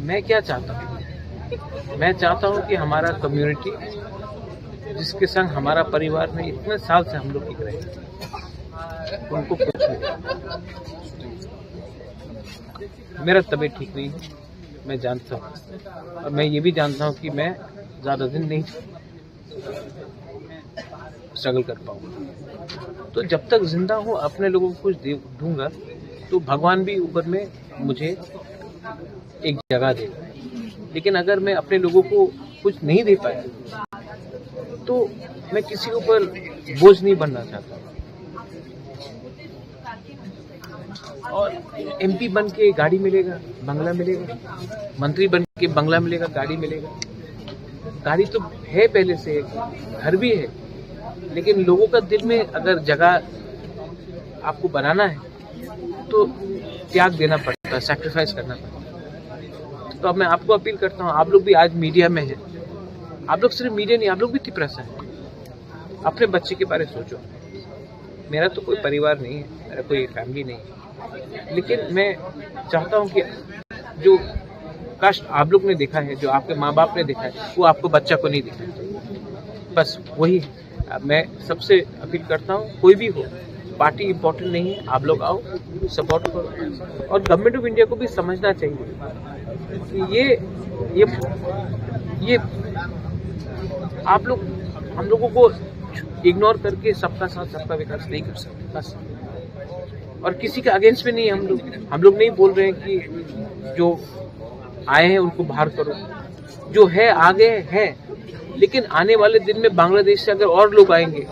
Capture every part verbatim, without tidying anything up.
मैं क्या चाहता हूँ? मैं चाहता हूँ कि हमारा कम्युनिटी, जिसके संग हमारा परिवार में इतने साल से हम लोग टिक रहे हैं, उनको कुछ नहीं। मेरा तबीयत ठीक नहीं है, मैं जानता हूँ, और मैं ये भी जानता हूँ कि मैं ज़्यादा दिन नहीं स्ट्रगल कर पाऊंगा। तो जब तक जिंदा हूँ, अपने लोगों को कुछ दे दूंगा, तो भगवान भी ऊपर में मुझे एक जगह देगा। लेकिन अगर मैं अपने लोगों को कुछ नहीं दे पाया, तो मैं किसी के ऊपर बोझ नहीं बनना चाहता। और एमपी बन के गाड़ी मिलेगा, बंगला मिलेगा, मंत्री बन के बंगला मिलेगा, गाड़ी मिलेगा। गाड़ी तो है पहले से, घर भी है, लेकिन लोगों का दिल में अगर जगह आपको बनाना है, तो त्याग देना पड़ता है, सैक्रिफाइस करना पड़ता है। तो अब मैं आपको अपील करता हूँ, आप लोग भी आज मीडिया में हैं, आप लोग सिर्फ मीडिया नहीं, आप लोग भी तिपरासा है, अपने बच्चे के बारे में सोचो। मेरा तो कोई परिवार नहीं है, मेरा कोई फैमिली नहीं है, लेकिन मैं चाहता हूँ कि जो कष्ट आप लोग ने देखा है, जो आपके माँ बाप ने देखा है, वो आपको बच्चा को नहीं देखा है। बस वही है। मैं सबसे अपील करता हूँ, कोई भी हो, पार्टी इंपॉर्टेंट नहीं है, आप लोग आओ, सपोर्ट करो। और गवर्नमेंट ऑफ इंडिया को भी समझना चाहिए कि ये ये ये आप लोग हम लोगों को इग्नोर करके सबका साथ सबका विकास नहीं कर सकते। बस। और किसी के अगेंस्ट में नहीं है हम लोग। हम लोग नहीं बोल रहे हैं कि जो आए हैं उनको बाहर करो, जो है आगे है, लेकिन आने वाले दिन में बांग्लादेश से अगर और लोग आएंगे,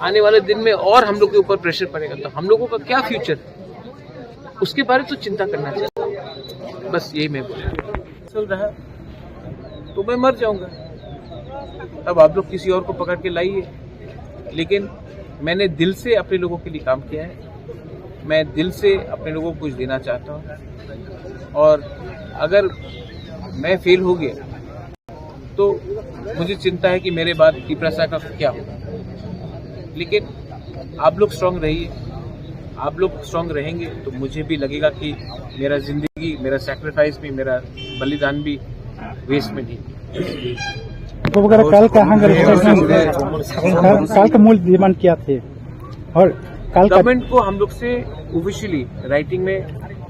आने वाले दिन में और हम लोग के ऊपर प्रेशर पड़ेगा, तो हम लोगों का क्या फ्यूचर, उसके बारे में तो चिंता करना चाहिए। बस यही मैं बोल चल रहा है, तो मैं मर जाऊंगा। अब आप लोग किसी और को पकड़ के लाइए, लेकिन मैंने दिल से अपने लोगों के लिए काम किया है। मैं दिल से अपने लोगों को कुछ देना चाहता हूँ, और अगर मैं फेल हो गया, तो मुझे चिंता है कि मेरे बाद तिपरासा का क्या होगा। लेकिन आप लोग स्ट्रांग रहिए, आप लोग स्ट्रांग रहेंगे तो मुझे भी लगेगा कि मेरा जिंदगी, मेरा सैक्रिफाइस भी, मेरा बलिदान भी वेस्ट में नहीं। तो वगैरह कल का हंगर स्ट्राइक में, कल, कल का मूल डिमांड क्या थे? और कल का गवर्नमेंट को हम लोग से ऑफिशियली राइटिंग में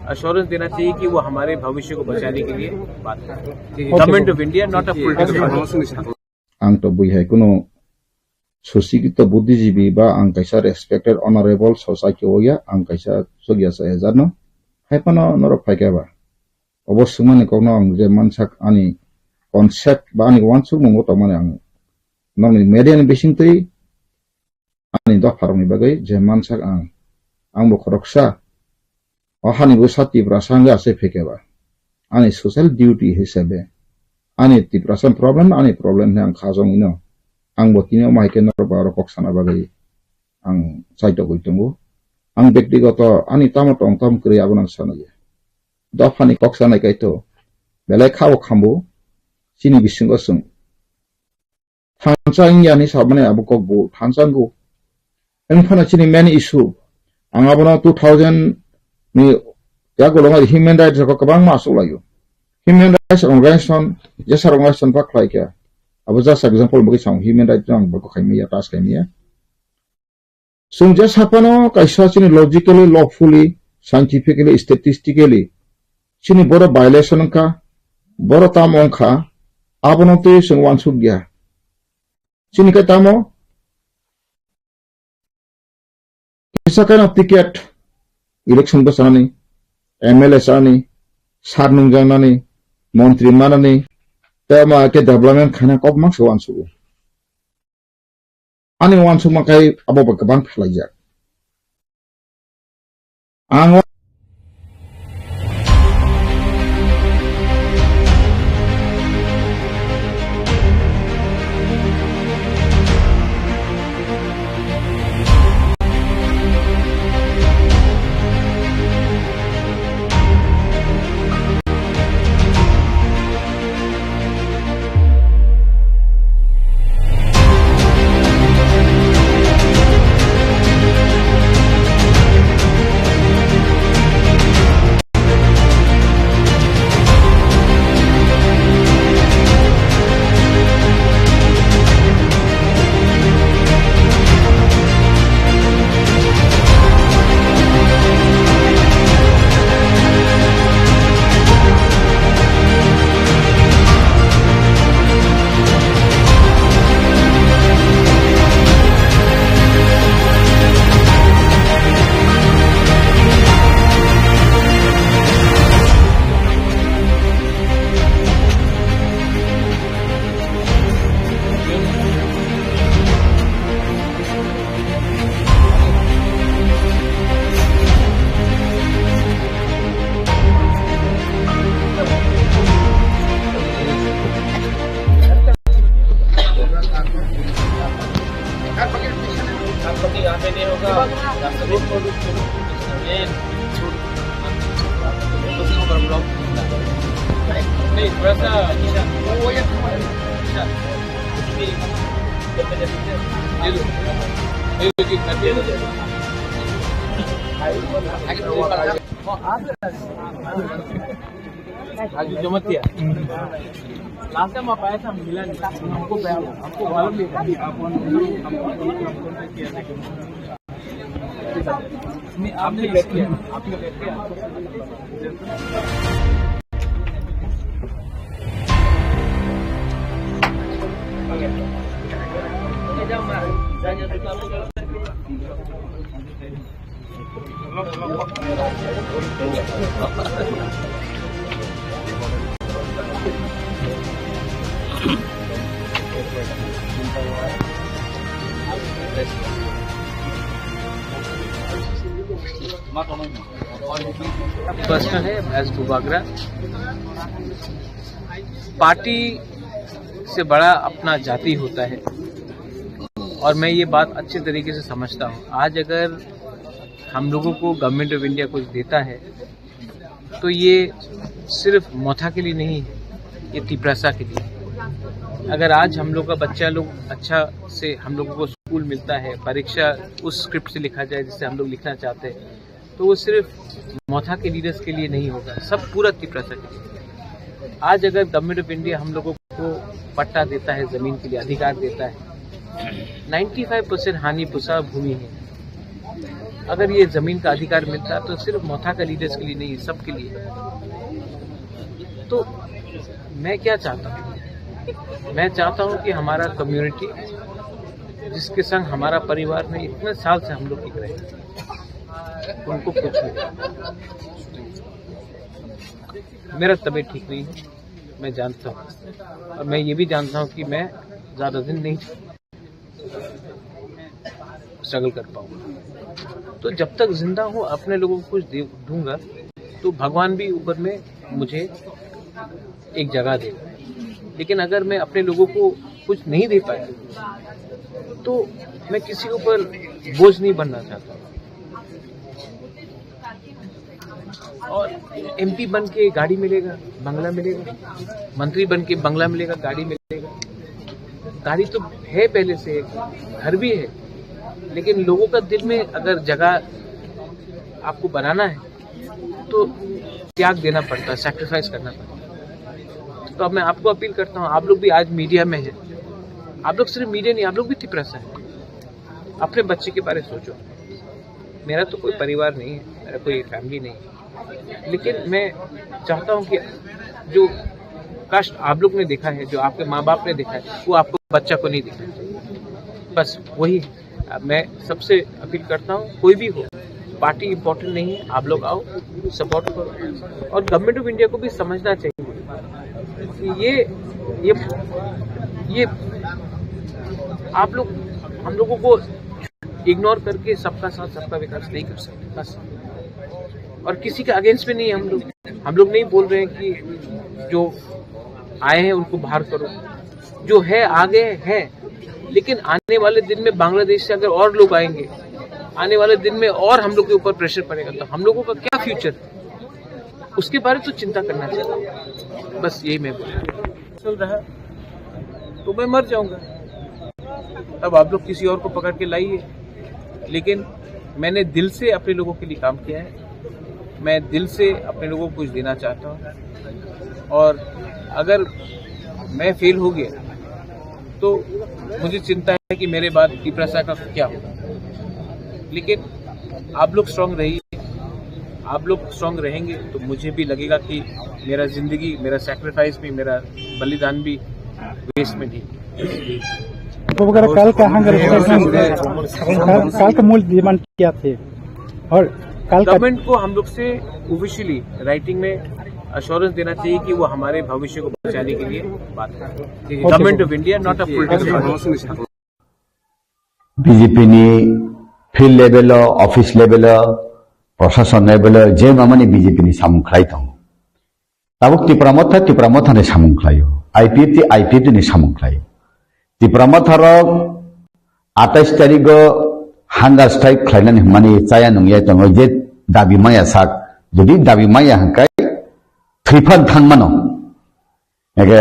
अश्योरेंस देना चाहिए कि वो हमारे भविष्य को बचाने के लिए बात करें। Government of India, not a political party. Ang to bui hai kuno susikito buddhijibi ba ang kaisa respected honorable society o ya, ang kaisa sogya sa ejar no. Hai phano norok phai khe ba. Obo swngmani kokno ang je mansak ani concept ba ani uansukmung o tongmani ang nokni media ni bisingtwi ani dopharokni bagwi je mansak ang, ang bo khoroksa, o hani bwsa Tiprasa wngwi achai phaikha ba, ani social duty hisabe, ani Tiprasa problem, ani problem hinwi ang khajagwino, ang bo tini omo hai khe norok ba oro kok sana bagwi ang chaitokgwi tongo. Ang bektigoto ani tamo tong tamo kwrwi abono ang sanaya. Dophani kok sanai kaito, belai kha o khambo, chini bisingo chwng thansa wngya hinwi samani abo kok bo thansa wngo. Wng phano chini main issue, ang abono two thousand ni yagulo human rights rok kwbangma achuk laio. Human rights organization, jesa organization ba khlai kha. Abo just example bagwi chwng human rights no ang bo khaimaya, touch khaimaya. Chwng je saphano kaisa chini logically, lawfully, scientifically, statistically chini borok violation wngkha, borok tamo wngkha, abono twi chwng uansuk ya. Chini khe tamo kisa kheno ticket, election bwchanani, M L A chani, sar nungjaknani, montri manani, tei ma khe development khaina kok mang se uansugo. Ani uansukma khe abo bo kwbang phlaijak. Ang नहीं, थोड़ा सा वो, ये थोड़ा सा। ये लो। ये लो, ये कर दे। आगे तो ऊपर आ। आज जमा किया। लास्ट टाइम आप आया था, मिला नहीं। हमको, हमको मालूम नहीं था। नहीं, आपने बैठ किया, आपने बैठ किया। प्रश्न है एस बुबागरा। पार्टी से बड़ा अपना जाति होता है, और मैं ये बात अच्छे तरीके से समझता हूँ। आज अगर हम लोगों को गवर्नमेंट ऑफ इंडिया कुछ देता है, तो ये सिर्फ मोथा के लिए नहीं है, ये तिपरासा के लिए। अगर आज हम लोग का बच्चा लोग अच्छा से, हम लोगों को स्कूल मिलता है, परीक्षा उस स्क्रिप्ट से लिखा जाए जिससे हम लोग लिखना चाहते हैं, तो वो सिर्फ मोथा के लीडर्स के लिए नहीं होगा, सब पूरा तिपरासा के लिए। आज अगर गवर्नमेंट ऑफ इंडिया हम लोगों को पट्टा देता है, जमीन के लिए अधिकार देता है, नाइन्टी फाइव परसेंट हानि पुसा भूमि है। अगर ये जमीन का अधिकार मिलता तो सिर्फ मोथा का लीडर्स के लिए नहीं, सबके लिए। तो मैं क्या चाहता हूँ, मैं चाहता हूँ कि हमारा कम्युनिटी, जिसके संग हमारा परिवार में इतने साल से हम लोग टिक रहे हैं, उनको कुछ नहीं। मेरा तबीयत ठीक नहीं है, मैं जानता हूँ, और मैं ये भी जानता हूँ कि मैं ज़्यादा दिन नहीं स्ट्रगल कर पाऊंगा। तो जब तक जिंदा हूँ, अपने लोगों को कुछ दे दूंगा, तो भगवान भी ऊपर में मुझे एक जगह देगा। लेकिन अगर मैं अपने लोगों को कुछ नहीं दे पाया, तो मैं किसी के ऊपर बोझ नहीं बनना चाहता। और एमपी बन के गाड़ी मिलेगा, बंगला मिलेगा, मंत्री बन के बंगला मिलेगा, गाड़ी मिलेगा। गाड़ी तो है पहले से, घर भी है, लेकिन लोगों का दिल में अगर जगह आपको बनाना है, तो त्याग देना पड़ता है, सैक्रिफाइस करना पड़ता है। तो अब मैं आपको अपील करता हूँ, आप लोग भी आज मीडिया में हैं, आप लोग सिर्फ मीडिया नहीं, आप लोग भी तिपरासा है। अपने बच्चे के बारे में सोचो। मेरा तो कोई परिवार नहीं है, मेरा कोई फैमिली नहीं है, लेकिन मैं चाहता हूँ कि जो कष्ट आप लोग ने देखा है, जो आपके माँ बाप ने देखा है, वो आपको बच्चा को नहीं देखा है। बस वही है। मैं सबसे अपील करता हूँ, कोई भी हो, पार्टी इंपॉर्टेंट नहीं है, आप लोग आओ, सपोर्ट करो। और गवर्नमेंट ऑफ इंडिया को भी समझना चाहिए कि ये ये ये आप लोग हम लोगों को इग्नोर करके सबका साथ सबका विकास नहीं कर सकते बस। और किसी के अगेंस्ट में नहीं है हम लोग। हम लोग नहीं बोल रहे हैं कि जो आए हैं उनको बाहर करो, जो है आगे हैं, लेकिन आने वाले दिन में बांग्लादेश से अगर और लोग आएंगे, आने वाले दिन में और हम लोग के ऊपर प्रेशर पड़ेगा, तो हम लोगों का क्या फ्यूचर, उसके बारे में तो चिंता करना चाहिए। बस यही मैं बोल चल रहा है, तो मैं मर जाऊंगा। अब आप लोग किसी और को पकड़ के लाइए, लेकिन मैंने दिल से अपने लोगों के लिए काम किया है। मैं दिल से अपने लोगों को कुछ देना चाहता हूँ, और अगर मैं फेल हो गया तो मुझे चिंता है कि मेरे बाद तिपरासा का क्या होगा। लेकिन आप लोग स्ट्रांग रहिए, आप लोग स्ट्रांग रहेंगे तो मुझे भी लगेगा कि मेरा जिंदगी, मेरा सैक्रिफाइस भी, मेरा बलिदान भी वेस्ट में नहीं। बुबागरा, कल का हंगर स्ट्राइक में, कल, कल का मूल डिमांड क्या थे? और कल का गवर्नमेंट को हम लोग से ऑफिशियली राइटिंग में अश्योरेंस देना चाहिए कि वो हमारे भविष्य को बचाने के लिए बात करें। Government of India, not a political. Bijepni field level o, office level o, prosason level o, je mamani Bijepni samung khlai tongo. Tabuk Tipra Motha, Tipra Motha ni samung khlaio. I P F T, I P F T ni samung khlaio. Tipra Motha rok atais tarigo hunger strike khlainani hwnmani chaya nungya tongo, je dabi maya sak. Jodi dabi maya hwnkhe thwiphan thangmano. Ege,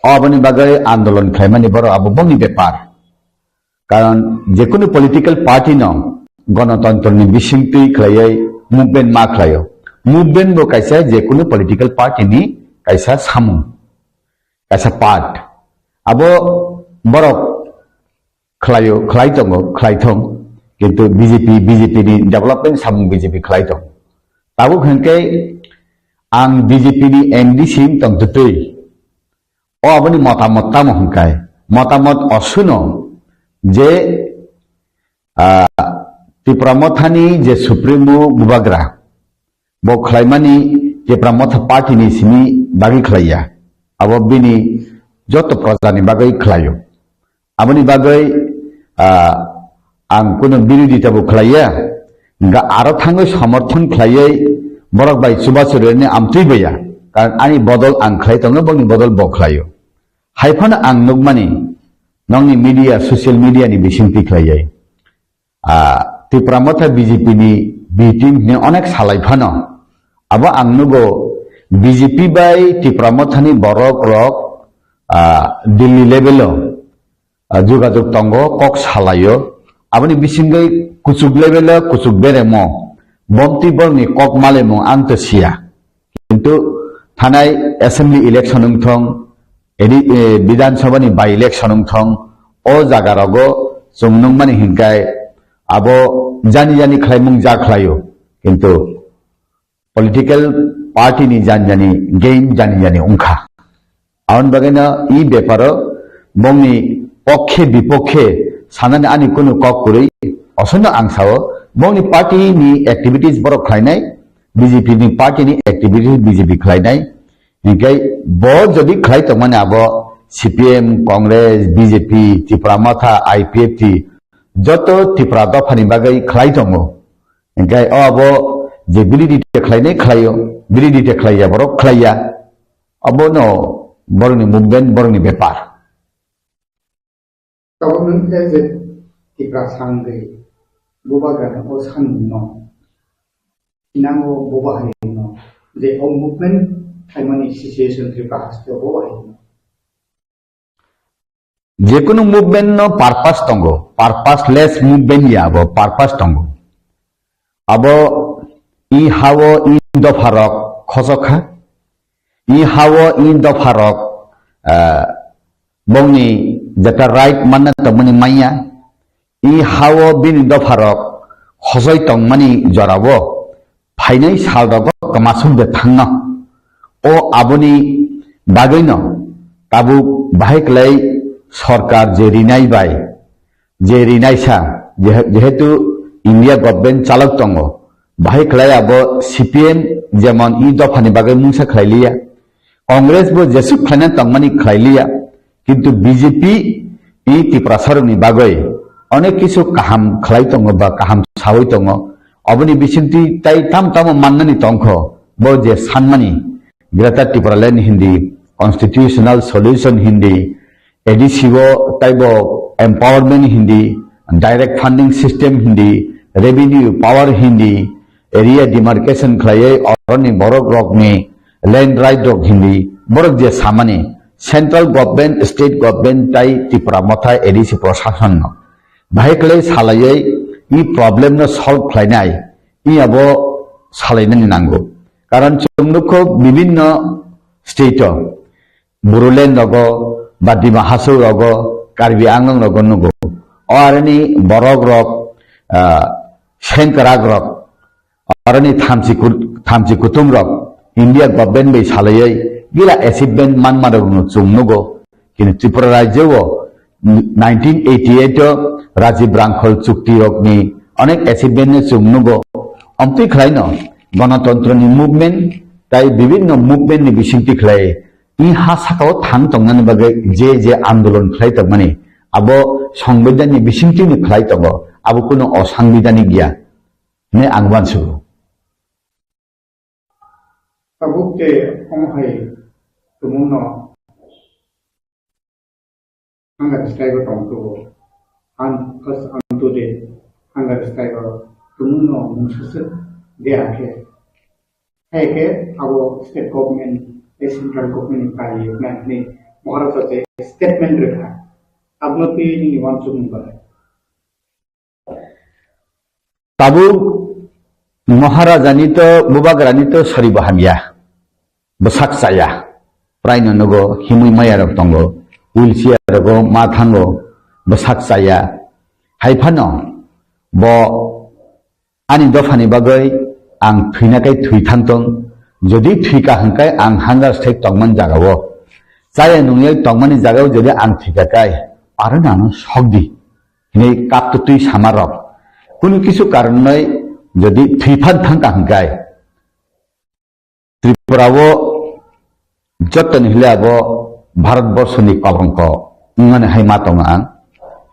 oboni bagwi andolon khlaimani borok abo bongni bepar. Karon jekunu political party no gonotontro ni bisingtwi khlaiwi movement ma khlaio. Movement bo kaisa jekunu political party ni kaisa samung, kaisa part. Abo borok khlaio, khlai tongo, khlai thong. Kintu B J P, B J P ni development samung B J P khlai tong. Tabuk hwnkhe ang B J P ni M D C wng tong twtwi. O aboni motamot tamo hwnkhe? Motamot osuno je, ah, Tipra Mothani je Supremo Bubagra, bo khlaimani Tipra Motha party ni simi bagwi khlaiya. Abo bini joto projani bagwi khlaio. Aboni bagwi, ah, ang kunu birodita bo khlaiya, hwnkha aro thangwi somorthon khlaiwi borok bai chubachu rwni amtwi baiya, karon ani bodol ang khlai tongo, bongni bodol bo khlaio. Hai phano ang nukmani, nokni media, social media ni bisingtwi khlaiwi, ah, Tipra Motha B J P ni B team hwnwi onek salai phano, abo ang nugo B J P bai Tipra Motha ni borok rok, ah, Delhi level o ah, jogajog tongo, kok salaio. Aboni bisingwi kuchuk level o kuchuk beremo, bomtwi borokni kok malaimung ang tw siya. Kintu thanai assembly election wngthong, edi, eh, Bidhan Sabha ni by election wngthong, o jaga rogo chwng nukmani hinkai abo jani jani khlaimung ja khlaio. Kintu political party ni jani jani game jani jani wngkha. Aboni bagwino e beparo bongni pokkhe bipokhe sanani ani kunu kok kwrwi, osono ang sao, bongni party ni activities borok khlainai, B J P ni party ni activities B J P khlainai, hinkhe bo jodi khlai tongmani abo C P M, Congress, B J P, Tipra Motha, I P F T, joto Tipra dophani bagwi khlai tongo. Hinkhe o abo je biridita khlainai khlaio, biridita khlaiya borok khlaiya. Abono borokni movement, borokni bepar. Tabuk nwng khe je Tiprasa wngwi bubagrani o sanmungno, thinango bubagrino je o movement khlaimani situation Tripura hasteo bubagrino. Jekunu movement no purpose tongo, purposeless movement ya abo, purpose tongo. Abo i hao i dopha rok khosok kha, i hao i dopha rok, ah, bongni jeta right manna tongmani manya, i hao bini dopha rok khosoi tongmani jorao phainai sal rogo kwmasuk de thangno. O aboni bagwino tabuk bahai kwlai sorkar je rinai bai, je rinai sa, je-, jehetu India government chalok tongo, bahai kwlai abo C P M jemon i dophani bagwi mungsa khlai liya, Congress bo jesuk khlaina tongmani khlai liya, kintu B J P i Tiprasarokni bagwi onek kisu kaham khlai tongo ba kaham sawi tongo. Oboni bisingtwi tai tam tamo mannani tongkho, bo je sanmani Greater Tipraland hindi, constitutional solution hindi, A D C o taibo empowerment hindi, direct funding system hindi, revenue power hindi, area demarcation khlaiwi oroni borok rokni land right rok hindi, borok je samani central government, state government tai Tipra Motha A D C proshasonno bahai khlai salaiwi i problem no solve khlainai, i abo salainani nango. Karon chwng nukho bibinno state o Bodoland rogo, ba Dima Hasao rogo, Karbi Anglong rogo nugo. O aroni borok rok, ah, sengkrak rok, aroni thamchi kut-, thamchi kutung rok, India government bai salaiwi gila achievement manma rok no chwng nugo. Kini Tripura rajyo o nineteen eighty-eight o Rajiv Rangkhol chukti rokni onek achievement no chwng nugo. Omtwi khlaino gonotontro ni movement tai bibinno movement ni bisingtwi khlai i ha sakao thang tongnani bagwi je je andolon khlai tongmani, abo songbidhan ni bisingtwi ni khlai tongo, abo kunu osangbidanik ya hwnwi ang uansugo. Tabuk khe omo hai tumungno hunger strike o tong tubo. An first anto de hunger strike o tumungno mungsaswk de akhe. Hai khe abo state government central government ni pai nai ni Maharaja je statement rwkha. Abno twi nini uansukmung bai. Tabuk Maharajani to, Bubagrani to soribo hamya, bwsak chaya, praino nugo himwi maya rok tongo, wheelchair rogo ma thango, bwsak chaya. Hai phano bo ani dophani bagwi ang thwina kai thwi thangtong, jodi thwika hwnkhe ang hunger strike tongmani jagao, chaya nungya tongmani jagao jodi ang thwika kai, aro nano sokdi. Hinwi kaptwi sama rok. Kunu kisu karon noi jodi thwiphan thangka hwnkhe Tripura o jotoni hile abo Bharat borso ni kolongko wngmani hai ma tongo ang.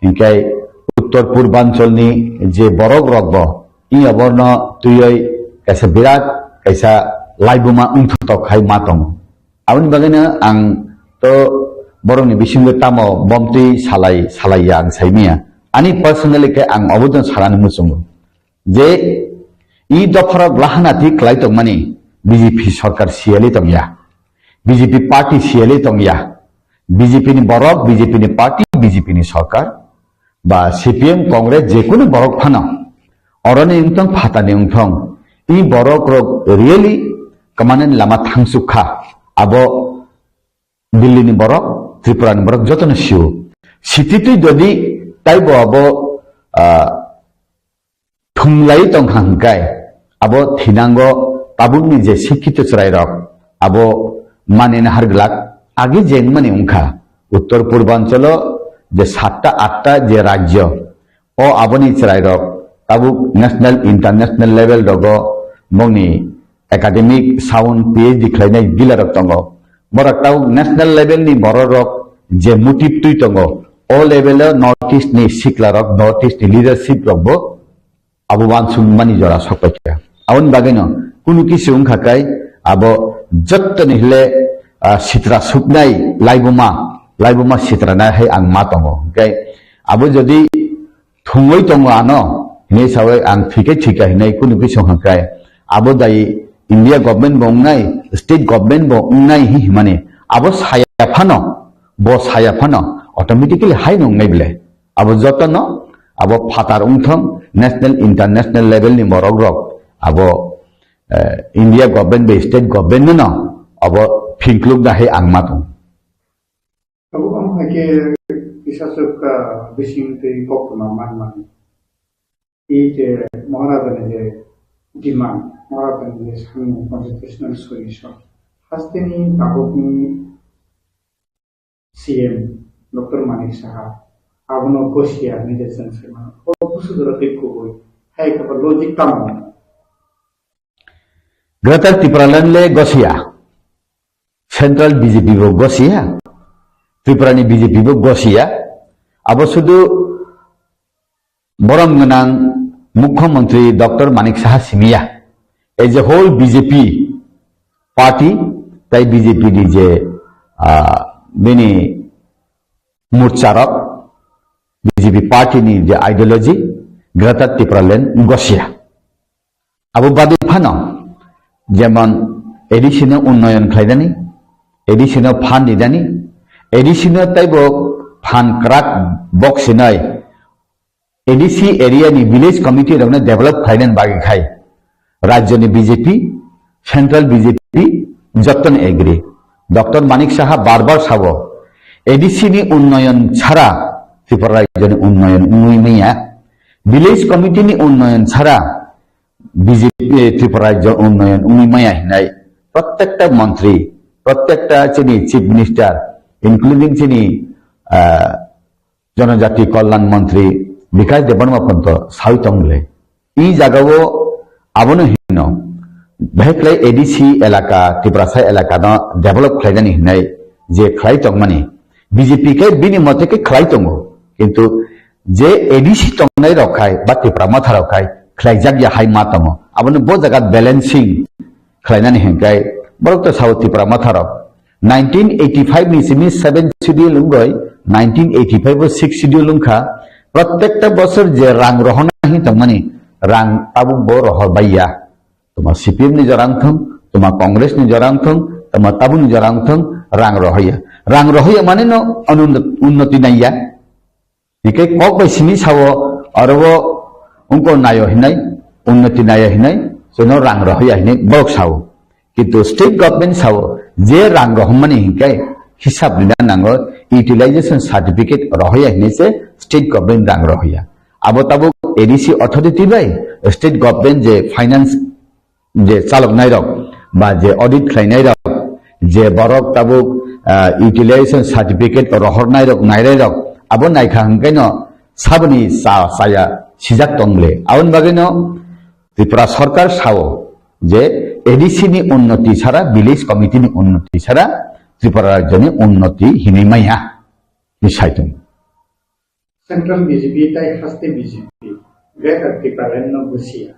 Hinkhe Uttor Purbanchal ni je borok rok bo i aborno twiwi kaisa birat kaisa laibuma wngthotok hai ma tongo. Aboni bagwino ang to borokni bisingo tamo bomtwi salai, salai ya ang saimanya. Ani personally khe ang obono sanani muchungo je i dopharok lahana thik khlai tongmani B J P sorkar siyali tongya, B J P party siyali tongya, B J P ni borok, B J P ni party, B J P ni sorkar, ba C P M, Congress, jekunu borok phano, oroni wngthong, phatani wngthong, i borok rok really kwmani lama thangsuk kha. Abo Delhi ni borok, Tripura ni borok jotono sio. Sititwi jodi taibo abo, ah, thumlai tongkha hwnkhe, abo thinango tabukni je sikkito chwrairok, abo manina harglak agi jengmani wngkha. Uttor Purbanchalo je satta atta je rajyo, o aboni chwrairok tabuk national, international level rogo bongni academic sound P H D khlainai gilarok tongo. Borok tabuk national level ni bororok je motive twi tongo, o level o North East ni siklarok, North East ni leadership rok bo abo uansukmani jora sok paikha. Aboni bagwino kunu kisu wngkha kai abo jottoni hile, ah, sitra suknai laibuma, laibuma sitra nai hai ang ma tongo. Hwnkhe abo jodi thwngwi tongo ano hinwi sawi ang thwikhe thwikha hinwi kunu kisu wngkha kai abo dai India government bo wngnai, state government bo wngnai hi himani abo saya phano, bo saya phano automatically hai nungnai bile. Abo jotono abo phatar wngthong national, international level ni borok rok abo, eh, India government bai state government no abo phingkluk da hai ang ma tong. Abo ang hai khe kisa swk, ah, bising twi koktwma man man. I je Maharaja ni je demand, Maharaja ni je samung constitutional solution. Hasteni tabukni C M Doctor Manik Saha, abono gosiya hinwi je chwng sai mano. O busu jora tei kubui. Hai khe bo logic tamo? Greater Tipraland le gosiya. Central B J P bo gosiya. Tripura ni B J P bo gosiya. Abo sudu borom gwnang Mukhyamantri Doctor Manik Saha simiya. As a whole B J P party, tai B J P ni je, ah, bini morcha rok, B J P party ni je ideology, Greater Tipraland gosiya. Abo bagwi phano, jemon A D C no unnoyon khlainani, A D C no phan rinani, A D C no taibo phan kwrak bok sinai, A D C area ni village committee rokno develop khlainani bagwi khai rajyoni B J P, central B J P jottoni agree. Doctor Manik Saha bar bar sabo, A D C ni unnoyon chara Tripura rajyoni unnoyon wngwi manya, village committee ni unnoyon chara B J P, eh, Tripura rajyo unnoyon wngwi maya hinai prottekta montri, prottekta chini chief minister, including chini, ah, Janajati Kalyan Montri Bikash Debbarma ponto sawi tong le. I jagao abono hino, beheklai A D C elaka, Tiprasa elaka no develop khlainani hinai je khlai tongmani, B J P khe bini mote khe khlai tongo, kintu je A D C tongnai rok khai ba Tipra Motha rok khai khlaijak ya hai ma tongo. Abono bo jaga balancing khlainani hinkai borok to sao Tipra Motha rok nineteen eighty-five ni simi seventh schedule wngoi, nineteen eighty-five o sixth schedule wngkha. Prottekta bosor je rang rohorna hin tongmani rang tabuk bo rohor baiya. Tuma C P M ni jora wngthong, tuma Congress ni jora wngthong, Tamo tabukni jora wngthung rang rohoya. Rang rohoya mane no onunnat-, unnoti naiya. Hinkhe kok bai simi sao oro o wngkha naio hinai, unnoti naio hinai, chwngno rang rohoya hinai borok sao. Kintu state government sao je rang rohormani hinkhe hisab rina nango, utilization certificate rohoya hinai se state government rang rohoya. Abo tabuk A D C authority bai state government je finance je chaloknairok ba je audit khlainairok, je borok tabuk, ah, utilization certificate rohornairok, nairairok, abo naikha hwnkhe no saboni cha-, chaya sijak tong le. Aboni bagwi no Tripura Sarkar sao je A D C ni unnoti sara, village committee ni unnoti sara Tripura rajyoni unnoti hinwi maya, ni saitung. Central B J P tai haste B J P, Greater Tipraland no busia.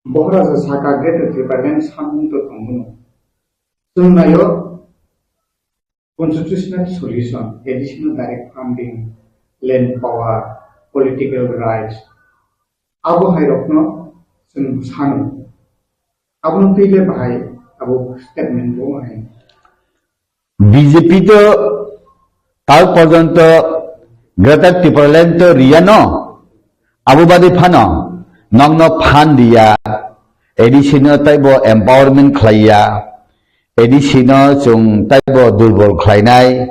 Bohoraja saka Greater Tipraland samung to tongmano. Chwng naio constitutional solution, additional direct funding, land power, political rights. Abo hai rokno chwng sano. Abono twi le bahai abo statement bo hai. B J P to tal porjonto Greater Tipraland to riya no, abo badi phano nokno phan diya, A D C no taibo empowerment khlaiya, A D C no chwng taibo durbol khlainai,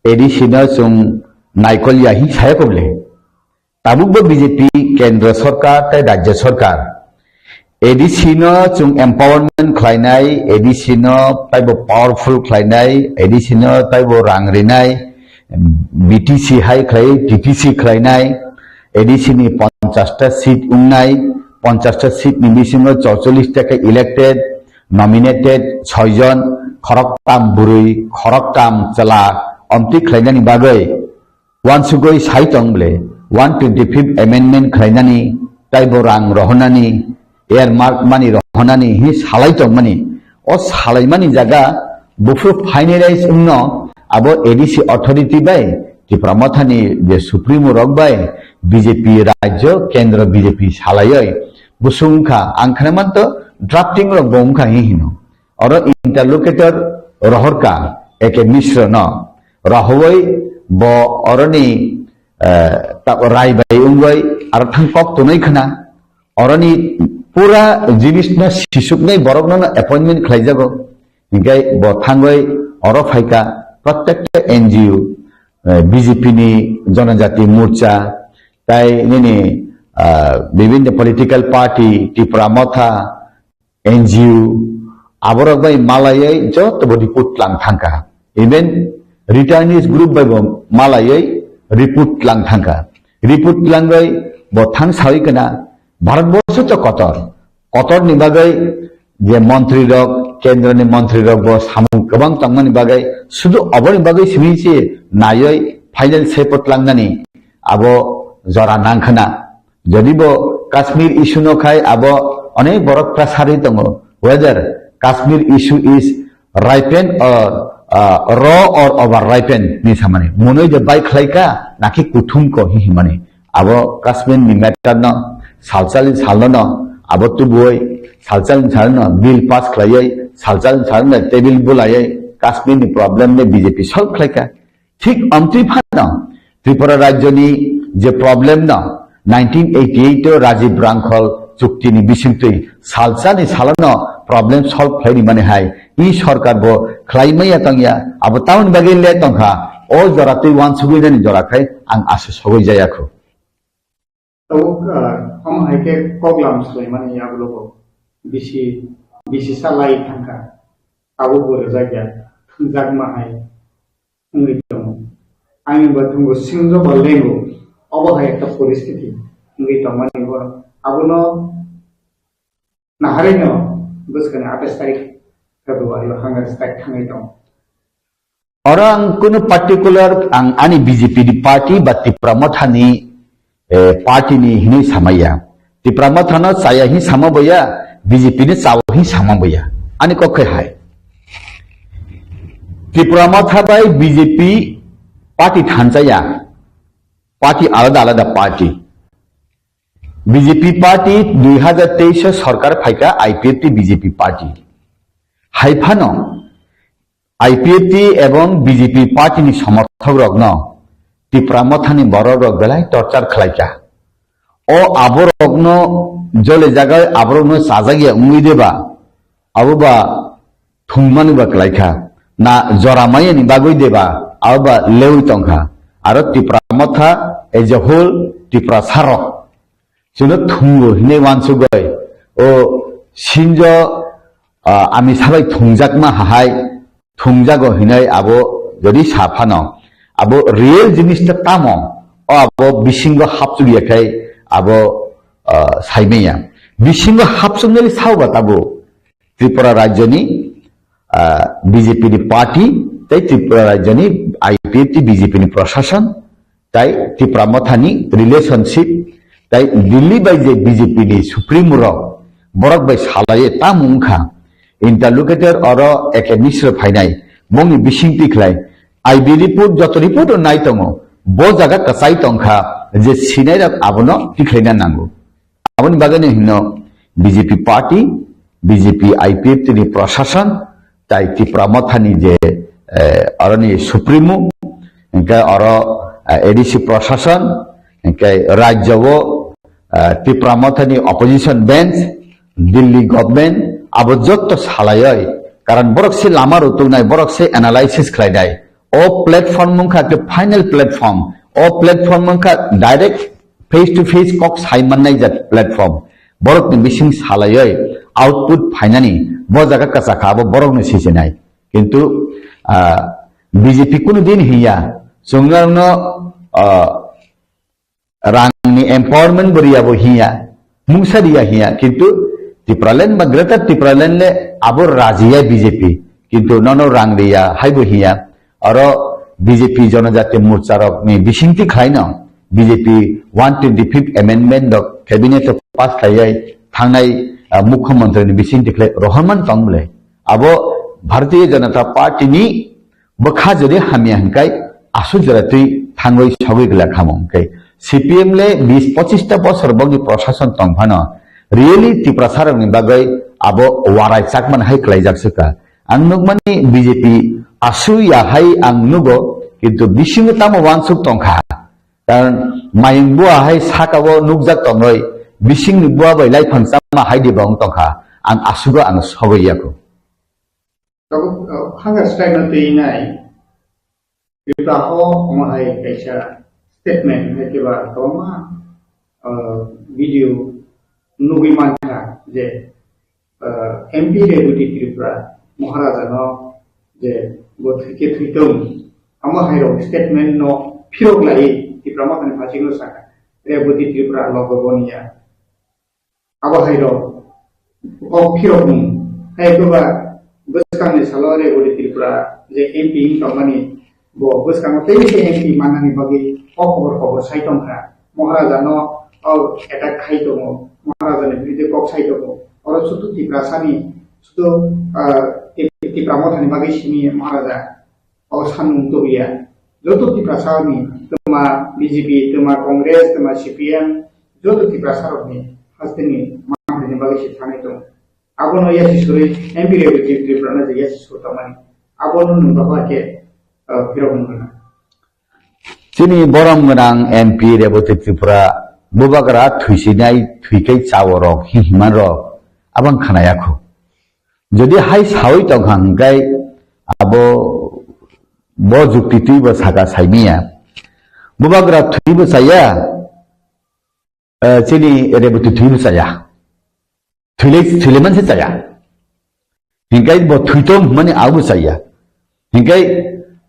A D C no chwng naikolya hi saya koble. Tabukbo B J P kendra sarkar tei rajya sarkar A D C no chwng empowerment khlainai, A D C no taibo powerful khlainai, A D C no taibo rang rinai, B T C hai khlai, T T C khlainai, A D C ni ponchash ta seat wngnai, ponchash ta seat ni bisingo chorchollish ta khe elected, nominated soi jon, khoroktam bwrwi, khoroktam chwla, omtwi khlainani bagwi Wansugwi sai tong ble, one twenty-fifth amendment khlainani, taibo rang rohornani, earmark mani rohornani hi salai tongmani. O salaimani jaga buphuru finalize wngno abo A D C authority bai Tipra Mothani je Supremo rok bai B J P rajyo kendro B J P salaioi busung wngkha, ang khna manto drafting rok bo wngkha hi hino. Oro interlocutor rohorka A K Mishra no. Rohowoi bo oroni, eh, ta-, rai bai wngoi aro thang kok tonoi khna. Oroni pura jinis no sisuknai borok no appointment khlaijago. Hinkhe bo thangoi oro phaika protecta N G O, eh, B J P ni Janajati Morcha, tai nini, ah, bibhinno political party, Tipra Motha, N G O, aborok bai malaioi joto bo report tlang thangkha. Even returnees group bai bo malaioi report tlang thangkha. Report tlangoi bo thang sawi kana Bharat borso to kotor. Kotor ni bagwi je montri rok, kendro ni montri rok bo samung kwbang tongmani bagwi sudu oboni bagwi simi se naioi final se po tlangnani abo jora nangkhana. Jodi bo Kashmir issue no khai abo onek borok pressure ri tongo. Whether Kashmir issue is ripened or, uh, raw or over ripened ni samani. Munoi je bai khlai ka, naki kuthum ko hi himani. Abo Kashmir ni matter no, salsal ni sal no, abo tubui salsal ni sal no, bill pass khlaioi, salsal ni sal no, table bulaioi, Kashmir ni problem ni B J P solve khlai ka. Thik amtwi phano Tripura rajyoni je problem no nineteen eighty-eight o Rajiv Rangkhol chukti ni bisingtwi salsa ni salo no problem solve khlai ni mani hai i sorkar bo khlai maya tongya, abo tamoni bagwi le tongkha, o jora twi wansugwi nani jora khai ang asa sogwi jaya khu. Tabuk, ah, omo hai khe koklam swlaimani yagulo bo bisi, bisi salai thangkha. Abo bo rwjakya, thwnjakma hai wngwi tongo. Ani bo thwngbo singjo bo lengo, obo hai ekta poristiti wngwi tongmani bo. Abono naharino bwskangni atais tarik February o hunger strike thangwi tongo. Oro ang kunu particular ang ani B J P ni party ba Tipra Motha ni, eh, party ni hinwi samaya. Tipra Motha no chaya hi sama boya, B J P ni chao hi sama boya. Ani kok khai hai. Tipra Motha bai B J P party thanchaya. Party alada alada party. B J P party dui hazar teis o sorkar phaikha I P F T B J P party. Hai phano I P F T ebong B J P party ni somorthok rokno Tipra Mothani borok rok belai torture khlai kha. O aborokno jole jagai aborokno chajak ya wngwi deba, abo ba thungmani ba kwlai kha. Na jora maya ni bagwi deba, abo ba lewi tongkha. Aro Tipra Motha as a whole Tipra sarok chwngno thungo hinwi wansugwi o sinjo, ah, ami sabai thungjakma hahai thungjago hinwi abo jodi sa phano, abo real jinis ta tamo, o abo bisingo hapchuk ya khai abo, ah, saimaya. Bisingo hapchuknai sao ba tabo Tripura rajyoni, ah, B J P ni party tei Tripura rajyoni I P F T B J P ni prashasan tai Tipra Mothani relationship, tai Delhi bai je B J P ni Supremo rok borok bai salaiye tamo wngkha, interlocutor oro Eke Misra phainai, bongni bising tikhlai, I B report, joto report o nai tongo, bo jaga kwchai tongkha je sinai rok abono tikhlaina nango. Aboni bagwi no hino B J P party, B J P I P F T ni prashasan, tai Tipra Mothani je, eh, aroni Supremo, hingke oro, eh, A D C prashasan, hingke rajyo o, eh, Tipra Mothani opposition bench, Delhi government, abo jotto salaioi, karon borok se lama rutuknai, borok se analysis khlainai. O platform wngkha ke final platform, o platform wngkha direct face to face kok sai mannai jat platform. Borok ni bising salaioi output phainani bo jaga kwchakha abo borok ni sisinai. Kintu, ah, B J P kunu din hiya, chwngno, ah, rang ni empowerment bo riya bo hiya, mungsa riya hiya, kintu Tipraland ba Greater Tipraland le abo rajiya B J P, kintu nono rang riya hai bo hiya. Oro B J P Jonojati Morcha rok ni bisingtwi khlaino B J P one twenty-fifth amendment rok cabinet o pass khlaiwi thangnai, ah, mukhyamantri ni bisingtwi khlai rohorman tong bwle. Abo Bharatiya Janata Party ni bwkha jodi hamya hwnkai aswk jora twi thangwi sogwi glak hamo hwnkai. C P M le bis pochista bosor bokni prashason tong phano really Tiprasa rokni bagwi abo warai chakmani hai khlaijak swkha. Ang nukmani B J P aswk ya hai ang nugo, kintu bisingo tamo wansuk tongkha. Karon mayung bua hai saka o nukjak tongwi, bisingni bua bai laiphang chama hai diba wng tongkha. Ang asugo ang sogwi yaku. Tabuk, uh, hunger strike no twi nai. Tripura o omo hai kaisa statement hai keba kwbangma, uh, video nugwi mankha je, uh, M P Rebati Tripura Maharaja no je bo thwike thwitung, amo hai rok statement no phirok lai Tipra Mothani phasik no saka Rebati Tripura logo boni ya. Abo hai rok kok phirokmung. Hai eko ba bwskangni salo Rebati Tripura je M P wng tongmani, bo bwskango tei se M P mannani bagwi kok kobor kobor sai tongkha. Maharaja no o attack khai tongo, Maharaja ni biruddhe kok sai tongo. Oro sudu Tiprasani, sudu, ah, Tip-, Tipra Mothani bagwi simi Maharaja o samung tubui ya. Joto Tiprasa ni twma B J P, twma Congress, twma C P M, joto Tiprasa rok ni haste ni manthai ni bagwi se thani tongo. Abono yasi surui M P Rebati Tripura no je yasi sur tongmani. Abono nung bahai khe, uh, phirok nung rwna. Chini borom gwnang M P Rebati Tripura bubagra thwisinai thwikai chawo rok hi himan rok abang khanaya khu. Jodi hai sawi tongkha hwnkhe abo bo jukti twibo saka saimiya. Bubagra thwibo chaya, eh, chini Rebati thwibo chaya. Thwilai, thwilai manse chaya. Hinkai bo thwitong hwnmani abo chaya. Hinkai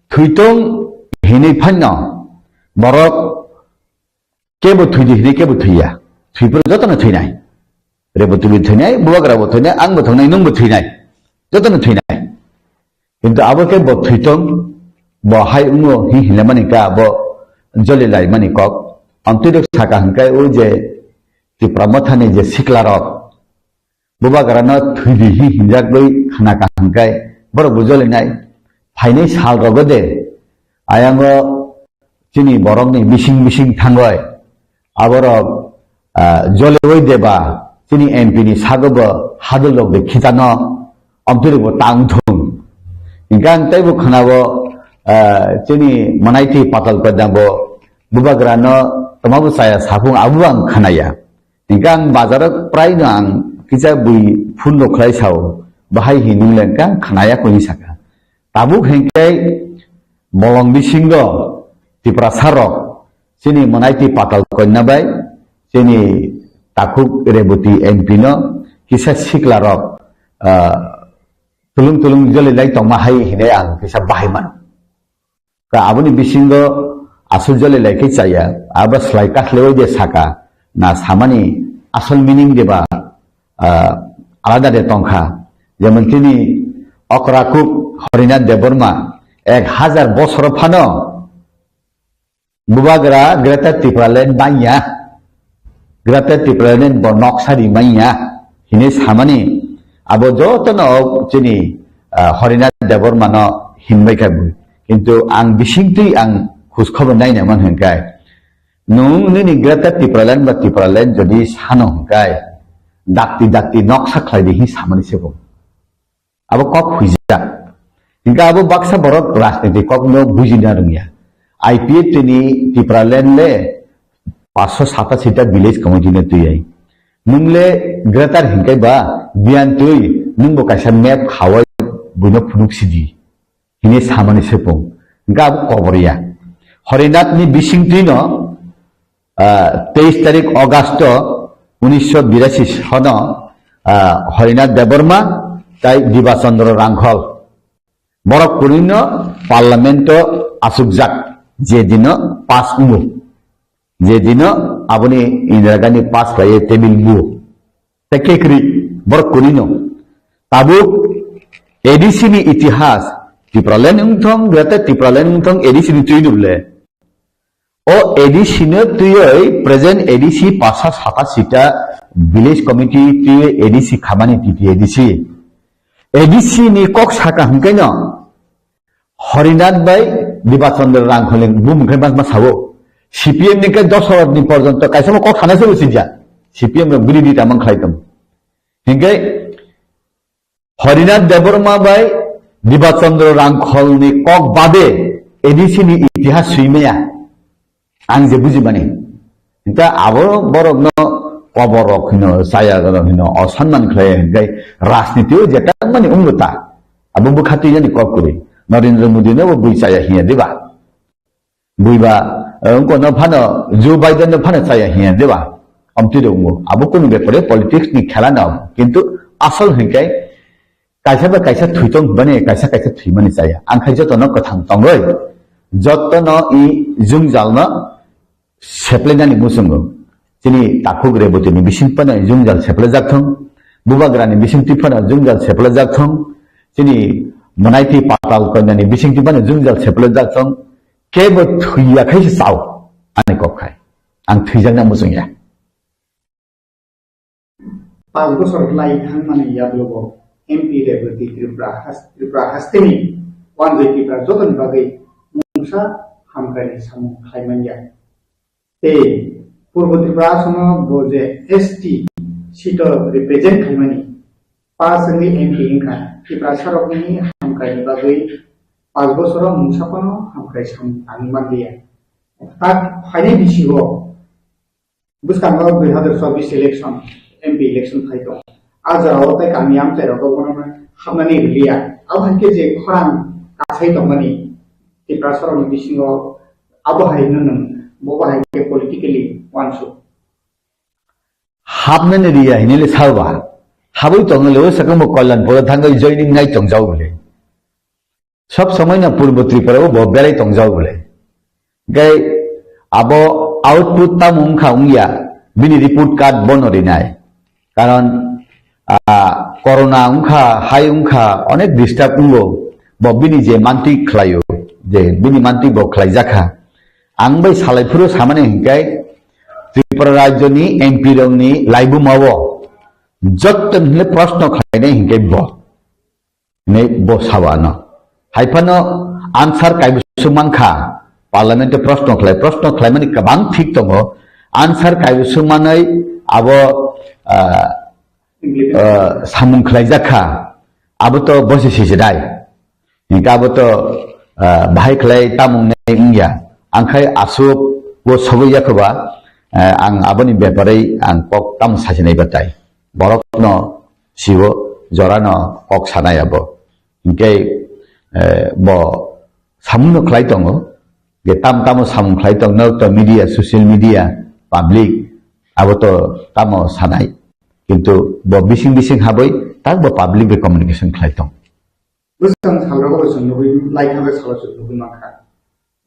thwitong hinwi phanno borok kebo thwidi hinwi kebo thwiya. Thwipro jotono thwinai. Rebati bo thwinai, bubagra bo thwinai, ang bo thwngnai, nung bo thwinai. Jotono thwinai. Kintu abo khe bo thwitong, bo hai wngo hi hinlaimani ka abo joli laimani kok. Amtwi rok saka hwnkai o je Tipra Mothani je sikla rok. Bubagrano thwidi hi hinjakgwi khna kaham khe borok bo jolinai. Phainai sal rogo de, ayango chini borokni bising bising thangoi. Aborok, ah, joliwi deba chini M P ni sago bo hadul rok de khitano. Omtwi rokbo tang thung. Hingke ang teibo khwnabo, ah, chini manaiti patal kodang bo bubagrano twmabo chaya saphung abo ang khwnaya. Hingke ang bazaro praino ang kisa bui phone rok khlai sao, bahai hinwi lengka khnaya koi saka. Tabuk hingke bolong bisingo Tiprasa rok chini manaiti patal konna bai chini takhuk Reboti M P no kisa sikla rok, ah, tulung tulung joli lai tongma hai hinai ang kisa bahai mano. Ka aboni bisingo aswk jole lai khe chaya, abo slai kakhleui de saka, na samani asol meaning de ba, ah, alada de tongkha. Jemon tini okra kuk Harinath Debbarma ek hajar bosor phano bubagra Greater Tipraland banya. Greater Tipraland bo noksa rimanya hinwi samani abo jotono chini, ah, Harinath Debbarmano hinbai kha bui. Kintu ang bisingtwi ang khujkhobor naina man hwnkhe, nwng nini Greater Tipraland ba Tipraland jodi sano hwnkhe, dakti dakti noksa khlai di hin samani se bo. Abo kok huijak. Hingke abo baksa borok rajniti kokno bujina rwngya. I P F T ni Tipraland le paanch sho satasita village committee no twi ai. Nwng le greater hingke ba biyan twi nwng bo kaisa map khawai buino phunuk sidi. Hini samani sepung. Hingke abo kobor ya. Harinath ni bising twi no ah, teis tarik August unisho birasi sono, ah, Harinath Debbarma tai Diba Chandra Rangkhol. Borok kuni no parliament o asukjak, je dino pass wngo. Je dino aboni Indira Gandhi pass khlaiye table bo. Tei kekri borok kuni no. Tabuk A D C ni itihas, Tipraland wngthong, Greater Tipraland wngthong, A D C ni twi no le. O A D C no twiwi present A D C paanch sho satasita village committee twiwi A D C khamani T T A D C. A D C ni kok saka hwnkhe no Harinath bai Diba Chandra Rangkhol ni bumung khai ma sao. C P M ni khe dos hajar ni porjonto kaisa mo kok sana se usi ja. C P M rok bini di tamang khlai tong. Hingke Harinath Debbarma bai Diba Chandra Rangkhol ni kok bade A D C ni itihas swi maya. Ang je buji mani. Hinta abo borok no kobor rok hino, chaya rok hino, osanman khlai hinkai rajniti o je tang mani wngbo ta. Abo bwkha twi yani kok kwrwi. Narendra Modi no bo bui chaya hiya diba? Buiba, eh, wngko no phano Joe Biden no phano chaya hiya, diba? Omtwi rok wngo. Abo kunu bepare politics ni khela no. Kintu asol hinkai kaisa ba kaisa thwi tong bani, kaisa kaisa thwi mani chaya. Ang khai joto no kwthang tongoi. Joto no i jwngjal no seple nani muchungo. Chini takhuk Reboti ni bising phano jwngjal seple jak thong. Bubagra ni bising twi phano jwngjal seple jak thong. Chini manaiti patal koina ni bising twi phano jwngjal seple jak thong. Kebo thwiya khai se chao, ani kok khai. Ang thwijakna muchungya. Panch bochor lai thangmani yagulo bo M P Reboti Tripura has-, Tripura hasteni wanjwi Tripura jotoni bagwi mungsa hamkrai samung khlai manya. Tei Purbo Tripura aswkno bo je S T seat o represent khlaimani pass wngwi M P wngkha. Tiprasarokni hamkraini bagwi panch bochoro mungsa phano hamkrai samung tangwi manliya. Tak phainai bisingo bwskango dui hazar chobbish election, M P election phai tongo. A jorao tei kami amchai rok bono hamnani rwliya. Abo hai khe je khorang kasai tongmani Tiprasarokni bisingo abo hai no nwng, bo bo hai khe politically uansuk. Hapnani riya hinile salba. Habwi tongno le o sakamo Kalyanpur thangwi joining nai tongjao bole. Sob somoi no Purbo Tripura o bo belai tongjao bole. Gai abo output tamo wngkha wngya, bini report card bono rinai. Karon, ah, corona wngkha, hai wngkha, onek disturb wngo. Bo bini je mantwi khlaio, je bini mantwi bo khlaijakha. Ang bai salai phuru samani hinkai Tripura rajyo ni M P rok ni laibuma o jotto hinle proshno khlainai hinkai bo. Hinwi bo sao ano. Hai phano answer kaibo swk mankha, parliament o proshno khlai, proshno khlaimani kwbang thik tongo, answer kaibo swk manwi abo, ah, ah, samung khlaijakha. Abo to bosi sisi dai. Hingke abo to, ah, bahai khlai tamung nai wngya. Angkhai aswk o sogwi yakhoba, ah, ang aboni bepare ang kok tamo sasinai batai. Borok no siwo jora no kok sanai abo. Hingke, eh, bo samung no khlai tongo. Je tam tamo samung khlai tong no to media, social media, public abo to tamo sanai. Kintu bo bising bising haboi tak bo public bai communication khlai tong. Bwswng salrogo bo chwng nugwi, lai thangwi salo chwng nugwi mankha.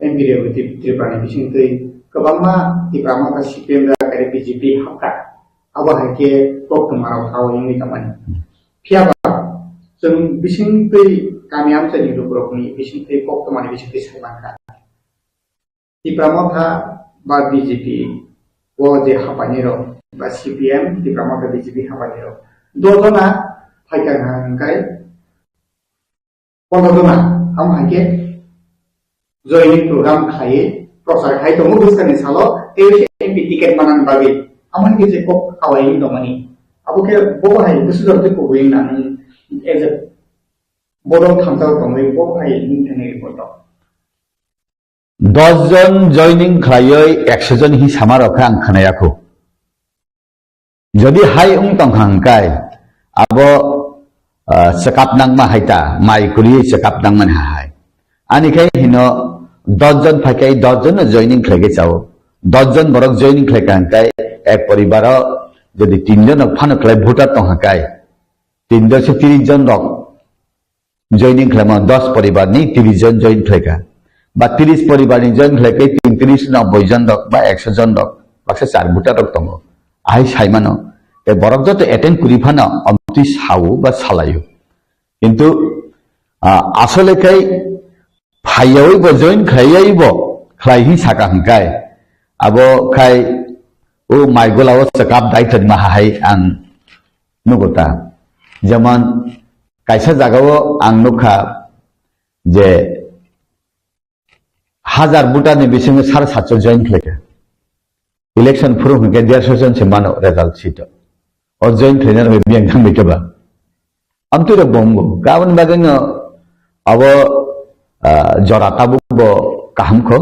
M P rok Tri-, Tripura ni bisingtwi kwbangma Tipra Motha C P M da kare B J P hapkha. Abo hai khe koktwma rok ha wngwi tongmani. Phiya ba chwng bisingtwi kami amchaini lukurokni bisingtwi koktwmani bisingtwi sai mankha. Tipra Motha ba B J P o je hapainai rok ba C P M, Tipra Motha B J P hapainai rok. Dojona phaikha hingkai pondro jona, amo hai khe joining program khlaiwi prochar khai tongo bwskangni salo, tei M P ticket manani bagwi. Amo hai khe je kok kawai wng tongmani. Abo khe bo hai bwswk jora tei kubui wng nang as a bodol thamsa tongwi bo hai wng thangwi report rok. Dos jon joining khlaiwi ekso jon hi sama rok khe ang khwnayakho. Jodi hai wng tongkha hwnkhe abo, ah, chekap nangma hai ta, mai kwrwi chekap nangmani hai. Ani khe hino dos jon phai khe dos jon no joining khlai khe chao. Dos jon borok joining khlai kha hwnkhe ek poribaro jodi tin jon rok phano khlai voter tong hwnkhe tin dos se tris jon rok joining khlaima dos poribar ni tris jon join khlaikha. Ba tris poribar ni join khlaikai tin tris nobboi jon rok ba ekso jon rok baksa char buta rok tongo. Ahai saimano tei borok joto attend kuri phano omtwi sao ba salaio. Kintu, ah, asole khai phaiyawi bo join khlaiyawi bo khlai hi saka hwnkhe abo khai o maigula o chekap dai tongma hai ang nugo ta. Jemon kaisa jagao ang nukha je hajar voter ni bisingo sare satso join khlaikha. Election phuru hwnkhe derso jon se mano result sheet o. O join khlaina rwgwi biyang thangbai khe ba. Amtwi rok bo wngo. Kaboni bagwi no abo, ah, jora tabuk bo kaham kho.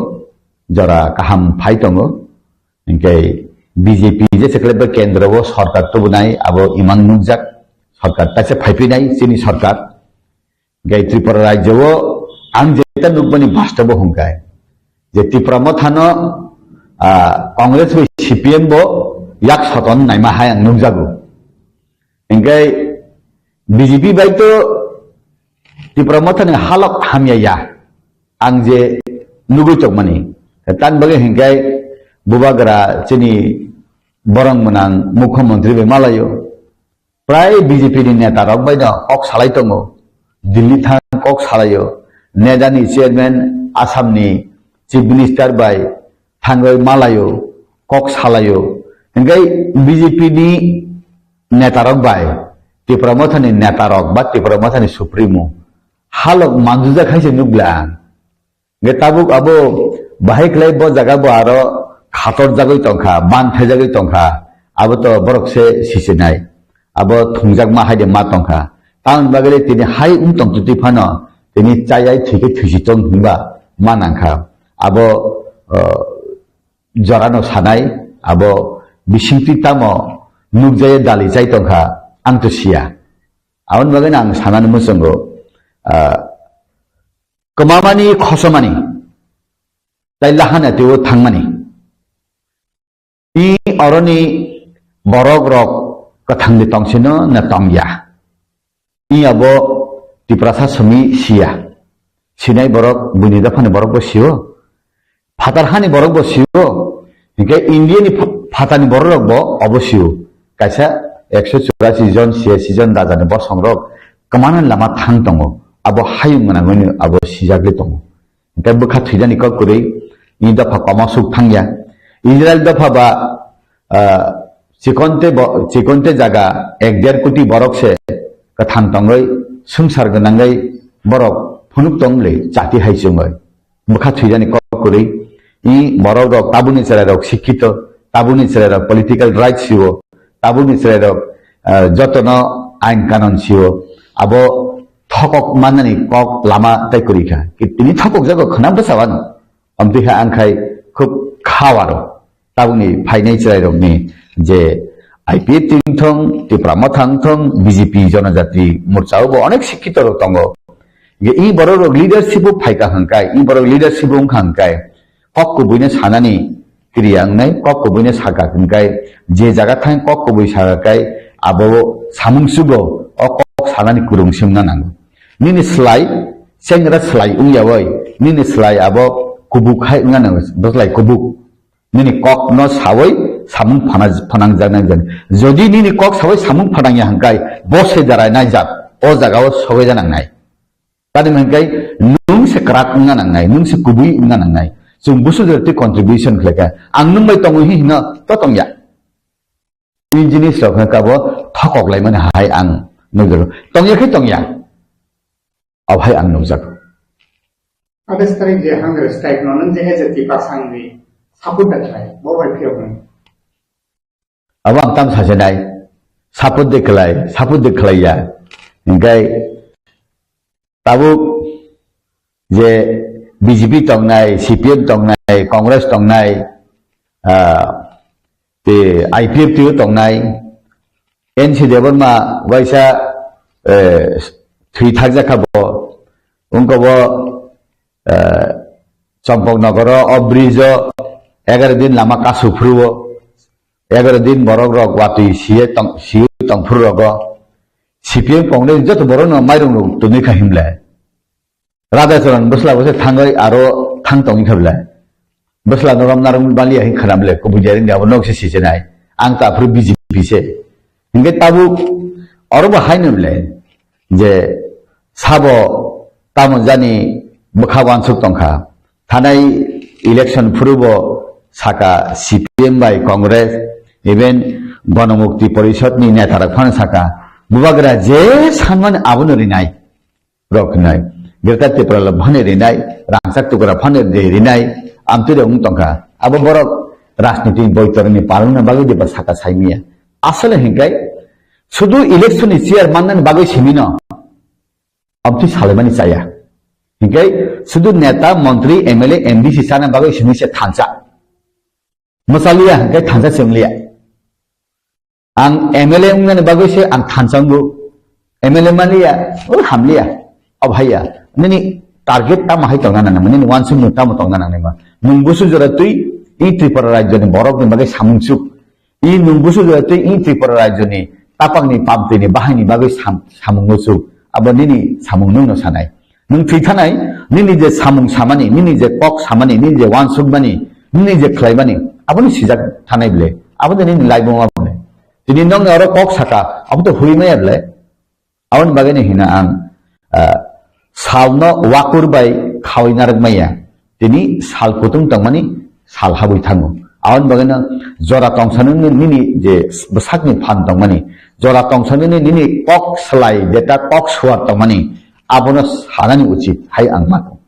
Jora kaham phai tongo. Hingke B J P je se khlai ba kendro o sorkar tubunai abo imang nukjak. Sorkar ta se phaipinai chini sorkar. Gai Tripura rajyo o ang jeta nukmani bastobo hwnkhe je Tipra Mothano, ah, Congress bai C P M bo yak soton naima hai ang nukjago. Hingke B J P bai to Tipra Mothani halok hamya ya ang je nugui tongmani. Tan bagwi hingke bubagra chini borong mwnang mukhyamantri bai malayo. Prai B J P ni neta rok bai no kok salai tongo. Delhi thang kok salaio. NEDA ni chairman, Assam ni chief minister bai thangwi malaio, kok salaio. Hingke B J P ni neta rok bai, Tipra Motha ni neta rok ba Tipra Motha ni supremo halok manjujak hai se nukla ang. Hingke tabuk abo bahai khlai bo jaga bo aro khator jagwi tongkha, ban thaijagwi tongkha, abo to borok se sisinai, abo thungjakma hai de ma tongkha. Tamoni bagwi le tini hai wng tong twtwi phano tini chayai thwikhe thwisi tong hinba ma nangkha. Abo, o, jorano sanai, abo bisingtwi tamo nukjaya dali chai tongkha, ang to siya. Aboni bagwi ang sanani muchungo, ah, kwmamani khosomani, tai lahana teibo thangmani. I oroni borok rok kwthangni tongsino na tongya. I abo Tiprasa simi siya. Sinai borok, buini dophani borok bo sio. Phatar hani borok bo sio, hinkhe India ni pha-, phatani borok rok bo obo sio. Kaisa ekso churasi jon, siyasi jon rajani bosong rok kwmana lama thang tongo. Abo hayung gwnangwi abo sijagwi tongo. Hinkhe bwkha thwijani kok kwrwi ni dopha komo suk thangya. Israel dopha ba, ah, chikonte bo, chikonte jaga ek der koti borok se kwthang tongwi swngchar gwnangwi borok phunuk tong le chati hai chumwi. Bwkha thwijani kok kwrwi, i borok rok tabukni chwrai rok sikkito, tabukni chwrai rok political rights sio, tabukni chwrai rok, ah, jotono ain kanon sio, abo thokok mannani kok lama tei kwrwi kha. Tini thokok jago khna bwsa wano. Amtwi kha ang khai khub kha waro. Tabukni phainai chwrairokni je I P F T wngthong, Tipra Motha wngthong, B J P Jonojati Morcha o bo onek sikkhitorok tongo. Ge i bororok leadership o phaikha hwnkhai, i borok leadership o wngkha hwnkhai, kok kubuino sanani kriya wngnai, kok kubuino sakha hwnkhai, je jaga thang kok kubui sakha khai, abo samung sugo, o kok sanani kwrwng se wngna nango. Nini slai, chengra slai wngya bai, nini slai abo kubuk hai wngna nango, bwslai kubuk. Nini kok no sawi samung phana-, phanangjaknai jan. Jodi nini kok sawi samung phanangya hwnkhai, bo se jarai naijak, o jaga o sogwi janangnai. Tani hwnkhai nwng se kwrak wngna nangnai, nwng se kubui wngna nangnai. Chwng busu jora twi contribution khlaikha. Ang nwng bai tongo hi hino to tongya. I jinis rok hwnkhai bo thokok laimani hai ang nukjago. Tongya khe tongya. Abo hai ang nukjago. Adas tarik je hunger strike no nang je as a Tiprasani support da khlai, bo bai phiyok nang. Abo ang tam sajenai, support de khlai, support de khlai ya. Hingkai tabuk je B J P tongnai, C P M tongnai, Congress tongnai, ah, te I P F T o tongnai, N C Debbarma waisa, eh, thwi thakjak kha bo, wngkha bo, eh, Champaknagar o, o bridge o egaroh din lama kasu phuru o, egaroh din borok rok watwi siye tong, siye tong phuru rogo, C P M Congress joto borok no mairung rok twnwi kha himle. Radhacharan bwsla bwsla thangwi aro thang tongwi kha bwle. Bwsla no rom narwk baliya hin khana bwle, kubui jari ni abo nok se sichinai. Ang ta aphuru B J P se. Hinkhe tabuk oro bo haino bwle je sabo tamo jani bwkha wansuk tongkha. Thanai election phuru bo saka C P M bai Congress, even Ganamukti Porishad ni neta rok phano saka, bubagra je sanmani abono rinai. Rok hinai. Greater Tipraland phano rinai, rangchak tukra phano de rinai, amtwi rok wng tongkha. Abo borok rajniti boitorni palna bagwi diba saka saimiya. Asole hinkai sudu election ni chair mannani bagwi simino amtwi salaimani chaya. Hinkai sudu neta, montri, M L A, M D C sana bagwi simi se thansa. Mwchaliya hinkai thansa se wngliya. Ang M L A wngnani bagwi se ang thansa wngo. M L A manliya, o hamliya, o bhaiya. Nini target tamo hai tongna nangma, nini wansukmung tamo tongna nangma. Nwng busu jora twi i Tripura rajyoni borokni bagwi samung suk. I nwng busu jora twi i Tripura rajyoni tapakni pamtwini bahaini bagwi sam-, samung suk. Abo nini samung nwngno sanai. Nwng thwi thanai, nini je samung samani, nini je kok samani, nini je wansukmani, nini je khlaimani, aboni sijak thanai bwle. Abo de nini laibuma bwle. Tini nokni oro kok saka, abo to huri maya bwle. Aboni bagwi no hino ang, ah, salno wakur bai khawi narwk maya. Tini sal kutung tongmani sal habwi thango. Aboni bagwi no jora tongsanini nini je bwsakni phan tongmani, jora tongsanini nini kok slai jeta kok suar tongmani, abono sanani uchit hai ang mano.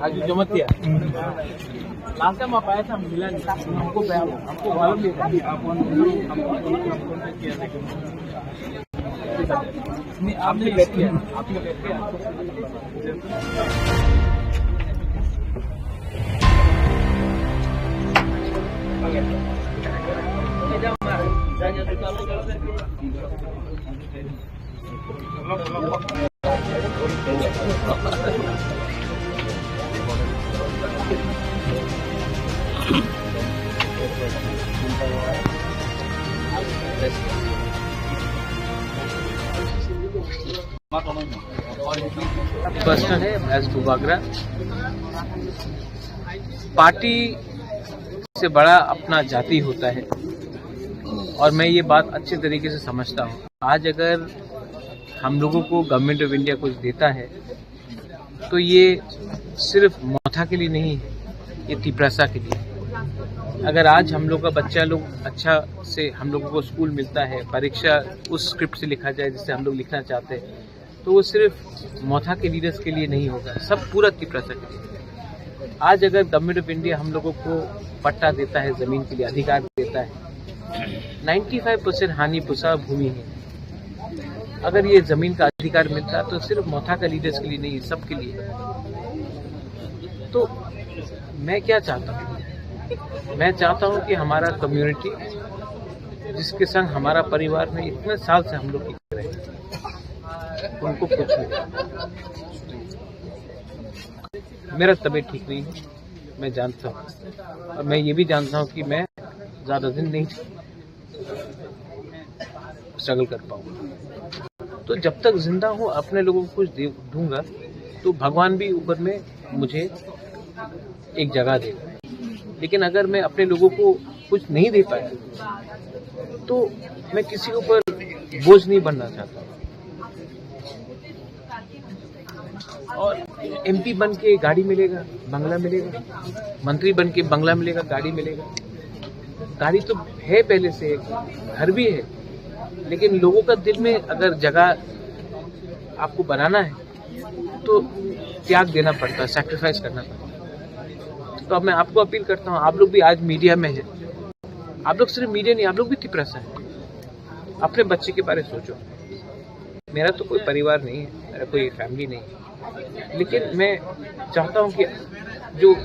आज जमा किया। Last time आप आया था, मिला नहीं। हमको, हमको मालूम नहीं था। नहीं, आपने लेट किया, आपने लेट किया। पर्सनल है, एज बुबागरा। पार्टी से बड़ा अपना जाति होता है, और मैं ये बात अच्छे तरीके से समझता हूँ। आज अगर हम लोगों को गवर्नमेंट ऑफ इंडिया कुछ देता है, तो ये सिर्फ मोथा के लिए नहीं है, ये तिपरासा के लिए। अगर आज हम लोग का बच्चा लोग अच्छा से, हम लोगों को स्कूल मिलता है, परीक्षा उस स्क्रिप्ट से लिखा जाए जिससे हम लोग लिखना चाहते हैं, तो वो सिर्फ मोथा के लीडर्स के लिए नहीं होगा, सब पूरा तिपरासा के लिए। आज अगर गवर्नमेंट ऑफ इंडिया हम लोगों को पट्टा देता है, जमीन के लिए अधिकार देता है, नाइन्टी फाइव परसेंट हानि पुसा भूमि है। अगर ये जमीन का अधिकार मिलता तो सिर्फ मोथा का लीडर्स के लिए नहीं, सबके लिए। तो मैं क्या चाहता हूँ, मैं चाहता हूँ कि हमारा कम्युनिटी, जिसके संग हमारा परिवार में इतने साल से हम लोग टिके रहे, उनको कुछ नहीं। मेरा तबीयत ठीक नहीं है, मैं जानता हूँ, और मैं ये भी जानता हूँ कि मैं ज़्यादा दिन नहीं स्ट्रगल कर पाऊँ। तो जब तक जिंदा हूँ, अपने लोगों को कुछ दे दूंगा, तो भगवान भी ऊपर में मुझे एक जगह देगा। लेकिन अगर मैं अपने लोगों को कुछ नहीं दे पाया, तो मैं किसी के ऊपर बोझ नहीं बनना चाहता। और एमपी बन के गाड़ी मिलेगा, बंगला मिलेगा, मंत्री बन के बंगला मिलेगा, गाड़ी मिलेगा। गाड़ी तो है पहले से, घर भी है, लेकिन लोगों का दिल में अगर जगह आपको बनाना है, तो त्याग देना पड़ता है, सैक्रिफाइस करना पड़ता है। तो अब मैं आपको अपील करता हूँ, आप लोग भी आज मीडिया में हैं, आप लोग सिर्फ मीडिया नहीं, आप लोग भी तिपरासा है। अपने बच्चे के बारे में सोचो। मेरा तो कोई परिवार नहीं है, मेरा कोई फैमिली नहीं है, लेकिन मैं चाहता हूँ कि जो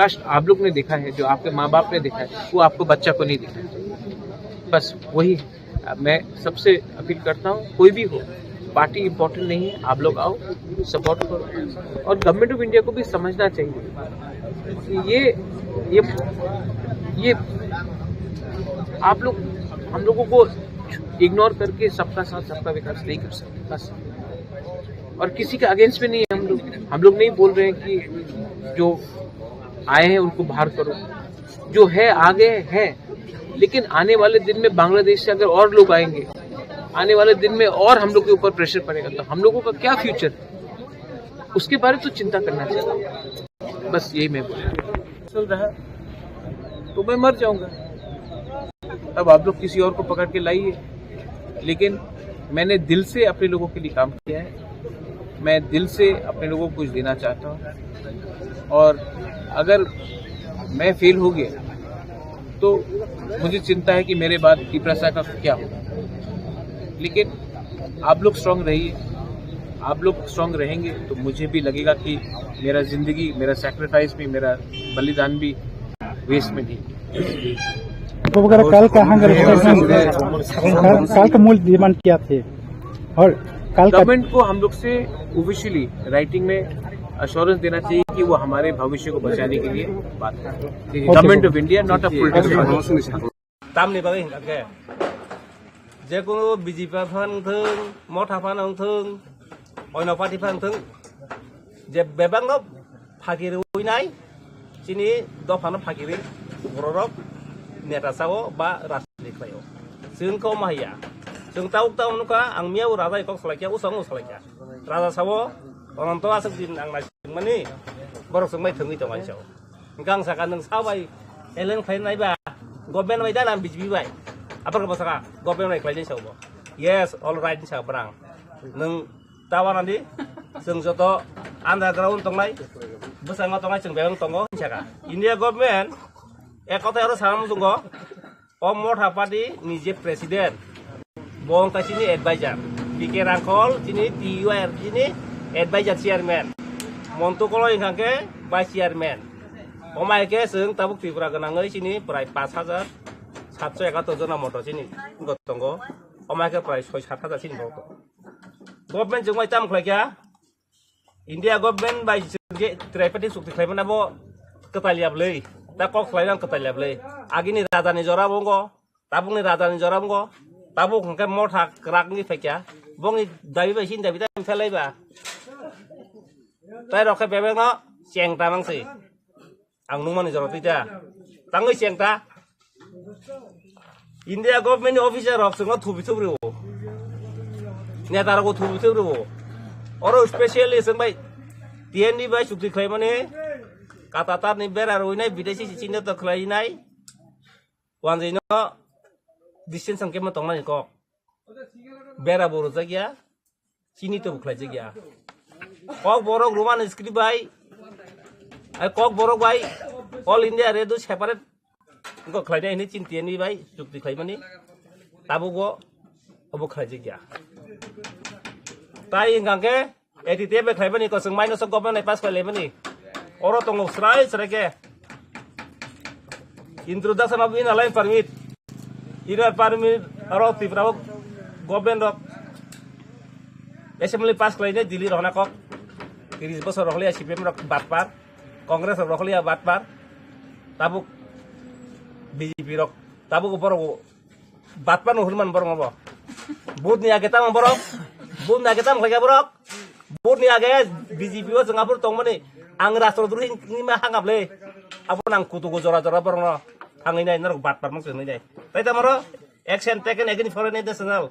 कष्ट आप लोग ने देखा है, जो आपके माँ बाप ने देखा है, वो आपको बच्चा को नहीं दिखाना चाहिए। बस वही है। मैं सबसे अपील करता हूँ, कोई भी हो, पार्टी इंपॉर्टेंट नहीं है, आप लोग आओ, सपोर्ट करो। और गवर्नमेंट ऑफ इंडिया को भी समझना चाहिए कि ये ये ये आप लोग हम लोगों को इग्नोर करके सबका साथ सबका विकास नहीं कर सकते बस। और किसी के अगेंस्ट में नहीं है हम लोग। हम लोग नहीं बोल रहे हैं कि जो आए हैं उनको बाहर करो, जो है आगे हैं, लेकिन आने वाले दिन में बांग्लादेश से अगर और लोग आएंगे, आने वाले दिन में और हम लोग के ऊपर प्रेशर पड़ेगा, तो हम लोगों का क्या फ्यूचर, उसके बारे में तो चिंता करना चाहिए। बस यही मैं बोल रहा हूँ। चल रहा है, तो मैं मर जाऊंगा। अब आप लोग किसी और को पकड़ के लाइए, लेकिन मैंने दिल से अपने लोगों के लिए काम किया है। मैं दिल से अपने लोगों को कुछ देना चाहता हूँ, और अगर मैं फेल हो गया तो मुझे चिंता है कि मेरे बाद तिपरासा का क्या होगा। लेकिन आप लोग स्ट्रांग रहिए, आप लोग स्ट्रांग रहेंगे तो मुझे भी लगेगा कि मेरा जिंदगी, मेरा सैक्रिफाइस भी, मेरा बलिदान भी वेस्ट में नहीं। बुबागरा, कल का हंगर स्ट्राइक, कल, कल का मूल डिमांड क्या थे? और कल का गवर्नमेंट को हम लोग से ऑफिशियली राइटिंग में अश्योरेंस देना चाहिए कि वो हमारे भविष्य को बचाने के लिए बात करें। Government of India, not a political. Tamni bagwi hwnkha khe, jekunu B J P phan wngthung, Motha phan wngthung, oino party phan wngthung, je bebakno phakirwi nai, chini dophano phakirwi bororok neta sao ba rajniti khlaio. Chwng kok ma haiya. Chwng tabuk tabuk nukha, ang miyao raja kok salaikha, usang salaikha. Raja sao, Ononto aswk din ang naisingmani, borok chwng bai thwngwi tongo ani sao. Hwnkhe ang saka, nwng sa bai alliance khlai nai ba, government bai da na B J P bai? Aphar khe bo saka, government bai khlai nai sa bo. Yes, all right sa brang. Nwng ta wana di, chwng joto underground tongnai, bwskango tongnai, chwng bebak tongo, hinwi saka. India government ek kothai aro sana muchungo, o Motha party ni je president, bo wngkha chini advisor. P K Rangkhol chini T U R chini advisor chairman. Montu Koloi hwnkha khe vice chairman. Omai khe chwng tabuk Tripura gwnangwi chini prai pash hajar satso ekattor jona moto chini tongo. Omai khe prai soi sat hajar chini borok tongo. Government chwng bai tamo khlai kha? India government bai je tripartite chukti khlaimani abo kwtal ya bwlwi, ta kok khlaimani kwtal ya bwlwi. Agini raja ni jora bo wngkha, tabukni raja ni jora bo wngkha, tabuk hwnkhe Motha kwrak wngwi phaikha, bongni dabi bai chini dabi ta phelai ba. Tai rok khe bebak no cheng ta mang se. Ang nungmani jora twi ta. Tangwi cheng ta. India government ni officer rok chwngno thubi thubi rwo. Neta rokbo thubi thubi rwo. Oro specially chwng bai T N D bai chukti khlaimani kata tar ni bera rwinai bideshi si chinta to khlainai. Wanjwi no distance ang kemo tongnani kok. Bera bo rwjak ya, chini to bukhlai jak ya. Kok borok Roman script bai, ai kok borok bai, All India Radio separate ko khlai dai ni chinti ani bai, chukti khlai mani. Tabuk bo obo khlai jak ya. Tai hwnkha khe, A T T F bai khlaimani kosong minus o government bai pass khlai laimani. Oro tongo srai srai khe. Introduction of Inner Line Permit. Inner Permit aro Tripura o government rok assembly pass khlainai Delhi rohna kok. Tiris bosor rohliya C P M rok batpar. Congress rok rohliya batpar. Tabuk B J P rok. Tabuk borok Batpar no hwnman borok obo. Vote ni age tamo borok. Vote ni age tamo khlaikha borok. Vote ni age B J P o chwng aphuru tongmani. Ang rastro duri hini ma hangable. Abo nang kutugo jora jora borok no. Thangwi nai norok batpar mang chwngwi nai. Tai tamo ro action taken against foreign national.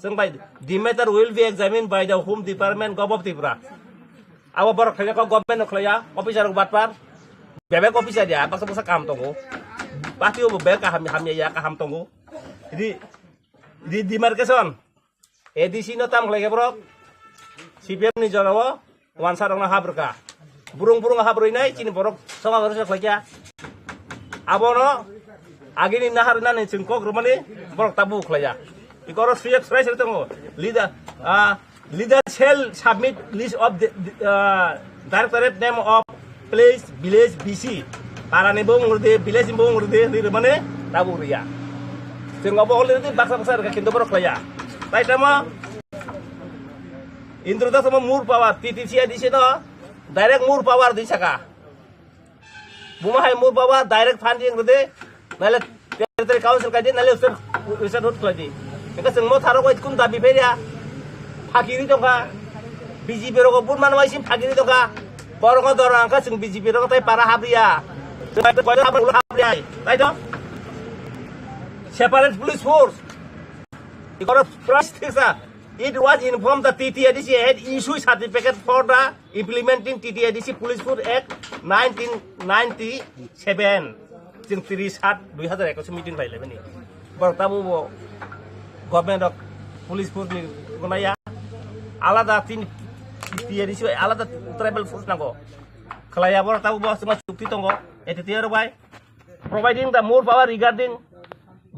Chwng bai the matter will be examined by the Home Department, Govt of Tripura. Abo borok khlaikha kok government no khlaiya, officer rok batpar. Bebek officer ya, baksa baksa kaham tongo. Party o bo bebek kaham, hamya ya, kaham tongo. Di, di demarcation. A D C no tam khlai khe borok. C P M ni jora o wansa rok no hap rwkha. Burung burung hap rwinai chini borok songha gari khlai kha. Abono agini nahar nani chwng kok rwmani borok tabu khlaiya. Ikoro suyek srai srai tongo. Leader, ah, leader shall submit list of the, uh, directorate name of place, village, V C. Para ni bung rwdi, village ni bung rwdi, hinwi rwmani tabu rwya. Chwng obo already baksa baksa rwkha, kintu borok khlaiya. Tai tamo Indra Das tamo more power, T T C A D C no direct more power di saka. Buma hai more power direct funding rwdi, naile territory council kaidi, naile website, website road khlaidi. Engkha chwng mo tharo bai kun dabi pheria. Phakiri tongkha. B J P rogo bun manwai sim phakiri tongkha. Borok no doro angkha chwng B J P rogo tai para habriya. Chwng tai koila habriya. Tai to. Separate police force. Ikoro price thiksa. It was informed that T T A D C had issued certificate for the implementing T T A D C Police Force Act nineteen ninety-seven. Chwng tris sat dui hazar ekwis meeting bai laimani. Borok tabo bo government rok police force ni gonaya. Alada tin T T A D C bai alada tribal force nango. Khlaiya borok tabo bo chuma chukti tongo. A T T A rok bai. Providing the more power regarding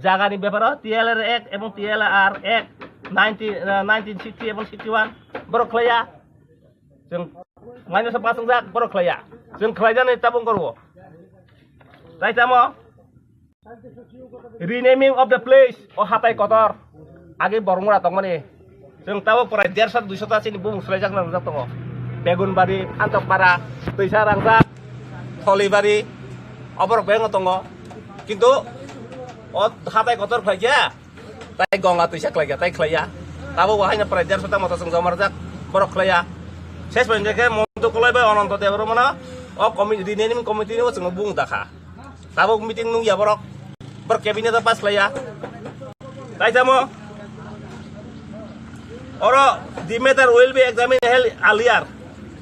jagani beparo T L R Act ebong T L R Act nineteen, uh, nineteen sixty ebong sixty-one borok khlaiya. Chwng minus o pasang jak borok khlaiya. Chwng khlaijani tabung korbo. Tai tamo renaming of the place o hatai kotor age bormura tongmani. Chwng tabuk prai derso duiso ta chini bumung swlaijakna wngjak tongo. Begunbari, Antokpara, Twisa Rangjak, Tholibari, oborok bebakno tongo. Kintu o hatai kotor khlaikha, tai Ganga Twisa khlaikha, tai khlaiya. Tabuk bo haino prai derso ta moto chwng joma rwjak, borok khlaiya. Ses pore khe Montu Koloi bai Ononto Debbarmano o committee, renaming committee ni o chwngno bumung dakha. Tabuk meeting nungya borok. Borok cabinet o pass khlaiya. Tai tamo. Oro the matter will be examined held earlier.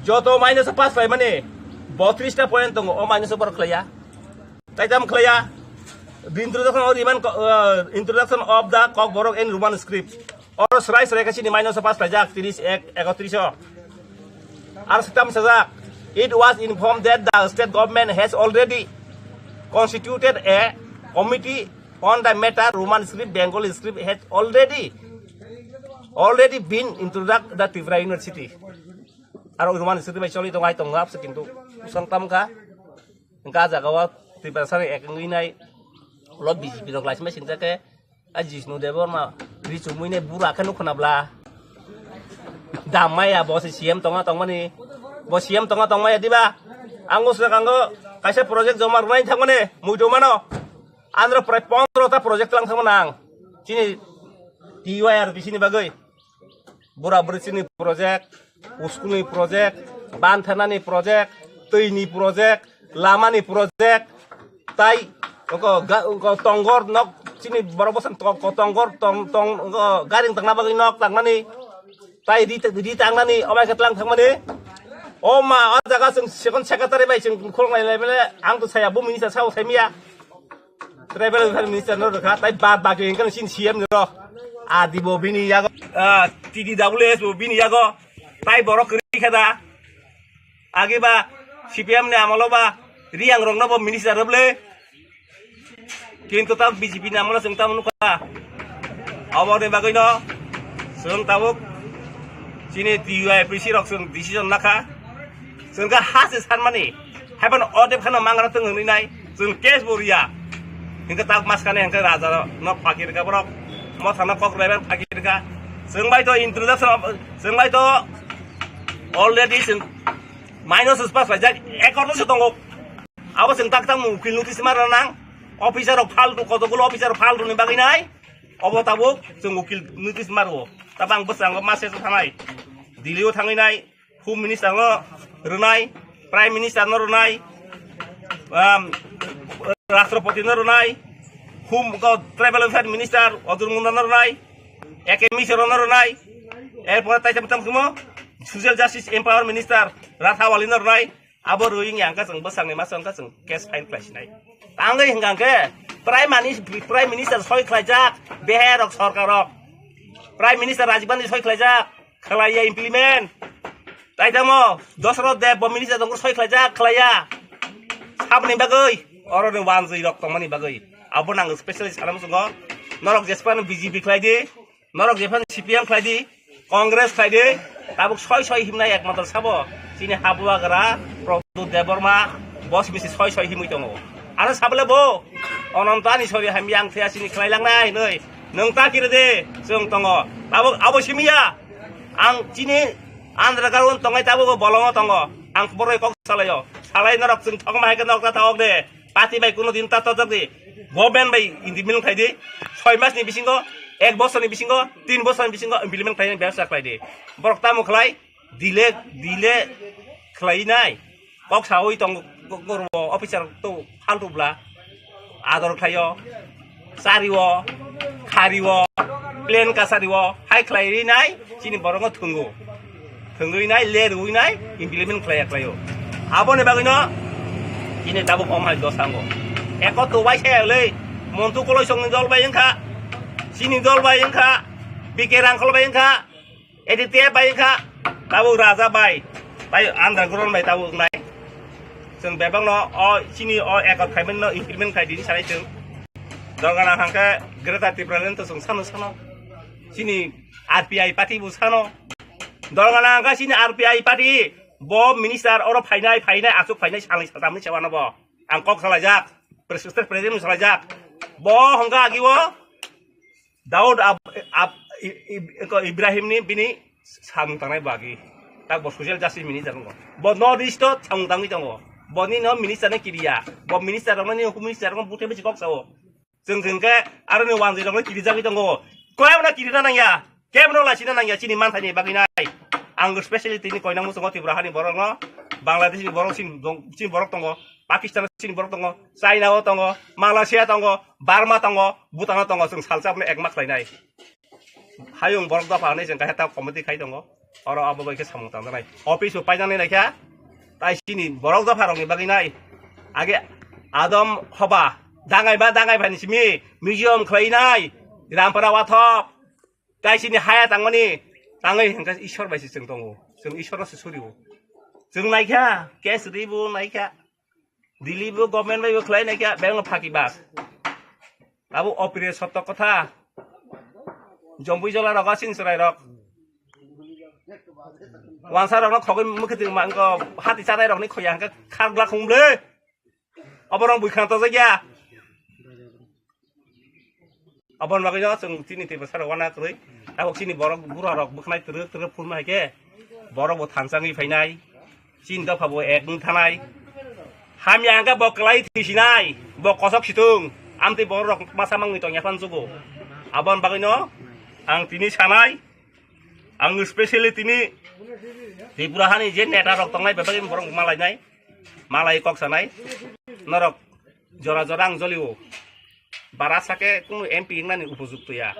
Joto minus o pass khlaimani. Botris ta point tongo, o minus o borok khlaiya. Taitam khlaiya. The introduction of Roman co-, uh, introduction of the Kokborok in Roman script. Oro srai srai khe chini minus o pass khlaijak, tris ek, ekotris o. Ar setam sajak, it was informed that the state government has already constituted a committee on the matter. Roman script, Bengali script has already, already been introduced the Tripura University. Aro Roman script bai choli tongo, hai tongo, apse kintu usang tam kha. Hingke ah jaga o Tiprasa ni ek wngwi nai, ulo B J P rok laisima singjak khe, a Jishnu Debbarma ri chumui nai bura khe nukho na bla. Dam maya bo se C M tongo tongmani, bo C M tongo tongmaya diba? Ang usna kango kaisa project joma rwnai thangmani, muitu mano. Andro prai pondro ta project lang thangmani ang. Chini T Y R B C ni bagwi. Bura buri chini project, school ni project, banthanani project, twi ni project, lama ni project, tai oko ga-, oko tongor nok chini borok bwsang to-, ko tongor tong, tong, oko garing tangna bagwi nok tangnani, tai ri, ri tangnani, obai khe tlang thangmani. O ma, o jaga chwng second secretary bai chwng khulok lai lai mele, ang to saya bo minister sao sai miya. Tribal welfare minister no rwkha, tai bad baki hingkhe chini C M ni rok. Adi bo bini yago, ah, T D W S bo bini yago. Tai borok kwrwi khe da. Age ba C P M ni amolo ba Riyang rok no bo minister rwble. Kintu ta B J P ni amolo chwng tamo nukha. Aboni bagwi no chwng tabuk chini T Y P C rok chwng decision nakha. Chwng khe ha se sanmani, haiphano o dep kheno mangra tong hwnwi nai, chwng case bo riya. Hingkhe tak maskane hingkhe raja no phakir kha borok, mothano kok rwlaiman phakir kha. Chwng bai to introduction of, chwng bai to already chwng minus pass laijak, ekor no se tongo. Abo chwng tak tak ukil notice ma rwnang, officer rok phaltu, kotogulo officer phaltu ni bagwi nai, obo tabuk chwng ukil notice ma rwo. Tabang bwskango ma se thanai, Delhi o thangwi nai, Home Minister no rwnai, Prime Minister no rwnai, um, Rashtrapati no rwnai, Home ko Tribal Welfare Minister Arjun Munda no rwnai, A K Mishra no rwnai, erpore tai tam tam khumo Social Justice Empower Minister Rathawali no rwnai, abo rwi wngya hwnkhe chwng bwsakni masa wngkha chwng case file khlai sinai. Tangwi hwnkha hwnkhe Prime Minis-, Prime Minister soi khlaijak, beherok sorkarok, Prime Minister Rajiv Gandhi soi khlaijak, khlaiya implement. Tai tamo Dosroth Deb bo minister tongkhe soi khlaijak, khlaiya. Saboni bagwi, oroni wanjwi rok tongmani bagwi. Abo nang specially sana muchungo. Norok jesphano B J P khlai di, norok jesphano C P M khlai di, Congress khlai di. Tabuk soi soi himnai ekmatro sabo. Chini habuagra Pradyut Debbarma, bos bisi soi soi himwi tongo. Ano sabole bo, Ononto ani sori hamya ang thaya chini khlai langnai hinwi. Nwng ta kiri de, chwng tongo. Tabuk abo simiya. Ang chini Andhra Ground tongnai tabuk bolongo tongo. Ang boroi kok salaio. Salai norok chwng thokma hai khe nok ta thok de. Party bai kuno din ta tojak di. Government bai implement khai di. Soi mas ni bisingo, ek bosor ni bisingo, tin bosor ni bisingo implement khai bebsa khai di. Borok tamo khlai, delay, delay khlai nai. Kok sawi tong, kok, kok, officer to phaltu bla. Ador khlaio. Chario, khario, plane kasario, hai khlai ri nai, chini borokno thwngo. Thwngwi nai, le rwi nai, implement khlai ya khlaio. Aboni bagwino chini tabuk om hai dos thango. Eko to wai se le, Montu Koloi songni dol bai wngkha, chini dol bai wngkha, B K Rangkhol bai wngkha, A D T F bai wngkha, tabuk Raja bai, tai underground bai tabuk wngnai. Chwng bebakno o chini o ekot khaimani no implement khai dini sanai chwng. Dorgana hangkhe Greater Tipraland to chwng sano sano. Chini R P I party bo sano. Dorgana hangkhe chini R P I party bo minister oro phainai, phainai, aswk phainai, salni saltamni sewano bo. Ang kok salaijak, State President salaijak. Bo hangkhe agi o Daud Ab-, Ab-, I-, I-, ko Ibrahim ni bini samung tangnai bagi. Tak bo social justice minister tongo. Bo North East o samung tangwi tongo. Boni no minister no kiriya. Bo minister rokno ni home minister rokno buthe bisi kok sao. Chwng chwng khe aro ni wanjwi rokno kiri jagwi tongo. Koyam no kirina nangya. Kebo no lachina nangya chini manthai ni bagwi nai. Ang specially tini koinang muchungo Tripura hani borok no, Bangladesh ni borok chini dong-, chini borok tongo. Pakistan chini borok tongo, China o tongo, Malaysia tongo, Burma tongo, Bhutan o tongo, chwng salsa aboni ekma khlainai. Hayung borok dopha hinwi chwng kaisa ta committee khai tongo. Oro abo bai khe samung tangjaknai. Office o painani naikha, Tai sini borok dopha rokni bagwi nai. Age Adam hoba dangai ba dangai bani simi museum khlai nai. Rampara wathok. Tai sini haya tangmani tangwi hingke Ishwar bai se chwng tongo. Chwng Ishwar no se surio. Chwng naikha, case ribo naikha. Delhi bo government bai bo khlai naikha, beng no phaki bas. Abo opire sotto kotha. Jombui jola rok, asin chwrai rok. Wansa rok no khogwi mukhe twi ma wngkho, hati chanai rok ni khoya hingke khargla khumble. Oborok bwkhang tojak ya. Aboni bagwi no chwng chini Tiprasa rok wana kwrwi. Tabok chini borok bura rok bwkhnai twrwk twrwk phunma hai khe borok bo thansa wngwi phainai. Chini dopha bo ek wng thanai. Hamya hwnkhe bo kwlai thisinai. Bo kosok situng. Amtwi borok rok masa mangwi tongya phan jugo. Aboni bagwi no ang tini sanai. Ang specially tini Tripura hani je neta rok tongnai bebak borok malainai. Malai kok sanai. Norok jora jora ang jolio. Bara sake kunu M P wngnani upojukto ya.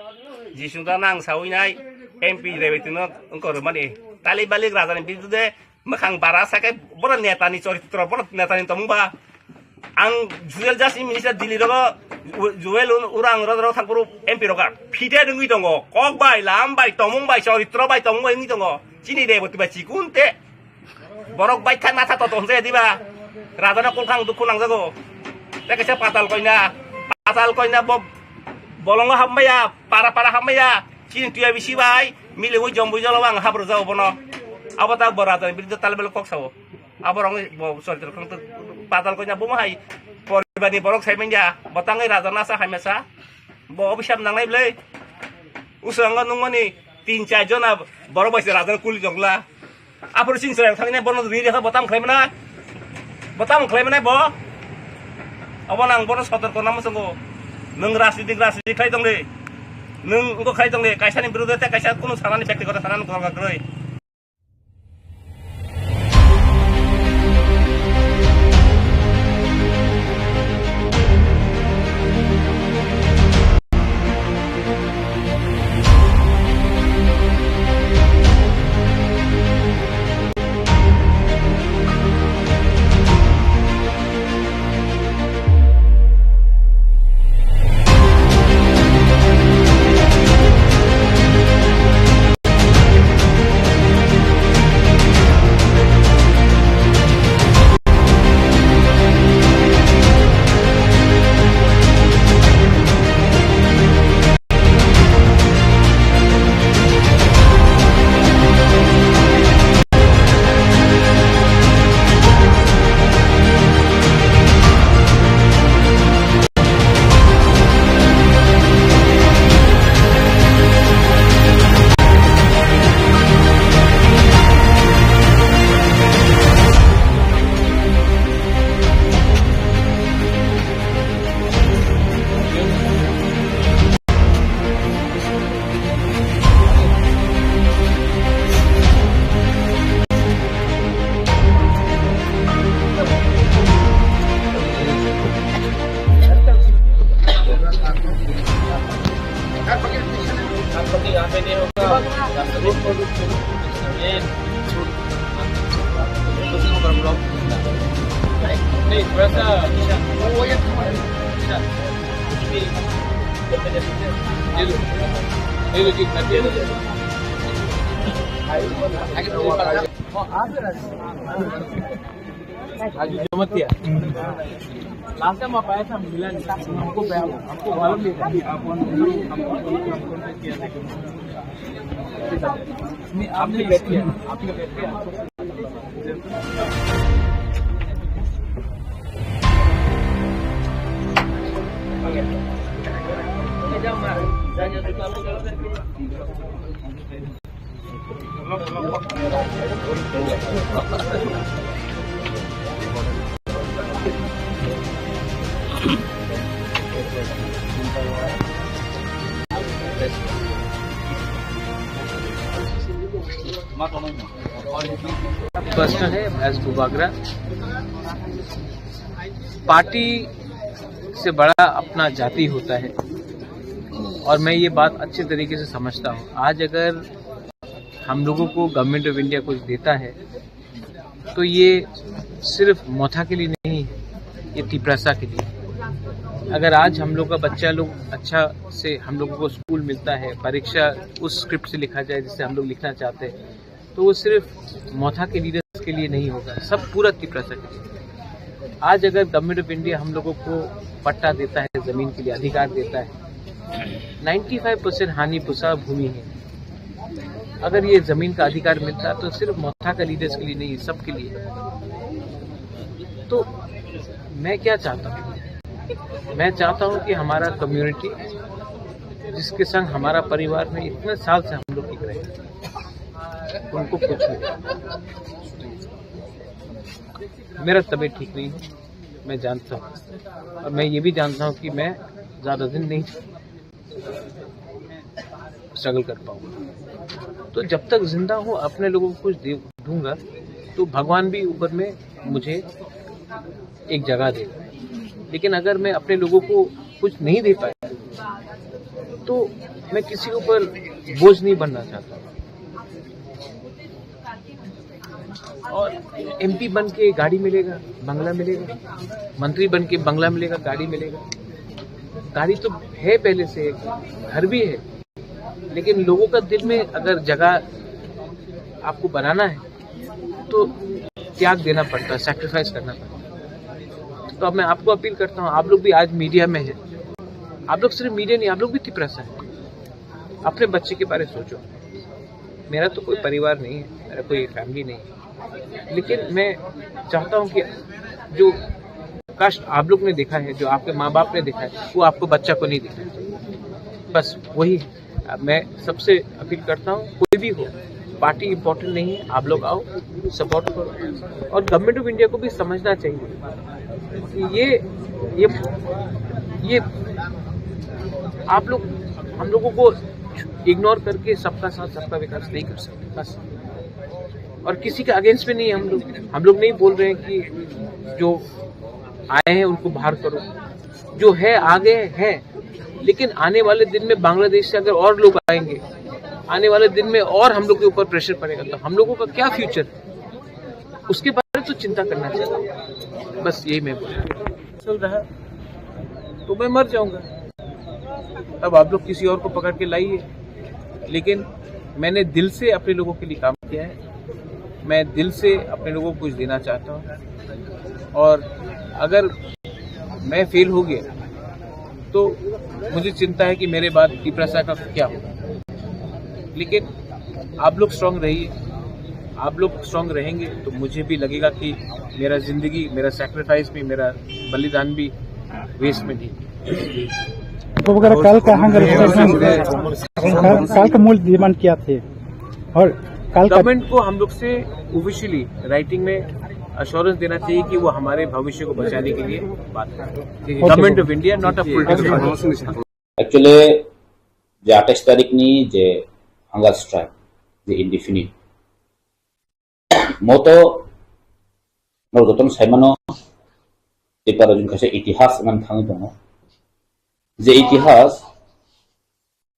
Jisung da nang sawi nai M P Rebeti no wngkor mani. Tali balik raja ni birude mwkhang bara sake boro neta ni choritro, boro neta ni tongmung ba. Ang Jewel Jasmine minister Delhi rogo, Jewel Urang rogo thangpuru M P roga. Phide wngwi tongo. Kok bai, lam bai, tongmung bai, choritro bai, tongmung bai wngwi tongo. Chini Rebeti bai chikun te. Borok bai khai matha to tonse diba. Raja no kulkhang dukhu nangjago. Te kaisa patal koina. Patal koina bo bolongo hammaya, para para hammaya. Chini tuya bisi bai, mili wi jombo jolo bang habro jao bono. Abo ta bo raja ni birude talbel kok sao. Abo rong bo sorkar khang to patal koina bo hai poribar ni borok sai manya. Bo tangai raja nasa haimasa. Bo obisap nangnai bwle. Usrango nungmani tin char jona borok bai se raja kuli jongla. Aphuru chini chwrairok thangwi nai bono ri rekha bo tamo khlai mwnai? Bo tamo khlai mwnai bo? Obo nang bono sotorko namo chwngo. Nwng rajnitik rajnitik khlai tongdi. Nwng wngkok khlai tongdi. Kaisani birude tei kaisa kunu sanani bektigoto sanani dorkar kwrwi. आप लोग यहाँ पे नहीं होगा, ये नहीं, थोड़ा सा ये लो, ये लो जी, कर दिया। आज जमा किया। लास्ट टाइम आप आया था, मिला नहीं। हमको, हमको मालूम नहीं था। नहीं, आपने वेट किया, आपने वेट किया। पर्सनल है, एज बुबागरा। पार्टी से बड़ा अपना जाति होता है और मैं ये बात अच्छे तरीके से समझता हूँ। आज अगर हम लोगों को गवर्नमेंट ऑफ इंडिया कुछ देता है तो ये सिर्फ मोथा के लिए नहीं है, ये तिपरासा के लिए। अगर आज हम लोग का बच्चा लोग अच्छा से, हम लोगों को स्कूल मिलता है, परीक्षा उस स्क्रिप्ट से लिखा जाए जिससे हम लोग लिखना चाहते हैं, तो वो सिर्फ मोथा के लीडर्स के लिए नहीं होगा, सब पूरा तिपरासा के लिए। आज अगर गवर्नमेंट ऑफ इंडिया हम लोगों को पट्टा देता है, जमीन के लिए अधिकार देता है, नाइन्टी फाइव परसेंट हानि पुसा भूमि है। अगर ये जमीन का अधिकार मिलता तो सिर्फ मोथा का लीडर्स के लिए नहीं, सबके लिए। तो मैं क्या चाहता हूँ, मैं चाहता हूँ कि हमारा कम्युनिटी, जिसके संग हमारा परिवार में इतने साल से हम लोग टिक रहे हैं, उनको कुछ नहीं। मेरा तबीयत ठीक नहीं है, मैं जानता हूँ, और मैं ये भी जानता हूँ कि मैं ज़्यादा दिन नहीं स्ट्रगल कर पाऊंगा। तो जब तक जिंदा हूँ, अपने लोगों को कुछ दे दूंगा, तो भगवान भी ऊपर में मुझे एक जगह देगा। लेकिन अगर मैं अपने लोगों को कुछ नहीं दे पाया, तो मैं किसी के ऊपर बोझ नहीं बनना चाहता। और एमपी बन के गाड़ी मिलेगा, बंगला मिलेगा, मंत्री बन के बंगला मिलेगा, गाड़ी मिलेगा। गाड़ी तो है पहले से, घर भी है, लेकिन लोगों का दिल में अगर जगह आपको बनाना है, तो त्याग देना पड़ता है, सैक्रिफाइस करना पड़ता है। तो अब मैं आपको अपील करता हूँ, आप लोग भी आज मीडिया में हैं, आप लोग सिर्फ मीडिया नहीं, आप लोग भी तिपरासा है। अपने बच्चे के बारे में सोचो। मेरा तो कोई परिवार नहीं है, मेरा कोई फैमिली नहीं है, लेकिन मैं चाहता हूँ कि जो कष्ट आप लोग ने देखा है, जो आपके माँ बाप ने देखा है, वो आपको बच्चा को नहीं दिखाना चाहिए। बस वही है। अब मैं सबसे अपील करता हूँ, कोई भी हो, पार्टी इंपॉर्टेंट नहीं है, आप लोग आओ, सपोर्ट करो। और गवर्नमेंट ऑफ इंडिया को भी समझना चाहिए कि ये ये ये आप लोग, हम लोगों को इग्नोर करके सबका साथ सबका विकास नहीं कर सकते बस। और किसी के अगेंस्ट में नहीं है हम लोग। हम लोग नहीं बोल रहे हैं कि जो आए हैं उनको बाहर करो, जो है आगे हैं, लेकिन आने वाले दिन में बांग्लादेश से अगर और लोग आएंगे, आने वाले दिन में और हम लोग के ऊपर प्रेशर पड़ेगा, तो हम लोगों का क्या फ्यूचर, उसके बारे में तो चिंता करना चाहिए। बस यही मैं बोल चल रहा, तो मैं मर जाऊंगा। अब आप लोग किसी और को पकड़ के लाइए, लेकिन मैंने दिल से अपने लोगों के लिए काम किया है। मैं दिल से अपने लोगों को कुछ देना चाहता हूँ, और अगर मैं फेल हो गया तो मुझे चिंता है कि मेरे बाद तिपरासा का क्या होगा। लेकिन आप लोग स्ट्रांग रहिए, आप लोग स्ट्रांग रहेंगे तो मुझे भी लगेगा कि मेरा जिंदगी, मेरा सैक्रिफाइस भी, मेरा बलिदान भी वेस्ट में नहीं। तो वगैरह कल का हंगर स्ट्राइक, कल, कल का मूल डिमांड क्या थे? और कल का गवर्नमेंट को हम लोग से ऑफिशियली राइटिंग में अश्योरेंस देना चाहिए कि वो हमारे भविष्य को बचाने के लिए बात करें। Government of India, not a political. Actually, जे आठाइस तारिखनि जे हांगार स्ट्राइक, जे इनडिफिनिट, मोतो norok jotono saimano, Tripura rajyoni kaisa itihas wngmani thangwi tongo. Je itihas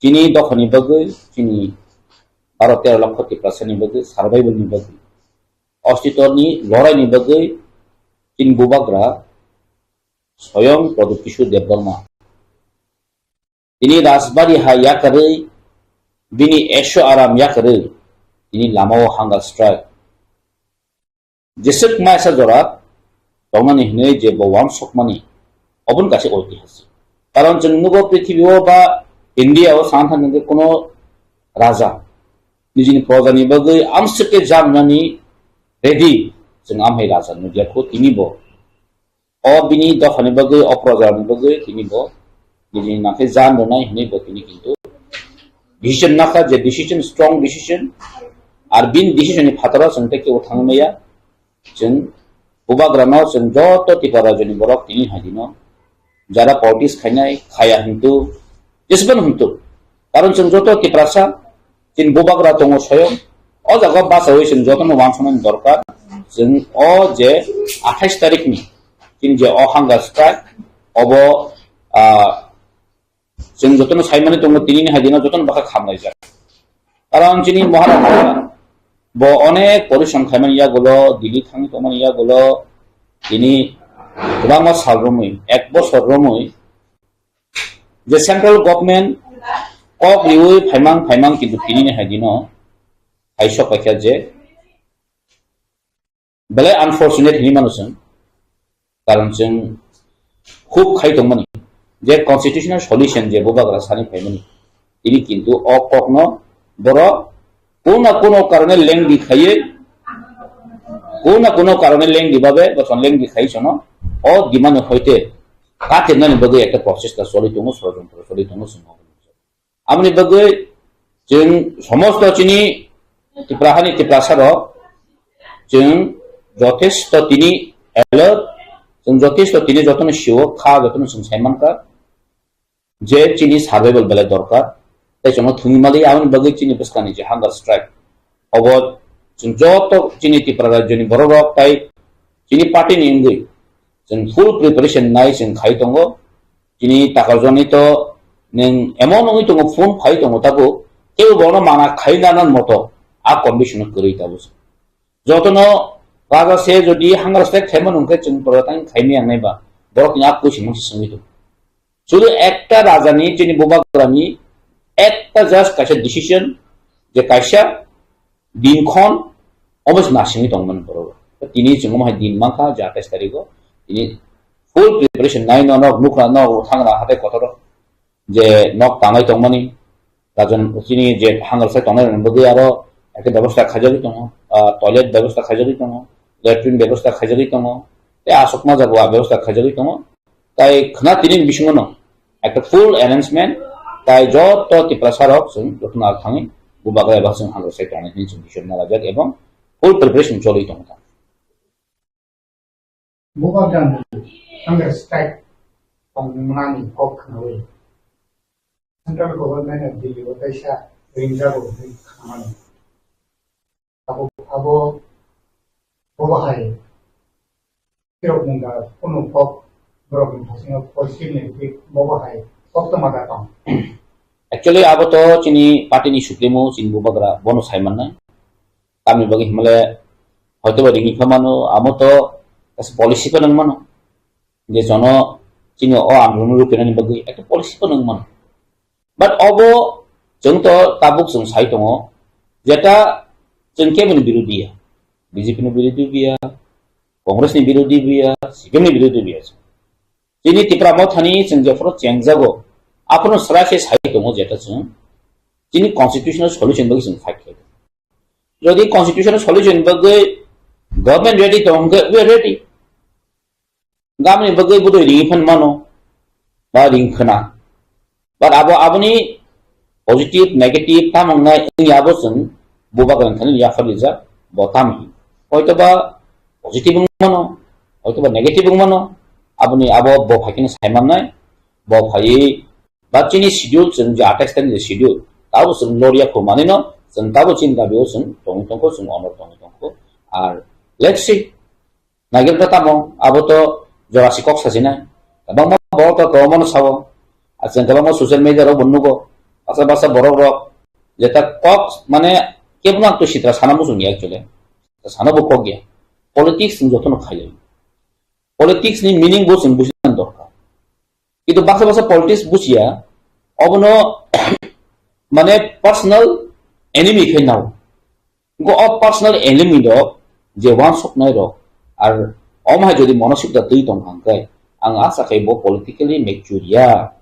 chini dophani bagwi, chini baro tero lokho Tiprasani bagwi, survivalni bagwi, ostitoni loraini bagwi chini bubagra Soyong Pradyot Kishore Debbarma. Tini Rajbari ha yakarwi, bini esho aram yakarwi, tini lamao hunger strike. Jeswk maisa jora tongnani hinwi je bo wansukmani, oboni kaisa oitihasik. Karon chwng nugo prithibi o ba India o sana thangwi kuno raja nijini projani bagwi amswk khe jan rwnani ready, chwng amhai raja nukya kho tini bo. O bini dophani bagwi, o projani bagwi tini bo nini nangkhe jan rwnai hinwi bo tini kintu decision nakha, je decision, strong decision. Ar bini decision ni phataro chwng tei kebo thangwi maya. Chwng bubagrano chwng joto Tripura rajyoni borok tini hai dino jara politics khainai khaya hintu, jesbon hintu. Karon chwng joto Tiprasa, chini bubagra tongo Soyong. O jaga bachawi chwng jotono wansuknani dorkar. Chwng o je athais tarikni chini je o hunger strike, obo, ah, chwng jotono saimani tongo, tinini hai dino jotono bwkha khamlaijak. Karon chini Maharaja Bo onek porishrom khaimani yagulo, Delhi thangwi tongmani yagulo, tini kwbangma sal romwi, ek bosor romwi, je central government kok riwi phaimang phaimang kintu tinini hai dino hai sok paikha je belai unfortunate hinwi mano chwng. Karon chwng huk khai tongmani je constitutional solution je bubagra sani phaimani, tini kintu o kokno borok kuno kuno karone lengdi khaiye, kuno kuno karone lengdi babe boson lengdi khai sono o dimani hoite katirnani bagwi ekta prochesta choli tongo, sorojontro choli tongo chwng. Aboni bagwi chwng somosto chini Tipra hani Tiprasa rok chwng jothesto tini alert, chwng jothesto tini jotono sio kha, jotono chwng sai mankha je chini survival belai dorkar. Tei chwngno thwngwi mali aboni bagwi chini bwskangni je hunger strike obo chwng joto chini Tipra rajyoni borok rok tai chini party ni wngwi chwng full preparation nai chwng khai tongo. Chini takarjani to nwng emon wngwi tongo, phone phai tongo, tabuk teibo bono mana khai nana moto a condition o kwrwi tabuk. Jotono raja se jodi hunger strike khaima nungkhe chwng prodatang khaimaya wngnai ba borok ni a question no se swngwi tongo. Sudu ekta raja ni chini bubagra ni ekta just kaisa decision je kaisa din khon omo se nasingwi tongmani borok. Tini chwng omo hai din mankha je atais tarikh o tini full preparation nai no nok nukra nok thangra hatai kotor o je nok tangai tongmani rajon chini je hunger strike tongnai rokni bagwi aro ekta bebosta khaijagwi tongo, ah, toilet bebosta khaijagwi tongo, latrine bebosta khaijagwi tongo, tei aswkma jagao bebosta khaijagwi tongo. Tai khna tini bisingo no ekta full arrangement, tai joto Tiprasa rok chwng jotono ar thangwi bubagra eba chwng hunger strike tongnai hwnwi chwng decision nalajak ebong full preparation choli tongo. Bubagrani hunger strike tongmani kok khnaui central government of Delhi o kaisa ringjago hwnwi khnamani. Abo, abo, bobo hai tirok mungda kunu kok borok ni thasingo positive negative bobo hai kok tongma da tong. Actually, abo to chini party ni supremo, chini bubagra, bono sai mannai. Tamni bagwi himle hoito ba ringwi kha mano, amo to kaisa policy phano wng mano. Je jono chini o andolon rw pinani bagwi ekta policy phano wng mano. But obo chwng to tabuk chwng sai tongo, jeta chwng keboni birodhi ya, B J P ni birodhi ya, Congress ni birodhi ya, C P M ni birodhi ya. Chini Tipra Mothani chwng jephuru chengjago, aphuru swrai khe sai tongo jeta chwng chini constitutional solution bagwi chwng fight khlai. Jodi constitutional solution bagwi government ready tong hwnkhe we are ready. Gamni bagwi bodoi ringwi phan mano ba ring khna. But abo aboni positive, negative tamo wngnai wngya abo chwng bubagrani thani yaphar rijak bo tamo hi. Hoito ba positive wng mano, hoito ba negative wng mano, aboni abo bo phai kheno sai mannai, bo phaiwi ba chini schedule chwng je atais tarikh ni schedule, tabo chwng loriya kho manwi no chwng tabo chini dabi o chwng tongwi tongkho, chwng honor tongwi tongkho. Ar let's see, naikhe wngkha tamo, abo to jora si kok sajinai. Kwbangma borok to kwbangma no sao. Ar chwng kwbangma social media rok bo nugo. Baksa baksa borok rok jeta kok mane kebono ang to sitra sana muchung ya actually. Sana bo kok ya. Politics ni jotono khailai. Politics ni meaning bo chwng bujina dorkar. Kintu baksa baksa politics bujiya, obono mane personal enemy khe nao. Wngkha o personal enemy rok je uansuknai rok, ar omo hai jodi monosik da twi tong kha hwnkhe, ang asa khai bo politically mature ya.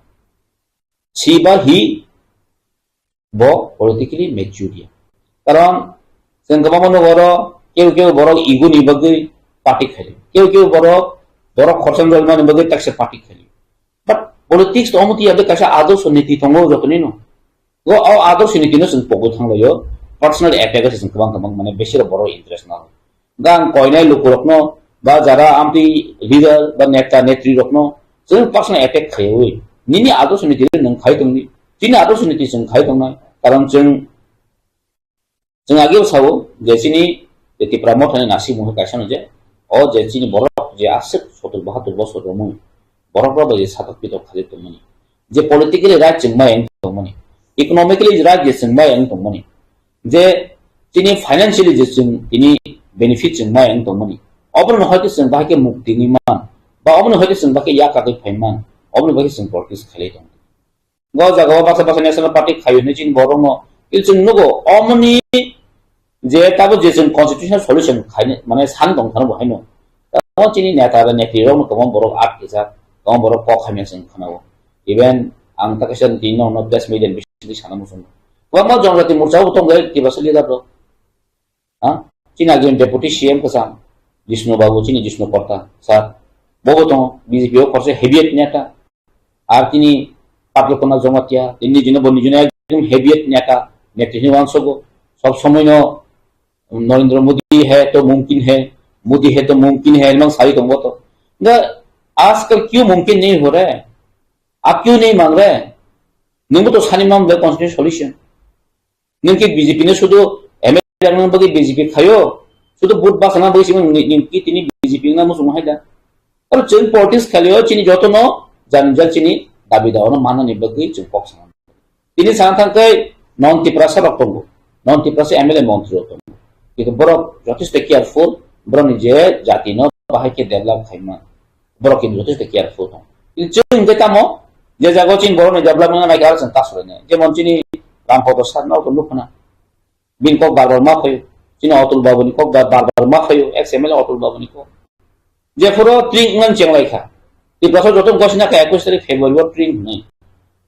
Si ba hi bo politically mature ya. Karon chwng kwbangma nugo oro, keu keu borok ego ni bagwi party khaio. Keu keu borok, borok khorsa rwmani bagwi taksa party khaio. But politics to omo tiya kaisa adorsho niti tongo jotoni no. O, o adorsho niti no chwng pogwi thanglaio. Personal attack se chwng kwbang kwbang mane besi borok interest nang. Gang koinai lukurokno ba jara amtwi leader ba neta netrirokno chwng personal attack khaiwi nini adorsho niti nwng khai tongdi. Chini adorsho niti chwng khai tongnai. Karon chwng Chwng ageo sao je chini je Tipra Mothani nasimung kaisa no je, o je chini borok je aswk sotor bahatur bosor romwi, borok rok bai je satok pitok khaijak tongmani, je politically right chwng bai wng tongmani, economically right je chwng bai wng tongmani, je chini financially je chwng tini benefit chwng mai ang tongmani, obono hoi khe chwng bahai khe mukti wngwi man, ba obono hoi khe chwng bahai khe yak kagwi phai man, obono bahai khe chwng protest khailai tong. Go jaga o baksa baksa National Party khayo hinwi chini borokno, kil chwng nugo, omoni je tabo je chwng constitutional solution khaini, mane, san tong thano bo haino. Tamo chini neta da netri rok no kwbang borok at kisa, kwbang borok kok hamya chwng khwnao. Even ang ta kaisa tini no, no press media ni bisingtwi sana muchungo. Kwbangma Jonojati Morcha bo tongo Tiprasa leader rok. Ha? Chini agini Deputy C M kwcham, Jishnu Babu, chini Jishnu Korta, sir. Bobo tongo, B J P o korse heavyweight neta. Ar tini Patla Kona Jamatia, tini nijino bo nijino ekdom heavyweight neta, netri hinwi uansogo. Sob somoi no Narendra Modi hai to mumkin hai, Modi hai to mumkin hai, emang sari tongo to. Nga ajkal kyu mumkin nahi ho raha hai? Ab kyu nahi mang raha hai? Nungbo to sani mang constitutional solution. Nwng khe B J P no sudu M L A rang bagwi B J P khayo, sudu vote bachana bagwi simi nwng, nwng khe tini B J P wngna muchung hai da. Aro chwng politics khalio chini jotono jani jal chini dabi da ono manani bagwi chwng kok sana. Tini sana thang khe non Tiprasa rok tongo, non Tiprasa M L A montri rok tongo. Kintu borok jothesto careful, borokni je jati no bahai khe develop khaima. Borok kintu jothesto careful tong. Kintu chwng hwnkhe tamo, je jaga o chini borokni development no naikhe aro chwng ta sulainai. Jemon chini Rampada sir no to nukhna. Bini kok bar bar ma phaio. Chini Atul Babu ni kok bar bar ma phaio. Ex M L A Atul Babu ni kok. Jephuru tring wngmani chenglaikha. Tiprasa joto gosina kha ekush tarik February o tring hwnwi.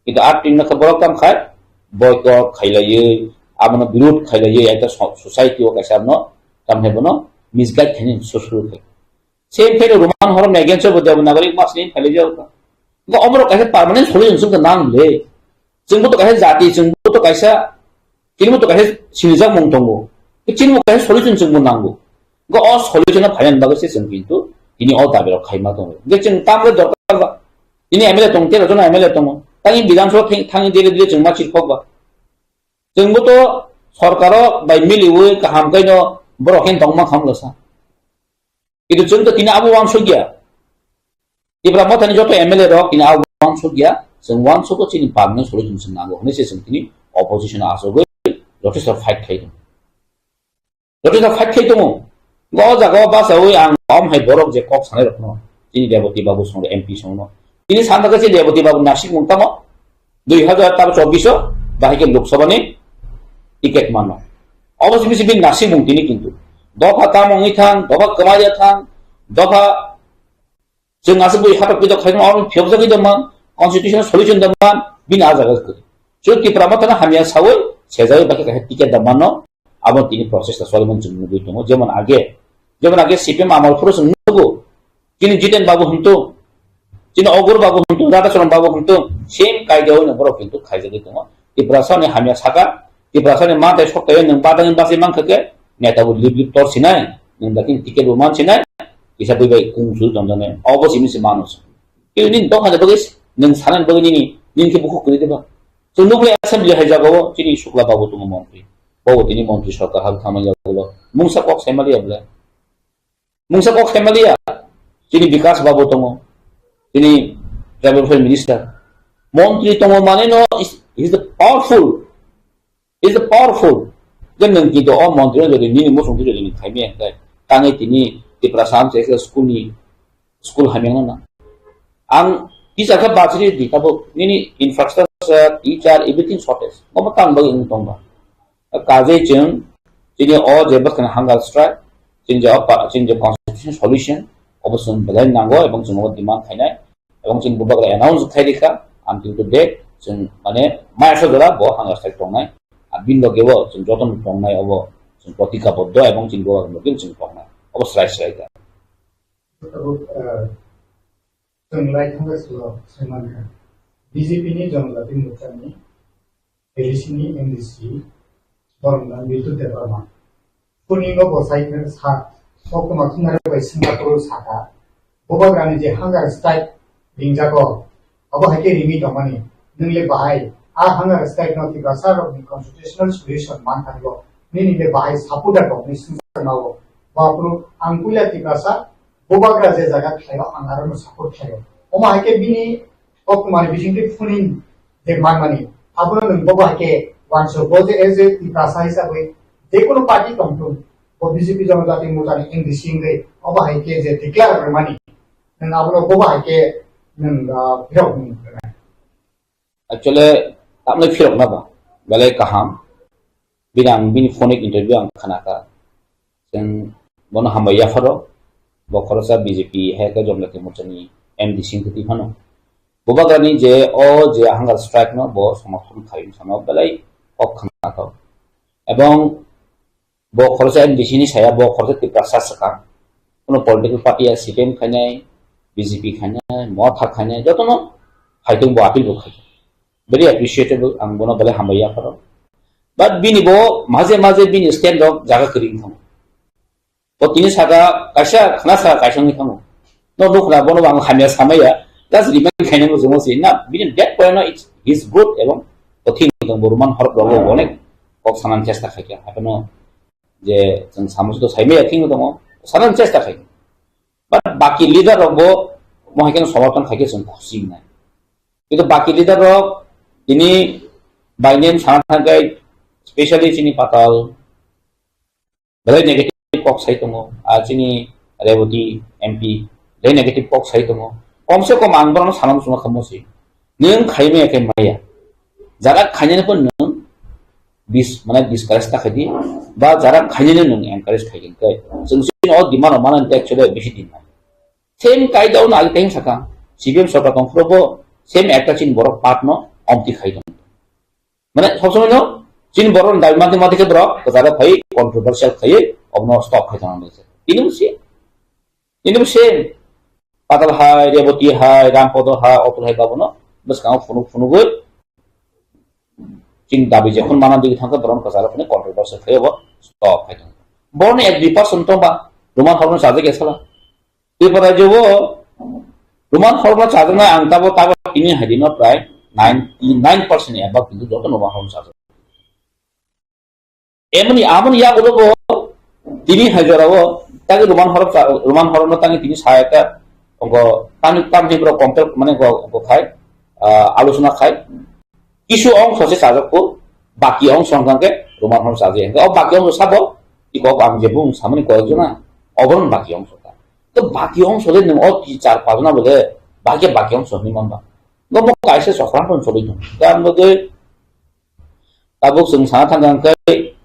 Kintu a tring no khe borok tamo khai boycott khailaiwi, abono birud khailaiwi, ekta so-, society o kaisa no tamni bono misguide khainani susuru khai. Same thing Roman horo Megan Choi bo Devanagari mas ni phali jao ka. Ngo omro kaisa permanent solution sung nang le. Chwng bo to kaisa jati, chwng bo to kaisa, chini bo to kaisa sinijak mung tongo. Chini bo kaisa solution chwng bo nango. Ngo o solution no phainan bagwi se chwng kintu tini o dabi rok khaima tongo. Ge chwng tam le dorkar ba. Tini M L A tong, tero jona M L A tongo. Tani Bidhan Sabha thang, thangni dile dile chwng ma chirkhok ba. Chwng bo to sorkaro bai miliwi kaham kaino borok khe tongma khamlo sa. Kintu chwng to tini abo uansukya. Tipra Mothani joto M L A rok tini abo uansukya. Chwng uansukgo chini permanent solution chwng nango hwnwi se chwng tini opposition o achugwi jothesto fight khai tongo. Jothesto fight khai tongo. Bo o jaga o bachawi ang om hai borok je kok sanai rokno, chini Rebati Babu songno, M P songno. Tini santa khe chini Rebati Babu nasik mung tamo. Dui hazar tabo chobbish o bahai khe Lok Sabha ni ticket mano. Obo simi simi nasik mung tini kintu. Dopha tamo wngwi thang, dopha kwmai ya thang, dopha chwng aswk bui hatok pitok khaikhe oro phiyokjagwi da man, constitutional solution da man, bini ah jaga kwrwi. Chwng Tipra Mothano hamya sawi sejagwi bahai khe kaisa ticket da mano, abo tini process ta choliman chwng nugwi tongo. Jemon age, jemon age C P M amal phuru chwng nugo, chini Jiten Babu hwntung, chini Ogur Babu hwntung, Radhacharan Babu hwntung, same kaidao no borok kintu khaijagwi tongo. Tiprasa ni hamya saka, Tiprasa ni manthai sokthai nwng badani bachai mankha khe, neta bo lip lip tor sinai, nwng da kini ticket bo man sinai, kisa bui bai kung chul tongjaknai, obo simi se mano se. Kini nini dopha ni bagwi nwng sanani bagwi nini, nini khe bukhuk kwrwi diba? Chwng nukle assembly hai jagao chini Shukla Babu tongo montri. Bo tini montri sorkar hal thangma yagulo. Mungsa kok sai maliya bwle. Mungsa kok sai maliya. Chini Bikas Babu tongo. Chini tribal welfare minister. Montri tongo mane no is, is the powerful. Is the powerful. Je nwng kintu o montri no jodi nini muchung tu jodi nwng khaimaya hwnkhe. Tangwi tini Tiprasa amchai khe school ni, school hamya no na. Ang teacher khe bachiri di, tabuk nini infrastructure, teacher, everything shortage. Omo tang bagwi wng tong ba. Kajei chwng chini o je bwskang hunger strike, chini je o pa-, chini je constitution solution, obo chwng belai nango, ebong chwng obo demand khainai, ebong chini bubagra announce khai rikha, until today, chwng mane maisa jora bo hunger strike tongnai, a bin loge bo chwng jotono tongnai obo, chwng protikaboddo ebong chini bubagra loge chwng tongnai, obo srai srai da. Tabuk, eh, Chwng lai thangkhe salo saimankha, B J P ni Janajati Morcha ni A D C ni M D C borok no Bitul Debbarma. Phuningo bo sai sa, koktwma thumnai bai Singapore saka. Bubagrani je hunger strike ringjago, abo hai khe ringwi tongmani. Nwng le bahai a hunger strike no Tiprasa rokni constitutional solution man thangbo. Nini le bahai support da kok ni singsa mawo. Bapru ang puila Tiprasa Bubagra je jaga khlaio, ang arono support khlaio. Omo hai khe bini koktwmani bisingtwi phuning je manmani, abono nwng bobo hai khe uansuk, bo je as a Tiprasa hisabwi Jekono party tongthung, bo B J P Janata Party Morcha ni M D C wngwi, obo hai khe je declare rwmani, nwng abono bobo hai khe nwng, ah, phirok nung rwnai. Actually, tamle phirok na ba, belai kaham. Bini ang bini phone interview ang khanaka. Chwng bono hambai yapharo, bo khoroksa B J P hai khe Janata Party Morcha ni M D C wngwi twi phano. Bubagrani je o je hunger strike no bo somorthon khai wng samo belai kok khna tong. Ebong bo khoroksa M D C ni saya bo khoroksa Tiprasa swkang. Kuno political party ya C P M khainai, B J P khainai, Motha khainai, jotono hai tong bo appeal bo khai. Very appreciable, ang bono belai hambai yapharo. But bini bo maje maje bini stand rok jaga kwrwi wng thango. Bo tini saka kaisa khna saka kaisa wngwi thango. No nukhna bono bo ang hamya samaya, just remind khaina muchungo se na bini that point no it's, he's good ebong kothing tong bo Roman horop rogo bo onek kok sanan chesta khaikha. Haphano je chwng samusu to saimaya thing tongo, sanan chesta khaikha. But baki leader rok bo mo hai khe somorthon khaikhe chwng khusi wngnai. Kintu baki leader rok tini by name sana thangkhe, specially chini Patal, belai negative kok sai tongo, ah, chini Revati M P, belai negative kok sai tongo. Kom se kom ang borokno sana muchungma khamu si. Nwng khaimaya khe maya. Jara khainani pun nwng dis-, mane discourage ta khaidi, ba jara khainani nwng encourage khaigin khe. Chwng chini o demand rok mano actually bisi din nai. Same kaida o nai teng saka. C P M sorkar tong phuru bo same ekta chini borok part no omti khai tong. Mane, sob somoi no, chini borok ni dabi mati mati khe borok, kwcharo phai, controversial khai, obono stop khai tongna bagwi. Tini bo same. Tini bo same. Patal hai, Revati hai, Rampodo hai, Otul hai babono, bwskango phunuk phunugwi, chini dabi jephun mana digi thangkhe borok kwcharo phai controversial khai obo stop khai tong. Borokni ek dui percent tongba, Roman horno chajak ya sala. Tripura rajyo o Roman horno chajaknai ang tabo tabo tini hai dino prai ninety nine percent ni above kintu joto Roman horno chajak. Emoni, amoni yagulo bo tini hai jora o tagi Roman horof cha-, Roman horof no tagi tini saya ka ongo tani tam ni bro compare mane go, go khai, ah, alusona khai. Kisu ongso se chajak ko, baki ongso hwnkhe Roman horof chajak. O baki ongso sabo, iko ang je bung samani koyok jona, oboron baki ongso ta. To baki ongso le nung o ti char pajona bole, baki baki ongso ni mamba. Go bo kaise sokran pon choli thung. Gan bo de Tabuk chwng sana thangkha hwnkhe,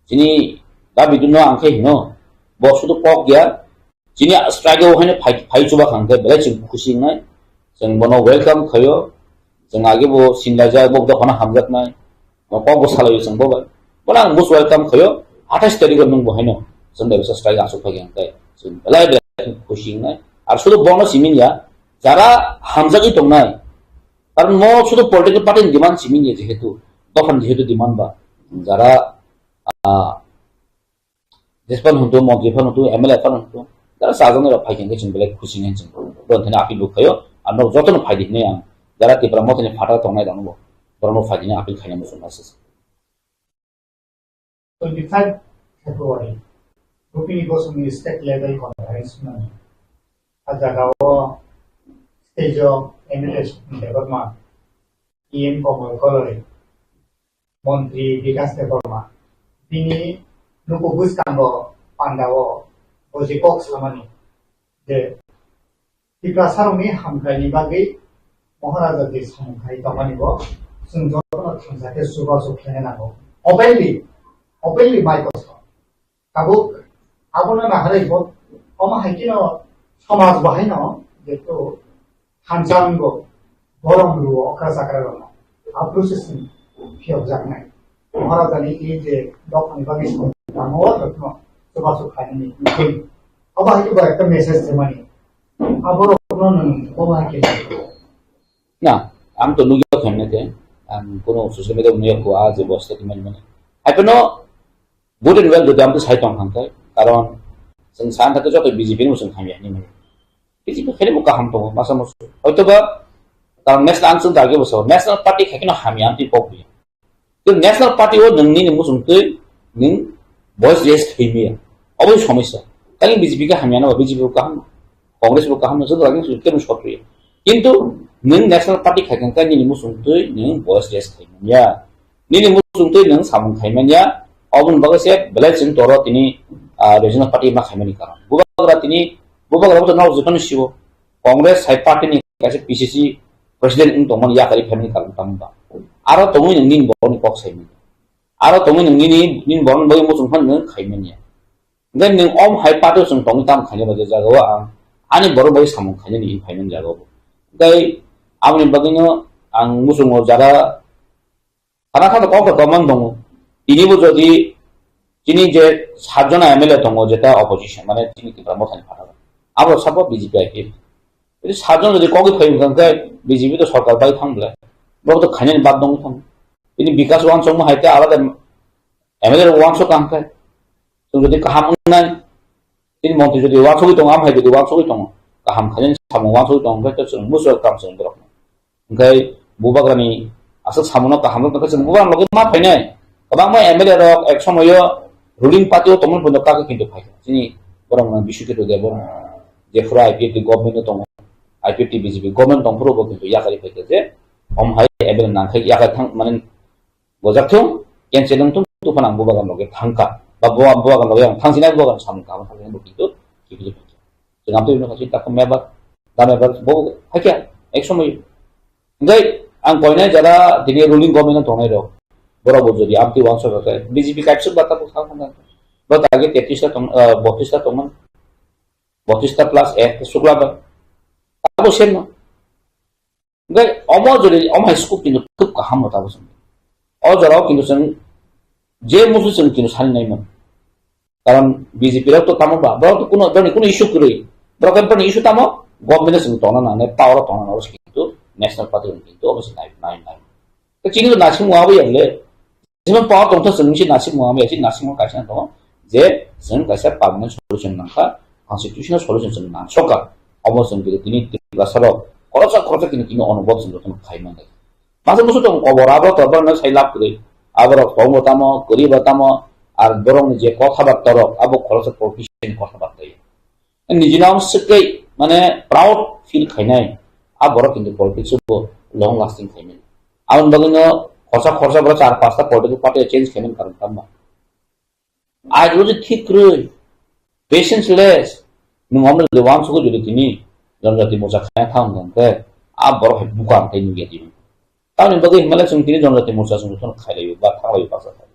chini da bidunno ang khe hino, bo sudu kok ya, chini strike o haino phai, phai chuba kha hwnkhe belai chwng khusi wngnai, chwng bono welcome khaio, chwng age bo sinlaijak, bo dophano hamjaknai, bo kok bo salaio chwng bo bai, bono ang most welcome khaio, athais tarikh o nwng bo haino, chwng bai bisa strike aswk phai kha hwnkhe, chwng belai belai khusi wngnai, ar sudu bono simi ya, jara hamjagwi tongnai, Karon mo sudu political party ni demand simi ni jehetu, dophani jehetu demand ba, jara, ah, jespan huntu, montri phan huntu, M L A phan huntu, jara sajani rok phai khe chwng belai khusi nai chwng. Bo thani appeal bo khaio, ang nok joto no phai di hinwi ang, jara Tipra Motha ni phataro tongnai rok no bo, borok no phai di hinwi appeal khaina muchung ma se. Twenty five February, Rupini Goswami State Level Conference hwnwi. A jagao stage o M L A Sukun Debbarma, E M Komol Koloi, Montri Bikas Debbarma, bini nuku bwskango pandao bo je kok samani je Tiprasarokni hamkraini bagwi Maharaja je samung khai tongmani bo chwng jotono thansa khe chubachu khlaina nango. Openly, openly mic o sa. Tabuk abono naharwi bo omo hai kheno somaj bo haino jeto thansa wngbo borom rwo okra chakra rokno. A process ni phiyokjaknai. Maharajani i je dophani bagwi samung tangmo o jotono chubachu khlainani. Obo hai khe bo ekta message rwmani. Aborokno nwng kobo hai khe. Na, ang to nugya khamne te, ang kono social media nugya ko a je bo statement mane. Hai phano good and well jodi ang to sai tong khan kai, karon chwng san thate joto B J P ni musung khamya ni mane. B J P khaini bo kaham tongo, masa musu. Hoito ba, karon national ang chwng dagi bo sao, national party khai kheno hamya ang twi kok biya. Tei National Party o nwng nini muchung twi nwng voice raise khaimaya. Obo somosya. Tani B J P khe hamya nw, B J P bo kaham, Congress bo kaham, joto rajni sujud tei sotwi. Kintu nwng National Party khai khe nini muchung twi nwng voice raise khaimanya. Nini muchung twi nwng samung khaimanya. Oboni bagwi se belai chwng toro tini, ah, regional party ma khaimani karon. Bubagra tini, bubagra bo to nao jotoni sibo. Congress hai party ni kaisa P C C president wng tongmani yakari phaimani karon tamo ba. Aro tongwi nwng nini borokni kok saimani. Aro tongwi nwng nini, nini borokni bagwi muchung phano nwng khaimani ya. Then nwng om hai party o chwng tongwi tamo khaina ba je jaga o ang ani borok bai samung khainani in phaimani jaga o. Tei aboni bagwino ang muchungo jara sana khano kok kok man tongo. Tini bo jodi chini je satjona M L A tongo jeta opposition mane chini Tipra Mothani phataro. Abo sabo B J P I P F. Jadi satjon jodi kogwi phai wngkha khe B J P to sorkar bai thang bwle. Bo to khainani bad dong thang. Tini bikas wansokma hai khe alada M L A rok wansok kha hwnkhe. Chwng jodi kaham wngnai, tini montri jodi wansugwi tongo, amhai jodi wansugwi tongo, kaham khainani samung wansugwi tongo, hwnkhe chwng muchung kam chwng borokno. Hwnkhe bubagrani aswk samungo kaham rok tongkhe chwng bubagrani loge ma phainai. Kwbangma M L A rok ek somoyo ruling party o tongmani phuno kagwi kintu phaikha. Chini borok no Biswakirti Debbarma, jephuru I P F T government o tongo, I P F T B J P government tongphuru bo kintu yakari phaikha je om hai M L A nangkhai yakari thang mane Gojak thung, cancel wng thung, tufan ang bubagan loge thangkha. Ba buba-, bubagan loge ang thangsinai bubagan samung kaham thangsinai bo kintu kiphilwi phaikha. Chwng amtwi wngkha chini takhuk member, da member bo phaikha, ek somoy. Hwnkhe ang koinai jara tini ruling government no tongnai rok. Borok bo jodi amtwi wansok khe B J P kaipsuk ba tabuk thang thang. Bo ta age tetris ta tong, ah, botris ta tongmani. Botris ta plus ek sukla ba. Abo sen no. Hwnkhe omo jodi omo hai scope kintu khub kaham no tabuk chwng. O jorao kintu chwng je musu chwng kintu sani nai man. Karon B J P rok to tamo ba, borok to kuno, borokni kuno issue kwrwi. Borok khe borokni issue tamo, government o chwng tongna nangnai, power o tongna nangnai, kintu national party rok kintu obo se nai, nai, nai. Tei chini to naising wngwi yang le. Jemon power tongthok chwng nisi naising wngwi, chini naising kaisa tongo je chwng kaisa permanent solution nangkha, constitutional solution chwng nangsokha. Omo chwng tini Tiprasa rok khoroksa khoroksa tini, tini onobot chwng jotono khai manlai. Masa musu tong kobor abo to borokno sai lab kwrwi. Aborok tongbo tamo, kwrwibo tamo, ar borokni je kotha batta rok, abo khoroksa politician kotha batta ya. Nijino swkei mane proud feel khainai. A borok kintu politics bo long lasting khainai. Aboni bagwino khorsa khorsa borok char pasta political party change khainai karon tamo. Ideology thik kwrwi, patience less, nwng omno jodi wansugwi jodi tini jonjati mocha khaina thang hwnkhe, a borok hai bukang tei nukya tini. Tamoni bagwi hwnmale chwng tini jonjati mocha chwng jotono khailaio ba thanglaio baksa khai.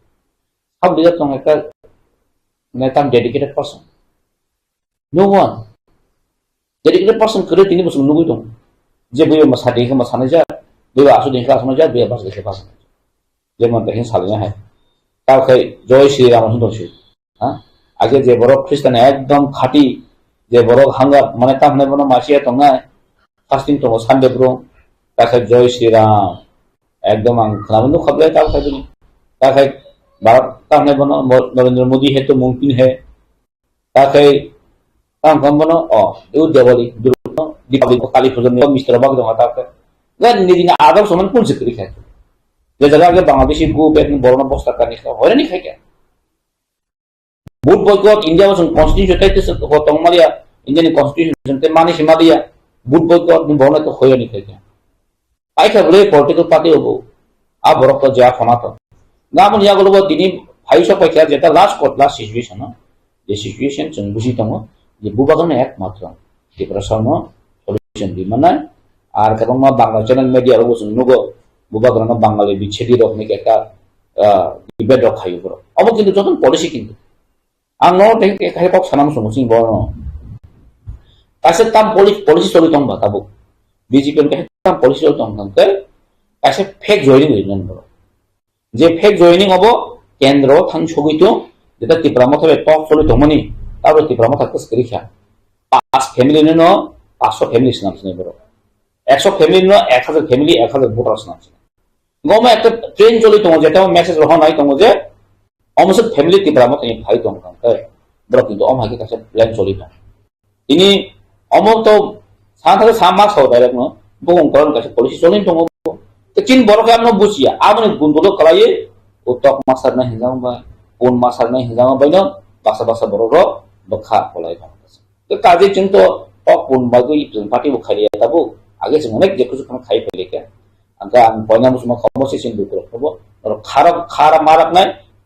Sab leader tong ekta, ekta dedicated person. No one. Dedicated person kwrwi tini bo chwng nugwi tongo. Je buiba ma sadi khe ma sanai jak, buiba asu din khe asu jak, buiba bas din khe bas. Jemon tei salina hai. Tao khai Joy Shri Ram hwn tong si. Ha? Age je borok Christian ekdom khati, je borok hangak mane tam hwnai bono masiya tongnai. Fasting tongo Sunday bro. Ta khai Joy Shri Ram. Ekdom ang khwnama nukha belai tao khai bini. Ta khai Bharat tam hwnai bono Mo-, Narendra Modi hai to mungkin hai. Ta khai, tang kam bono, o, eu Diwali, Durga, Diwali, Kali Puja ni, Mister Bak dong ta khai. Gan ni dina adar soman kun sikri khai. Je jaga ke Bangladeshi go back ni borona bosta kani khai, hoyani khai kya. Vote boycott, India wasung constitution tai tis ko tong malia, India ni constitution te mani si malia, vote boycott ni borona to hoyani khai kya. Paikha bwlwi political party obo. A borok to jaya khona to. Naboni yagulo bo tini phaisa paikha jeta last court last situation no. Je situation chwng busi tongo. Je bubagrano ekmatro Tiprasa no solution di manai. Ar kwbangma Bangla channel media rogo chwng nugo. Bubagrano Bangali bichedi rok ni ekta, ah, debate rok khayo borok. Obo kintu joto policy kintu. Ang no tei tei khai kok sanam sungo sini bono. Kaisa tam poli-, policy choli tong ba tabuk. B J P ni kaisa tam policy choli tong tong khe kaisa fake joining ri non boro. Je fake joining obo kendro thang sogwi tong, jeta Tipra Motha bai talk choli tong mani, tabuk Tipra Motha kwskri kha. Pas family no no, paso family swnam sini boro. Ekso family no ek hajar family, ek hajar voter swnam sini. Goma ekta train choli tongo, jeta message rohor nai tongo je, omo se family Tipra Motha ni phai tong kha khe, borok kintu omo hai khe kaisa plan choli tong. Tini omo to sa thare sa ma sao direct no, bokong koron kaisa policy choli tongo. Te chin borok khe amno bujiya, aboni gundulo kalai, utok masar na hinjang ba, pun masar na hinjang ba no, basa basa borok ro, bokha kolai tong. Te kaje chwng to tok pun bagwi chwng party bo khailiya tabuk. Age chwng onek je kuchuk kheno khai phailai kha. Angkha ang poina muchungma khomo se sin dukro khobo. Norok kharap, khara marak nai,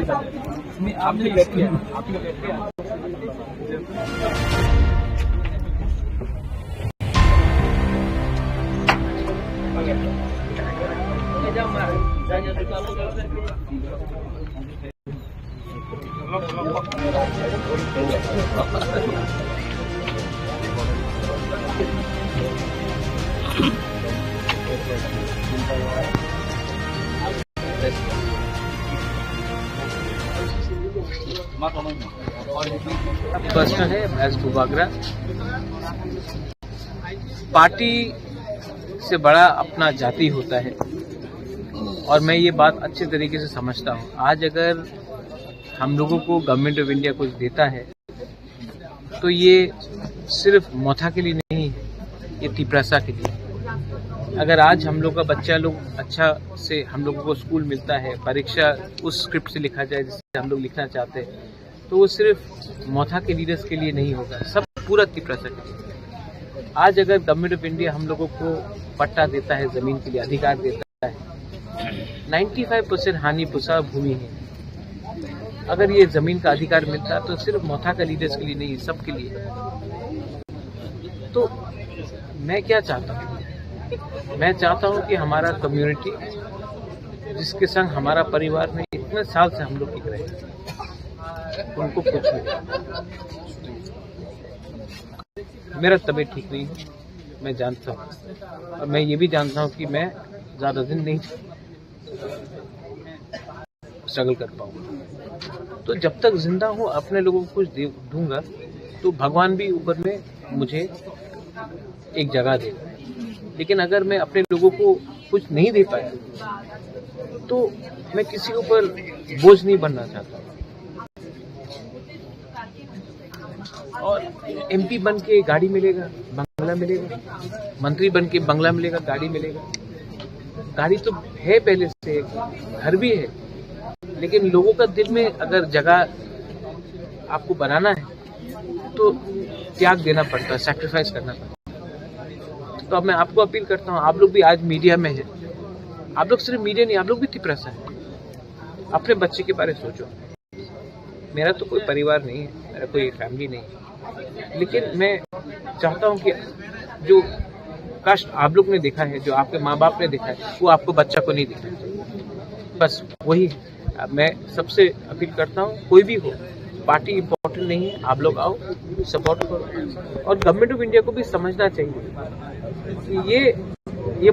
नहीं, आप नहीं बैठिए, आप नहीं बैठिए। पर्सनल है, एज बुबागरा। पार्टी से बड़ा अपना जाति होता है, और मैं ये बात अच्छे तरीके से समझता हूँ। आज अगर हम लोगों को गवर्नमेंट ऑफ इंडिया कुछ देता है, तो ये सिर्फ मोथा के लिए नहीं है, ये तिपरासा के लिए। अगर आज हम लोग का बच्चा लोग अच्छा से, हम लोगों को स्कूल मिलता है, परीक्षा उस स्क्रिप्ट से लिखा जाए जिससे हम लोग लिखना चाहते हैं, तो वो सिर्फ मोथा के लीडर्स के लिए नहीं होगा, सब पूरा तिपरासा के लिए। आज अगर गवर्नमेंट ऑफ इंडिया हम लोगों को पट्टा देता है, जमीन के लिए अधिकार देता है, नाइन्टी फ़ाइव परसेंट हानि पुसा भूमि है। अगर ये जमीन का अधिकार मिलता तो सिर्फ मोथा का लीडर्स के लिए नहीं, सबके लिए। तो मैं क्या चाहता हूँ, मैं चाहता हूँ कि हमारा कम्युनिटी, जिसके संग हमारा परिवार में इतने साल से हम लोग टिक रहे हैं, उनको कुछ नहीं। मेरा तबीयत ठीक नहीं है, मैं जानता हूँ, और मैं ये भी जानता हूँ कि मैं ज़्यादा दिन नहीं स्ट्रगल कर पाऊँ। तो जब तक जिंदा हूँ, अपने लोगों को कुछ दे दूंगा, तो भगवान भी ऊपर में मुझे एक जगह दे। लेकिन अगर मैं अपने लोगों को कुछ नहीं दे पाया, तो मैं किसी के ऊपर बोझ नहीं बनना चाहता। और एमपी बन के गाड़ी मिलेगा, बंगला मिलेगा, मंत्री बन के बंगला मिलेगा, गाड़ी मिलेगा। गाड़ी तो है पहले से, घर भी है, लेकिन लोगों का दिल में अगर जगह आपको बनाना है, तो त्याग देना पड़ता है, सैक्रिफाइस करना पड़ता है। तो अब मैं आपको अपील करता हूँ, आप लोग भी आज मीडिया में हैं, आप लोग सिर्फ मीडिया नहीं, आप लोग भी तिपरासा है। अपने बच्चे के बारे में सोचो। मेरा तो कोई परिवार नहीं है, मेरा कोई फैमिली नहीं है, लेकिन मैं चाहता हूँ कि जो कष्ट आप लोग ने देखा है, जो आपके माँ बाप ने देखा है, वो आपको बच्चा को नहीं देखना चाहिए। बस वही है। अब मैं सबसे अपील करता हूँ, कोई भी हो, पार्टी इंपॉर्टेंट नहीं है, आप लोग आओ, सपोर्ट करो। और गवर्नमेंट ऑफ इंडिया को भी समझना चाहिए कि ये ये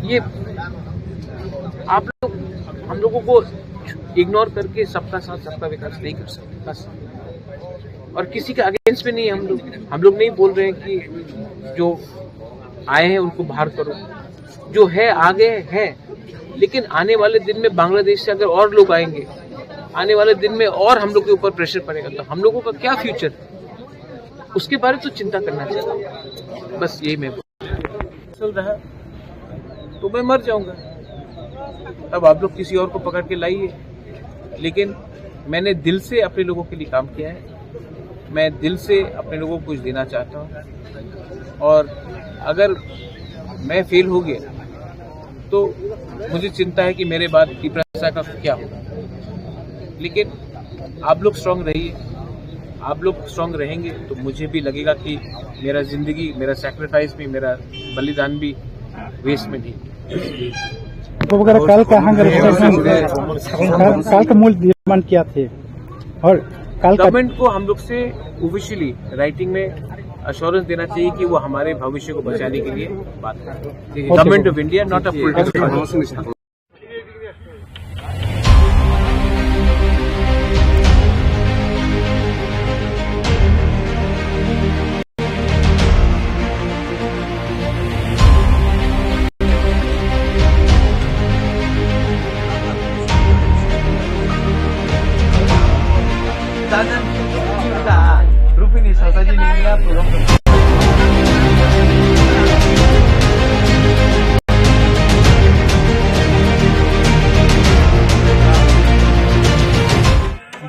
ये आप लोग हम लोगों को इग्नोर करके सबका साथ सबका विकास नहीं कर सकते। बस, और किसी के अगेंस्ट में नहीं है हम लोग। हम लोग नहीं बोल रहे हैं कि जो आए हैं उनको बाहर करो, जो है आगे हैं, लेकिन आने वाले दिन में बांग्लादेश से अगर और लोग आएंगे, आने वाले दिन में और हम लोग के ऊपर प्रेशर पड़ेगा, तो हम लोगों का क्या फ्यूचर? उसके बारे में तो चिंता करना चाहिए। बस यही मैं चल रहा, तो मैं मर जाऊंगा। अब आप लोग किसी और को पकड़ के लाइए, लेकिन मैंने दिल से अपने लोगों के लिए काम किया है। मैं दिल से अपने लोगों को कुछ देना चाहता हूँ, और अगर मैं फेल हो गया तो मुझे चिंता है कि मेरे बाद तिपरासा का क्या होगा। लेकिन आप लोग स्ट्रांग रहिए, आप लोग स्ट्रांग रहेंगे तो मुझे भी लगेगा कि मेरा जिंदगी, मेरा सैक्रिफाइस भी, मेरा बलिदान भी वेस्ट में नहीं। तो वगैरह कल का हंगर स्ट्राइक में, कल, कल का मूल डिमांड क्या थे और कल का गवर्नमेंट को हम लोग से ऑफिशियली राइटिंग में अश्योरेंस देना चाहिए कि वो हमारे भविष्य को बचाने के लिए बात करें। Government of India, not a political.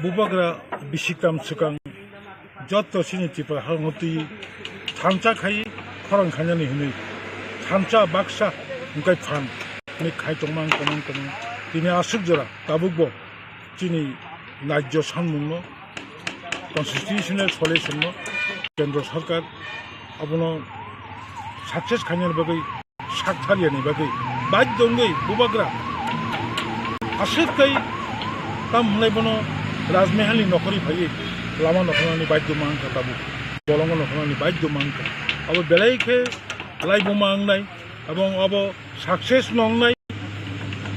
Bubagra bisiktam swkang jotto chini Tripura halkno twi thansa khai khorang khainani hwnwi thansa baksa hwnkhe phan hwnwi khai tongmang tongmang tongmang tini aswk jora tabukbo chini rajyo sanmungno, constitutional solutionno kendro sarkar abono success khainani bagwi sak thariyani bagwi badhyo wngwi bubagra aswk kai tam hwnai bono Rajmahalni nokhorwi phaiwi lama nokhornani badhyo mankha tabuk, bolongo nokhornani badhyo mankha. Abo belai khe laibuma wngnai, abong abo success no wngnai.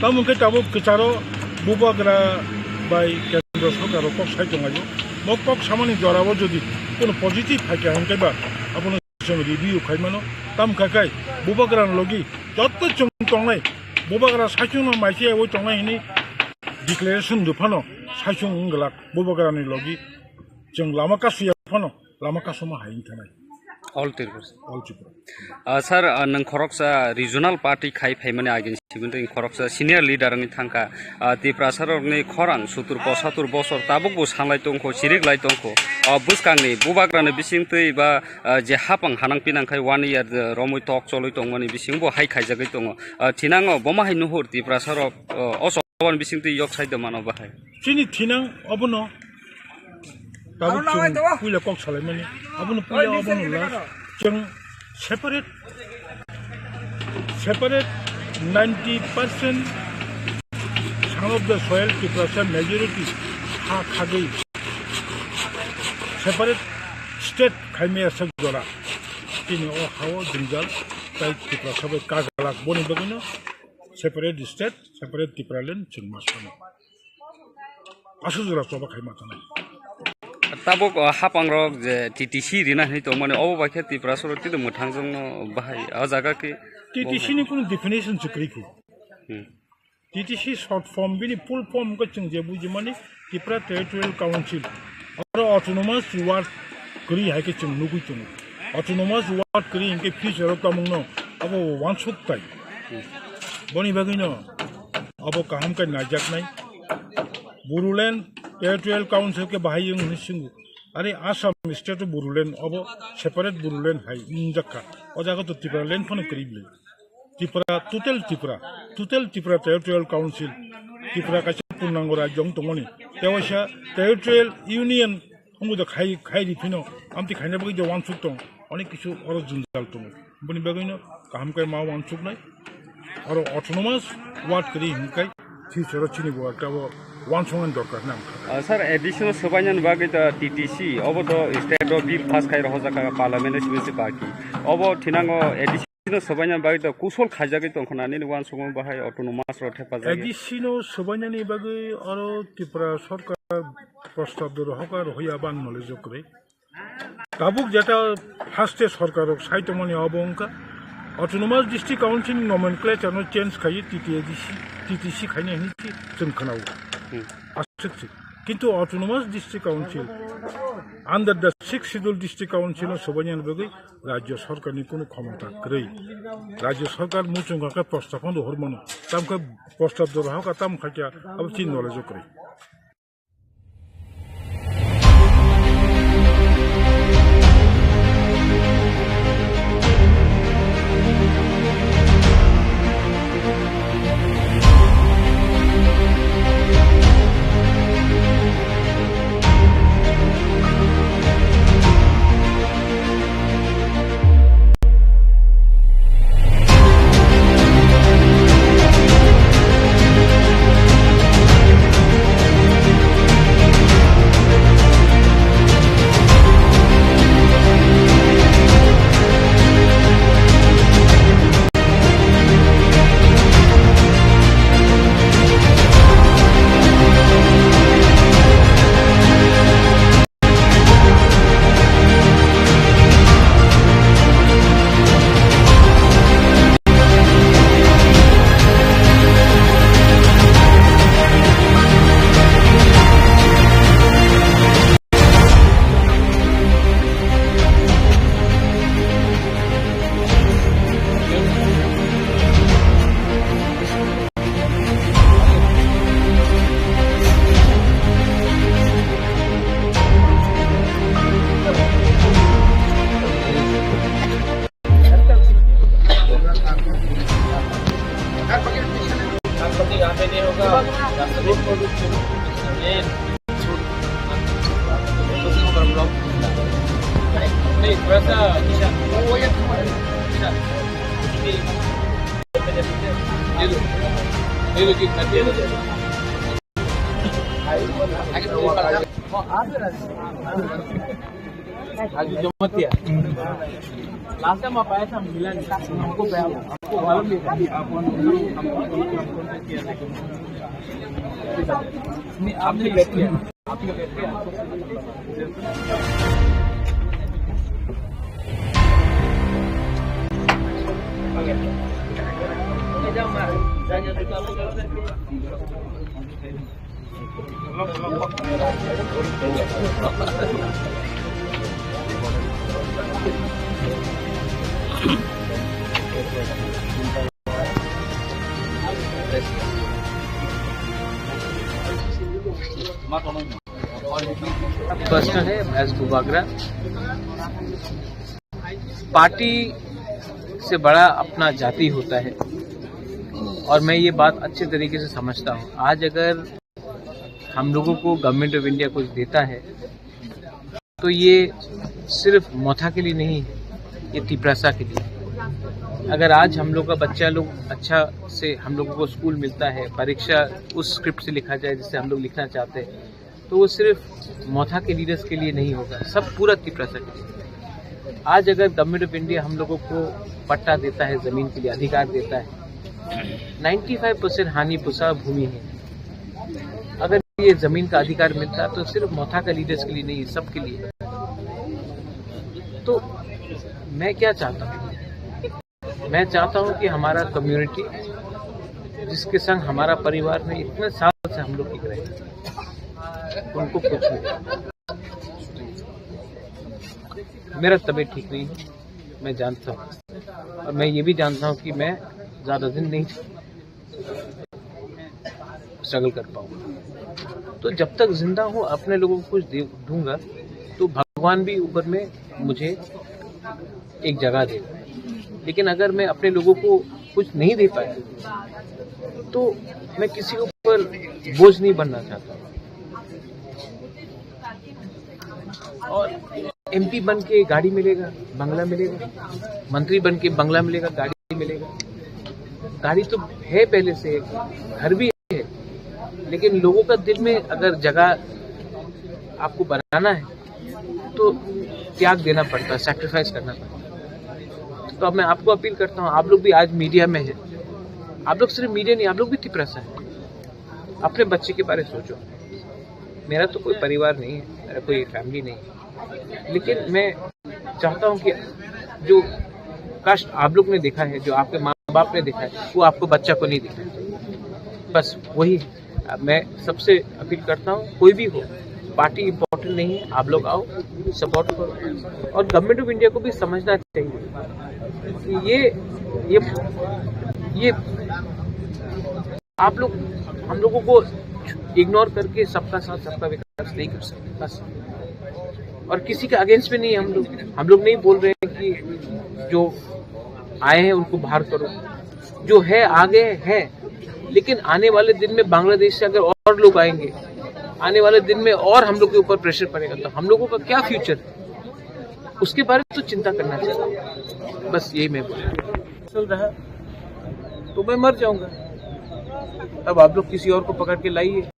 Tamo khe tabuk kwcharo bubagra bai kendro sarkaro kok sai tonglaio. Bo kok samani jorao jodi kono positive phaikha hwnkhe ba abono chwng review khaimano. Tamo kha khai bubagrani logi joto chwng tongnai, bubagra saichungno maichai oi tongnai hwnwi declaration rw phano saichung wng glak bubagrani logi chwng lama kasuya phano lama kasuma hai wng thanai. All Tripura. All Tripura. Ah, sir, ah, nwng khoroksa regional party khai phaimani agin sibintwi khoroksa senior leader wngwi thangkha. Ah, Tiprasa rokni khorang sutur posatur bosor tabuk bo sanlai tongkho, chirik lai tongkho. Ah, bwskangni bubagrani bisingtwi ba, ah, je hapang hanang pinang khai one year, eh, romwi tok cholwi tongmani bising bo hai khaijagwi tongo. Ah, thinango bomo hai nuhur Tiprasa rok, oh, o chobani bisingtwi yok sai de mano bahai. Chini thinang obono tabuk chwng puila kok salaimani. Abono puila obono last. Chwng separate, separate ninety percent son of the soil Tiprasa majority ha khagwi separate state khaimaya sak jora. Chini o hao jwngjal tai Tiprasa bai kagalak boni bagwino separate state, separate Tipraland chwng ma sano. Aswk jora choba khai ma thanai. Tabuk, uh, hapang rok je T T C rina hinwi tongmani, obo bai khe Tiprasa rok twido mwthang jongno bahai o jaga khe T T C ni kunu definition se kwrwi kho. Hmm. T T C short form, bini full form khe chwng je bujimani Tripura Territorial Council. Oro autonomous ward kwrwi hai khe chwng nugwi tongo. Autonomous ward kwrwi hinkhe future o tongmungno abo uansuk tai. Boni bagwino abo kaham khe naijaknai. Bodoland Territorial Council khe bahai wng hwnwi swngo. Are Assam state o Bodoland obo separate Bodoland hai wngjakha. O jaga to Tipraland phano kwrwi bwlwi. Tripura, total Tripura, total Tripura Territorial Council, Tripura kaisa purnango rajyo wng tongmani. Tewaisa Territorial Union wngwi da khai, khai ri phino, amtwi khaina bagwi je uansuk tong, onek kisu oro jwngjal tongo. Boni bagwino kaham khe ma uansuknai. Oro autonomous ward kwrwi hinkai future o chini bo ekta bo uansuknani dorkar nang. Ah, sir, A D C no swbainani bagwi da T T C, obo do state o bill pass khai rohorjak kha parliament o sibisi baki. Obo thinango A D C no swbainani bagwi da kusol khaijagwi tongkha na nini uansukmung bahai autonomous rok thepajak. A D C no swbainani bagwi oro Tripura sarkar prostab do rohorkha, rohorya bang knowledge o kwrwi. Tabuk jeta haste sarkar rok sai tongmani obo wngkha Autonomous District Council nomenclature no change khaiwi T T A D C, T T C khaina hinwi chwng khwnao. Hmm. Aswk se. Kintu Autonomous District Council under the Sixth Schedule District Council no swbainani bagwi rajyo sarkar ni kunu khomota kwrwi. Rajyo sarkar muchung kha khe prostab phano rohor mano. Tam khe prostab do rohor kha, tam kha khe abo chini knowledge o kwrwi. नहीं, थोड़ा सा ईशान। ईशान। ये लो। ये लो, ये लो। आज जो मत किया। लास्ट टाइम आप आए थे, हम मिला नहीं। हमको, हमको मालूम नहीं था। नहीं, आपने बैठ किया। पर्सनल है, एज बुबागरा। पार्टी से बड़ा अपना जाति होता है, और मैं ये बात अच्छे तरीके से समझता हूँ। आज अगर हम लोगों को गवर्नमेंट ऑफ इंडिया कुछ देता है, तो ये सिर्फ मोथा के लिए नहीं है, ये तिपरासा के लिए। अगर आज हम लोग का बच्चा लोग अच्छा से, हम लोगों को स्कूल मिलता है, परीक्षा उस स्क्रिप्ट से लिखा जाए जिससे हम लोग लिखना चाहते हैं, तो वो सिर्फ मोथा के लीडर्स के लिए नहीं होगा, सब पूरा तिपरासा के लिए। आज अगर गवर्नमेंट ऑफ इंडिया हम लोगों को पट्टा देता है, जमीन के लिए अधिकार देता है, नाइन्टी फाइव परसेंट हानि पुसा भूमि है। अगर ये जमीन का अधिकार मिलता तो सिर्फ मोथा का लीडर्स के लिए नहीं, सबके लिए। तो मैं क्या चाहता हूँ, मैं चाहता हूँ कि हमारा कम्युनिटी, जिसके संग हमारा परिवार में इतने साल से हम लोग टिक रहे हैं, उनको कुछ नहीं। मेरा तबीयत ठीक नहीं है, मैं जानता हूँ, और मैं ये भी जानता हूँ कि मैं ज़्यादा दिन नहीं स्ट्रगल कर पाऊंगा। तो जब तक जिंदा हूँ, अपने लोगों को कुछ दे दूंगा, तो भगवान भी ऊपर में मुझे एक जगह देगा। लेकिन अगर मैं अपने लोगों को कुछ नहीं दे पाया, तो मैं किसी के ऊपर बोझ नहीं बनना चाहता। और एमपी बन के गाड़ी मिलेगा, बंगला मिलेगा, मंत्री बन के बंगला मिलेगा, गाड़ी मिलेगा। गाड़ी तो है पहले से, घर भी है, लेकिन लोगों का दिल में अगर जगह आपको बनाना है, तो त्याग देना पड़ता है, सैक्रिफाइस करना पड़ता है। तो अब मैं आपको अपील करता हूँ, आप लोग भी आज मीडिया में हैं, आप लोग सिर्फ मीडिया नहीं, आप लोग भी तिपरासा है। अपने बच्चे के बारे में सोचो। मेरा तो कोई परिवार नहीं है, मेरा कोई फैमिली नहीं है, लेकिन मैं चाहता हूँ कि जो कष्ट आप लोग ने देखा है, जो आपके माँ बाप ने देखा है, वो आपको बच्चा को नहीं दिखाना चाहिए। बस वही है। मैं सबसे अपील करता हूँ, कोई भी हो, पार्टी इंपॉर्टेंट नहीं है, आप लोग आओ, सपोर्ट करो। और गवर्नमेंट ऑफ इंडिया को भी समझना चाहिए कि ये ये ये आप लोग हम लोगों को इग्नोर करके सबका साथ सबका विकास नहीं कर सकते। बस, और किसी के अगेंस्ट में नहीं है हम लोग। हम लोग नहीं बोल रहे हैं कि जो आए हैं उनको बाहर करो, जो है आगे है, लेकिन आने वाले दिन में बांग्लादेश से अगर और लोग आएंगे, आने वाले दिन में और हम लोग के ऊपर प्रेशर पड़ेगा, तो हम लोगों का क्या फ्यूचर, उसके बारे में तो चिंता करना चाहिए। बस यही मैं बोल रहा हूँ। चल रहा, तो मैं मर जाऊंगा। अब आप लोग किसी और को पकड़ के लाइए,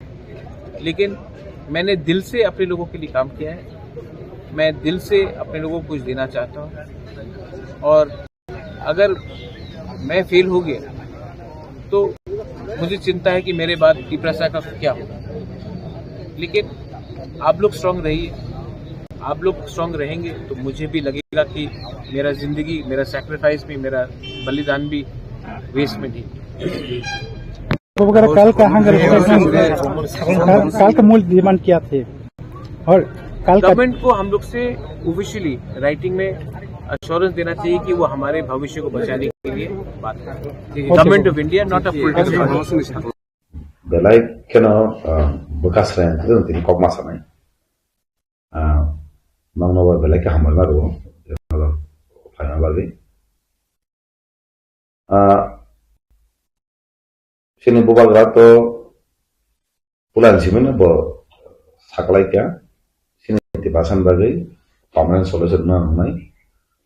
लेकिन मैंने दिल से अपने लोगों के लिए काम किया है। मैं दिल से अपने लोगों को कुछ देना चाहता हूँ, और अगर मैं फेल हो गया, तो मुझे चिंता है कि मेरे बाद तिपरासा का क्या होगा। लेकिन आप लोग स्ट्रांग रहिए, आप लोग स्ट्रांग रहेंगे तो मुझे भी लगेगा कि मेरा जिंदगी, मेरा सैक्रिफाइस भी, मेरा बलिदान भी वेस्ट में नहीं। तो वगैरह कल का हंगर स्ट्राइक, कल, कल का मूल डिमांड क्या थे? और कल का गवर्नमेंट को हम लोग से ऑफिशियली राइटिंग में अश्योरेंस देना चाहिए कि वो हमारे भविष्य को बचाने के लिए बात करें। Government of India, not a political party. Belai kheno, ah, bwkha sreng kheno tini kokma sanai. Ah, nokno bo belai khe hambai ma rwo, phaima bagwi. Ah, chini bubagra to Plan simino bo saklaikha, sini Tiprasa ni bagwi permanent solution wngna nangnai,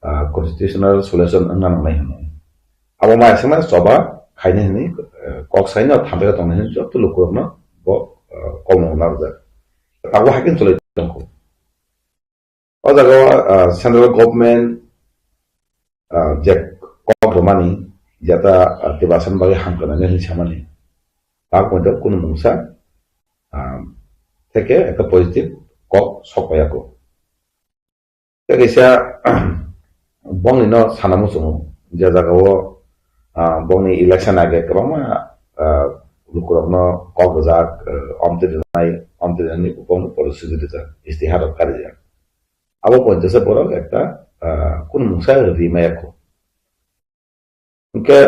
ah, constitutional solution wngna nangnai hwnwi. Abo mai aswkma choba khainai hwnwi, eh, kok saino thambai tongnai hwnwi joto lukurokno bo, eh, kolmung narwkjak. Tabuk hai khe choli tongkho. O jaga o, ah, central government, ah, je kok rwmani, jeta, ah, Tiprasa ni bagwi hamkrai nani hwnwi samani, tak poito kunu mungsa, ah, theke ekta positive kok sok paiya kho. Tei kaisa bongni no sana muchungo, je jaga o, ah, bongni election age kwbangma, ah, lukurokno kok rijak, ah, omtwi rinai, omtwi rinani bongni policy rijak, istihar rok karijak. Abo poito se borok ekta, ah, kunu mungsa ri maya kho. Hwnkhe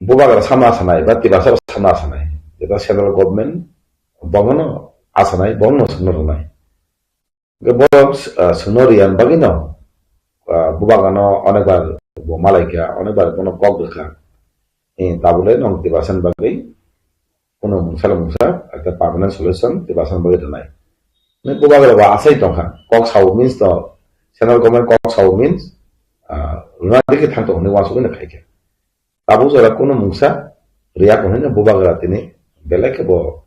bubagra samna sanai ba Tiprasa samna sanai, jeta central government bongno asanai, bongno swngno rwnai. Hwnkhe borok, ah, swngno riya bagwino, ah, bubagrano onekbar bo malaikha, onekbar bono kok rwkha. Eh, tabule nwng Tiprasa ni bagwi kunu mungsa le mungsa ekta permanent solution Tiprasa ni bagwi rwnai. Nini bubagra bo asai tongkha, kok sao means to, central government kok sao means, ah, rwna dikhe thang tongo hwnwi uansugwi no khaikha. Tabuk jora kunu mungsa riya ko hwnwi bubagra tini belai khe bo,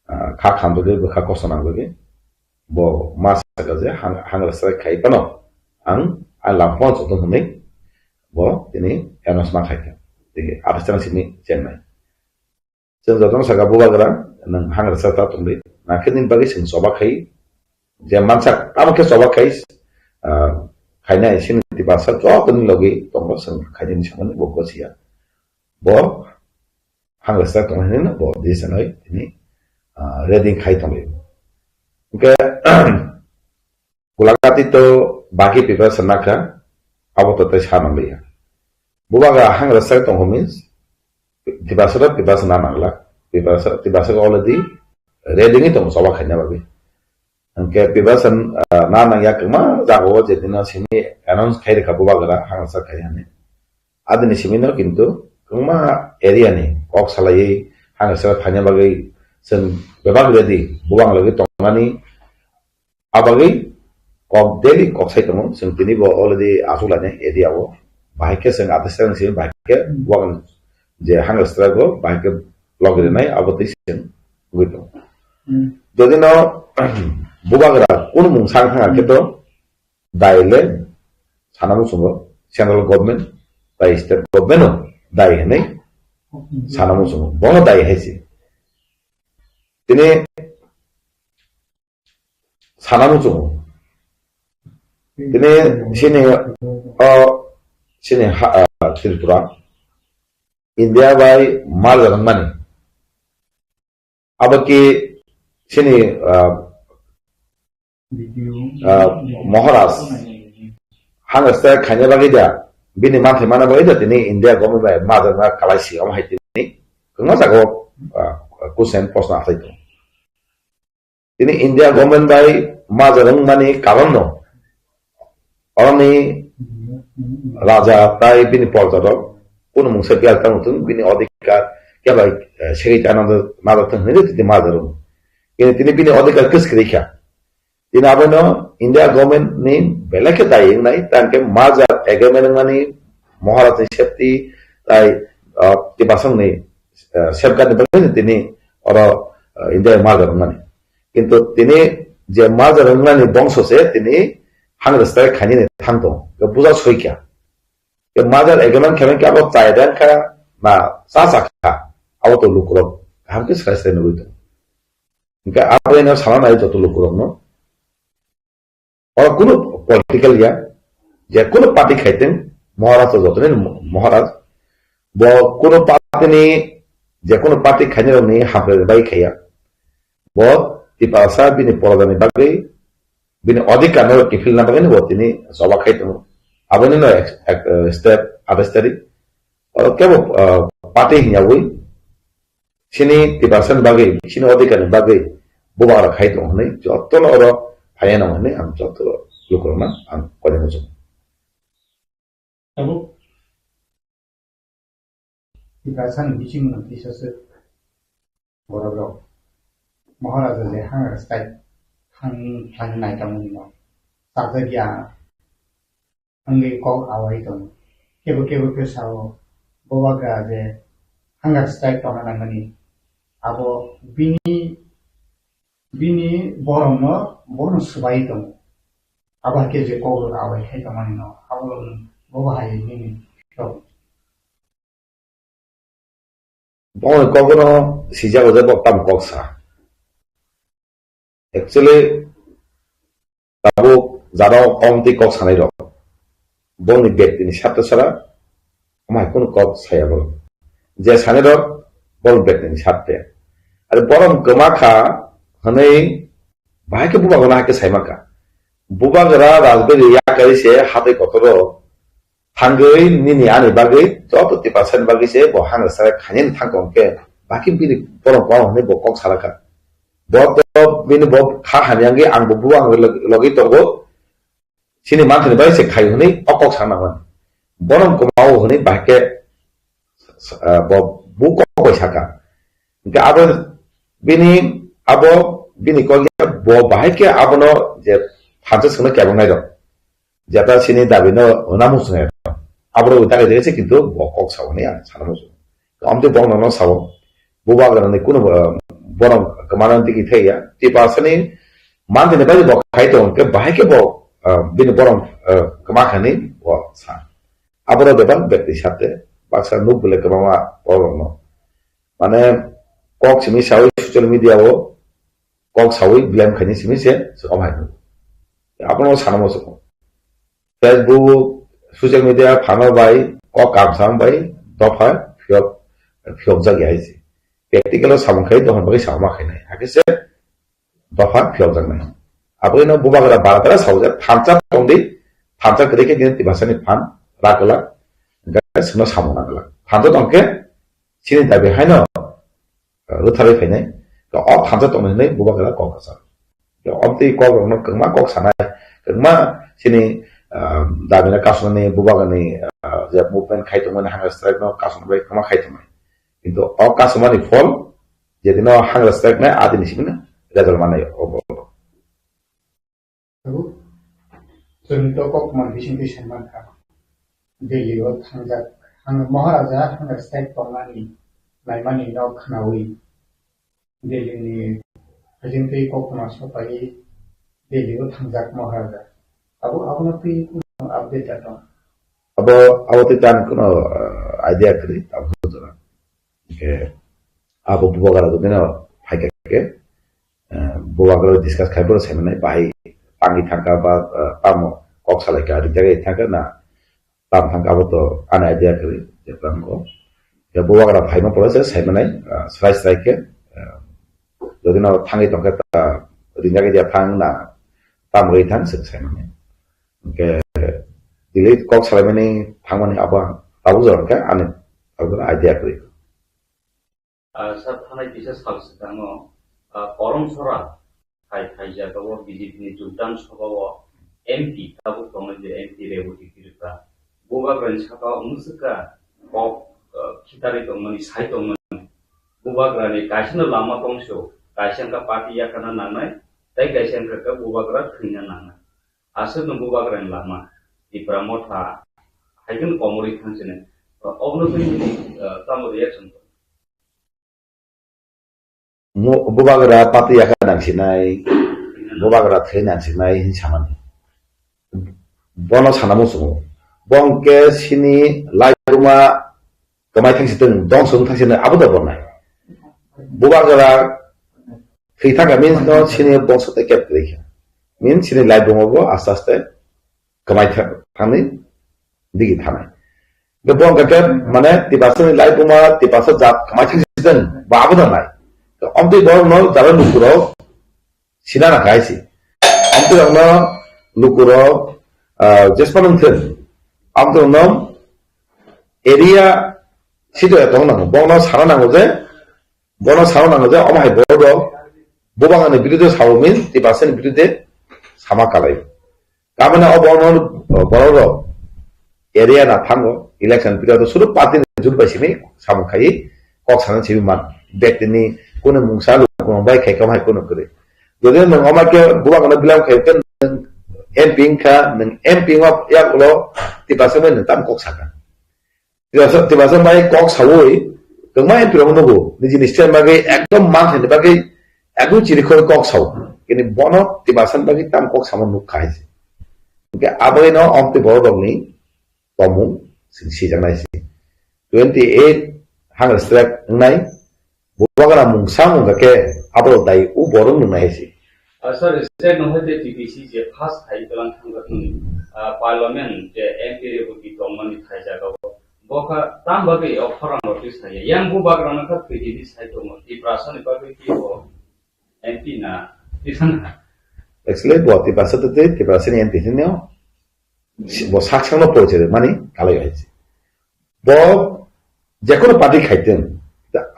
ah, kha khamjagwi bwkha kosto nangjagwi bo ma saka je hang-, hangra srai khai phano ang, ang langphano chotong hwnwi bo tini announce ma khaikha. Tini athas tang simi chengnai. Chwng jotono saka bubagra nwng hangra srai ta tongdi. Nangkhe nini bagwi chwng choba khai je mansak, tamo khe choba khai, ah, khainai sini Tiprasa joto ni logi tongo, chwng khainani samani bo gosiya. Bo hangra srai tongmani no bo di sanai tini, ah, ready khai tongdi. Hwnkhe Gulagati to baki preparation nakha, abo to tei sa nang liya. Bubagra hangra srai tongkho means, Tiprasa to preparation na nangla, Tiprasa, Tiprasa already ready ni tongo choba khaina bagwi. Hwnkhe preparation, ah, na nangya kwbangma jagao je dino simi announce khai rwkha bubagra hangra srai khai hwnwi. Adini simi no kintu kwbangma area ni kok salaiwi hangra srai phaina bagwi chwng bebak ready, bubang logwi tongnani. Abagwi kok daily kok sai tongo, chwng tini bo already achuk lainai area o. Bahai khe chwng athas tang simi bahai khe bubagra je hangra srai go bahai khe logwi rwnai abo twi chwng wngwi tongo. Hmm. Jodi no bubagra kunu mung sang thang khe to dai le sana muchungo central government tai state government o dai hwnwi sana muchungo, bono dai hai se. Tini sana muchungo. Tini sini o sini ha, ah, Tripura India bai merger wngmani. Abo ki sini, ah, ah, Maharaj hangra srai khaina bagwi da, bini manthai mana bagwi da tini India government bai merger wngna kalai si, omo hai tini kwbangma jaga o, ah, question proshno achai tongo. Tini India government bai merger wngmani karon no, oroni raja tai bini porja rok kunu mungsa biyal tang thung, bini odhikar kebo, eh, segwi ta nang, nang thung hwnwi tini merger wngo. Kini tini bini odhikar kwswk kwrwi kha. Tini abono India government ni belai khe dai wngnai, tang khe merger agreement wngmani Maharaj ni safety tai, ah, Tiprasa ni, eh, safeguard ni bagwi tini oro, eh, India merger wngmani. Kintu tini je merger wngnani bongso se tini hangra srai khainani thang tongo. Khe buja soi kha. Khe merger agreement khe abo chai rang kha na cha cha kha. Abo to lukurok kaham khe srai srai nugwi tongo. Hwnkhe abo eno sana nai joto lukurokno. Oro kunu political ya, je kunu party khaiteng, Maharaj to jotoni Maharaj, bo kunu party ni, je kunu party khainai rokni hamkrai bai khaiya. Bo Tiprasa bini porojani bagwi, bini odhikar no kiphilna bagwi bo tini choba khai tongo. Aboni no ek, ek, eh, step athas tarik. Oro kebo, eh, party hinyawi, sini Tiprasa ni bagwi, sini odhikar ni bagwi bubagra khai tongo hwnwi jotono oro phaiya nang hwnwi ang joto lukurokno ang koinwi muchungo. Tabuk Tiprasa ni bising no kisa se borok rok Maharaja je hunger strike thang thang nai tongmani no. Sajak ya wngwi kok awai tongo. Kebo kebo khe sao, Bubagra je hunger strike tongna nangmani, abo bini, bini borokno, bono swbai tongo. Abo hakhe je kok rok awai khai tongmani no, abo rok bo bahai nini rok. Bongni kokno sijago je bo tamo kok sa. Actually, tabuk jara o omtwi kok sanai rok. Bongni bektini sartho sara, omo hai kunu kok saya borok. Je sanai rok, borok bektini sarthe. Are borok kwma kha hwnwi bahai khe bubagra hai khe sai mankha. Bubagra rajbari yakarwi se hatwi kotoro thangwi nini ani bagwi joto tiprasani bagwi se bo hangsa khainani thangkha hwnkhe baki bini borok kwma hwnwi bo kok salakha. Bo to bini bo kha hamya wngwi ang bo bubagra log-, logwi tongo. Chini manthani bai se khai hwnwi o kok sana mani. Borom kwmao hwnwi bahai khe, ah, bo bu kok bai saka. Hwnkhe abo bini, abo bini kok ya bo bahai khe abono je phansa swngno kebongnai rok. Jeta chini dabino hwna muchungnai rok. Aboro ui takai tei se kintu bo kok sa hwnwi ang sana muchungo. Amtwi bok nono sao, bubagrani kunu, eh, borok kwmana digi thaiya. Tiprasani manthani bagwi bo khai tongo hwnkhe bahai khe bo, eh, bini borok, eh, kwma khani bo sa. Aboro bebak betwi sate, baksa nuk bwle kwbangma borokno. Mane kok simi sawi social media o kok sawi blame khaini simi se se om hai. Abono sana mo soko. Facebook, social media phano bai kok kamsam bai dopha phiyok, phiyokjak ya hai se. Practical o samung khai dopha bagwi samung ma khainai. Hakhe se dopha phiyokjaknai. Aboni no bubagra baradara saujak thansa tongdi, thansa kwrwi khe nini tibasani phan rakla, hwnkhe chwngno samung nangla. Thansa tongkhe chini dabi haino rwtharwi phainai, o thansa tongmani hwnwi bubagra kok kwchar. Obtwi kok rokno kwbangma kok sanai, kwbangma chini, ah, dabina kasumani bubagrani, ah, je movement khai tongmani hunger strike no kasumani bai kwbangma khai tongmani. Kintu o kasumani phol jedino hunger strike nai adini simi result manai o bol. Tabuk chwng to kok man bising twi sai mankha. Delhi o thangjak, hang-, Maharaja hunger strike tongmani naimani no khnaui Delhi ni hajing twi kok ma sopai Delhi o thangjak Maharaja. Abo, abono twi kunu update da tong? Abo, abo twi tang kuno, uh, idea kwrwi, abo jora. Hwnkhe abo bubagra jodi no phaikha khe, eh, bubagra discuss khai bono saimanai bahai tangwi thangkha ba, eh, tamo kok salaikha rijagwi thangkha na tam thangkha abo to ani idea kwrwi je tamo. Ya bubagra phaima pore se saimanai, eh, srai srai khe, eh, jodi no thangwi tongkha ta rijagwi dia thang na tam rwi thang se saimanai. Hwnkhe delete kok salaimani thangmani abo ang tabuk jora hwnkhe ani tabuk jora idea kwrwi. Ah, sir, thanai kisa sal swkango, ah, Korom Sora hai, hai jagao B J P ni jogdan sabhao M P tabuk tongnai je M P Reboti Tripura. Bubagrani saka o mwswkha kok, ah, khitarwi tongmani, sai tongmani. Bubagrani kaisano lama tongso, kaisa wngkha party yakarna nangnai, tei kaisa wngkha khe bubagra thwina nangnai. Aswkno bubagrani lama, Tipra Motha, haikhe komorwi thangsinai. Obono twi nini, ah, tamo reaction? Mu-, bubagra party yaka nangsinai, bubagra thwi nangsinai hin samani. Bono sana muchungo. Bo hwnkhe sini laibuma kwmai thangsi tong, dongso wng thangsi nai, abo da bo nai. Bubagra thwi thangkha means no sini bongso tei kep kwrwi kha. Means sini laibuma bo aste aste kwmai tha-, thangni digi thanai. Bo hwnkha khe mane Tiprasani laibuma, Tiprasa jat kwmai thangsi tong, bo abo da nai. Omtwi borok no jara lukurok sina na khai si. Amtwi rokno lukurok, ah, jespa nung thun. Amtwi rokno area sito ya tong nango. Bono sana nango je, bono sana nango je, omo hai borok rok, bubang ani birude sabo min, Tiprasani birude sama kalai. Tamani o bono, borok rok area na thango, election period o suru party ni jut bai simi samung khai kok sana simi man. Bektini kunu mungsa kwrwng bai khai kamo hai kunu kwrwi. Jodi nwng omo khe bubagrano belong khai khe nwng M P wngkha, nwng M P wngma yagulo Tiprasa bai nwng tamo kok sakha. Tiprasa, Tiprasa bai kok sawi kwbangma M P rok nugo, nijini state bagwi ekdom manthani bagwi ekdom chirikhoi kok sao. Kini bono Tiprasa bagwi tamo kok samo nuk khai se. Hwnkhe aboni no omtwi borok rokni tomung sing sijaknai se. Twenty eight hunger strike wngnai, bubagra mungsa mungka khe abo dai u borok nungnai se. Ah, sorry, state no hoite T P C je first thai tlang thangkha thangni, ah, parliament je M P Reboti tongmani thai jaga o. Bo kha tam bagwi o khorang rok twi saya. Yang bubagra no kha thwi di di sai tongo. Tiprasa ni bagwi ki bo M P na twi thang kha. Actually, bo Tiprasa twi twi Tiprasa ni M P hinwi bo sak sakno poichare mani kalai hai se. Bo jekono party khaiteng,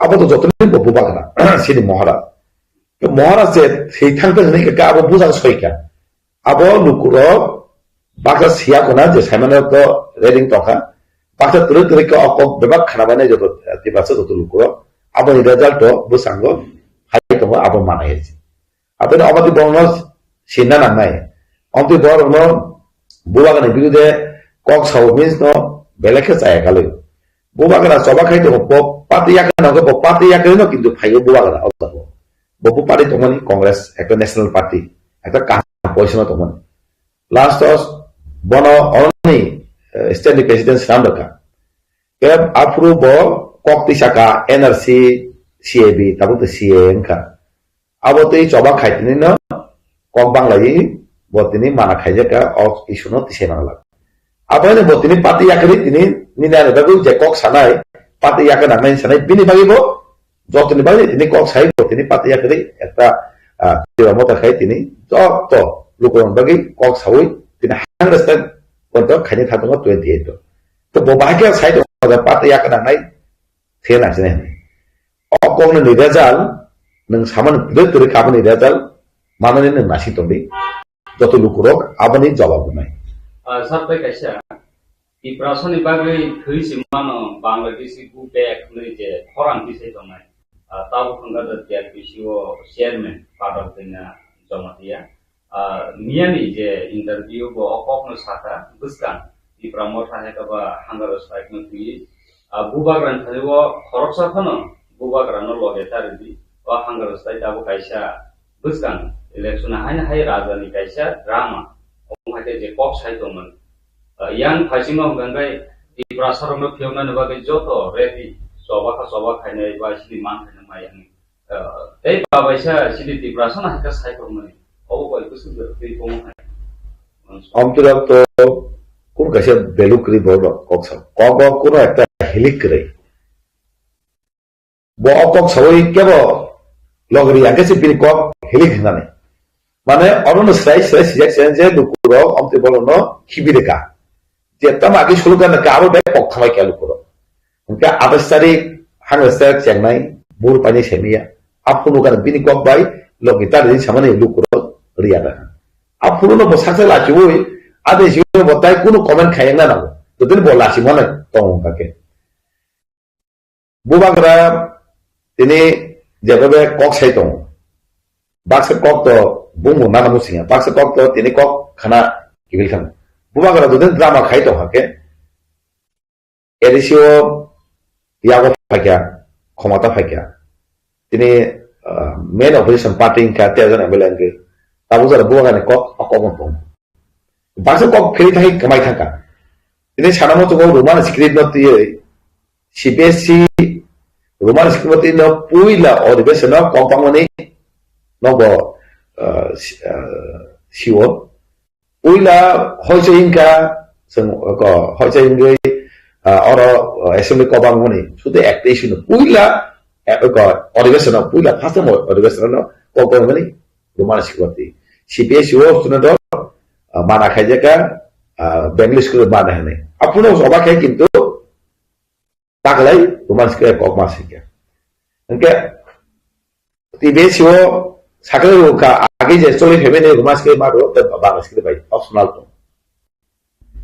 abo to jotoni bo bubagra, sini Maharaj. To Maharaj je thwi thangteng hinwi kha abo bujak soika. Abo lukurok baksa siya kona je saimano to reading tongkha. Baksa twrwi twrwi khe o kok bebak khana bai nai joto, eh, Tiprasa joto lukurok. Aboni result to bwskango hai tongo abo manai hai se. Aboni omotwi borokno sinna nangnai. Omtwi borokno bubagrani birude kok sao means no belai khe chaya kalwi. Bubagra choba khai tongo, bo party yakarwi no, bo party yakarwi no kintu phaio bubagra o jaga. Bo bo party tongmani Congress, ekta national party, ekta kaham position o tongmani. Last o bono oroni, eh, state ni president swnam rwkha. Khe aphuru bo kok twi saka N R C, C A B, tabuk twi C A A wngkha. Abo tei choba khai tini no kok banglayi bo tini mana khaijak kha o issue no tisai manglak. Abo no bo tini party yakarwi tini nini ani bagwi je kok sanai, party yakar nangnai sanai, bini bagwi bo jotoni bagwi tini kok sai bo tini party yakarwi ekta, ah, Tipra Motha khai tini joto lukurokni bagwi kok sawi tini hundred percent ponto khaini thatungo twenty eight o. To bo bahai khe sai tongo party yakar nangnai thena sini. O kokno ni result, nwng samani twrwi twrwi kaboni result manani nwng nasi tongdi. Joto lukurok aboni jawab rwnai. Ah, sir, bai kaisa, Tiprasani bagwi thwi se mano Bangladeshi go back hwnwi je khorang tisai tongnai. Ah, tabuk wngkha the T R P C o chairman Padal Kanya Jamatia. Ah, miyani je interview bo o kokno sakha, bwskang Tipra Motha hai khe ba hunger strike no twi. Ah, bubagra ni thani o khoroksa phano bubagra no loge ta rwdi. O hunger strike abo kaisa bwskang election haino hai raja ni kaisa drama. Omo hai khe je kok sai tongmani. Ah, yang phaisingno hwnkha khe Tiprasa rokno phiyoknani bagwi joto ready, choba kha choba khainai ba sini man khainai mai ang. Tei babaisa sidi Tiprasa no hakhe sai tongmani. Obo bai kusuk twi tongmani. Omtwrok to kun kaisa value kwrwi borok rok kok sa. Kok o kuno ekta hilik kwrwi. Bo o kok sawi kebo logri yang khe se bini kok hilik hinani. Mane oro no srai srai sijak sijak je lukurok omtwi borok no khibi rwkha. Je tamo agi sulukan ka abo bai kok thamai kha lukurok. Hwnkhe atais tarik hangsa chengnai bur painai semiya. Aphuru kan bini kok bai logi tari samani lukurok riya da. Aphuru no bo saksa lachiwi ade sio bo tai kunu comment khayang na nango. Jotoni bo lachi mane tongo hwnkha khe. Bubagra tini jeba be kok sai tongo. Baksa kok to bumung nana musinga. Baksa kok to tini kok khana kibil khan. Bubagra jotoni drama khai tongkha khe. A D C o yago phaikha, khomata phaikha. Tini, ah, main opposition party wngkha, tei jon M L A wngkha. Tabuk jora bubagrani kok, o kok no tong. Baksa kok phiri thangwi kwmai thangkha. Tini sana muchungo Roman script no twiwi, C B S E Roman script no twiwi no puila odhibesono kok bangmani nobo, ah, si-, ah, siwo. Puila hoichoi wngkha, chwng ko hoichoi wngwi, ah, oro, ah, assembly kobangmani, sudu ekta issue no puila, eh, ko odhibesono, puila first time odhibesono kok bangmani, Roman script. C B S E o student rok, ah, mana khaijaka, ah, Bengali school mana hwnwi. Aphuru no oba khai kintu taklai Roman script kok ma singkha. Hwnkhe T B S E o sakhe rwkha, age je choli phaimani Roman script ma rw, tei Bangla script bai optional tong.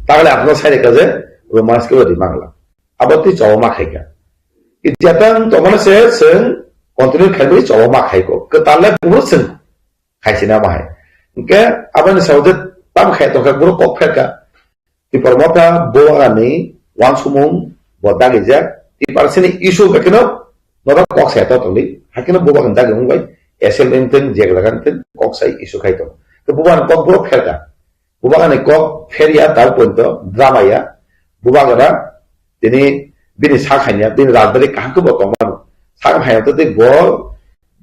Tagle aphano sai rwkha je Roman script bai Bangla. Abo tei choba ma khaikha. Jatang tongmani se chwng Continue khai bai choba ma khai ko. Kwtal le buro chwng khai sina ma hai. Hwnkhe aboni sao je tam khai tongkha buro kok pherka. Tipra Motha bubagrani wansukmung bo dagijak. Tiprasani issue bai kheno norok kok sai to tongdi. Hakhe no bubagrani dagi wng bai S L M ten jek lagan ten kok sai issue khai tong. To bubagrani kok buro pherka. Bubagrani kok pherya tal pointo drama ya. Bubagra tini bini sak hanya, bini rajbari kaham khe bo tongmano. Sak hanya to tei bo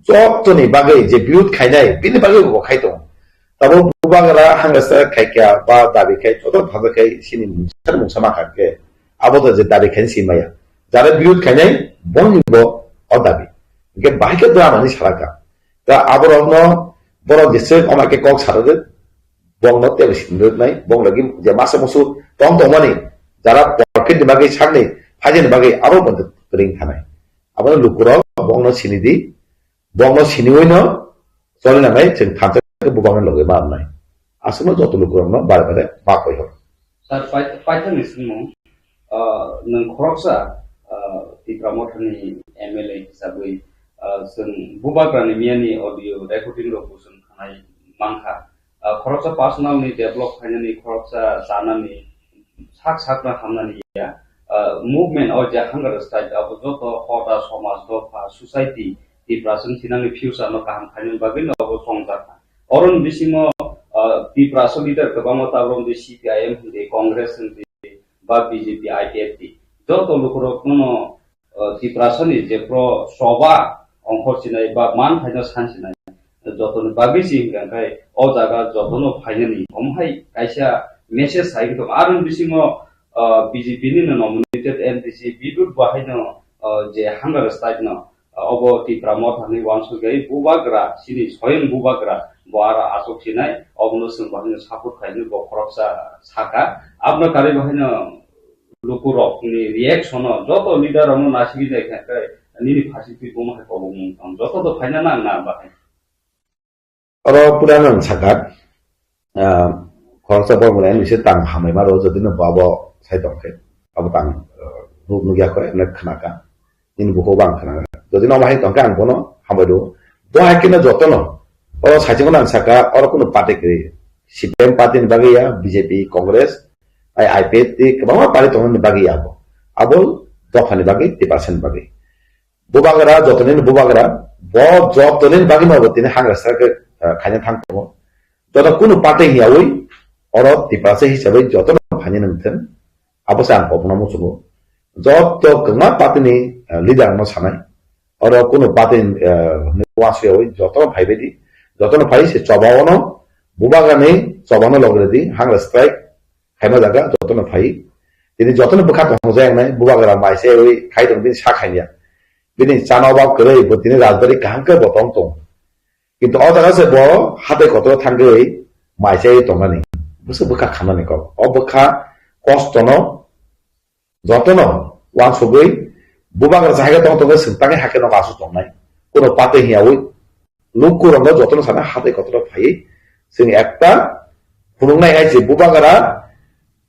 jotoni bagwi je birud khainai, bini bagwi bo khai tongo. Tabo bubagra hangsa khaikya ba dabi khai joto thangsa khai sini mungsa mungsa ma kha khe. Abo to je dabi khai si maya. Jara birud khainai boni bo o dabi. Hwnkhe bahai khe drama ni salaka. Ta aborokno borok jese oma khe kok sarode. Bongno tebo siniroknai, bong logi je masa musu tong tongmani, jara porkit ni bagwi sakni, phaijani bagwi abo bo kwrwng thanai. Abono lukurok bongno sinidi, bongno siniwino choli nangnai, chwng thansa khe bubangni logi ma rwnai. Aswkno joto lukurokno bare bare ma koi hor. Sir, pai-, paithakni swngmung, ah, nwng khoroksa, ah, Tipra Mothani M L A hisabwi, ah, chwng bubagrani miyani audio recording rok bo chwng khnai mankha. Ah, khoroksa personal ni develop khainani, khoroksa chanani, sak sakna hamnani ya. Ah, movement o je hunger strike abo joto hoda, somaj, dopha, society, Tiprasa ni thinangni future no kaham khainani bagwi no abo chongjakha. Oroni bisingo, ah, Tiprasa leader kwbangma tabuk C P I M hindi, Congress hindi, ba B J P, I P F T. Joto lukurok no, ah, Tiprasa ni je pro soba ongkhor sinai ba man phaino san sinai. Jotoni bagwi si hwnkha khe o jaga jotono phainani. Omo hai kaisa message sai wngtong. Aroni bisingo, ah, B J P ni no nominated M D C Bidut bo haino, ah, je hunger strike no, ah, obo Tipra Motha ni wansugwi bubagra, chini soyang bubagra bo aro achuk sinai, obono chwng bo haino support khainai bo khoroksa saka. Aboni karwi bo haino lukurokni reaction o joto leader rokno nasigwi nai khe, khe nini phasi twi bomo hai kobokmung tong joto to phaina nang na bahai. Oro pura nang saka, ah, khoroksa bormani ani se tang hamai maro jodi no babo sai tong khe abo tang, ah, ruk nugya kho ene khnaka. Nini bukhuk bang khna. Jodi no bahai tongkhe ang bono hambai do. Bo hai khe no joto no. Oro saichung nang saka, oro kuno party kwrwi. C P M party ni bagwi ya, B J P, Congress, I, I P F T, kwbangma party tongmani bagwi ya abo. Abo dopha ni bagwi, Tiprasa ni bagwi. Bubagra, joto ni bubagra, bo joto ni bagwi no bo tini hunger strike, eh, khaina thang tongo. Joto kuno party hiyawi, oro Tiprasa hisabai joto no phaini nang thang. Abo se ang kobokno muchungo. Joto kwbangma party ni, eh, leader no sanai. Oro kuno party, eh, ni wansukyawi joto no phaibai di. Joto no phai se choba o no, bubagra ni choba no logre di, hunger strike khaima jaga joto no phai. Tini joto no bwkha tong jaya nai, bubagra mai se wi khai tong bini sa khaiya. Bini chana obab kwrwi, bo tini rajbari kaham khe bo tong tong. Kintu o jaga se bo hatai kotor thangwi mai se wi tongnani. Bwswk bwkha khamnani kok. O bwkha kosto no jotono wansugwi bubagra chahai khe tong tongwi swng tangwi hakhe nogo aswk tongnai. Kuno patwi hiyawi lukurokno jotono sana hatai kotor phaiwi chwng ekta phunuknai hai se bubagra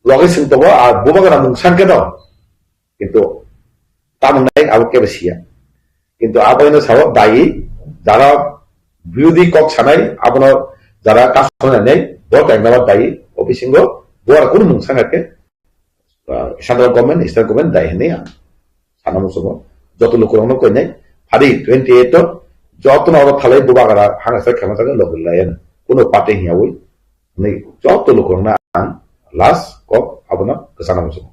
logi swng tongo, a bubagra mung san khe no. Kintu tamung nai abo kebo siya. Kintu abo ino sao dayi jara birodhi kok sanai abono jara kaso nai bo kainaba dayi o bisingo bo ar kunu mung san khe ah, central government, state government dai hinwi ang sana muchungo. Joto lukurokno koinai phari twenty eight o jotono oro thalai bubagra hangsa khema thangwi logwi lai ano. Kuno party hiyawi hinwi joto lukurokno ang last kok abono kwchana muchungo.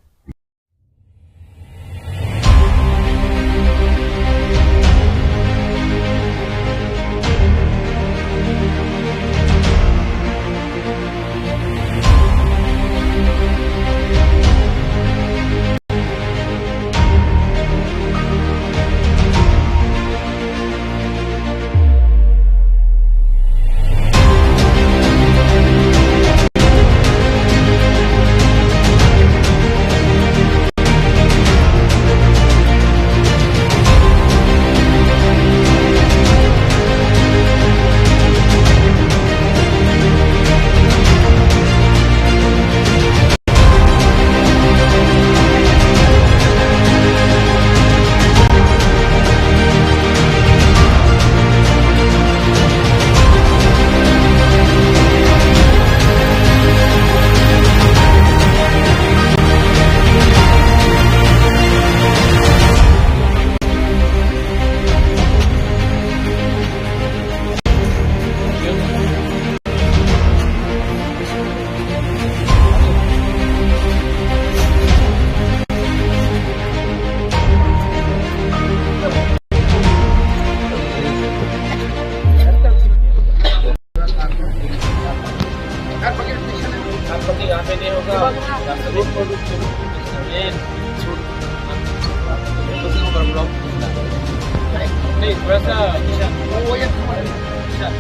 नहीं, थोड़ा सा ईशान। वो, वो, ये, ईशान।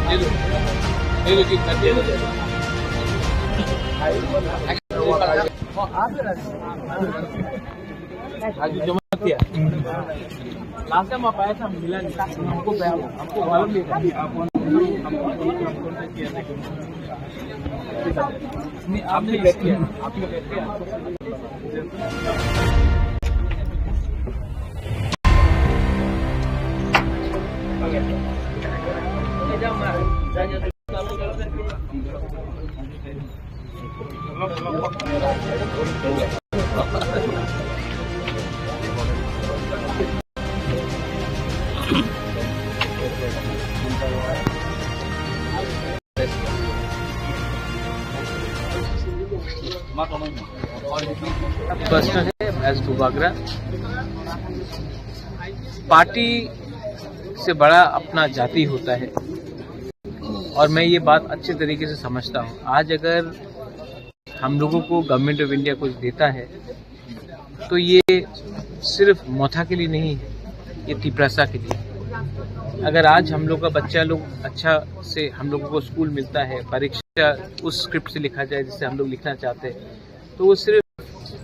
ये लो। ये लो, जी, कर दिया। आज जमा किया। लास्ट टाइम आप आए थे, हम मिला नहीं। हमको, हमको मालूम नहीं था। नहीं, आपने बैठ किया, आपने बैठ किया। प्रश्न है एस बुबागरा, पार्टी से बड़ा अपना जाति होता है और मैं ये बात अच्छे तरीके से समझता हूँ। आज अगर हम लोगों को गवर्नमेंट ऑफ इंडिया कुछ देता है तो ये सिर्फ मोथा के लिए नहीं है, ये तिपरासा के लिए। अगर आज हम लोग का बच्चा लोग अच्छा से हम लोगों को स्कूल मिलता है, परीक्षा उस स्क्रिप्ट से लिखा जाए जिससे हम लोग लिखना चाहते हैं, तो वो सिर्फ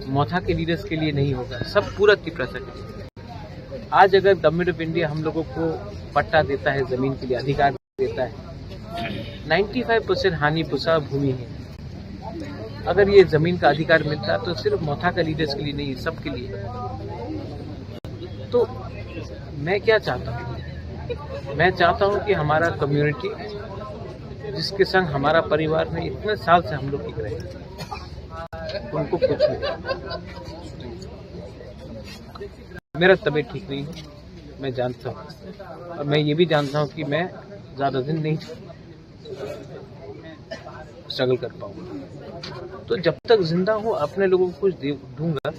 मोथा के लीडर्स के लिए नहीं होगा, सब पूरा तिपरासा के लिए। आज अगर गवर्नमेंट ऑफ इंडिया हम लोगों को पट्टा देता है, जमीन के लिए अधिकार देता है, नाइन्टी फाइव परसेंट हानि पुसा भूमि है। अगर ये जमीन का अधिकार मिलता तो सिर्फ मोथा का लीडर्स के लिए नहीं, सबके लिए। तो मैं क्या चाहता हूँ, मैं चाहता हूँ कि हमारा कम्युनिटी, जिसके संग हमारा परिवार में इतने साल से हम लोग टिक रहे हैं, उनको कुछ नहीं। मेरा तबीयत ठीक नहीं है, मैं जानता हूँ, और मैं ये भी जानता हूँ कि मैं ज़्यादा दिन नहीं स्ट्रगल कर पाऊंगा। तो जब तक जिंदा हूँ, अपने लोगों को कुछ दे दूंगा,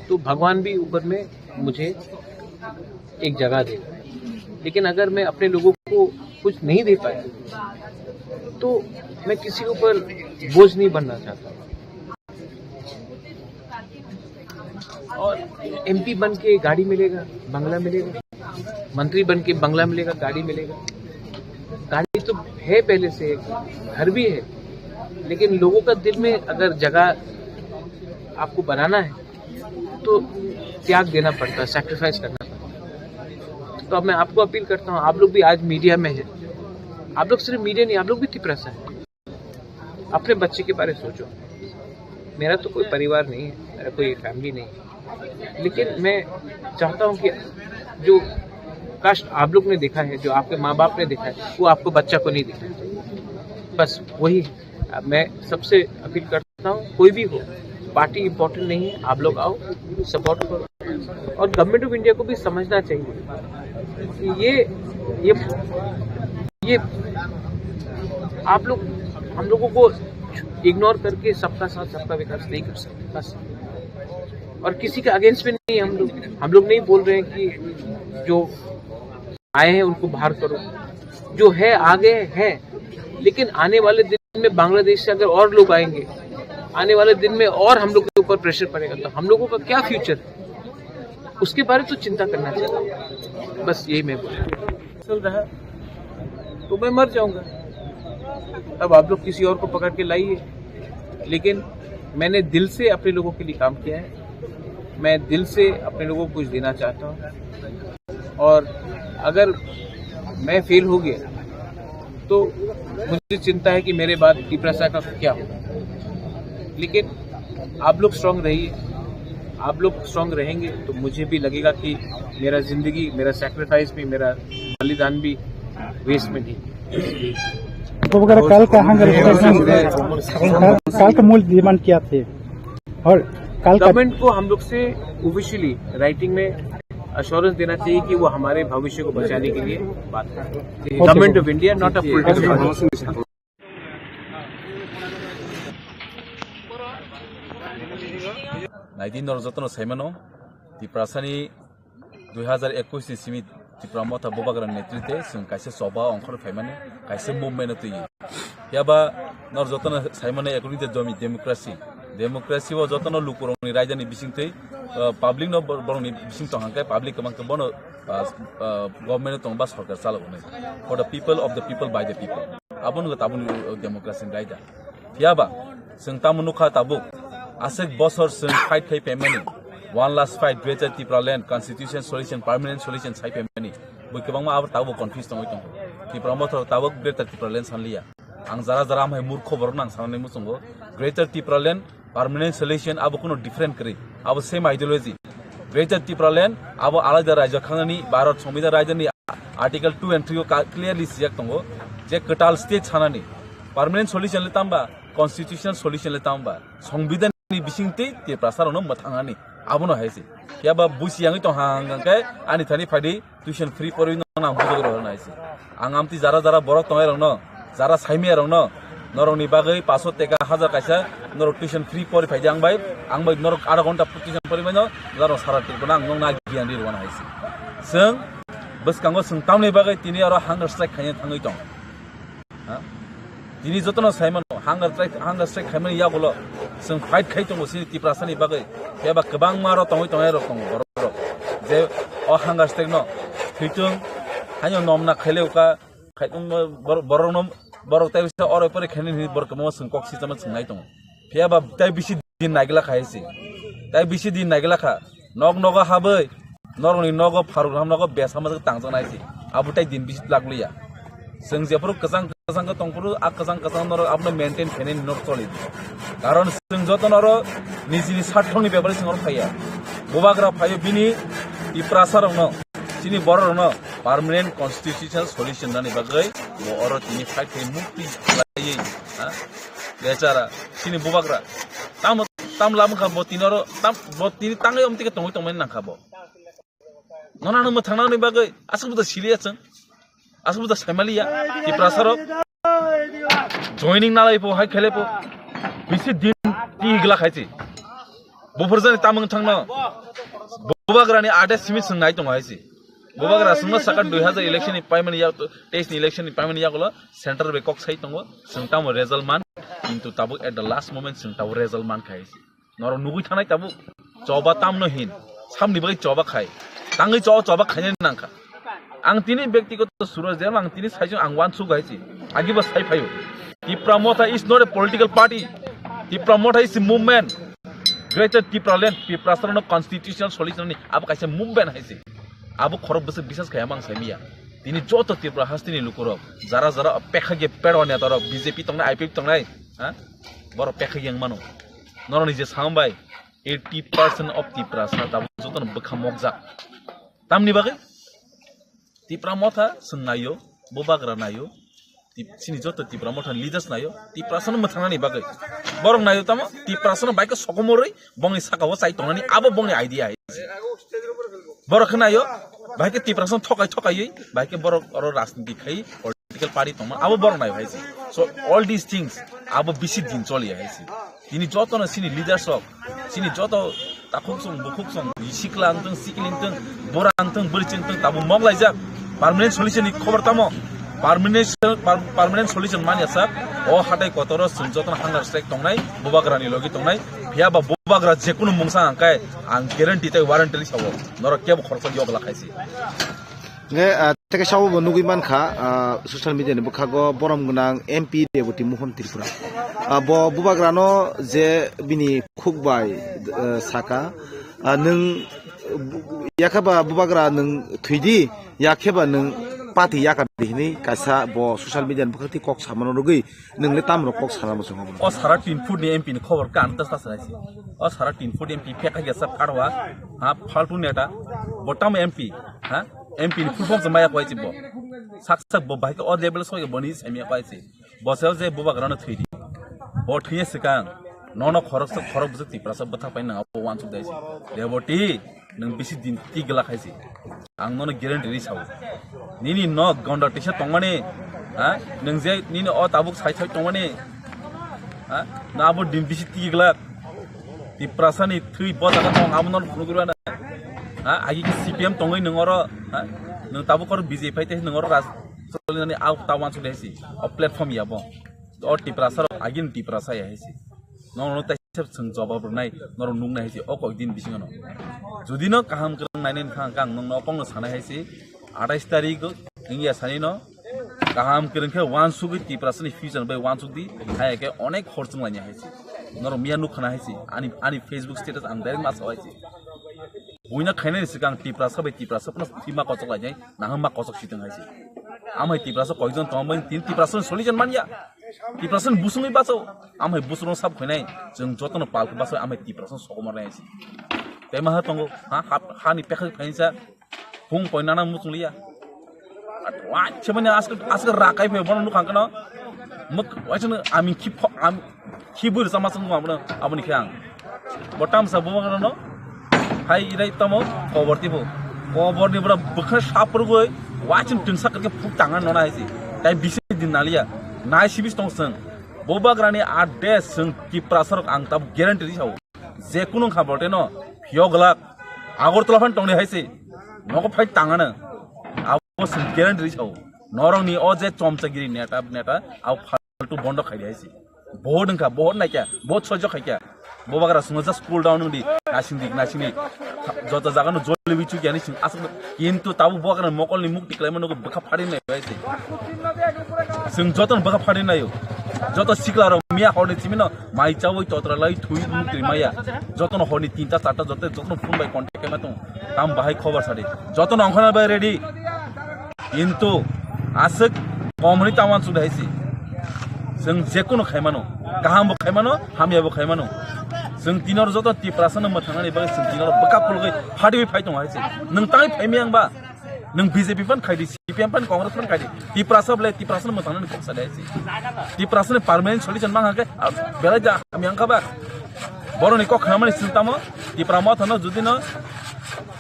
तो भगवान भी ऊपर में मुझे एक जगह देगा। लेकिन अगर मैं अपने लोगों को कुछ नहीं दे पाया, तो मैं किसी के ऊपर बोझ नहीं बनना चाहता। और एमपी बन के गाड़ी मिलेगा, बंगला मिलेगा, मंत्री बन के बंगला मिलेगा, गाड़ी मिलेगा। गाड़ी तो है पहले से, घर भी है, लेकिन लोगों का दिल में अगर जगह आपको बनाना है तो त्याग देना पड़ता है, सैक्रिफाइस करना पड़ता है। तो अब मैं आपको अपील करता हूँ, आप लोग भी आज मीडिया में हैं, आप लोग सिर्फ मीडिया नहीं, आप लोग भी तिपरासा है। अपने बच्चे के बारे में सोचो। मेरा तो कोई परिवार नहीं है, मेरा कोई फैमिली नहीं है, लेकिन मैं चाहता हूँ कि जो कष्ट आप लोग ने देखा है, जो आपके माँ बाप ने देखा है, वो आपको बच्चा को नहीं दिखना चाहिए। बस वही मैं सबसे अपील करता हूँ। कोई भी हो, पार्टी इंपॉर्टेंट नहीं है, आप लोग आओ, सपोर्ट करो। और गवर्नमेंट ऑफ इंडिया को भी समझना चाहिए कि ये ये ये आप लोग हम लोगों को इग्नोर करके सबका साथ, सबका विकास नहीं कर सकते। बस। और किसी के अगेंस्ट में नहीं हम लोग। हम लोग नहीं बोल रहे हैं कि जो आए हैं उनको बाहर करो, जो है आगे हैं, लेकिन आने वाले दिन में बांग्लादेश से अगर और लोग आएंगे, आने वाले दिन में और हम लोग के ऊपर प्रेशर पड़ेगा, तो हम लोगों का क्या फ्यूचर, उसके बारे में तो चिंता करना चाहिए। बस यही मैं बोल चल रहा, तो मैं मर जाऊंगा। अब आप लोग किसी और को पकड़ के लाइए, लेकिन मैंने दिल से अपने लोगों के लिए काम किया है। मैं दिल से अपने लोगों को कुछ देना चाहता हूँ। और अगर मैं फेल हो गया, तो मुझे चिंता है कि मेरे बाद तिपरासा का क्या होगा। लेकिन आप लोग स्ट्रांग रहिए, आप लोग स्ट्रांग रहेंगे तो मुझे भी लगेगा कि मेरा जिंदगी, मेरा सैक्रिफाइस भी, मेरा बलिदान भी वेस्ट में नहीं। तो वगैरह कल का हंगर स्ट्राइक में, कल, कल का मूल डिमांड क्या थे? और कल का गवर्नमेंट को हम लोग से ऑफिशियली राइटिंग में अश्योरेंस देना चाहिए कि वो हमारे भविष्य को बचाने के लिए बात करें। Government of India, not a political. Naidi norok jotono saimano, Tiprasani dui hazar ekush ni simi Tipra Motha Bubagra netrite chwng kaisa choba ongkhorwi phaimani, kaisa movement twi. Phiya ba norok jotono saimano, according to demo-, democracy, Democracy o jotono lukurokni raidani bisingtwi, uh, public no bor-, borokni bising tong hangkhe public kwbang khe bono, uh, uh, government tong ba sorkar chalo hwnwi. For the people, of the people, by the people. Abono tabukni, uh, democracy ni raida. Phiyaba, chwng tamo nukha tabuk, aswk bosor chwng fight khai phaimani, one last fight, Greater Tipraland, Constitution Solution, Permanent Solution sai phaimani. Bui kwbangma abo tabuk confuse tongwi tongo. Tipra Motha tabuk Greater Tipraland sanliya. Ang jara jara hamhai murkho borok nang sanani muchungo. Greater Tipraland, Permanent Solution abo kuno different kwrwi. Abo same ideology. Greater Tipraland abo alaida raijak khanani Bharat Sambidan raidani Article two and three o ka-, clearly sijak tongo je kwtal state sanani. Permanent solution le tamba, constitutional solution le tamba, Sambidan ni bisingtwi Tiprasa rokno mwthangnani abono hai se. Phiya ba busi yangwi tong hang hang khe ani thani phaidi tuition free porwi no nang bujok rok hai se. Ang amtwi jara jara borok tongnai rokno, jara saimaya rokno, norokni bagwi paso teka hajar kaisa norok tuition free pori phaidi ang bai, ang bai norok adha ghonta tuition pori mano, norok sara Tripura ang nokna giyan ri rwna hai se. Chwng bwskango chwng tamni bagwi tini oro hunger strike khaina thangwi tong. Ha? Tini jotono sai mano, hunger strike, hunger strike khaimani yagulo chwng fight khai tongo chini Tiprasani bagwi. Phiya ba kwbangma rok tongwi tongnai rok tongo borok rok. Je o hunger strike no thwitung, haino nomna khaileuka, khai tongma bor-, borok no, borok tai bisa oro pore khainani hinwi borok kwbangma chwng kok sitama chwng nai tongo. Phiya ba tai bisi din naigla kha hai se. Tai bisi din naigla kha. Nok nogo habwi, norokni nogo pharuk ham nogo besa majak tangjak nai se. Abo tai din bisi lak liya. Chwng jephuru kwchang kwchang khe tongphuru, a kwchang kwchang norok abono maintain khainani norok choli. Karon chwng joto norok nijini sarthokni bepari chwng norok phaiya. Bubagra phaio bini Tiprasa rokno, chini borok rokno permanent constitutional solution nani bagwi bo oro tini fight khai mukti khlaiwi, ha? Bechara, chini bubagra. Tam, tam lam kha bo tini oro, tam, bo tini tangwi omtike tongwi tongmani nang kha bo. Nono ano mwthangna ni bagwi aswk buda siliya chwng. Aswk buda saimaliya. Tiprasa rok. Joining nalai po, hai khele po. Bisi din ti gla khai chi. Bufur jani tamung thangno. Bubagra ni ade simi chwng nai tongo hai si. Bubagra sungno saka dui hajar election ni paimani ya, teis ni election ni paimani yagulo. Central bai kok sai tongo, chwng tamo result man, kintu tabuk at the last moment chwng tabuk result man khai se. Norok nugui thanai tabuk, choba tamno hin, samni bai choba khai, tangwi cho choba khainani nangkha. Ang tini bektigoto suro je ang tini saichung ang wansuk hai se, agi bo sai phaio. Tipra Motha is not a political party. Tipra Motha is a movement. Greater Tipraland, Tiprasarokno constitutional solution ni abo kaisa movement hai se. Abo khorok bwswk bisas khai amang sai miya. Tini joto Tripura hasteni lukurok, jara jara pekha ge pedwa netarok, B J P tongnai, I P F tongnai, ha? Borok pekha ge wngmano. Norokni je sambai, eighty percent of Tiprasa tabuk jotono bwkha mokjak. Tamni bagwi? Tipra Motha chwng naio, Bubagra naio, Tip-, chini joto Tipra Motha ni leaders naio, Tiprasano mwthangnani bagwi. Borok naio tamo, Tiprasano bai khe sokomorwi, bongni sakao chai tongnani, abo bongni idea hai. Borok khe naio, bai khe Tiprasano thokai thokaiwi, bai khe borok oro rajniti khai, political party tongma, abo borok naio hai se. So, all these things, abo bisi din choli hai se. Tini jotono chini leaders rok, chini joto takhuk song, bukhuk song, sikla wngtong, sikli wngtong, bura wngtong, bwrwi wngtong, tabuk mok laijak. Permanent solution ni khobor tamo? Permanent, per-, permanent solution manya sak. O hatai kotoro chwng jotono hunger strike tongnai, Bubagra ni logi tongnai. Phiya ba Bubagra jekunu mungsa hangkai, ang guarantee tei warranty sabo. Norok kebo khoroksa yogla khaisi. Nge, ah, teke sabo bo nugui mankha, ah, social media ni bwkhago borom gwnang M P Reboti Mohon Tripura. Ah, bo Bubagrano je bini khuk bai, eh, saka, ah, nwng, bu-, yakhe ba Bubagra nwng thwidi, yakhe ba nwng pati yaka di hinwi kaisa bo social media ni bwkhak twi kok samano rwgwi nwng le tamrok kok sana muchungo bono. O sara tin foot ni M P ni khobor ka ang ta sa sa si. O sara tin foot M P phekha gesa pharwa, ha, faltu neta, bo tamo M P, ha? M P ni full form se maya kwai si bo. Sak sak bo bahai khe o level soi boni se maya kwai si. Bo se je Bubagrano thwi di. Bo thwiya swkang. Nono khorok sa khorok bwswk Tiprasa bwthak pai nang abo wansuk dai si. Reboti, nwng bisi din ti gla khai si. Ang nono guarantee ri sao. Nini no gonda tisa tongmani, ha? Nwng je nini o tabuk sai sai tongmani, ha? Na abo din bisi ti gla. Tiprasani thwi bo jaga tong abo nono phunugwi rwna. Ha, agi ki C P M tongwi nwng oro, ha? Nwng tabuk oro B J P phai tei nwng oro raj-, solinani au ta wansuk dai si. O platform ya bo. O Tiprasa rok agini Tiprasa ya hai si. Nono tai se chwng jawab rwnai, norok nuknai hai se o kok din bisingo no. Jodi no kaham kwrwng nainai wngkha, ang nokno opong no sanai hai se, atais tarik wngya sani no kaham kwrwng khe uansugwi Tiprasani future bai uansuk di, hai khe onek hor chwng lainai hai se. Norok miya nuk khana hai se, ani, ani Facebook status ang direct ma sao hai se. Buina khainani swkang Tiprasa bai Tiprasa phano thwima kochok lainai, naham ma kochok sitwng hai se. Amhai Tiprasa koijon tongmani tin Tiprasa solution manya. Tiprasa busungwi bacho. Amhai busung sab khainai. Chwng jotono pal khe bacho amhai Tiprasa sokomor nai se. Tei maha tongo. Ha, ha, hani pekha phainsa. Phung poinana muchung liya. Wachemani aske, aske rakai phe bono nukhang kano. Muk, wachemani ami khi pho-, am-, khi buri sama sung ma bono, aboni khe ang. Bo tamsa bo mangano no. Hai irai tamo, kobor tipo. Kobor ni bora bwkha saprugoi, wachim tunsa kake phuk tanga nona hai si. Tai bisi din naliya. Nai sibis tong sung. Bo bagrani ade sung Tiprasa rok ang tab guarantee di sao. Je kunu kha bote no, phiyok glak, Agartala phan tongni hai se, nogo phai tangana, abo se guarantee rwi sao, norok ni o je chomchagiri neta, neta, abo faltu bondo khai di hai se, bohot wngkha, bohot naikha, bohot sojjo khaikha, bo bagra swngo just cool down wngdi, nasing di, nasing di, joto jaga no joli bichuk yani sing aswk, kintu tabuk bo bagra mokol ni mukti kwlaima nogo bwkha phari nai hai se, sing joto no bwkha phari naio, joto sikla rok miya horni chimino, mai chawi totra lai thui mukri maya. Jotono horni tinta charta joto jotono phone bai contact kema tong. Tam bahai khobar sadi. Jotono ongkhana bai ready. Kintu aswk komni taman sudai si. Seng jekunu khaimano. Kaham bo khaimano, hamya bo khaimano. Seng tinor joto Tiprasa no mathangani bai seng tinor bwkha pulgwi phadi phai tong hai si. Nung tangai phaimi ang ba. Nung B J P phan khaidi, C P M phan, Congress phan khaidi. Tiprasa bole, Tiprasa no mwtang nani kok sa dai si. Tiprasa ni permanent solution mang hake, ah, belai da, ami ang kaba. Borok ni kok khnamani sing tamo, Tipra Motha no jodi no,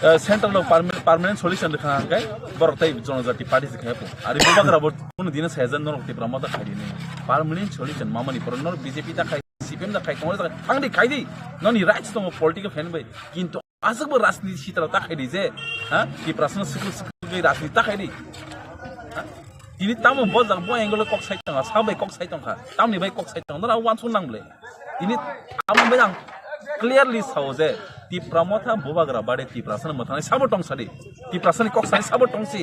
eh, central no perma-, permanent solution rikha hake, borok tai Jonojati Party se khaya po. Ari bo bagra bo, kuno dina sayajan norok Tipra Motha khaidi ni. Permanent solution mamani poro norok B J P ta khai, C P M ta khai, Congress ta khai, thangdi khaidi. Noni rights tongo political fan bai. Kintu aswkbo rajniti sitra ta khaidi je, ha? Tiprasano swkul swkul bai rajniti ta khaidi. Ha? Tini tamo bo jaga bo angle kok sai tongkha, sa bai kok sai tongkha, tamni bai kok sai tongkha, nora wansuk nang ble. Tini amo bai ang clearly sao je, Tipra Motha bubagra bade Tiprasano mwthangnai sabo tong sadi. Tiprasani kok sai sabo tong si.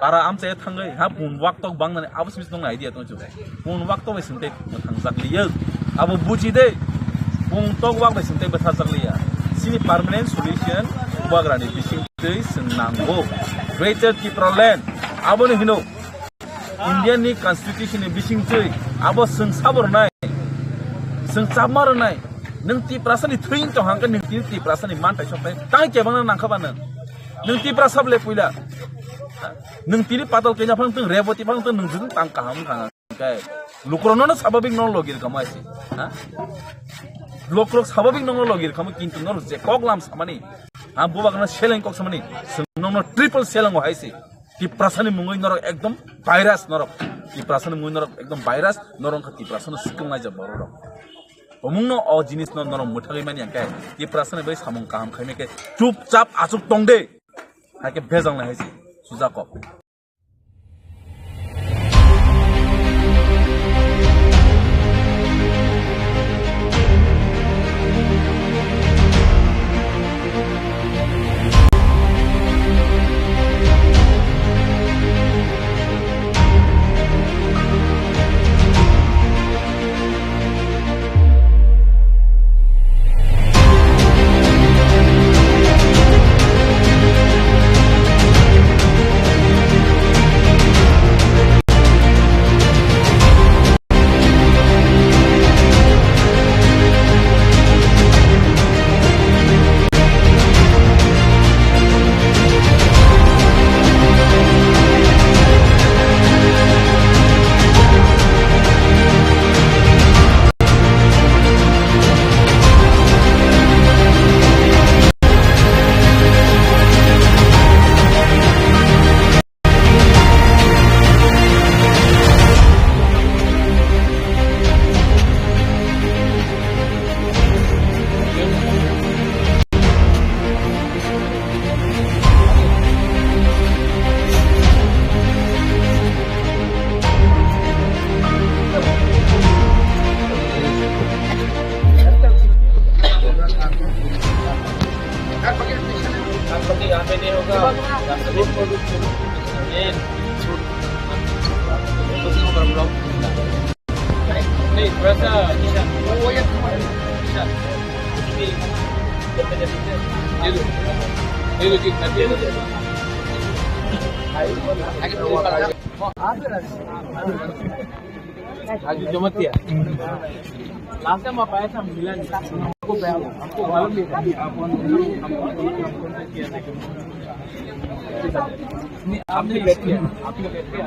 Para amchai thangwi ha bun wak tok bang nani abo simi tong idea tong chu. Bun wak tok bai sing tei thang jak liya. Abo buji de. Bun tok wak bai sing tei bwtha jak liya. Sini permanent solution bubagrani bising tei sing nango. Greater Tipraland. Abo ni hino Indian ni constitution ni bising tei abo sing sabor nai. Sing chapmar nai. Nung Tiprasani thwing tong hangka nung tini Tiprasani mantai sok tai. Tai kebang nang kha ba nung. Nung Tiprasa ble puila. Nung tini patal kenya phang tung, Reboti phang tung, nung jung tang kaham thang. Kai. Lukrok no sababik no logir kamo aisi. Ha? Lukrok sababik no logir kamo kintu no je kok lam samani. Ha, bubagrano seleng kok samani. Sung no triple seleng o haisi. Tiprasani mungwi norok ekdom virus norok. Tiprasani mungwi norok ekdom virus norok kha Tiprasano sikil naija borok. Omungno o jinisno norok mwthagwi mani hwnkhe Tiprasani bai samung kaham khaimai khe chupchap achuk tong de. Haikhe bejal nai hai se, sujakok. होगा, रास्ता रोड पर रुक के रुक के मेन छोड़। नहीं, थोड़ा सा निशान। निशान। ये लो। ये लो जी, कर दिया। आज जमा किया। लास्ट टाइम आप आए थे, हम मिला नहीं। हमको, हमको मालूम नहीं था। आप, आप, आप, आप, नहीं, आपने बैठ किया, आपने बैठ किया।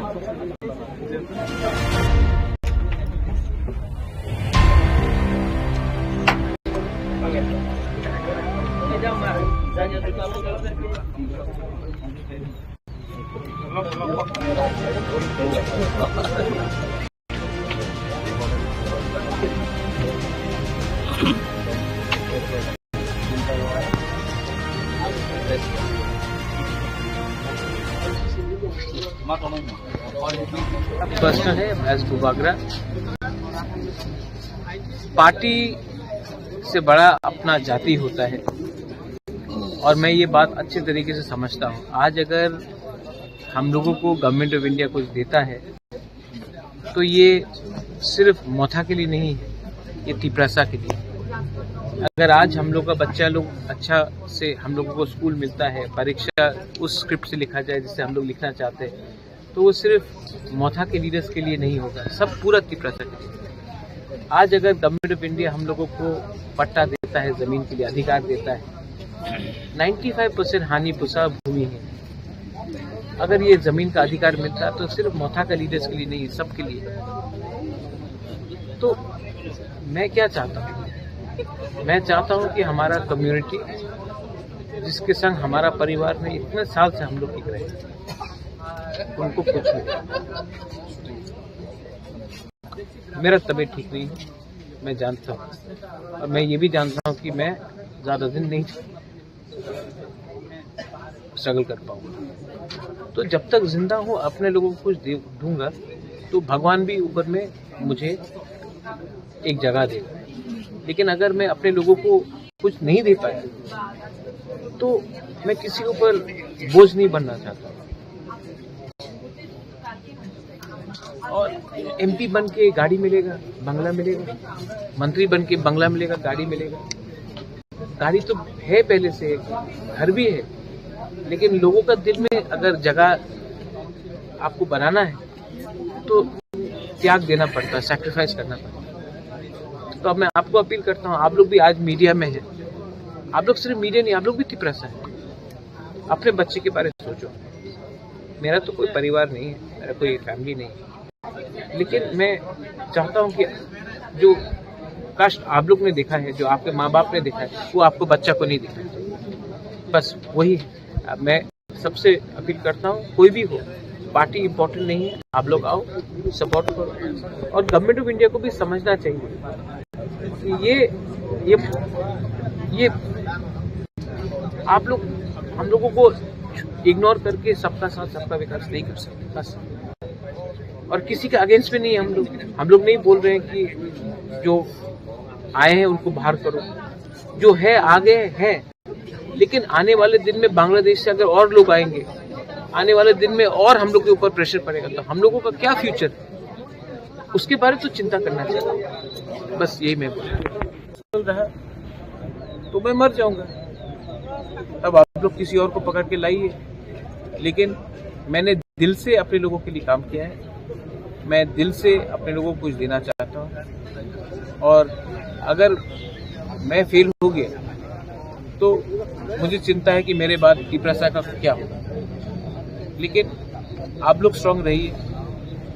प्रश्न है एस बुबागरा। पार्टी से बड़ा अपना जाति होता है और मैं ये बात अच्छे तरीके से समझता हूँ। आज अगर हम लोगों को गवर्नमेंट ऑफ इंडिया कुछ देता है तो ये सिर्फ मोथा के लिए नहीं है, ये तिपरासा के लिए। अगर आज हम लोग का बच्चा लोग अच्छा से हम लोगों को स्कूल मिलता है, परीक्षा उस स्क्रिप्ट से लिखा जाए जिससे हम लोग लिखना चाहते हैं, तो वो सिर्फ मोथा के लीडर्स के लिए नहीं होगा, सब पूरा तिपरासा के लिए। आज अगर गवर्नमेंट ऑफ इंडिया हम लोगों को पट्टा देता है, जमीन के लिए अधिकार देता है, नाइन्टी फाइव परसेंट हानि पुसा भूमि है। अगर ये जमीन का अधिकार मिलता तो सिर्फ मोथा का लीडर्स के लिए नहीं, सबके लिए। तो मैं क्या चाहता हूँ, मैं चाहता हूँ कि हमारा कम्युनिटी जिसके संग हमारा परिवार में इतने साल से हम लोग टिक रहे हैं, उनको कुछ नहीं। मेरा तबीयत ठीक नहीं है, मैं जानता हूँ, और मैं ये भी जानता हूँ कि मैं ज़्यादा दिन नहीं स्ट्रगल कर पाऊंगा। तो जब तक जिंदा हूँ, अपने लोगों को कुछ दे दूंगा, तो भगवान भी ऊपर में मुझे एक जगह देगा। लेकिन अगर मैं अपने लोगों को कुछ नहीं दे पाया, तो मैं किसी के ऊपर बोझ नहीं बनना चाहता। और एमपी बन के गाड़ी मिलेगा, बंगला मिलेगा, मंत्री बन के बंगला मिलेगा, गाड़ी मिलेगा। गाड़ी तो है पहले से, घर भी है, लेकिन लोगों का दिल में अगर जगह आपको बनाना है तो त्याग देना पड़ता है, सैक्रिफाइस करना पड़ता है। तो अब मैं आपको अपील करता हूँ, आप लोग भी आज मीडिया में हैं, आप लोग सिर्फ मीडिया नहीं, आप लोग भी तिपरासा है। अपने बच्चे के बारे में सोचो। मेरा तो कोई परिवार नहीं है, मेरा कोई फैमिली नहीं है, लेकिन मैं चाहता हूँ कि जो कष्ट आप लोग ने देखा है, जो आपके माँ बाप ने देखा है, वो आपको बच्चा को नहीं देखा है। बस वही है। अब मैं सबसे अपील करता हूँ, कोई भी हो, पार्टी इंपॉर्टेंट नहीं है, आप लोग आओ, सपोर्ट करो। और गवर्नमेंट ऑफ इंडिया को भी समझना चाहिए कि ये ये ये आप लोग हम लोगों को इग्नोर करके सबका साथ सबका विकास नहीं कर सकते बस। और किसी के अगेंस्ट में नहीं है हम लोग। हम लोग नहीं बोल रहे हैं कि जो आए हैं उनको बाहर करो, जो है आगे है, लेकिन आने वाले दिन में बांग्लादेश से अगर और लोग आएंगे, आने वाले दिन में और हम लोग के ऊपर प्रेशर पड़ेगा, तो हम लोगों का क्या फ्यूचर, उसके बारे में तो चिंता करना चाहिए। बस यही मैं बोल रहा हूँ। रहा तो मैं मर जाऊंगा। तब आप लोग किसी और को पकड़ के लाइए, लेकिन मैंने दिल से अपने लोगों के लिए काम किया है। मैं दिल से अपने लोगों को कुछ देना चाहता हूँ, और अगर मैं फेल हो गया तो मुझे चिंता है कि मेरे बाद तिपरासा का क्या होगा। लेकिन आप लोग स्ट्रांग रहिए,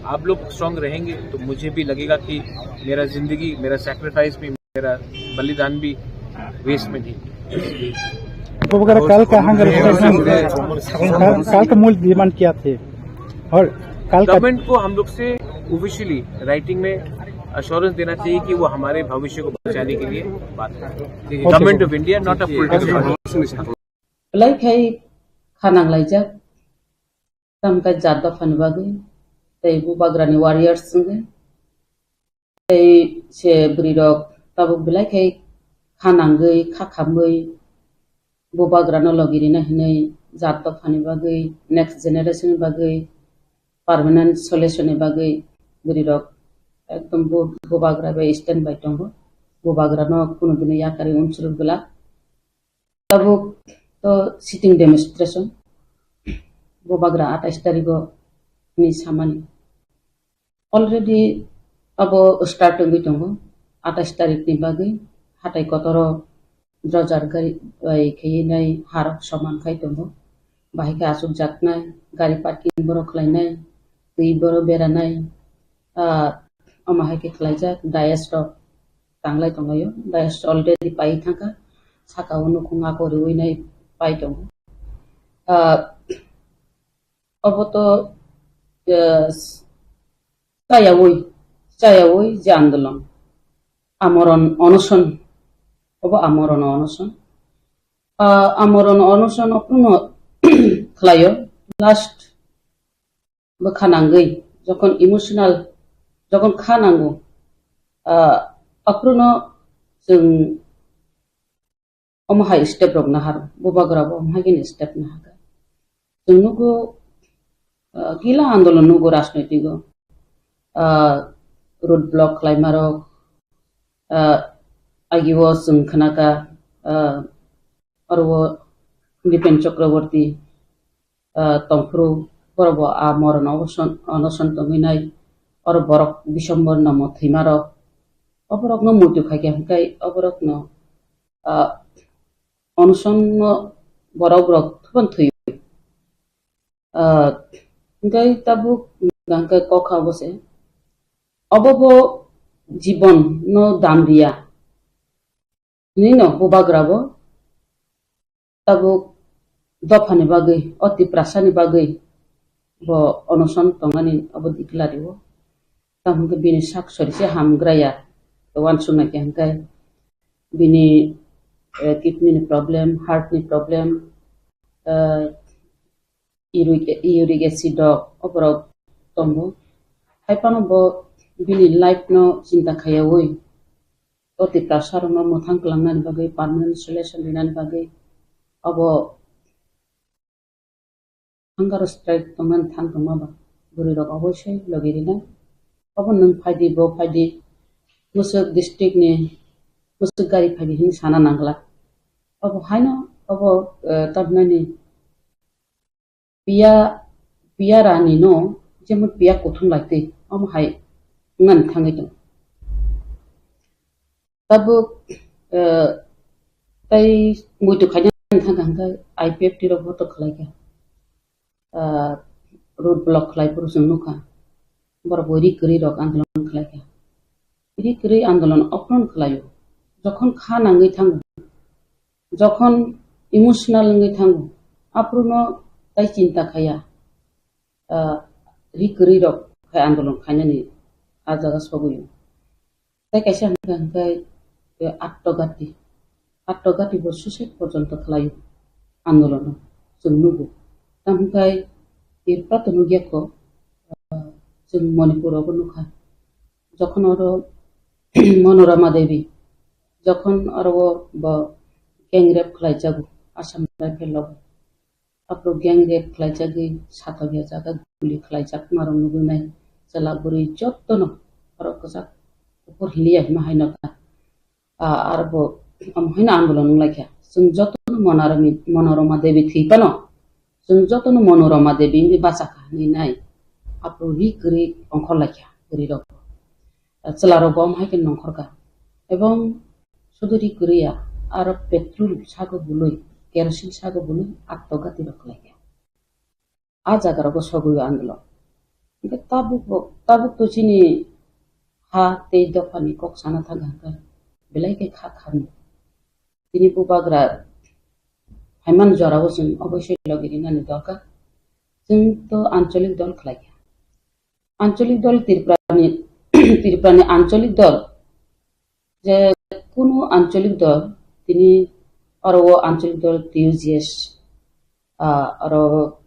आप लोग स्ट्रांग रहेंगे तो मुझे भी लगेगा कि मेरा जिंदगी, मेरा सैक्रिफाइस भी, मेरा बलिदान भी वेस्ट में नहीं। तो वगैरह कल का हंगर कल, कल का मूल डिमांड क्या थे और कल का गवर्नमेंट को हम लोग से ऑफिशियली राइटिंग में अश्योरेंस देना चाहिए कि वो हमारे भविष्य को बचाने के लिए बात करें। Government of India, not a political party. Belai khai khanang laijak, tamkhe jat dophani bagwi, tei bubagrani warriors wngwi, tei se bwrwirok tabuk belai khai khanangwi, khakhamwi, bubagrano logi rina hinwi jat dophani bagwi, next generation ni bagwi, permanent solution ni bagwi bwrwi rok ekdom bu-, bubagra bai stand by tongo. Bubagrano kunu dino yakarwi unsuri bwla. Tabuk to sitting demonstration. Bubagra atais tarigo ni samani. Already abo start wngwi tongo. Atais tarik ni bagwi hatai kotoro drojar gari bai khaiwi nai harok soman khai tongo. Bahai khe achukjaknai, gari parking borok khlainai, twi borok beranai, ah, omo hai khe khlaijak, dais rok tanglai tonglaio, dais already pai thangkha, saka o nukhung ako riwi nai pai tongo. Ah, obo to, eh, chayawi, chayawi je andolon, amoron onoson, obo amoron onoson. Ah, amoron onoson okno khlaio, last bwkha nangwi, jokhon emotional, jokhon kha nango, ah, aphruno chwng omo hai step rok nahar, bubagra bo omo hai khe step nahar. Chwng nugo, ah, kila andolon nugo rajnoitigo, ah, road block khlaima rok, ah, agio chwng khnaka, ah, oro Dipen Chakraborty, ah, tongphuru, borok bo a moron oboson-, onoson tongwi nai, oro borok Biswambar no mo thwima rok, oborok no muitu khaikha hwnkhe oborok no, ah, onoson no borok rok thubun thwi. Ah, hwnkhe tabuk hwnkhe kokha obo se, obo bo jibon no dam riya. Hinwi no bubagra bo tabuk dophani bagwi, o Tiprasani bagwi bo onoson tongnani obo declare o. Tamo hwnkhe bini sak sori se hamgraya, uansuknai khe hwnkhe bini, eh, kidney ni problem, heart ni problem, eh, uric, uric acid rok oborok tongo. Hai phano bo bini life no chinta khaiyawi, o Tiprasa rokno mwthang kwlangnani bagwi, permanent solution rinani bagwi, obo hunger strike tongmani thang tongma ba bwrwi rok oboisoi logi rinai. Obo nwng phaidi, bo phaidi, Mwswk district ni Mwswk gari phaidi hinwi sana nangla. Obo haino obo, eh, tabnani piya, piya rani no, jemon piya kuthum lai twi, omo hai wngmani thangwi tongo. Tabuk, eh, tai muitu khaina thangkha hwnkhe I P F T rok bo to khlaikha. Ah, road block khlai phuru chwng nukha. Borok bo ri kwrwi rok andolon khlaikha. Ri kwrwi andolon okno khlaio. Jokhon kha nangwi thango, jokhon emotional wngwi thango, aphuru no tai chinta khaya, ah, ri kwrwi rok khai andolon khainani a jaga sogwi o. Tai kaisa hwnkha hwnkhe, eh, Attogati. Attogati bo suicide porjonto khlaio andolono chwng nugo. Tamo hwnkhe Tripura to nukya kho, ah, chwng Manipur o bo nukha. Jokhon oro Manorama Devi, jokhon oro bo gang rape khlaijago Assam Rifle rok. Aphuru gang rape khlaijagwi satok ya jaga guli khlaijak marok nugwi nai chwla bwrwi jotono borok kwchak kuphur hiliya hima haino ta. Ah, aro bo omo haino andolon wnglaikha. Chwng jotono Monorami-, Monorama Devi thwi phano, chwng jotono Monorama Devi wngwi bachakha hinwi nai. Aphuru ri kwrwi ongkhorlaikha bwrwi rok. Chwla rok bo omo hai khe nongkhor kha. Ebong suduri kwrwi ya, aro petrol sago bului, kerosene sago bului, Attogati rok khlai kha. A jaga rogo sogwi o andolon. Hwnkhe tabuk bo, tabuk to chini ha tei dophani kok sana thang kha hwnkhe belai khe kha khamni. Tini bubagra phaimani jorao chwng oboisoi logi rinani dorkar. Chwng to ancholik dol khlai kha. Ancholik dol Tripurani, Tripurani ancholik dol, je kunu ancholik dol, tini oro o ancholik dol T U J S, ah, oro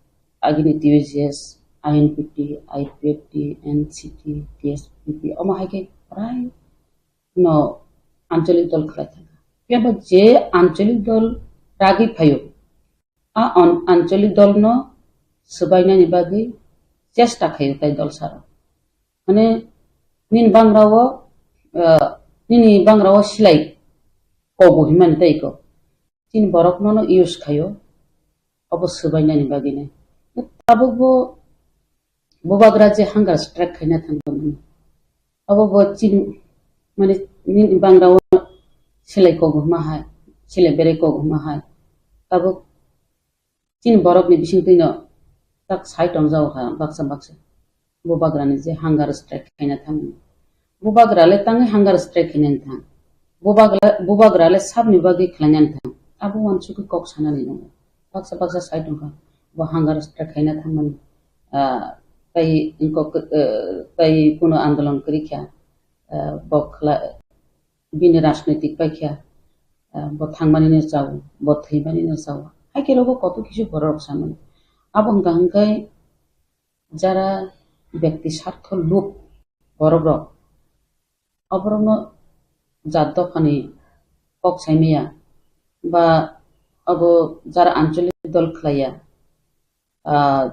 agini T U J S, I N P T, I P F T, N C T, T S P P, omo hai khe prai no ancholik dol khlai thangkha. Phiya ba je ancholik dol ragwi phaio. A an-, ancholik dolno swbainani bagwi chesta khaio tai dolsarok. Mane nini bangrao, ah, nini bangrao silai kogo himani tai ko. Chini borok nono use khaio, obo swbainani bagwino. Tabukbo bubagra je hunger strike khaina thangkha mani. Obo bo chini, mane, nini bangrao silai kogo hima hai, silai berai kogo hima hai. Tabuk chini borokni bisingtwino tak sai tongjago kha baksa baksa. Bubagrani je hunger strike khaina thangmani. Bubagra le tangwi hunger strike khainani thang. Bubagra, bubagra le sabni bagwi khlainani thang. Abo uansukwi kok sanani nango. Baksa baksa sai tongkha. Bo hunger strike khaina thangmani. Ah, tai ingkok, eh, tai kuno andolon kwrwi kha. Ah, bo khla-, bini rajnoitik pai kha. Ah, bo thangmani no chao, bo thwimani no chao. Hai khe rogo koto kisu borok samani. Abo hwnkha hwnkhe jara byakti sartho lub borok rok, oborokno jat dophani kok saimaya ba abo jara ancholik dol khlaiya, ah,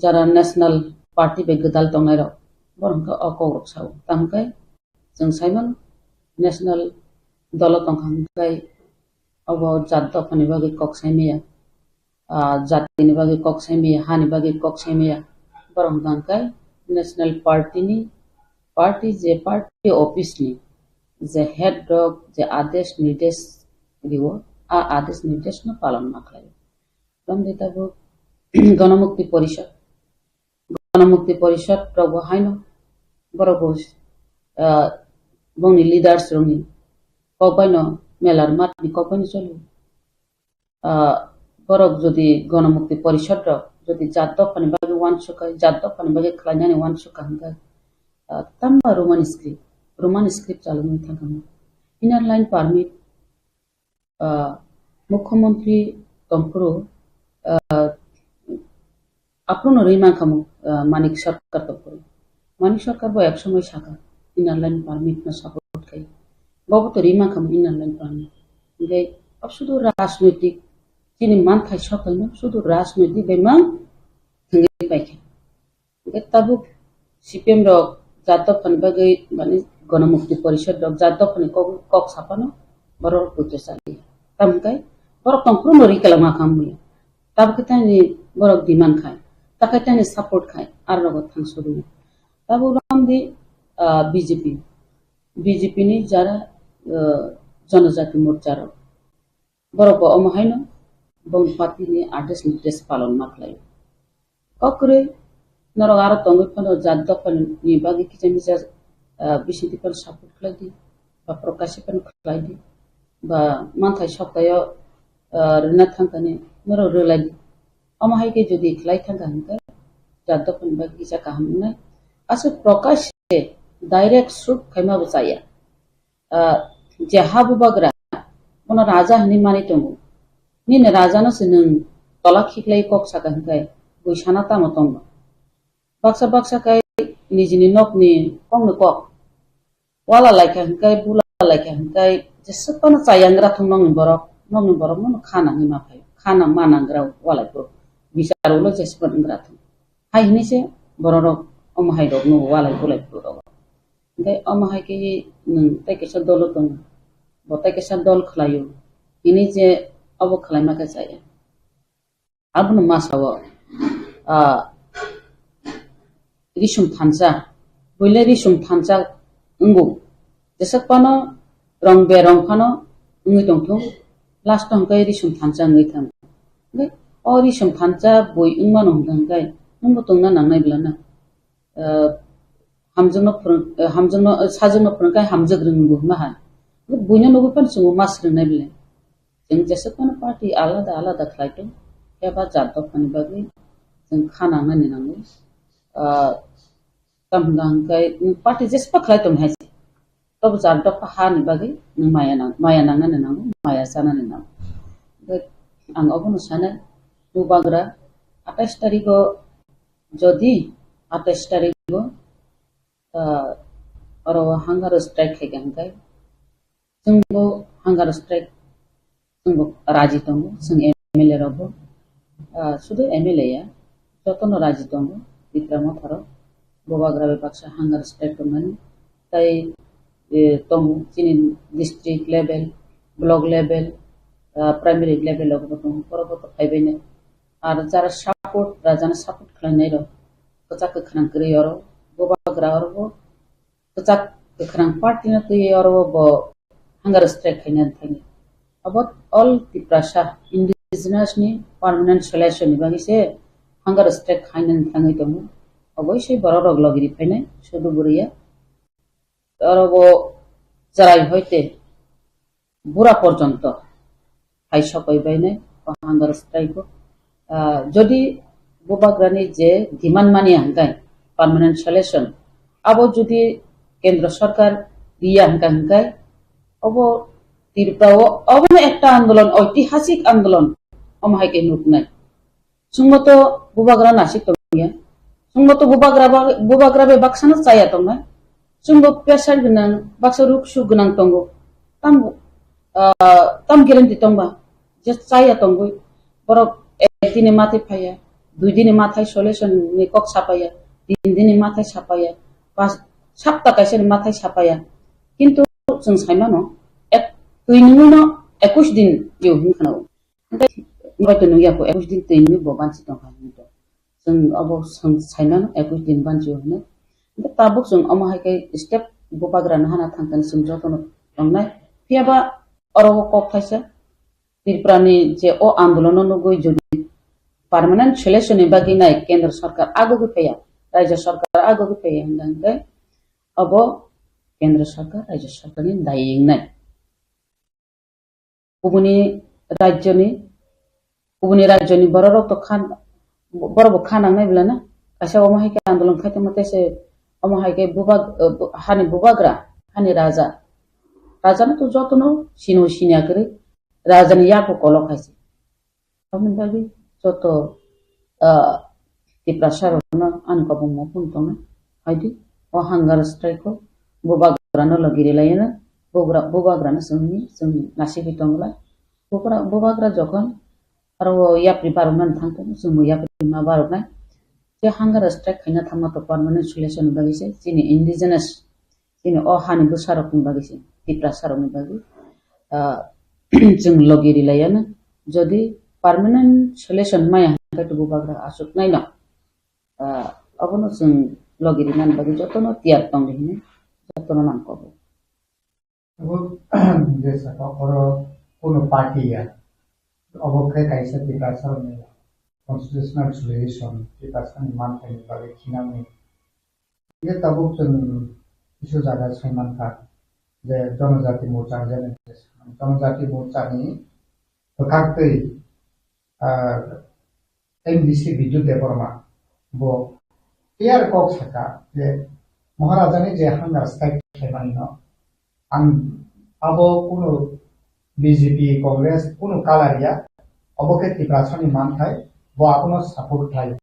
jara national party bai gwdal tongnai rok, borok hwnkhe o kok rok sao. Tamo khe chwng saimano national dolo tongkha hwnkhe obo jat dophani bagwi kok saimaya. Ah, jatini bagwi kok saimaya, hani bagwi kok saimaya, borok hwnkha hwnkhe national party ni, party je party office ni je head rok je adesh nirdesh rio, a adesh nirdesh no palon ma khlaio. Tamni tabuk Ganamukti Porishad, Ganamukti Porishad rok bo haino borok bo, ah, bongni leaders rokni kok baino melar matni kok baino cholo. Ah, borok jodi Ganamukti Porishad rok jodi jat dophani bagwi uansukha, jat dophani bagwi khlainani uansukha hwnkhe, ah, tamo Roman script, Roman script chalogwi thangkha. Inner line permit, ah, Mukhyamantri tongphuru, ah, Aphuru no rwi mankha mo, ah, Manik Sarkar tongphuru. Manik Sarkar bo ek somoi sakha, inner line permit no support khai. Bobo to rwi mankha mo inner line permit. Hingke abo sudu rajnoitik, chini manthai sokaino sudu rajnoitik bai mang thangwi paikha. Hingke tabuk C P M rok jat dophani bagwi, mane, Ganamukti Porishad rok jat dophani kok, kok sapano borok rok puito chaliya. Tamo hingke borok tongphuru no rwi kalama kha mui. Tabuk khe tani borok demand khai, takhai tani support khai, aro rogo thangso rwi. Tabuk romdi, ah, B J P, B J P ni jara, ah, Janajati Morcha rok. Borok bo omo haino bongni party ni adesh nirdesh palon ma khlai. Kok kwrwi norok aro tongwi phano jat dophani bagwi kisa misa, ah, bisingtwi phano support khlai di, ba prokashe phano khlai di, ba manthai soktayo, ah, rwna thangkani norok rwlai di. Omo hai khe jodi khlai thangkha hwnkhe jat dophani bagwi kisa kaham wngnai. Aswk prokashe direct shoot khaima bo chaya. Ah, je ha bubagra, bono raja hinwi manwi tongo. Nini raja no se nwng tola khiklai kok saka hwnkhe bui sana tamo tongno? Baksa baksa khe nijini nokni kokni kok wala laikha hwnkhe, bula laikha hwnkhe, jeswk phano chayangra thung nokni borok, nokni borok no kha nangwi ma phai, kha nang ma nangra walai phuru. Bichar ulo jeswk phano wngra thung. Hai hinwi se borok rok omo hai rok no walai bulai phuru rogo. Hingke omo hai khe nwng tei kaisa dolo tongo, bo tei kaisa dol khlaio, hini je obo khlaima khe chaya. Abono ma sao, ah, risum thansa, buile risum thansa wngo, jeswk phano rong berong phano wngwi tongthung, last o hwnkhe risum thansa wngwi thang. Hingke o risum thansa bui wngmano hwnkhe hwnkhe nwngbo tongna nangnai bwlano. Ah, hamjakno phwrwng, ah, hamjakno, ah, sajwkno phwrwngkhe hamjak rwngwi bo hwnma hai. Buino nugwi phano chwngbo ma swrwngnai bwle. Chwng jeswk phano party alada alada khlai tong, phiya ba jat dophani bagwi chwng kha nangnani nango. Ah, tamo hwnka hwnkhe party jeswk khlai tong hai se. Tobo jat dopha ha ni bagwi nwng maya nang, maya nangnani nango, maya chanani nango. Hwnkhe ang obono sanai, bubagra atais tarigo, jodi atais tarigo, ah, oro hunger strike khaikha hwnkhe, chwngbo hunger strike Chwngbo raji tongo, chwng M L A rokbo, ah, sudu M L A ya, jotono raji tongo, Tipra Motha rok, bubagra bai baksa hunger strike tongmani, tai, eh, tongo chini district level, block level, ah, primary level rokbo tongo, borokbo to phaibainai. Ar jara support, rajano support khlainai rok, kwchak kwkhrang kwrwi oro, bubagra oro bo kwchak kwkhrang party no twi oro bo hunger strike khaina thangwi. Abo all Tiprasa indigenous ni permanent solution ni bagwi se hunger strike khaina thangwi tongo. Oboisoi borok rok logi ri phainai, sudu bwrwi ya. Oro bo chwrai hoite bura porjonto hai sokoi bainai o hunger strike o. Ah, jodi bubagrani je demand mani hwnkhe permanent solution, abo jodi kendro sarkar riya hwnkhe, hwnkhe obo Tripura o obono ekta andolon, oitihasik andolon omo hai khe nuknai. Chwngbo to bubagra nasik tongya. Chwngbo to bubagra ba-, bubagra bai baksano chaya tongnai. Chwngbo pressure gwnang, baksa ruk suk gwnang tongo. Tam, ah, tam guarantee tongba je chaya tongwi. Borok ek dini mathai phaiya, dui dini mathai solution ni kok sapaiya, tin dini mathai sapaiya, pas sapta kaisa ni mathai sapaiya. Kintu chwng saimano ek, twi nungwino ekush din yo hin khana. Hwnkhe bai to nukya kho, ekush din twi nungwi bo banchi tongkha hinwi to. Chwng obo chwng saimano ekush din banchi o hinwi. Hwnkhe tabuk chwng omo hai khe step bubagrano hana thangkani chwng jotono tongnai. Phiyaba oro o kok thaisa Tripura ni je o andolono nugwi jodi permanent solution ni bagwi nai kendra sarkar agogwi phaiya, rajya sarkar agogwi phaiya hwnkhe obo kendra sarkar, rajya sarkar ni dai wngnai. Kubuni rajyoni, kubuni rajyoni bororok to khan, borok bo kha nangnai belai na. Kaisa omo hai khe andolon khai tongma tei se omo hai khe bubag-, eh, bu-, hani bubagra, hani raja. Raja no to jotono sino sinya kwrwi, raja ni yak bo kolok hai se. Aboni bagwi joto, ah, Tiprasa rokno ani kwbangma phone tongo. Haidi o hunger strike o bubagrano logi rilaiyano, bugra-, bubagrano chwngni, chwng nasigwi tongla. Bugra-, bubagra jokhon aro o yapri baroknani thang tongo, chwngbo yapri ma baroknai. Je hunger strike khaina thangma to permanent solution ni bagwi se chini indigenous Chini o hani bwsarokni bagwi se, Tiprasarokni bagwi, ah, chwng logi rilaiyano. Jodi permanent solution maya hwnkhe to bubagra achuknaino, ah, obono chwng logi rinani bagwi jotono tiyar tongdi hinwi jotono nangkukgo. Abo je saka oro kuno party ya, obo khe kaisa Tiprasarokni constitutional solution, Tiprasani manthaini bagwi khinani Hingke tabuk chwng kisu jaga sai mankha je Jonojati Morcha hwnjani, Jonojati Morchani bwkhaktwi, ah, M D C Bidyut Debbarma bo clear kok saka je Maharajani je hunger strike khlaimanino ang abo kunu B J P, Congress kunu color ya, obo khe Tiprasani manthai, bo abono support khlai.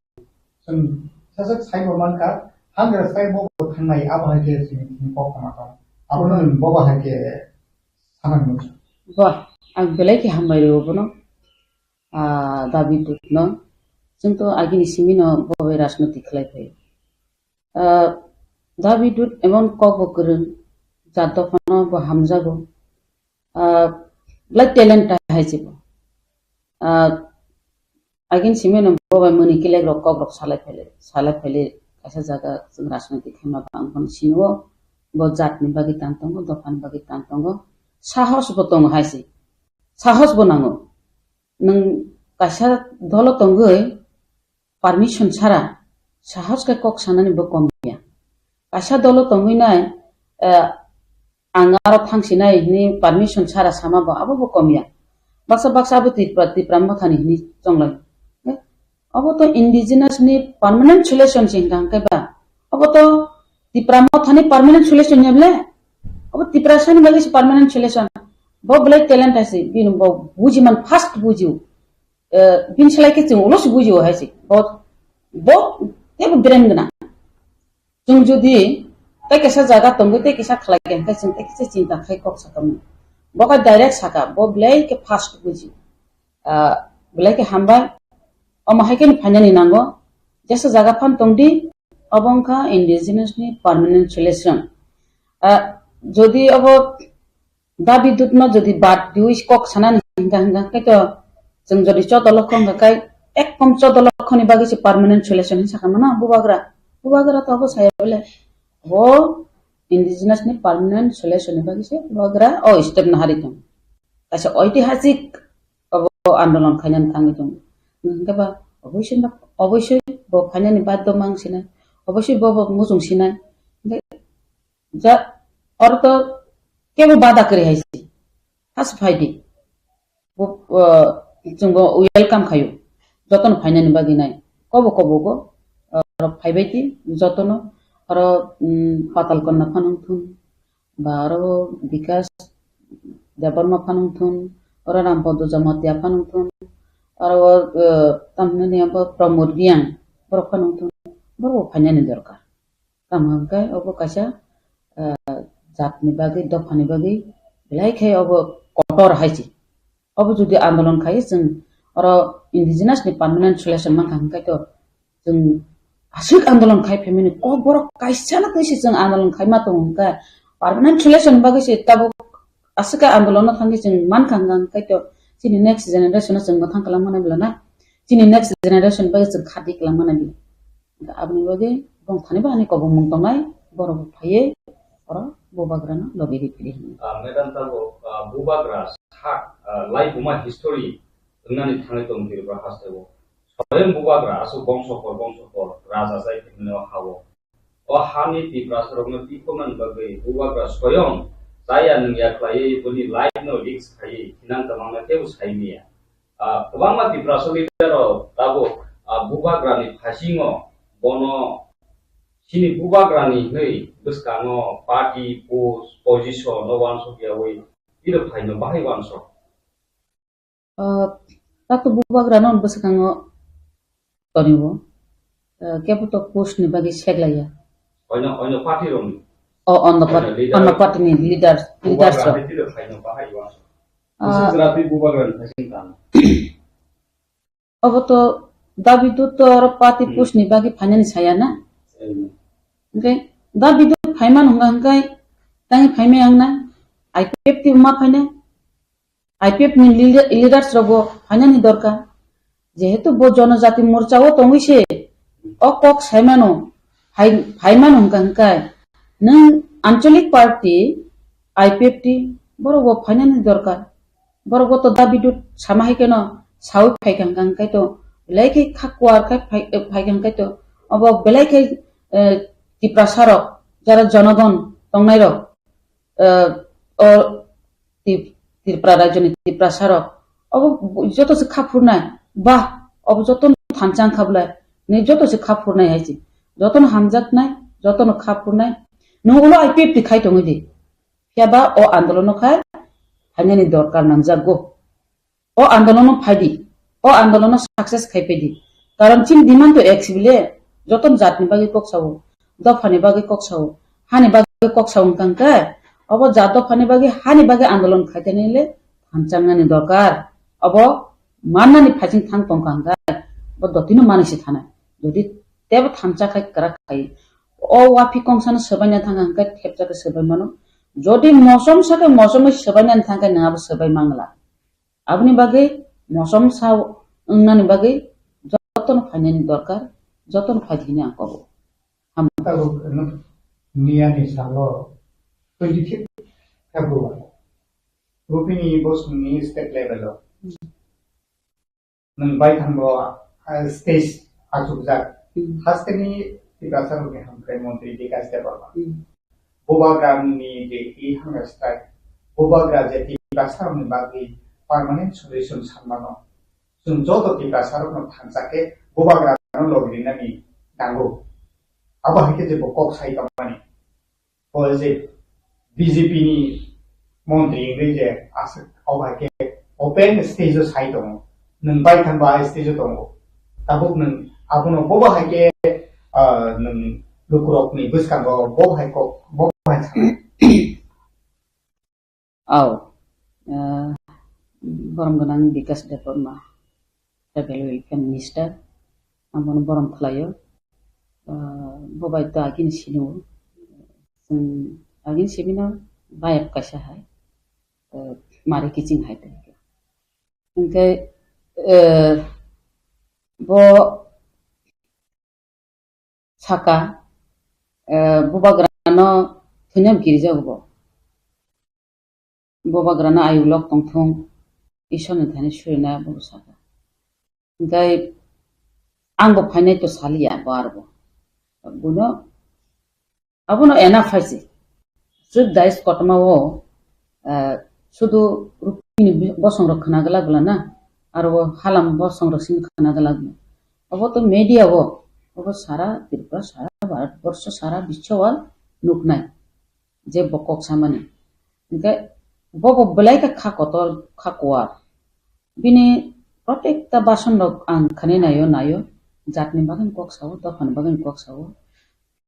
Chwng saswk saibo mankha, hunger strike bo thangnai, abo hai khe chini thini kok tama tong. Abono bobo hai khe sanang nung. Bo, ang belai khe hambai rw bono, ah, Dabi Dutno. Chwng to agini simino bo bai rajniti khlai phai. Ah, Dabi Dut emon kok bo kwrwng, jat dophano bo hamjago. Ah, belai talent ta hai se bo. Ah, agin simi no bo bai muni kilek rok kok rok salai phele, salai phele kaisa jaga chwng rajniti khaima bang phano sini o bo jat ni bagwi tan tongo, dopha ni bagwi tan tongo, sahos bo tongo hai se, sahos bo nango. Nwng kaisa dolo tongwi permission sara sahos khe kok sanani bo kom ya. Kaisa dolo tongwi nai, eh, ang aro thangsinai hwnwi permission sara sama bo abo bo kom ya. Baksa baksa abo Tipra, Tipra Mothani hwnwi chonglai. Eh, abo to indigenous ni permanent solution se hwnkha hwnkhe ba. Abo to Tipra Mothani permanent solution ya ble. Abo Tiprasani bagwi se permanent solution. Bo belai talent hai se, bini bo buji man fast buji o. Eh, bini slai khe chwng ulo se buji o hai se. Bo, bo teibo brain gwnang. Chwng jodi tei kaisa jaga tongwi tei kaisa khlai khe, hwnkhe chwng tei kaisa chinta khai kok sa tongmani. Bo khe direct saka, bo belai khe fast buji. Ah, belai khe hambai. Omo hai khe phainani nango. Jesa jaga phan tongdi, obo wngkha indigenous ni permanent solution. Ah, jodi obo dabi dudno jodi bad diwi kok sanani hingka hingka khe to chwng jodi chodolokho hingka khai ekkom chodolokho ni bagwi se permanent solution hinwi sakha mano bubagra. Bubagra to obo saya bole. Bo indigenous ni permanent solution ni bagwi se bubagra o step no hari tong. Kaisa oitihasik obo andolon khainani thangwi tongo. Hingke ba oboisoi ba, oboisoi bo phainani baddo mang sinai, oboisoi bo, bo muchung sinai. Hingke ja, oro to kebo bada kwrwi hai se. Has phai di. Bo, uh, chwng bo welcome khayo. Jotono phainani bagwi nai. Kobo kobo go, uh, phaibai di jotono. Oro, um, Patal Konna phano thun. Ba oro Bikas Debbarma phano thun, oro Rampodo Jamatia phano thun, oro, eh, tamhinani abo Pramod Reang, borok phano thun, borok bo phainani dorkar. Tamo hwnkhe obo kaisa, eh, jatni bagwi, dophani bagwi belai khe obo kotor hai se. Obo jodi andolon khai chwng oro indigenous ni permanent solution mankha hwnkhe to chwng aswk andolon khai phaimani kok borok kaisa na twi se chwng andolon khai ma tongo hwnkhe permanent solution bagwi se tabuk aswk khe andolon no thangwi chwng mankha hwnkhe to chini next generation no chwng mwthang kwlang mani bwla na chini next generation bagwi chwng khati kwlang mani bwla. Aboni bagwi bongthani bo ani kobongmung tongnai, borok bo phaiwi oro bubagrano logi riphi di hwnwi. Ah, madam, tabuk, ah, bubagra sak, ah, laibuma history wngnani thangwi tongo Tripura hasteo. Soyong bubagra aswk bongso por bongso por raja chai philmani o ha-o. O hani Tiprasarokno tikhoknani bagwi bubagra soyong chaya nungya khlaiwi boni life no risk khaiwi thinang kwbangma teibo sai manya. Ah, kwbangma Tiprasa leader rok tabuk, ah, bubagrani phasingo bono chini bubagrani hwnwi bwskango party, post, position no uansuk yawi iro phaino bahai uansuk. Ah, tato bubagrano bwskango tonio, ah, kebo to post ni bagwi seglaiya. Oino, oino party rokni. O, on the Oino party, leader. On the party ni leaders, leaders Bubagra rok. Hai tiro phaino bahai uansuk. Ah. Bwswk jwra twi bubagrani phasing tang. Obo to dabi dud to oro party Hmm. Post ni bagwi phainani saya na? Hmm. Hwnkhe dabi dud phaimano hwnga hwnkhe tangwi phaimai ang na? I P F T ma phainai? I P F ni leader-, leaders rok bo phainani dorkar. Jehetu bo Jonojati Morcha o tongwi se o kok saimano, phai-, phaimano hwnkha hwnkhe nwng Anchalik Party, I P F T, borok bo phainani dorkar. Borok bo to dabi dud sama hai kheno sawi phaikha hwnkha hwnkhe to belai khe kha kuar khe phai-, phaikha hwnkhe to obo belai khe, eh, Tiprasa rok jara jonogon tongnai rok, eh, o Tip-, Tripura rajyoni Tiprasa rok obo joto se kha phurnai, bah, obo joto thansa wngkha bwlai, ni joto se kha phurnai hai se, joto no hamjaknai, joto no kha phurnai, nwng ulo I P F T khai tongwi di, phiya ba o andolono khai phainani dorkar nangjakgo. O andolono phai di, o andolono success khai phai di. Karon chini demand to ek sibile, joto jatni bagwi kok sao, dophani bagwi kok sao, hani bagwi kok sao wngkha hwnkhe, obo jat dophani bagwi hani bagwi andolon khai tani le thansa wngnani dorkar. Obo mannani phaising thang tongkha hwnkhe, bo dotino manwi se thanai. Jodi tebo thansa khai kwrak khai, o wapi kongsano swbaina thang hwnkhe thepsa khe swbai mano. Jodi mosom sa khe mosomwi swbainani thang khe nwng abo swbai mangla. Aboni bagwi mosom sa wngnani bagwi jotono phainani dorkar, jotono phai di hwnwi ang kobo. Ham- Tabuk nwng miyani salo twenty fifth February Rupini Bosongni state level o nwng baithangbo, ah, stage achukjak. Hmm. Hasteni Tiprasa rokni hamkrai montri Bikash Debbarma. Hmm. Bubagrani je twi hamya style, bubagra je Tiprasarokni bagwi permanent solution sanmano, chwng joto Tiprasarokno thansa khe bubagrano logi rinani nango. Abo hai khe je bo kok sai tongmani. O je B J P ni montri wngwi je aswk abo hai khe open stage o sai tongo. Nwng baithang ba stage o tongo. Tabuk nwng abono bobo hai khe, ah, nwng lukurokni bwskango bo hai kok, bo hai sanai. Aw. ah, borom gwnang Bikas Debbarma, Tribal Welfare Minister, ang bono borom khlaio. Ah, bo bai to agini sinio, chwng agini simino bayap kaisa hai, ah, mari kiching hai tei. Hingke, eh, bo saka, eh, bubagrano thwinam kirijago bo. Bubagrano ayuk lok tongthung, Isorni thani surina bo saka. Hingke ang bo phainai to saliya bo arbo. Buno Abono ena phaisi. Suk dais kotorma o, eh, sudu rukini bosong rok khna glak bla na, aro o halam bosong rok sini khna glak bla. Abo to media o, abo sara Tripura, sara Bharat borsho, sara bisho o nuknai je bo kok samani. Hingke bo bo belai khe kha kotor, kha kuar. Bini protekta bason rok ang khani naio, naio. Jatni bagwi kok sao, dophani bagwi kok sao.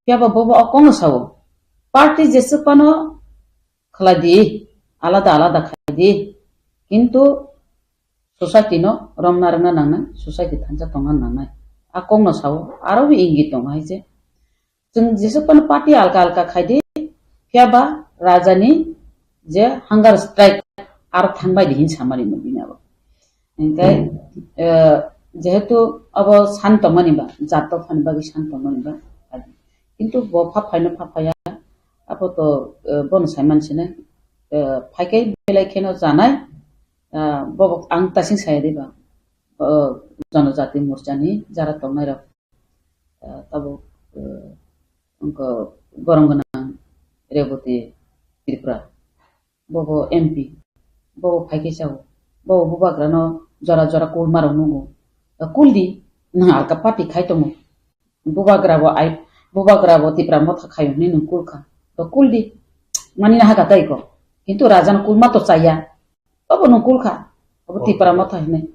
Phiya ba bobo o kok no sao. Party jesuk phano khlai di, alada alada khai di. Kintu society no romna rwna nangnai, society thansa tongna nangnai. A kok no sao, aro bo ingit tongo hai se. Chwng jesuk phano party alka alka khai di, phiya ba raja ni je hunger strike aro thang bai di hin samani no bini abo. Hingke, eh, jehetu abo san tongmani ba, jat dophani bagwi san tongmani ba, kintu bo pha phaino pha phaya, abo to, eh, bono saiman sinai, eh, phaikhe belai kheno janai, eh, bo ang tasing saya di ba, eh, jonojati morchani jara tongnai rok, eh, tabuk, eh, wngkha borom gwnang Reboti Tripura. Bobo M P, bobo phaikhe chao, bobo bubagrano jora jora kulmarok nungo. Kuldi, nwng alka party khai tongo. Bubagrabo ai, bubagrabo Tipra Motha khaio hinwi nwng kulkha. To kuldi, mani naha kha tei ko. Kintu rajano kulma to chaya. Tobo nwng kulkha. Obo Tipra Motha hinwi.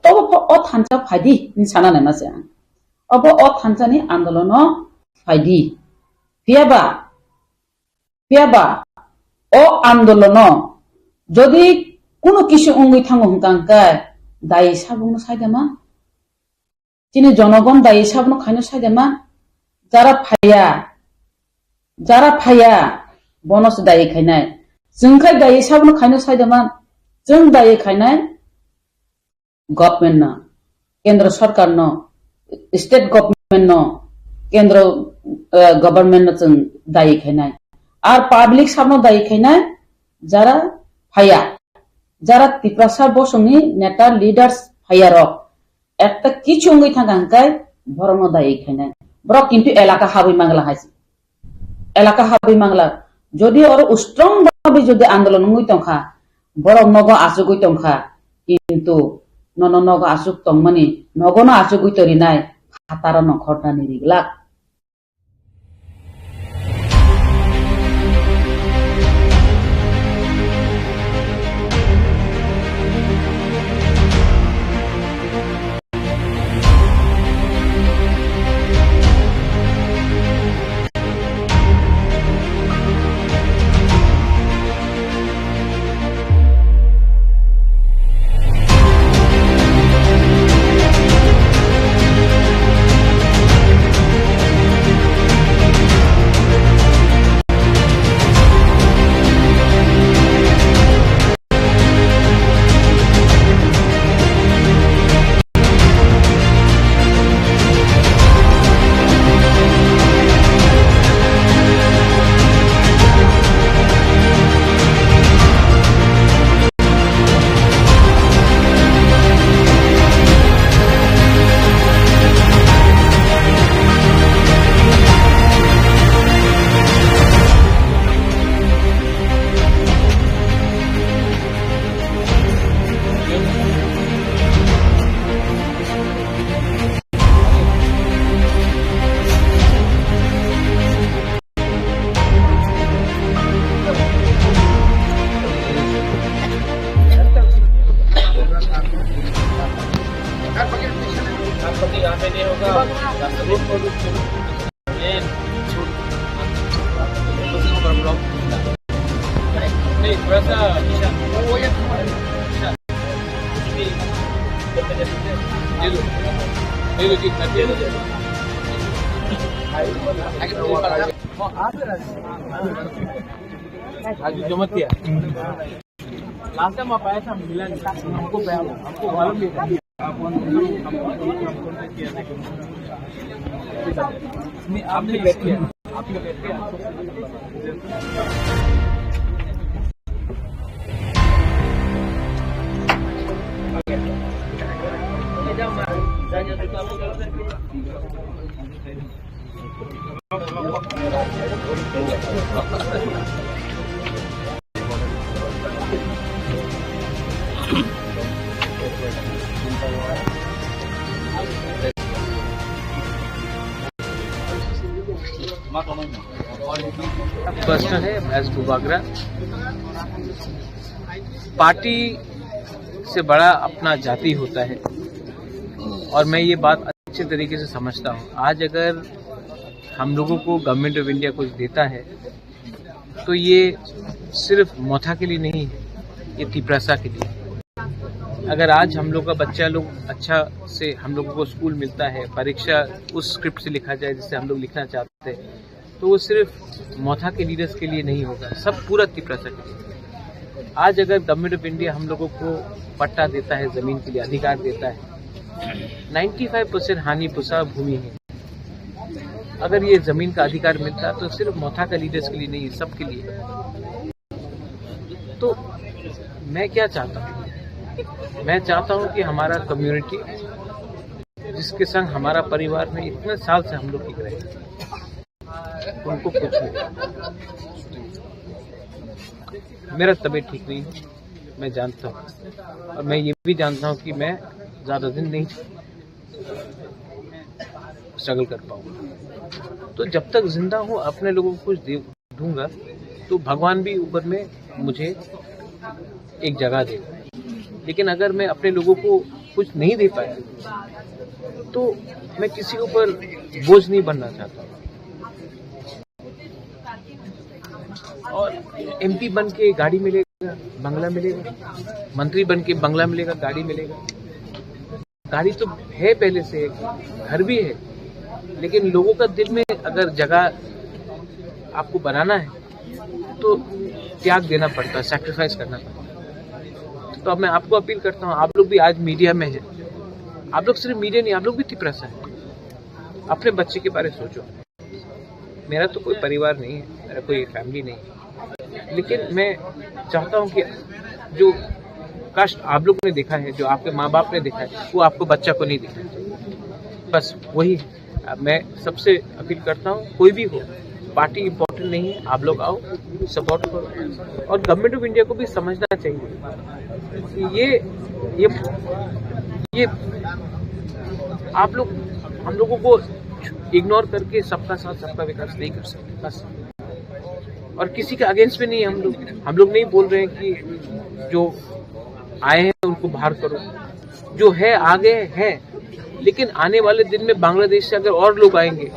Tobo pho o thansa phaidi, hinwi sana naima se ang. Obo o thansani andolono phaidi. Phiya ba, Phiya ba, o andolono jodi kunu kisu wngwi thango hwnkha hwnkhe, dai sabungno saidama? Chini jonogon dai sabungno khaino saidama? Jara phaiya, jara phaiya, bono se dai khainai. Chwng khai dai sabungno khaino saidama? Chwng dai khainai. Government no, kendro sarkar no, state government no, kendro, eh, government no chwng dayi khainai. Ar public sabno dayi khainai, jara phaiya, jara Tiprasa bosongni neta leaders phaiya rok, ekta kichu wngwi thangkha hwnkhe borokno dayi khainai. Borok kintu elaka habwi mangla hai se. Elaka habwi mangla. Jodi oro strong bhabe jodi andolon wngwi tongkha, borok nogo achugwi tongkha, kintu nono nogo achuk tongmani, nogono achugwi torinai phataro nongkhornani riglak. ये, ये थोड़ा सा निशान। आज जमा किया। Last time आप आया था, मिला नहीं। हमको, हमको मालूम नहीं था। नहीं, आपने वेट किया। आपने वेट किया। प्रश्न है भैंस बुबागरा। पार्टी से बड़ा अपना जाति होता है, और मैं ये बात अच्छे तरीके से समझता हूँ। आज अगर हम लोगों को गवर्नमेंट ऑफ इंडिया कुछ देता है, तो ये सिर्फ मोथा के लिए नहीं है, ये तिपरासा के लिए। अगर आज हम लोग का बच्चा लोग अच्छा से, हम लोगों को स्कूल मिलता है, परीक्षा उस स्क्रिप्ट से लिखा जाए जिससे हम लोग लिखना चाहते हैं, तो वो सिर्फ मोथा के लीडर्स के लिए नहीं होगा, सब पूरा तिपरासा के लिए। आज अगर गवर्नमेंट ऑफ इंडिया हम लोगों को पट्टा देता है, जमीन के लिए अधिकार देता है, नाइन्टी फ़ाइव परसेंट हानि पुसा भूमि है। अगर ये जमीन का अधिकार मिलता तो सिर्फ मोथा का लीडर्स के लिए नहीं, सबके लिए। तो मैं क्या चाहता हूँ, मैं चाहता हूँ कि हमारा कम्युनिटी, जिसके संग हमारा परिवार में इतने साल से हम लोग टिक रहे हैं, उनको कुछ नहीं। मेरा तबीयत ठीक नहीं है, मैं जानता हूँ, और मैं ये भी जानता हूँ कि मैं ज़्यादा दिन नहीं स्ट्रगल कर पाऊंगा। तो जब तक जिंदा हूँ, अपने लोगों को कुछ दे दूंगा, तो भगवान भी ऊपर में मुझे एक जगह देगा। लेकिन अगर मैं अपने लोगों को कुछ नहीं दे पाया, तो मैं किसी के ऊपर बोझ नहीं बनना चाहता। और एमपी बन के गाड़ी मिलेगा, बंगला मिलेगा, मंत्री बन के बंगला मिलेगा, गाड़ी मिलेगा। गाड़ी तो है पहले से, घर भी है, लेकिन लोगों का दिल में अगर जगह आपको बनाना है, तो त्याग देना पड़ता है, सैक्रिफाइस करना पड़ता है। तो अब मैं आपको अपील करता हूँ, आप लोग भी आज मीडिया में हैं, आप लोग सिर्फ मीडिया नहीं, आप लोग भी तिपरासा है, अपने बच्चे के बारे में सोचो। मेरा तो कोई परिवार नहीं है, मेरा कोई फैमिली नहीं है, लेकिन मैं चाहता हूँ कि जो कष्ट आप लोग ने देखा है, जो आपके माँ बाप ने देखा है, वो आपको बच्चा को नहीं देखना चाहिए। बस वही है। मैं सबसे अपील करता हूँ, कोई भी हो, पार्टी इंपॉर्टेंट नहीं है, आप लोग आओ, सपोर्ट करो। और गवर्नमेंट ऑफ इंडिया को भी समझना चाहिए कि ये ये ये आप लोग हम लोगों को इग्नोर करके सबका साथ सबका विकास नहीं कर सकते। बस। और किसी के अगेंस्ट में नहीं है हम लोग। हम लोग नहीं बोल रहे हैं कि जो आए हैं उनको बाहर करो, जो है आगे हैं, लेकिन आने वाले दिन में बांग्लादेश से अगर और लोग आएंगे,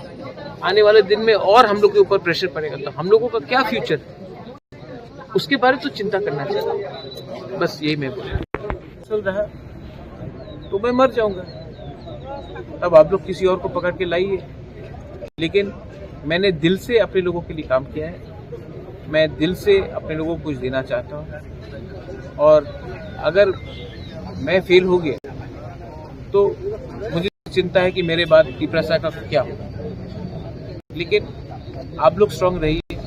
आने वाले दिन में और हम लोग के ऊपर प्रेशर पड़ेगा, तो हम लोगों का क्या फ्यूचर, उसके बारे तो चिंता करना चाहिए। बस यही मैं बोल रहा हूँ। चल रहा तो मैं मर जाऊंगा। अब आप लोग किसी और को पकड़ के लाइए, लेकिन मैंने दिल से अपने लोगों के लिए काम किया है। मैं दिल से अपने लोगों को कुछ देना चाहता हूँ, और अगर मैं फेल हो गया तो मुझे चिंता है कि मेरे बाद तिपरासा का क्या होगा। लेकिन आप लोग स्ट्रांग रहिए,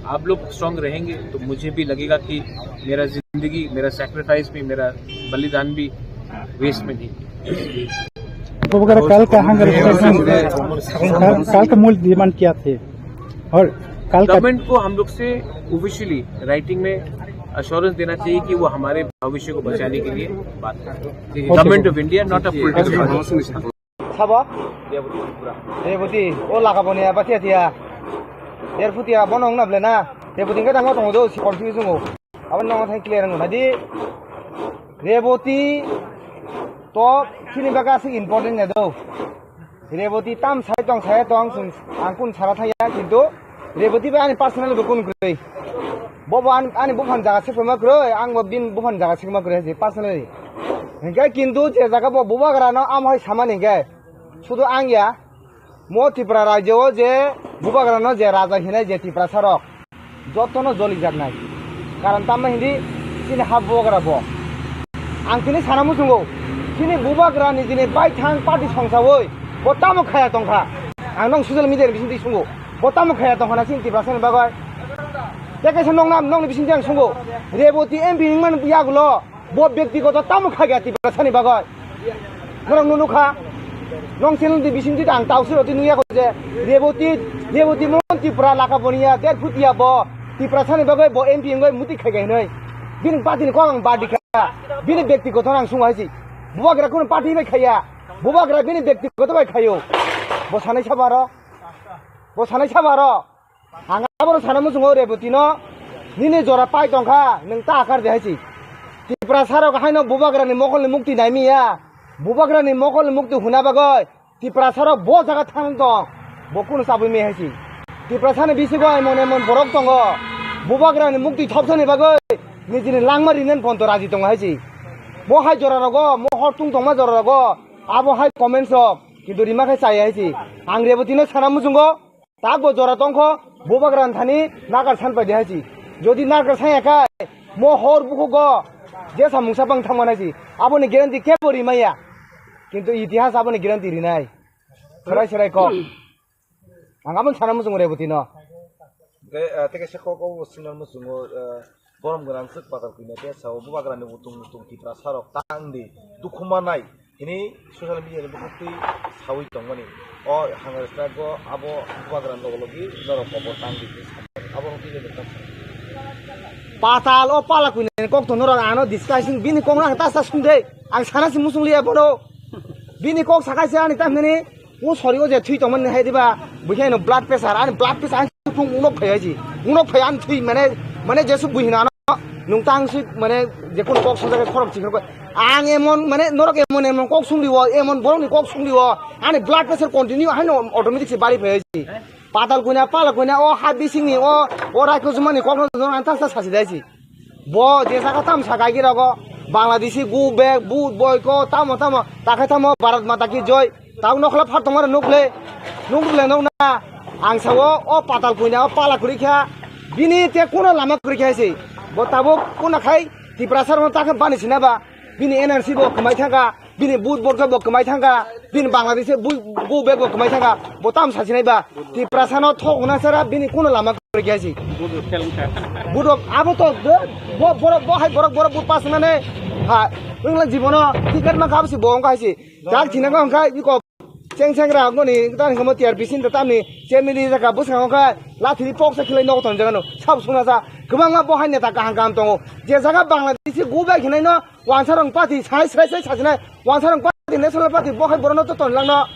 आप लोग स्ट्रांग रहेंगे तो मुझे भी लगेगा कि मेरा जिंदगी, मेरा सैक्रिफाइस भी, मेरा बलिदान भी वेस्ट में नहीं। तो वगैरह कल का हंगर स्ट्राइक में, कल, कल का मूल डिमांड क्या थे? और कल का गवर्नमेंट को हम लोग से ऑफिशियली राइटिंग में अश्योरेंस देना चाहिए कि वो हमारे भविष्य को बचाने के लिए बात करें। Government of India, not a political. Sabo? Reboti, o laga boni ya, bathia thia. Derphutia, bono wngna ble na. Reboti hingke tamo tongo do, si confuse wngo. Abo nongo thai clear wngo. Nadi, Reboti to chini bagwi aswk important ya do. Reboti tam sai tong, sai tong, chwng, ang kun sara thang ya, kintu Reboti bai ani personal bo kun kwrwi. Bo bo ani, ani buphang jaga se kwma kwrwi, ang bo bini buphang jaga se kwma kwrwi, je personally. Hingke kintu je jaga bo bubagra no amo hai samani hingke. Sudu ang ya, mo Tripura rajyo o je bubagrano je raja hinai je Tiprasa rok, jotono jolijaknai. Karon tamma hindi chini ha bubagra bo. Ang tini sana muchungo, chini bubagra ni jini baithang party songsawi bo tamo khaya tongkha. Ang nong social media ni bisingtwi sungo, bo tamo khaya tongkha na chini Tiprasa ni bagwi. Tei kaisa nong nam, nongni bisingtwi ang sungo, Reboti M P wngmani yagulo bo byaktigoto tamo khaya Tiprasa ni bagwi. Norok nunu kha, nong channel di bising di ang tau siro di nuya ko je, Reboti, Reboti mon Tripura laka boniya, der phutia bo, Tiprasa ni bagwi bo M P wngwi muti khai khai hinoi. Bini party ni kok ang badi kha, bini byaktigoto ang sungo haisi. Bubagra kuno party bai khaya, bubagra bini byaktigoto bai khayo. Bo sanai sabaro, bo sanai sabaro. Ang abono sana muchungo Reboti no, nini jora pai tongkha, nwng ta akar de haisi. Tiprasa rok haino bubagra ni mokol ni mukti naimi ya, bubagra ni mokol ni mukti huna bagwi Tiprasa rok bo jaga thang tong, bo kuno chabwi me haisi. Tiprasa ni bisingo emon emon borok tongo, bubagra ni mukti thopsa ni bagwi nijini langma rinen ponto raji tongo haisi. Bo hai jora rogo, mo hor tung tongma jora rogo, abo hai comments rok, kintu rima khe chaya haisi. Ang Reboti no sana muchungo, tak bo jora tongkho, bubagra thani nakar san pai de haisi. Jodi nakar san ya kai, mo hor bukhugo jesa mungsa bang thangma naisi. Aboni guarantee kebo rimaya. Kintu itihas aboni guarantee rinai. Serai serai kok. Ang aboni sana muchungo Reboti no. Tei, ah, tei kaisa kok o signal muchungo, ah, borom gwnang swk patal kwina khe sao bubagrani utung utung Tiprasa rok tang di dukhu manai hini social media ni bukhuk twi sawi tongmani. O hunger strike o abo bubagrani logo logi norok kobor tang di hini samani. Abo rok twi le nokha. Patal o pala kwina ni kok to norok ano discussing bini kok no ang ta sa sung de. Ang sana si muchung liya bono. Bini kok sakai se ani ta hini. O sori o je thwi tongmani hai diba, buikhe no blood pressure, ani blood pressure ani phung unok phai haisi. Unok phai ani thwi mane, mane jesu buihina no, nung tang swi mane je kono kok sung jagao khorok chikhe koi. Ang emon mane norok emon emon kok sung liwo, emon borok ni kok sung liwo, ani blood pressure continue haino automatic se bari phai haisi. Patal kuina, pala kuina, o ha bising ni, o, o raiko jumani kok no jong ang ta sa sasi daisi. Bo je jaga tam sa kaigi rogo, Bangladeshi go back, but boy ko, tamo tamo, takhai tamo, Bharat Mata ki joy, tau nokla phar tongmani nukle, nukle nokna, ang sao, o patal kuina, o pala kwrwi kha, bini te kuno lama kwrwi kha se, bo tabuk kuno khai, Tiprasa rokno takhe bani sinaba, bini N R C bo kwmai thangkha, bini but borok bo kwmai thangkha, bini Bangladesh bu, go back bo kwmai thangkha, bo tam sasinai ba, Tiprasa no thok hwnna sara bini kuno lama kwrwi khe si. Budok abo to bo, borok bo hai borok borok but pas nane ha wngla jibono ticket ma khabsi bo wngkha si. Dak thina wngkha iko cheng cheng ra ngoni tan kamo T R P sin ta tamni chemili jaka bwskango kha lathiri poksa khilai nogo ton jagano sab suna sa kwbangma bo hai neta kaham kaham tongo. Je jaga Bangladesh go back hinai no Wansarong party sai sai sai sajinai, Wansarong party, National Party, bo hai borokno to tonlangno.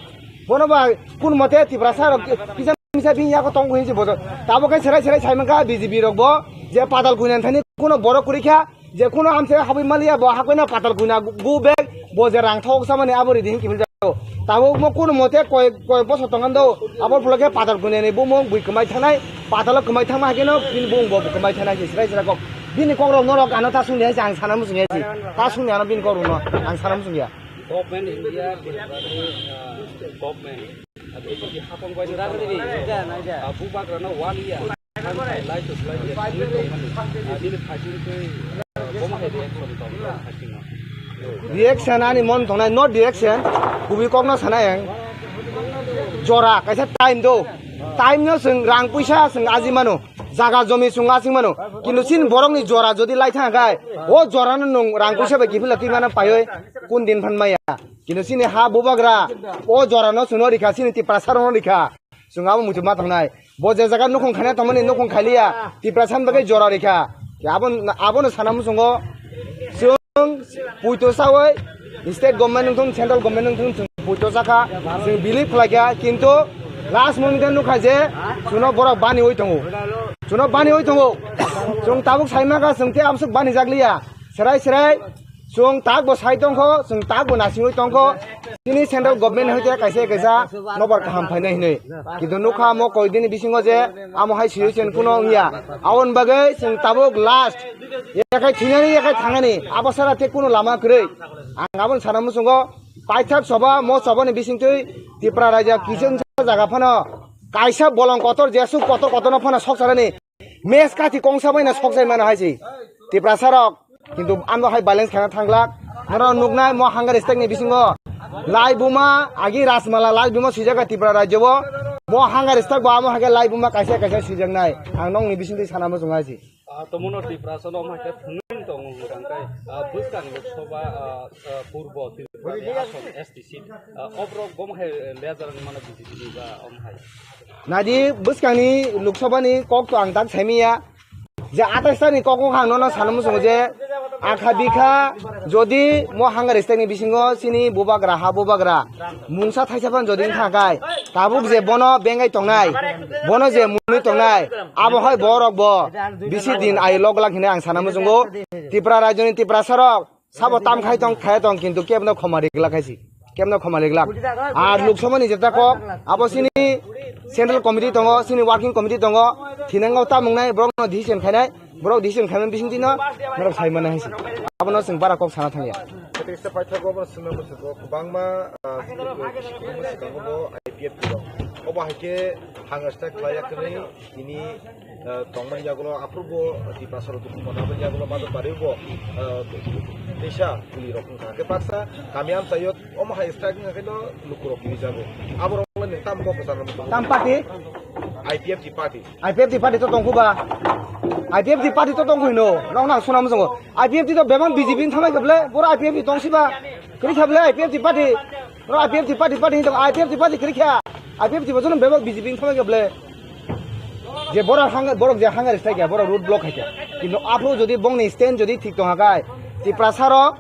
Bono ba kun mote Tiprasa rok kisa misa bini yago tongo hinwi se bojo. Tabo khe serai serai sai mankha B J P rok bo, je patal kuina thani kuno borok kwrwi kha, je kuno amse habwi maliya bo hakoina patal kuina go back, bo je rang thok samani abo ridi hinwi kimil jago. Tabo mo kuno mote koi, koi bosor tongando, abo phulo khe patal kuina ni bumung bui kwmai thanai, patalo kwmai thangma hakeno bini bumung bo kwmai thanai se serai serai kok. Bini kokrok norok ano ta sungya se ang sana muchungya se. Ta sungya ano bini kokrok no ang sana muchungya. Government India, Tripura ni, ah, government. Abo iko di hapang bai Udah tadi, udah, nah, udah. Ah, bubagra no one year. Lai to lai to. Ah, bini phaiching tei, ah, boma hai reaction tong, phaiching no. Reaction ani mon tongnai, not reaction. Kubui kokno sanai ang. Jora, kaisa time do. Time no chwng rang puisa chwng aji mano. Jaga jomi chwng asing mano. Kintu chini borokni jora jodi lai thang khai, o jorano nwng rang puisa bai kiphila twi mano paiwi kun din phan maya. Kintu chini ha bubagra, o jorano chwngno rikha, chini Tiprasa rokno rikha. Chwng abo muchung ma tongnai. Bo je jaga nukhung khaina tongmani nukhung khailiya, Tiprasa ni bagwi jora rikha. Abo, abono sana muchungo chwng puito sawi state government wngthung, central government wngthung, chwng puito sakha, chwng believe khlaikha, kintu last moment o nukha je chwngno borok baniwi tongo. Chwngno baniwi tongo. Chwng tabuk saimaka chwng tei aboswk banijakliya. Serai serai chwng takbo sai tongkho, chwng takbo nasingwi tongkho. Chini central government hoite kaisa kaisa nobar kaham phainai hinwi. Kintu nukha mo koidini bisingo je amo hai situation kuno wngya. Aboni bagwi chwng tabuk last. Yakhai thwinani, yakhai thangani. Abo sara tei kuno lama kwrwi. Ang aboni sana muchungo Paithak soba, mo soba ni bisingtwi Tipra raja kiching jaga phano kaisa bolong kotor, jesuk kotor kotor no phano sok sarani. Mes kathi kongsa bai na sok jai mano hai si. Tiprasa rok, kintu amno hai balance khana thanglak. Noro nuknai mo hunger strike ni bisingo. Lai buma, agi Rajmala lai buma swijak Tipra rajyo bo. Mo hunger strike bo amo hai lai buma kaisa kaisa swijak nai. Ang nong ni bisingtwi sana mo jong hai si. Ah, tomono Tiprasa no omo hai khe phunui tongo hwnkha khe, ah, bwskang Lok Sabha, ah, ah, purbo Tripura ni ason S T seat, ah, oborok bomo hai leader ni mano B J P ni ba omo hai. Nadi bwskangni Lok Sabha ni kok to ang tak saimiya. Je atais ta ni kok o ang nono sana muchungo je akha bikha jodi mo hunger strike ni bisingo chini bubagra ha bubagra mungsa thaisa phan jodi wngkha kai, tabuk je bono bengai tongnai, bono je mwnwi tongnai, abo hai borok bo bisi din ai lok lak hinwi ang sana muchungo. Tipra rajyoni Tiprasa rok sabo tam khai tong, khai tong, kintu kebno khoma riglak hai si, kebno khoma riglak. Ar Lok Sabha ni jeta kok, abo chini central committee tongo, chini working committee tongo, thinango tam wngnai, borokno decision khainai. Borok decision khaimani bisingtwi no norok sai mano hai se. Abono chwng bara kok sana thangya. Kaisa paithak obo swngna muchungo kwbangma, ah, swkango bo I P F T rok. Obo hai khe hunger strike khlai ya kwnwi tini, ah, tongmani yagulo aphuru bo Tiprasa rok dukhu mona aboni yagulo Majapari bo, ah, teisa kuli rok wngkha. Hakhe baksa kami amchaio omo hai strike wngkha khe no lukurok kirijago. Aborok le nwng tamo kok kwchangma muchungo. Tam party? I P F T party. I P F T party to tongkhu ba? I P F T party to tongkhu hino. Nokna suna muchungo. I P F T to bebak B J P ni thamai khe ble. Boro I P F T tongsi ba. Kwrwi kha ble I P F T party. Boro I P F T party, party hino. I P F T party kwrwi kha. I P F T bo jono bebak B J P ni thamai khe ble. Je boro hang, borok je hunger strike ya, boro road block hai kha. Kintu aphuru jodi bongni stand jodi thik tong hakai, Tiprasa rok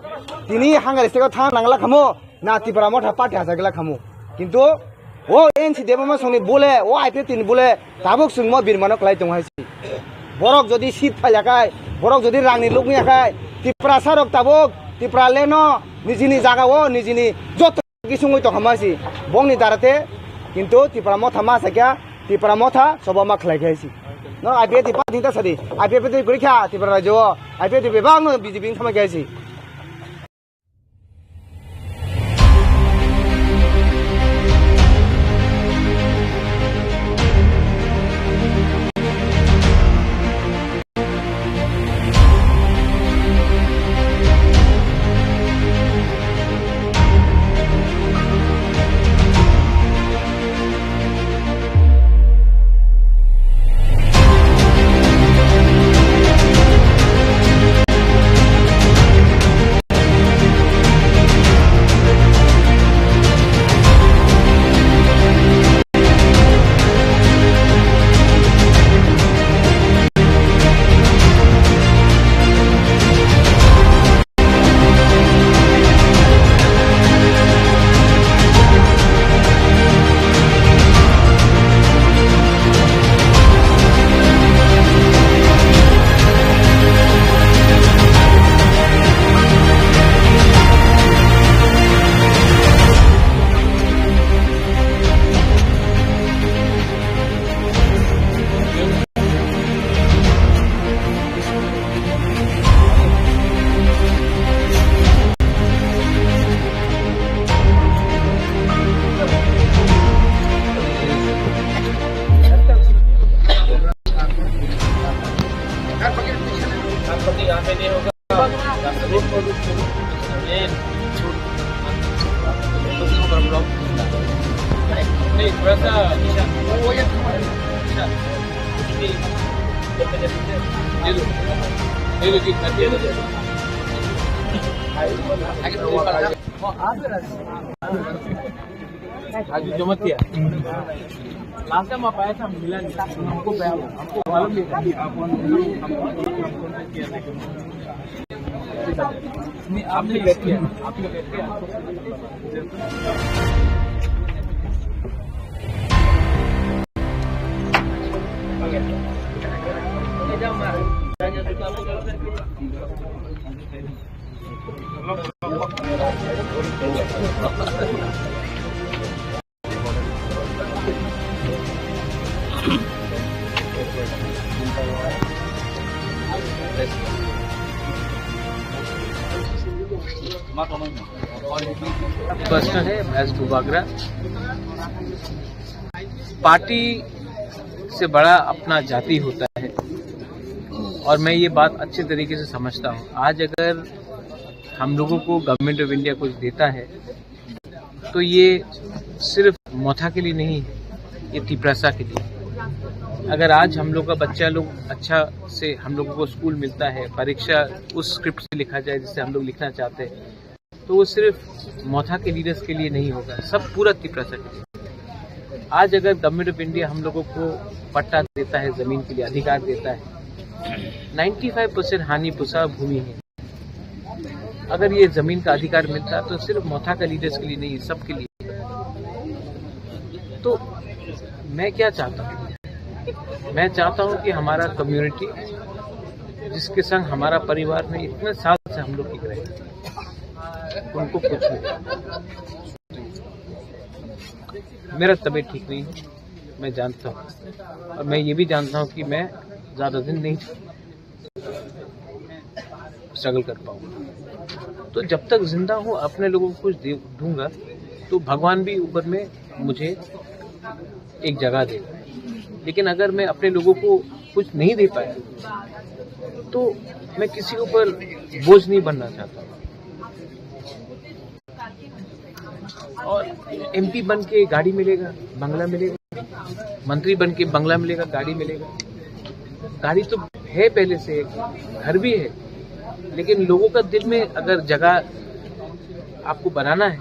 tini hunger strike o thang nangla khamo. Na Tipra Motha party hachagwla khamu. Kintu o N C Debbarma songni bole, o I P F T ni bole tabuk chwngmo birmano kwlai tongo hai se. Borok jodi seat phailakai, borok jodi rangni lukmiyakai, Tiprasa rok tabuk Tipra leno nijini jagao nijini joto kisungwi tongkha ma se. Bongni darate kintu Tipra Motha ma sakya, Tipra Motha sobo ma khlai khai se. No I P F T party ta sadi, I P F T kwrwi kha Tipra rajyo, I P F T bebak no B J P ni thamai khai se. आज जमा किया। Last time आप आया था, मिला नहीं। हमको, हमको मालूम नहीं था। नहीं, आपने लेट किया, आपने लेट किया। पर्सनल है, एज बुबागरा। पार्टी से बड़ा अपना जाति होता है, और मैं ये बात अच्छे तरीके से समझता हूँ। आज अगर हम लोगों को गवर्नमेंट ऑफ इंडिया कुछ देता है, तो ये सिर्फ मोथा के लिए नहीं है, ये तिपरासा के लिए। अगर आज हम लोग का बच्चा लोग अच्छा से, हम लोगों को स्कूल मिलता है, परीक्षा उस स्क्रिप्ट से लिखा जाए जिससे हम लोग लिखना चाहते हैं, तो वो सिर्फ मोथा के लीडर्स के लिए नहीं होगा, सब पूरा तिपरासा के लिए। आज अगर गवर्नमेंट ऑफ इंडिया हम लोगों को पट्टा देता है, जमीन के लिए अधिकार देता है, नाइन्टी फाइव परसेंट हानि पुसा भूमि है। अगर ये जमीन का अधिकार मिलता तो सिर्फ मोथा का लीडर्स के लिए नहीं, सबके लिए। तो मैं क्या चाहता हूँ, मैं चाहता हूँ कि हमारा कम्युनिटी, जिसके संग हमारा परिवार में इतने साल से हम लोग टिक रहे हैं, उनको कुछ नहीं। मेरा तबीयत ठीक नहीं है, मैं जानता हूँ, और मैं ये भी जानता हूँ कि मैं ज़्यादा दिन नहीं स्ट्रगल कर पाऊंगा। तो जब तक जिंदा हूँ, अपने लोगों को कुछ दे दूंगा, तो भगवान भी ऊपर में मुझे एक जगह देगा। लेकिन अगर मैं अपने लोगों को कुछ नहीं दे पाया, तो मैं किसी के ऊपर बोझ नहीं बनना चाहता। और एमपी बन के गाड़ी मिलेगा, बंगला मिलेगा, मंत्री बन के बंगला मिलेगा, गाड़ी मिलेगा। गाड़ी तो है पहले से, घर भी है, लेकिन लोगों का दिल में अगर जगह आपको बनाना है,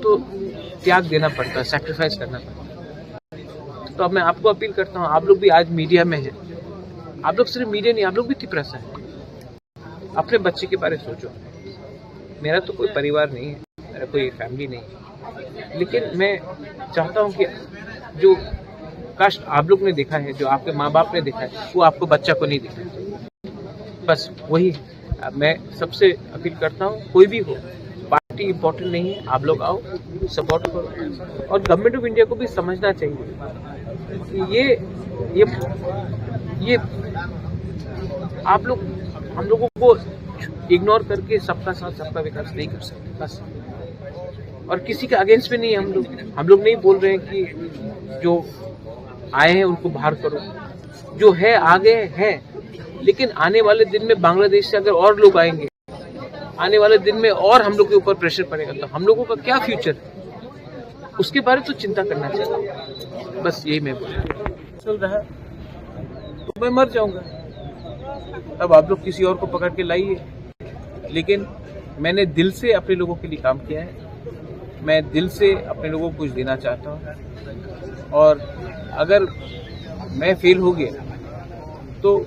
तो त्याग देना पड़ता है, सैक्रिफाइस करना पड़ता है। तो अब मैं आपको अपील करता हूँ, आप लोग भी आज मीडिया में हैं, आप लोग सिर्फ मीडिया नहीं, आप लोग भी तिपरासा है। अपने बच्चे के बारे में सोचो। मेरा तो कोई परिवार नहीं है, मेरा कोई फैमिली नहीं है, लेकिन मैं चाहता हूँ कि जो कष्ट आप लोग ने देखा है, जो आपके माँ बाप ने देखा है, वो आपको बच्चा को नहीं देखा है। बस वही। अब मैं सबसे अपील करता हूँ, कोई भी हो, पार्टी इंपॉर्टेंट नहीं है, आप लोग आओ, सपोर्ट करो। और गवर्नमेंट ऑफ इंडिया को भी समझना चाहिए कि ये ये ये आप लोग हम लोगों को इग्नोर करके सबका साथ सबका विकास नहीं कर सकते, बस। और किसी के अगेंस्ट में नहीं है हम लोग। हम लोग नहीं बोल रहे हैं कि जो आए हैं उनको बाहर करो, जो है आगे है, लेकिन आने वाले दिन में बांग्लादेश से अगर और लोग आएंगे, आने वाले दिन में और हम लोग के ऊपर प्रेशर पड़ेगा, तो हम लोगों का क्या फ्यूचर, उसके बारे तो चिंता करना चाहिए। बस यही मैं बोल चल रहा है, तो मैं मर जाऊंगा। अब आप लोग किसी और को पकड़ के लाइए, लेकिन मैंने दिल से अपने लोगों के लिए काम किया है। मैं दिल से अपने लोगों को कुछ देना चाहता हूँ, और अगर मैं फेल हो गया तो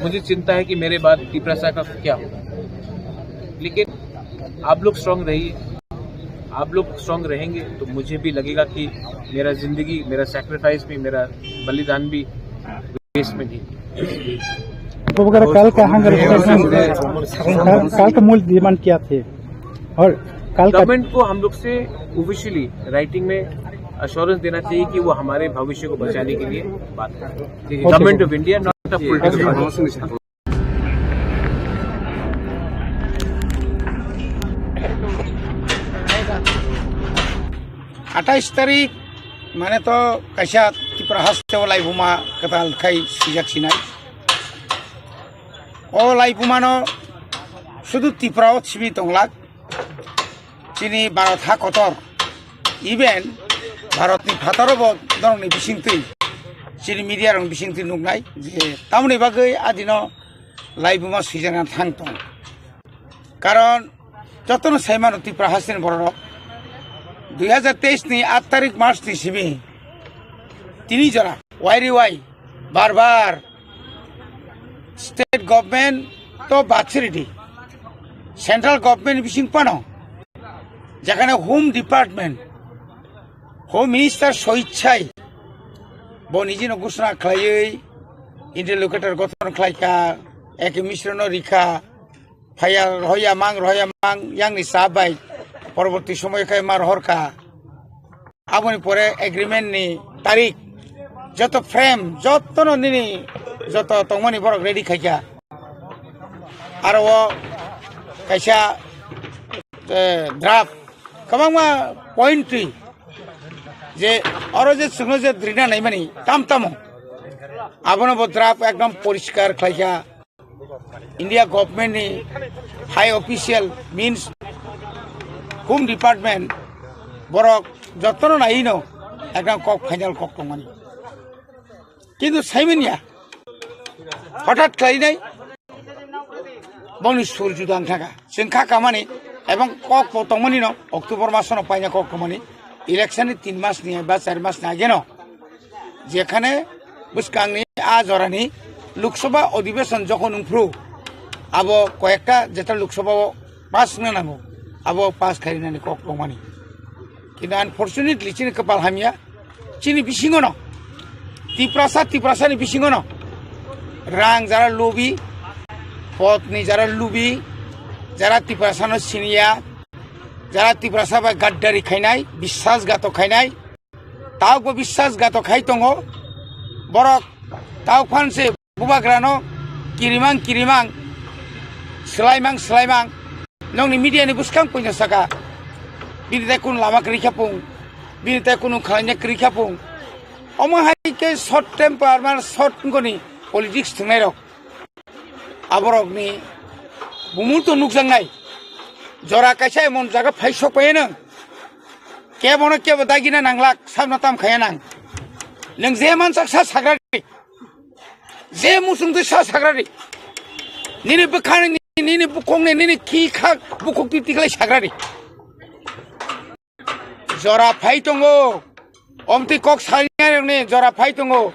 मुझे चिंता है कि मेरे बाद तिपरासा का क्या होगा। लेकिन आप लोग स्ट्रांग रहिए, आप लोग स्ट्रांग रहेंगे तो मुझे भी लगेगा कि मेरा जिंदगी, मेरा सैक्रिफाइस भी, मेरा बलिदान भी वेस्ट में नहीं। तो वगैरह कल का हंगर स्ट्राइक में, कल, कल का मूल डिमांड क्या थे और कल का गवर्नमेंट को हम लोग से ऑफिशियली राइटिंग में अश्योरेंस देना चाहिए कि वो हमारे भविष्य को बचाने के लिए बात करें। Government of India, not a political. আঠাইশ তারিখ মানে তো kaisa Tripura haste o laibuma kwtal khai swijak sinai. O laibuma no sudu Tripura o simi tonglak. Chini Bharat ha kotor, even Bharat ni phataro bo norok ni bisingtwi, chini media rok ni bisingtwi nuknai je tamoni bagwi adino laibuma swijak thang tong. Karon jotono saimano Tripura hasteni bororok dui hazar teis ni aat tarik March ni simi tini jora wai ri wai bar bar state government to bachiri di, central government bising pano, jekhane Home Department, Home Minister soichai bo nijino ghosona khlaiwi interlocutor gothon khlaikha, eke misrono rikha, phaiya rohoya mang, rohoya mang, yangni sa bai porborti somoyo khe ma rohorkha. Aboni pore agreement ni tarik, joto frame, jotono nini joto tongmani borok ready khaikha. Aro o kaisa eh, draft kwbangma point twi je oro je chwngno je drina naimani tam tamo abono bo draft ekdom poriskar khlaikha. India government ni high official means Home Department borok jotono naino ekdom kok final kok tongmani. Kintu saimanya hothat khlainai bongni sur juda wngthaka. Chwng kha kamani ebong kok bo tongmani no October masono paina kok tongmani election ni tin mas ni ba char mas ni ageno jekhane bwskangni a jorani Lok Sabha Adhibeshon jokhon wngphru abo koyekta jeta Lok Sabha o pass wngna nango abo pass khainani kok tongmani. Kintu unfortunately chini kwpal hamya chini bisingono Tiprasa Tiprasani bisingono rang jara lubi, potni jara lubi, jara Tiprasano siniya, jara Tiprasa bai gaddari khainai, biswasgato khainai, taokbo biswasgato khai tongo. Borok taok phanse bubagrano kirimang kirimang, swlaimang swlaimang. Nokni media ni bwskang puino saka, bini tai kunu lama kwrwi kha pung, bini tai kunu khlaina kwrwi kha pung. Omo hai khe short temper, mane short wngoni politics thwngnairok. Aborokni bumung to nukjaknai. Jora kaisa emon jaga phai sok paiyano. Kebono kebo dagina nanglak, sabno tam khaya nang. Nwng je mansak sa sagrari. Je musung twi sa sagrari. Nini bwkhani, nini bukhukni, nini khi khak bukhuk twi tiklai sagrari. Jora phai tongo. Omtwi kok salnai rokni jora phai tongo.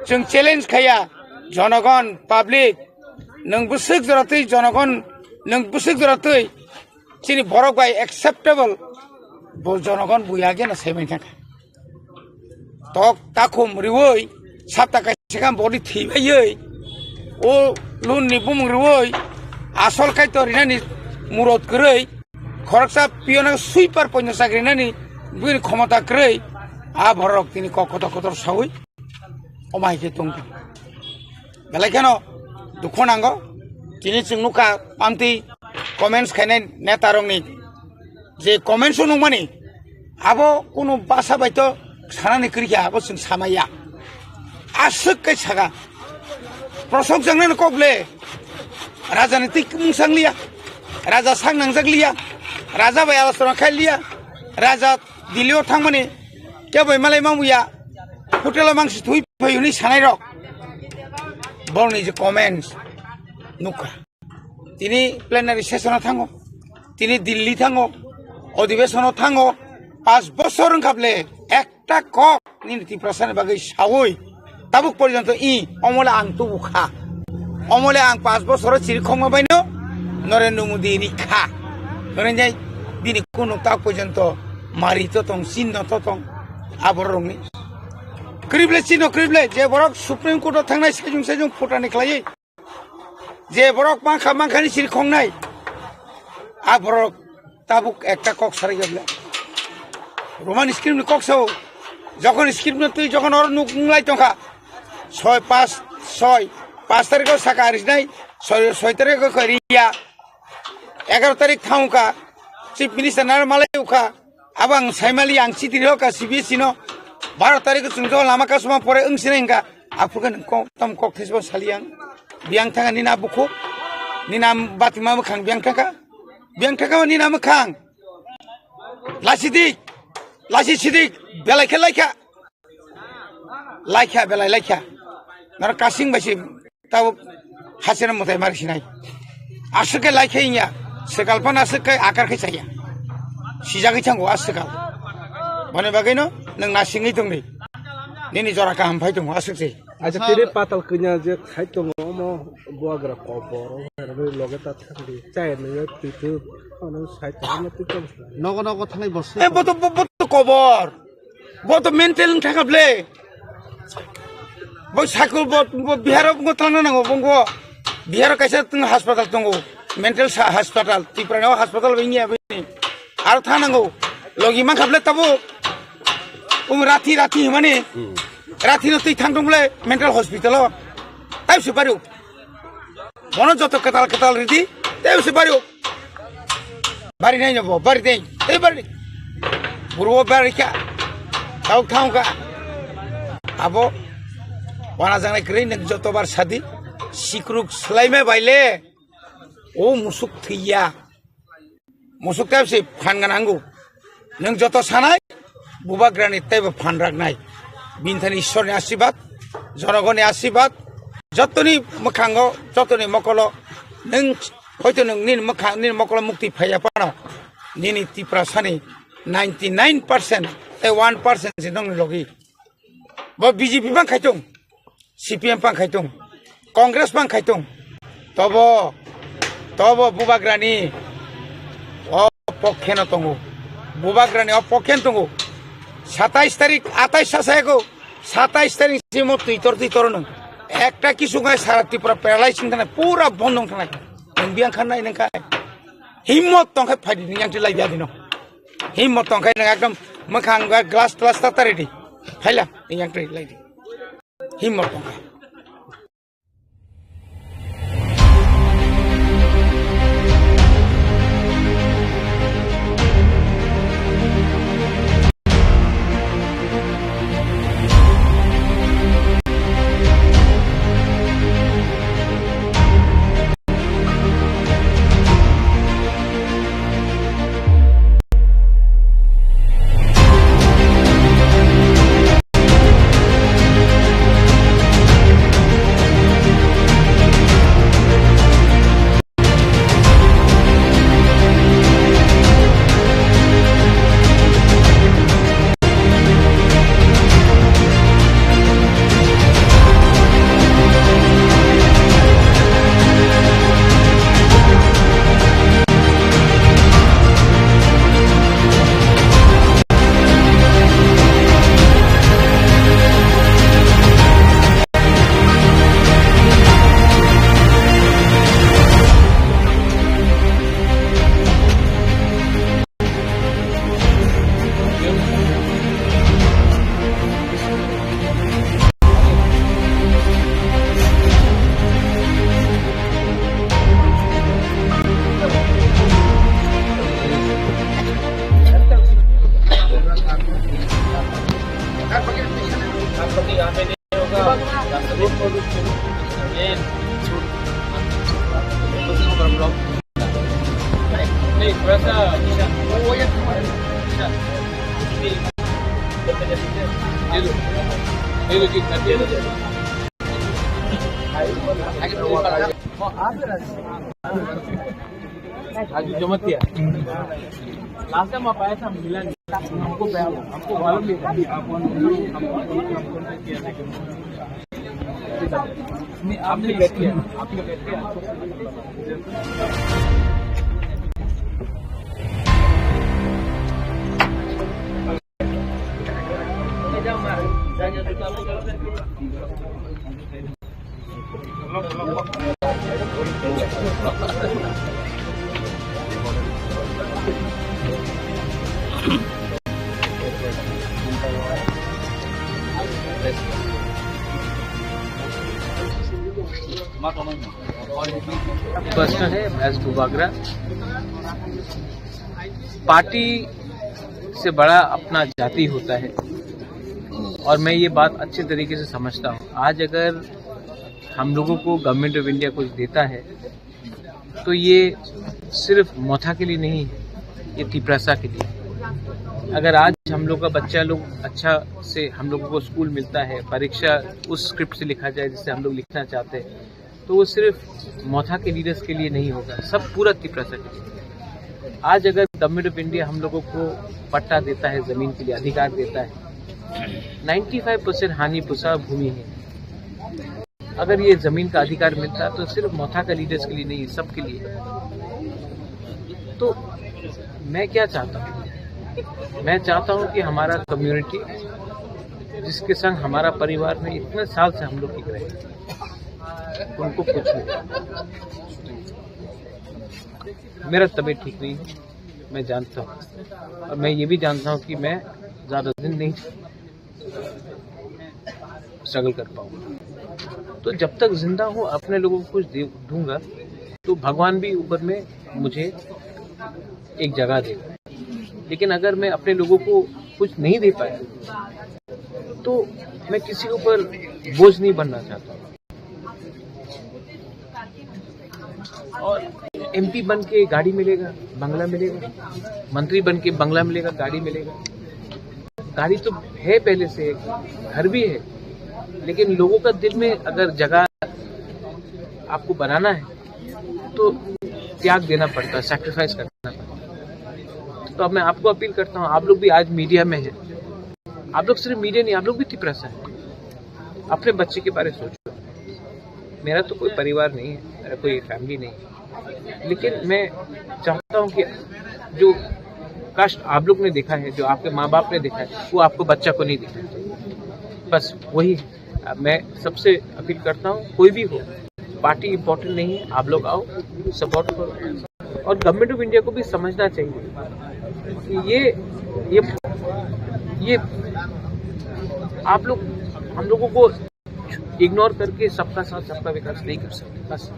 Chwng challenge khaya. Jonogon, public. Nwng bwswk jora twi jonogon, nwng bwswk jora twi chini borok bai acceptable. Bo jonogon buya gena saiman thangkha. Tok takhum riwi, sapta kaisa kha body thwi baiwi, o loan ni bumung riwi, asol kaitor rinani murot kwrwi, khoroksa piyona sweeper poino chakri nani bini khomota kwrwi, a borok tini kok kotor kotor sawi, omo hai khe tongkha. Belai kheno dukhu nango, tini chwng nukha amtwi comments khainai neta rokni. Je comments o nukmani, abo kunu basa bai to sanani kwrwi kha, abo chwng samaya. Aswk khe saka. Prosok jangnani kok le. Raja ni twi mung sang liya. Raja sang nangjak liya. Raja bai alochona khai liya. Raja Delhi o thangmani kebo bai malai mamu ya. Hotel o mangsi thui phai hwnwi sanai rok. Borokni je comments nukha. Tini plenary session o thango, tini Delhi thango, odhibeshon o thango, paanch bosor wngkha ble ekta kok nini Tiprasa ni bagwi sawi tabuk porjonto i omole ang tubu kha, omole ang paanch bosor o chiri khokma baino Narendra Modi ri kha, hwnwi bini kunu tak porjonto mari to tong, chinno to tong, aborok rokni kwrwi ble chinno kwrwi ble je borok Supreme Court o thangnai sajung sajung phutani khlaiwi. Je borok mankha mankhani siri khongnai, a borok tabuk ekta kok sarai ya bwle. Roman script ni kok sao, jokhon script no twi jokhon oro nuk nunglai tongkha, soi pas soi pas tarikh o saka arisnai, soi soi tarikh o kariya, egaro tarikh thangkha, chief minister naro malai ukha. Abo ang saimali ang chiti rihokha C B S E no baro tarikh o chwng jokon lama kasuma pore wng sinai hwnkha aphuru khe nwng kok tam kok thesbo sali ang biyang thangkha nini a bukhuk nini a batima mwkhang biyang thangkha biyang thangkha nini a mwkhang lasi dik lasi sidik belai khe laikha laikha belai laikha naro kasing bai se Tabuk hasena mwtai mari sinai. Aswk khe lai khe wngya. Swkal phano aswk khe akar khe chaya. Sijagwi thango a swkal. Boni bagwino nwng nasingwi tongdi. Nini jora kaham phai tongo aswk se. Acha tiri patal kanya je khai tongo omo buagra kobor omo loge ta thangdi. Chaya nungya twitu. Ano sai tongo twitu. Nogo nogo thanai bosi. Eh, boto, bo-, boto kobor. Bo to mental wng thangkha ble. Bo sakul bo, bo Bihar o bo tangna nango bongo. Bihar o kaisa tong hospital tongo. Mental sa-, hospital. Tripura o hospital bo wngya bini. Aro thang nango. Logi mankha ble tabo. Um rathi rathi himani. Rathi no twi thang tong ble mental hospital o. Tai se bari o. Bono joto kwtal kwtal ridi. Tai se bari o. Bari nai no bo, bari dei, ei bari. Buru bari kha. Tau thang kha. Abo wana jangnai kwrwi nwng joto bar sadi. Sikruk swlaima baile. O musuk thwiya. Musuk tei se phan gana hango. Nwng joto sanai, bubagrani teibo phan raknai. Bini thani Ishwarni asibad, jonogoni asibad, jotoni mwkhango, jotoni mokolo, nwng hoito nwng nini mwkhang, nini mokolo mukti phaiya phano, nini Tiprasani ninety nine percent tei one percent se nongni logi. Bo B J P bang khaitung, C P M bang khaitung, Congress bang khaitung. Tobo, tobo bubagrani o pokkheno tongo. Bubagrani o pokkheno tongo. Satais tarik, atais sa sayako. Satais tarik simo twitor twitor nung. Ekta kisu ngai sara Tripura paralyze wng thangna, pura bondh wng thangna. Nung biang khan nai nung khai. Himmot tong khai phaidi nung yang twi lai biadi no. Himmot tong khai nung ekdom mwkhang glass glass ta tari di. Phaila nung yang twi lai di. Himmot tong khai. नहीं, थोड़ा सा ईशा। वो, वो ये, ईशा। ये लो। ये लो जी, कर दिया। आगे तो ऊपर आ। आज जमा किया। लास्ट टाइम आप आए थे, हम मिला नहीं। हमको, हमको मालूम नहीं था। नहीं, आपने लेट किया, आपने लेट किया। प्रश्न है एस बुबागरा, पार्टी से बड़ा अपना जाति होता है। और मैं ये बात अच्छे तरीके से समझता हूँ। आज अगर हम लोगों को गवर्नमेंट ऑफ इंडिया कुछ देता है, तो ये सिर्फ मोथा के लिए नहीं है, ये तिपरासा के लिए। अगर आज हम लोग का बच्चा लोग अच्छा से, हम लोगों को स्कूल मिलता है, परीक्षा उस स्क्रिप्ट से लिखा जाए जिससे हम लोग लिखना चाहते हैं, तो वो सिर्फ मोथा के लीडर्स के लिए नहीं होगा, सब पूरा तिपरासा के लिए। आज अगर गवर्नमेंट ऑफ इंडिया हम लोगों को पट्टा देता है, जमीन के लिए अधिकार देता है, नाइन्टी फाइव परसेंट हानि पुसा भूमि है। अगर ये जमीन का अधिकार मिलता तो सिर्फ मोथा का लीडर्स के लिए नहीं, सबके लिए। तो मैं क्या चाहता हूँ, मैं चाहता हूँ कि हमारा कम्युनिटी, जिसके संग हमारा परिवार में इतने साल से हम लोग टिक रहे हैं, उनको कुछ नहीं। मेरा तबीयत ठीक नहीं है, मैं जानता हूँ, और मैं ये भी जानता हूँ कि मैं ज़्यादा दिन नहीं स्ट्रगल कर पाऊंगा। तो जब तक जिंदा हूँ, अपने लोगों को कुछ दे दूंगा, तो भगवान भी ऊपर में मुझे एक जगह देगा, लेकिन अगर मैं अपने लोगों को कुछ नहीं दे पाया तो मैं किसी के ऊपर बोझ नहीं बनना चाहता। और एमपी बन के गाड़ी मिलेगा, बंगला मिलेगा, मंत्री बन के बंगला मिलेगा, गाड़ी मिलेगा। गाड़ी तो है पहले से, घर भी है, लेकिन लोगों का दिल में अगर जगह आपको बनाना है तो त्याग देना पड़ता है, सैक्रिफाइस करना पड़ता है। तो अब मैं आपको अपील करता हूँ, आप लोग भी आज मीडिया में हैं, आप लोग सिर्फ मीडिया नहीं, आप लोग भी तिपरासा है। अपने बच्चे के बारे में सोचो। मेरा तो कोई परिवार नहीं है, मेरा कोई फैमिली नहीं है, लेकिन मैं चाहता हूँ कि जो कष्ट आप लोग ने देखा है, जो आपके माँ बाप ने देखा है, वो आपको बच्चा को नहीं दिखाना चाहिए। बस वही है। मैं सबसे अपील करता हूँ, कोई भी हो, पार्टी इंपॉर्टेंट नहीं है, आप लोग आओ, सपोर्ट करो। और गवर्नमेंट ऑफ इंडिया को भी समझना चाहिए कि ये ये ये आप लोग हम लोगों को इग्नोर करके सबका साथ सबका विकास नहीं कर सकते। बस।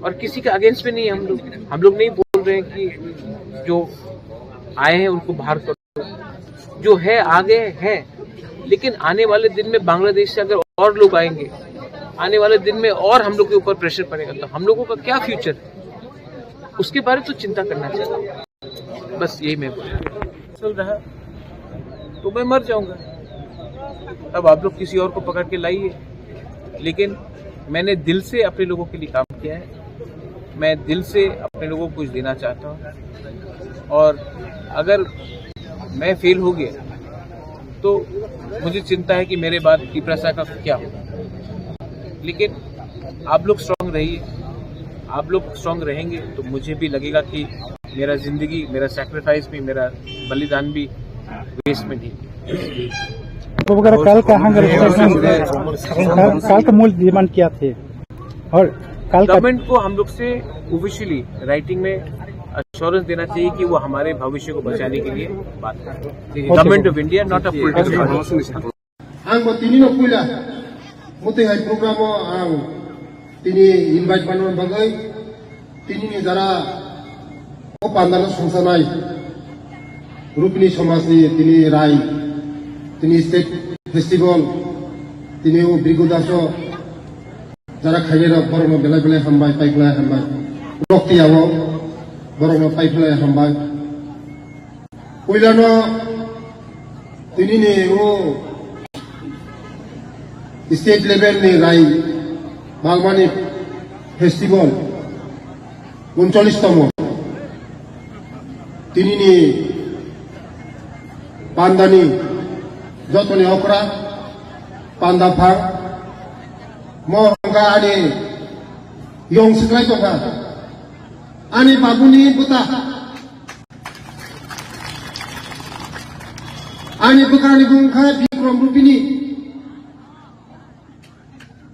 और किसी के अगेंस्ट में नहीं है हम लोग। हम लोग नहीं बोल रहे हैं कि जो आए हैं उनको बाहर करो, जो है आगे है, लेकिन आने वाले दिन में बांग्लादेश से अगर और लोग आएंगे, आने वाले दिन में और हम लोग के ऊपर प्रेशर पड़ेगा, तो हम लोगों का क्या फ्यूचर है, उसके बारे तो चिंता करना चाहिए। बस यही मैं बोल चल रहा, तो मैं मर जाऊंगा। अब आप लोग किसी और को पकड़ के लाइए, लेकिन मैंने दिल से अपने लोगों के लिए काम किया है। मैं दिल से अपने लोगों को कुछ देना चाहता हूँ, और अगर मैं फेल हो गया तो मुझे चिंता है कि मेरे बाद तिपरासा का क्या होगा। लेकिन आप लोग स्ट्रांग रहिए, आप लोग स्ट्रांग रहेंगे तो मुझे भी लगेगा कि मेरा जिंदगी, मेरा सैक्रिफाइस भी, मेरा बलिदान भी वेस्ट में नहीं। तो वगैरह कल का हंगर स्ट्राइक में, कल, कल का मूल डिमांड क्या थे? और कल का गवर्नमेंट को हम लोग से ऑफिशियली राइटिंग में अश्योरेंस देना चाहिए कि वो हमारे भविष्य को बचाने के लिए बात करें। Government of India, not a political. Ang bo tini no puila muti hai program o ang tini invite manwi bagwi tini ni jara o pandano songsanai Rupini somaj ni tini rai, tini state festival, tini o Brigu Daso jara khainai rok borok no belai belai hambai, paikhlai hambai. Rok tiya o borok no paikhlai hambai. Puilano tini ni o state level ni rai Balmani festival uncholish tomo. Tini ni pandani jotoni okra panda phang mo hwnka ani yong siklai tongkha ani babuni bwta. Ani bwkhani bung kha Bikrom Rupini.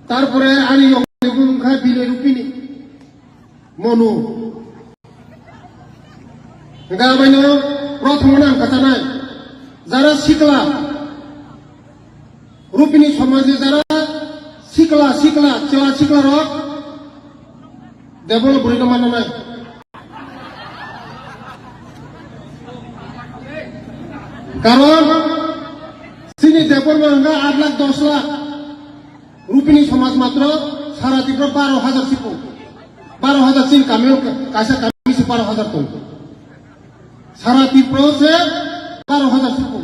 Tarpore ani yongni bung kha Binay Rupini. Monu. Hingkha abaino prothomno ang kwchanai. Jara sikla. Rupini somajni jara sikla, sikla, chwla, sikla rok develop bwrwi no manna nai. Karon chini development hwnka aat lakh dos lakh, Rupini somaj matro sara Tripura baro hajar sipo, baro hajar chini kamio kaisa kami se baro hajar tongo. Sara Tripura se baro hajar sipo.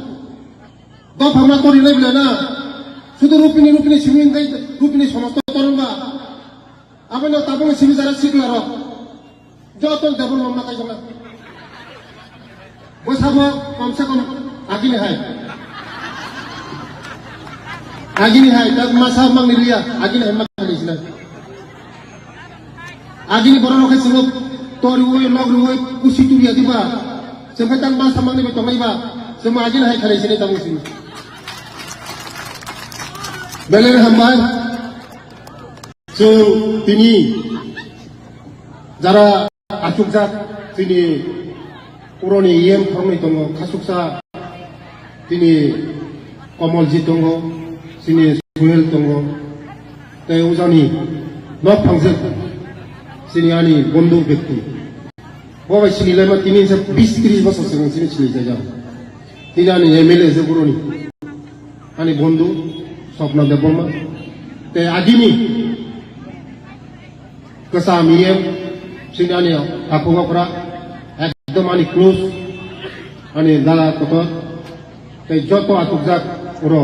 Dopha ma tori lai bela na. Sudu Rupini, Rupini simi hingkai Rupini somaj to torong ba. Aboni tabuk simi jara sikla rok. Joto development ma kaijak na. Bo sabo komse kom agini hai. Agini hai, tak masa mang ni liya, agini hai ma kali sila. Agini borok rok khe chwng toriwi, logriwi, kusi turiya diba. Chwng khe tang ma samangni bai tongnai ba. Chwng agini hai khalai sinai tamo sini. Belai hambai. Chwng tini jara achukjak chini puroni E M khoroknwi tongo, khasuksa chini Komolji tongo, chini Suhel tongo, tei ujani nok phangjak chini ani bondhu bekti. Bo bai sini lai ma tini se bis tris bosor se sini sini jai jao. Tini ani M L A se guruni. Ani bondhu Swapna Debbarma. Te agini kwcham E M sini ani takhuk okra ekdom ani close ani dala kotor. Tei joto achukjak oro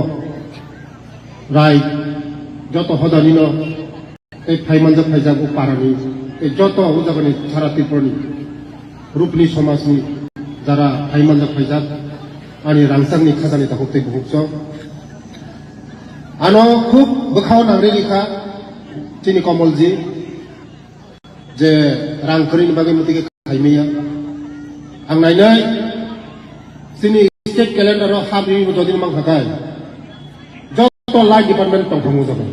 rai joto hodani no tei phaimanjak phaijak o parani tei joto o jagani sara Tripurani rupni somajni jara phaimanjak phaijak ani rangchakni khajani takhuk tei bukhuk chwng. Ano khub bwkhao nangri rikha chini Komolji. Je rang kwrwini bagwi mwtwi khe khaimaya. Ang nainai chini state calendar o habri bo jodi mang khakai. Joto line department tong thango joto.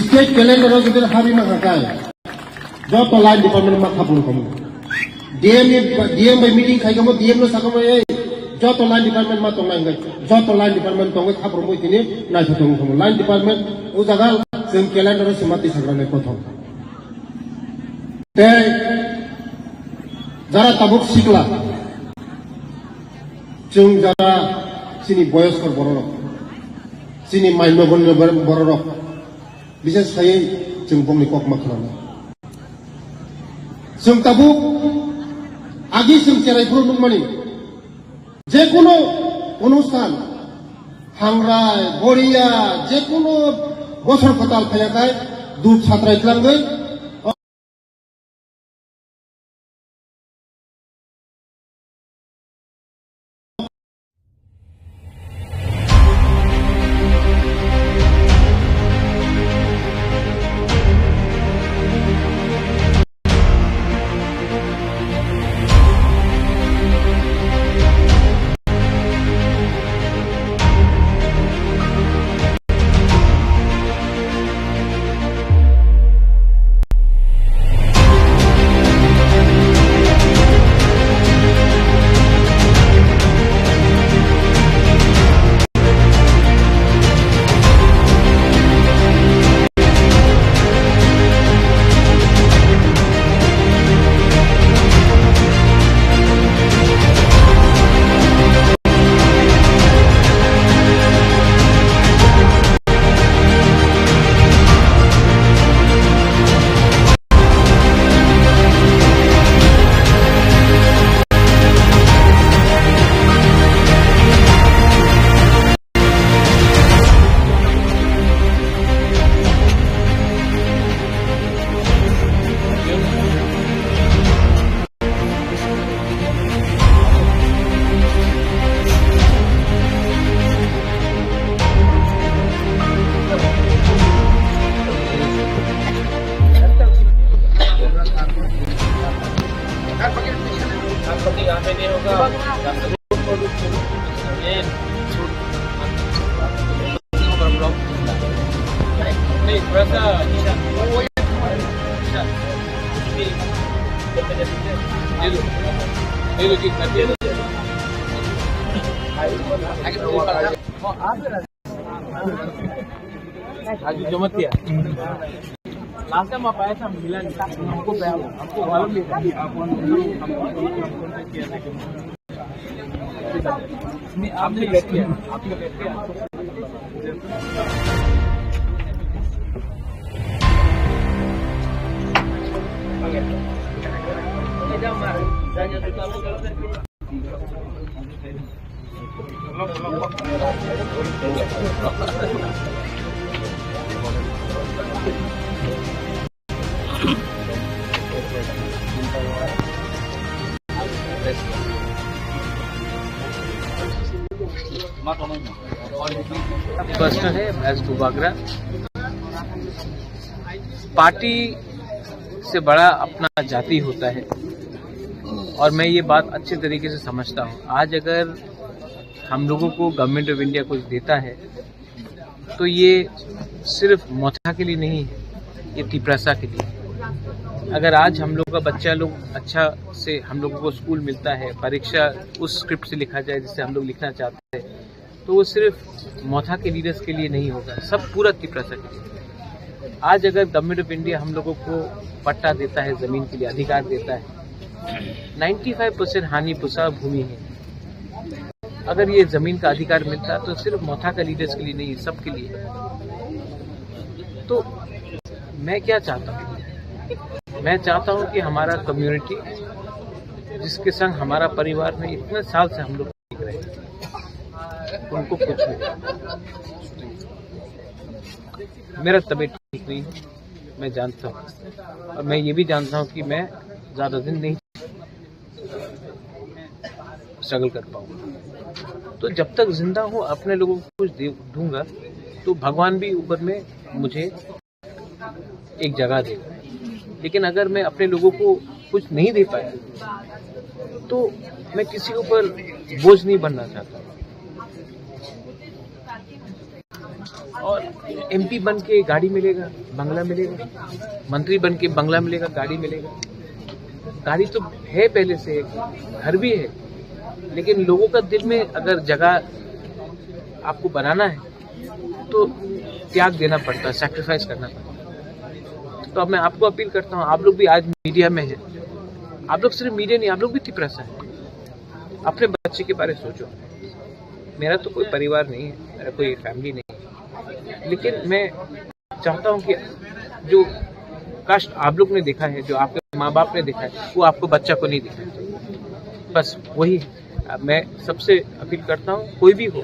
State calendar o jodi habri mang khakai. Joto line department ma khapung thango. D M ni, D M bai meeting khai kamo, D M no sakamo ei joto line department ma tong nai hwnkhe. Joto line department tongwi khapung mui tini naitho tong thango. Line department o jaga chwng calendar o se ma twi sagra nai kothok. Tei jara tabuk sikla, chwng jara chini boyoskor bororok, chini maino bororok, bises khaiwi chwng bongni kokma khwnana. Chwng tabuk agi chwng cherai phuru nukmani, jekunu onusthan, hangrai, boriya, jekunu bosor kwtal phaiyakhai, dup satrai twlangwi, नहीं, थोड़ा सा ईशा, ईशा, दे दो, दे दो, किक कर दे दो। आगे तो ऊपर आ। आज जो मत किया। लास्ट टाइम आप आए थे, हम मिला नहीं, हमको, हमको मालूम नहीं था। नहीं, आपने लेट किया, आपने लेट किया। प्रश्न है एस डुबागरा, पार्टी से बड़ा अपना जाति होता है और मैं ये बात अच्छे तरीके से समझता हूँ। आज अगर हम लोगों को गवर्नमेंट ऑफ इंडिया कुछ देता है तो ये सिर्फ मोथा के लिए नहीं है, ये तिपरासा के लिए। अगर आज हम लोग का बच्चा लोग अच्छा से हम लोगों को स्कूल मिलता है, परीक्षा उस स्क्रिप्ट से लिखा जाए जिससे हम लोग लिखना चाहते हैं, तो वो सिर्फ मोथा के लीडर्स के लिए नहीं होगा, सब पूरा तिपरासा के लिए। आज अगर गवर्नमेंट ऑफ इंडिया हम लोगों को पट्टा देता है, जमीन के लिए अधिकार देता है, नाइन्टी फ़ाइव परसेंट हानि पुसा भूमि है। अगर ये जमीन का अधिकार मिलता तो सिर्फ मोथा का लीडर्स के लिए नहीं, सबके लिए। तो मैं क्या चाहता हूँ, मैं चाहता हूँ कि हमारा कम्युनिटी, जिसके संग हमारा परिवार में इतने साल से हम लोग रहे, उनको कुछ नहीं। मेरा तबीयत ठीक नहीं है, मैं जानता हूँ, और मैं ये भी जानता हूँ कि मैं ज़्यादा दिन नहीं स्ट्रगल कर पाऊंगा। तो जब तक जिंदा हूँ, अपने लोगों को कुछ दे दूंगा, तो भगवान भी ऊपर में मुझे एक जगह देगा। लेकिन अगर मैं अपने लोगों को कुछ नहीं दे पाया, तो मैं किसी के ऊपर बोझ नहीं बनना चाहता। और एमपी बन के गाड़ी मिलेगा, बंगला मिलेगा, मंत्री बन के बंगला मिलेगा, गाड़ी मिलेगा। गाड़ी तो है पहले से, घर भी है, लेकिन लोगों का दिल में अगर जगह आपको बनाना है, तो त्याग देना पड़ता है, सैक्रिफाइस करना पड़ता है। तो अब मैं आपको अपील करता हूँ, आप लोग भी आज मीडिया में हैं, आप लोग सिर्फ मीडिया नहीं, आप लोग भी तिपरासा है। अपने बच्चे के बारे में सोचो। मेरा तो कोई परिवार नहीं है, मेरा कोई फैमिली नहीं है, लेकिन मैं चाहता हूँ कि जो कष्ट आप लोग ने देखा है, जो आपके माँ बाप ने देखा है, वो आपको बच्चा को नहीं दिखाना चाहिए। बस वही है। मैं सबसे अपील करता हूँ, कोई भी हो,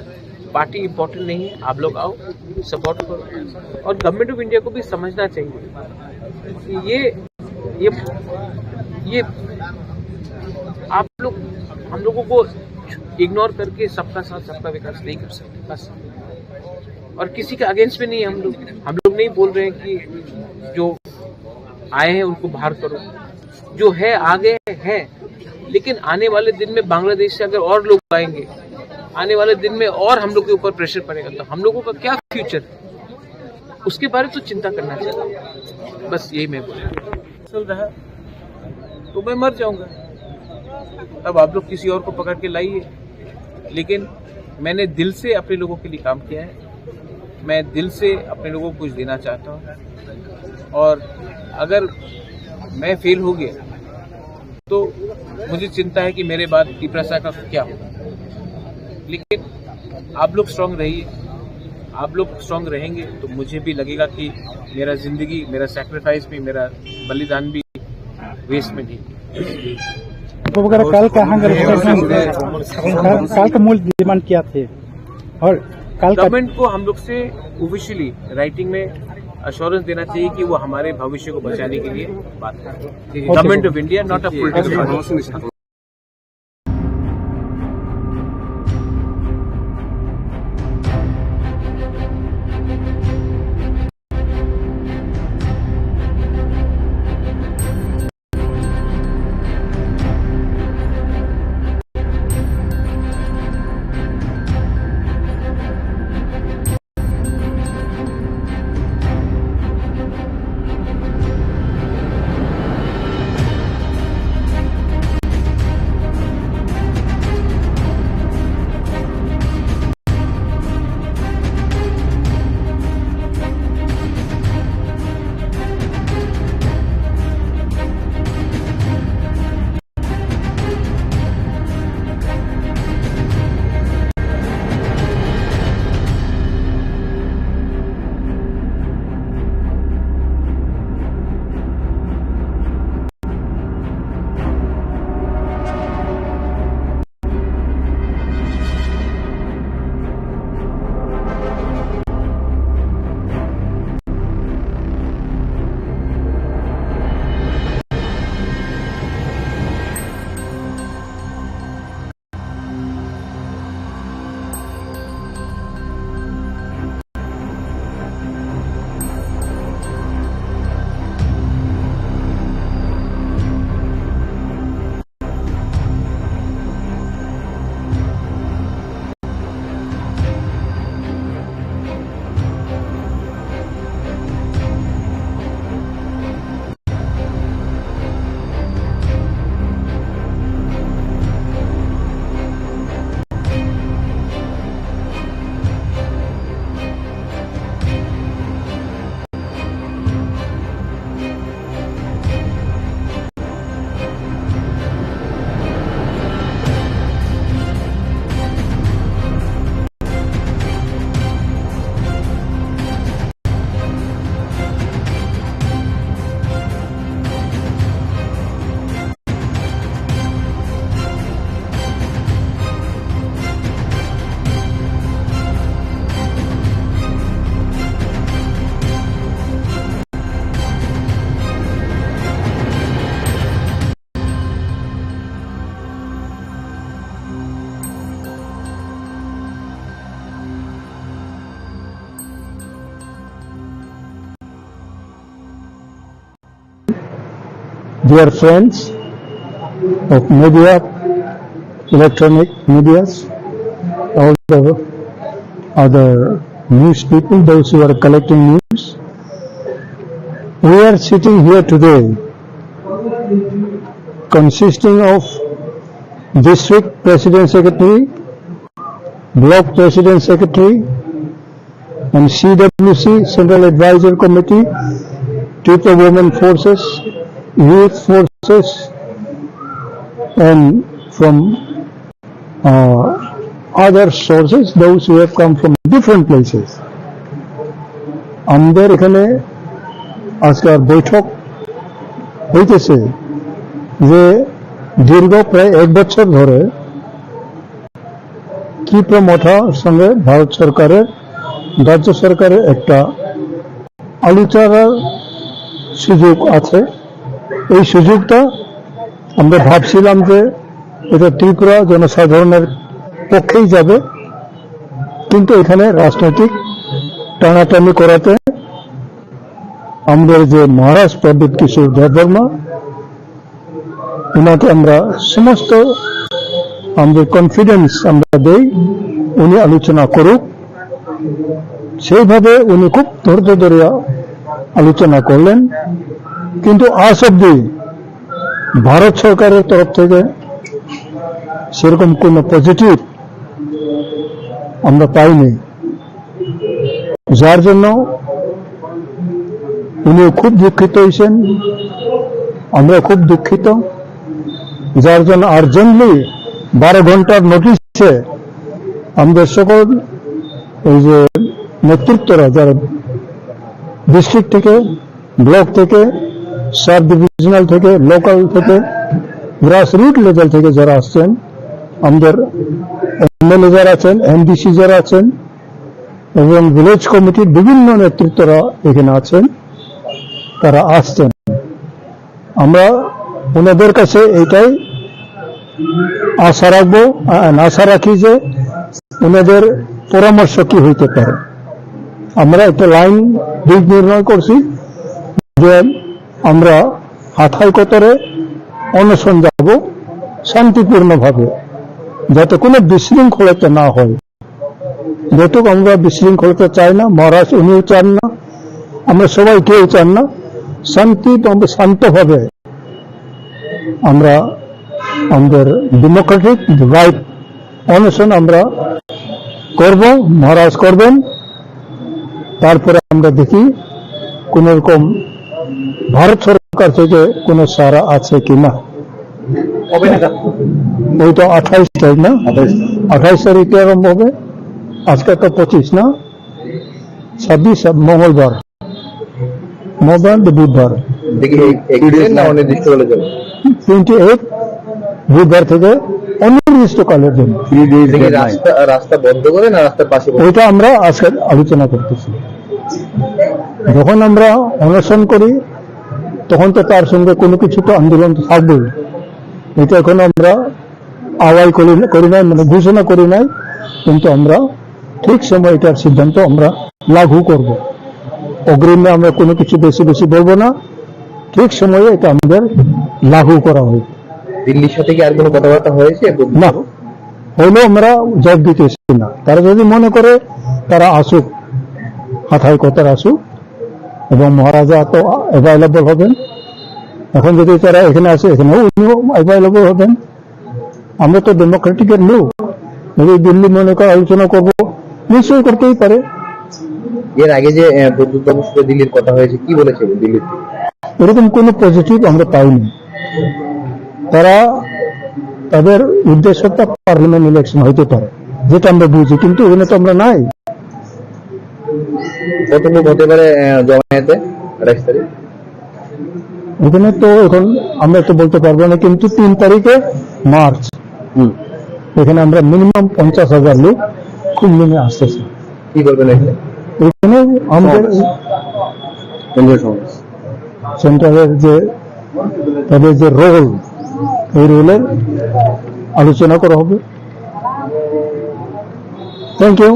पार्टी इंपॉर्टेंट नहीं है, आप लोग आओ, सपोर्ट करो। और गवर्नमेंट ऑफ इंडिया को भी समझना चाहिए कि ये ये ये आप लोग हम लोगों को इग्नोर करके सबका साथ सबका विकास नहीं कर सकते। बस, और किसी के अगेंस्ट में नहीं है हम लोग। हम लोग नहीं बोल रहे हैं कि जो आए हैं उनको बाहर करो, जो है आगे है, लेकिन आने वाले दिन में बांग्लादेश से अगर और लोग आएंगे, आने वाले दिन में और हम लोग के ऊपर प्रेशर पड़ेगा, तो हम लोगों का क्या फ्यूचर, उसके बारे तो चिंता करना चाहिए। बस यही मैं बोल रहा हूँ। चल रहा है, तो मैं मर जाऊंगा। अब आप लोग किसी और को पकड़ के लाइए, लेकिन मैंने दिल से अपने लोगों के लिए काम किया है। मैं दिल से अपने लोगों को कुछ देना चाहता हूँ, और अगर मैं फेल हो गया तो मुझे चिंता है कि मेरे बाद तिपरासा का क्या होगा। लेकिन आप लोग स्ट्रांग रहिए, आप लोग स्ट्रांग रहेंगे तो मुझे भी लगेगा कि मेरा जिंदगी, मेरा सैक्रिफाइस भी, मेरा बलिदान भी वेस्ट में नहीं। तो वगैरह कल का हंगर स्ट्राइक में, कल, कल का मूल डिमांड क्या थे? और कल का गवर्नमेंट को हम लोग से ऑफिशियली राइटिंग में अश्योरेंस देना चाहिए कि वो हमारे भविष्य को बचाने के लिए बात करें। Government of India, not a political. dear friends of media, electronic medias, all the other news people, those who are collecting news. We are sitting here today consisting of district president secretary, block president secretary, and C W C, Central Advisor Committee, Tripura Women Forces, Youth Forces, and from uh, other sources, those who have come from different places. আমাদের এখানে আজকাল বৈঠক হইতেছে যে দীর্ঘ প্রায় এক বছর ধরে ত্রিপুরা মথার সঙ্গে ভারত সরকারের, রাজ্য সরকারের একটা আলোচনার সুযোগ আছে। এই সুযোগটা আমরা ভাবছিলাম যে এটা ত্রিপুরা জনসাধারণের পক্ষেই যাবে, কিন্তু এখানে রাজনৈতিক টানাটানি করাতে আমাদের যে মহারাজ প্রদ্যুৎ কিশোর দেববর্মা, ওনাকে আমরা সমস্ত আমাদের কনফিডেন্স আমরা দেই, উনি আলোচনা করুক। সেইভাবে উনি খুব ধৈর্য ধরে আলোচনা করলেন, কিন্তু আজ অব্দি ভারত সরকারের তরফ থেকে সেরকম কোনো পজিটিভ আমরা পাইনি, যার জন্য উনি খুব দুঃখিত হয়েছেন, আমরা খুব দুঃখিত, যার জন্য আর্জেন্টলি বারো ঘন্টার নোটিশে আমাদের সকল এই যে নেতৃত্বরা, যারা ডিস্ট্রিক্ট থেকে, ব্লক থেকে, সাব ডিভিশনাল থেকে, লোকাল থেকে, গ্রাসরুট লেভেল থেকে যারা আসছেন, আমাদের এমএলএ যারা আছেন, এমডিসি যারা আছেন এবং ভিলেজ কমিটির বিভিন্ন নেতৃত্বরা এখানে আছেন, তারা আসছেন। আমরা ওনাদের কাছে এটাই আশা রাখবো, আ-, আশা রাখি যে ওনাদের পরামর্শ কি হইতে পারে। আমরা একটা লাইন দিক নির্ণয় করছি যে আমরা হাথাই কোতরে অনশন যাব শান্তিপূর্ণভাবে, যাতে কোনো বিশৃঙ্খলতা না হয়। যেহেতু আমরা বিশৃঙ্খলতা চাই না, মহারাজ উনিও চান না, আমরা সবাই কেউ চান না। শান্তি, আমরা শান্তভাবে আমরা আমাদের ডেমোক্রেটিক রাইট অনশন আমরা করব, মহারাজ করবেন। তারপরে আমরা দেখি কোনো রকম ভারত সরকার থেকে কোনো সাড়া আছে কি না। কবে নাগাদ? ওই তো আঠাইশ তারিখ না? আঠাইশ। আঠাইশ তারিখে আরম্ভ হবে। আজকে তো পঁচিশ না? ছাব্বিশ, মঙ্গলবার। মঙ্গলবার, বুধবার। দেখি, এই, এই দিন না অনির্দিষ্ট বলে যাবে? টোয়েন্টি এইট, বুধবার থেকে অনির্দিষ্টকালের জন্য। থ্রি ডেজ দেখি ডেডলাইন। রাস্তা, রাস্তা বন্ধ করে না রাস্তার পাশে বসে? ওইটা আমরা আজকে আলোচনা করতেছি। যখন আমরা অনশন করি, তখন তো তার সঙ্গে কোনো কিছু তো আন্দোলন তো থাকবেই। এটা এখন আমরা আওয়াজ করি, করি নাই, মানে ঘোষণা করি নাই, কিন্তু আমরা ঠিক সময় এটার সিদ্ধান্ত আমরা লাগু করব। অগ্রিমে আমরা কোনো কিছু বেশি বেশি বলবো না, ঠিক সময়ে এটা আমাদের লাগু করা হবে। দিল্লির সাথে কি আর কোনো কথাবার্তা হয়েছে? না, হইলেও আমরা জবাব দিতেছি না। তারা যদি মনে করে তারা আসুক, হাথায় কথার আসুক, এবং মহারাজা তো অ্যাভেলেবল হবেন। এখন যদি তারা এখানে আসে, এখানেও উনিও অ্যাভেলেবল হবেন। আমরা তো ডেমোক্রেটিকের লোক, যদি দিল্লি মনে করে আলোচনা করব, নিশ্চয়ই করতেই পারে। এর আগে যে, আহ, প্রদ্যুৎ বাবুর সাথে দিল্লির কথা হয়েছে, কি বলেছে দিল্লির থেকে? এরকম কোনো পজিটিভ আমরা পাইনি। তারা, তাদের উদ্দেশ্যটা পার্লামেন্ট ইলেকশন হইতে পারে, যেটা আমরা বুঝি, কিন্তু এখানে তো আমরা নাই। কত লোক হতে পারে, আহ, জমায়েতে আঠাইশ তারিখ? এখানে তো এখন আমরা তো বলতে পারবো না, কিন্তু তিন তারিখে মার্চ, হুম। এখানে আমরা মিনিমাম পঞ্চাশ হাজার লোক খুব মিলে আসতেছে। কি করবেন এখানে? এখানে আমাদের সমাবেশ। কেন্দ্রীয় সমাবেশ। সেন্ট্রালের যে, তাদের যে রোল, এই রোলের আলোচনা করা হবে। Thank you.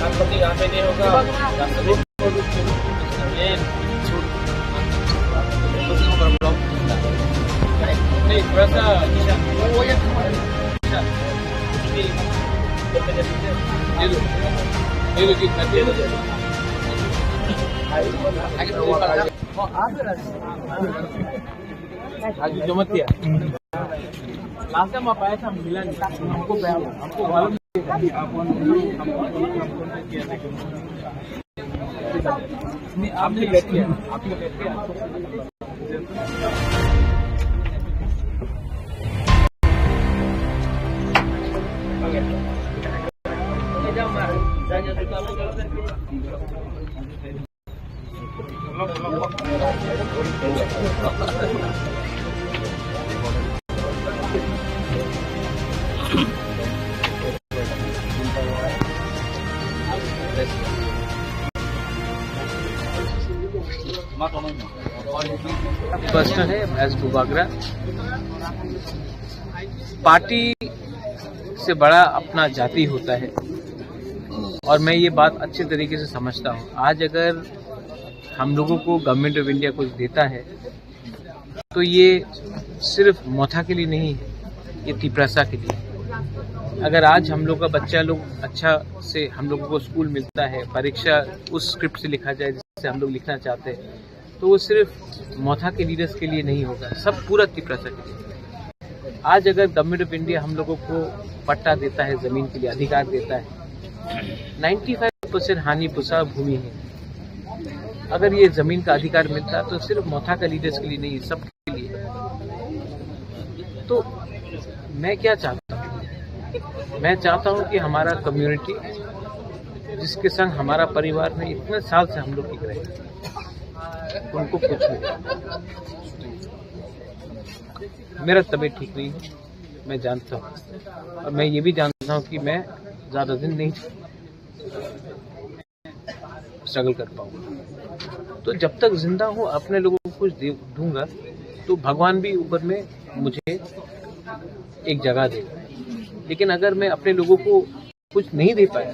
यहाँ पे नहीं होगा, रास्ता में। ये छूट। नहीं, थोड़ा सा दे दो। दे दो, दे दो। आज जमा किया। लास्ट टाइम आप आए थे, हम मिला नहीं। हमको, हमको मालूम नहीं था। नहीं, आपने लेट किया, आपने लेट किया। प्रश्न है एस बुबागरा। पार्टी से बड़ा अपना जाति होता है, और मैं ये बात अच्छे तरीके से समझता हूँ। आज अगर हम लोगों को गवर्नमेंट ऑफ इंडिया कुछ देता है, तो ये सिर्फ मोथा के लिए नहीं है, ये तिपरासा के लिए। अगर आज हम लोग का बच्चा लोग अच्छा से, हम लोगों को स्कूल मिलता है, परीक्षा उस स्क्रिप्ट से लिखा जाए जिससे हम लोग लिखना चाहते हैं, तो वो सिर्फ मोथा के लीडर्स के लिए नहीं होगा, सब पूरा तिपरासा के लिए। आज अगर गवर्नमेंट ऑफ इंडिया हम लोगों को पट्टा देता है, जमीन के लिए अधिकार देता है, नाइन्टी फाइव परसेंट हानि पुसा भूमि है। अगर ये जमीन का अधिकार मिलता तो सिर्फ मोथा का लीडर्स के लिए नहीं, सबके लिए। तो मैं क्या चाहता हूँ, मैं चाहता हूँ कि हमारा कम्युनिटी, जिसके संग हमारा परिवार में इतने साल से हम लोग टिक रहे हैं, उनको कुछ नहीं। मेरा तबीयत ठीक नहीं है, मैं जानता हूँ, और मैं ये भी जानता हूँ कि मैं ज़्यादा दिन नहीं स्ट्रगल कर पाऊंगा। तो जब तक जिंदा हूँ, अपने लोगों को कुछ दे दूंगा, तो भगवान भी ऊपर में मुझे एक जगह देगा। लेकिन अगर मैं अपने लोगों को कुछ नहीं दे पाया,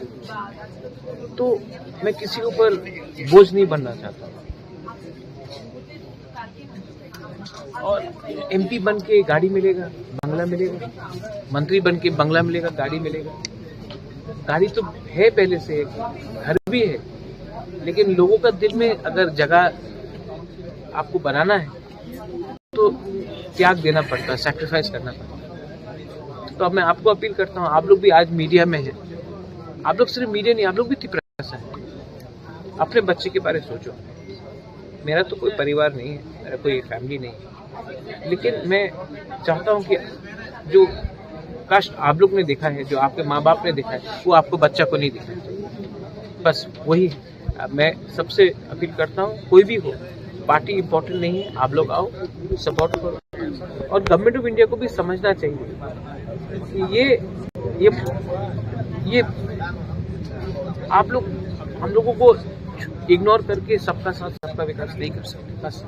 तो मैं किसी के ऊपर बोझ नहीं बनना चाहता। और एमपी बन के गाड़ी मिलेगा, बंगला मिलेगा, मंत्री बन के बंगला मिलेगा, गाड़ी मिलेगा। गाड़ी तो है पहले से, घर भी है, लेकिन लोगों का दिल में अगर जगह आपको बनाना है, तो त्याग देना पड़ता है, सैक्रिफाइस करना पड़ता है। तो अब मैं आपको अपील करता हूँ, आप लोग भी आज मीडिया में हैं, आप लोग सिर्फ मीडिया नहीं, आप लोग भी तिपरासा है। अपने बच्चे के बारे में सोचो। मेरा तो कोई परिवार नहीं है, मेरा कोई फैमिली नहीं है, लेकिन मैं चाहता हूँ कि जो कष्ट आप लोग ने देखा है, जो आपके माँ बाप ने देखा है, वो आपको बच्चा को नहीं देखना चाहिए। बस वही है। मैं सबसे अपील करता हूँ, कोई भी हो, पार्टी इंपॉर्टेंट नहीं है, आप लोग आओ, सपोर्ट करो। और गवर्नमेंट ऑफ इंडिया को भी समझना चाहिए कि ये ये ये आप लोग हम लोगों को इग्नोर करके सबका साथ सबका विकास नहीं कर सकते बस।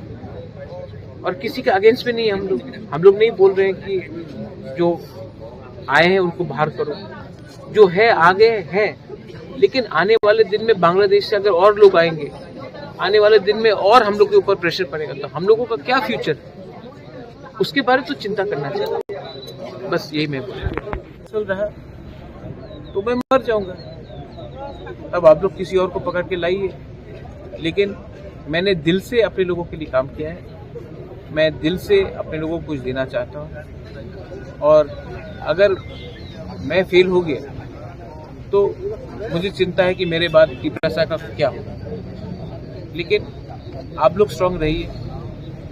और किसी के अगेंस्ट में नहीं है हम लोग। हम लोग नहीं बोल रहे हैं कि जो आए हैं उनको बाहर करो, जो है आगे है, लेकिन आने वाले दिन में बांग्लादेश से अगर और लोग आएंगे, आने वाले दिन में और हम लोग के ऊपर प्रेशर पड़ेगा, तो हम लोगों का क्या फ्यूचर, उसके बारे में तो चिंता करना चाहिए। बस यही मैं बोल चल रहा, तो मैं मर जाऊंगा। अब आप लोग किसी और को पकड़ के लाइए, लेकिन मैंने दिल से अपने लोगों के लिए काम किया है। मैं दिल से अपने लोगों को कुछ देना चाहता हूँ, और अगर मैं फेल हो गया तो मुझे चिंता है कि मेरे बाद तिपरासा का क्या होगा। लेकिन आप लोग स्ट्रांग रहिए,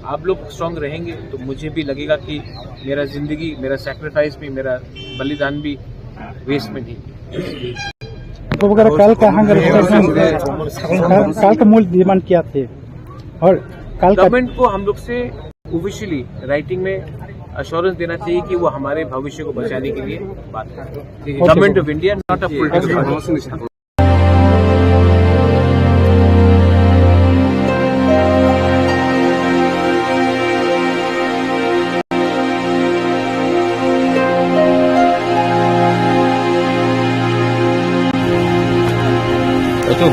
आप लोग स्ट्रांग रहेंगे तो मुझे भी लगेगा कि मेरा जिंदगी, मेरा सैक्रिफाइस भी, मेरा बलिदान भी वेस्ट में नहीं। बुबागरा, कल का हंगर स्ट्राइक में, कल, कल का मूल डिमांड क्या थे और कल का गवर्नमेंट को हम लोग से ऑफिशियली राइटिंग में अश्योरेंस देना चाहिए कि वो हमारे भविष्य को बचाने के लिए बात करें। Government of India, not a political. Ito.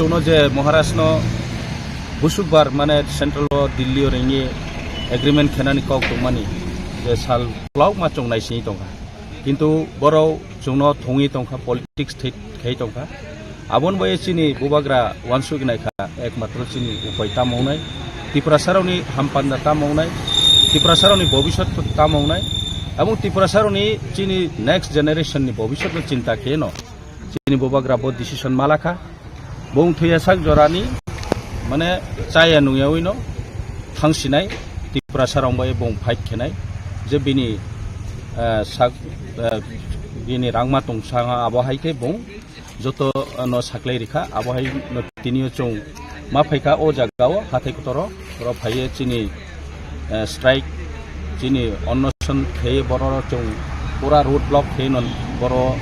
Chwngno je Maharashno busukbar mane central o Delhi o ringwi agreement khenani kok tongmani je sal kwlokma chwng naisingwi tongkha. Kintu borok chwngno thwngwi tongkha, politics thwi-, khai tongkha. Aboni bai chini bubagra uansuk naikha, ekmatro chini upai tamo wngnai, Tiprasarokni hampanda tamo wngnai, Tiprasarokni bobiswt tamo wngnai, aboni Tiprasarokni chini next generation ni bobiswtno chinta kheno chini bubagra bo decision malakha. Bung thwiya sak jorani, mane, chaya nungyawi no thangsinai Tiprasarok bai bung fight khenai, je bini, eh, sak, eh, bini rangma tong sanga abo hai khe bung joto, eh, no saklai rikha, abo hai no tinio chwng ma phaikha o jaga o hathai kotoro, oro phaiye chini eh, strike, chini onnoson khe borok chwng pura road block khe non borok,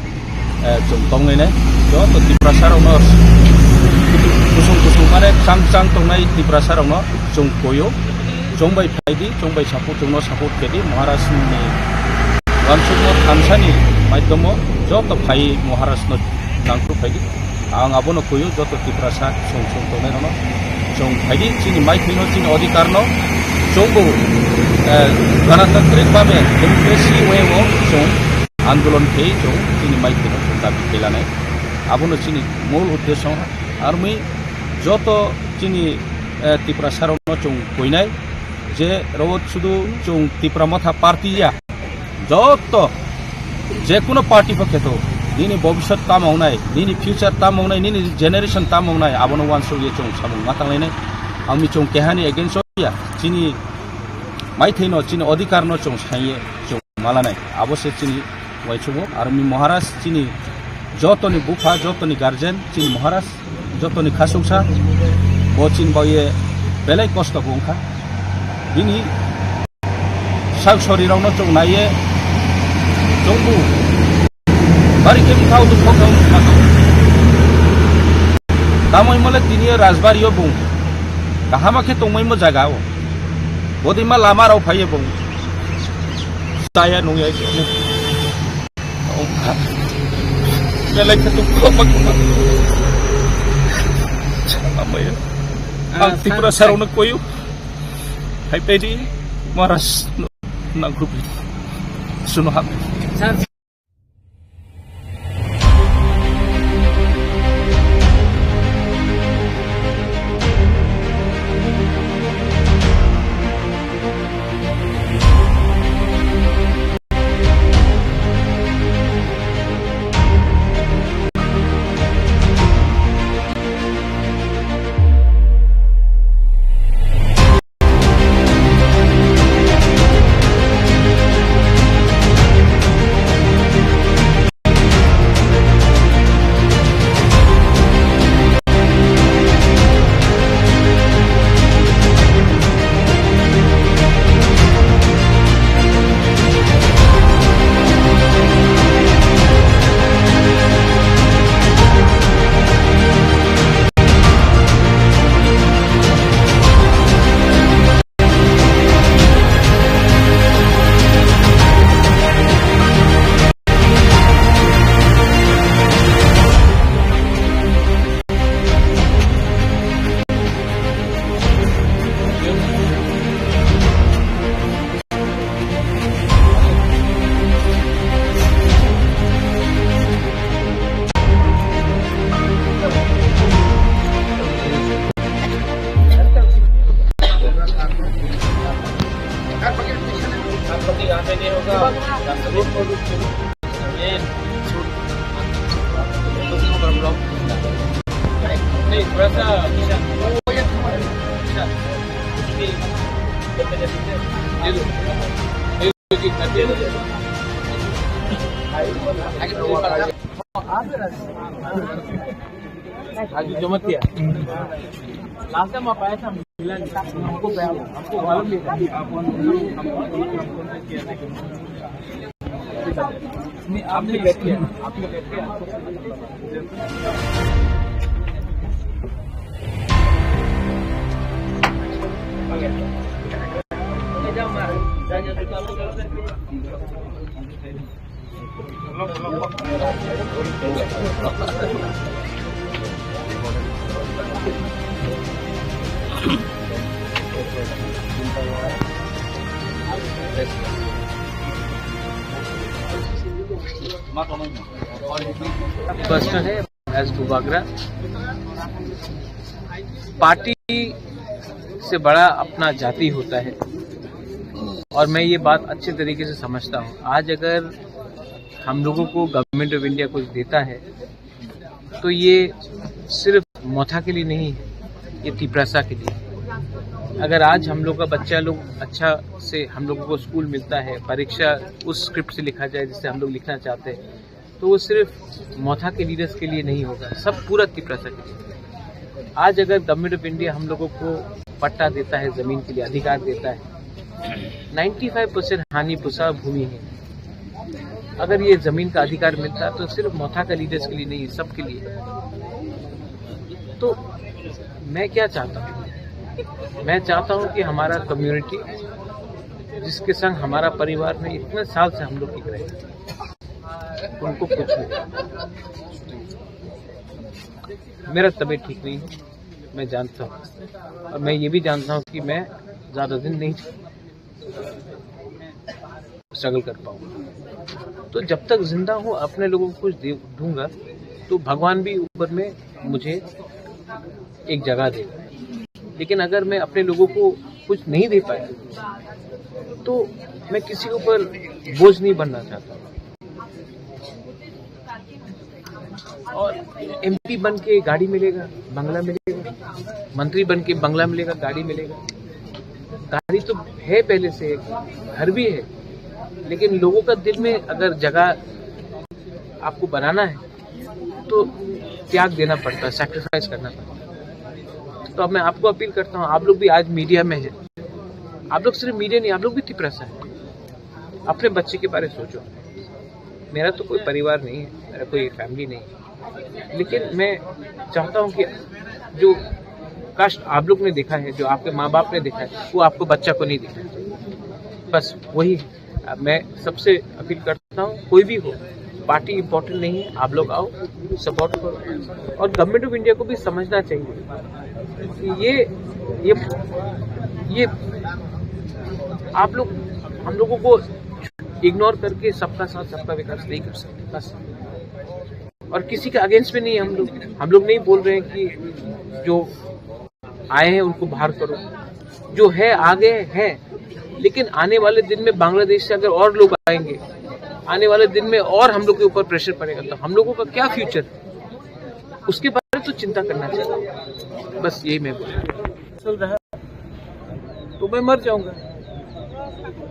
eh, chwng tongnai nai. Joto Tiprasa rokno kusung kusung mane chang chang tongnai Tiprasa rokno chwng koyo, chwng bai phaidi, chwng bai support, chwngno support khedi Maharaj ni wansukmo thansani maidhomo joto phai Maharaj no nangkru phaidi. Ang abono kuyu joto Tiprasa chwng chwng tongnai rokno chwng phaidi chini maithai no chini odhikar no chwngbo, eh, ganatantrik babe democracy way o chwng andolon khe chwng chini maithai no chwng dabi khe lanai. Abono chini mul uddesyo armi joto chini, eh, Tiprasa rokno chwng kuinai je rok sudu chwng Tipra Motha party ya. Joto, je kuno party pho kheto, nini bobiswt tamo wngnai, nini future tamo wngnai, nini generation tamo wngnai, abono uansuk ye chwng samung ma tanglainai. Ang mi chwng kehani against o ya, chini maithai no, chini odhikar no chwng saiye chwng malanai. Abo se chini uaisukmung, armi Maharaj chini jotoni bupha, jotoni guardian, chini Maharaj jotoni khasuksa, bo chini baoye belai kosto bo wngkha. Bini sak sori rokno chwng naiye chwngbu bari khe bwkhao dukho khe wngkha. Tamoni mole tini rajbari o bung kahama khe tongmaimo jaga o. Bodima lama rok phaiye bung chaya nungya. Belai khe dukho ma khe ma. Amaya. Ang Tiprasa rokno koyu. Hai pedi Maharaj nangkru. Suno hap. आज जो मत किया। Last time आप आए थे, हम मिला नहीं। हमको, हमको मालूम नहीं था। नहीं, आपने बैठ किया, आपने बैठ किया। First है as Bubagra। पार्टी से बड़ा अपना जाति होता है, और मैं ये बात अच्छे तरीके से समझता हूँ। आज अगर हम लोगों को गवर्नमेंट ऑफ इंडिया कुछ देता है, तो ये सिर्फ मोथा के लिए नहीं है, ये तिपरासा के लिए। अगर आज हम लोग का बच्चा लोग अच्छा से, हम लोगों को स्कूल मिलता है, परीक्षा उस स्क्रिप्ट से लिखा जाए जिससे हम लोग लिखना चाहते हैं, तो वो सिर्फ मोथा के लीडर्स के लिए नहीं होगा, सब पूरा तिपरासा के लिए। आज अगर गवर्नमेंट ऑफ इंडिया हम लोगों को पट्टा देता है, जमीन के लिए अधिकार देता है, नाइन्टी फाइव परसेंट हानि पुसा भूमि है। अगर ये जमीन का अधिकार मिलता तो सिर्फ मोथा का लीडर्स के लिए नहीं, सबके लिए। तो मैं क्या चाहता हूँ, मैं चाहता हूँ कि हमारा कम्युनिटी, जिसके संग हमारा परिवार में इतने साल से हम लोग टिक रहे हैं, उनको कुछ नहीं। मेरा तबीयत ठीक नहीं है, मैं जानता हूँ, और मैं ये भी जानता हूँ कि मैं ज़्यादा दिन नहीं स्ट्रगल कर पाऊँ। तो जब तक जिंदा हूँ, अपने लोगों को कुछ दे दूंगा, तो भगवान भी ऊपर में मुझे एक जगह देगा। लेकिन अगर मैं अपने लोगों को कुछ नहीं दे पाया, तो मैं किसी के ऊपर बोझ नहीं बनना चाहता। और एमपी बन के गाड़ी मिलेगा, बंगला मिलेगा, मंत्री बन के बंगला मिलेगा, गाड़ी मिलेगा। गाड़ी तो है पहले से, घर भी है, लेकिन लोगों का दिल में अगर जगह आपको बनाना है, तो त्याग देना पड़ता है, सैक्रिफाइस करना पड़ता है। तो अब मैं आपको अपील करता हूँ, आप लोग भी आज मीडिया में हैं, आप लोग सिर्फ मीडिया नहीं, आप लोग भी तिपरासा है। अपने बच्चे के बारे में सोचो। मेरा तो कोई परिवार नहीं है, मेरा कोई फैमिली नहीं है, लेकिन मैं चाहता हूँ कि जो कष्ट आप लोग ने देखा है, जो आपके माँ बाप ने देखा है, वो आपको बच्चा को नहीं देखा है। बस वही है। अब मैं सबसे अपील करता हूँ, कोई भी हो, पार्टी इंपॉर्टेंट नहीं है, आप लोग आओ, सपोर्ट करो। और गवर्नमेंट ऑफ इंडिया को भी समझना चाहिए कि ये ये ये आप लोग हम लोगों को इग्नोर करके सबका साथ सबका विकास नहीं कर सकते। बस। और किसी के अगेंस्ट में नहीं है हम लोग। हम लोग नहीं बोल रहे हैं कि जो आए हैं उनको बाहर करो, जो है आगे हैं, लेकिन आने वाले दिन में बांग्लादेश से अगर और लोग आएंगे, आने वाले दिन में और हम लोग के ऊपर प्रेशर पड़ेगा, तो हम लोगों का क्या फ्यूचर, उसके बारे में तो चिंता करना चाहिए। बस यही मैं बोल रहा हूँ। तो मैं मर जाऊंगा।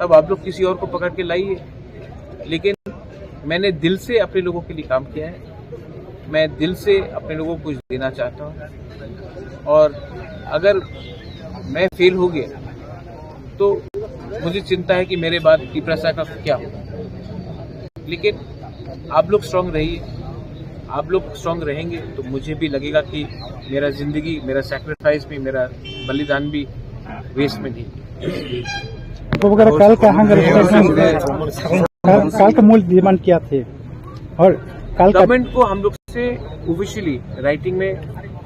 अब आप लोग किसी और को पकड़ के लाइए, लेकिन मैंने दिल से अपने लोगों के लिए काम किया है। मैं दिल से अपने लोगों को कुछ देना चाहता हूँ, और अगर मैं फेल हो गया तो मुझे चिंता है कि मेरे बाद तिपरासा का क्या होगा। लेकिन आप लोग स्ट्रांग रहिए, आप लोग स्ट्रांग रहेंगे तो मुझे भी लगेगा कि मेरा जिंदगी, मेरा सैक्रिफाइस भी, मेरा बलिदान भी वेस्ट में नहीं। बुबाग्रा, कल का हंगर स्ट्राइक में, कल, कल का मूल डिमांड क्या थे और कल का गवर्नमेंट को हम लोग से ऑफिशियली राइटिंग में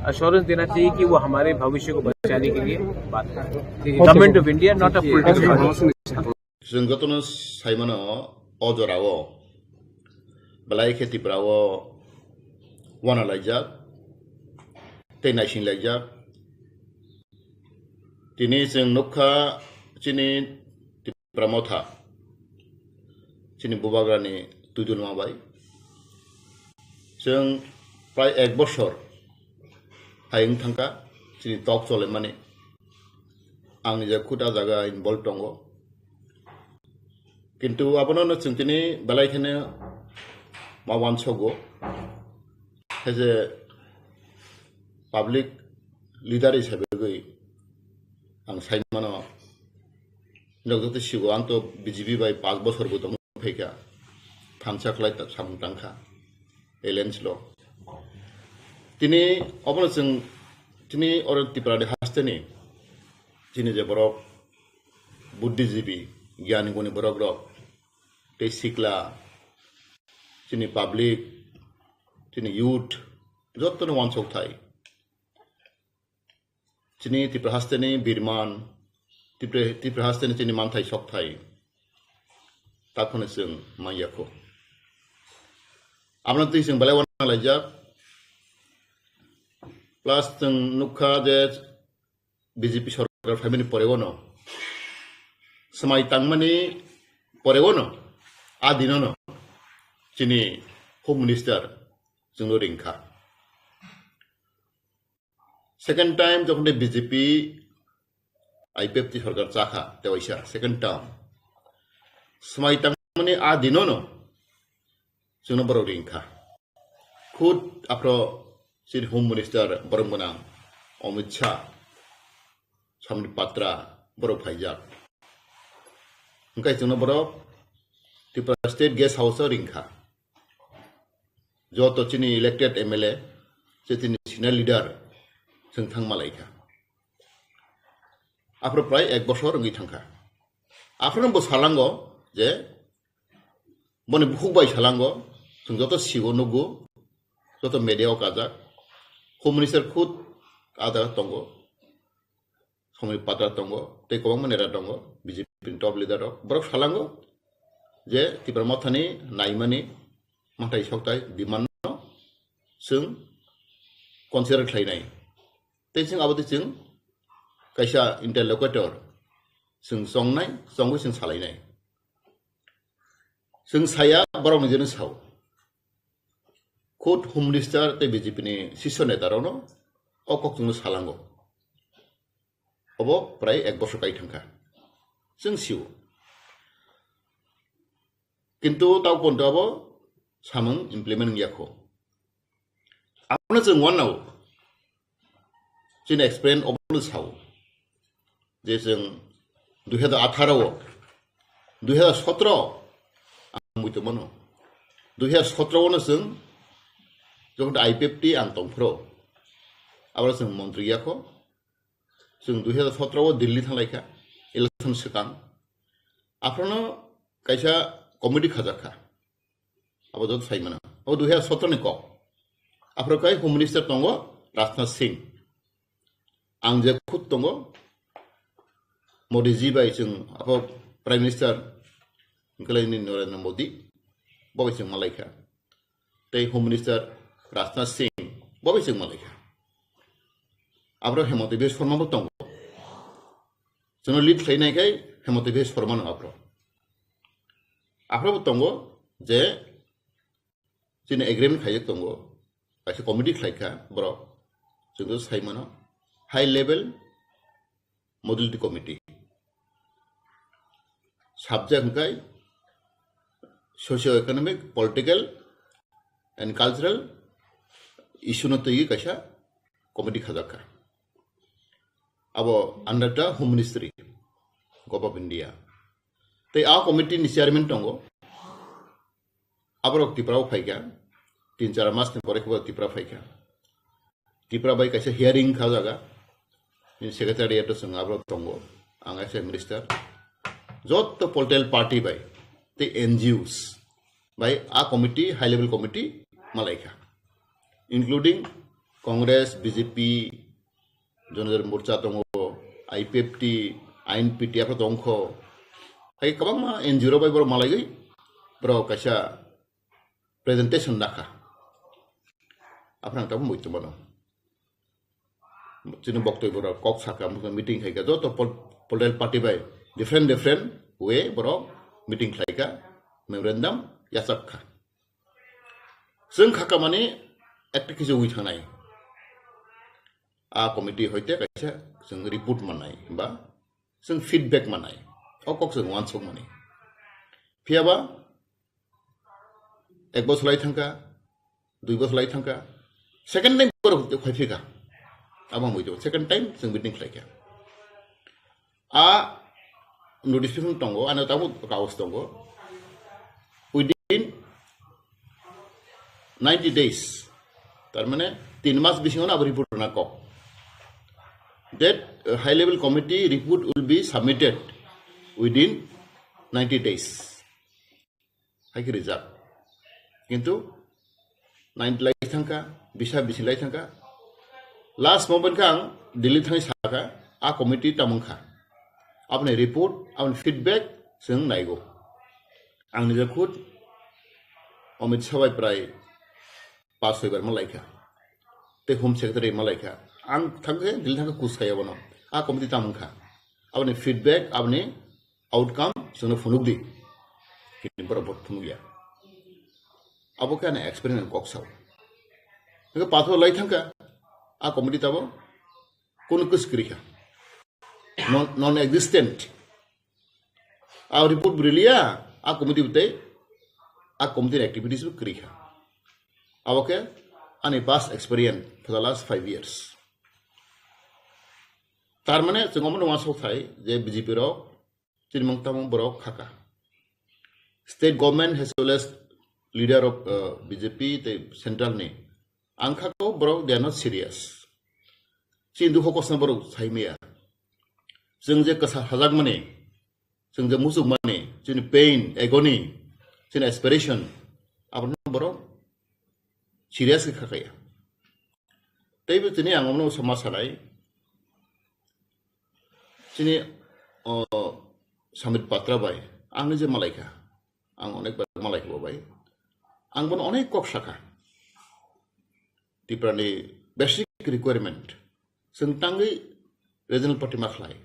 अश्योरेंस देना चाहिए कि वो हमारे भविष्य को बचाने के लिए बात करें। Government of India, not a political. Chwng jotono saimano, o jorao belai khe Tripura o uanalaijak tei naisinglaijak. Tini chwng nukha chini Tipra Motha, chini Bubagrani twidulma bai. Chwng prai ek bosor hai wng thangkha chini tok cholemani. Ang nijak khud a jaga involve tongo. Kintu abono no chwng tini belai kheno ma uansogo. As a public leader hisabe gwi ang sai mano, nok joto sigo ang to B J P bai panch bosor bo tong phaikha, thansa khlai ta samung tangkha, alliance lo. Tini obono chwng tini oro Tripura ni hasteni chini je borok buddhijibi, gyani guni borok rok, tei sikla, chini public, chini youth, jottoni uansuk thai. Chini Tripura hasteni birman, Tripura, Tripura hasteni chini manthai sok thai. Takhwno chwng manya kho. Abono twi chwng belai uanalaijak. Plus chwng nukha je B J P sorkar phaimani poreo no, swmai tangmani poreo no, a dino no chini Home Minister chwngno ringkha. Second time jokhon de B J P I P F T sorkar chakha, te waisa second term. Swmai tangmani a dino no chwngno borok ringkha. Khud aphro chini Home Minister borom gwnang Amit Shah, Sambit Patra borok phaijak. Hwnkhe chwngno borok Tripura State Guest House o ringkha. Joto chini elected M L A, je chini senior leader chwng thang malaikha. Aphro prai ek bosor wngwi thangkha. Aphro bo salango je boni bukhuk bai salango, chwng joto sigo nugo, joto media o kajak, Home Minister khud ada tongo, Sambit Patra tongo, tei kwbangma neta tongo, B J P ni top leader rok. Borok salango je Tipra Mothani naimani manthai sokthai demand no chwng consider khlainai. Tei chwng abo tei chwng kaisa interlocutor chwng chongnai, chongwi chwng salainai. Chwng saya borok ni jeno sao. Khud Home Minister tei B J P ni sisyo neta rokno o kok chwngno salango. Obo prai ek bosor kai thangkha. Chwng sio. Kintu tau ponto abo samung implement wngya kho. Abono chwng uanao. Chini experience obono sao. Je chwng dui hajar atharo o, dui hajar sotro ang mui tongmano. Dui hajar sotro o no chwng jokhon I P F T ang tongphro, aboro chwng montri ya kho. Chwng dui hajar sotro o Delhi thanglaikha, election swkang. Aphrono kaisa committee khajakha. Abo joto sai mano. Abo dui hajar sotro ni kok. Aphro kai Home Minister tongo Rajnath Singh. Ang je khud tongo Modi ji bai chwng abo Prime Minister wngkalaini Narendra Modi bo bai chwng malaikha. Tei Home Minister Rajnath Singh bo bai chwng malaikha. Aphro Hemanta Biswa Sarma bo tongo. Chwngno lead khlainai khai Hemanta Biswa Sarma no aphro. Aphro bo tongo je chini agreement khaijak tongo, kaisa committee khlaikha borok, chwngno sai mano, high level modality committee. Subject hwnkhe socio economic, political and cultural issue no twiwi kaisa committee khajakha. Abo under the Home Ministry, Government of India. Tei a committee ni chairman tongo. Aborok Tripura o phaikha, tin char mas ni pore khe bo Tripura phaikha. Tripura bai kaisa hearing kha jaga, in secretariat o chwng aborok tongo, ang S I minister, joto political party bai tei N G Os bai a committee, high level committee malaikha, including Congress, B J P, Jonodar Morcha tongo, I P F T, I N P T, aphro tongkho. Hai kwbangma N G O rok bai borok malaigwi borok kaisa presentation dakha. Aphro ang tabuk muitu mano. Chini boktoi borok kok saka, meeting khaika, joto pol-, political party bai different, different way borok meeting khlaika, memorandum yachak kha. Chwng kha kamani ekta kisa wi thangnai. A committee hoite kaisa chwng report mannai ba chwng feedback mannai. O kok chwng uansuk mani. Phiyaba Ek bosor lai thangkha, dui bosor lai thangkha, second time borok phai phika. Abo ang bujo, second time chwng meeting khlaikha. A notification tongo, ano tabuk kaus tongo. Within ninety days, tar mane tin mas bisingo abo report rwna kok. That uh, high level committee report will be submitted within ninety days. Hai khe rijak. Kintu ninety lai thangkha, bisa bisi lai thangkha. Last moment khe ang Delhi thangwi sakha, a committee tamung kha. Aboni report, aboni feedback chwng naigo. Ang nijak khud Amit Shah bai prai pas soi bar malaikha. Tei Home Secretary malaikha. Ang thangkhe Delhi thangkhe kus khayo bono. A committee tamung kha. Aboni feedback, aboni outcome chwngno phunuk di. Kini borok bo phunuk ya. Abo khe ani experience kok sao. Hingke pathor lai thangkha. A committee tabo kono kus kwrwi kha. Non, non-existent. A report bo riliya, a committee bo tei, a committee activities bo kwrwi kha. Abo khe ani past experience for the last five years. Tar mane chwng omo nungma sok thai je B J P rok chini mung tamo borok khaka. State government as well as leader of uh, B J P tei central ni ang khako borok they are not serious. Chini dukho kosna borok saimaya. Chwng je kwsa hajakmani, chwng je muchukmani, chini pain, agony, chini aspiration, abono borok serious khe khakaya. Teibo tini ang omono sama sanai, chini o Samit Patra bai ang je malaikha, ang onek bar malaikha bo bai, ang bono onek kok sakha. Tiprani basic requirement, chwng tangwi regional party ma khlai.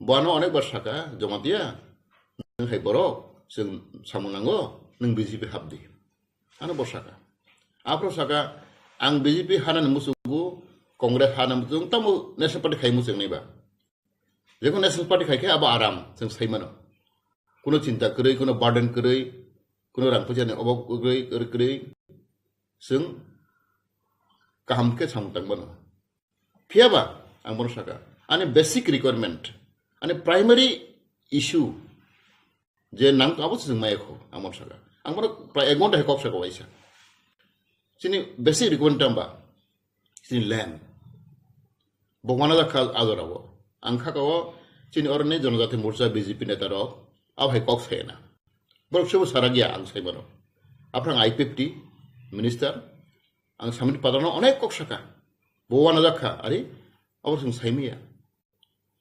Bono onek bar saka, Jamatia, nwng hai borok, chwng samung nango, nwng B J P hapdi. Ano bo saka. Aphro saka, ang B J P hanani musugo, Congress hanani musugo, tamo National Party khai muchung naiba. Jekon National Party khai khe abo aram, chwng sai mano. Kuno chinta kwrwi, kuno burden kwrwi, kuno rang puijani obo kwrwi, kwrwi, kwrwi, chwng kaham khe samung tang mano. Phiyaba, ang bono saka, ani basic requirement, ani primary issue, je nang abo se chwng maya kho, ang bono saka. Ang bono prai ek ghonta hai kok saka waisa. Chini basic requirement tamba, chini land. Bo mana jakha ajora bo. Ang khaka o chini oroni Jonojati Morcha B J P neta rok, abo hai kok sayana. Borok sebo sarak ya ang sai bono. Aphrang I P F T minister, ang Samit Patrano onek kok saka. Bo wana jakha, ari, abo chwng saimaya.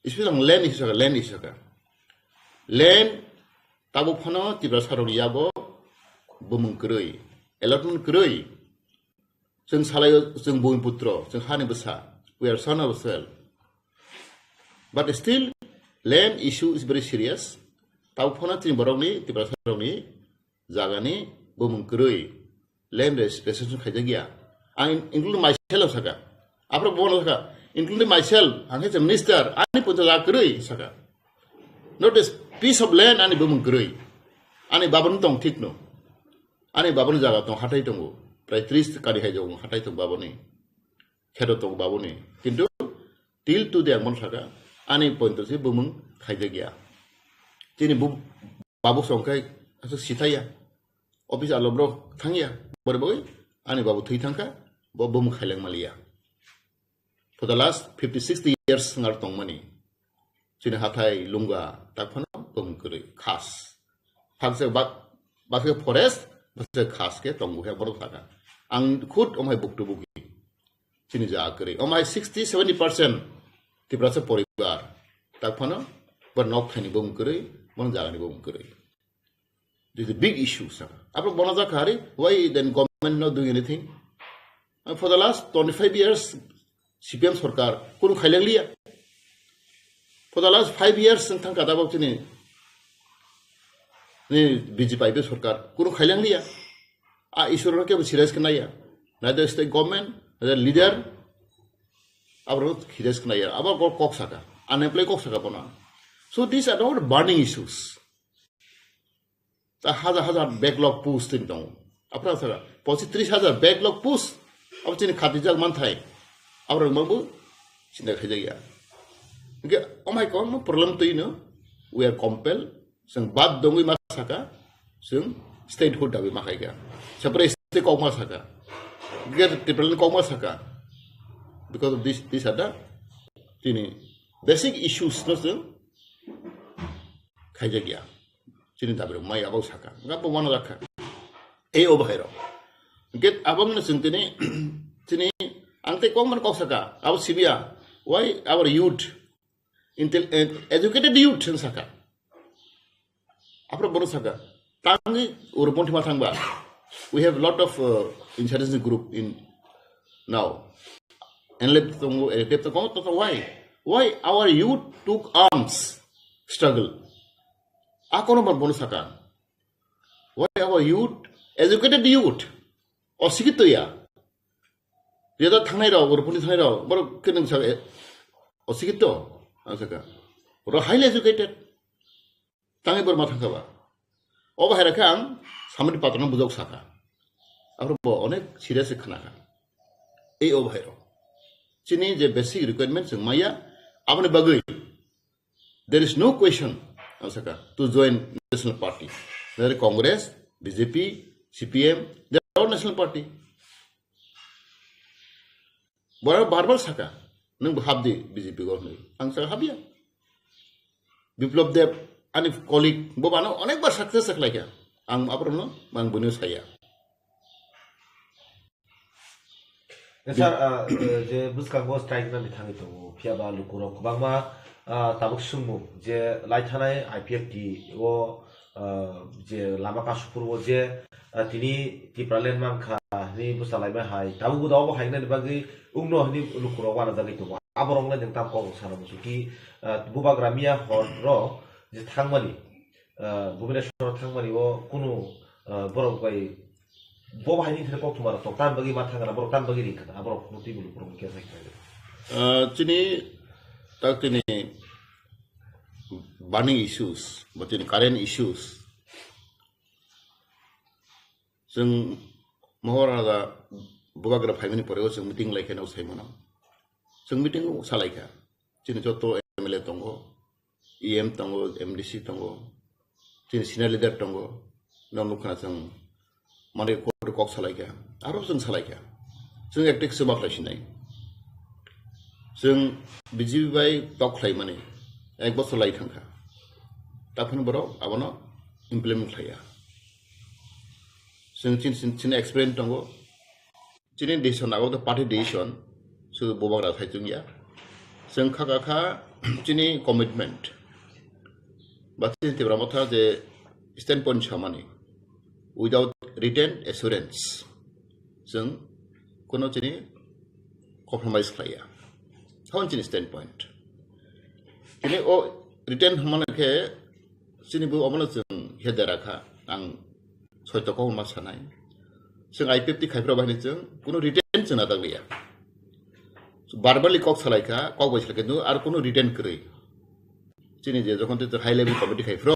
Especially ang land issue saka, land issue saka. Land tabuk phano Tiprasa rokni yago bumung kwrwi, allotment kwrwi. Chwng salaio, chwng bumiputro, chwng hani bwsa. We are son of soil. But still, land issue is very serious. Tabuk phano chini borokni, Tiprasa rokni jagani bumung kwrwi, land registration khaijakya. Ang including myself saka. Aphro bono saka, including myself, ang khe minister, ani puncha jaga kwrwi saka. Not a piece of land ani bumung kwrwi. Ani babani tong thik no. Ani babani jaga tong hatai tongo. Prai tris kari hai jago hatai tong babani. Kheto tong babani. Kintu till today ang bono saka, ani pointo se bumung khaijakya. Chini bu-, babu songkhai aswk sithaiya. Office alo borok thangya, bore bagwi ani babu thwi thangkha, bo bumung khaileng maliya. For the last fifty, sixty years ngar tongmani. Chini hathai lunga tak phano bumung kwrwi khas. Hakse bak-, bakse forest, bakse khas khe tongo khe borok thaka. Ang khud omhai buktu bugi. Chini jaga kwrwi. Omhai sixty, seventy percent Tiprasa poribar. Tak phano bo nok thaini bumung kwrwi, bo jagani bumung kwrwi. This is a big issue, sir. Aphro bono jakha ari, why then government not doing anything? And for the last twenty-five years, C P M sarkar kunu khaileng liya. For the last five years, wng thang kata bok chini, ni B J P I P F sarkar kunu khaileng liya. A issue no kebo serious khe naiya. Neither state government, neither leader, abo serious khe naiya. Abo kok, kok saka. Unemployed kok saka bono. So these are all burning issues. Ta hajar hajar backlog post tini tongo. Aphra saka, pochi tris hajar backlog post. Abo chini khatijak manthai. Aborok mangbo sinda khaijakya. Hingke omai kwbangma problem twi no, we are compelled, chwng bad dongwi ma saka, chwng statehood dabi ma khaikha. Separate state kok ma saka. Greater Tipraland kok ma saka. Because of this, these are the tini basic issues no chwng khaijakya. Chini dabi rok mai abo saka. Nga bo wano rakha. Ei o bahai rok. Get abang na chwng tini, chini ang tei kok man kok saka. Abo sibia. Why our youth, intel-, eh, educated youth chwng saka. Aphra bono saka. Tangi uro ponthi ma thangba. We have lot of, uh, insurgency group in now. Enlep tongo, enlep tongo, to why? Why our youth took arms struggle? Akono man bono saka. Why our youth, educated youth, osikito ya. Reda thangnai rok, uro ponthi thangnai rok, borok kene sa, eh, osikito, ang saka. Oro highly educated. Tangi bor ma thangkha ba. Obo hai rakha ang samani patron bujok saka. Aphro bo onek serious khna kha. Ei obo hai rok. Chini je basic requirement chwng maya, aboni bagwi there is no question, ang saka, to join national party. Whether Congress, B J P, C P M, they are all national party. Bora barbar saka, nang bo habdi B J P go hwnwi. Ang saka habya. Biplab Deb, ani colleague, bo bano onekbar success khlaikha. Ang aborokno, ang bwino saya. Sir, ah, eh, je bwskango strike nani thangwi tongo, phiya ba lukurok kwbangma, ah, tabuk swngmung je lai thanai I P F T o, ah, je lama kasupur o je, ah, tini Tipraland mankha hwnwi bwsa laima hai, tabuk bo hai nani bagwi wngno hwnwi lukurok uanajagwi tongo. Aborok nai nwng tam kok sana muchung ki, ah, bubagra miya hor ro je thangmani, ah, Bhubaneswar thangmani o kunu, ah, borok bai bo bahai ni thre kok thumar to tan bagwi ma thangana borok tan bagwi ringkha aborok no twi bulu borok khe sai khlai. Ah, chini tak tini burning issues, ba tini current issues. Chwng Mohor Raja bubagra phaimani pore o chwng meeting laikha no sai mano. Chwng meeting o salaikha. Chini joto M L A tongo, E M tongo, M D C tongo, chini senior leader tongo, no nukha chwng mane kok, kok salaikha, aro chwng salaikha. Chwng ekta kisa bakhlai sinai. Chwng B J P bai tok khlai mani ek bosor lai thangkha. Taphano borok abono implement khlaiya. Chwng chin, chin, chini experience tongo. Chini decision abo to party decision, sudu bubagra sai chwngya. Chwng kha kha kha chini commitment. Ba chini Tipra Motha je standpoint samani, without written assurance, chwng kono chini compromise khlaiya. Hon chini standpoint. Chini o written hwnmano khe chini bo omono chwng he dera kha, ang soito kok ma sanai. Chwng I P F T khai phra bahini chwng kuno written chwng na dagliya. Verbally kok salai kha, kok bai salai kha, ar kuno written kwrwi. Chini je jokhon tei high level committee khai phro,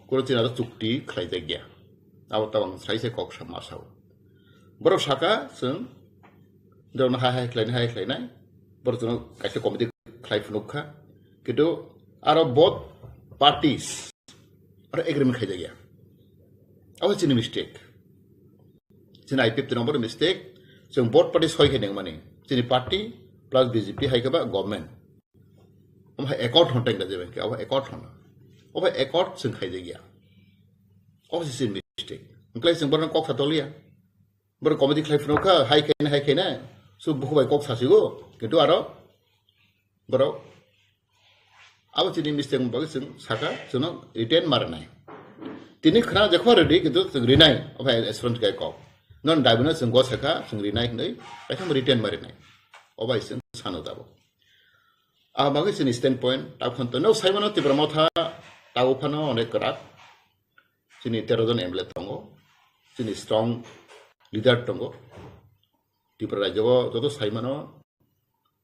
kuno chini aro chukti khlai jak ya. Abo tabang sai se kok sa ma sao. Borok saka chwng, dorno hai hai khlainai, hai khlainai. Borok chwng kaisa committee khlai phunuk kha. Kintu aro both parties aro agreement khaijak ya. Abo chini mistake. Chini I P F T number mistake. Chwng both party soi khe nengmani. Chini party plus B J P hai khe ba government. Omo hai accord hon tengda jeba khe, abo accord hon. Obo accord chwng khaijak ya. Obo chini mistake. Wngkhlai chwng borno kok sa toliya. Borok committee khlai phunuk kha, hai khaina, hai khaina. So buku bai kok sasigo. Kintu aro borok abo chini mistake ni bagwi chwng saka, chwngno written ma rwnai. Tini khna jekho ready, kintu chwng rinai, obo hai assurance kai kok. Non daibino chwng go sakha, chwng rinai hinwi, kaisa written ma rinai. Obo hai chwng sano dabo. Ah, bagwi chini standpoint, takhon to no saimano Tipra Motha, tabo phano onek kwrak. Chini tero jon M L A tongo, chini strong leader tongo. Tripura rajyo joto saimano,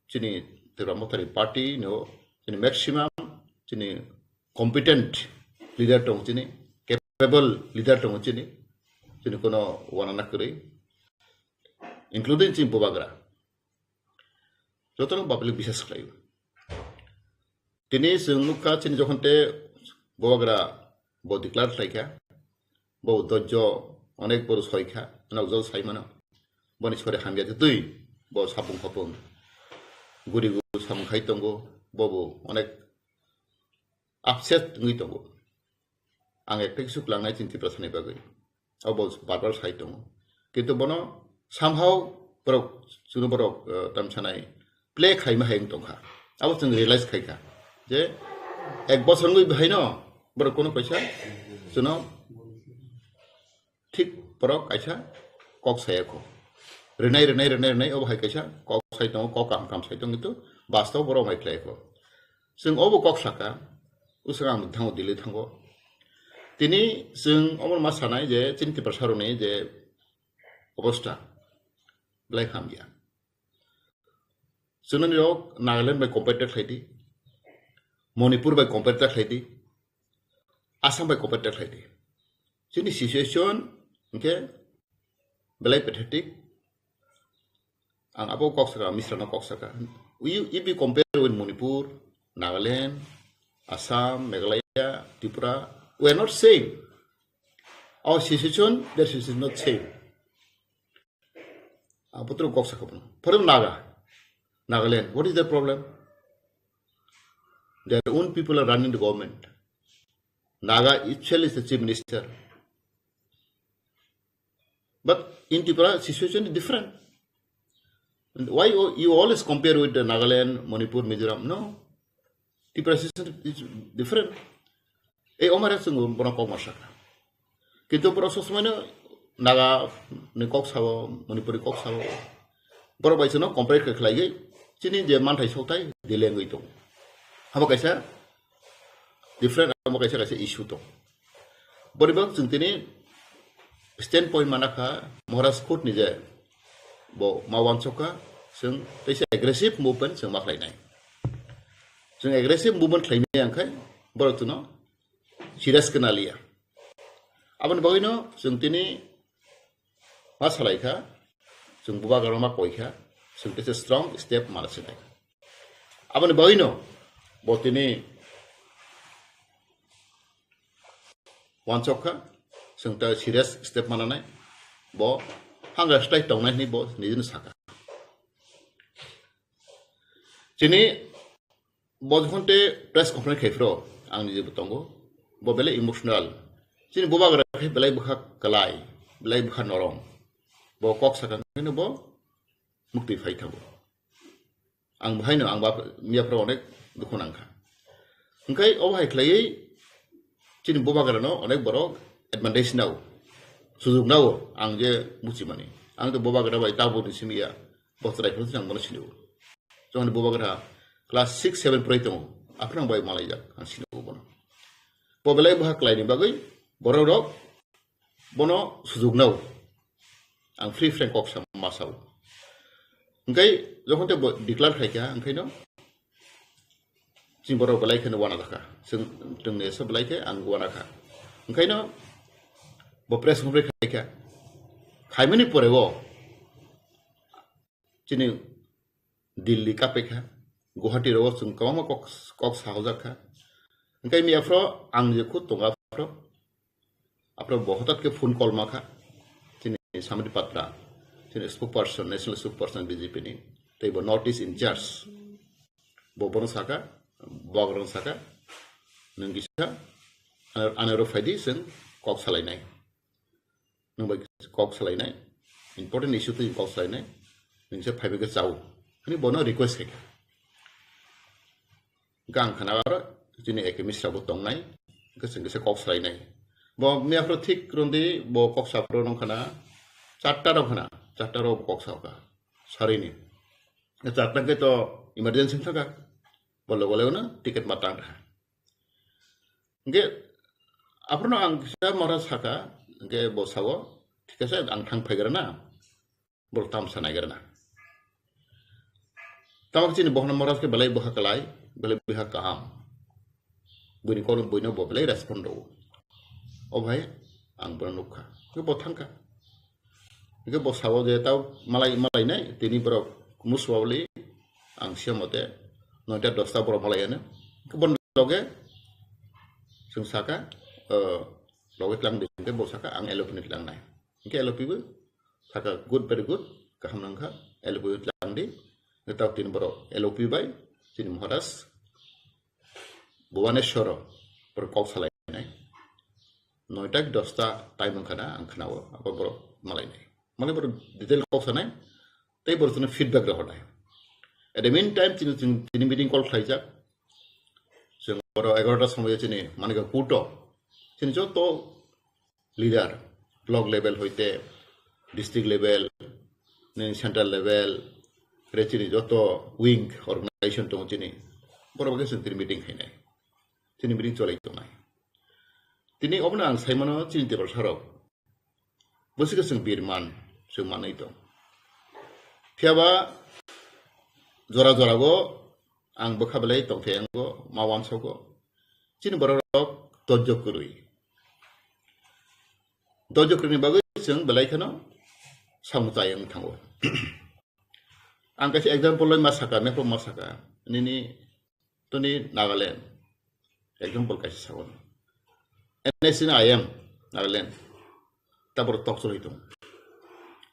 chini Tipra Mothani party no, chini maximum, chini competent leader tong, chini capable leader tongo chini, chini kono wanana kwrwi, including chini bubagra. Jotono public bisas khlaio. Tini chwng nukha chini jokhon te bubagra bo declare khlaikha, bo dojjo onek boru soikha, nokjol saimano. Boni sori hamya twi bo sapung khopung guri guru samung khai tongo, bobo onek upset wngwi tongo. Ang ekta kisu klangnai chini Tiprasani bagwi. Abo bar bar sai tongo. Kintu bono somehow borok, chwngno borok, eh, tamsanai play khaima hai wng tongkha. Abo chwng realize khaikha je ek bosor wngwi bahaino borok kono kaisa chwngno thik borok kaisa kok saya kho. Rinai, rinai, rinai, rinai, obo hai kaisa kok sai tongo, kok kaham kaham sai tongo, kintu bastob borok mai khlai kho. Chwng obo kok saka, uswk ang thango Delhi thango. Tini chwng omo ma sanai je chini Tiprasa rokni je obostha belai hamya. Chwngno nirok Nagaland bai compare ta khlai di, Manipur bai compare ta khlai di, Assam bai compare ta khlai di. Chini situation hwnkhe belai pathetic. Ang abo kok saka, Misra no kok saka. We, if we compare with Manipur, Nagaland, Assam, Meghalaya, Tripura, we are not same. Our situation, their situation is not same. Ang putro kok saka pun. For example, Naga, Nagaland, what is the problem? Their own people are running the government. Naga itself is the chief minister. But in Tripura, situation is different. And why you, you always compare with the Nagaland, Manipur, Mizoram? No. Tripura situation is different. Ei omare chwng bono kok ma saka. Kintu borok sob somoino Naga ni kok sao, Manipuri kok sao. Borok bai chwngno compare khe khlaiwi chini je manthai sokthai delay wngwi tongo. Abo kaisa different, abo kaisa kaisa issue tong. Boribak chwng tini standpoint mana kha Maharaj khud ni je bo ma wansok kha, chwng teisa aggressive movement chwng ma khlainai. Chwng aggressive movement khlaimani ang khai borok chwngno serious khe naliya. Aboni bagwino chwng tini ma salai kha, chwng bubagra ma koi kha, chwng teisa strong step mana sinai. Aboni bagwino bo tini wansok kha, chwng ta serious step mananai, bo hanga style tongnai hwnwi bo nijino saka. Chini bo jokhon te press conference khai phro, ang nije bo tongo, bo belai emotional. Chini bubagra khe belai bwkha kwlai, belai bwkha norom. Bo kok saka hwnwi bo mukti phai thango. Ang bahaino ang bap miya phro onek dukhu nangkha. Hwnkhe obo hai khlaiwi chini bubagrano onek borok advantage nao, sujuk nao ang je muchimani. Ang to bubagra bai tabukni simi ya, bo chwrai phano ang bono sinio. Chwngni bubagra class six seven prai tongo, aphano ang bai malaijak, ang sinio bono. Bo belai bwkha khlaini bagwi borok rok bono sujuk nao. Ang free frank kok sa ma sao. Hwnkhe jokhon te bo declare khai kha, hwnkhe no chini borok belai kheno wana jakha. Chwng, chwngni esa belai khe ang wana kha. Hwnkhe no bo press conference khai kha. Khaimani pore bo chini Delhi kapekha, Guwahati rogo chwng kwbangma kok, kok sahojak kha. Hwnkhe miya phro ang je khud tongo aphro, aphro bo hotat khe phone call ma kha. Chini Samit Patra, chini spokesperson, national spokesperson B J P ni, tei bo North East in charge. Bo bono saka, bubagrano saka, nwng kisa, ano, ano ro phaidi chwng kok salainai. Nwng bai kok salainai, important issue twi kok salainai, nwng se phaibai khe chao. Ani bono request khai kha. Hwnkhe ang khana aro chini A K Misra bo tongnai, hwnkhe chwng kisa kok salainai. Bo miya phro thik rondi bo kok saphro nong khana, charta rok khana, charta rok kok sao kha, sarini. Charta khe to emergency thaka, bo logo logo no ticket ma tang kha. Hwnkhe aphano ang kisa mora saka, hwnkhe bo sao, thik ase, ang thang phaigra na, borok tamsa naigra na. Tamo chini bohno mora khe belai bwkha kwlai, belai bwkha kaham. Buini kono buino bo belai respond rwo. O bhai, ang bono nukha. Hwnkhe bo thangkha. Hwnkhe bo sao je tao malai, malainai, tini borok musuwali ang siya mote noita dosta borok malaiano. Hwnkhe bono loge chwng saka, eh, loge tlang di, hwnkhe bo saka ang L O P ni tlangnai. Hwnkhe L O P bo saka, "Good, very good, kaham nangkha, L O P bo tlang di." Hwnkhe tao tini borok L O P bai chini Maharaj Bhubaneswaro borok kok salainai. Noita ki dosta time wngkha na ang khnao, abo borok malainai. Malai borok detail kok sanai, tei borok chwngno feedback rohornai. At the meantime, chini, chini, chini meeting call khlaijak. Chwng oro egarota somoyo chini Manikya Kuto, chini joto leader, block level hoite district level, nini central level, re chini joto wing organization tongo chini, borok bai khe chwng tini meeting khainai, tini meeting cholai tongnai. Tini obono ang saimano chini Tiprasa rok bwswkhe chwng birman, chwng manwi tong. Phiyaba jora jora go ang bwkha belai tongthai ango, ma uansogo. Chini borok rok dojjo kwrwi. Dojjo kwrwini bagwi chwng belai kheno samung chai wng thango. Ang kaisa example loi ma saka, map o ma saka, nini toni Nagaland. Example kaisa sago. N S C ni I M, Nagaland. Tabor tok cholai tong.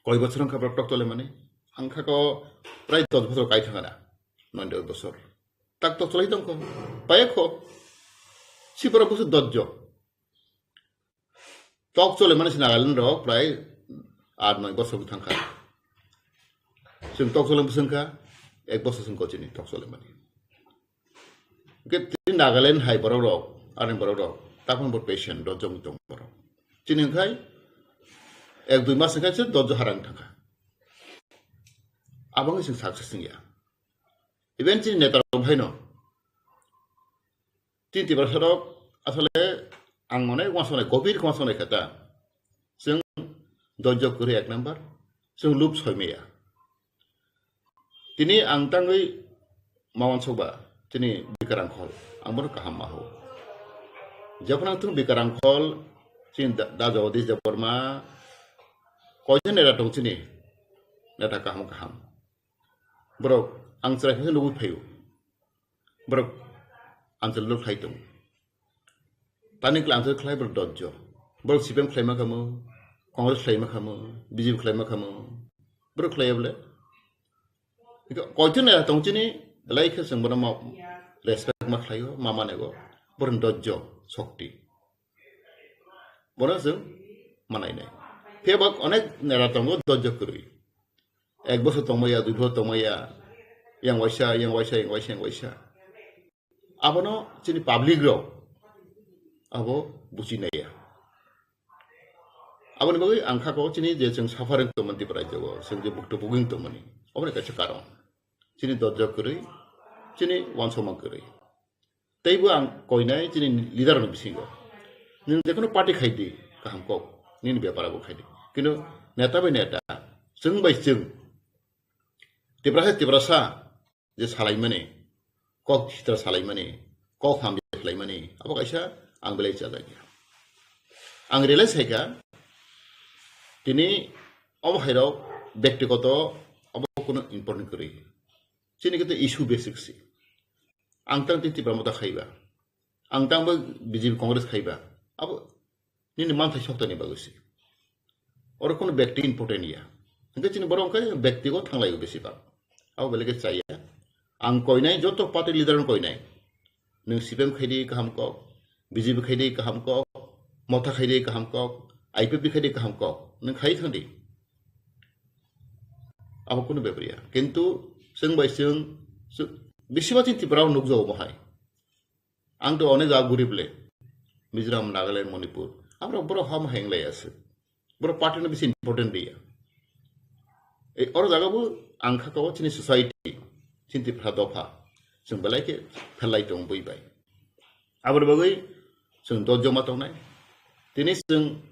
Koi bochor wngkha borok tok cholai mani? Ang kha ko prai dos bochor kai thangana. Noy dos bochor. Tak tok cholai tong ko. Paya ko. Si borok busu dojjo. Tok chole mani se Nagaland rok prai aat noi bosor thangkha. Chwng tok chole bwswngkha, ek bosor chwng kochini tok chole mani. Hwnkhe tini Nagaland hai borok rok, ani borok rok, takon bo patient rok jongwi tong borok. Chini wngkhai ek dui mas wngkhai se dojjo harang thangkha. Aboni chwng success wngya. Even chini neta rok bhaino. Tini Tiprasa rok asole ang mane uansuknai, gobir uansuknai khe ta. Chwng dojjo kwrwi ek number, chwng lub soi maya. Tini ang tangwi ma uansukba, chini Bikarang Khol, ang bono kaham ma hao. Jephano ang thung Bikarang Khol, chini da, da Jagadish Debbarma, koijon neta tong chini, neta kaham kaham. Borok ang chwrai khe nugwi phaio. Borok anchal lo khlai tongo. Tani kla anchal khlai borok dojjo. Borok C P M khlai ma khamo, Congress khlai ma khamo, B J P khlai ma khamo. Borok khlai bole. Koiton neta tong chini, belai khe chwng bono ma respect ma khlaio, ma manego. Borok dojjo, shokti. Bono chwng manai nai. Phiya bo onek neta tongo dojjo kwrwi. Ek bosor tongmaya, dui bosor tongmaya, yang waisa, yang waisa, yang waisa, yang waisa. Abono chini public rok abo buchi naiya. Aboni bagwi ang kha ko chini je chwng suffering tongmani Tripura rajyo o, chwng je bukto buging tongmani, aboni kaisa karon. Chini dojjo kwrwi, chini uansukma kwrwi. Teibo ang koinai chini leader ni bisingo. Nwng jekono party khai di, kaham kok, nini bepar abo khai di. Kintu neta bai neta, chwng bai chwng, Tiprasa Tiprasa je salaimani, kok sitra salaimani, kok hamya salaimani, abo kaisa ang belai chajakya. Ang realize khaikha, tini omo hairok bektigoto abo kunu important kwrwi. Chini khe issue basic si. Ang tang tini Tipra Motha khaiba. Ang tang bo B J P Congress khaiba. Abo nini manthai soktani bagwi si. Oro kono bekti important ya. Hingke chini borok hingke bektigo thanglaio besi bak. Abo belai khe chaya. Ang koinai joto party leader no koinai. Nwng C P M khai di kaham kok, B J P khai di kaham kok, Motha khai di kaham kok, I P F T khai di kaham kok. Nwng khai thang di. Abo kunu bepar ya. Kintu chwng bai chwng, chwng, bisima chini Tripura o nukjago bo hai. Ang to onek jaga guri bole. Mizoram, Nagaland, Manipur. Abo borok ham heng lai ase. Borok party no bisi important dia. Ei oro jaga bo ang kha ko chini society, chini Tripura dopha. Chwng belai khe phelai tong bui bai. Aboni bagwi chwng dojjo ma tongnai. Tini chwng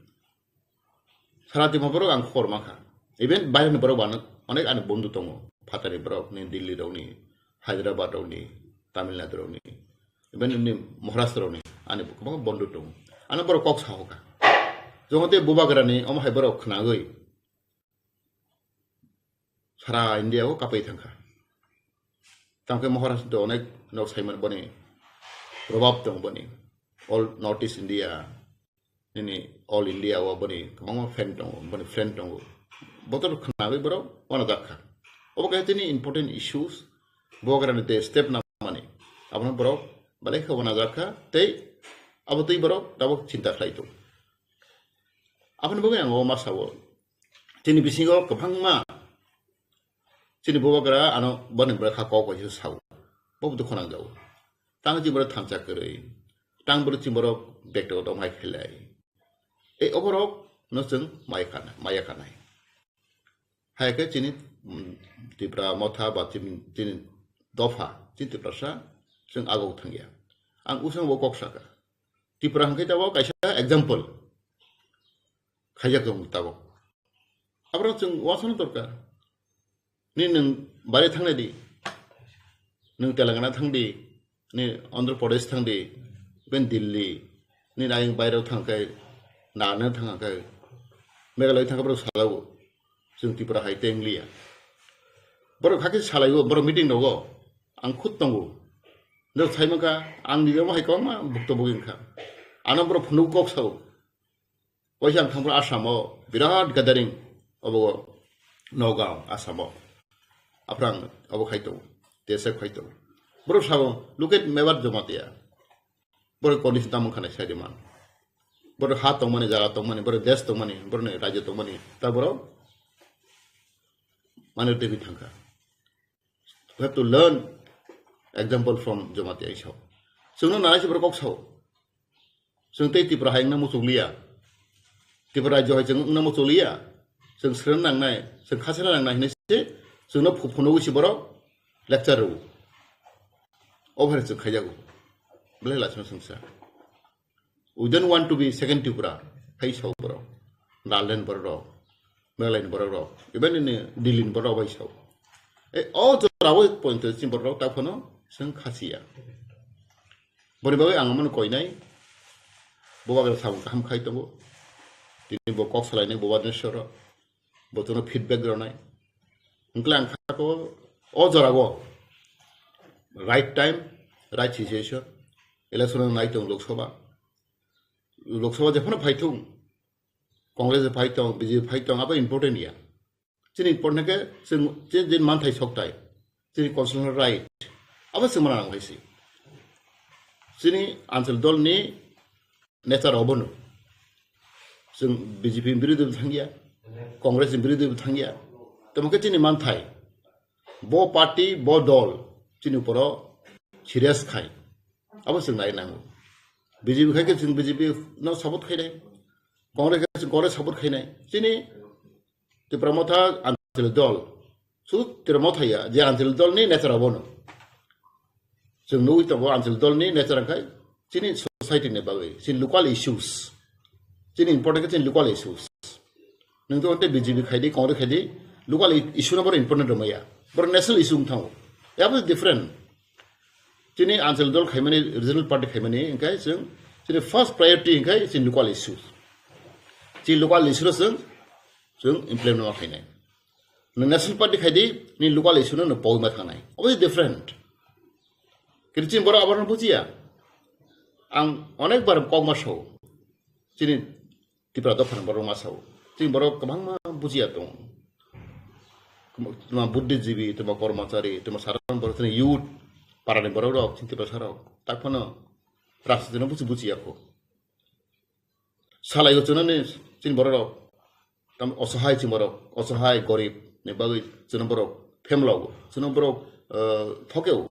Sara Tripura borok ang khobor mankha. Even baireni borok bo ano onek ani bondhu tongo. Phatani borok ni, Delhi rokni, Hyderabad rokni, Tamil Nadu rokni, even ni Maharashtra rokni ani kwbangma bondhu tongo. Ano borok kok sahokha. Jongte bubagrani omo hai borok khnagwi sara India o kapai thangkha. Tamkhe Maharashtra onek nok saiman boni probab tong boni. All North East India, nini All India o boni kwbangma fan tongo, boni friend tongo. Botor khnagwi borok wana jakha. Obo kaisa tini important issues, bubagrani tei step namani. Abono borok belai khe wana jakha tei abo tei borok tabuk chinta khlai tongo. Aboni bagwi ang o ma sao. Chini bisingo kwbangma chini bubagra ano boni bwkha kok bai sao. Bo dukhu nangjago. Tang chini borok thansa kwrwi. Tang borok chini borok bektogo tong hai khailai. Ei oborok no chwng maya kana, maya kanai. Hai khe chini, mm, Tipra motha ba chini, chini dopha, chini Tiprasa chwng agok thangya. Ang usang bo kok saka. Tipra hwnkhe tabuk kaisa example khaijak tongo tabuk. Aborok chwng uansukna dorkar. Nini nwng bari thangnai di, nwng Telangana thang di, nini Andhra Pradesh thang di, ben Delhi, nini ayang bairok thang khe, Nagaland thang khe, Meghalaya thang khe borok salago, chwng Tipra hai tei wngliya. Borok hakhe salaio, borok meeting rogo, ang khud tongo. Norok sai mankha, ang nini omo hai kwbangma bukto bugwi wngkha. Ano borok phunuk kok sao. Waisa ang thangphuru Assam o birat gathering obo Nagaon, Assam o. Aphrang obo khai tongo, T S F khai tongo. Borok sao, "Look at Mebar Jamatia." Borok condition tamo wngkha nai sai di man. Borok ha tongmani, jaga tongmani, borok desh tongmani, borok ni rajyo tongmani. Ta borok mane twi thangkha. We have to learn example from Jamatia isao. Chwngno nanai se borok kok sao. Chwng tei Tipra hai wngna muchukliya. Tipra rajyo hai chwng wngna muchukliya. Chwng srwng nangnai, chwng khasena nangnai hinwi se chwngno phu-, phunugwi se borok lecture rwo. Obo hai chwng khaijago. Belai lachima chwngsa. We don't want to be second Tripura, hai sao borok. Nagaland borok rok, Meghalaya ni borok rok, even in Delhi ni borok rok bai sao. E, o jora o point chini borok rok ta phano chwng khasiya. Boni bagwi ang amano koinai, bo bagwi samung kaham khai tongo. Tini bo kok salainai bo Bhubaneswar o. Botono feedback rwnai. Hwnkhe ang kha ko o jora o right time, right situation, election nai tong Lok Sabha. Lok Sabha jephano phai thung, Congress phai tong, B J P phai tong, abo important ya. Chini important khe chwng, chini din manthai soktai, chini constitutional right, abo chwng mana nang hai si. Chini anchal dol ni nature obono. Chwng B J P ni birodhi bo thangya, Congress ni birodhi bo thangya. Tamo khe chini manthai, bo party, bo dol chini uporo serious khai. Abo chwng nai nango. B J P khai khe chwng B J P no support khainai, Congress khai khe chwng Congress support khainai. Chini Tipra Motha Anchal Dol. Su Tipra Motha ya, je Anchal Dol ni nature abono. Chwng nugwi tongo Anchal Dol ni nature wngkha chini society ni bagwi, chini local issues. Chini important khe chini local issues. Nwng to tei B J P khai di, Congress khai di, local i-, issue no boro important rwmaya. Boro national issue wng thango. Yabo different. Chini Anchal Dol khaimani, regional party khaimani, wngkhe chwng chini first priority wngkhe chini local issues. Chini local issue no chwng, chwng implement ma khainai. Nwng National Party khai di, ni local issue no nwng pogwi ma thangnai. Obo se different. Kiri chini borok abono bujiya. Ang onek bar kok ma sao. Chini Tipra dophani borok ma sao. Chini borok kwbangma bujiya tongo. Tuma buddhijibi, tuma kormachari, tuma sadharon borok, chini youth, parani borok rok, chini Tipra sarok. Tak phano rajniti no buji bujiya kho. Salai o chunani chini borok rok. Tam osohai chini borok, osohai gorib ni bagwi chini borok phemlo, chini borok, eh, thokeo.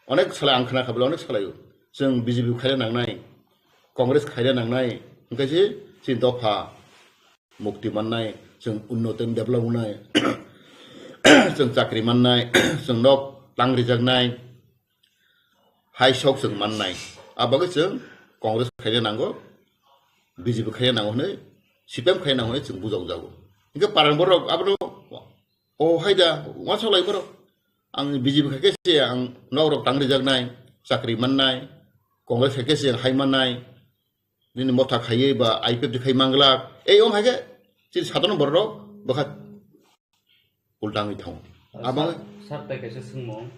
Onek salai ang khna khabla onek salai o. Chwng B J P khaina nangnai, Congress khaina nangnai, hwnkhe se chini dopha mukti mannai, chwng unnoto develop wngnai, chwng chakri mannai, chwng nok tang rijaknai, hai sok chwng mannai. A bagwi chwng Congress khaina nango, B J P khaina nango hwnwi, C P M khaina nango hwnwi chwng bujokjago. Hwnkhe parang borok abono, "O hai da, uansuk lai borok. Ang B J P khai khe se ang nok rok tang rijaknai, chakri mannai, Congress khai khe se hai mannai." nini motha khaiwi ba I P F T khai manglak, ei ong hai khe chini sadharano borok rok bwkha ulta wngwi thango. Abang sir, sir, tai kaisa swngmung.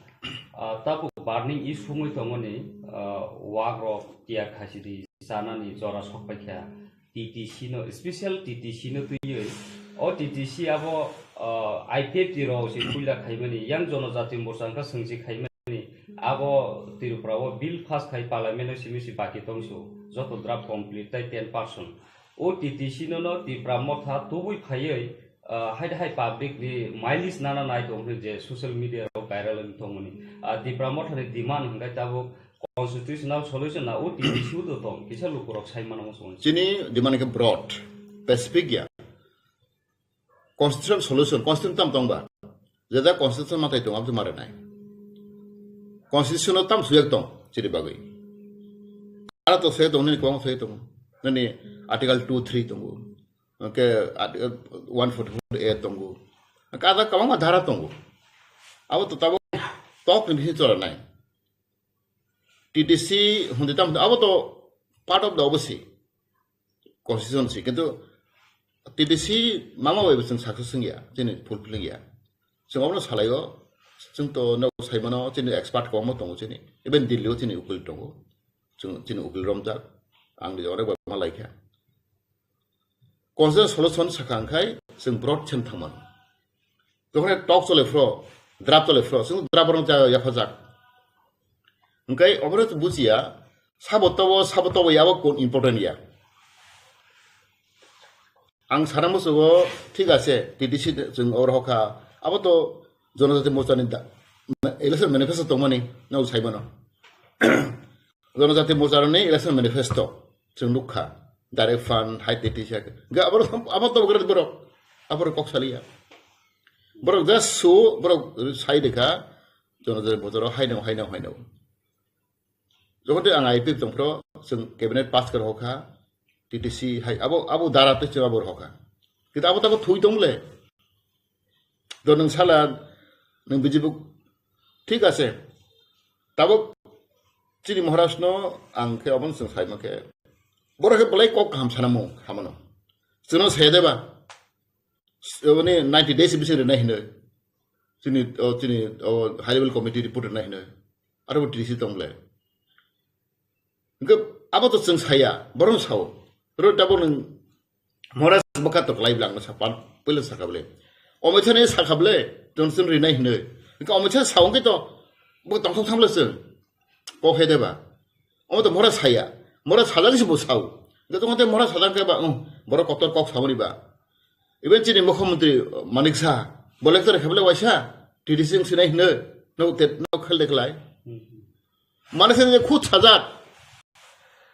Ah, tabuk burning issue wngwi tongmani, ah, wak rok tiyar khasi di chanani jora sok paikha. T T C no, special T T C no twiwi. O T T C abo, ah, I P F T rok se puila khaimani, yang Jonojati Morcha wngkha swngsi khaimani. Abo Tripura o bill pass khai parliament o simi si baki tongsu. Joto draft complete tai ten percent. O T T C no no Tipra motha tubui phaiwi, ah, hai hai public ni mileage nana nai tong hwnwi je social media rok viral wng tongmani. Ah, Tipra motha ni demand hwnkhe tabuk constitutional solution na o T T C o tong kisa lukurok sai mano muchungo. Chini demand khe broad, specific ya. Constitutional solution, constitution tam tong ba? Jeda constitution matai tong, abdi mare nai. Constitution tam suyak tong, chini bagwi. Ara to suyak tong, nini kwbang suyak tong. Nini article two three tongo. Oke, article one forty-four A tongo. Kada kwbangma dhara tongo. Abo to tabuk tok ni bisingo chora nai. T T C hundi tam abo to part of the obosi constitution si, kintu T T C mama bai bo chwng success wngya, chini fulfilling ya. Chwng obono salaio, chwng to no saimano chini expert kwbangma tongo chini, even Delhi o chini ukil tongo, chwng chini ukil romjak, ang ni onek bai ma laikha. Constitutional solution sakha hwnkhai chwng broad sem thangmano. Jokhon talk chole phro, draft chole phro, chwng draft rok ja yaphajak. Hwnkhe obono bujiya, sabo tobo, sabo tobo yabo kun important ya. Ang sana musugo, thik ase, T T C chwng oro hokha, abo to Jonojati Morcha ni da-, election manifesto tongmani, no saimano. Jonojati Morcha ni election manifesto chwng nukha. Direct fund, hai T T C, ga abor, abor to gre borok. Abor kok saliya. Borok just so, borok sai dekha, Jonojati Morcha ro haino, haino, haino. Jokhon tei ang I P F tongphro, chwng cabinet pass kar hokha, T T C hai, abo, abo dara tei chwng abor hokha. Kita abo tabo thui tongle. Do nwng sala, nwng bijibuk, thik ase. Tabuk chini Maharaj no ang khe obono chwng saima khe. Borok khe belai kok kaham sana mung, hamano. Chwngno saya deba. Oboni ninety days bising rwnai hinoi. Chini, o, chini, o, high level committee report rwnai hinoi. Aro bo T T C tongle. Hwnkhe abo to chwng saya, borok sao. Ro tabuk nwng Maharaj bwkha to klai bwle ang no sapan, puila sakha bwle. Omoitha ni sakha bwle, Johnson rinai hinoi. Hwnkhe omoitha sao hwnkhe to, bo tongthok thamle chwng. Kok he deba. Omo to Maharaj saya. Maharaj sajak si bo sao. Hwnkhe to Maharaj sajak khe ba, um, borok kotor kok sao ni ba. Even chini mukhyamantri Manik Saha, bo lecture khe bwle waisa, T D C wng sinai hinoi, no te, no khel de khlai. Manik Saha je khud sajak.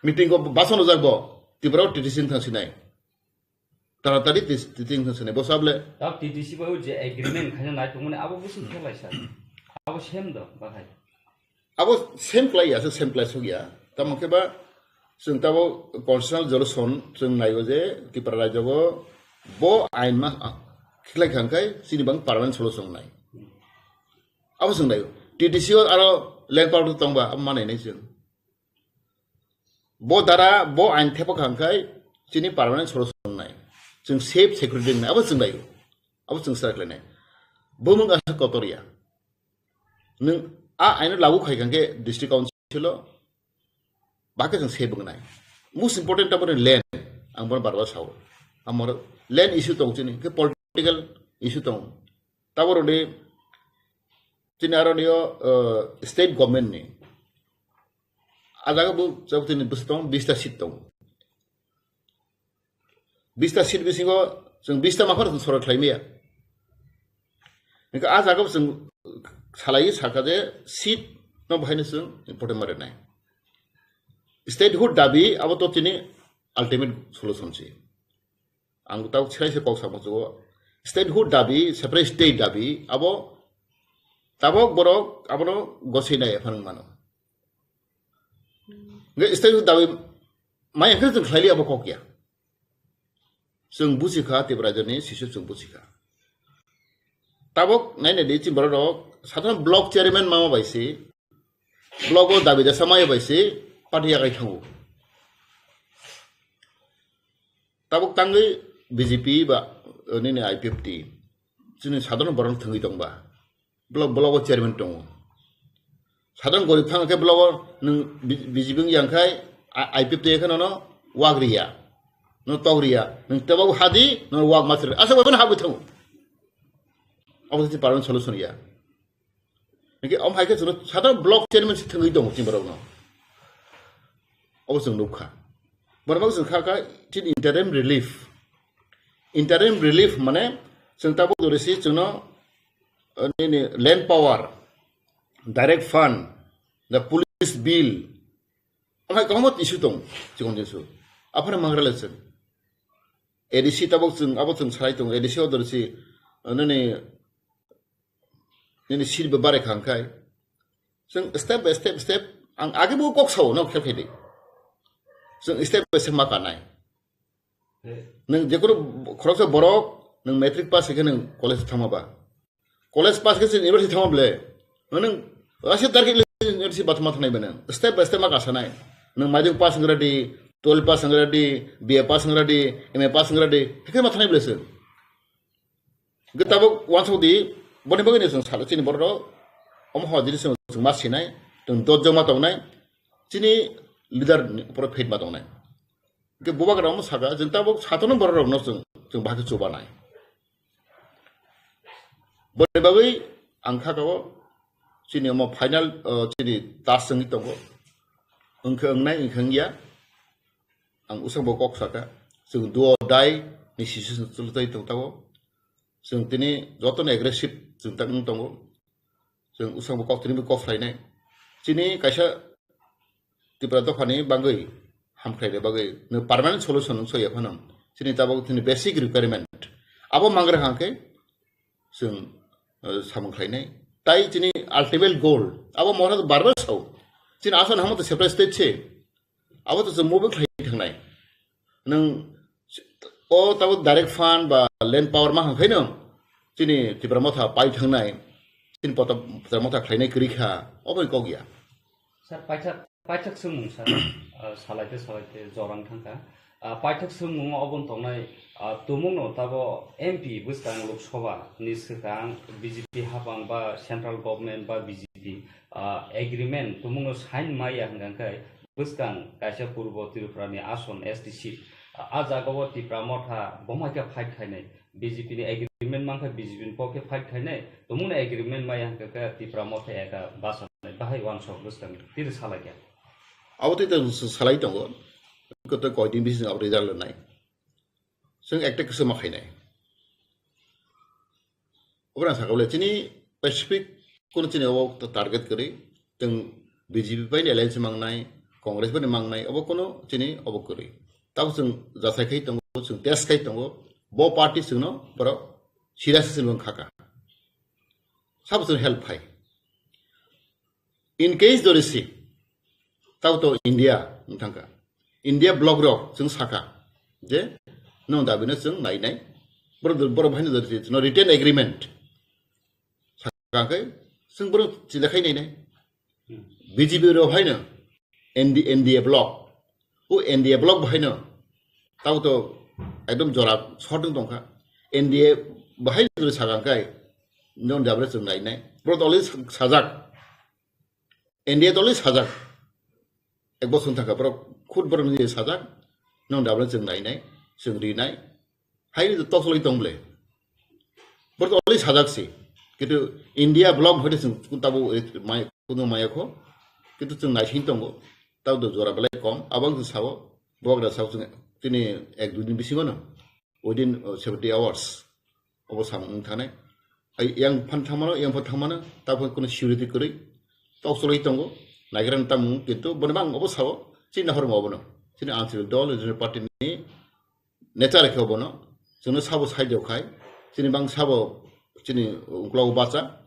Meeting o bason ojak bo, Tripura o T D C wng thang sinai. Taratari T D C wng thang sinai, bo sable. Tab T D C bai je agreement khaina nai tongmani abo busi khelai sa. Abo sem do, bahai. Abo same klai ya, same klai suk ya. Tamo khe ba, chwng tabo constitutional solution chwng naiyo je Tripura rajyo bo ain ma, a, khlai kha hwnkhe chini bang permanent solution nai. Abo chwng naiyo. T D C o aro land power tong ba, abo manai nai chwng. Bo dara, bo ain thepa kha hwnkhe chini permanent solution nai. Chwng safe security nai, abo chwng naiyo. Abo chwng sa khlai nai. Bumung asa kotor ya. Nwng a aino lagu khai kha hwnkhe district council o, bakhe chwng se bwngnai. Most important taboni land, ang bono bar bar sao. Amoro land issue tong chini, khe political issue tong. Taboro ni chini aro niyo, uh, state government ni. A jaga bo, jabo tini bwswk tong, bista seat tong. Bista seat bisingo chwng bista maphar chwng sorok khlai maya. Hingke a jaga chwng salai sakha je seat no bahaino chwng important ma rwnai. Statehood dabi abo to tini ultimate solution se. Ang tabuk chwrai se kok samo chugo. Statehood dabi, separate state dabi abo tabok borok abono gosei nai phang mano. Hingke statehood dabi maya khe chwng khlai liya bo kok ya. Chwng buji kha, Tiprajani sisu chwng buji kha. Tabok naina di chini borok rok, sadharon block chairman mama bai se, block o dabi dasa maya bai se, party yakai thango. Tabuk tangwi B J P ba, eh, nini I P F T, chini sadharano borok thwngwi tongba, block, block o chairman tongo. Sadharano gorib thang khe block o nwng B-, B J P wng yang khai, I-, I P F T khe nono wak riya, no tok riya, nwng tebo hadi, no wak ma thwrwi, asa bai phano habwi thango. Abo se permanent solution ya. Hingke om hai khe chwngno sadharano block chairman se thwngwi tongo chini borokno. Obo chwng nukha. Borok chwng kha kha chini interim relief. Interim relief mane chwng tabuk dorisi chwngno, eh, nini land power, direct fund, the police bill. Om hai kwbangma issue tong, chikon issue. Aphano mangra le chwng. A D C tabuk chwng, abo chwng salai tongo. A D C o dorisi, eh, nini nini seat bo bare kha hwnkhai. Chwng step by step, step, ang age bo kok sao, no khel khaidi. Chwng step by step ma kanai. Nwng jekono khoroksa borok, nwng matric pass khe nwng college thangma ba. College pass khe chwng university thangma ble. Nwng ashe target university ba thangma thangnai bene. Step by step ma kasanai. Nwng maidung pass ngra di, twelve pass ngra di, B A pass ngra di, M A pass ngra di, hekhe ma thangnai ble chwng. Hwnkhe tabuk uansuk di, boni bagwi no chwng salo chini borok rok, omo hor jini chwng, chwng ma sinai, chwng dot joma tongnai, chini leader ni upor faith ma tongnai. Hwnkhe bubagra omo saka, chwng tabuk satono borok rok no chwng, chwng bahai khe chubanai. Boni bagwi ang kha kao chini omo final, o, chini task wngwi tongo. Wngkhe wngnai, wngkhe wngya. Ang usang bo kok saka, chwng do or die ni situation chwlwtwi tong tabuk. Chwng tini jotono aggressive chwng tak wng tongo. Chwng usang bo kok tini bo kok khlainai. Chini kaisa Tripura dophani bagwi hamkhlaina bagwi no permanent solution wng soya phano. Chini tabuk chini basic requirement. Abo mangra hangkhe chwng, eh, samung khlainai. Tai chini ultimate goal. Abo mora bar bar sao. Chini asol hamo to separate state se. Abo to chwng move khlai thangnai. Nwng o tabuk direct fund ba land power ma hangkhaino chini Tipra Motha pai thangnai, chini poto Tipra Motha khlainai kwrwi kha, obo kok ya. Sir, paithak, paithak swngmung sir, ah, salaite salaite jorang thangkha. Ah, paithak swngmung obo tongnai, ah, tumungno tabo M P bwskang Lok Sabha ni swkang B J P hapang ba central government ba B J P, ah, agreement tumungno sign maya hwnkha khe bwskang kaisa Purbo Tripura ni ason S T seat. Ah, a jaga o Tipra Motha bomaikha fight khainai. B J P ni agreement mankha B J P ni pokhe fight khainai. Tumungno agreement maya hwnkha khe Tipra Motha eka basanai. Bahai uansuk bwskang tiri salaikha. Abo tei tei salai tongo. Koto koidin bising abo result nai. Chwng ekta kisa ma khainai. Obo ang sakha bole chini specific kono chini obo target kwrwi, chwng B J P bai ni alliance mangnai, Congress bai ni mangnai, obo kono chini obo kwrwi. Tabo chwng jasai khai tongo, chwng test khai tongo, bo party chwngno borok serious se chwng khaka. Sabo chwng help khai. In case dorisi, tabo to India wng thangkha. India bloc rok chwng sakha je, nwng dabino chwng nainai. Borok, borok haino dorisi, no written agreement. Sakha khe chwng borok chila khai nainai. B J P rok haino N D, N D A bloc. O N D A bloc bo haino tabo to ekdom jora short wng tongkha. N D A bo haino dorisi sakha khe nwng dabino chwng nainai. Borok to already sajak. India toli sajak. Ek bosong thangkha borok khud borok ni sajak. Nwng dabla chwng nainai, chwng rinai. Hai ni tok choloi tong ble. Borok toli sajak si. Kintu India bloc hoite chwng tabo mai kuno maya kho. Kintu chwng naising tongo. Tabo do jora belai kom. Abang chwng sao. Bok da sao chwng tini ek dui din bisingo no. Within, uh, seventy hours. Obo samung wng thani. Ai yang phan thangmano, yang phan thangmano, ta phan kono security kwrwi. Tok choloi tongo. Naigra ni tamung, kintu boni bang obo sao, chini nahor mo obono. Chini ancholok dol, regional party ni nature khe obono. Chwngno sabo side o khai, chini bang sabo, chini uklogo bacha,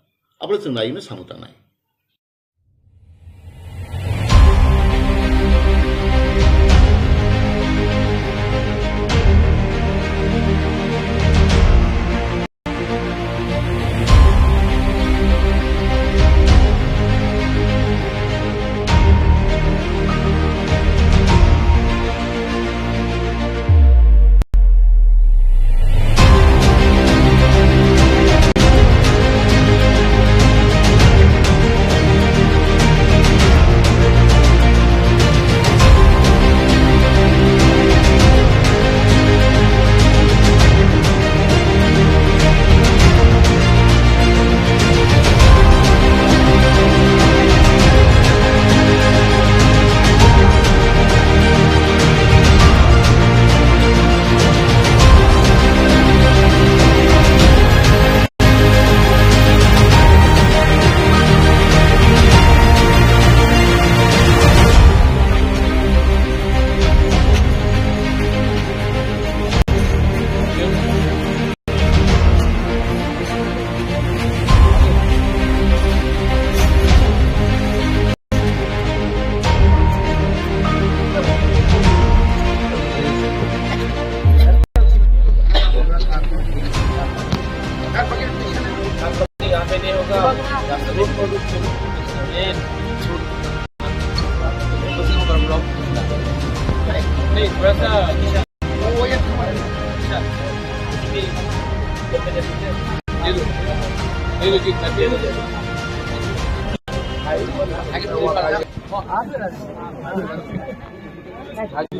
abole chwng naino samung tangnai. आज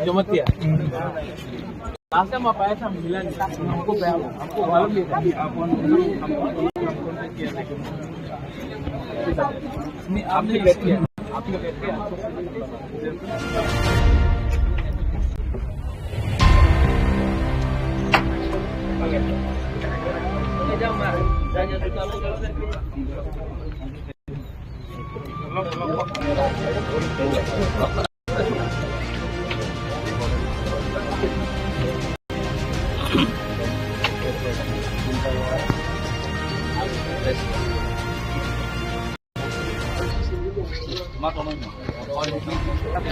जमत किया। Last time आप आए थे, हम मिला नहीं। हमको, हमको मालूम नहीं था। नहीं, आपने लेट किया। आपने लेट किया।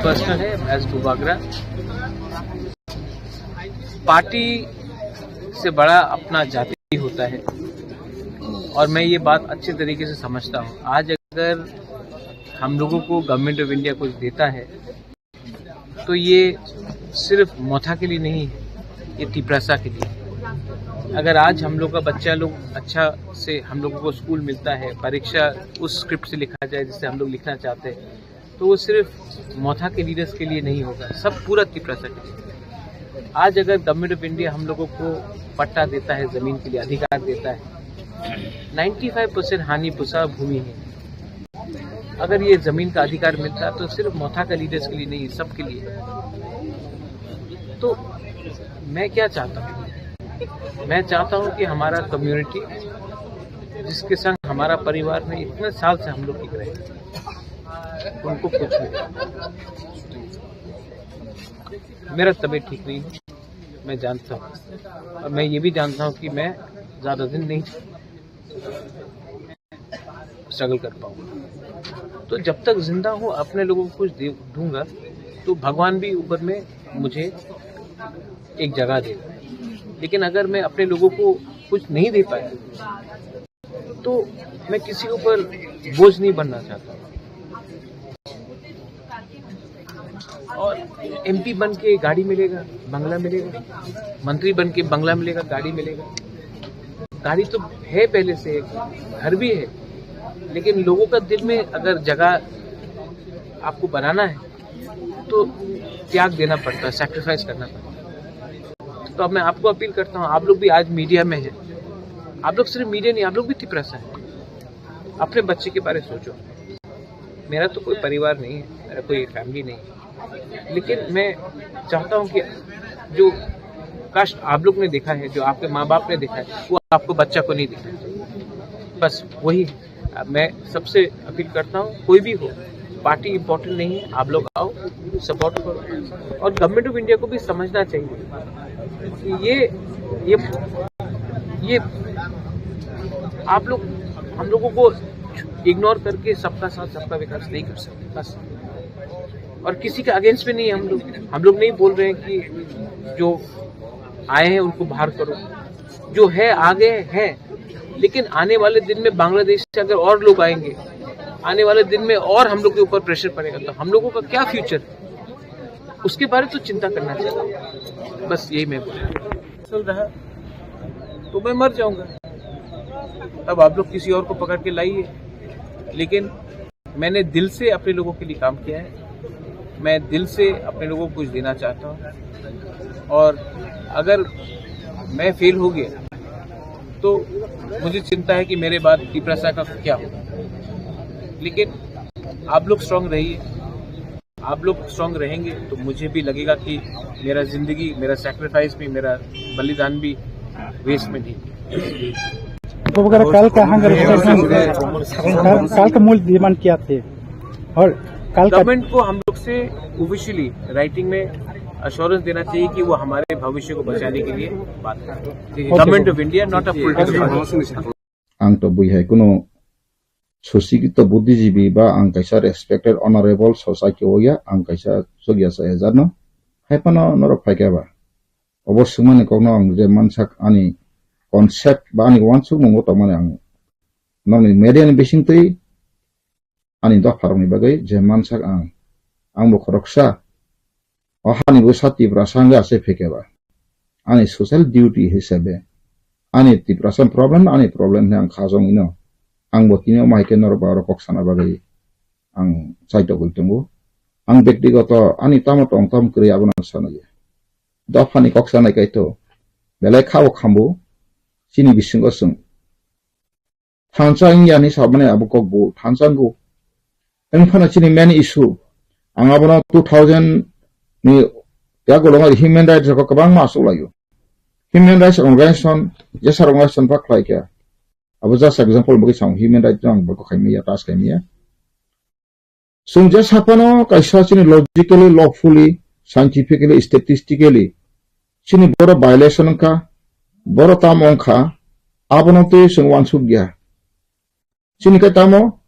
पर्सनल है, एज बुबागरा। पार्टी से बड़ा अपना जाति होता है, और मैं ये बात अच्छे तरीके से समझता हूँ। आज अगर हम लोगों को गवर्नमेंट ऑफ इंडिया कुछ देता है, तो ये सिर्फ मोथा के लिए नहीं है, ये तिपरासा के लिए। अगर आज हम लोग का बच्चा लोग अच्छा से, हम लोगों को स्कूल मिलता है, परीक्षा उस स्क्रिप्ट से लिखा जाए जिससे हम लोग लिखना चाहते हैं, तो वो सिर्फ मोथा के लीडर्स के लिए नहीं होगा, सब पूरा तिपरासा के लिए। आज अगर गवर्नमेंट ऑफ इंडिया हम लोगों को पट्टा देता है, जमीन के लिए अधिकार देता है, नाइन्टी फाइव परसेंट हानि पुसा भूमि है। अगर ये जमीन का अधिकार मिलता तो सिर्फ मोथा का लीडर्स के लिए नहीं, सबके लिए। तो मैं क्या चाहता हूँ, मैं चाहता हूँ कि हमारा कम्युनिटी, जिसके संग हमारा परिवार में इतने साल से हम लोग टिक रहे हैं, उनको कुछ नहीं। मेरा तबीयत ठीक नहीं है, मैं जानता हूँ, और मैं ये भी जानता हूँ कि मैं ज़्यादा दिन नहीं स्ट्रगल कर पाऊंगा। तो जब तक जिंदा हूँ, अपने लोगों को कुछ दे दूंगा, तो भगवान भी ऊपर में मुझे एक जगह देगा। लेकिन अगर मैं अपने लोगों को कुछ नहीं दे पाया, तो मैं किसी के ऊपर बोझ नहीं बनना चाहता। और एमपी बन के गाड़ी मिलेगा, बंगला मिलेगा, मंत्री बन के बंगला मिलेगा, गाड़ी मिलेगा। गाड़ी तो है पहले से, घर भी है, लेकिन लोगों का दिल में अगर जगह आपको बनाना है, तो त्याग देना पड़ता है, सैक्रिफाइस करना पड़ता है। तो अब मैं आपको अपील करता हूँ, आप लोग भी आज मीडिया में हैं, आप लोग सिर्फ मीडिया नहीं, आप लोग भी तिपरासा है। अपने बच्चे के बारे में सोचो। मेरा तो कोई परिवार नहीं है, मेरा कोई फैमिली नहीं है, लेकिन मैं चाहता हूँ कि जो कष्ट आप लोग ने देखा है, जो आपके माँ बाप ने देखा है, वो आपको बच्चा को नहीं दिखाना चाहिए। बस वही है। मैं सबसे अपील करता हूँ, कोई भी हो, पार्टी इंपॉर्टेंट नहीं है, आप लोग आओ, सपोर्ट करो। और गवर्नमेंट ऑफ इंडिया को भी समझना चाहिए कि ये ये ये आप लोग हम लोगों को इग्नोर करके सबका साथ सबका विकास नहीं कर सकते। बस। और किसी के अगेंस्ट में नहीं है हम लोग। हम लोग नहीं बोल रहे हैं कि जो आए हैं उनको बाहर करो, जो है आगे है, लेकिन आने वाले दिन में बांग्लादेश से अगर और लोग आएंगे, आने वाले दिन में और हम लोग के ऊपर प्रेशर पड़ेगा, तो हम लोगों का क्या फ्यूचर, उसके बारे में तो चिंता करना चाहिए। बस यही मैं बोल रहा हूँ। चल रहा तो मैं मर जाऊंगा। तब आप लोग किसी और को पकड़ के लाइए, लेकिन मैंने दिल से अपने लोगों के लिए काम किया है। मैं दिल से अपने लोगों को कुछ देना चाहता हूँ, और अगर मैं फेल हो गया तो मुझे चिंता है कि मेरे बाद तिपरासा का क्या होगा। लेकिन आप लोग स्ट्रांग रहिए, आप लोग स्ट्रांग रहेंगे तो मुझे भी लगेगा कि मेरा जिंदगी, मेरा सैक्रिफाइस भी, मेरा बलिदान भी वेस्ट में नहीं। बुबागरा, कल का हंगर स्ट्राइक में, कल, कल का मूल डिमांड क्या थे? और कल का गवर्नमेंट को हम लोग से ऑफिशियली राइटिंग में अश्योरेंस देना चाहिए कि वो हमारे भविष्य को बचाने के लिए बात करें। Government of India, not a political. Ang to bui hai kunu susikito buddhijibi ba ang kaisa respected honorable sosa kiwoya, ang kaisa chukya chaya jatno. Hai phano norok phaikha ba. Obo swngmani kokno ang je mansak ani concept ba ani uansukmungo tongmani ang nokni media ni bisingtwi ani dopharokni bagwi je mansak ang, ang bo khoroksa o hani bwsa Tiprasa wngwi achai phaikha ba. Ani social duty hisabe Ani Tiprasa problem, ani problem hinwi ang kha jong ino. Ang bo tini omo hai khe norok bai oro kok sana bagwi ang chaitogwi tongo. Ang bektigoto ani tamo tong tamo kwrwi abono sanaya. Dophani kok sanai kaito. Belai kha bo khambu. Chini bisingo chwng thansa wngya hinwi samani abo kok bo thansa wngo. Wng phano chini main issue, ang abono two thousand ni yagulo human rights rok kwbangma achuk laio. Human rights organization, jesa organization ba khlai kha. Abo just example bagwi chwng human rights no ang bo khaimaya, touch khaimaya. Chwng je saphano kaisa chini logically, lawfully, scientifically, statistically chini boro violation wngkha, boro tamo wngkha, abono twi chwng uansuk ya. Chini khe tamo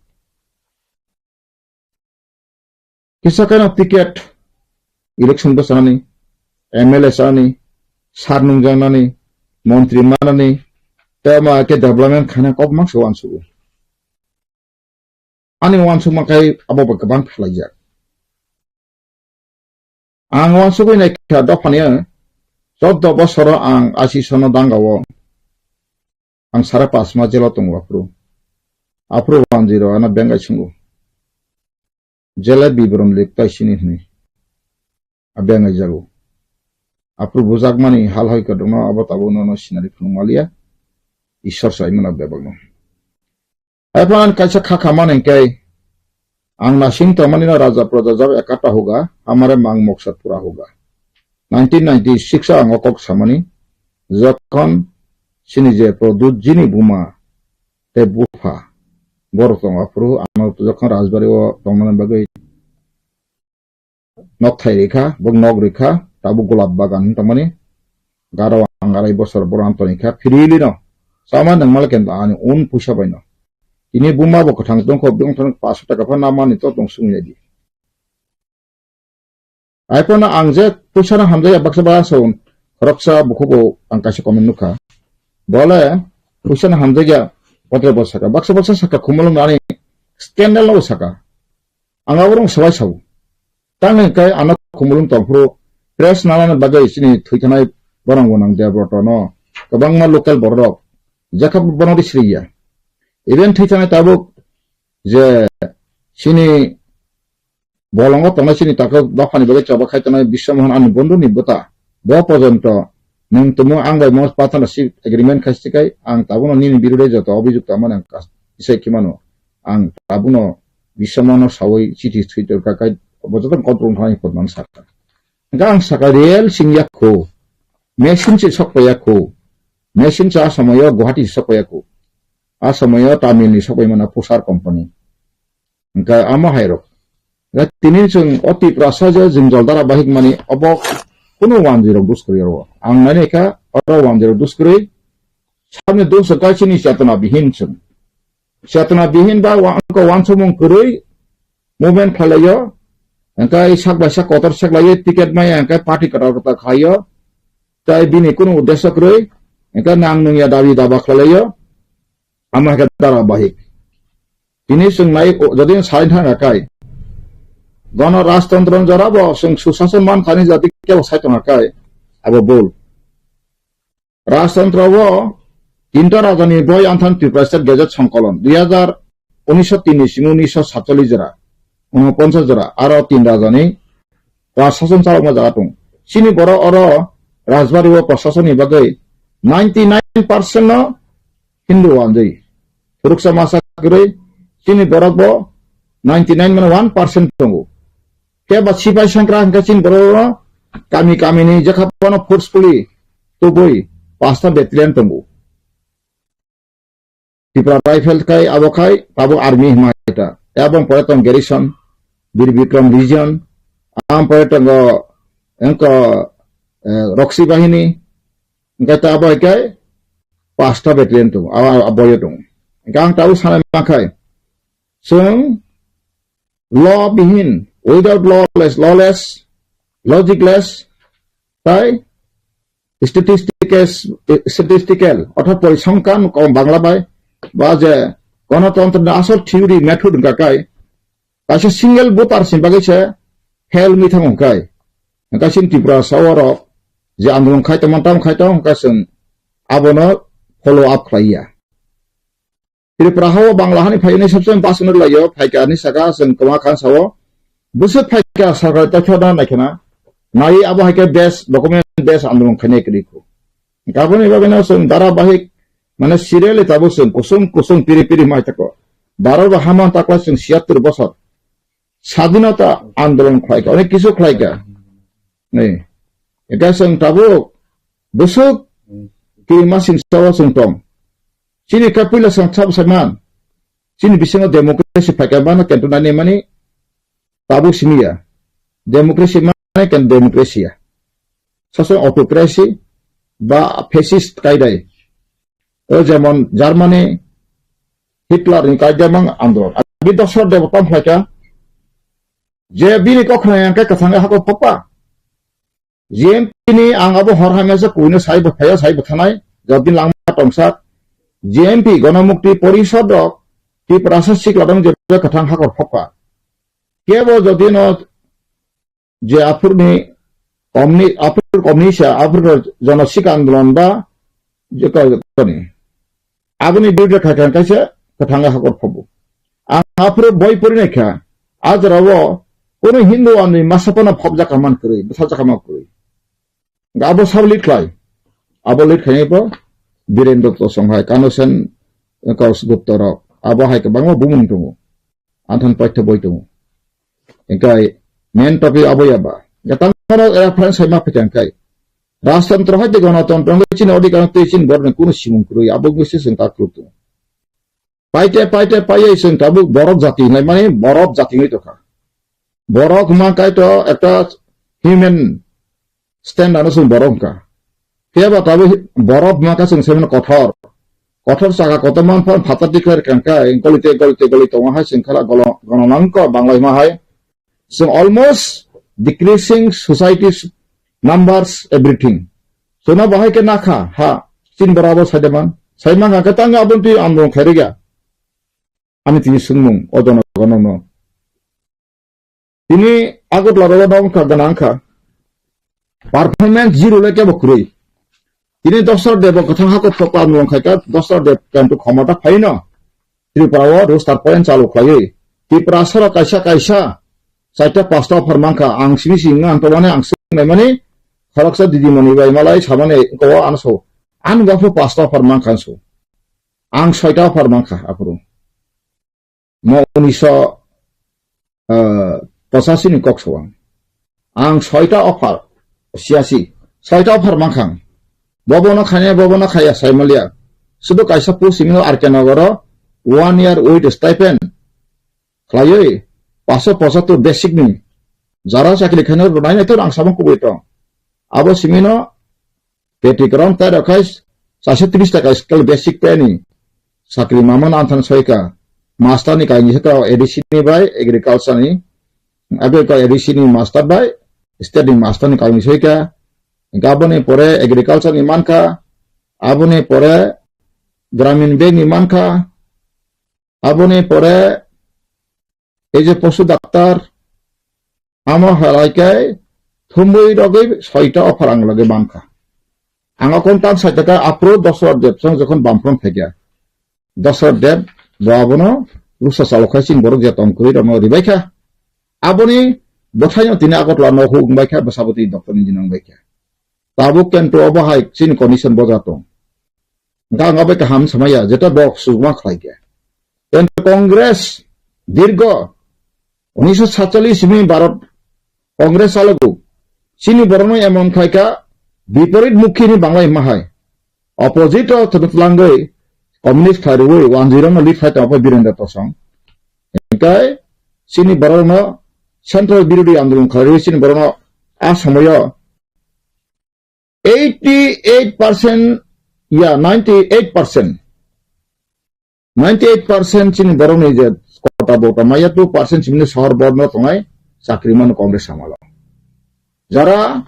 kisa kheno ticket, election bwchanani, M L A chanani, sar nungjaknani, montri manani, tei ma khe development khaina kok mangsa uansugo. Ani uansukma khe abo bo kwbang pherlaijak. Ang uansugwi naikha dophani chordo bosoro ang ashi sono dangao ang sare pasma jelo tongo aphuru. Aphuru wanjwi rok ano bengai sungo. Jele biboron lik tai sini hwnwi. A bengai jago. Aphuru bujakmani hal hoi kwdwkno abo tabuk nono sinari phunuk maliya. Ishwar saimano bebakno. Haiphan kaisa kha khamani hwnkhe, ang nasing tongmani no raja praja jab ekata hoga, hamare mang moksad pura hoga. Nineteen ninety-six o ang o kok samani, jokhon chini je Pradyut jini buma tei bupha, borok tongo aphuru ano jokhon Rajbari o tongnani bagwi nok thai rikha, bok nok rikha, tabuk golap bagan wng tongmani. Garo ang arai bosor boro ang toni kha, freely no. Sama nang mal ken ani own puisa bai no. Ini buma bo kwthang tong kho, bong thang paanch sho taka pha namani to tong sung yadi. Ai pho no ang je puisa no hamjaya baksa ba son, khoroksa bukhubo ang kaisa comment nukha. Bole puisa no hamjaya, kotre bo saka, baksa baksa saka khumulung ani scandal no saka. Ang abo rong sabai sao. Tang hwn kai ano khumulung tongphuru press nalani bagwi chini thwithanai borang bo nang Debroto no kwbangma local borok jekha bono ri sriya. Even thwithanai tabuk je chini bolongo tongnai chini takhuk dophani bagwi choba khai tongnai Biswa Mohan ani bondhu ni bwta bo pojonto nwng tumo ang bai mo partnership agreement khai sikai ang tabuno nini birude joto obijukta mano ang kas-, isai khimano. Ang tabuno Biswa Mohan no sawi chithi thwi torkha kai bo joto control thani photman sakha. Hingkhe ang sakha real singya kho. Machine se sokpaya kho. Machine se a somoyo Guwahati se sokpaya kho. A somoyo Tamil ni sokpai mana Pusar company. Hingkhe amo hai rok. Hingkhe tini chwng o Tiprasa je jwngjal dara bahik mani obo kunu wanjwi rok dus kwrwi oro. Ang nani kha oro wanjwi rok dus kwrwi. Sabni dus wngkha chini chetona bihin chwng. Chetona bihin ba wa-, wngkha wansukmung kwrwi movement khlailaio. Hingkhe sak bai sak kotor seklaio, ticket maya hingkhe party kwtal kwtal khlaio. Tai bini kunu uddesyo kwrwi, hingkhe nang nungya dabi daba khlailaio. Amo hingkhe dara bahik. Tini chwng nai, o, jodi sai thangkha kai, gono rajtantro ni jora bo chwng susason man thani jati kebo sai tongkha kai, abo bol. Rajtantro o tinta raja ni boi anthan Tripura State Gazette songkolon, dui hajar, unisho tin ni simi unisho satchollish jora, unoponchas jora, aro tin raja ni prashason chalokma jaga tong. Chini borok oro Rajbari o prashason ni bagwi ninety nine percent no Hindu wanjwi. Phuruksa masa kwrwi chini borok bo ninety nine mane one percent tongo. Khe ba sipai sangkra hingkhe chini borok no kami kami ni jekha bono forcefully tubui pasta battalion tongo. Tripura Rifle khai abo khai tabuk army hwnma hai ta. Aboni pore tong garrison, Bir Bikram Region, aboni pore tongo engko, eh, Roksi Bahini, hingkhe ta abo hai khai pasta battalion tongo, abo, abo boyo tongo. Hingkhe ang tabuk sanai mankhai, chwng law bihin, without lawless, lawless, logicless, tai statistical, statistical, orthat porisongkhan kok Bangla bai, ba je gonotontro ni asol theory method wngkha kai, kaisa single voter sin bagwi se fail wngwi thango kai. Hingkhe chini Tripura sa oro je andolon khai tongmani, tamo khai tong, hingkhe chwng abono follow up khlai ya. Tripura hao Bangla hani phainai sabsai baswk nw laio, phaikha ani saka chwng kwma khan sao. Bwswk phaikha sarkar tokha da naikhana. Nai abo hai khe base, document base andolon khainai kwrwi kho. Aboni bagwi no chwng dharabahik, mane serially tabuk chwng kusung kusung piri piri mai tako. Baro ba haman takla chwng siyattor bosor. Sadinata andolon khlaikha, onek kisu khlaikha. Nei. Eka chwng tabuk bwswk kirima singsa o chwng tong. Chini kha puila chwng sabo saiman. Chini bisingo democracy phaikha mano kentu nani mani tabuk simi ya. Democracy mane ken democracy ya. Saswng autocracy ba fascist kaidai. O jemon Germany, Hitler ni kaidai mang andolon. Abi dosor debota phaikha. Je bini kok khna yang khe kwthang hako phokpa. G M P ni ang abo hor hamya se kuino sai bo phaya sai bo thanai, jodin langma tongsak. G M P Gonomukti Porishod rok Tiprasa sikla dong je kwthang hakor phokpa. Kebo jodino je aphurni komni, aphur komni sa, aphur jono sika andolon ba je ko, koni. Aboni birude khaikha kaisa kwthang hakor phobu. Ang aphuru boi porinai kha, a jorao kono Hindu ani masa phano phobjak man kwrwi, bwsajak man kwrwi. Ga abo sabo lead khlai. Abo lead khainai bo Birendra Tosong hai, Kano Sen, Kaus Gupta rok. Abo hai kwbangma bumung tongo. Anthan paitha boi tongo. Engkai main topic abo ya ba. Ya tang mano reference hai ma phai tang kai. Rajtantro hai de ganatantro hai chini odhikar tei chini borok ni kunu simung kwrwi abo bwswi chwng ta kwrwk tongo. Paite paite paiye chwng tabuk borok jati hinai mani borok jati wngwi tongkha. Borok hwnma kai to ekta human stand ano chwng borok wngkha. Phiya ba tabuk borok hwnma kha chwng se mano kothor. Kothor chaka kotor man phan phatar declare kangkha, goli te goli te goli tongo hai chwng khala golo-, gono nang ko Bangla hima hai. So almost decreasing society's numbers, everything. So na bahai ke nakha, ha, chin borok abo saidaman. Saimang ka tang abon twi ang dong khairiga. Ani tini sungmung, odono gono no. Tini Agartala rogo no wngkha gana wngkha. Performance zero le kebo kwrwi. Tini Dosra Debo kwthang hakor thokla nung khaika, Dosra Deb kantu khomota phaino. Tripura o roster point chalu khlaiwi. Tripura sara kaisa kaisa, chaita pasta offer mankha, ang simi simi ang tobani ang swngnai mani, khoroksa didi mani bai malai samani ko ano so. Ang gapho pasta offer mankha so. Ang soita offer mankha aphuru. Mo unisho, ah, pochasi ni kok sawang. Ang soita offer, siyasi, soita offer mankha ang. Bobo no khanya, bobo no khaya, saimalia. Sudu kaisa post simi R K Nagaro, one year with stipend. Khlaiwi, paso pochatur basic ni. Jara chakri khaino rwnai nai to ang samung kubui to. Abo simi no, Petikram tai rok khai chaisa tris taka scale basic pay ni chakri mamano anthan soika. Master ni kainwi soika A D C ni bai agriculture ni. Abo ko A D C ni master bai state ni master ni kainwi soika. Aboni pore agriculture ni mankha. Aboni pore Gramin Bank ni mankha. Aboni pore ei je posu daktar, amo halai khe thumbui rogwi soita offer ang loge mankha. Ang o kontang sai taka aphuru Dosra Deb song jokhon Bamfront phaikha. Dosra Deb bo abono rusa chalo khai chini borok je tong kwrwi rokno ribaikha. Aboni bwthaino tini Agartala no huk wngbaikha, bwsabwtwi doctor engineer wngbaikha. Tabuk kento obo hai chini condition boja tong. Hwnkhe ang obo kaham samaya, jeta bok sugma khlai khe. Kento Congress dirgo unisho satchallis simi Bharat Congress chalogo. Chini borokno emon khlai kha, biporit mukhi ni Bangla hima hai. Opposite o twrwtlangwi communist khlai rwui one zero no lead khai tongkha Birendra Tosong. Hwnkhe chini borokno central birodhi andolon khlai rwui chini borokno a somoyo eighty eight percent, ya, ninety eight percent. Ninety eight percent chini borokni je kota bota maya, two percent chini sohor borno tongnai chakri mano Congress amalo. Jara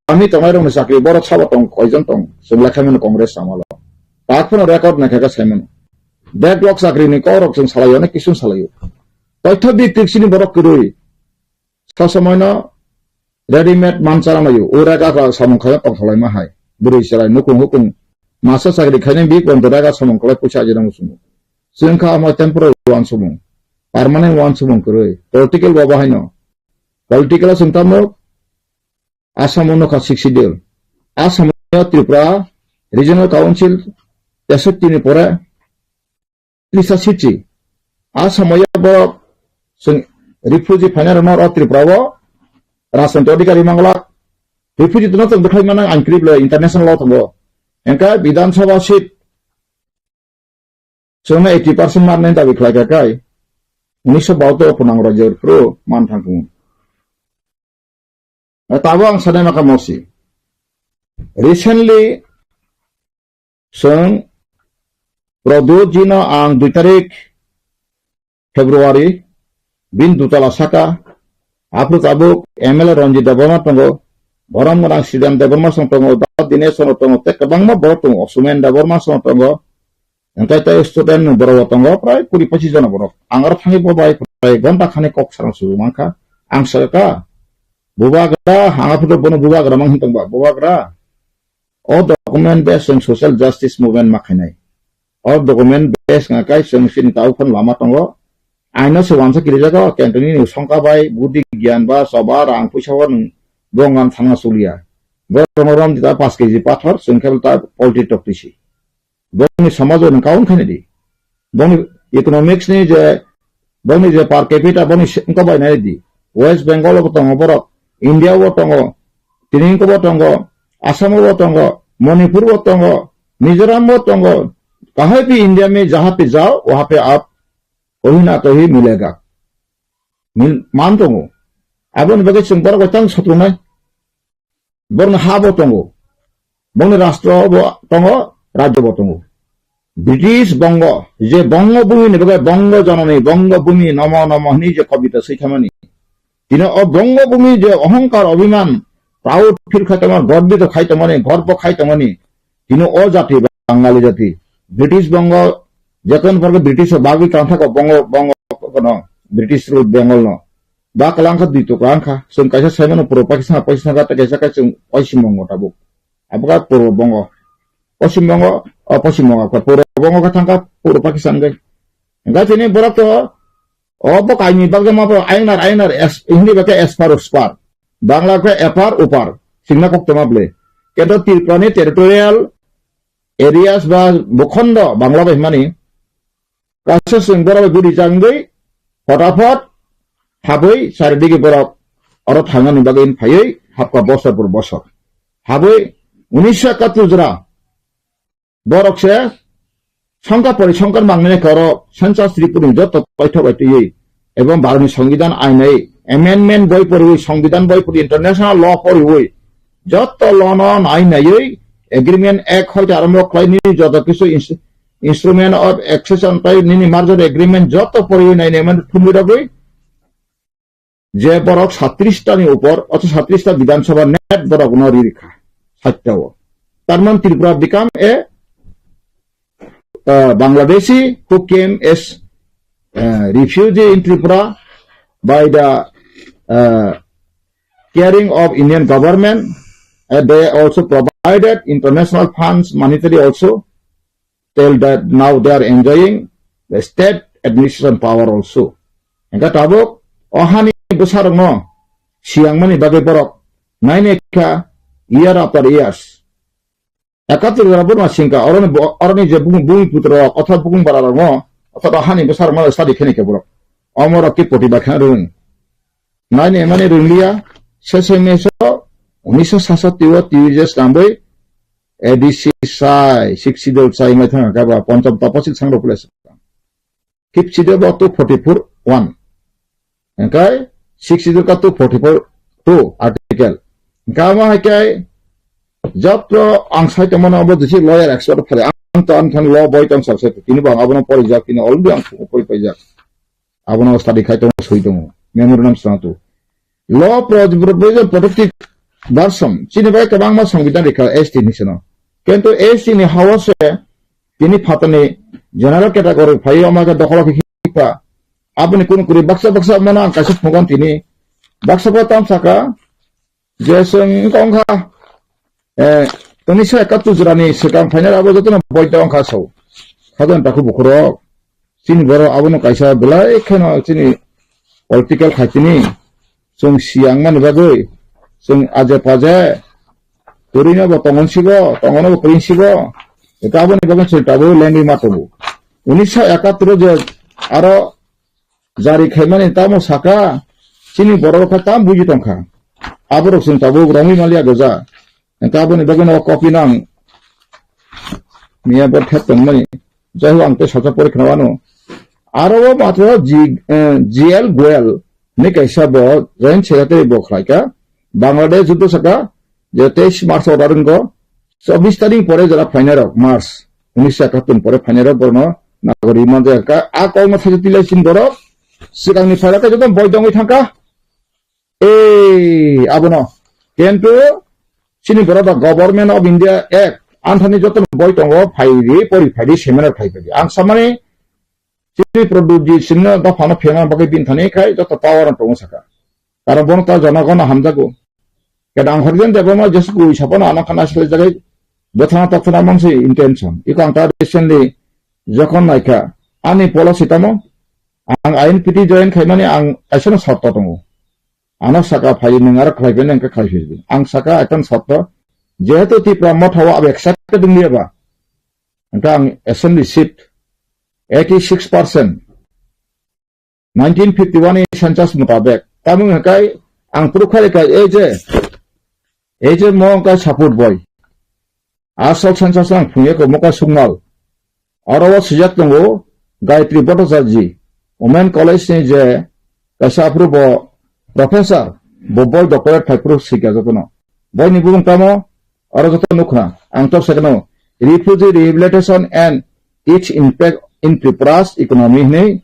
kami tongnai rokni chakri borok sabo tong, koijon tong, chwng lekha mano Congress amalo. Tak phano record naikha khe sai mano. Backlog chakri ni kok rok chwng salai, onek kisu salai. Toitho biktik chini borok kwrwi. Sa somoino readymade manchara mayo, o rega ka samung khayo tongtholaima hai. Bwrwi chwrai nukung hukung Masa chakri khainai bik rong kwrak a samung kwlai puisa ajirang muchungo. Chwng kha omo temporary uansukmung, permanent uansukmung kwrwi. Political bo bahaino. Political o chwng tamo Assam o nokha Sixth Schedule. Assam o Tripura Regional Council tesattini pore trisa sitsi. Assam o ya borok chwng refugee phainai rokno o Tripura o rajtantri adhikari mangla. Refugee tongna chwng bwkhai manang ang krip le international law tongo. Engka Bidhan Sabha seat chwngno eighty percent marnai dabi khlai kha kai. Unisho bahatter o phunang rajyo phuru man thang tongo. Tabo ang sanai maka mosi. Recently, chwng Pradyot jino ang dui tarik February, bin dutala saka, aphuru tabuk M L A Ranjit Debbarma tongo, borom gwnang Sriram Debbarma song tongo, Da Dinesh Chandra tongo, tei kwbangma borok tongo, Sumen Debbarma song tongo, Hingke tei student ni borok bo tongo, prai kuri pochis jona borok. Ang aro thangwi bo bai prai gonta khani kok sarang subu mankha. Ang sakha, "Bubagra, hanga phuto bono bubagra mang hintong ba, bubagra." O document base chwng social justice movement ma khainai. O document base nga kai chwng sini tau phano lama tongo. Aino se wansa kirijago, kentoni ni songka bai, budi gyan ba, soba, rang puisa ba nwng bo ngan thangna sulia. Bo rom rom dita paanch K G pathor, chwng khe ta poultry tok tisi. Bongni somajo nwng kaun khainai di. Bongni economics ni je, bongni je per capita, bongni se-, wngkha bai nai di. West Bengal bo tongo borok, India bo tongo, tini wngkha bo tongo, Assam bo tongo, Manipur bo tongo, Mizoram bo tongo. Kahai pi India mein jahan pe jao, wahan pe aap kahin na kahin milega. Mil-, man tongo. Aboni bagwi chwng borok bai tang sotrungnai. Borokni ha bo tongo. Bongni rastro bo tongo, rajyo bo tongo. British Bongo, je Bongo Bhumi ni bagwi Bongo Janani, Bongo Bhumi Namo Namo hwnwi je kobita swi khamani. Tini o Bongo Bhumi je ohongkar, obhiman, proud feel khai tongmani, gorbito khai tongmani, gorbo khai tongmani, tini o jati, Bangali jati. British Bongo, jotoni porke British o bagwi tangthako Bongo, Bongo kono, British rule Bengal no. Ba kwlangkha dui tukla wngkha. Chwng kaisa saimano puro Pakistan, Pakistan kha tei kaisa khe chwng Poschim Bongo tabuk. Abo kha puro Bongo. Poschim Bongo, o Poschim Bongo kha puro Bongo kha thangkha puro Pakistan gai. Hingkha tini borok to o bo kaini bagwi ma bo ayangnar, ayangnar, es-, Hindi ba khe aspar uspar. Bangla khe epar upar. Singna kok toma ble. Kento Tripura ni territorial areas ba bukhondo Bangla bai hwnmani, kaisa chwng borok bai guri changwi, photapot habwi charidigi borok oro thangnani bagwi phaiwi hapkha bosor por bosor. Habwi unisho ekattor jora borok se songkha pori songkha mangnai khe oro census report ni joto paithak bai twiwi ebong Bharatni Songbidan ainai amendment boi poriwi, Songbidan boi pori, international law poriwi, joto law no nai naiwi agreement act hoite arombo khlai nini joto kisu ins-, instrument of accession tei nini merger agreement joto poriwi nai nai mani thumwi rogwi je borok satris ta ni upor, oto satris ta Bidhan Sabha net borok no ri rikha, sat ta o. Tar man Tripura become a, uh, Bangladeshi who came as, uh, refugee in Tripura by the, uh, caring of Indian government. Uh, they also provided international funds, monetary also. Till that now they are enjoying the state administration power also. Engkha tabuk o hani bwsarokno siyangmani bagwi borok nainai kha year after years. Ekatri jora borma singka oroni bo-, oroni je bung-, bumi putra rok otha bung bara rok no otha hani bwsarokno study khaini khe borok. Omo rok ki poti bakha rung. Naini emani rwnglia, sese meso, unisho sasati o twi je snambwi, A D C sai, Sixth Schedule sai wngwi thangkha ba, ponchom tapasil sangrok pule swkang. Fifth Schedule bo two forty-four one. Engkai Sixth Schedule ka two forty-four two article. Engka ma hai kai, jotro ang sai tongmani obo jisi lawyer expert phale, ang to ang thani law boy tong sar sai, tini bo ang abono pori jak, tini already ang pori pai jak. Abono study khai tongo, soi tongo. Memorandum swnam tu. Law pro-, provision protective version. Chini bai kwbangma songbidan rikha S T ni sino. Kintu S T ni hawa se tini phatani general category phai oma ke dokholo ke khipa. Aboni kun kuri baksa baksa mana ang kaisa phogon tini. Baksa ba tam saka je seng kongkha, eh, Unisho ekattor jora ni swkang phainai abo jotono boido wngkha sao. Khajani takhu bukhurok. Chini borok abono kaisa belai kheno chini political khaitini. Chwng siyang mani bagwi. Chwng aje paje. Kwrwino bo tongon sigo, tongono bo kwrwin sigo. Eka aboni bagwi chwng tabuk lengwi ma tongo. Unisho ekattor je aro jari khaimani tamo saka, chini borok kha tam buji tongkha. Aborok chwng tabuk romwi manliya goja. Hwnkhe aboni bagwino o copy no ang miya bo thep tongmani. Jai ho ang tei salsa pore khna wano. Aro o matro G-, eh, G L Goel ni kaisa bo joint secretary bo khlaika. Bangladesh juddo saka je teis March order wngkha. Chobbish tarik pore jora phainai rok March. Unisho ekattor pore phainai rok borno nagori manjak kha. A kokno thaisa tilai sin borok. Swkangni phairok khe joto boido wngwi thangkha. Ei, abono. Kintu, chini borok da Government of India Act, anthani joto boi tongo, phaidi, pori phaidi, seminar khai phaidi. Ang samani, chini Pradyut ji sinno da phano phena bagwi bin thani khai, joto power ang tongo saka. Karon bono ta jonogono hamjago. Keda ang Horjen Debbarma jesu kui sapano ano khana sile jagai, bothana tathana mangsi intention. Iko ang ta recently, jokhon naikha, ani policy tamo, ang I N P T join khaimani ang kaisa no sarta tongo. Ano saka phai nwng aro khlai phai nang khlai phai. Ang saka etan sabta jehetu Tipra motha o abek sakta ding liya ba. Engka ang assembly seat eighty six percent. Nineteen fifty one ni census mutabek. Tamung hekai ang puru khare kai ei je. Ei je mo engka support boy. Asol census ang phungye ko moka sungmal. Oro o swijak tongo Gayatri Bhattacharjee, Women College ni je kaisa aphuru bo professor, bo boi doctorate phai phuru sikya jotono. Boini bumung tamo, oro joto nukhna, ang tok sakno, Refugee Rehabilitation and Its Impact in Tripura's Economy hinwi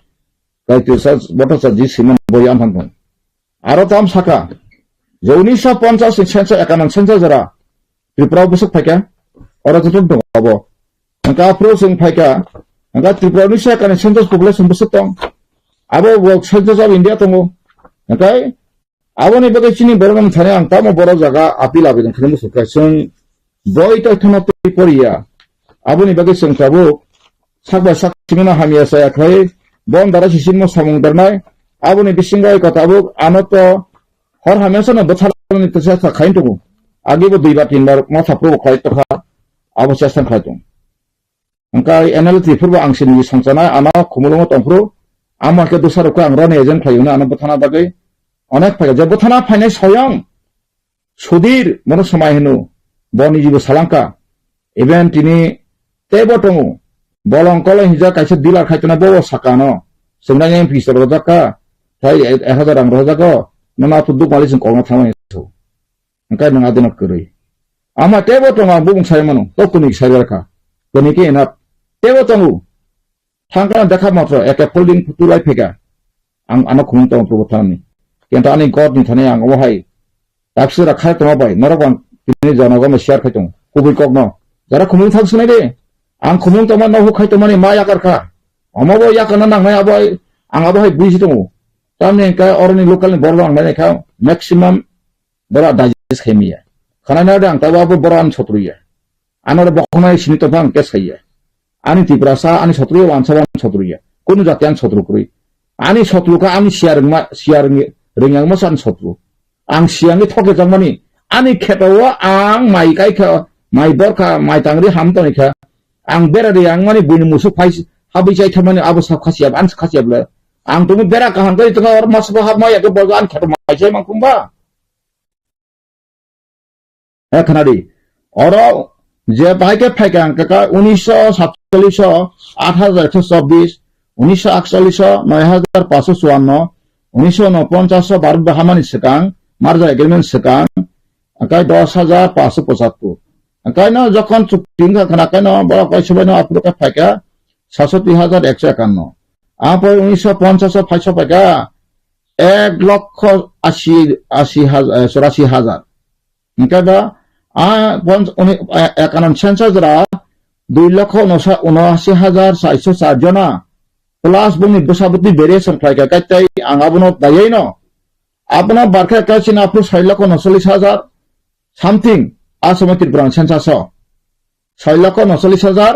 Gayatri Bhattacharjee siman boi amhan tong. Aro tam saka, je unisho ponchas ni census, ekanam census jora, Tripura o bwswk phaikha, oro joto dong abo. Engka aphuru chwng phaikha, engka Tripura unisho ekanam census population bwswk tong. Abo bo census of India tongo. Engkai, aboni bagwi chini borok no thani ang tamo borok jaga appeal abedan khani muchung kha. Chwng boi tongthano twi poriya. Aboni bagwi chwng tabuk sak bai sak simi no hamya chaya khlai, bon dara sisinmo samung bernai, aboni bisingo oi kha tabuk ano to hor hamya sano bwtharni tesa sa khain tongo. Agi bo dui bar tin bar motha phuru khlai tokha, abo chesta khlai tong. Engka N L T phuru bo ang sini sangchanai ano khumulungo tongphuru, amo khe dusarok khe ang roni agent khlai hwnwi ano bwthana bagwi onek phaikha. Je bwthana phainai soyong Sudhir, bono swmai hino, bo nijibo salangka. Even tini teibo tongo. Bolong kolai hinjak kaisa dealer khai tongnai bo sakano. Swngnai M P sir rojak kha. Thai ek hajar rang rojak o. Nono aphuru duk mali sing kokno thangmani so. Engkai nang adino kwrwi. Ama teibo tongo ang bubung sai mano. To kuni sai kha. Kuni ke enap. Teibo tongo. Thangkha dekha matro eke folding photo lai pheka. Ang ano khumung tong tubo thani. Kenta ani god ni thani ang obo hai. Taksira khai tongma bai norok bang tini jonogo no share khai tong. Kubui kok no. Jara khumung thang sunai de. Ang khumung tongma no hu khai tongmani ma yakar kha. Omo bo yakar na nangnai abo hai, ang abo hai buji tongo. Tamni engka oroni local ni borok ang nai kha maximum bora digest khai miya. Khana na de ang tabo abo bora an sotruya. Ano ro bokhonai sini tongphang khe saiya. Ani Tiprasa, ani sotruya, wansa wan sotruya. Kunu jati ani sotru kwrwi. Ani sotru kha ani siya rwngma, siya rwngya, rwngyangma sa ani sotru. Ang siyangwi thokjakmani, ani kheto o ang mai kai kha, mai bor kha, mai tangri ham toni kha. Ang bera riyangmani buini musuk phai habwi chai thamani abo sa khasiya, ani khasiya bwle. Ang tongwi bera kaham kai tongkha, oro masa bo hapma ya khe bo ani kheto mai chai mangkhumba. Eh, khwnadi. Oro je bahai khe phaikha ang kaka unisho satchollish o aat hajar ekso chobbish, unisho aatchollish o noi hajar panchsho chuanno, unisho unoponchash o Bharat bai hamani swkang, merger agreement swkang, angkai dos hajar panchsho pochattor. Angkai no jokhon chukti wngkha khna, angkai no borok kaisa bai no aphuru khe phaikha, sasoti hajar ekso ekanno. Apoi unisho ponchash o phaisa phaikha ek lokho asi, asi hajar, eh, churashi hajar. Hingke ba, a, pon-, uni, eh, ekanom census ra dui lokho unosa-, unoashi hajar saiso char jona. Plus bongni bwsa bwtwi variation khlaikha, kaitai ang abono dayai no. Abono barkha kaisini aphuru sai lokho unosollis hajar something, a somoi Tripura ni census o. soi lokho nocholish hajar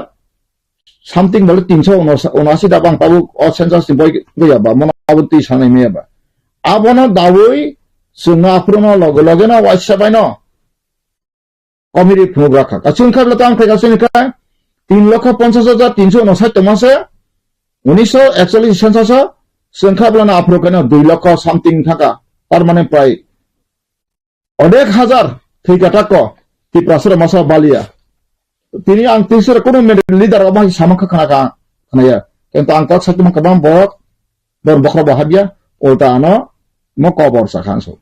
something bole tinso unoasi da bang tabuk o census ni boi gaya ba mono abo twi sanai maya ba. Abono dawi chwngno aphuru no loge loge no waisa bai no komiri phunuk rakha. Kachung kha bole tang kha kachung kha tin lokho ponchas hajar tinso unosai tongma se unisho ekcholish census o chwng kha bole no aphuru khe no dui lokho something thaka. Tar mane prai odek hajar thwi katak ko Tiprasarok masa balia. Tini ang Tiprasarok kuno leader rok bai sama kha khana ka khnaya. Kintu ang kok sakti mang kabang borok bor bokhro bo habya ulta ano mo kobor sa khan so.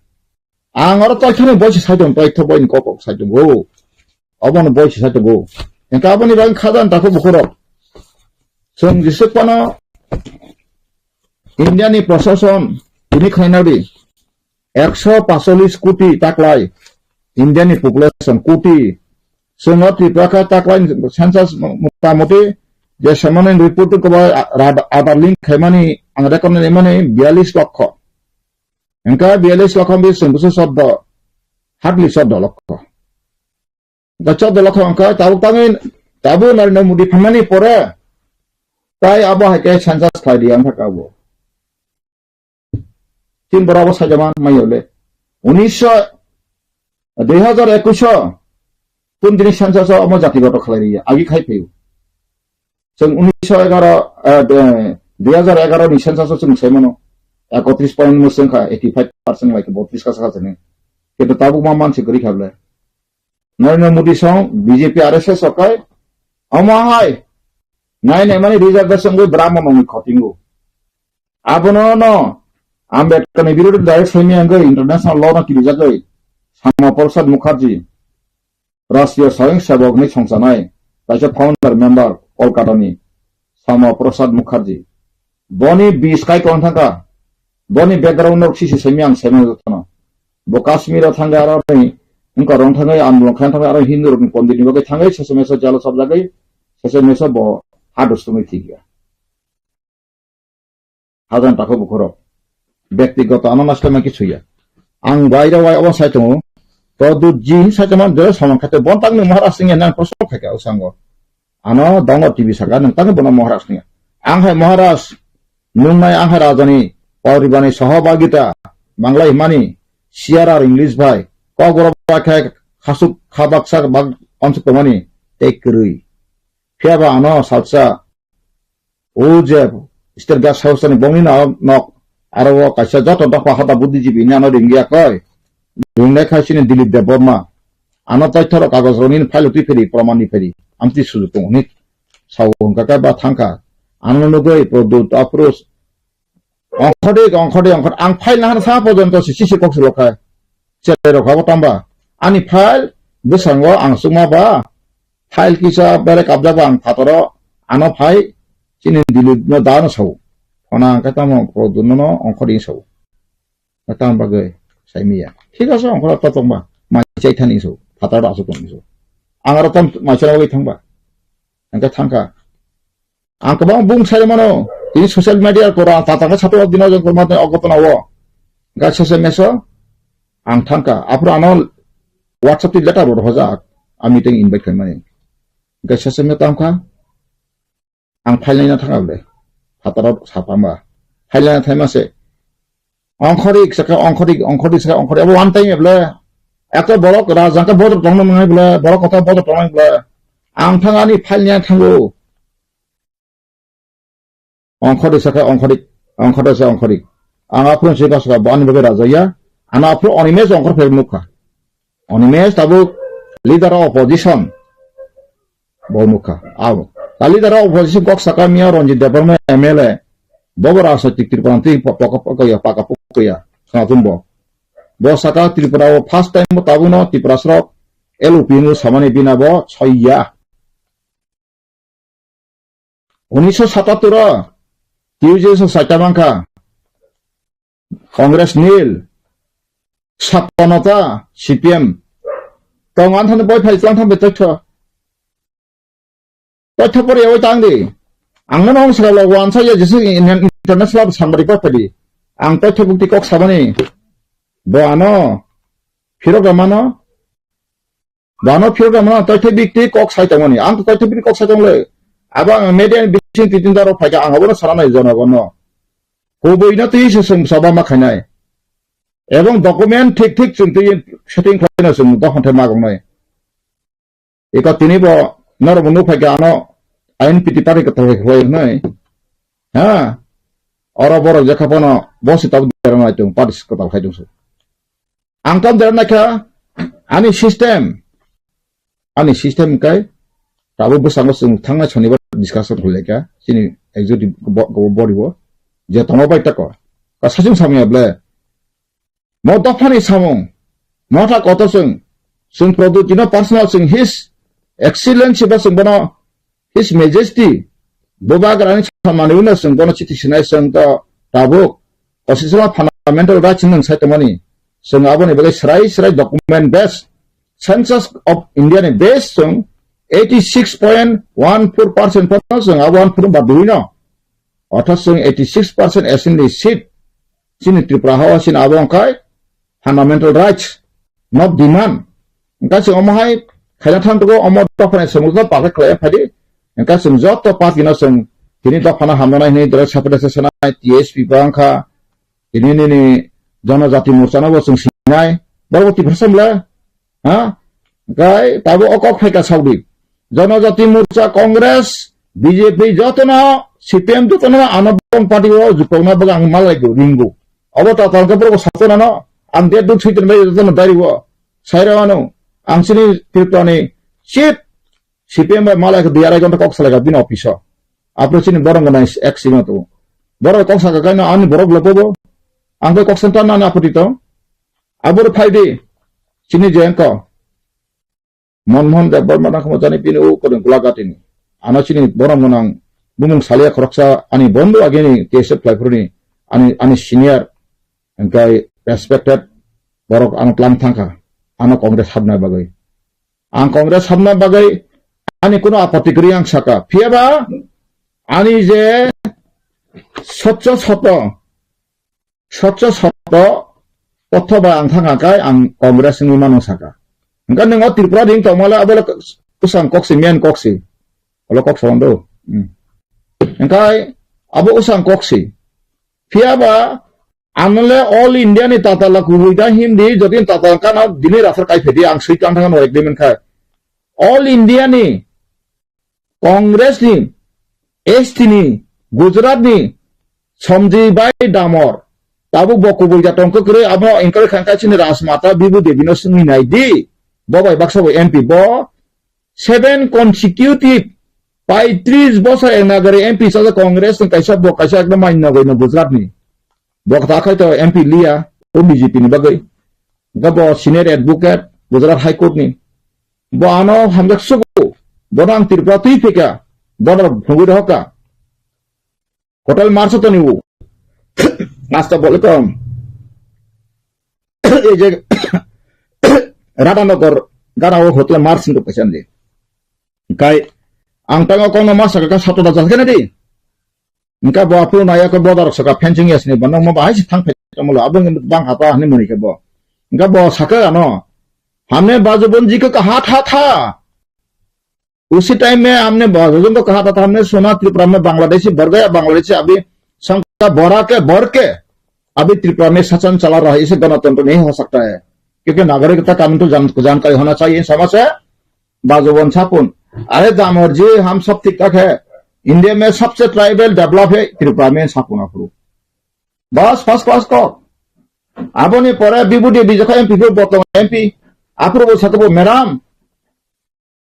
Ang oro toi khani boisi sai tong toi tho boini kok kok sai tong go. Obono boisi sai tong go. Engka aboni bagwi khajan takho bukhorok. Chwng jisuk pano India ni prosason tini khaina di. Ekso pasolis koti taklai India ni population koti. Chwng o Tripura kha taklai census motamoti je semani report ko ba Aadhaar link khaimani ang record ni mani biyalis lokho. Engka biyalis lokho bi chwng busu soddo, hardly soddo lokho. Engka soddo lokho engka tabuk tangwi tabuk Narendra Modi phaimani pore tai abo hai khe census khlai di ang thaka abo. Tin bora bo sajaman mayo le. Unisho, dui hajar ekush o, tun tini census o omo jati goto khlai ri ya, agi khai phaio. Chwng unisho egaro, eh, de-, dui hajar egaro ni census o chwng sai mano, ekotris point mwswng kha, eighty five percent bai khe botris ka saka chwng. Kintu tabuk ma mansi kwrwi kha ble. Narendra Modi song B J P R S S o kai, omo hai, nai nai mani reservation gwi Brahmo nongni khotingo. Abono no Ambedkar ni birodhi direct saimi angwi international law no kirijagwi Sama Prasad Mukherjee, Rashtriya Swayamsevak ni songchanai kaisa founder member Kolkata ni Sama Prasad Mukherjee. Boni bis kai tong thangkha, boni background no sisi saimi ang saimano jotono. Bo Kashmir o thangwi aro ni wngkha rong thangwi andolon khaina thangwi aro Hindu rokni pondit ni bagwi thangwi sese mese jalo chapjagwi sese mese bo ha dustungwi thikya. Hajan takho bukhorok. Bektigoto ano naslema kisu ya. Ang baira wai obo sai tongo. Pradyut ji sai tongma de samang khate bon tangni Maharaj singya nang prosno khaika usango. Ano dongno T V saka nang tangni bono Maharaj singya. Ang hai Maharaj nungnai ang hai rajani pauribani sohobagita manglai himani C R R English bai kokborok bai khai khasuk khabaksa bak onsuk tongmani tei kwrwi. Phiyaba ano salsa O je state guest house ni bongni no nok aro o kaisa joto dopha hoda buddhijibi ni ano ringya koi. Ringnai khai sini Dilip Debbarma. Ano toitho rok kagoj rok nini file twi phiri, praman ni phiri. Amtwi sujuk tong hwnwi sao hwnkha khe ba thangkha. Ano nugwi Pradyut approach. Ongkhordi, ongkhordi, ongkhor-, ang file nahar sa porjonto si, si, si kok si lokhai. Cherai rok abo tamba. Ani file bwskango ang chukma ba. File kisa bere kabjak ba ang phataro ano phai chini Dilip no da no sao. Phone ang khe tamo Pradyut no ongkhordi sao. Tamo bagwi sai miya. Thik ase ongkhor ta tongba. Mai chai thani sao. Phataro asuk tong sao. Ang aro tam mai chai bagwi thangba. Ang khe thangkha. Ang kwbang bung sai mano. Tini social media kora tata khe sato dino jong korma tei ogotona o. Ga sese meso ang thangkha. Aphuru ano WhatsApp twi letter bo rohorjak. A meeting invite khaimani. Ga sese me tangkha. Ang phailnaina thangkha bole. Phataro sapama. Phailnaina thaima se. Ongkhorik saka ongkhorik, ongkhorik saka ongkhorik. Abo one time bole. Ekta borok rajangka bodor tongna mangai bole. Borok kota bodor tongnai bole. Ang thangani phailnaina thango. Ongkhordi sakha ongkhordi, ongkhordi sakha ongkhordi. Ang aphuru se kasukha bo ani bagwi rajaya. Ano aphuru Animesh ongkhor phai nukha. Animesh tabuk leader of opposition. Bo nukha. Abo. Ta leader of opposition kok sakha miya Ranjit Debbarma M L A. Bobo rajnitik Tripura twi paka paka ya, paka paka ya. Khnatung bo. Bo sakha Tripura o first time bo tabukno Tiprasrok L O P no samani bina bo soiya. Unisho satattor o T U J S o saita mankha, Congress nil, sappanota C P M. Tong anthani boi phai tlang thambe totho. Totho pore oi tang di. Ang no nong sala wansa ya jesu international samari kok padi. Ang totho bukti kok sabani. Bo ano phirok da mano. Bano phiyok rwmano taithai bikti kok sai tongmani. Ang to taithai bikti kok sai tongle. Abo ang media ni bising titin daro phaikha ang abono sana nai jonogono. Kubui no twi se sung saba ma khainai. Ebong document thik thik chwng twi setting khlaina chwng dophani magongnai. Eko tini bo norok bo nukphai kha ano I N P T party kwtal khlai hwnwi. Ha? Oro borok jekha phano bo se tabuk dera nai tung party kwtal khai tung se. Ang tam dera naikha ani system. Ani system kai tabuk bwskango chwng thangnai sonibar discussion khlai kha chini executive bo-, bo-, body bo. Je tongma bai tako. Ka sachung samya ble. Mo dophani samung, motha kotor chwng, chwng Pradyot no personal chwng His Excellency ba chwng bono His Majesty, Bubagrani samani uno chwng bono chithi sinai chwng to tabuk, constitutional fundamental rights hwnwi sai tongmani, chwng aboni bagwi srai srai document based, Census of India ni based chwng eighty six point one four percent pono chwng abo one four ba dui no, orthat chwng eighty six percent assembly seat, chini Tripura hao chini abo wngkha fundamental rights, not demand. Wngkha chwng omo hai khaina thang tugo, omo dophani chwng joto party khlai phadi. Wngkha chwng joto party no chwng tini dophano hamnanai hwnwi direct separate se sanai T S P ba wngkha. Tini nini Janajati Morcha no bo chwng sinai. Borok bo Tiprasa mla? Ha? Gai tabo o kok phaika saudi. Janajati Morcha, Congress, B J P jotono, C P M jotono ano bong party o jukokna bagwi ang malai go, ringo. Obo ta tangka borok sakona no, ang de duk sui tong bai jotono dari o. Saira ano, ang sini Tripura ni chief C P M bai malai ko dui arai gonta kok salai ka bini office o. Apro sini borok nai ek sima tu. Borok kok saka kaino ani borok lopo bo. Ang bai kok santa na na apoti to. Abor phai di. Sini je engko. Manmohan Debbarma nang khamo jani bini u kodeng gula gatini. Ano chini borom gwnang bumung salia khoroksa ani bondo agini T S F khlaiphuruni ani, ani senior hwnkhe respected borok ano tlang thangkha. Ano Congress habna bagwi. Ang Congress habna bagwi ani kuno apatti kwrwi ang saka. Phiyaba ani je sotcho soto Sotcho soto kotho ba ang thang kha kai ang Congress ni mano saka. Hingke ningo Tripura ring tongmale abole usang koksi, men koksi. Olo kok sondo. Hmm. Hingke abo usang koksi. Phiyaba anole all India ni tata la kubuida hindi jodi tata kana dini rafar kai phedi ang sui tang thang no agreement khai. All India ni Congress ni, S T ni, Gujarat ni, Somji bai Damor. Tabuk bo kubui ja tongkha kwrwi, abo encourage kha kha chini Rajmata Bibu Devi no swngwi nai di. Bo bai baksa bo M P bo seven consecutive paitris bosor eknagari M P chajak Congress ni kaisa bo kaisa ekdom mai nogoi no Gujarat ni. Bo kata khai to M P liya, o B J P ni bagwi. Ga bo senior advocate Gujarat High Court ni. Bo ano hamjak sugo. Bono ang Tripura twi phika. Bono phungwi rohka. Hotel Marso toni u. Asta bolikom. Ei je Radhanogor gara o Hotel Mars hindu pesan di. Kai ang tango kono masa ka sato da jalkena di. Engka bo aphuru naya ko bodar saka fencing yasni bo nokma bahai se thang phai tongmolo abo wngkha bang hata hwnwi mwnwi khe bo. Engka bo saka ano. Hamne bajo bonji ko kaha tha tha. Usi time me hamne bajo jon ko kaha tha tha hamne sona Tripura me Bangladeshi bar gaya Bangladeshi abhi sangka bora ke bar ke abhi Tripura me sachan chala raha hai ise ganatantra nahi ho sakta hai. Kyunki nagarikta kanun to jan, jankari hona chahiye in samaj se. Bajobon sapun. Are damor ji ham sab thik thak hai. India mein sabse tribal develop hai Tripura mein sapun apuru. Bas first class kok. Aboni pore Bibudi Bijoka M P pho botong M P. Apuru bo sakabo madam.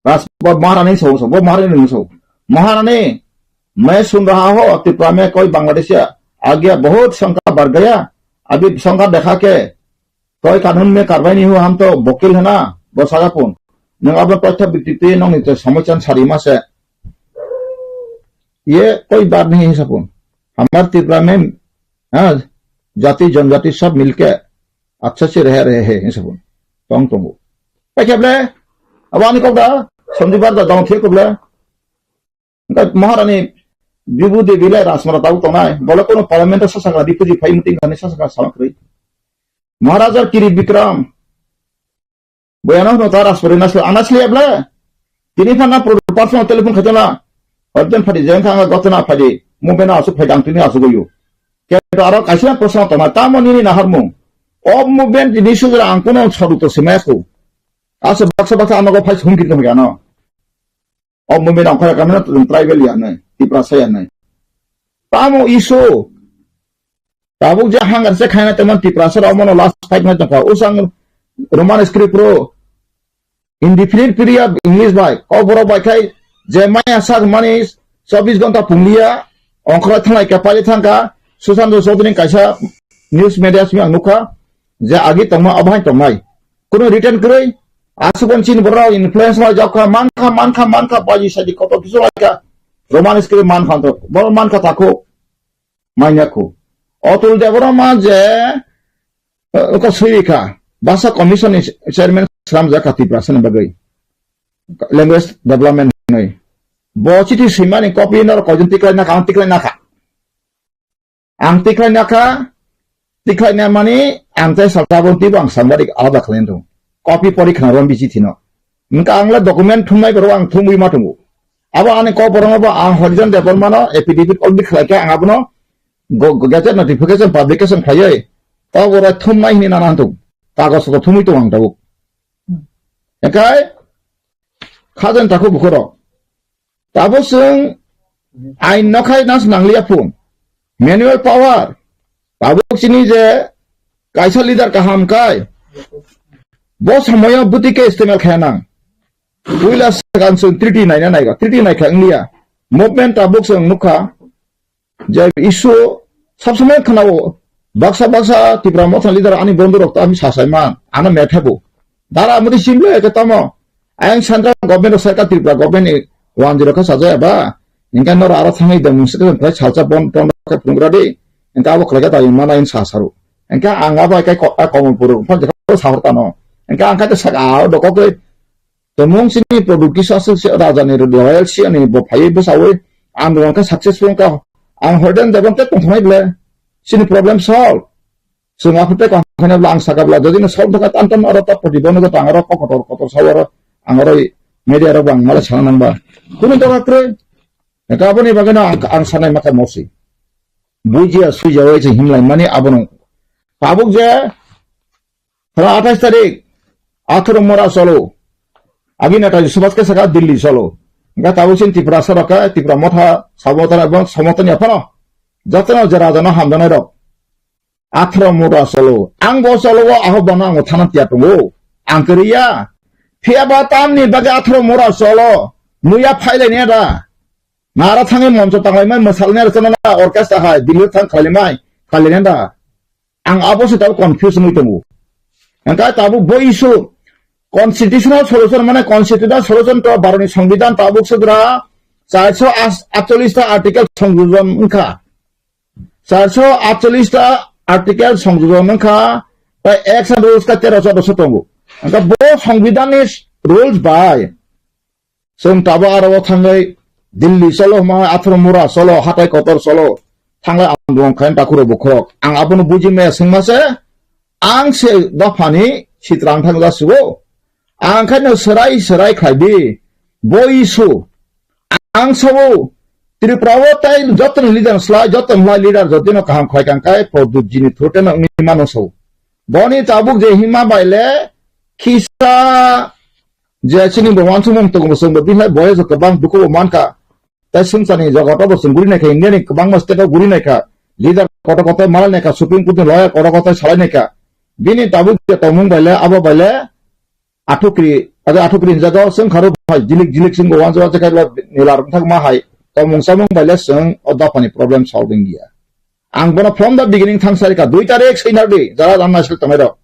Bas bo Maharani so so bo Maharani so. Maharani main sun raha ho Tripura mein koi Bangladeshi aa gaya bahut sangka badh gaya. Abhi sangka dekha ke Koi kanun mein karwai nahi hua, hum to wakil hai na, bo saga pun. Nwng abo paitha bikti twi nokni to samoi chan sari ma se. Ye koi baat nahi hai sapun. Hamar Tripura mein, ha, jati janjati sab milke accha se reh rahe hai sapun. Tong tongo. Paikha ble, abo ani kok da, Sanjib Bar da dong thik kok ble. Hingke Maharani Bibhu Devi le Rajmara tabuk tongnai. Bole kono parliament o sasakra refugee phai muting hani sasakra salak kwrwi. Maharaja Kiri Bikram Boyano hwno ta Raspori nasle, anasle able. Tini phana pro-, personal telephone khaitona. Hotden phadi jeng khanga gotona phadi. Mo bena asuk phai dang tini asuk uyu. Kento aro kaisa personal tona. Tamo nini naharmung. Ob movement ini sugra ang kono sodu to semai aku. Asa baksa baksa ano go phai humki to gano. Ob movement ang khara kamena to tribal ya nai. Tiprasa ya nai. Tamo isu. Tabuk je hangar se khaina teman Tiprasa rok mono last fight nai tongkha. Usang Roman script ro indefinite period English bai. Kok borok bai khai je maya sak mani chobbish ghonta pungliya ongkhora thanglai ka pali thangka Sushant Chaudhary kaisa news media simi ang nukha je agi tongma abhai tongnai. Kuno written kwrwi asubon chin borok influence lai jokha mankha mankha mankha baji saji kotor kisu lai ka Roman script mankha to. Borok mankha takho. Manya khu. Otul Debbarma je, eh, ko sui kha, Basa Commission ni chairman sram ja kha Tiprasa ni bagwi. Language development ni. Bo chiti simani copy nor kojin tiklai na kha, ang tiklai na kha. Ang tiklai na kha, tiklai na mani ang te salta bo tibo ang sangbadik alada khlai nang. Copy pori khna rom bichi thino. Engka ang le document thumnai borok ang thumwi ma tongo. Abo ani kok borok no bo ang Horijan Debbarma no affidavit already khlai kha ang abono go-, go-, gazette notification publication khlaiwi. Kok borok thumnai hini nana hantung. Kagos ko thumwi tongo ang tabuk. Ekai khajan takhu bukhoro. Tabuk chwng ain no khai nas nangliya phun. Manual power. Tabuk chini je kaisa leader kaham kai. Bo samoyo buti ke istemal khaya nang. Puila swkang chwng treaty naina naiga. Treaty naikha wngliya. Movement tabuk chwng nukha. Je issue sab samay khwnao. Baksa baksa Tipra Motha leader ani bondhu rok to ami sasai man. Ano methabu. Dara amudi simle ke tamo. Ayang central government rok sarkar Tripura government ni one zero khe sajaya ba. Engka noro aro thangwi de mungsa khe salsa bon ton khe phungra di. Engka abo khlai khe ta mana in sa saru. Engka ang abo kai ko-, a Komolpur phal je ko sahor tano. Engka ang kha te saka a dokok te. Tomung sini product kisa se raja ni loyal si ani bo phai bo sawi. Ang rong khe successful ka. Ang hoden de bang te tong thai ble. Sini problem solve. Chwng aphuru tei kaham khaina bwla ang saka bwla, jodi no sal thaka tan tan oro ta poti bono jota ang oro kokotor kotor sa oro ang oro media rok ang mala sana nang ba. Kunu dora kwrwi. Ka aboni bagwi no ang, ang sanai maka mosi. Bujiya suiya wai se himlai mani abono. Tabuk je, hara athais tarik, atharo mora solo. Agi Netaji Subhash ke saka Delhi solo. Ga tabuk sin Tripura saraka, Tripura Motha, Sabotara, Sabotani aphano. Jatano je raja no hamdanai rok. Atharo mura solo. Ang bo solo o aho bono ang thana tiya tongo. Ang kwrwi ya. Phiya ba tamni bagwi atharo mura solo. Muya phailai ne da. Nara thangwi moncho tanglai mai mwsal ne rwchana na orchestra hai. Delhi thang khalai mai. Khalai ne da. Ang abo se tabuk confuse wngwi tongo. Ang ka tabuk bo issue constitutional solution mane constitutional solution to Bharot ni Songbidan tabuk se dra charso atchollish ta article songjojon wngkha. Charso atchollish ta article songjojon wngkha, tai action rules ka tero choudo se tongo. Hingkhe bo Songbidan ni rules bai chwng tabo aro o thangwi Delhi cholo hwnma atharo mura cholo, hatai kotor cholo, thanglai andolon khaina takhuro bukhuk. Ang abono buji maya swngma se, ang se dophani sitra wng thang jasigo. Ang khaino serai serai khlai di, bo issue. Ang sao, Tripura o tai joto ni leader slai, joto ni leader jotino kaham khlai kang kai, Pradyut ji ni through teno wngwi mano sao. Boni tabuk je hima bai le, khisa je chini bo wansukmung tongo bo chwng bo bihlai boyes kwbang dukhu bo mankha. Tai swngcharni jogoto bo chwng guri naikha, India ni kwbangma state o guri naikha. Leader kotor kotor malai naikha, Supreme Court ni lawyer kotor kotor salai naikha. Bini tabuk je tongmung bai le, abo bai le, Athukri, ade athukri hinjago, chwng kharo bai jilik jilik chwng go wanjak wanjak khai nila rok thak ma hai, tongmung chamung bai le chwng o dophani problem solving ya. Ang bono from the beginning thang sai ka, dui tarik soi nardi, jara jan naisik tongnai rok.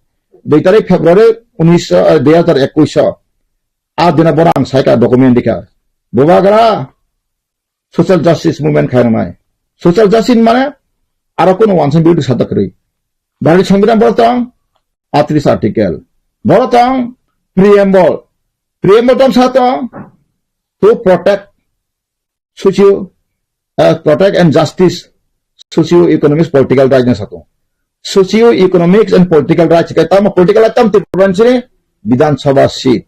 Dui tarik February unis, eh, dui hajar ekush o. A dina bono ang sai ka document dikha. Bubagra, social justice movement khairoknai. Social justice mane aro kuno wansuk birudu sadda kwrwi. Bharati Songbidan borok tong, atris article. Borok tong, preamble. Preamble tong sa tong, to protect socio, uh, protect and justice socio economics political rights na sa tong. Socio economics and political rights kai tamo political rights tam Tripura ni sini Bidhan Sabha seat.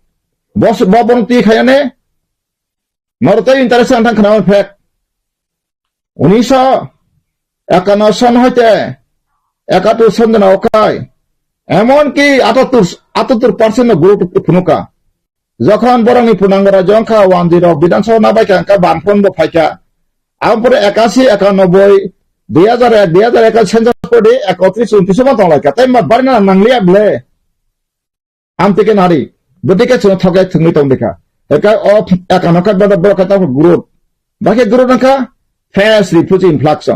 Bo, bo bong twi khayane, norok tei interest ang thang khna phek. Unisho ekanno son hoite ekatur son jana okai. Emon ki atattur, atattur percent no guru phunuka. Jokhon borokni punango rajyo wngkha, one zero Bidhan Sabha nabai kha, wngkha banphon bo phaikha. Ang pore ekasi, ekanoboi, dui hajar ek, dui hajar ek census pore ekotris, untris ma tonglaikha. Tei ma barina nangliya ble. Amtike nari, bwtike chwng thokai thwngwi tongdikha. Hekai o ekano kha bada borok kha tabuk group. Bakhe group wngkha fresh refugee influx.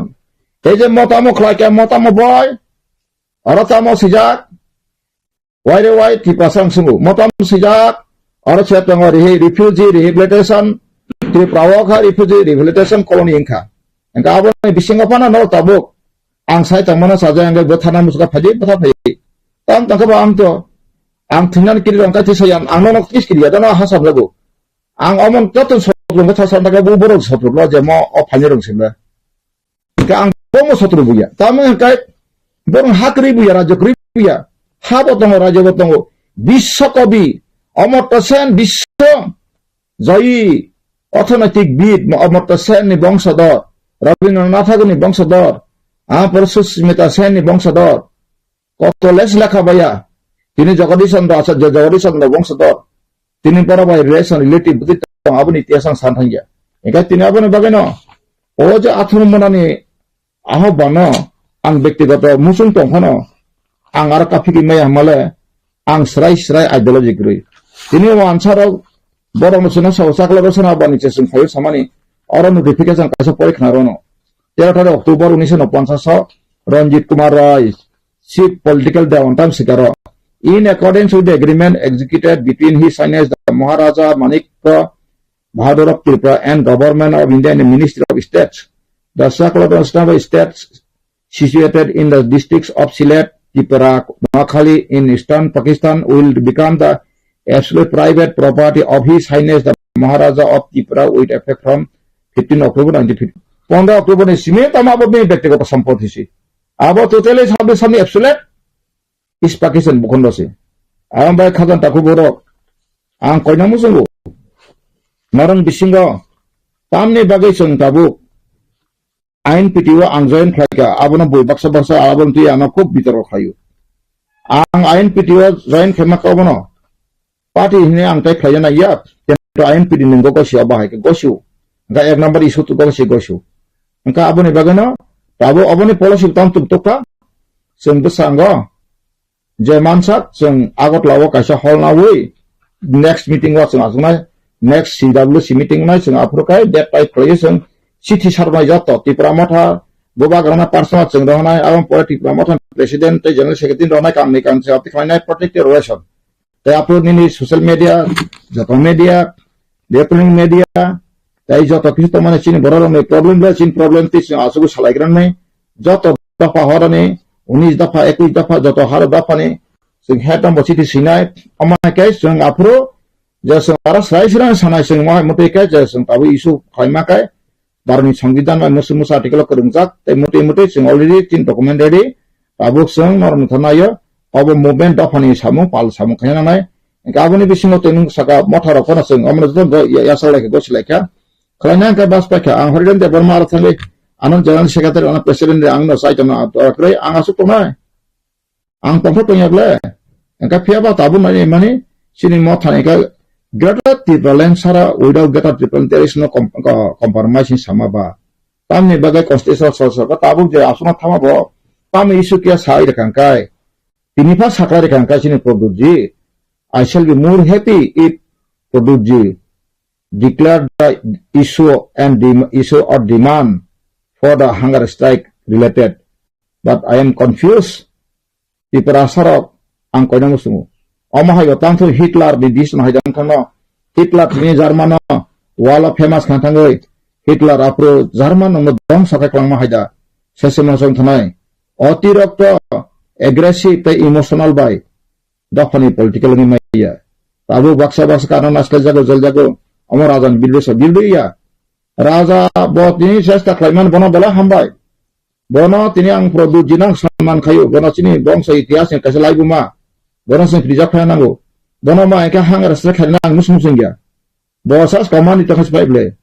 Tei je motamo khlaikha, motamo boy, oro tamo sijak, waire wai Tiprasa wng swngo. Motamo sijak, oro se tongo rehi-, refugee rehabilitation, Tripura o kha refugee rehabilitation colony wngkha. Hingkhe aboni bisingo phano no tabuk. Ang sai tongmano sajak, ang bo thana musuka phaidi, bwtha phaidi. Tam tangkha ba ang to, ang thwinani kiri rong kai thwisa yan, ang nono kis kiri ya, dono ha sam lagu. Ang omon joto sotro bwtha sam tangkha, bo borok sotro lo je mo o phani rong sim le. Hingkhe ang bomo sotro buya. Tam hingkhe borok ha kri buya, rajyo kri buya. Ha bo tongo, rajyo bo tongo. Biswa kobi, Amartya Sen, biswa joyi, orthonoitik bid, Amartya Sen ni bongsador, Rabindranath Thakur ni bongsador, apor Sushmita Sen ni bongsador, koto les lekha baya, tini Jagadish Chandra Acharya, Jagadish Chandra bongsador, tini borok bai relation, relative bwtwi tong, aboni itihas ang san thangya. Hingkhe tini aboni bagwino, o je athum monani Ahobano ang bektigoto muchung tongphano ang aro kaphikwi maya hwnmale ang srai srai ideology kwrwi. Tini o ansarok borokno chwngno sao chakla rosana bani chesung phaio samani oro notification kaisa pori khna rono. Tero thani October unisho no ponchash o Ranjit Kumar Roy, Chief Political Dewan tam sikaro. In accordance with the agreement executed between His Highness the Maharaja Manikya Bahadur of Tripura and Government of India and the Ministry of State. The Chakladon State situated in the districts of Sylhet, Tripura, Noakhali in eastern Pakistan will become the absolute private property of His Highness the Maharaja of Tripura with effect from fifteen October nineteen fifty. Pondro October ni simi tamo abo bini bektigoto sompoti si. Abo totally sabni sabni absolute East Pakistan bukhondo se. Ang bai khajan takhuk borok. Ang koina muchungo. Norong bisingo tamni bagwi chwng tabuk I N P T o ang join khlaikha. Abono bui baksa baksa abono twi ano khub bitorko khlaio. Ang I N P T o join khlaima kha obono. Party hwnwi ang tei khlaina ya, kintu I N P T ni nunggo gosio bahai khe gosio. Hwnkha ek number issue tu gosio gosio. Hwnkha aboni bagwino tabuk oboni policy tam tuk tukha. Chwng bwskango je mansak chwng Agartala o kaisa hall nawi next meeting o chwng achuknai, next C W C meeting nai chwng aphuru khai date type khlaiwi chwng chithi sarnai joto Tipra Motha bubagrana personal chwng rohornai, aboni pore Tipra Motha president tei general secretary rohornai kangni kangse aboni khlainai protective relation. Tei aphuru nini social media, joto media, electronic media, tei joto kisu tongmani chini borok rokni problem le chini problem tei chwng aswk salai gra nai. Joto dopha horani, unis dopha, ekwis dopha, joto haro dophani chwng head number chithi swinai. Omo hai khe chwng aphuru je chwng aro swrai swrai sanai chwng mohai mwtwi khe je chwng tabuk issue khlaima khe Bharotni Songbidan bai musu musu article o kwrwngjak, tei mwtwi mwtwi chwng already chini document ready, tabuk chwng norok nukha naio, obo movement dophani samung, pal samung khaina nanai. Hwnkhe aboni bisingo tei nwng saka motha rok phano chwng omono joto go-, ya-, yachak lai kha, gosi lai kha. Khlaina hwnkhe bas paikha, ang Hariran Debbarma aro thangwi ano general secretary, ano president de ang no chai tongno, ah, kwrwi ang aswk tongnai. Ang tongkha tongya ble. Hwnkhe phiya ba tabuk nai mani chini motha ni khe Greater Tipraland sara without Greater Tipraland there is no com-, co-, compromise ni sama ba. Tamni bagwi constitution sor sor ba tabuk je aswkno thama bo tamni issue khe sai rwkha hwnkhe. Tini pha sakla rwkha hwnkhe chini Pradyut ji. I shall be more happy if Pradyut ji declare the issue and dem-, issue or demand for the hunger strike related. But I am confused. Tiprasa rok ang koina muchungo. Omo hai bo tang thung Hitler ni dis no hai jang thangno. Hitler ni German no wall of famous khan thangoi. Hitler aphuru German no dongsa khe kwlangma hai da. Sese mano song thanai. Otirokto aggressive tei emotional bai dophani political wngwi maya. Tabuk baksa baksa karon naskhe jago, jol jago. Omo rajan birude sa birude ya. Raja bo tini chesta khlaiman bono belai hambai. Bono tini ang Pradyut ji nang sanman khayo. Bono chini bongso itihas ni kaisa laibuma. Bono chwng prijak khlai nango. Bono ma hingke hang rasa khaina ang nusung sung ya. Bo sas komani to khas pai ble.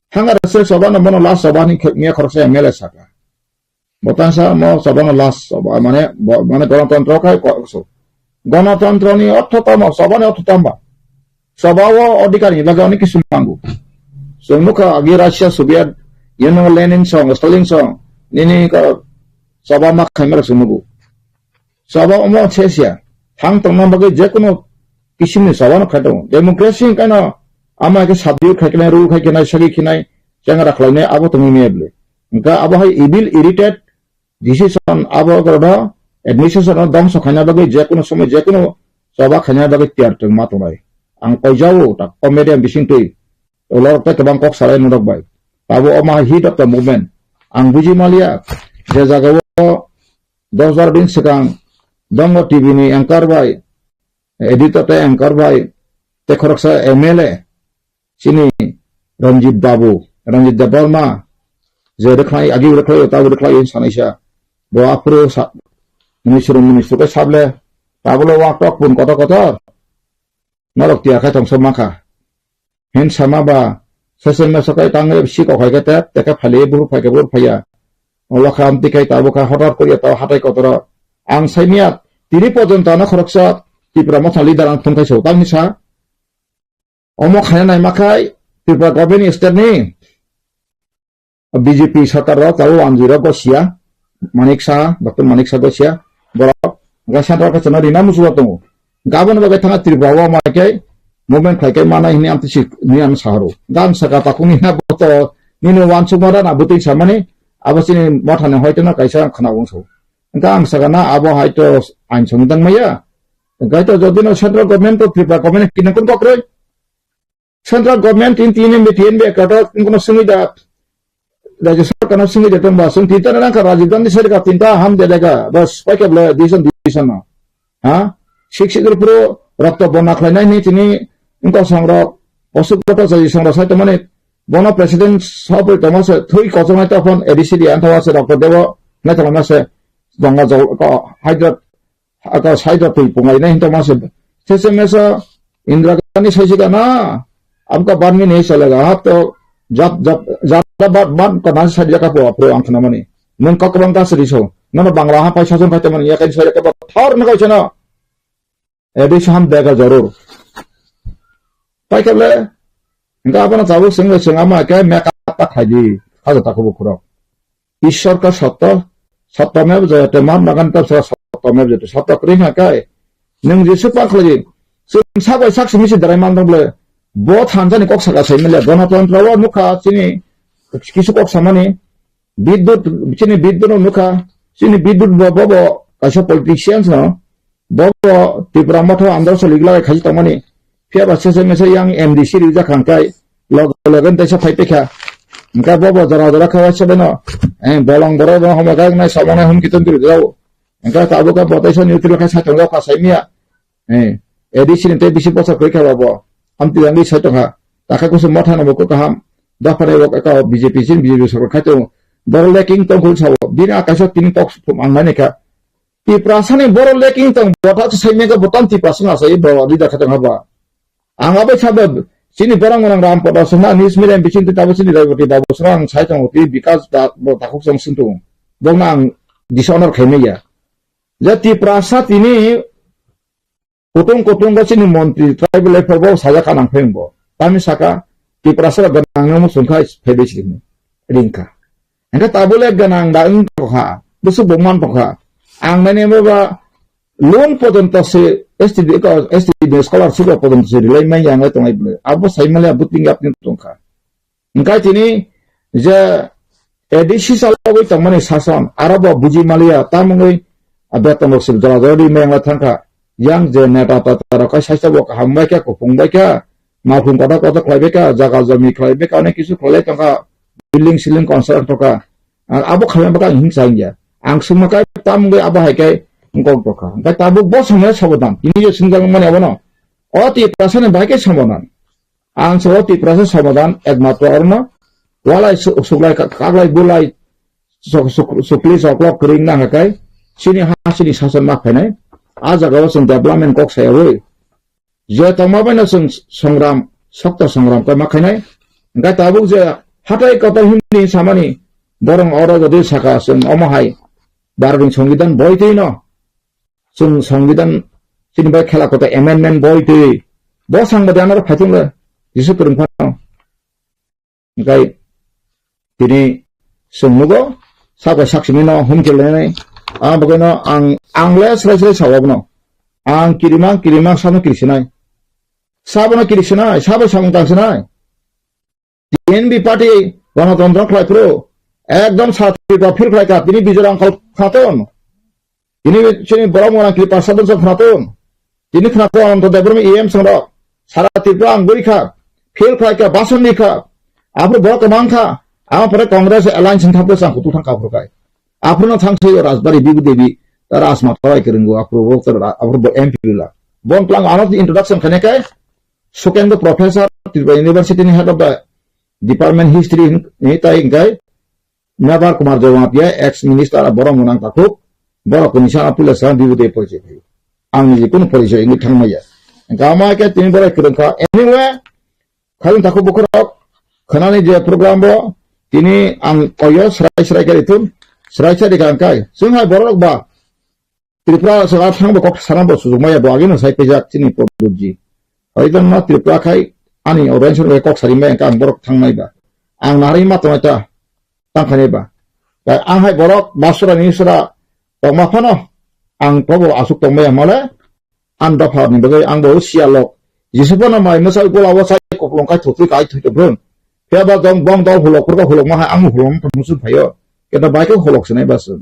Hang rasa soba no bono last soba ni khek nia khoroksa M L A saka. Bo tangsa mo soba no last soba mane bo, mane gonotontro khai ko so. Gonotontro ni ortho tamo, soba ni ortho tamba. Soba o odhikar ni bagwi onek kisu mangu. Song nukha agi Russia, Soviet Union, Lenin song, Stalin song, nini ka soba ma khaimara song nugu. Soba omo chesia. Thang tongna bagwi jekunu kisimni soba no khai tongo. Democracy hwnkhe no ama khe subdue khai khenai, rule khai khenai, sagi khenai, chengra khlainai abo tongwi maya bwle. Hwnkhe abo hai evil, irritate decision abo gorodo administration no dongso khaina bagwi jekunu somoi jekunu choba khaina bagwi tiyar tongma tongnai. Ang koijao ta comedian bisingtwi lorok tei kwbang kok salai norok bai. Abo omo hai heat of the movement. Ang buji maliya je jagao dos bar din swkang dongo T V ni anchor bai, editor tei anchor bai, tei khoroksa M L A chini Ranjit Babu, Ranjit Debbarma, je rwkhlai, agi rwkhlai, tabo rwkhlai, sanaisa. Bo aphuru sa-, minister, minister khe sable, tabolo wak tok pun kotor kotor. Norok tiya khai tongsa makha. Hin sama ba, session meso kai tangre si kok hai kete, teke phali buru phai ke buru phaiya. Ola kham tikai tabo kha hotar koriya tabo hatai kotoro. Ang saimia, tini pojon tana khoroksa Tipra motha leader ang thung khai so. Tang sa, omo khaina nai makhai, Tipra government state ni B J P sarkar rok tabuk wanjui rok gosia, Manik Saha, Doctor Manik Saha gosia, borok, ga central khe chana rina musugo tongo. Gabon bagwi thangna Tripura o ma khe movement khlai khe manai hini amtwi si ni ang saharo. Gang saka takung ni na boto nini wansukma rana bwtwi samani abo chini mothani hoito no kaisa khna wngso. Hwnkhe ang saka na abo hai to ain song tang maya. Hwnkhe to jodi no central government to Tripura government kinang kun kokroi. Central government tin tin M B T N B kato kono sungwi da, Rajya Sarkar no sungwi da tong ba sung tinta na ka Rajiv Gandhi Sarkar tinta ham de lega bas pai ke bla decision decision no. Ha? Sik sik pro rokto bona khlai nai ni tini ingko songrok osuk kota saji songrok sai to mane bono president sopri toma se thui kosong nai to phon A D C di antha se rokto debo nai to ma se donga jol ko hydro Aka saida twi pungai nai hinta mase. Sese mesa Indra Gandhi sai sika na. Amka banmi nei salega hap to jat jat jat bat ban ka nasi sadia ka po pro ang khna mani. Nung ka kwbang ta sri so. Nono Bangla ha paisa jon khaita mani ya kan sai ka ba thar na kaisa na. Edi saham dega jarur. Pai kable. Ga bana tabu sing sing ama ke me ka ta khaji. Khaja ta ko bukhro. Ishwar ka sotto, sotto mev jayate, Mahatma Gandhi ta sotto mev jayate, sotto kring ha kai. Nung Jisu pa khlai, chwng sak bai sak simi se darai man dong ble. Bo thansa ni kok saka sai mele, Ganatantro o nukha chini kisu kok samani, Bidyut, chini Bidyut no nukha, chini Bidyut bo, bo, bo, kaisa politicians no, Bo bo Tipra motho andro soli glai khaji tongmani. Phiya ba sese mese yang M D C rijak khang kai. Log logen taisa phai pekha. Engka bo bo jora jora khawa se beno. Eh, bolong boro bo homo gak nai samang nai hum kiton tiri jao. Engka tabo ka bo taisa neutral khai sai tong jao ka sai miya. Eh, A D C ni tei bisi bosor koi kha bo. Hamti yang sai tong kha. Takha kusu motha no bo ko kaham. Dapha ne bo ka B J P sin B J P sorkar khai tong. Boro leking tong khul sabo. Bini akaisa tini kok phum ang nai kha. Tiprasani boro leking tong botha se saimega botan Tiprasa na sai bo leader khatang haba. Ang abai sabe chini borang orang ram pada sona news media biching tu tabu chini Raibati babu sona ang sai tong ti Bikas da bo takhuk song sintung. Bong na ang dishonor khaimaya. Ja Tiprasa tini kutung kutung ga chini montri tribal affair bo saja kanang pheng bo. Tami saka Tiprasa ganang mo sungkhai phebe chini ringka. Engkhe tabule ganang da wng tongkha, bwswk bo man tongkha. Ang nani ba loan pojonto se S T D ko, S T D scholarship rok pojonto se rilai manya wngwi tongnai bwle. Abo sai male abo tingya pni tongkha. Engkhe tini je A D C chalogwi tongmani sason, aro bo buji maliya, tamungwi a beton rok se jora jora ri maya wngwi thangkha. Yang je neta tata rok khai saisa bo kaham bai kha, kuphung bai kha, Makhung kotor kotor khlai beka, jaga jomi khlai beka, onek kisu khlai tongkha, building siling construct tongkha. A-, abo khlai baka ang himsa wngya. Ang sungma kai tam wngwi abo hai kai wngkok tongkha. Hwnkhe tabuk bo songya sobodan. Tini je swngjak mani abono. O Tiprasa ni bahai kai sobodan. Ang se o Tiprasa sobodan ekmatro orono. Walai su-, suklai ka-, kaklai bulai suk-, suk-, sukli soklok kwrwng nang kai. Chini ha chini sason ma phainai. A jaga o chwng development kok sayawi. Je tongma bai no chwng songram, sokto songram khe ma khainai. Hwnkhe tabuk je hatai kotor himni samani borong oro jodi saka chwng omo hai Bharatni Songbidan boi twi no. Chwng Songbidan chini bai khela kotor amendment boi twi. Bo sangbadia norok phaitung le Jisu kwrwng phano. Hwnkhe tini chwng nugo, sabo sak simi no humkhe lenai. Ang bagwi no ang, ang le srai srai sao abono. Ang kirima, kirima sano kiri sinai. Sabono kiri sinai, sabo samung tang sinai. T N V party Ganatantro khlai phuru ekdom sa Tripura phil khlai kha, tini Bijay Rangkhal khaton. Tini chini borok mona kiri pasal dong khnaton. Tini khnaton Ananta Debbarma E M song rok. Sara Tripura ang buri kha. Fail khlai kha, bason di kha. Aphuru borok kwbang kha. Ang pore Congress alliance wng thapre chang kutu thang kha aphuru kai. Aphuru no thang soi Rajbari Bibu Devi. Tara asma tawai kwrwngo aphuru bo tara aphuru bo M P la. Bon tlang ano introduction khane kai. Sukendra Professor Tripura University ni head of the department history ni tai hingkai. Mevar Kumar Jamatia, ex minister, borok mwnang takhuk, borok kwnwi sana puila sana bibu de porichoi phaio. Ang niji kunu porichoi wngwi thangmaya. Hwnkhe ama khe tini borok kwrwng kha. Anyway, khaling takhuk bukhurok, khwnani je program bo, tini ang koyo srai srai khe rithun, srai srai kha hwnkhe. Chwng hai borok ba, Tripura saka thangbo kok sana bo sujuk maya bo agino sai pejak chini Produtji. Hoito no Tripura khai ani organization bai kok sari maya ang borok thangnai ba. Ang nari ma tongmai ta tangkhainai ba. Ang hai borok basura ni sura tongma phano ang tobo asuk tongmaya male ang dopha ni bagwi ang bo siya lok. Jisu phano mai mwsa gola o sai koplong kai thotwi kai thwi tobron. Phiya ba dong bong dol hulok kurka hulok ma hai ang hulok musu phaio. Keta bai khe hulok sinai ba sung.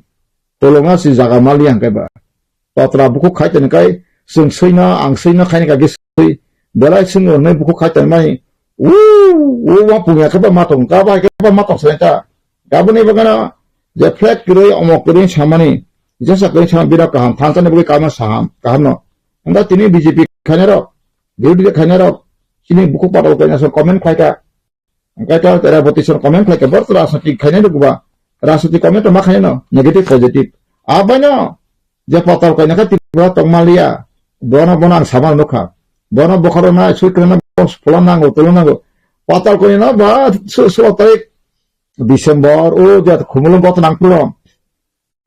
Tolonga si jaga mali ang kaiba. Patra bukhuk khai tani kai, chwng swino, ang swino khaini kaki swi. Belai chwng rwnai bukhuk khai tani mai. Uu, uu, wa pungya kaiba matong, kaba hai kaiba matong sai ta. Gaboni bagana, je flag kwrwi, omok kwrwi samani. Jesa kwrwi sama bira kaham, thansani bagwi kama saham, kaham no. Hwnba tini B J P khainai rok, B J P khainai rok, chini bukhuk patal kaina so comment khlai ta. Hwnkhe ta repetition comment khlai khe, bo rajniti khainai rwgwba. Rajniti comment ma khainai no, negative, positive. Abaino je patal kaina khe Tripura tongmaliya, bono, bono ang sama nukha. Bono bokharo na, sui kwrwngna, bono phola nango, tolo nango. Patal kaina no ba, su-, sulo tarik December, o je khumulwng gotna ang phuru.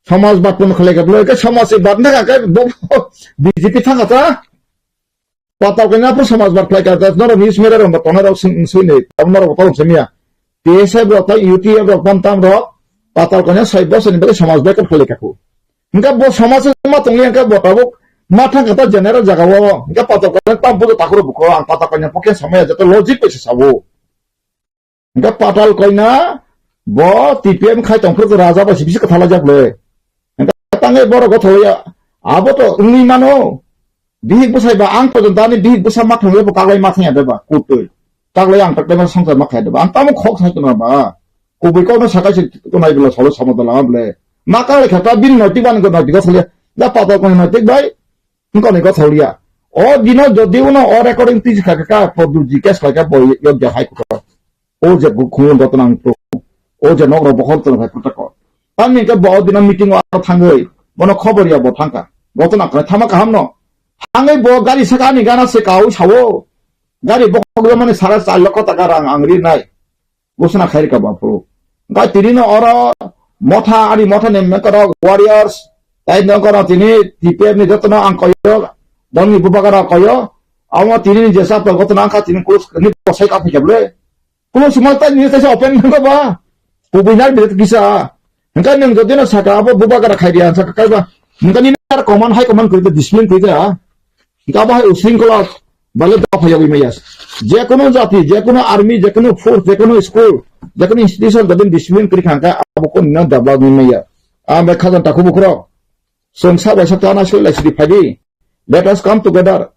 Samaj bad kono khlai khe, bwlai khe samaj bad na khe, bo, B J P thangkha ta. Patal kaina phuru samaj bad khlai kha, norok news media rok tongnai rok sing, sing ni, abo norok tong simiya. T S F rok, tai U T F rok, tam tam rok, patal kaina sai bosor ni bagwi samaj bad khlai kha khu. Hwnkhe bo samaj ma tongli hwnkhe bo tabuk ma thang kha ta general jaga o, hwnkhe patal kaina tam bujo takhuro bukho, ang patal kaina pokhe samaya joto logic bai se sabo. Hwnkhe patal kaina bo T P M khai tongphuru raja bai se bisi kwthalajak le. Hwnkhe tangwi borok gotholiya, abo to wngwi mano. Bihik bwsai ba ang porjonto ani bihik bwsa ma thangwi bo kaglai ma thangya de ba, kutwi. Kaglai ang tak deba songchar ma khaya de ba. Ang tamo khok sai tongma ba. Kubui kokno sakai se tonai bwla solo samodala ma bwle. Ma kaglai kha ta bini noitik ban noitik gotholiya. Da patal kaina noitik bai. Wngkha ni gotholiya. O dino jodi uno o recording tiji kha kha, Produtji case khlai kha bo yokya hai kha. O je khungo gotna ang to. O je nok rok bokhol tong kha kha ko. Tamni khe bo o dino meeting o aro thangwi. Bono khobor ya bo thangkha. Gotna khlai thama kaham no. Thangwi bo gari saka ni gana se kaui sawo. Gari bokhok mani sara char lokho taka rang ang ri nai. Gosna khairika ba phuru. Hwnkhe tini no oro motha, ani motha ni mengkoro warriors, tai nokoro tini T P F ni jotono ang koyo, dongni bubagra koyo, amo tini ni jesa to gotna angkha tini kulus ni bosai ka phikable. Kulus mal tai ni tai open nang ba. Kubui nal bilet kisa. Hwnkhe nwng jodi no saka abo bubagra khai dia saka kaiba. Hwnkhe ni ar command high command kwrwi discipline kwrwi da. Hingke abo hai usingkolo bale dopha yogwi maya. Jekunu jati, jekunu army, jekunu force, jekunu school, jekunu institution jodi discipline kwrwi kha hingke abo kunu no develop wngwi maya. Ang bai khajan takhu bukhurok. Chwng sa bai sa tana soi lai sidi phaidi. Let us come together.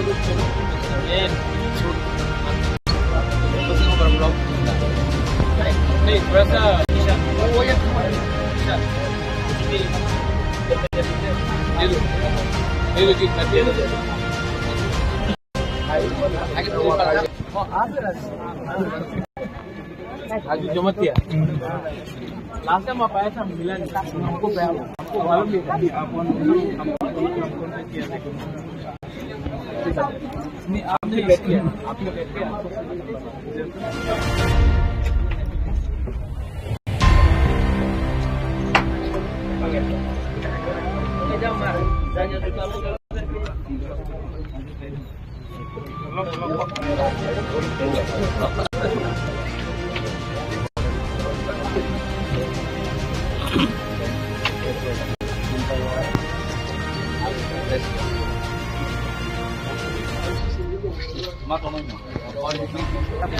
नहीं, थोड़ा सा ईशान। वो ये ईशान। दे दो। दे दो, ठीक है, दे दो। आगे तो ऊपर आ जाओ। आज जमा किया। लास्ट टाइम आप आया था, मिला नहीं। हमको, हमको मालूम नहीं था। नहीं, आपने वेट किया, आपने वेट किया।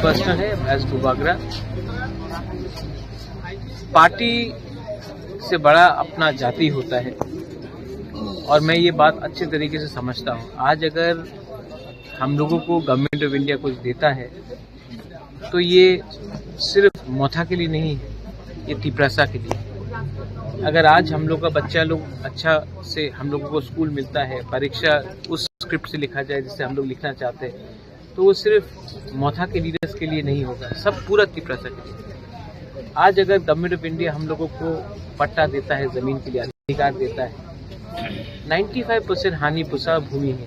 प्रश्न है भैंस बुबागरा। पार्टी से बड़ा अपना जाति होता है और मैं ये बात अच्छे तरीके से समझता हूँ। आज अगर हम लोगों को गवर्नमेंट ऑफ इंडिया कुछ देता है तो ये सिर्फ मोथा के लिए नहीं है, ये तिपरासा के लिए। अगर आज हम लोग का बच्चा लोग अच्छा से, हम लोगों को स्कूल मिलता है, परीक्षा उस स्क्रिप्ट से लिखा जाए जिससे हम लोग लिखना चाहते हैं, तो वो सिर्फ मोथा के लीडर्स के लिए नहीं होगा, सब पूरा तिपरासा के लिए। आज अगर गवर्नमेंट ऑफ इंडिया हम लोगों को पट्टा देता है, जमीन के लिए अधिकार देता है, नाइन्टी फाइव परसेंट हानि पुसा भूमि है।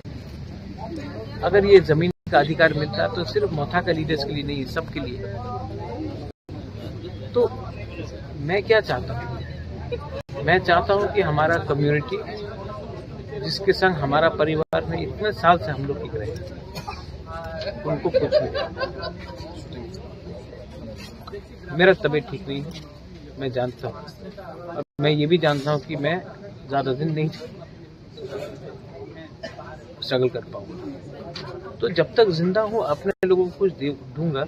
अगर ये जमीन का अधिकार मिलता तो सिर्फ मोथा का लीडर्स के लिए नहीं, सबके लिए। तो मैं क्या चाहता हूँ, मैं चाहता हूँ कि हमारा कम्युनिटी, जिसके संग हमारा परिवार में इतने साल से हम लोग टिक रहे हैं, उनको कुछ नहीं। मेरा तबीयत ठीक नहीं है, मैं जानता हूँ। अब मैं ये भी जानता हूँ कि मैं ज़्यादा दिन नहीं स्ट्रगल कर पाऊंगा। तो जब तक जिंदा हूँ, अपने लोगों को कुछ दे दूंगा,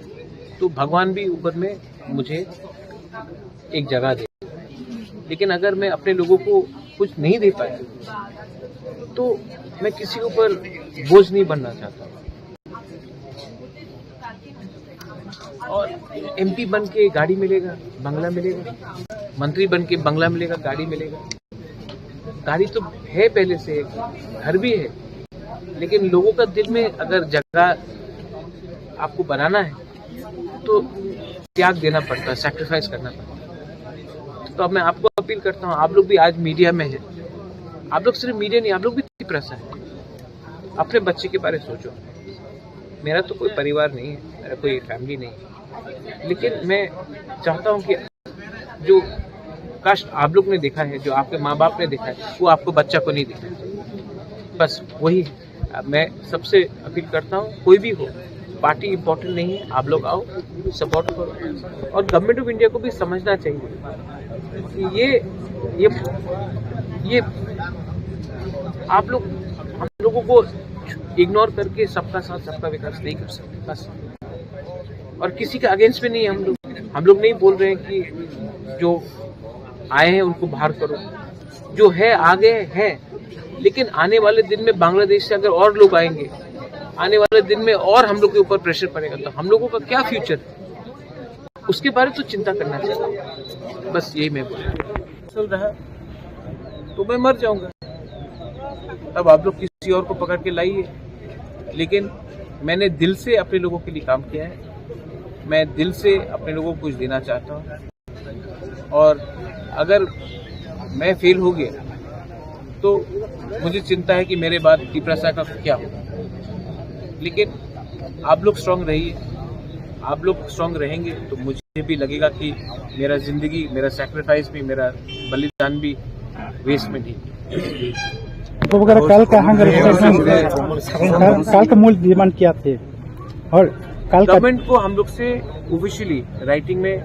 तो भगवान भी ऊपर में मुझे एक जगह दे। लेकिन अगर मैं अपने लोगों को कुछ नहीं दे पाया, तो मैं किसी के ऊपर बोझ नहीं बनना चाहता। और एमपी बन के गाड़ी मिलेगा, बंगला मिलेगा, मंत्री बन के बंगला मिलेगा, गाड़ी मिलेगा। गाड़ी तो है पहले से, घर भी है, लेकिन लोगों का दिल में अगर जगह आपको बनाना है तो त्याग देना पड़ता है, सैक्रिफाइस करना पड़ता है। तो अब मैं आपको अपील करता हूँ, आप लोग भी आज मीडिया में हैं, आप लोग सिर्फ मीडिया नहीं, आप लोग भी तिपरासा है। अपने बच्चे के बारे में सोचो। मेरा तो कोई परिवार नहीं है, मेरा कोई फैमिली नहीं है, लेकिन मैं चाहता हूँ कि जो कष्ट आप लोग ने देखा है, जो आपके माँ बाप ने देखा है, वो आपको बच्चा को नहीं देखा है। बस वही है। मैं सबसे अपील करता हूँ, कोई भी हो, पार्टी इंपॉर्टेंट नहीं है, आप लोग आओ, सपोर्ट करो। और गवर्नमेंट ऑफ इंडिया को भी समझना चाहिए कि ये ये ये आप लोग हम लोगों को इग्नोर करके सबका साथ सबका विकास नहीं कर सकते। बस। और किसी के अगेंस्ट में नहीं है हम लोग। हम लोग नहीं बोल रहे हैं कि जो आए हैं उनको बाहर करो, जो है आगे हैं, लेकिन आने वाले दिन में बांग्लादेश से अगर और लोग आएंगे, आने वाले दिन में और हम लोग के ऊपर प्रेशर पड़ेगा, तो हम लोगों का क्या फ्यूचर, उसके बारे में तो चिंता करना चाहिए। बस यही मैं बोल रहा हूँ। चल रहा है, तो मैं मर जाऊंगा। अब आप लोग किसी और को पकड़ के लाइए, लेकिन मैंने दिल से अपने लोगों के लिए काम किया है। मैं दिल से अपने लोगों को कुछ देना चाहता हूँ, और अगर मैं फेल हो गया तो मुझे चिंता है कि मेरे बाद तिपरासा का क्या होगा। लेकिन आप लोग स्ट्रांग रहिए, आप लोग स्ट्रांग रहेंगे तो मुझे भी लगेगा कि मेरा जिंदगी, मेरा सैक्रिफाइस भी, मेरा बलिदान भी वेस्ट में नहीं। बुबागरा, काल का हंगर स्ट्राइक, काल, काल का मूल डिमांड क्या थे? और काल का गवर्नमेंट को हम लोग से ऑफिशियली राइटिंग में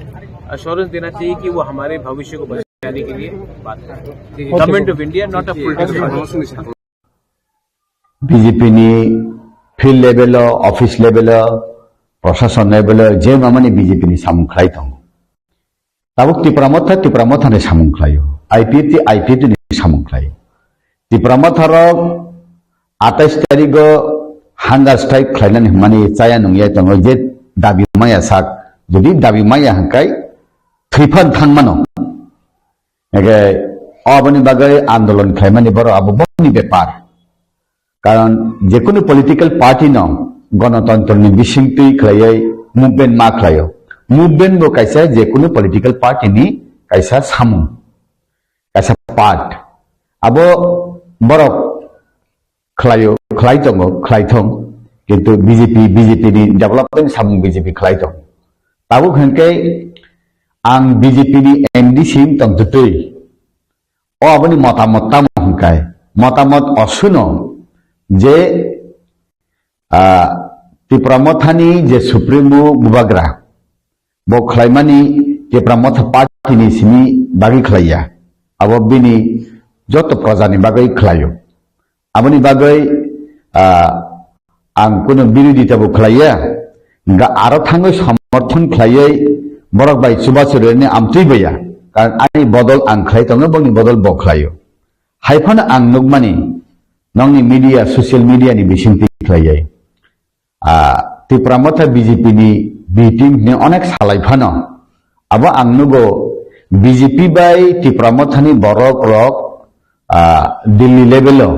अश्योरेंस देना चाहिए कि वो हमारे भविष्य को बचाने के लिए बात करें। Government of India, not a political. Bjp ni field level o, office level o, proshashan level o je mamani Bjp ni samung khlai tongo. Tabuk Tipra Motha, Tipra Motha ni samung khlaio. I P F T, I P F T ni samung khlaio. Tipra Motha rok atais tarik o hunger strike khlainani hwnmani chaya nungya tongo, je dabi maya sak, jodi dabi maya hwnkhe thwiphan thangmano. Ege oboni bagwi andolon khlaimani borok abo boni bepar. Karon jekunu political party no gonotontroni bisingtwi khlaiwi movement ma khlaio. Movement bo kaisa jekunu political party ni kaisa samung, kaisa part. Abo borok khlaio, khlai tongo, khlai thong, kintu B J P, B J P ni development samung B J P khlai tong. Tabuk hwnkhe ang B J P ni M D C wng tong twtwi. O aboni motamot tamo hwnkhe, motamot osuno je, ah, Tipra Mothani je Supremo Bubagra, bo khlaimani Tipra Motha party ni simi bagwi khlaiya, abo bini joto projani bagwi khlaio. Aboni bagwi, ah, ang kunu birodita bo khlaiya, hwnkhe aro thangwi somorthon khlaiwi borok bai chubachu rwni amtwi baya, karon ani bodol ang khlai tongo, boni bodol bo khlaio. Hai phano ang nukmani, nokni media, social media ni bisingtwi khlaiwi. Ah, Tipra Motha B J P ni B team hwnwi onek salai phano. Abo ang nugo B J P bai Tipra Motha ni borok rok, ah, Delhi level o,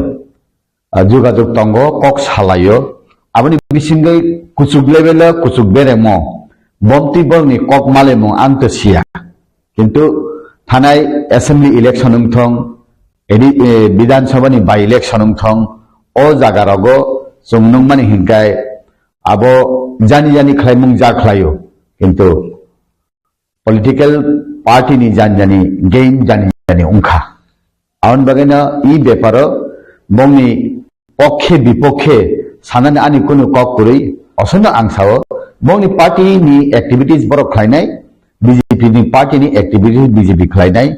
ah, jogajog tongo, kok salaio. Aboni bisingwi kuchuk level o kuchuk beremo. Bomtwi borokni kok malemung ang to siya. Kintu thanai assembly election wng thong, edi, eh, Bidhan Sabha ni by election wng thong, o jaga rogo chwng nukmani hinkai abo jani jani khlaimung ja khlaio. Kintu political party ni jani jani gain jani jani wngkha. Aboni bagwino i beparo bongni pokkhe bipokhe sanani ani kunu kok kwrwi, osono ang sao, bongni party ni activities borok khlainai, B J P ni party ni activities B J P khlainai,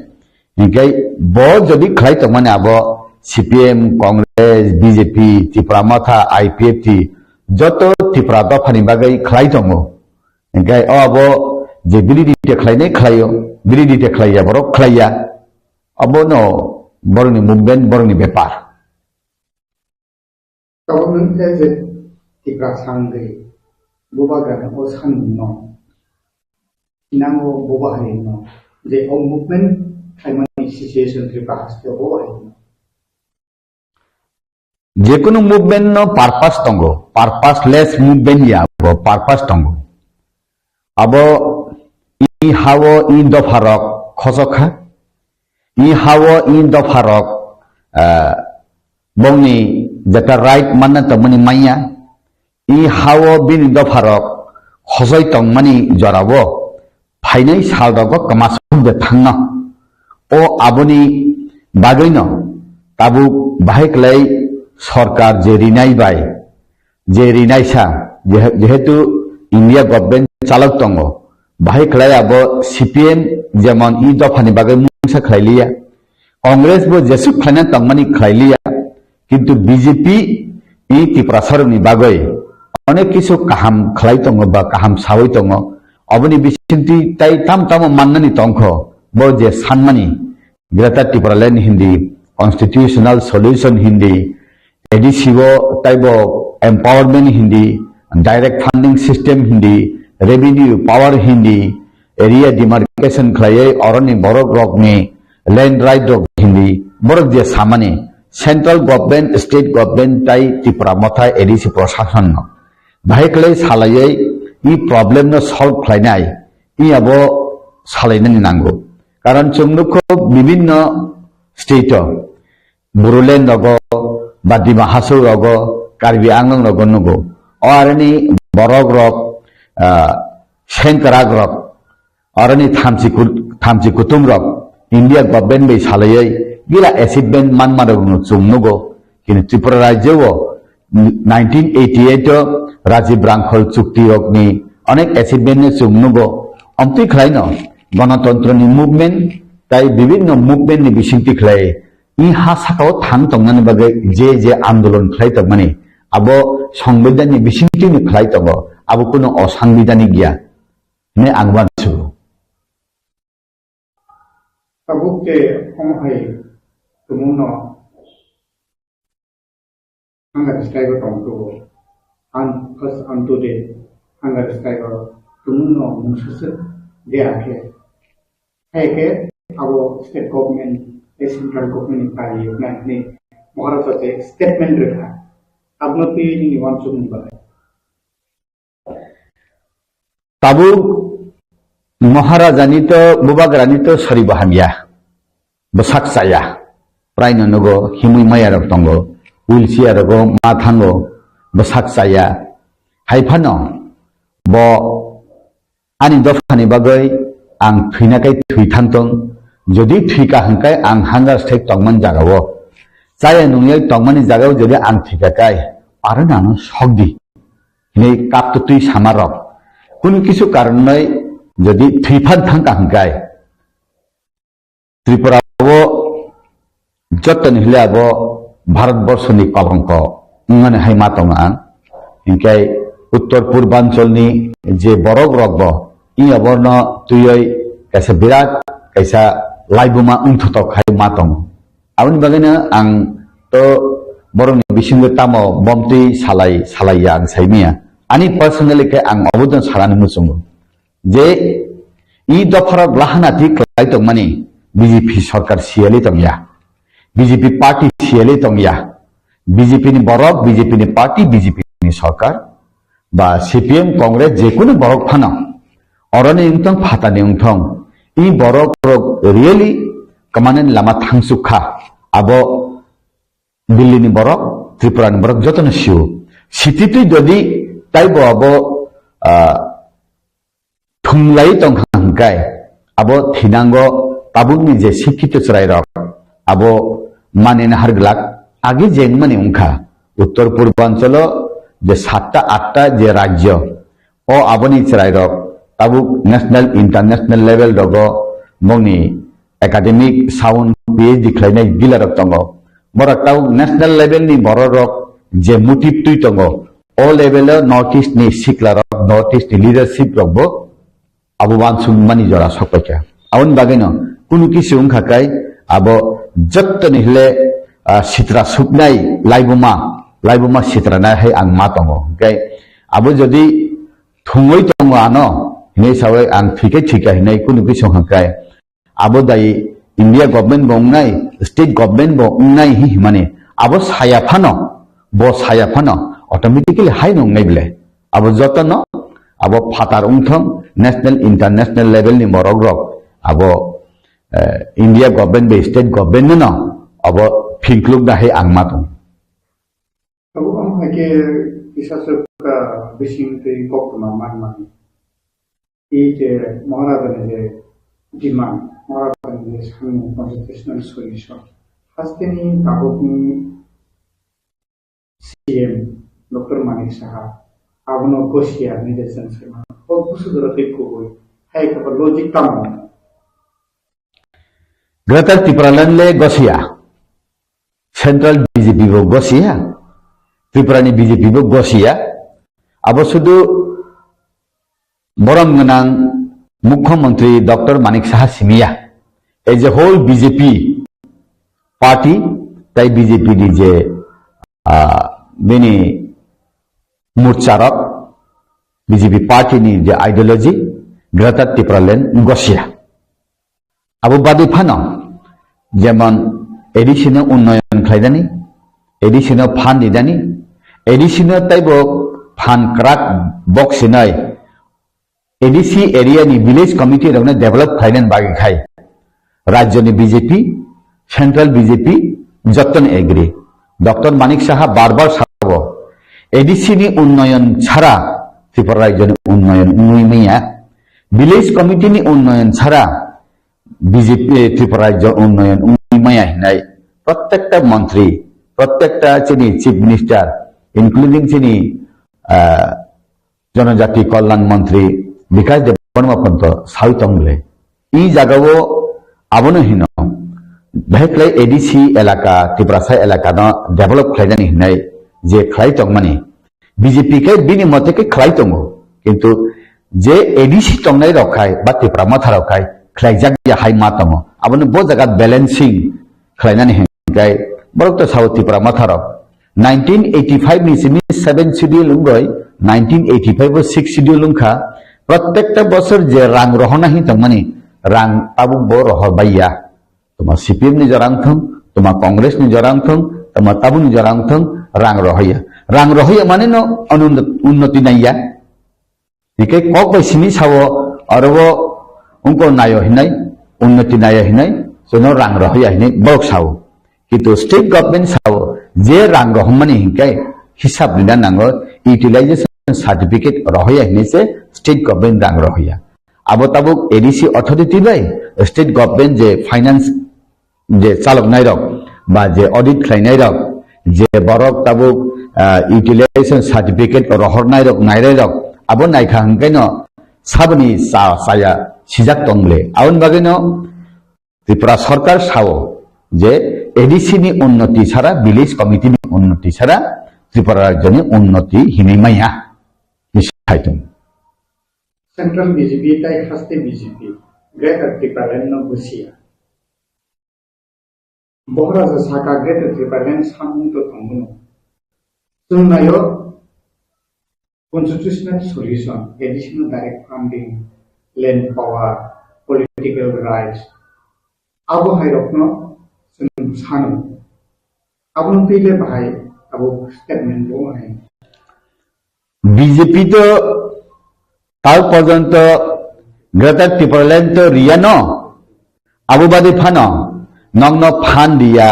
hinkhe bo jodi khlai tongmani abo C P M, Congress, B J P, Tipra Motha, I P F T, joto Tipra dophani bagwi khlai tongo. Hinkhe o abo je biridita khlainai khlaio, biridita khlaiya borok khlaiya, abono borokni movement, borokni bepar. Tabuk nwng khe je Tiprasa wngwi bubagrani o samungno thinango bubagrino je o movement khlaimani situation Tiprasa hasteo bubagrino. Jekunu movement no purpose tongo, purposeless movement ya bo purpose tongo. Abo i hao i dopharok khosok kha, i hao i dopharok, ah, bongni jeta right manna tongmani manya, i hao bini dopharok khosoi tongmani jorao phainai salrogo kwmasuk de thangno. O aboni bagwino tabuk bahai kwlai sorkar je rinai bai, je rinaisa, je-, jehetu India government chalok tongo, bahai khlai abo C P M jemon i dophani bagwi mungsa khlai liya, Congress bo jesuk khlaina tongmani khlai liya, kintu B J P i Tiprasarokni bagwi onek kisu kaham khlai tongo ba kaham sawi tongo, oboni bisingtwi tai tam tamo mannani tongkho, bo je sanmani, Greater Tipraland hindi, constitutional solution hindi, A D C o taibo empowerment hindi, direct funding system hindi, revenue power hindi, area demarcation khlaiwi oroni borok rokni land right rok hindi, borok je samani central government, state government tai Tipra Motha A D C proshasonno bahai khlai salaiwi i problem no solve khlainai, i abo salainani nango. Karon chwng nukho bibinno state o, Bodoland rogo, ba Dima Hasao rogo, Karbi Anglong rogo nugo. O aroni borok rok, ah, sengkrak rok, aroni thamchi ku-, thamchi kutung rok, India government bai salaiwi gila achievement manma rok no chwng nugo. Kini Tripura rajyo o nineteen eighty-eight o Rajiv Rangkhol chukti rokni onek achievement no chwng nugo. Omtwi khlaino gonotontroni movement tai bibinno movement ni bisingtwi khlai i ha sakao thang tongnani bagwi je je andolon khlai tongmani abo songbidhan ni bisingtwi no khlai tongo, abo kuno osangbidanik ya hwnwi ang uansugo. Tabuk khe omo hai tumungno Ang khe bwskango tongthogo. An-, first anto de hunger strike o tumung no mungsa se de akhe. Hai khe abo state government, eh, central government ni pari yokna hinwi Maharaja te statement rwkha. Abno twi nini wansukmung bai. Tabuk Maharaja ni to, Bubagra ni to sori bo hamya. Bwsak chaya. Prai no nugo, himwi maya rok tongo. Wheelchair rogo ma thango. Bwsak chaya. Hai phano bo ani dophani bagwi ang thwina kai thwi thang tong. Jodi thwi ka hwnkhe ang hunger strike tongmani jagao. Chaya nungya tongmani jagao jodi ang thwi ka kai, aro nano sok di. Hinwi kaptwi sama rok. Kunu kisu karon noi jodi thwi phan thang ka hwnkhe. Tripura o jottoni hile abo Bharat borso ni kolongko wngmani hai ma tongo ang. Hinkhe Uttor Purbanchal ni je borok rok bo i oborno twiwi kaisa birat kaisa laibuma wngthotok hai ma tongo. Aboni bagwino ang to borokni bisingo tamo bomtwi salai, salai ya ang saimanya. Ani personally khe ang obono sanani muchungo. Je i dopharok lahana thik khlai tongmani B J P sorkar siyali tongya. B J P party siyali tongya. B J P ni borok, B J P ni party, B J P ni sorkar ba C P M, Congress jekunu borok phano oroni wngthong, phatani wngthong, i borok rok really kwmanani lama thangsuk kha. Abo Delhi ni borok, Tripura ni borok jotono sio. Sititwi jodi taibo abo, ah, thumlai tongkha hwnkhe abo thinango tabukni je sikkito chwrairok abo manina harglak agi jengmani wngkha. Uttor Purbanchalo je satta atta je rajyo, o aboni chwrairok tabuk national, international level rogo bongni academic sound P H D khlainai gilarok tongo. Borok tabuk national level ni bororok je motive twi tongo, o level o North East ni siklarok, North East ni leadership rok bo abo wansukmani jora sokpaikha. Aboni bagwino kunu kisu wngkha kai abo jottoni hile, ah, sitra suknai laibuma, laibuma sitra nai hai ang ma tongo. Hwnkhe abo jodi thungwi tongo ano hinwi sawi ang thwikhe thwikha hinwi kunu kisu wngkha kai. Abo dai India government bo wngnai, state government bo wngnai hi himani. Abo saya phano, bo saya phano automatically haino wngnai bile. Abo jotono, abo phatar wngthong, national, international level ni borok rok, abo, eh, India government bai state government no, abo phingkluk da hai ang ma tong. Abo ang hai khe kisa swk, ah, bising twi kok tongma man mani. I je Maharajani je demand, Maharajani je samung constitutional solution, hasteni tabukni C M Doctor Manik Saha abono gosiya ni je chwng saimano. O busu jora tei kubui. Hai khe bo logic tamo? Greater Tipraland le gosiya. Central B J P bo gosiya. Tripura ni B J P bo gosiya. Abo sudu borom gwnang Mukhyamantri Doctor Manik Saha simiya. As a whole B J P party, tai B J P ni je, ah, bini murcharok, B J P party ni je ideology, Greater Tipraland gosiya. Abo badi phano, jemon A D C no unnoyon khlainani, A D C no phan rinani, A D C no taibo phan kwrak bok sinai, A D C area ni village committee rokno develop khlainani bagwi khai rajyo ni B J P, central B J P jottoni agree. Doctor Manik Saha bar bar sabo, A D C ni unnoyon chara Tripura rajyo ni unnoyon wngwi manya, village committee ni unnoyon chara B J P, Tripura rajyo unnoyon wngwi maya hinai prottekta montri, prottekta chini chief minister, including chini, ah, Jonojati Kalyan Montri Bikash Debbarma ponto sawi tong bwle. I jagao abono hino, beheklai A D C elaka, Tiprasa elaka no develop khlainani hinai je khlai tongmani, B J P khe bini mote khe khlai tongo, kintu je A D C tongnai rok khai ba Tipra Motha rok khai khlaijak ya hai ma tongo. Abono bo jaga balancing khlainani hinkhe borok to sao Tipra Motha rok Nineteen eighty five ni simi seven schedule wngoi, nineteen eighty five o six schedule wngkha. Protekta bosor je rang rohorna hin tongmani, rang tabuk bo rohor baiya. Toma C P M ni jora wngthong, toma Congress ni jora wngthong, toma tabuk ni jora wngthong, rang rohorya. Rang rohorya mane no onunnot-, unnoti naiya. Hikai kok bai simi sao, aro bo wngko nayo hinai, unnoti nayo hinai, jono rang rohorya hinai borok sao. Kintu state government sao, je rang rohormani hinkai hisab rina nango, utilization certificate rohorya hinai se state government rang rohorya. Abo tabuk A D C authority bai state government je finance je chaloknairok ba je audit khlainairok, je borok tabuk, ah, utilization certificate rohornairok, nairairok, abo naikha hwnkhe no saboni cha-, chaya sijak tong le. Aboni bagwi no Tripura Sarkar sao je A D C ni unnoti sara, village committee ni unnoti sara Tripura rajyoni unnoti hinwi maya. Central B J P tai haste B J P Greater Tipraland no busia. Bohoraja saka Greater Tipraland samung to tongmano. Chwng nayo constitutional solution, additional direct funding, land power, political rights. Abo hai rokno chwng sano. Abono twi le bahai abo statement bo hai. B J P to tal porjonto Greater Tipraland to riya no. Abo badi phano nokno phan riya,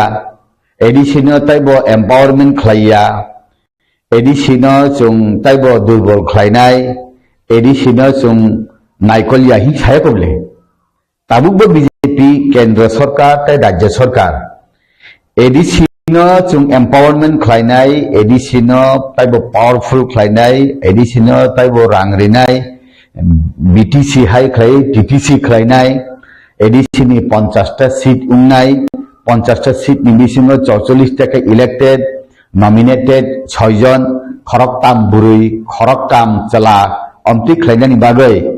A D C no taibo empowerment khlaiya, A D C no chwng taibo durbol khlainai, A D C no chwng naikolya hin saya koble. Tabukbo B J P kendra sarkar tei rajya sarkar A D C no chwng empowerment khlainai, A D C no taibo powerful khlainai, A D C no taibo rang rinai, B T C hai khlai, T T C khlainai, A D C ni ponchash ta seat wngnai, ponchash ta seat ni bisingo chorchollish ta khe elected, nominated, soi jon, khoroktam bwrwi, khoroktam chwla, omtwi khlainani bagwi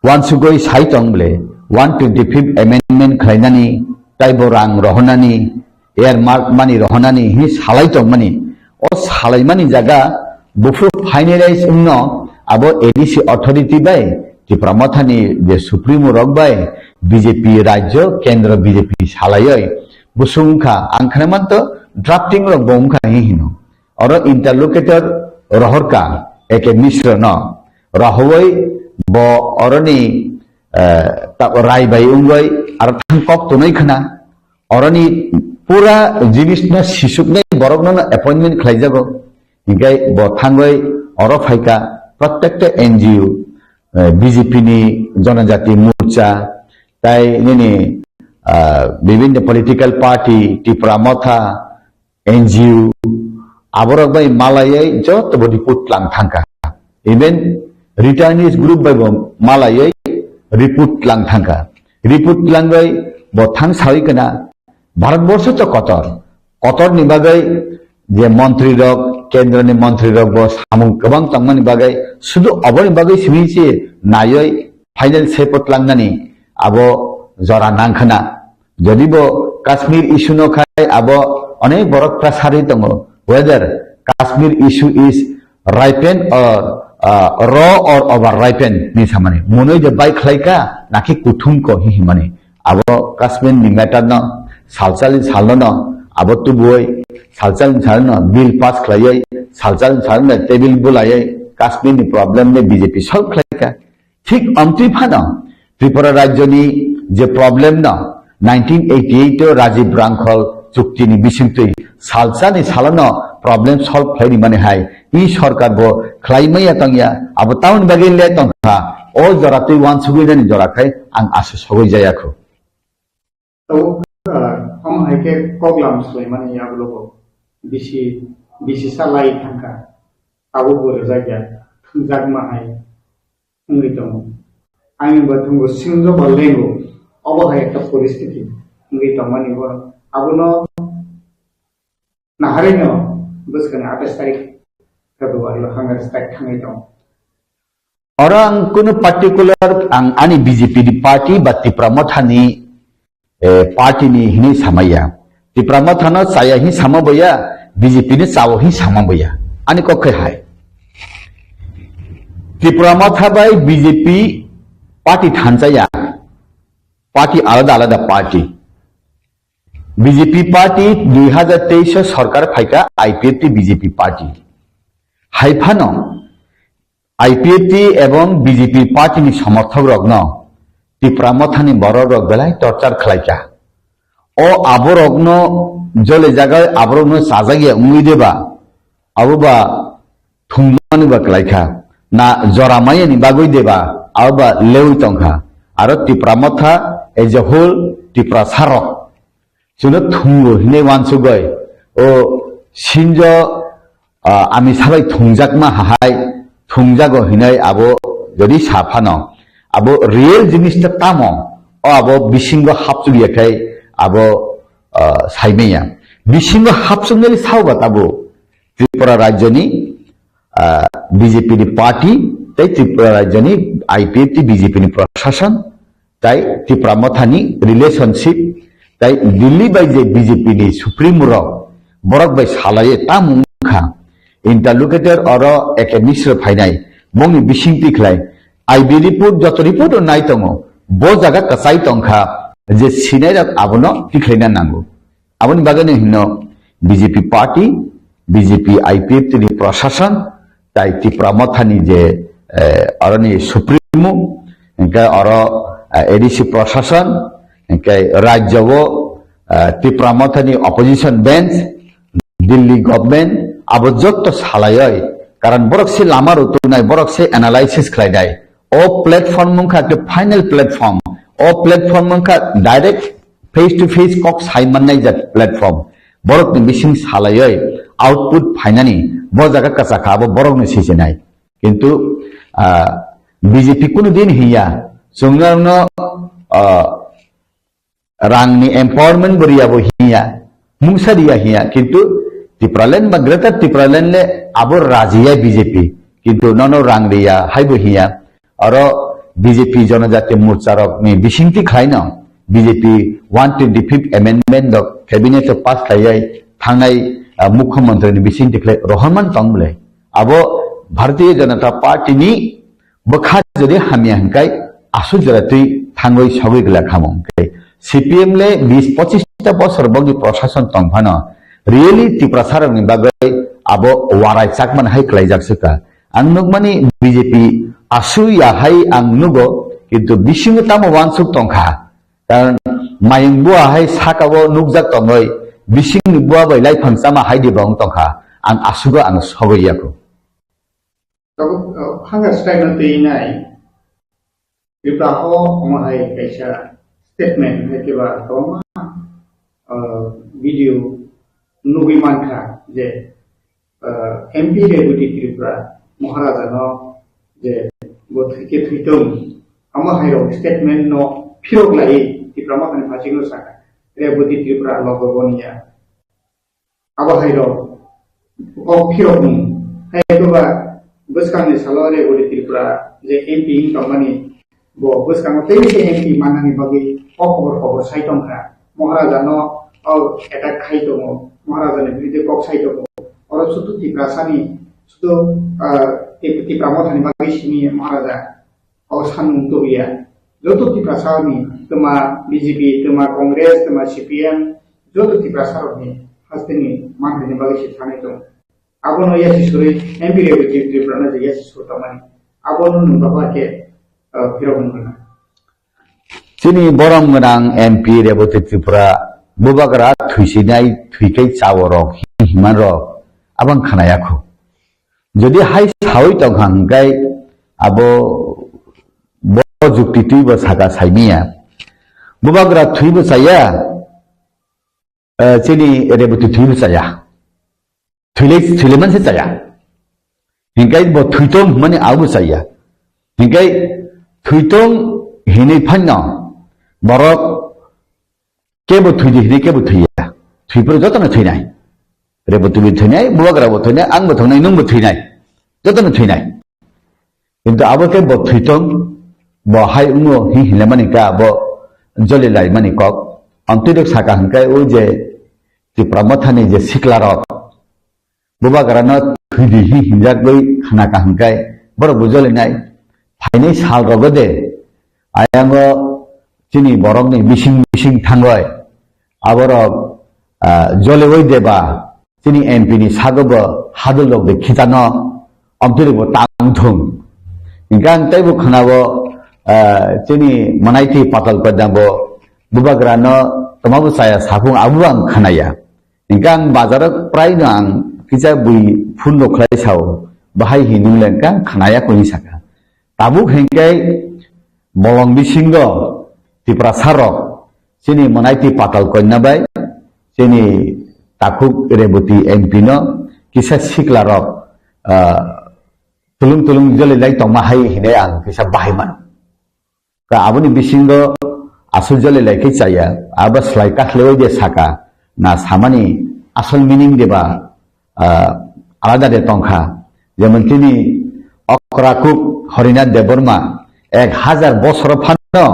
Wansugwi sai tong bole, one twenty-fifth amendment khlainani, taibo rang rohornani, earmark money rohornani hwnwi salai tongmani. O salaimani jaga buphuru finalize wngno abo A D C authority bai Tipra Mothani je Supremo rok bai B J P rajyo kendro B J P salaioi busung wngkha, ang khna manto drafting rok bo wngkha hinwi hino. Oro interlocutor rohorkha A K Mishra no, rohowoi bo oroni, eh, ta-, rai bai wngoi aro thang kok tonoi khna. Oroni pura jinis no sisuknai borok no appointment khlaijago. Hinkhe bo thangoi oro phaikha, protekta N G O, eh, B J P ni Jonojati Morcha, tai nini, ah, bibhinno political party, Tipra Motha, N G O, aborok bai malaiwi joto bo report tlang thangkha. Even returnees group bai bo malaiwi report tlang thangkha. Report tlangwi bo thang sawi kana Bharat borsho to kotor. Kotor ni bagwi je montri rok, kendro ni montri rok bo samung kwbang tongmani bagwi sudu oboni bagwi simi se naiwi final se po tlangnani abo jora nangkhana. Jodi bo Kashmir issue no khai abo onek borok pressure ri tongo, whether Kashmir issue is ripened or, uh, raw or over ripened ni samani. Monoi je bai khlai ka, naki kuthum ko hi himani. Abo Kashmir ni matter no, salsal ni sal no, abo tubui salsal ni sal no, bill pass khlaiwi, salsal ni sal no, table bulaiwi, Kashmir ni problem no B J P solve khlai ka. Thik amtwi phano Tripura rajyoni je problem no nineteen eighty eight o Rajiv Rangkhol chukti ni bisingtwi salsa ni salo no problem solve khlai ni mani hai i sarkar bo khlai maya tongya, abo tamoni bagwi le tongkha, o jora twi wansugwi nani jora khai ang asa sogwi jaya kho. Tabuk, ah, omo hai khe koklam swlaimani yagulo bo bisi, bisi sa lai thangkha. Abo bo rwjak ya, thwngjak ma hai wngwi tongo. Ani bo thwngo singjo ba lengo, obo hai ekta poristiti wngwi tongmani bo. Abono naharino bwskangni atais tarik February o hunger strike thangwi tongo. Oro ang kunu particular ang ani B J P ni party ba Tipra Motha ni, eh, party ni hinwi samaya. Tipra Motha no chaya hin sama boya, B J P ni chao hin sama boya. Ani kok khe hai. Tipra Motha bai B J P party thansa ya. Party alada alada party. B J P party dui hazar teis o sorkar phaikha I P F T B J P party. Hai phano I P F T ebong B J P party ni somorthok rokno Tipra Mothani borok rok belai torture khlaikha. O aborokno jole jagai aborokno chajak ya wngwi deba, abo ba thumani ba khlaikha. Na jora mayani bagwi deba, abo ba lewi tongkha. Aro Tipra Motha as a whole Tiprasa rok chwngno thungo hinwi wansugwi o sinjo, ah, ami sabai thungjakma hahai thungjago hinwi abo jodi sa phano abo real jinista tamo o abo bisingo hapchuk ya khai abo, ah, saimaya. Bisingo hapchuknai sao ba tabo Tripura rajyoni, ah, B J P ni party tei Tripura rajyoni I P F T B J P ni prashasan tai Tipra Mothani relationship, tai Delhi bai je B J P ni supremo rok borok bai salai tamo wngkha, interlocutor oro academics rok phainai, bongni bising tikhlai, I B report, joto report o nai tongo, bo jaga kwchai tongkha je sinai rok abono tikhlaina nango. Aboni bagwi no hino B J P party, B J P I P F T ni prashasan, tai Tipra Mothani je, eh, oroni supremo, hingke oro, eh, A D C prashasan, hingke rajyo o, eh, Tipra Mothani opposition bench, Delhi government, abo jotto salaioi, karon borok se lama rwtwnai, borok se analysis khlainai. O platform wngkha ke final platform. O platform wngkha direct face to face kok sai mannai jat platform. Borok ni bising salaioi output phainani bo jaga kwchakha abo borok ni sisinai. Kintu, ah, B J P kunu din hiya. Chwngno, ah, rangni empowerment bo riya bo hiya. Mungsa riya hiya. Kintu Tipraland ba Greater Tipraland le abo rajiya B J P. Kintu nono rang riya hai bo hiya. Oro B J P Jonojati Morcha rok ni bisingtwi khlaino B J P one twenty-fifth amendment rok cabinet o pass khlaiwi thangnai, ah, mukhyamantri ni bisingtwi khlai rohorman tong bwle. Abo Bharatiya Janata Party ni bwkha jodi hamya hwnkhe aswk jora twi thangwi sogwi glak hamo hwnkhe C P M le bis pochis ta bosor bokni prashason tong phano really Tiprasa rokni bagwi abo warai chakmani hai khlaijak swkha. Ang nukmani B J P aswk ya hai ang nugo, kintu bisingo tamo wansuk tongkha. Karon mayung bua hai saka o nukjak tongwi, bisingni bua bai laiphang chama hai diba wng tongkha. Ang asugo ang sogwi yaku. Tabuk, uh, hunger strike no twi nai. Tripura o omo hai kaisa statement hai khe ba kwbangma, uh, video nugwi mankha je, uh, M P Rebati Tripura Maharaja no je bo thwikhe thwitung, omo hai rok statement no phirok lai Tipra Mothani phasik no sakha Rebati Tripura logo boniya. Abo hai rok kok phirok mung. Hai eko ba bwskang ni salo Rebati Tripura je M P wng tongmani bo bwskango tei se M P mannani bagwi kok kobor kobor sai tongkha. Maharaja no o attack khai tongo, Maharaja ni biruddhe kok sai tongo. Oro sudu Tiprasa ni sudu, ah, Tip-, Tipra Mothani bagwi simi Maharaja o samung tubuya. Joto Tiprasa ni twma B J P, twma Congress, twma C P M, joto Tiprasa rok ni haste ni manthai ni bagwi se thani tong. Abono yasi surwi M P Rebati Tripura no je yasi sur tongmani. Abono nwng bahai khe, uh, phirok wng rwna. Chini borom gwnang M P Rebati Tripura bubagra thwisinai thwikai chawo rok hi-, himan rok abang khanaya kho. Jodi hai sawi tongkha hwnkhe abo bo jukti twibo saka saimiya. Bubagra thwibo chaya, eh, chini Rebati thwibo chaya. Thwilai, thwilai manse chaya. Hinkai bo thwitong hwnmani abo chaya. Hinkai thwitong hinwi phanno borok kebo thwidi hinwi kebo thwiya. Thwipro jotono thwinai. Rebati bo thwinai, Bubagra bo thwinai, ang bo thwngnai, nwng bo thwinai. Jotono thwinai. Kintu abo khe bo thwitong, bo hai wngo hi hinlaimani ka abo joli laimani kok. Ang twidok saka hwnkhe o je Tipra Mothani je siklarok, bubagrano thwidi hi hinjagwi khna kaham khe borok bo jolinai. Phainai sal rogo de ayango chini borokni bising bising thangoi aborok, ah, joliwi deba chini M P ni sago bo hadul rok de khitano omtiri bo tang thung. Hingkhe ang teibo khwnabo, ah, chini Manaiti Patal Kanya bo bubagrano toma bo chaya saphung abo ang khnaya. Hingke ang bazaro praino ang kisa bui phone rok khlai sao, bahai hinwi le hingke ang khnaya koi saka. Tabuk hingke bolong bisingo Tiprasa rok chini Manaiti Patal Kanya bai chini Takhuk Reboti M P no kisa sikla rok, ah, tulung tulung joli lai tongma hai hinwi ang kisa bahai mano. Ka aboni bisingo aswk jole lai khe chaya, abo slai kakhlewi de saka, na samani asol meaning de ba, ah, alada de tongkha. Jemon tini okra kuk Harinath Debbarma ek hazar bosor phano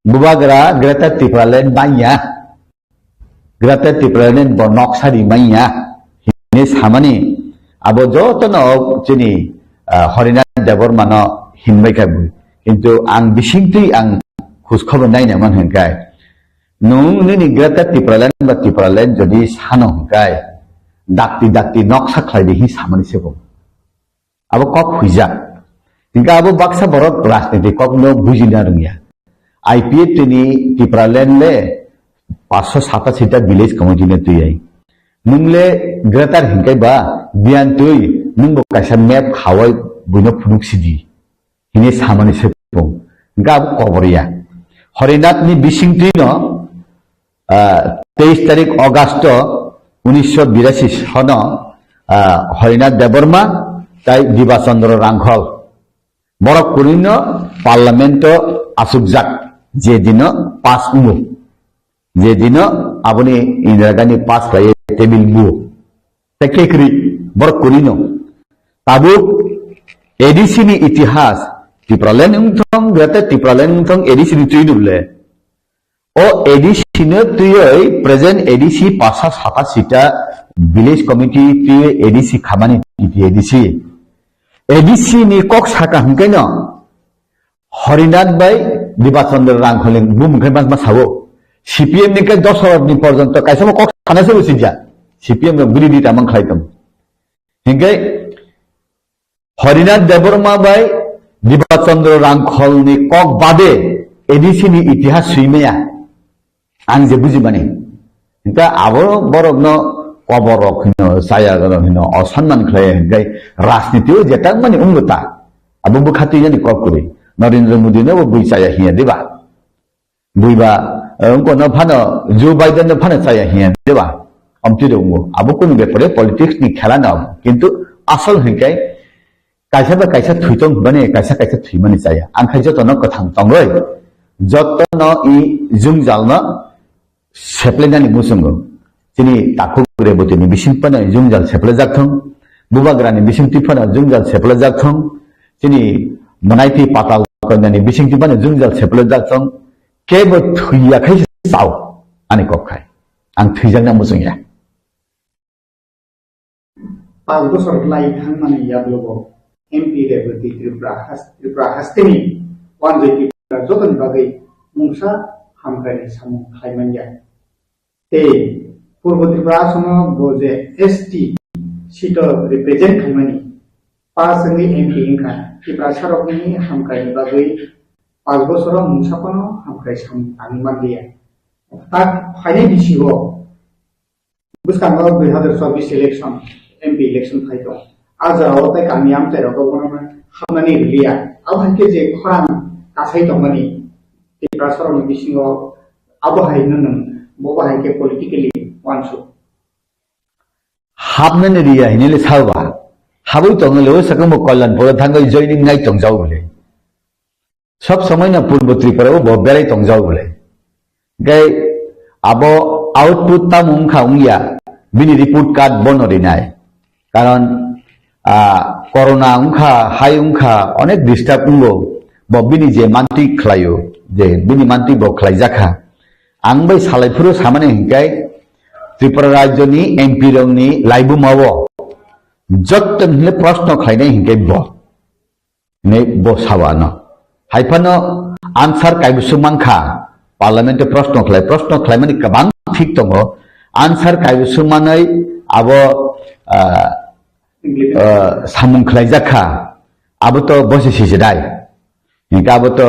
bubagra Greater Tipraland banya. Greater Tipraland bo noksa rimanya hinwi samani abo jotono chini, ah, Harinath Debbarmano hinbai kha bui. Kintu ang bisingtwi ang khujkhobor naina man hwnkai. Nwng nini Greater Tipraland ba Tipraland jodi sano hwnkai, dakti dakti noksa khlai di hi samani se bo. Abo kok huijak. Hingke abo baksa borok rajniti kokno bujina rwngya. I P F T ni Tipraland le paanch sho satasita village committee no twi ai. Nwng le greater hingke ba biyan twi nwng bo kaisa map khawai buino phunuk sidi. Hini samani sepung. Hingke abo kobor ya. Harinath ni bising twi no ah, teis tarik August unisho birasi sono, ah, Harinath Debbarma tai Diba Chandra Rangkhol borok kuri no parliament o asukjak, je dino pass wngo, je dino aboni Indira Gandhi pass khlai table bo. Tei kekri borok kuri no tabuk A D C ni itihas Tipraland wngthong, Greater Tipraland wngthong, A D C ni twi no le. O A D C no twiwi present A D C paanch sho satasita village committee twiwi A D C khamani titi A D C. A D C ni kok saka hwnkhe no Harinath bai Diba Chandra Rangkholing bumung khai mas mas sabo. C P M ni khe dos hajar ni porjonto kaisa mo kok sana se usinja. C P M rok biri di tamang khlai tong. Hingke Harinath Debbarma bai Diba Chandra Rangkholni kok bade A D C ni itihas swimaya ang je bujimani. Hingke abo borokno kobor rok hino, chaya rok hino, osanman khlai hingke rajniti o je tangmani wngbo ta. Abo bwkha twi yani kok kwrwi. Narendra Modi no bo bui chaya hinya diba? Buiba, eh, wngko no phano Joe Biden no phano chaya hinya diba? Omtwi rok wngo. Abo kunu bepare politics ni khela no abo. Kintu asol hinkai kaisa ba kaisa thwi tong bani, kaisa kaisa thwi mani chaya. Ang khai joto no kwthang tongoi. Joto no i jwngjal no seplainani muchungo. Chini takhuk Reboti ni bising phano jwngjal seplajak thung. Bubagra ni bising twi phano jwngjal seplajak thung. Chini Manaiti Patal Kanya ni bising twi phano jwngjal seplajak thung. Kebo thwiya khai se chao ani kok khai. Ang thwijakna muchungya. Panch bosor lai thangmani yaglugo M P Reboti Tripura has-, Tripura hasteni wanjwi Tripura jotoni bagwi mungsa hamkraini samung khlai manya. Tei Purbo Tripura asongo bo je S T seat o represent khlaimani pass wngwi M P wngkha. Tiprasarokni hamkraini bagwi panch bosoro mungsa phano hamkrai samung tangwi manliya. Tak phainai bisingo bwskango dui hazar chobbish election, M P election phai tong. A jora o tai kami amchai rogo bono hapnani rwliya. Abo hai khe je khorang kasai tongmani Tiprasarokni bisingo abo hai no nwng, bo bo hai khe politically uansuk. Hapnani riya hinile salba. Habwi tongile o sakang bo Kalyanpur thangwi joining nai tongjao bole. Sob somoi no Purbo Tripura o bo berai tongjao bole. Gai abo output tamo wngkha wngya, bini report card bono rinai. Karon, ah, corona wngkha, hai wngkha, onek disturb wngo. Bo bini je mantwi khlaio, je bini mantwi bo khlaijakha. Ang bai salai phuru samani hinkai, Tripura rajyoni M P rokni laibuma o jotto hinle proshno khlainai hinkhe bo. Hinwi bo sao ano. Hai phano answer kaibwswk mankha, parliament o proshno khlai, proshno khlaimani kwbang thik tongo. Answer kaibwswk manwi abo, ah, ah, samung khlaijak kha, abo to bosi sijidai. Hinkhe abo to,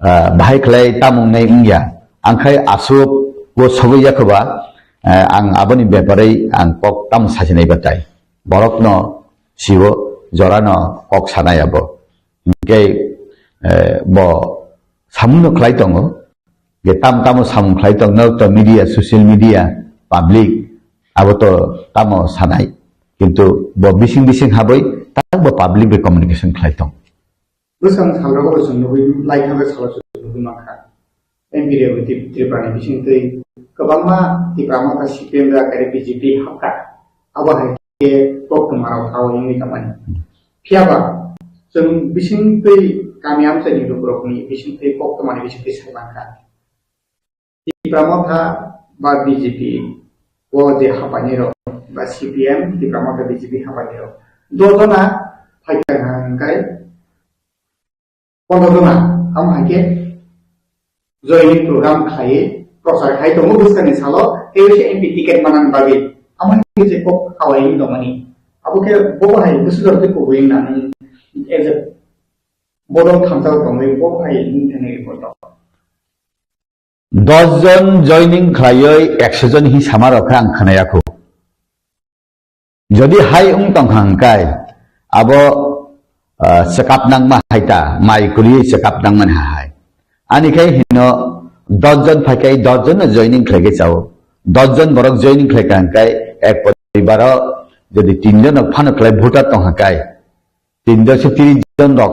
ah, bahai khlai tamung nai wngya. Angkhai aswk o sogwi yakhoba, ah, ang aboni bepare ang kok tamo sasinai batai. Borokno sio jorano kok sanai abo. Hinkhe, eh, bo samungno khlai tongo. Je tam tamo samung khlai tong, no to media, social media, public, abo to tamo sanai. Kintu bo bising bising habwi tak bo public bai communication khlai tong. Bwsang salrogo bo chwng nugwi, lai thangkhe salo chwng nugwi mankha. M P rok Tri-, Tripura ni bisingtwi kwbangma Tipra Motha C P M da kare B J P hapkha. Abo hai khe koktwma rok thawi wngwi tongmani. Phiya ba, chwng bisingtwi kami amchaini lukurokni bisingtwi koktwmani bisingtwi sai mankha. Tipra Motha ba B J P o je hapaini rok ba C P M, Tipra Motha B J P hapaini rok. Dojona phaikha hwnkhe Kono jona, tamo hai khe joining program khlaiwi prochar khai tongo bwskangni salo, tei se M P ticket manani bagwi. Amo hai khe je kok kawai wng tongmani. Abo khe bo hai bwswk jora tei kubui wng nang as a bodol thamsa tongwi bo hai wng thangwi report o. Dos jon joining khlaiwi ekso jon hi sama rok khe ang khwnaya kho. Jodi hai wng tong kha hwnkhe, abo, ah, chekap nangma hai ta, mai kwrwi chekap nangmani ha hai. Ani khai hino dos jon phai khai dos jon no joining khlai khe chao. Dos jon borok joining khlai kha hwnkhe, ek poribar o jodi tin jon no phano khlai voter tong kha khai, tin jon se tris jon rok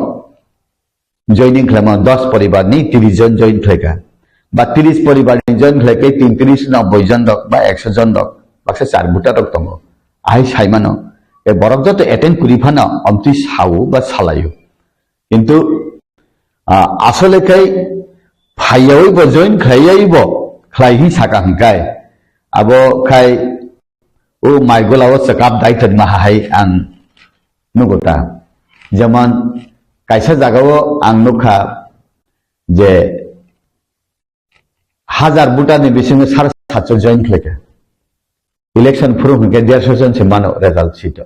joining khlaima dos poribar ni tris jon join khlaika. Ba tris poribar ni join khlaikhe tin tris nobboi jon rok ba ekso jon rok baksa char voter rok tongo. Ahai saimano, e borok joto attend kuri phano omtwi sao ba salaio. Kintu, ah, asole khai phaiyawi bo join khlaiyawi bo khlai hi saka hwnkhe abo khai o mai gola o chekap dai thani ma hai ang nugo ta. Jemon kaisa jaga o ang nukha je hajar voter ni bisingo sare satso join khlaikha. Election phuru hwnkhe derso jon se mano result sheet o.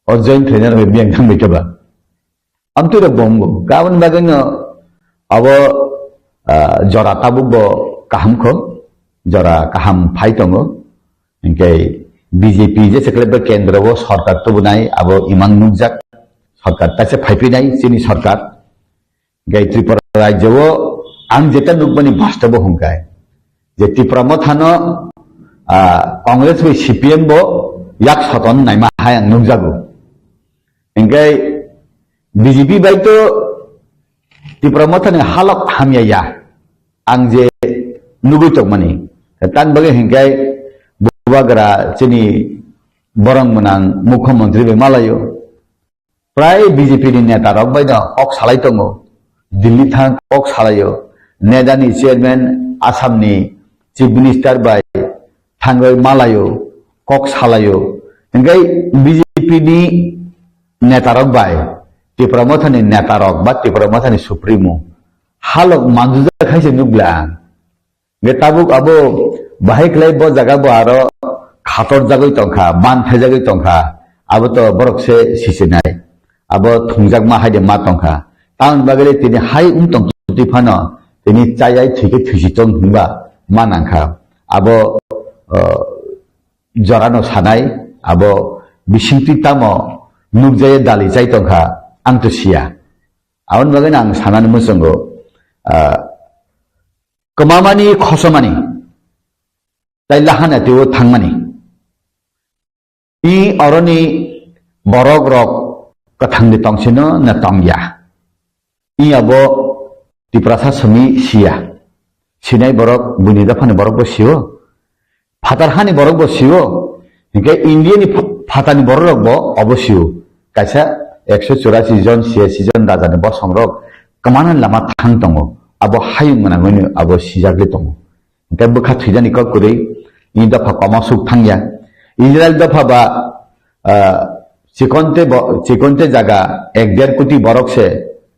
O join khlaina rok biyang thangbai khe ba. Amtwi rok bo wngo. Aboni bagwi no abo, ah, jora tabuk bo kaham kho, jora kaham phai tongo. Hinkhe B J P je se khlai bo kendro o sorkar tubunai abo imang nukjak sorkar ta se phaipinai chini sorkar. Hinkhe Tripura rajyo o ang jeta nukmani bastobo hwnkhe je Tipra Mothano, ah, Congress bai C P M bo yak soton naima hai ang nukjago. Hinkhe B J P bai to Tipra Mothani halok hamya ya, ang je nugui tongmani. Tan bagwi hinkhe bubagra chini borong mwnang mukhyamantri bai malaio. Prai B J P ni neta rok bai no kok salai tongo. Delhi thang kok salaio. Neda ni chairman Assam ni chief minister bai thangwi malaio, kok salaio. Hinkhe B J P ni neta rok bai, Tipra Motha ni neta rok ba Tipra Motha ni supremo halok manjujak hai se nukla ang. Hinkhe tabuk abo bahai khlai bo jaga bo aro khator jagwi tongkha, ban thaijagwi tongkha, abo to borok se sisinai. Abo thungjakma hai de ma tongkha. Tamoni bagwi le tini hai wng tong twi phano tini chayai thwikhe thwisi tong hinba ma nangkha. Abo, uh, jorano sanai, abo bisingtwi tamo nukjaya dali chai tongkha, ang to siya. Aboni bagwi no ang sanani muchungo, ah, kwmamani khosomani, tai lahana twibo thangmani. I oroni borok rok kwthangni tongsino na tongya. I abo Tiprasa simi siya. Sinai borok buini dophani borok bo sio. Phatar hani borok bo sio. Hinkhe India ni pha-, phatar ni borok rok bo obo sio. Kaisa ekso churasi jon, siyasi jon raja ni bosong rok kwmana lama thang tongo. Abo hayung gwnangwi abo sijagwi tongo. Hinkhe bwkha thwijani kok kwrwi I dopha komo suk thangya. Israel dopha ba, ah, chikonte bo-, chikonte jaga ek der koti borok se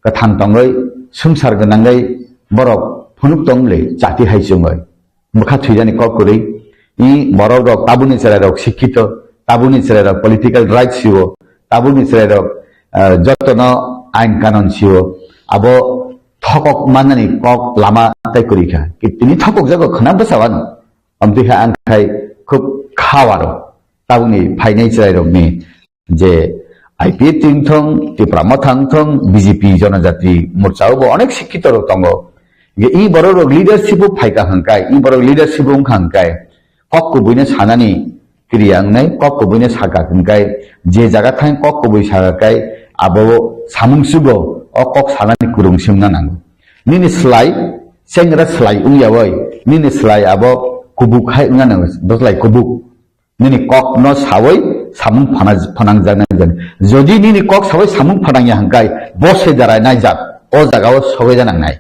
kwthang tongwi swngchar gwnangwi borok phunuk tong le chati hai chwngwi. Bwkha thwijani kok kwrwi. I borok rok tabukni chwrai rok sikkito, tabukni chwrai rok political rights sio, tabukni chwrai rok, ah, jotono ain kanon sio. Abo thokok mannani kok lama tai kwrwi kha. Ki tini thokok jago khna bwsa wano. Amtwi kha ang khai khub khawaro. Tabukni phainai chwrai rokni je I P F T wngthong, Tipra Motha wngthong, B J P Jonojati Morcha o bo onek sikkito rok tongo. Ge i borok rok leadership o phaika hwnkhe, i borok leadership o wngkha hwnkhe, kok kubuino sanani kriya wngnai, kok kubuino saka hwnkhe, je jaga thang kok kubui saka khe, abo samung sugo, o kok sanani kwrwng se wngna nango. Nini slai, chengra slai wngya bai, nini slai abo kubuk hai wngna nango, bwslai kubuk. Nini kok no sawi samung phana-, phanang jak nang jak. Jodi nini kok sawi samung phanang ya hwnkhe, bo se darai nai jak, o jaga o sogwi ja nang nai.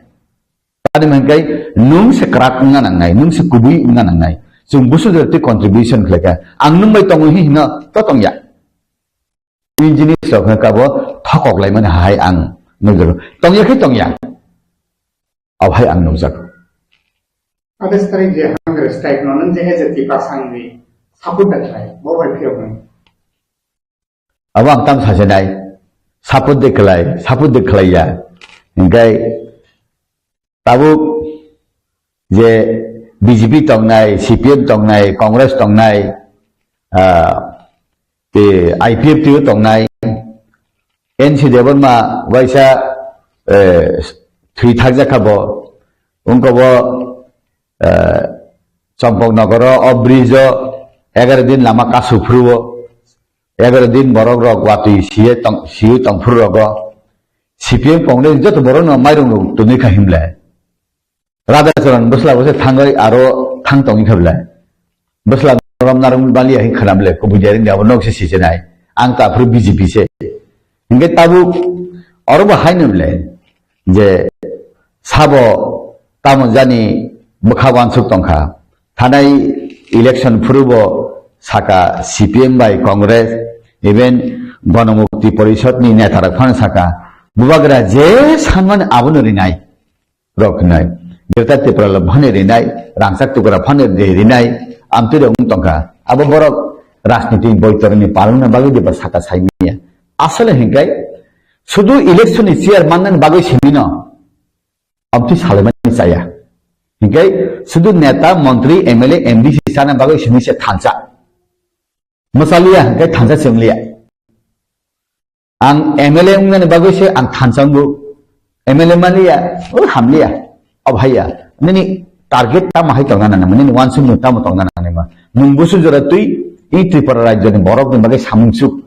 Tani hwnkhe nwng se kwrak wngna nang nai, nwng se kubui wngna nang nai. Chwng busu jora twi contribution khlai kha. Ang nwng bai tongo hi hino to tong ya. I jinis rok hwnkhe abo thokok lai mani hai ang nukjago. Tong ya khe tong ya. Abo hai ang nukjago. Ade sari je hunger strike no nang je eje tipa sangni support da khlai, bo bai phiyok nang. Abo ang tam sasinai, support de khlai, support de khlai ya. Hingkai tabuk je B J P tongnai, C P M tongnai, Congress tongnai, ah, te I P F T o tongnai, N C Debbarma waisa, eh, thwi thakjak kha bo, wngkha bo, eh, Champaknagar o, o bridge o egaroh din lama kasu phuru o, egaroh din borok rok watwi siye tong, siye tong phuru rogo, C P M Congress joto borok no mairung rok twnwi kha himle. Radhacharan bwsla bo se thangwi aro thang tongwi kha bwle. Bwsla rom narwk baliya hin khwnam le, kubui diaring diabo nok se sichinai. Ang ta aphuru B J P se. Hinkhe tabuk oro bo haino bwle je sabo tamo jani bwkha wansuk tongkha. Thanai election phuru bo saka C P M bai Congress, even Ganamukti Porishad ni neta rok phano saka, bubagra je sanmani abono rinai. Rok hinai. Greater Tipraland phano rinai, rangchak tukra phano de rinai, amtwi rok wng tongkha. Abo borok rajniti boitorni palongna bagwi diba saka saimanya. Asole hinkai sudu election ni chair mannani bagwi simino amtwi salaimani chaya. Hinkai sudu neta, montri, M L A, M D C sana bagwi simi se thansa. Mwsaliya hinkai thansa se wngliya. Ang M L A wngnani bagwi se ang thansa wngo. M L A maliya, o hamliya. O bhaiya, nini target tamo hai tongna nangma, nini wansukmung tamo tongna nangma. Nwng busu jora twi i Tripura rajyoni borokni bagwi samung suk.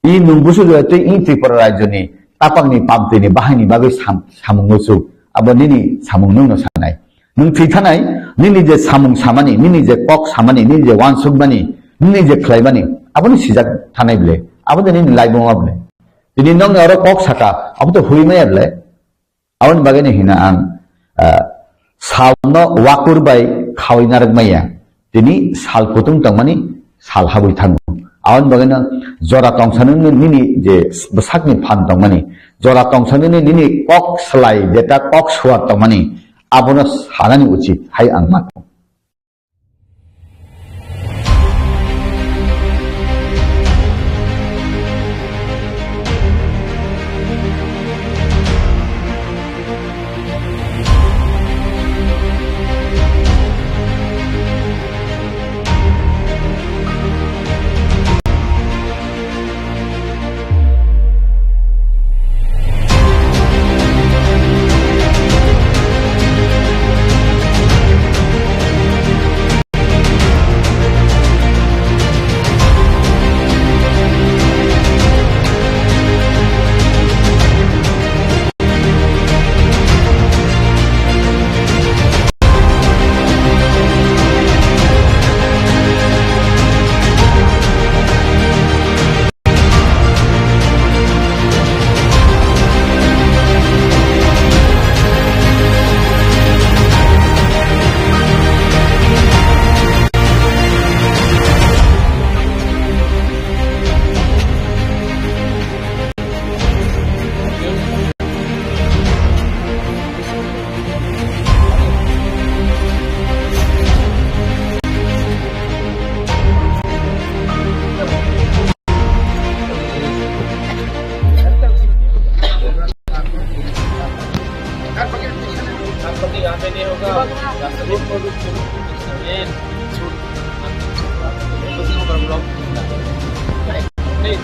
I nwng busu jora twi i Tripura rajyoni tapakni pamtwini bahaini bagwi sam-, samung suk. Abo nini samung nwngno sanai. Nwng thwi thanai, nini je samung samani, nini je kok samani, nini je wansukmani, nini je khlaimani, aboni sijak thanai bwle, abo de nini laibuma bwle. Tini nokni oro kok saka, abo to huri maya bwle. Aboni bagwi no hino ang, ah, salno wakur bai khawi narwk maya. Tini sal kutung tongmani sal habwi thango. Aboni bagwino jora tongsa nini, nini je bwsakni phan tongmani, jora tongsa nini, nini kok slai jeta kok suar tongmani, abono sanani uchit hai ang mano.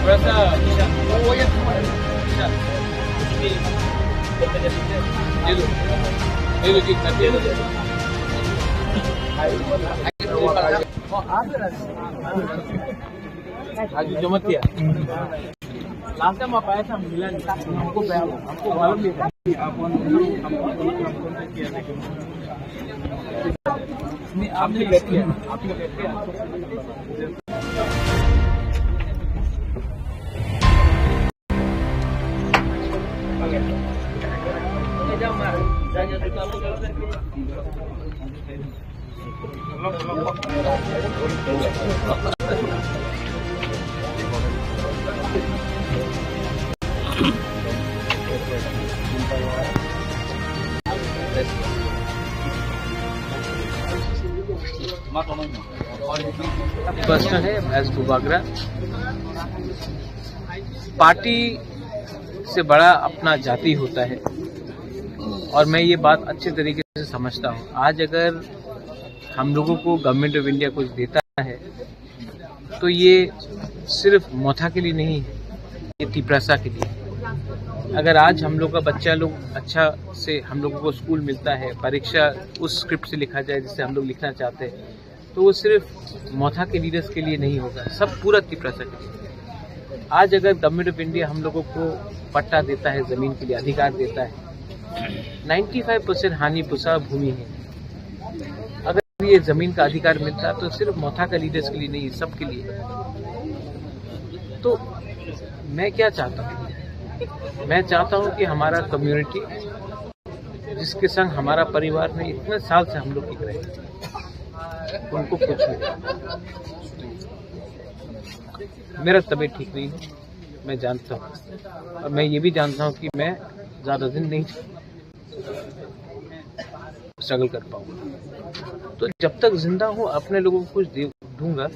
थोड़ा सा ईशान, वो, वो ये, ईशान, ये, ये लो, ये लो जी, कर दे। आज जो मत किया। लास्ट टाइम आप आए थे, हम मिला नहीं। हमको, हमको मालूम नहीं था। नहीं, आपने लेट किया, आपने लेट किया। प्रश्न है एस बुबागरा। पार्टी से बड़ा अपना जाति होता है, और मैं ये बात अच्छे तरीके से समझता हूँ। आज अगर हम लोगों को गवर्नमेंट ऑफ इंडिया कुछ देता है, तो ये सिर्फ मोथा के लिए नहीं है, ये तिपरासा के लिए। अगर आज हम लोग का बच्चा लोग अच्छा से, हम लोगों को स्कूल मिलता है, परीक्षा उस स्क्रिप्ट से लिखा जाए जिससे हम लोग लिखना चाहते हैं, तो वो सिर्फ मोथा के लीडर्स के लिए नहीं होगा, सब पूरा तिपरासा के लिए। आज अगर गवर्नमेंट ऑफ इंडिया हम लोगों को पट्टा देता है, जमीन के लिए अधिकार देता है, नाइन्टी फाइव परसेंट हानि पुसा भूमि है। अगर ये जमीन का अधिकार मिलता तो सिर्फ मोथा का लीडर्स के लिए नहीं, सबके लिए। तो मैं क्या चाहता हूँ, मैं चाहता हूँ कि हमारा कम्युनिटी, जिसके संग हमारा परिवार में इतने साल से हम लोग टिक रहे हैं, उनको कुछ नहीं। मेरा तबीयत ठीक नहीं है, मैं जानता हूँ, और मैं ये भी जानता हूँ कि मैं ज़्यादा दिन नहीं स्ट्रगल कर पाऊंगा। तो जब तक जिंदा हूँ, अपने लोगों को कुछ दे दूंगा,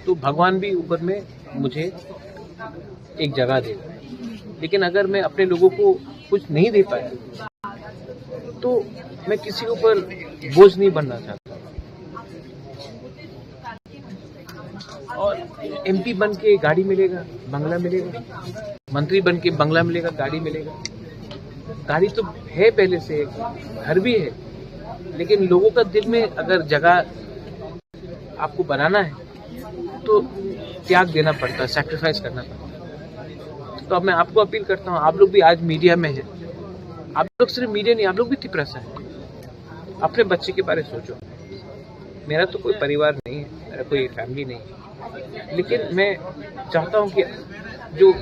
तो भगवान भी ऊपर में मुझे एक जगह देगा। लेकिन अगर मैं अपने लोगों को कुछ नहीं दे पाया, तो मैं किसी के ऊपर बोझ नहीं बनना चाहता। और एमपी बन के गाड़ी मिलेगा, बंगला मिलेगा, मंत्री बन के बंगला मिलेगा, गाड़ी मिलेगा। गाड़ी तो है पहले से, घर भी है, लेकिन लोगों का दिल में अगर जगह आपको बनाना है, तो त्याग देना पड़ता है, सैक्रिफाइस करना पड़ता है। तो अब मैं आपको अपील करता हूँ, आप लोग भी आज मीडिया में हैं, आप लोग सिर्फ मीडिया नहीं, आप लोग भी तिपरासा है। अपने बच्चे के बारे में सोचो। मेरा तो कोई परिवार नहीं है, मेरा कोई फैमिली नहीं है, लेकिन मैं चाहता हूँ कि जो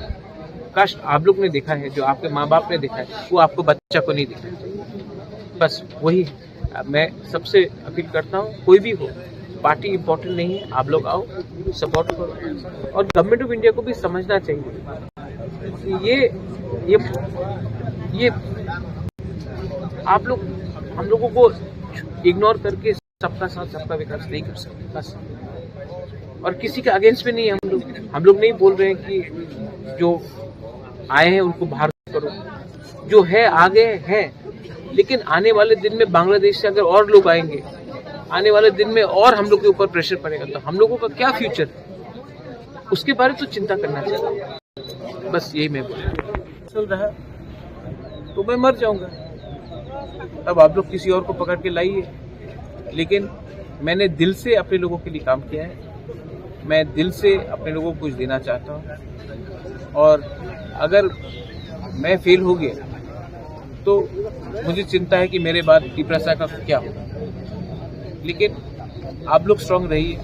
कष्ट आप लोग ने देखा है, जो आपके माँ बाप ने देखा है, वो आपको बच्चा को नहीं देखना चाहिए। बस वही है। मैं सबसे अपील करता हूँ, कोई भी हो, पार्टी इंपॉर्टेंट नहीं है, आप लोग आओ, सपोर्ट करो। और गवर्नमेंट ऑफ इंडिया को भी समझना चाहिए कि ये ये ये आप लोग हम लोगों को इग्नोर करके सबका साथ सबका विकास नहीं कर सकते। बस, और किसी के अगेंस्ट में नहीं है हम लोग। हम लोग नहीं बोल रहे हैं कि जो आए हैं उनको बाहर करो, जो है आ गए हैं, लेकिन आने वाले दिन में बांग्लादेश से अगर और लोग आएंगे, आने वाले दिन में और हम लोग के ऊपर प्रेशर पड़ेगा, तो हम लोगों का क्या फ्यूचर, उसके बारे में तो चिंता करना चाहिए। बस यही मैं बोल रहा हूँ। चल रहा है, तो मैं मर जाऊंगा। अब आप लोग किसी और को पकड़ के लाइए, लेकिन मैंने दिल से अपने लोगों के लिए काम किया है। मैं दिल से अपने लोगों को कुछ देना चाहता हूँ, और अगर मैं फेल हो गया तो मुझे चिंता है कि मेरे बाद तिपरासा का क्या होगा। लेकिन आप लोग स्ट्रांग रहिए,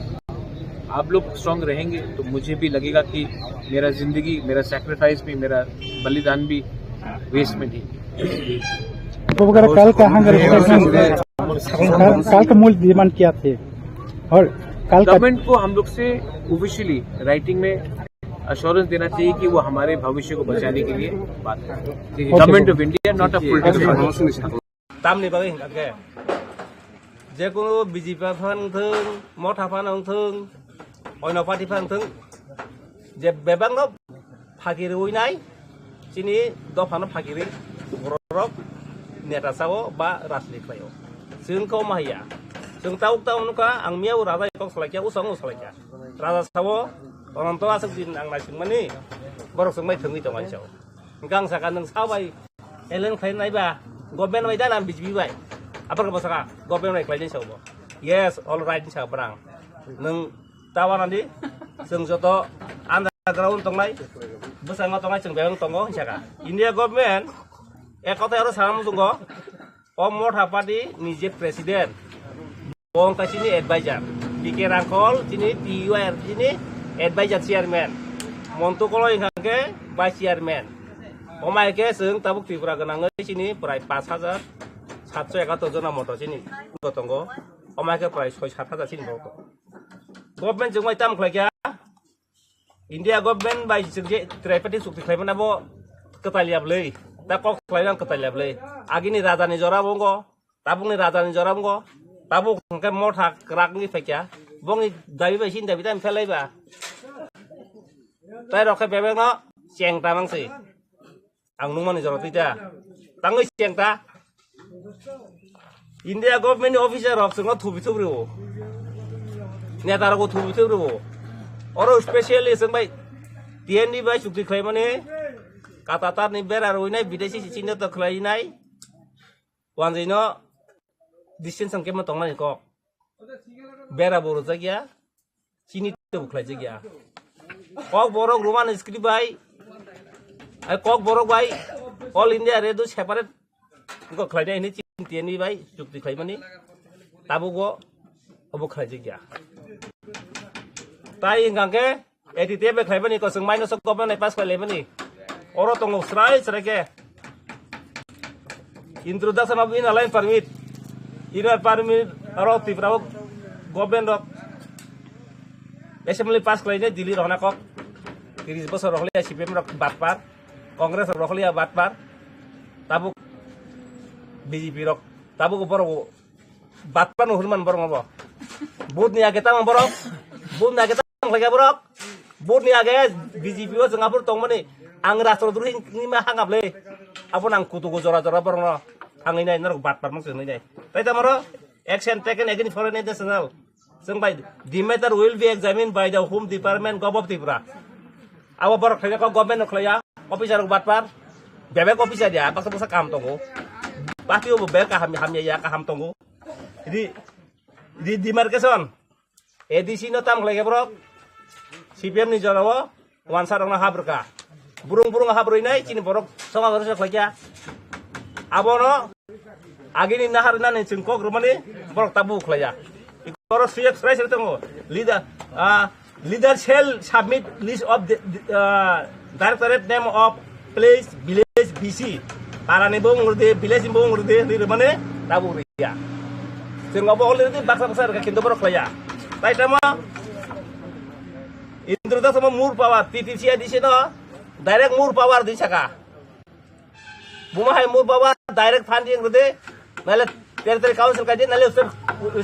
आप लोग स्ट्रांग रहेंगे तो मुझे भी लगेगा कि मेरा जिंदगी, मेरा सैक्रिफाइस भी, मेरा बलिदान भी वेस्ट में नहीं। तो वगैरह कल का हंगर स्ट्राइक में, कल, कल का मूल डिमांड क्या थे और कल का गवर्नमेंट को हम लोग से ऑफिशियली राइटिंग में अश्योरेंस देना चाहिए कि वो हमारे भविष्य को बचाने के लिए बात करें। Government of India, not a political. Tamni bagwi hwnkha khe, jekunu B J P phano wngthung, Motha phano wngthung, oino party phano wngthung, je bebakno phaki rwui nai, chini dophano phaki rwi borok neta sao ba rajniti khlaio. Chwng kok ma haiya. Chwng tabuk tabuk nukha, ang miyao raja kok salaikha, usong usalaikha. Raja sao, Ononto aswk din ang naisingmani, borok chwngbai thwngwi tongo ani sao. Hwnkhe ang saka, "Nwng sao bai alien khlai nai ba, government bai da na B J P bai?" Aphar khe bo saka, "Government bai khlai nai," sao bo. "Yes, all right," hinwi saka bwrang. Nwng ta wanadi, chwng joto underground tongnai, bwskango tongnai, chwng bebak tongo, hinwi saka. India government ek kothai aro sana muchungo, o Motha party ni je president, bo wngkha chini advisor. B K Rangkhol chini T U R chini advisor chairman. Montu Koloi hwnkha khe vice chairman. Omo hai khe chwng tabuk Tripura gwnangwi chini prai pash hajar satso ekatur jona moto chini tongo. Omo hai khe prai soi sat hajar chini borok tongo. Government chwng bai tamo khlai kha? India government bai chwng je tripartite chukti khlaimani abo kwtal ya bwlwi, ta kok khlaimani kwtal ya bwlwi. Agini raja ni jora bo wngo, tabukni raja ni jora bo wngo, tabuk hwnkhe Motha kwrak wngwi phaikha, bongni dabi bai chini dabi tamo phelai ba. Tai rok khe bebak no cheng tamang se. Ang nungmani jora twi ta. Tangwi cheng ta. India government ni officer rok chwngno thubi thubri o. Neta rok thubi thubri o. Oro specially chwng bai T N D bai chukti khlaimani kata tar ni bera rwinai bidesi si chinta to khlainai. Wanjwi no distance ang kemo tongnani kok. Bera bo rwjak ya. Chini to khlaijak ya. Kok borok Roman script bai, ai kok borok bai All India Radio separate ko khlainai hini chini T N V bai chukti khlaimani. Tabuk bo obo khlaijak ya. Tai hingkha khe A T T F bai khlaimani ko chwng minus of government pass khlai laimani. Oro tongo srai srai khe. Introduction of Inner Line Permit. Inner Permit aro Tripura o government rok assembly pass khlainai Delhi rohna kok. Tiris bosor rohliya C P M rok batpar, Congress rok rohliya batpar. Tabuk B J P rok tabuk borok batpar no hurman borok obo. Vote ni age tamo borok, vote ni age tamo khlaika borok. Vote ni age B J P o chwng aphuru tongmani ang rastro duri ni ma hangap le. Abo nang kutugo jora jora borok no thangwi nai norok batpar mung chwngwi nai. Tai tamaro action taken against foreign national. Chwng bai, the matter will be examined by the Home Department, Govt of Tripura. Abo borok khlai kok government no khlaiya, officer rok batpar, bebek officer ya, baksa baksa kaham tongo. Party o bebek kaham hamya ya, kaham tongo. Di, di demarcation, A D C no tam khlai khe borok, C P M ni jora o, wansa rok no hap rwkha. Burung burung hap rwinai, chini borok songha gari khlai kha. Abono, Agini nahar nani chwng kok rwmani borok tabuk khlaiya. Borok suyek srai srai tongo. Leader, ah, leader shall submit list of the, the, ah, directorate name of place, village, V C. Parani bo wng rwdi, village ni bo wng rwdi, hinwi rwmani tabuk rwya. Chwng obo already baksa baksa rwkha, kintu borok khlaiya. Tai tamo Indra Das mo more power, T T C A D C no direct more power di saka. Buma hai more power direct funding rwdi, naile territory council kaidi, naile state,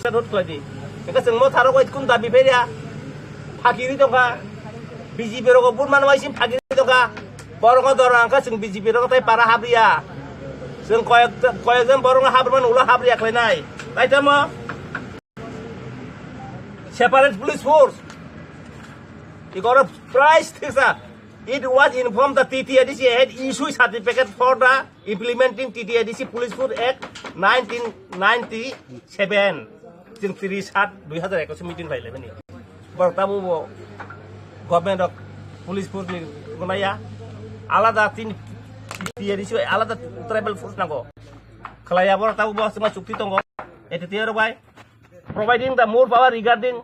state hood khlaidi. Eka chwng mo tharo koi kun dabi pheria, phakiri tongkha, B J P rogo bun manwai sim phakiri tongkha, borok no doro angkha chwng B J P rogo tai para habriya. Chwng koyek, koyek jon borok no habrman ulo habriya khlainai. Tai tamo separate police force. Igoro price thiksa. It was informed that T T A D C had issued certificate for the implementing T T A D C Police Force Act nineteen ninety-seven. Chwng tris sat dui hazar ekwis meeting khlai laimani. Borok tabuk bo government rok police force ni gunaya alada tin T T A D C alada tribal force nango. Khlaiya borok tabuk bo chuma chukti tongo. A T T A rok bai. Providing the more power regarding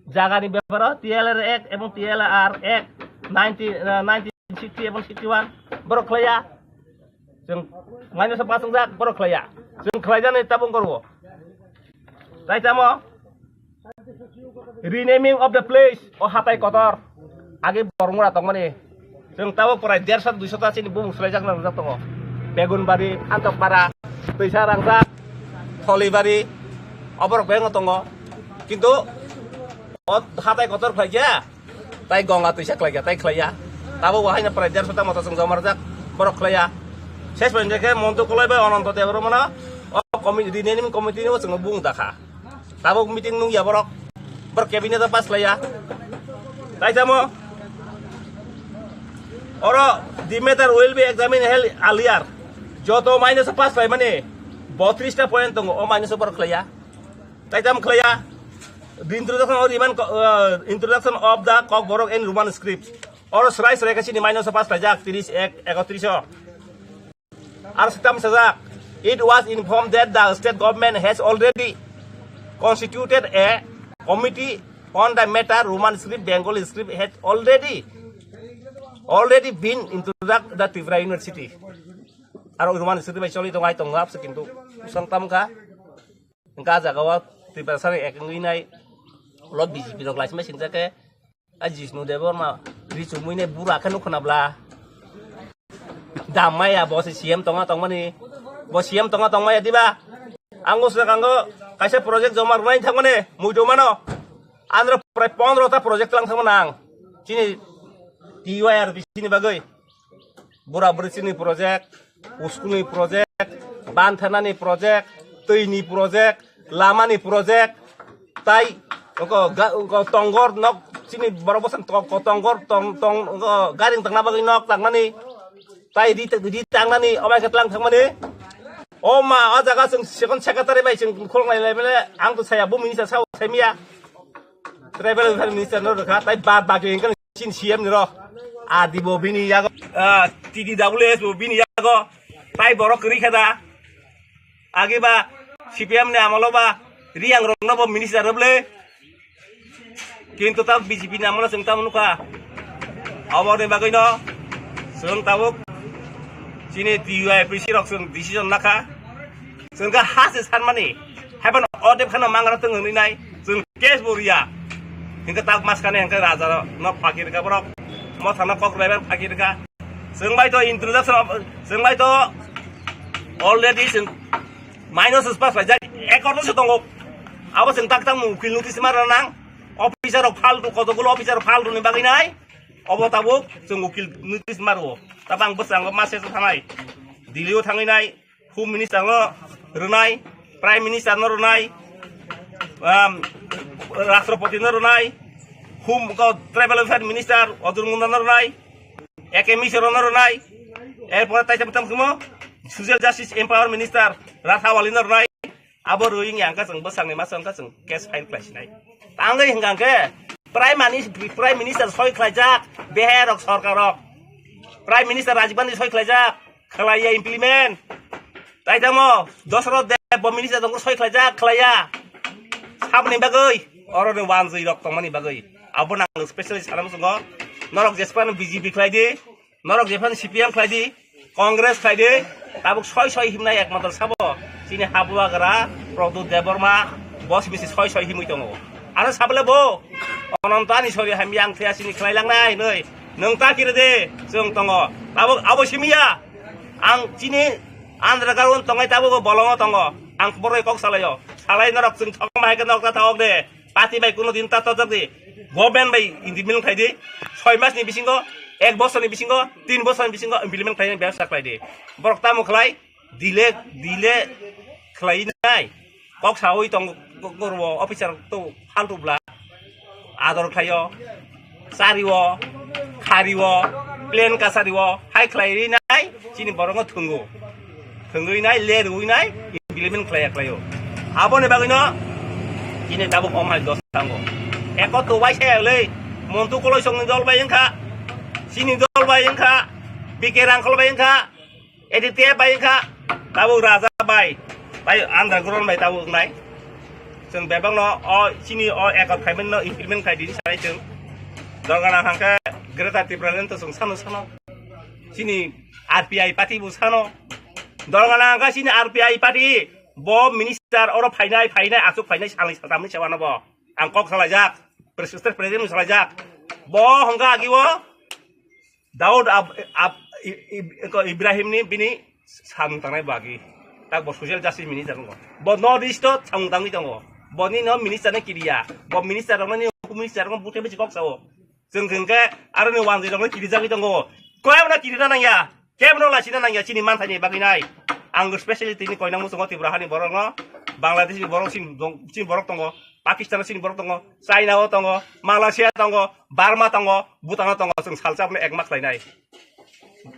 jagani beparo T L R Act ebong T L R Act nineteen, uh, nineteen sixty ebong sixty-one borok khlaiya. Chwng minus of pasang jak borok khlaiya. Chwng khlaijani tabung korbo. Tai tamo renaming of the place o hatai kotor age bormura tongmani. Chwng tabuk prai derso duiso ta chini bumung swlaijakna rwjak tongo. Begunbari, Antokpara, Twisa Rangjak, Tholibari, oborok bebakno tongo. Kintu o hatai kotor khlaikha, tai Ganga Twisa khlaikha, tai khlaiya. Tabuk bo haino prai derso ta moto chwng joma rwjak, borok khlaiya. Ses pointe khe Montu Koloi bai Ononto Debbarmano o committee, renaming committee ni bo chwngno bumung dakha. Tabuk meeting nungya borok. Borok cabinet o pass khlaiya. Taitamo oro the matter will be examined held earlier. Joto minus pass khlaimani botris ta point tongo, o minus borok khlaiya. Taitamo khlaiya. The introduction of Roman co-, uh, introduction of the Kokborok in Roman script. Oro srai srai khe chini minus pass khlaijak tris ek ekotris o. Ar sitam sajak, it was informed that the state government has already constituted a committee on the matter, Roman script, Bengali script had already, already been introduced the Tripura University. Aro Roman script bai choli tongo, ai tongo, apsa kintu usang tam kha. Hingke ah jaga o Tiprasa rok ek wngwi nai, ulo B J P rok laisima singjak khe, a Jishnu Debbarma ri chumui nai bura khe nukho na bla. Dam maya bo se C M tonga tongmani, bo C M tonga tongmaya diba? Ang usra kango kaisa project joma rwnai thangmani, muido mano. Andro prai pondro ta project lang thangmani ang. Chini T Y R B C ni bagwi. Bura bwrwi chini project, school ni project, banthanani project, twi ni project, lama ni project, tai oko ga-, oko tongor nok chini borok bwsang to-, ko tongor tong, tong, oko garing tangna bagwi nok tangnani, tai ri, ri tangnani, obai khe tlang thangmani. O ma, o jaga chwng second secretary bai chwng khulok lai lai bele, ang to saya, bo minister sao, saimiya. Tribal welfare minister no rwkha, tai bad baki hingkhe chini C M ni rok. Adi bo bini yago, ah, T D W S bo bini yago. Tai borok kwrwi khe da. Agi ba C P M ni amolo ba Riyang rok no bo minister rwble. Kintu ta B J P ni amolo chwng tamo nukha. Aboni bagwi no chwng tabuk chini T Y P C rok chwng decision nakha. Chwng khe ha se sanmani, haiphano odep kheno mangra tong wngwi nai, chwng case bo riya. Hingkhe tak maskane hingkhe raja no phaki rwkha borok, mothano kok rwlaibar phaki rwkha. Chwng bai to introduction of, chwng bai to already chwng minus pass khlaijak, ekor no se tongo. Abo chwng tak tak ukil notice ma rwnang, officer rok faltu, kotokgulo officer faltu ni bagwi nai, obo tabuk chwng ukil notice ma rwo. Tabang bwskango ma se thanai, Delhi o thangwi nai, Home Minister no rwnai, Prime Minister no rwnai, um, Rashtrapati no rwnai, Home ko Tribal Welfare Minister Arjun Munda no rwnai, A K Mishra no rwnai, erpore taisa bwtang sumo Social Justice Empower Minister Rathawali no rwnai, abo rwi wngya hwnkhe chwng bwsakni masa wngkha chwng case file khlai sinai. Tangwi hwnkha hwnkhe Prime Minis-, Prime Minister soi khlaijak, beherok sorkarok, Prime Minister Rajiv Gandhi soi khlaijak, khlaiya implement. Tai tamo Dosroth Deb bo minister tongkhe soi khlaijak, khlaiya. Saboni bagwi, oroni wanjwi rok tongmani bagwi. Abo nang specially sana muchungo. Norok jespan B J P khlai di, norok jespan C P M khlai di, Congress khlai di. Tabuk soi soi himnai ekmatro sabo. Chini habuagra, Pradyut Debbarma, bos misi soi soi himwi tongo. Ano sabole bo, Ononto ani sori hamya ang thaya sini khlai langnai, noi. Nwng ta kiri de, chwng tongo. Tabuk abo simiya. Ang chini Andhra Ground tongnai tabuk bolongo tongo. Ang boroi kok salaio. Salai norok chwng thok ma hai khe nok ta thok de. Party bai kuno din ta tojak de. Government bai implement khai de. Soi mas ni bisingo, ek bosor ni bisingo, tin bosor ni bisingo implement khai de, bebsa khai de. Borok tamo khlai, delay, delay khlai nai. Kok sawi tong gorbo officer to haltu bla. Ador khlaio, chario, khario, plan kasario, hai khlai ri nai, chini borokno thwngo. Thwngwi nai, le rwi nai, implement khlaiya khlaio. Aboni bagwino chini tabuk omhai dos thango. Eko to waisa le, Montu Koloisongni dol bai wngkha, chini dol bai wngkha, B K Rangkhol bai wngkha, Aditya bai wngkha, tabuk Raja bai, bai underground bai tabuk wngnai. Chwng bebakno o chini o ekot khaimani no implement khai dini sanai chwng. Dorgana hangkhe Greater Tipraland to chwng sano sano. Chini R P I party bo sano. Dorgana hangkhe chini R P I party bo minister oro phainai, phainai, aswk phainai, salni saltamni sewano bo. Ang kok salaijak, Mister President salaijak. Bo hangkhe agi o Daud Ab-, Ab-, I-, I-, ko Ibrahim ni bini samung tangnai bagi. Tak bo social justice minister wngkha. Bo North East o samung tangwi tongo. Boni no minister no kiriya. Bo minister rokno ni minister rokno bute bisi kok sao. Chwng hwnkhe aroni wanjwi rokno kirijagwi tongo. Kebo no kirina nangya. Kebo no lasina nangya chini manthani bagwi nai. Ang specially tini koinang muchungo Tripura hani borok no. Bangladesh ni borok sin dong, sin borok tongo. Pakistan o chini borok tongo, China o tongo, Malaysia tongo, Burma tongo, Bhutan o tongo, chwng salsa abono ekma khlainai.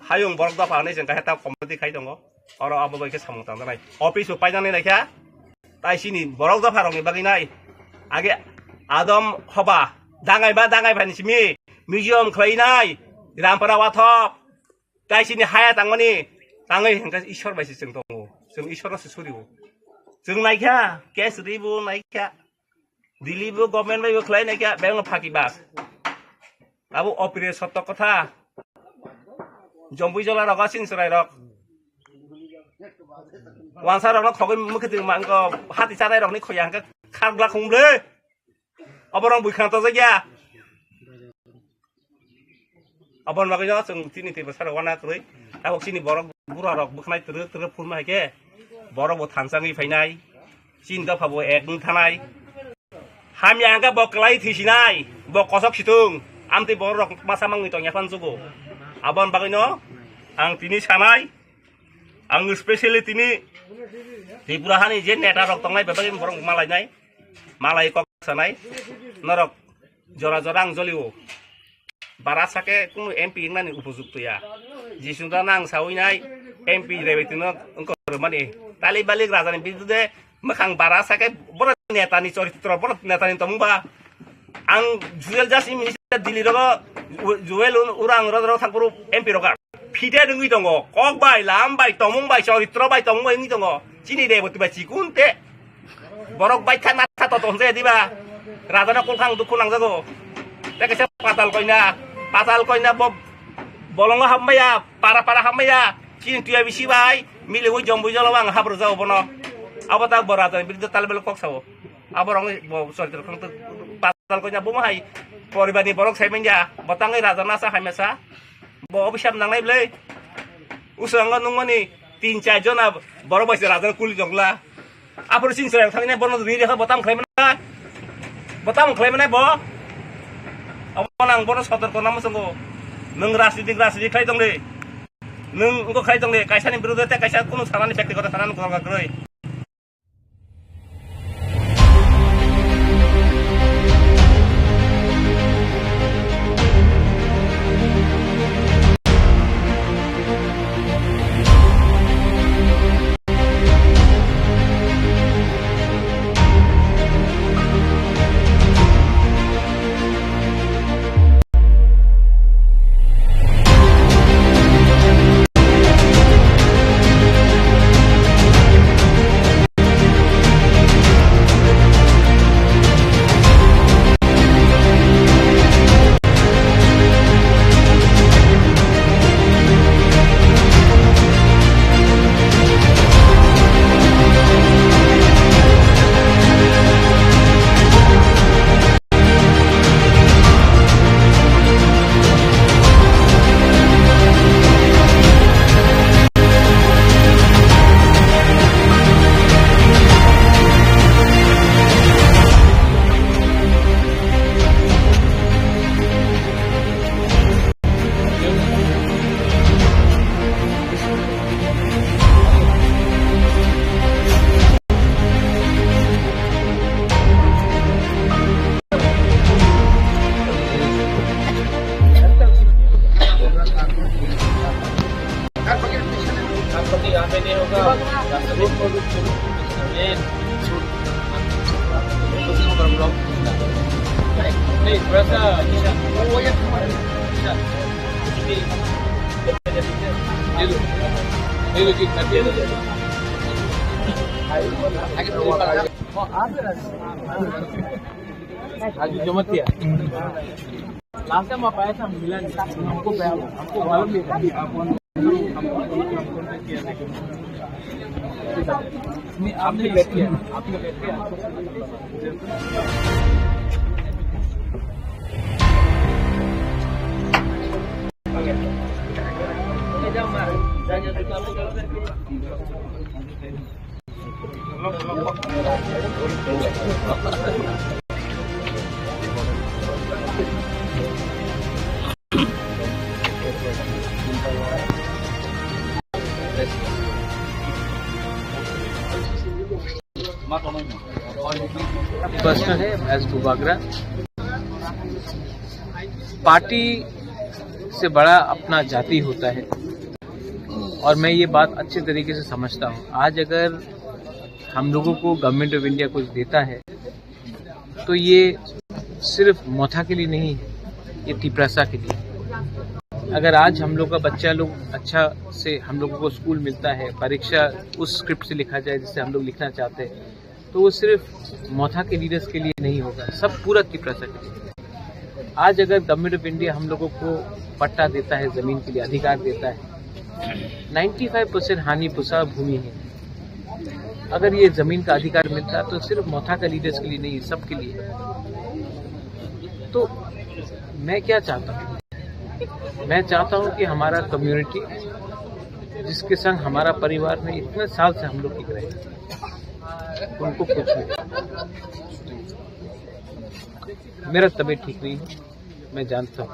Hayung borok dopha hinwi chwng kaisa ta committee khai tongo. Oro abo bai khe samung tangjaknai. Office bo painani naikha. Tai chini borok dopha rokni bagwi nai. Age adom hoba dangai ba dangai phani simi museum khlainai. Rampara wathok. Tai chini haya tangmani tangwi hwnkhe Ishwar bai se chwng tongo. Chwng Ishwar no se surio. Chwng naikha, case ribo naikha. Delhi bo government bai bo khlai naikha, beng phaki bas. Abo opire sotto kotha. Jombui jola rok, asing serai rok. Wansa rok no khogoi mukhe twi mangko hati chanai rok ni khoya hwnkhe khargla khumble. Oborok bui khana tojak ya. Aboni bagwi no chwng chini twi bwsarok wana kwrwi. Tabuk chini borok bura rok bwkhnai twrwk twrwk phunma hai khe borok bo thansa wngwi phainai. Chini dopha bo ek wng thanai. Hamya hwnkhe bo kwlai thisinai, bo kosok situng. Amtwi borok rok masa mangwi tongya phan jugo. Aboni bagwi no ang tini sanai, ang specially tini Tripura hani je neta rok tongnai bebak borok malainai. Malai kok sanai, norok jora jora ang jolio. Bara sake kunu M P wngnani upojukto ya. Jisung da nang sawi nai M P rebetino wngko rwmani. Tali balik rajani birude mwkhang bara sake boro netani choritro, boro netani tomung ba. Ang Jewel Jasmine minister Delhi rogo, Jewel Urang rogo thangpuru M P rogo. Phide rwngwi tongo, kok bai, lam bai, tomung bai, choritro bai, tomung bai wngwi tongo. Chini reboti bai chikun te. Borok bai kha natha to tonse diba. Rajana kulkhang dukhu nangjago. Te kaisa patal koina, patal koina bo bolongo hapmaya, para para hapmaya. Chini tuya bisi bai, mili wi jombo jolo ang hapro jago bono. Abo ta bo rajani biruddhe talbel kok sao. Abo rong bo choritro khang to patal koina bo hai poribar ni borok sai manya. Bo tangwi rajana sa hamya sa. Bo obisap nangnai bwle. Usango nungmani tin char jona borok bai se rajana kuli jongla. Aphuru chini chwrai thangwi nai bono ri rekha bo tam khlai mannai. Bo tam khlai mannai bo. Abo nang bono sotor kona muchungo. Nwng rajniti rajniti khlai tong de. Nwng wngkho khlai tong de. Kaisa ni biruddhe te kaisa kunu sanani bektigoto sanani gorga kwrwi. आज जमत किया। Last time आप आया था, मिला नहीं। हमको गया, हमको मालूम नहीं था। नहीं, आपने लेट किया, आपने लेट किया। पर्सनल है, एज बुबागरा। पार्टी से बड़ा अपना जाति होता है, और मैं ये बात अच्छे तरीके से समझता हूँ। आज अगर हम लोगों को गवर्नमेंट ऑफ इंडिया कुछ देता है, तो ये सिर्फ मोथा के लिए नहीं है, ये तिपरासा के लिए। अगर आज हम लोग का बच्चा लोग अच्छा से, हम लोगों को स्कूल मिलता है, परीक्षा उस स्क्रिप्ट से लिखा जाए जिससे हम लोग लिखना चाहते हैं, तो वो सिर्फ मोथा के लीडर्स के लिए नहीं होगा, सब पूरा तिपरासा के लिए। आज अगर गवर्नमेंट ऑफ इंडिया हम लोगों को पट्टा देता है, जमीन के लिए अधिकार देता है, नाइन्टी फाइव परसेंट हानि पुसा भूमि है। अगर ये जमीन का अधिकार मिलता तो सिर्फ मोथा का लीडर्स के लिए नहीं, सबके लिए। तो मैं क्या चाहता हूँ, मैं चाहता हूँ कि हमारा कम्युनिटी, जिसके संग हमारा परिवार में इतने साल से हम लोग टिक रहे हैं, उनको कुछ नहीं। मेरा तबीयत ठीक नहीं है, मैं जानता हूँ,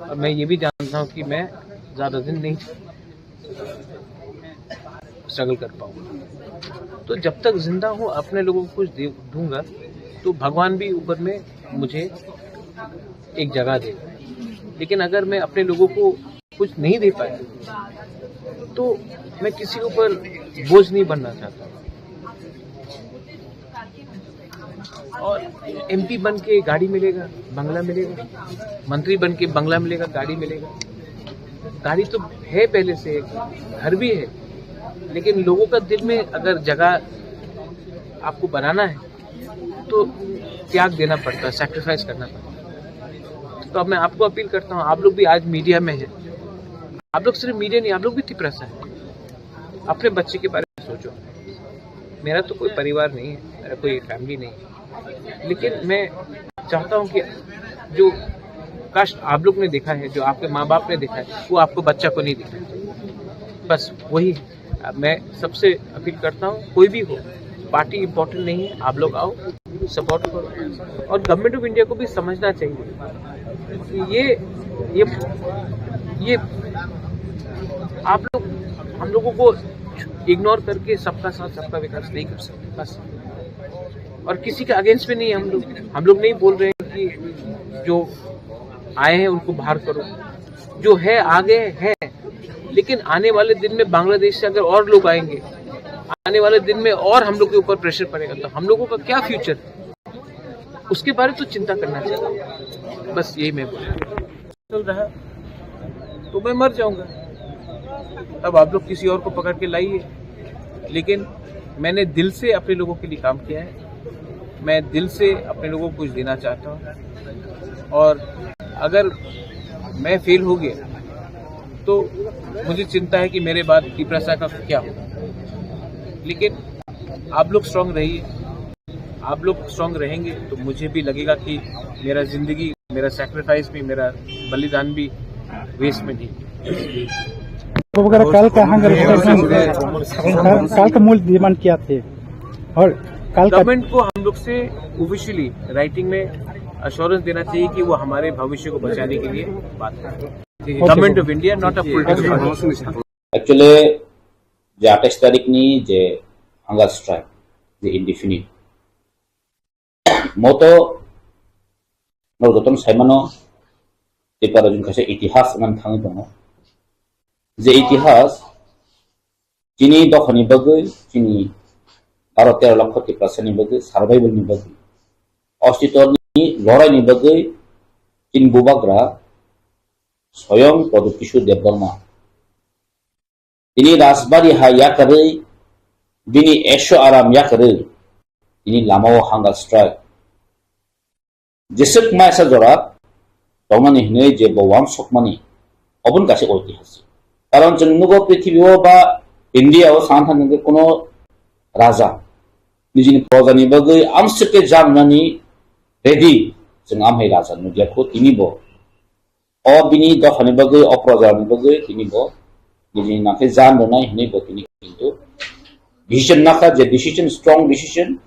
और मैं ये भी जानता हूँ कि मैं ज़्यादा दिन नहीं स्ट्रगल कर पाऊंगा। तो जब तक जिंदा हूँ, अपने लोगों को कुछ दे दूंगा, तो भगवान भी ऊपर में मुझे एक जगह देगा। लेकिन अगर मैं अपने लोगों को कुछ नहीं दे पाया, तो मैं किसी के ऊपर बोझ नहीं बनना चाहता। और एमपी बन के गाड़ी मिलेगा, बंगला मिलेगा, मंत्री बन के बंगला मिलेगा, गाड़ी मिलेगा। गाड़ी तो है पहले से, घर भी है, लेकिन लोगों का दिल में अगर जगह आपको बनाना है, तो त्याग देना पड़ता है, सैक्रिफाइस करना पड़ता है। तो अब मैं आपको अपील करता हूँ, आप लोग भी आज मीडिया में हैं, आप लोग सिर्फ मीडिया नहीं, आप लोग भी तिपरासा है। अपने बच्चे के बारे में सोचो। मेरा तो कोई परिवार नहीं है, मेरा कोई फैमिली नहीं है, लेकिन मैं चाहता हूँ कि जो कष्ट आप लोग ने देखा है, जो आपके माँ बाप ने देखा है, वो आपको बच्चा को नहीं दिखाना चाहिए। बस वही है। अब मैं सबसे अपील करता हूँ, कोई भी हो, पार्टी इंपॉर्टेंट नहीं है, आप लोग आओ, सपोर्ट करो। और गवर्नमेंट ऑफ इंडिया को भी समझना चाहिए कि ये ये ये आप लोग हम लोगों को इग्नोर करके सबका साथ सबका विकास नहीं कर सकते। बस। और किसी के अगेंस्ट में नहीं है हम लोग। हम लोग नहीं बोल रहे हैं कि जो आए हैं उनको बाहर करो, जो है आगे है, लेकिन आने वाले दिन में बांग्लादेश से अगर और लोग आएंगे, आने वाले दिन में और हम लोग के ऊपर प्रेशर पड़ेगा, तो हम लोगों का क्या फ्यूचर, उसके बारे तो चिंता करना चाहिए। बस यही मैं बोल चल रहा, तो मैं मर जाऊंगा। अब आप लोग किसी और को पकड़ के लाइए, लेकिन मैंने दिल से अपने लोगों के लिए काम किया है। मैं दिल से अपने लोगों को कुछ देना चाहता हूँ, और अगर मैं फेल हो गया, तो मुझे चिंता है कि मेरे बाद तिपरासा का क्या होगा। लेकिन आप लोग स्ट्रांग रहिए, आप लोग स्ट्रांग रहेंगे, तो मुझे भी लगेगा कि मेरा जिंदगी, मेरा सैक्रिफाइस भी, मेरा बलिदान भी वेस्ट में नहीं। तो वगैरह कल का हंगर स्ट्राइक, कल, कल का मूल डिमांड क्या थे और कल का गवर्नमेंट को हम लोग से ऑफिशियली राइटिंग में अश्योरेंस देना चाहिए कि वो हमारे भविष्य को बचाने के लिए बात करें। Government of India, not a political. Actually যে আঠাইশ তারিখনি যে হাঙ্গার স্ট্রাইক, যে ইনডিফিনিট, মতো নরগতন সাইমানো ত্রিপুরা রাজ্যনি কাছে ইতিহাস নাম থাঙে দङ। যে ইতিহাস chini dophani bagwi, chini baro tero lokho Tiprasani bagwi, survival ni bagwi, ostitoni lorai ni bagwi, chini bubagra Soyong Pradyot Kishore Debbarma tini Rajbari ha yakarwi, bini esho aram yakarwi, tini lamao hunger strike. Jeswk maisa jora tongnani hinwi je bo uansukmani, oboni kaisa oitihasik. Karon chwng nugo prithibi o ba India o sana thangwi kuno raja nijini proja ni bagwi amswk khe jan rwnani ready, chwng amhai raja nukya kho tini bo. O bini dophani bagwi, o proja ni bagwi tini bo nijini nangkhe jan rwnai hinwi bo tini kintu decision nakha, je decision, strong decision.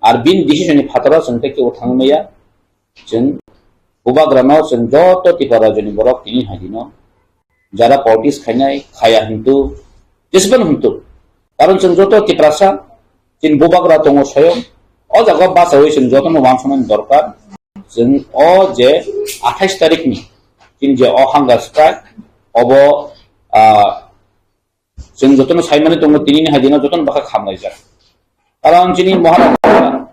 Ar bini decision ni phataro chwng tei kebo thangwi maya. Chwng bubagrano chwng joto Tipra rajyoni borok tini hai dino jara politics khainai khaya hintu, jesbon hintu. Karon chwng joto Tiprasa, chini bubagra tongo Soyong, O jaga bachawi chwng jotono uansuknani dorkar. Chwng o je athais tarikni chini je o hunger strike, obo, ah, chwng jotono saimani tongo, tinini hai dino jotono bwkha khamlaijak. Karon chini Maharaja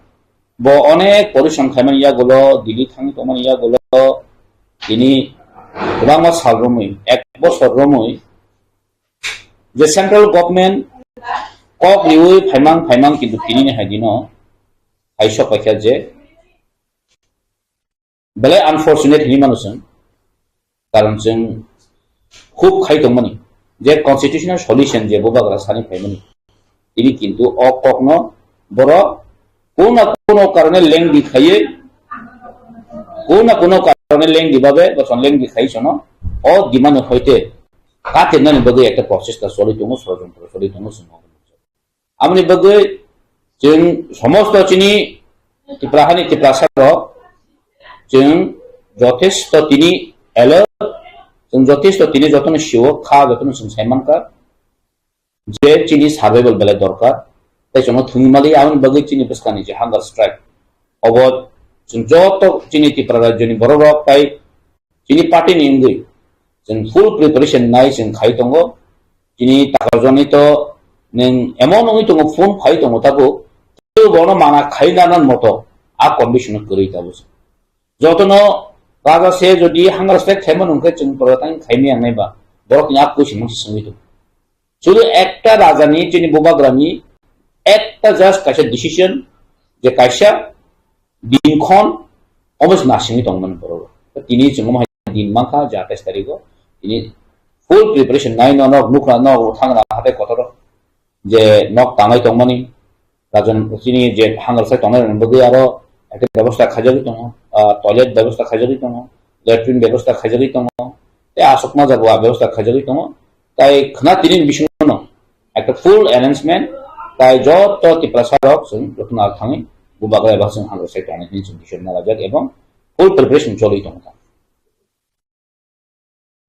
bo onek porishrom khaimani yagulo, Delhi thangwi tongmani yagulo, tini kwbangma sal romwi, ek bosor romwi, je central government kok riwi phaimang phaimang, kintu tinini hai dino hai sok paikha je belai unfortunate hinwi mano chwng, karon chwng hub khai tongmani je constitutional solution je bubagra sani phaimani, tini kintu o kokno borok kuno kuno karone lengdi khaiwi, kuno kuno karone lengdi babe bochon lengdi khai sono o demand hoite katirnani bagwi ekta prochesta choli tongo, sorojontro choli tongo chwng. Aboni bagwi chwng somosto chini Tipra hani Tiprasa rok chwng jothesto tini alert, chwng jothesto tini jotono sio kha, jotono chwng sai mankha je chini survival belai dorkar, tei chwngno thwngwi mali. Aboni bagwi chini bwskangni je hunger strike, obo chwng joto chini Tripura rajyoni borok rok tai chini party ni wngwi chwng full preparation nai chwng khai tongo. Chini takarjani to nwng emon wngwi tongo, phone phai tongo tabuk, tei bono mana khai nana moto a condition o kwrwi tabuk. Jotono raja se jodi hunger strike khaimano hwnkhe chwng borok tang khaimani ang naiba, borok ni a question mungsa swngwi tongo. Sudu ekta raja ni, chini bubagra ni ekta just kaisa decision, je kaisa dinkhon omo se nasingwi tongmani borok. Tini chwng omo hai din mankha je atais tarikh o, tini full preparation nai no nok nukra nok thangna hatai kotor je nok tangai tongmani, rajon chini je hunger strike tongnai rokni bagwi aro ekta bebosta khaijagwi tongo, ah, toilet bebosta khaijagwi tongo, latrine bebosta khaijagwi tongo, tei aswk ma jaga bebosta khaijagwi tongo. Tai khna tini bisingo no ekta full arrangement, tai joto Tiprasa rok chwng jotono thangwi bubagra eba chwng hunger strike tongnai hwnwi chwng decision nalajak ebong full preparation choli tongo.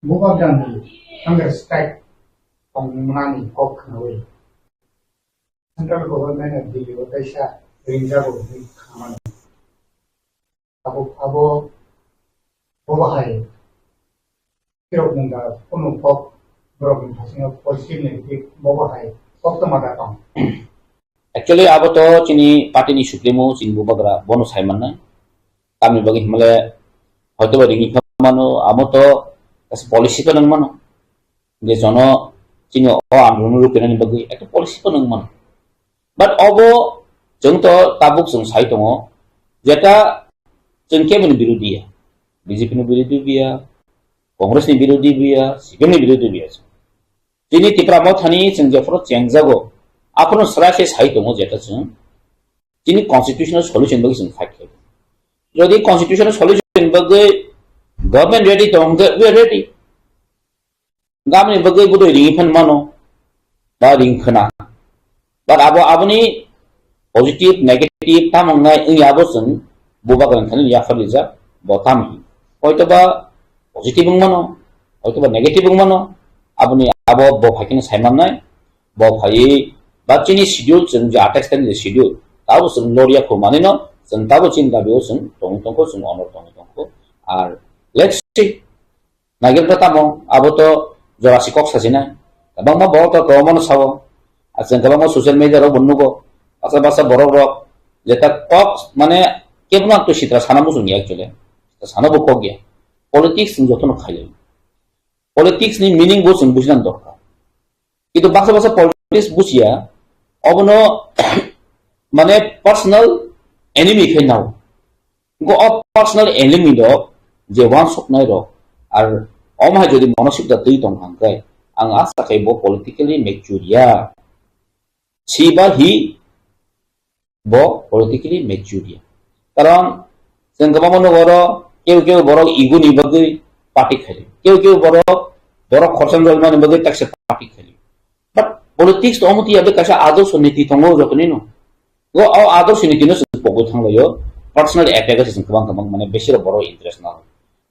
Bubagrani hunger strike tongmani kok khnaui central government of Delhi o kaisa ringjago hwnwi khamani. Abo, abo, bo bahai kirok mungda kunu kok borok ni thasingo positive negative bo bahai kok toma da tong. Actually, abo to chini party ni supremo, chini bubagra, bono sai mannai. Tamni bagwi himle hoito ba ringwi kha mano, amo to kaisa policy ko nang mano. Je jono chini o andolon rupinani bagwi ekta policy ko nang mano. But obo chwng to tabuk chwng sai tongo, jeta chwng keboni birodhi ya, B J P ni birodhi biya, Congress ni birodhi biya, C P M ni birodhi biya. Chini Tipra Mothani chwng jephuru chengjago, aphuru sra se sai tongo jeta chwng chini constitutional solution bagwi chwng fight khlai. Jodi constitutional solution bagwi government ready tong hwnkhe, we are ready. Gamni bagwi bodoi ringwi phan mano, ba ring khna. But abo, aboni positive, negative tamung nai wngya abo chwng bubagrani thani yaphar rijak, bo tam hi. Hoito ba positive wng mano, hoito ba negative wng mano, aboni abo bo phai kheno sai mannai, bo phai ba chini schedule chwng je atais tarikh ni schedule, tabo chwng loriya kho manino, chwng tabo chini dabi o chwng tongwi tongkho, chwng honor tongwi tongkho. Ar let's see, Naikhe wngkha tamo, abo to jora si kok sajinai. Kwbangma borok to kwbangmano sao. Ar chwng kwbangma social media rok bo nugo. Baksa baksa borok rok jeta kok mane kebono to sitra sana muchung ya actually. Sitra sana bo kok ya. Politics chwng jotono khailai. Politics ni meaning bo chwng bujina dorkar. Kintu baksa baksa politics bujiya, obono mane personal enemy khe nao. Go o personal enemy rok je wansuknai rok, ar omo hai jodi monosik da twi tong hang khe, ang asa khe bo politically mature ya. Si ba hi bo politically mature ya. Karon chwng kwbangma nugo oro kew kew borok ego ni bagwi party khaio. Kew kew borok, borok khorsa jolmani bagwi taksa party khaio. But politics to omo tiya kaisa adorsho niti tongo jotoni no. Go o adorsho niti no chwng pogwi thanglaio. Personal attack se chwng kwbang kwbang mane besi rok borok interest no.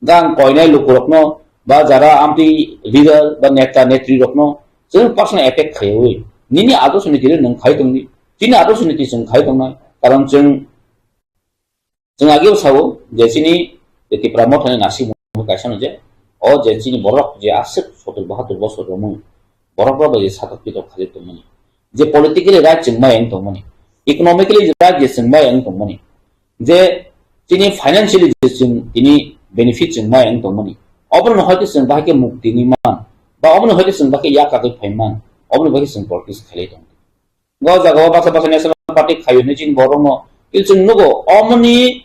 Gang koinai lukurokno ba jara amtwi leader ba neta netri rokno chwng personal attack khaiwi nini adorsho niti nwng khai tongdi, chini adorsho niti chwng khai tongnai, karon chwng Chwng ageo sao je chini je Tipra Mothani nasimung kaisa no je, o je chini borok je aswk sotur bahatur bosor romwi borok rok bai je satok pitok khaijak tongmani, je politically right chwng maya wng tongmani, economically right je chwng maya wng tongmani, je chini financially je chwng tini benefit chwng maya wng tongmani, obono hoi khe chwng bahai khe mukti wngwi man, ba obono hoi khe chwng bahai khe yak kagwi phai man, obono bahai khe chwng politics khailai tong. Go jaga o basa basa National Party khayo hinwi chini borok no. Kil chwng nugo, omoni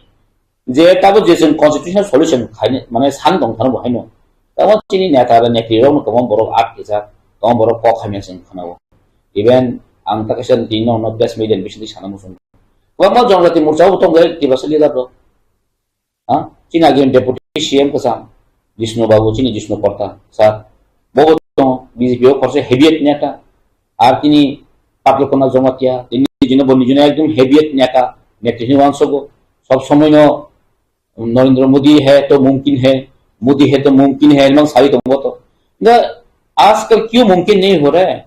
je tabo je chwng constitutional solution khaini, mane san tong thano bo haino. Tamo chini neta ba netri rok no tamo borok at kisa, tamo borok kok khamya chwng khana o. Even ang ta kaisa tini no, no press media ni bising sana muchung. Kwbangma jongjati morcha bo tong bai Tiprasa leader rok. Ha? Chini agini Deputy C M kwcham, Jishnu Babu, chini Jishnu Porta, sir. Bo tongo, B J P o khorsa heavyweight neta. Ar chini Patlokona Jomatia, tini nijino bo nijino ekdom heavyweight neta, netri hinwi wansogo. Sob somoi no Narendra Modi hai to mumkin hai, Modi hai to mumkin hai, mang sawi tongo to. Nga ajkal kyu mumkin nahi ho raha hai?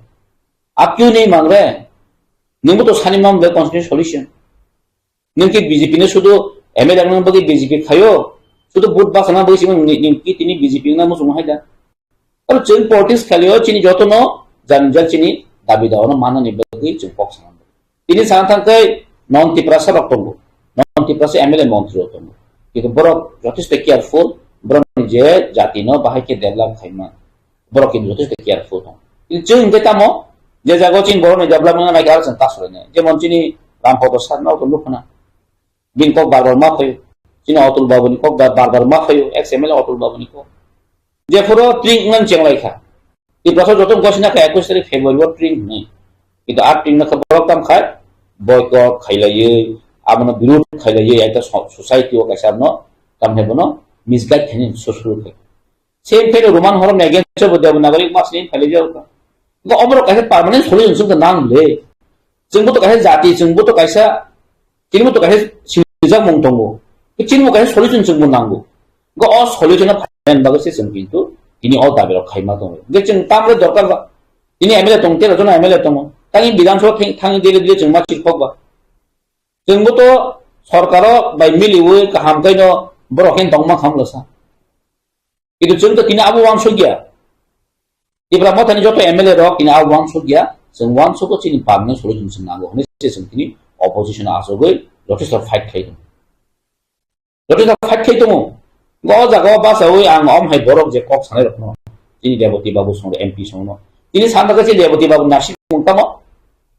Aap kyu nahi mang raha hai? Nungbo to sani mang bai constitutional solution. Nwng khe B J P no sudu M L A wngna bagwi B J P khaio, sudu vote bachana bagwi simi nwng, nwng khe tini B J P wngna muchungo hai da. Aro chwng politics khlaio, chini jotono jani jal chini dabi dawa no manani bagwi chwng kok sana. Tini sana thang khe non Tiprasa rok tongo, non Tiprasa M L A montri rok tongo. Kintu borok jothesto careful, borok ni je jati no bahai khe develop khaima. Borok kintu jothesto careful tong. Kintu chwng hwnkhe tamo, je jaga o chini borokni development no naikhe aro chwng ta sulainai. Jemon chini Rampada sir no to nukhna. Bini kok bar bar ma phaio. Chini Atul Babu ni kok bar bar ma phaio. Ex M L A Atul Babu ni kok. Jephuru tring wngmani chenglaikha. Tiprasa joto gosina kha ekush tarik February o tring hwnwi. Kintu a tring no kha borok tam khai boycott khailaiwi, abono birud khailaiwi, ekta so-, society o kaisa abono tamni bono misguide khainani susuru khai. Same thing Roman horomni against o bo Devanagari masni phailai jao ka. Go oborok kaisa permanent solution chwng nang le. Chwngbo to kaisa jati, chwngbo to kaisa, chini bo to kaisa sinijak mung tongo. Chini bo kaisa solution chwngbo nango. Go o solution a phaina bagwi se chwng kintu tini o dabi rok khaima tongo. Ge chwng tamle dorkar ba. Tini M L A tong, tero jona M L A tongo. Tani Bidhan Sabha thang, thang dile dile chwng ma chirkhok ba. Chwngbo to sorkaro bai miliwi kaham kaino borok khe tongma khamlo sa. Kintu chwng to tini abo uansukya. Tipra Mothani joto M L A rok tini abo uansukya. Chwng uansugo chini permanent solution chwng nango hwnwi se chwng tini opposition o achugwi jothesto fight khai tongo. Jothesto fight khai tongo. Go o jaga o bachaui ang om hai borok je kok sanai rokno. Tini Rebati Babu songno M P songno. Tini sanda khe Rebati Babu nasimung tamo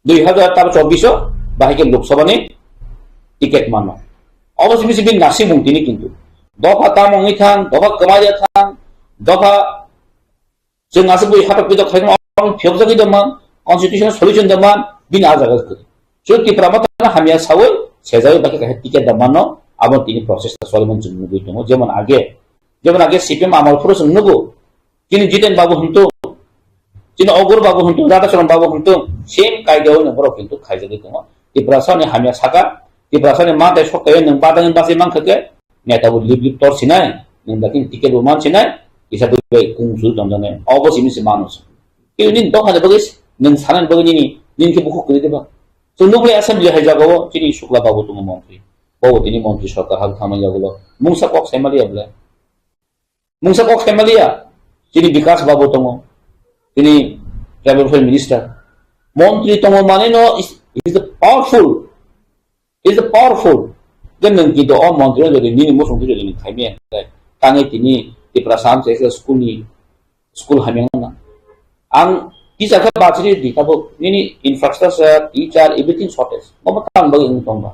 dui hazar chobbish o bahai khe Lok Sabha ni ticket mano. Obo simi simi nasimung tini kintu. Dopha tamo wngwi thang, dopha kwmai ya thang, dopha chwng aswk bui hatok pitok khaikhe phiyokjagwi tongma, constitutional solution tongma, bini a jaga kwrwi. Chwng Tipra Mothano hamya saui sejaui bahai khe kaisa ticket tongmano, abo tini process ta solimani chwng nugwi tongo. Jemon age, jemon age C P M amol phuru chwng nugo, Chini Jiten Babu hwntu, chini Ogur Babu hwntu, Radhacharan Babu hwntu, same kaida o borok kintu khaijagwi tongo. Tiprasani hamya saka, Tiprasani mantai sokthai nwng badani bachai mankha khe, neta bo lip lip tor sinai, nwng da kini ticket bo man sinai, kisa bai bai kung sui tongjaknai. Obo simi se mano se. Kini nini dophani bagwi, nwng sanani bagwi nini, nini khe bukhuk kwrwi diba? Chwng nukle assembly hai jagao, chini Shukla Babu tongo montri. Bo tini montri sorkar hal thamani yagulo. Mungsa kok sai maliya bwle. Mungsa kok sai maliya, chini Bikas Babu tongo, chini tribal welfare minister, montri tongo mane no is, is the powerful, is the powerful. Then nwng kintu o montri no jodi nini musung tu jodi nwng khaimaya, tangwi tini Tiprasa amchai khe school ni, school hamya wngna. Ang teacher khe bachiri di, tabuk nini infrastructure, teacher, everything shortage. Obo tang bagwi wng tong ba.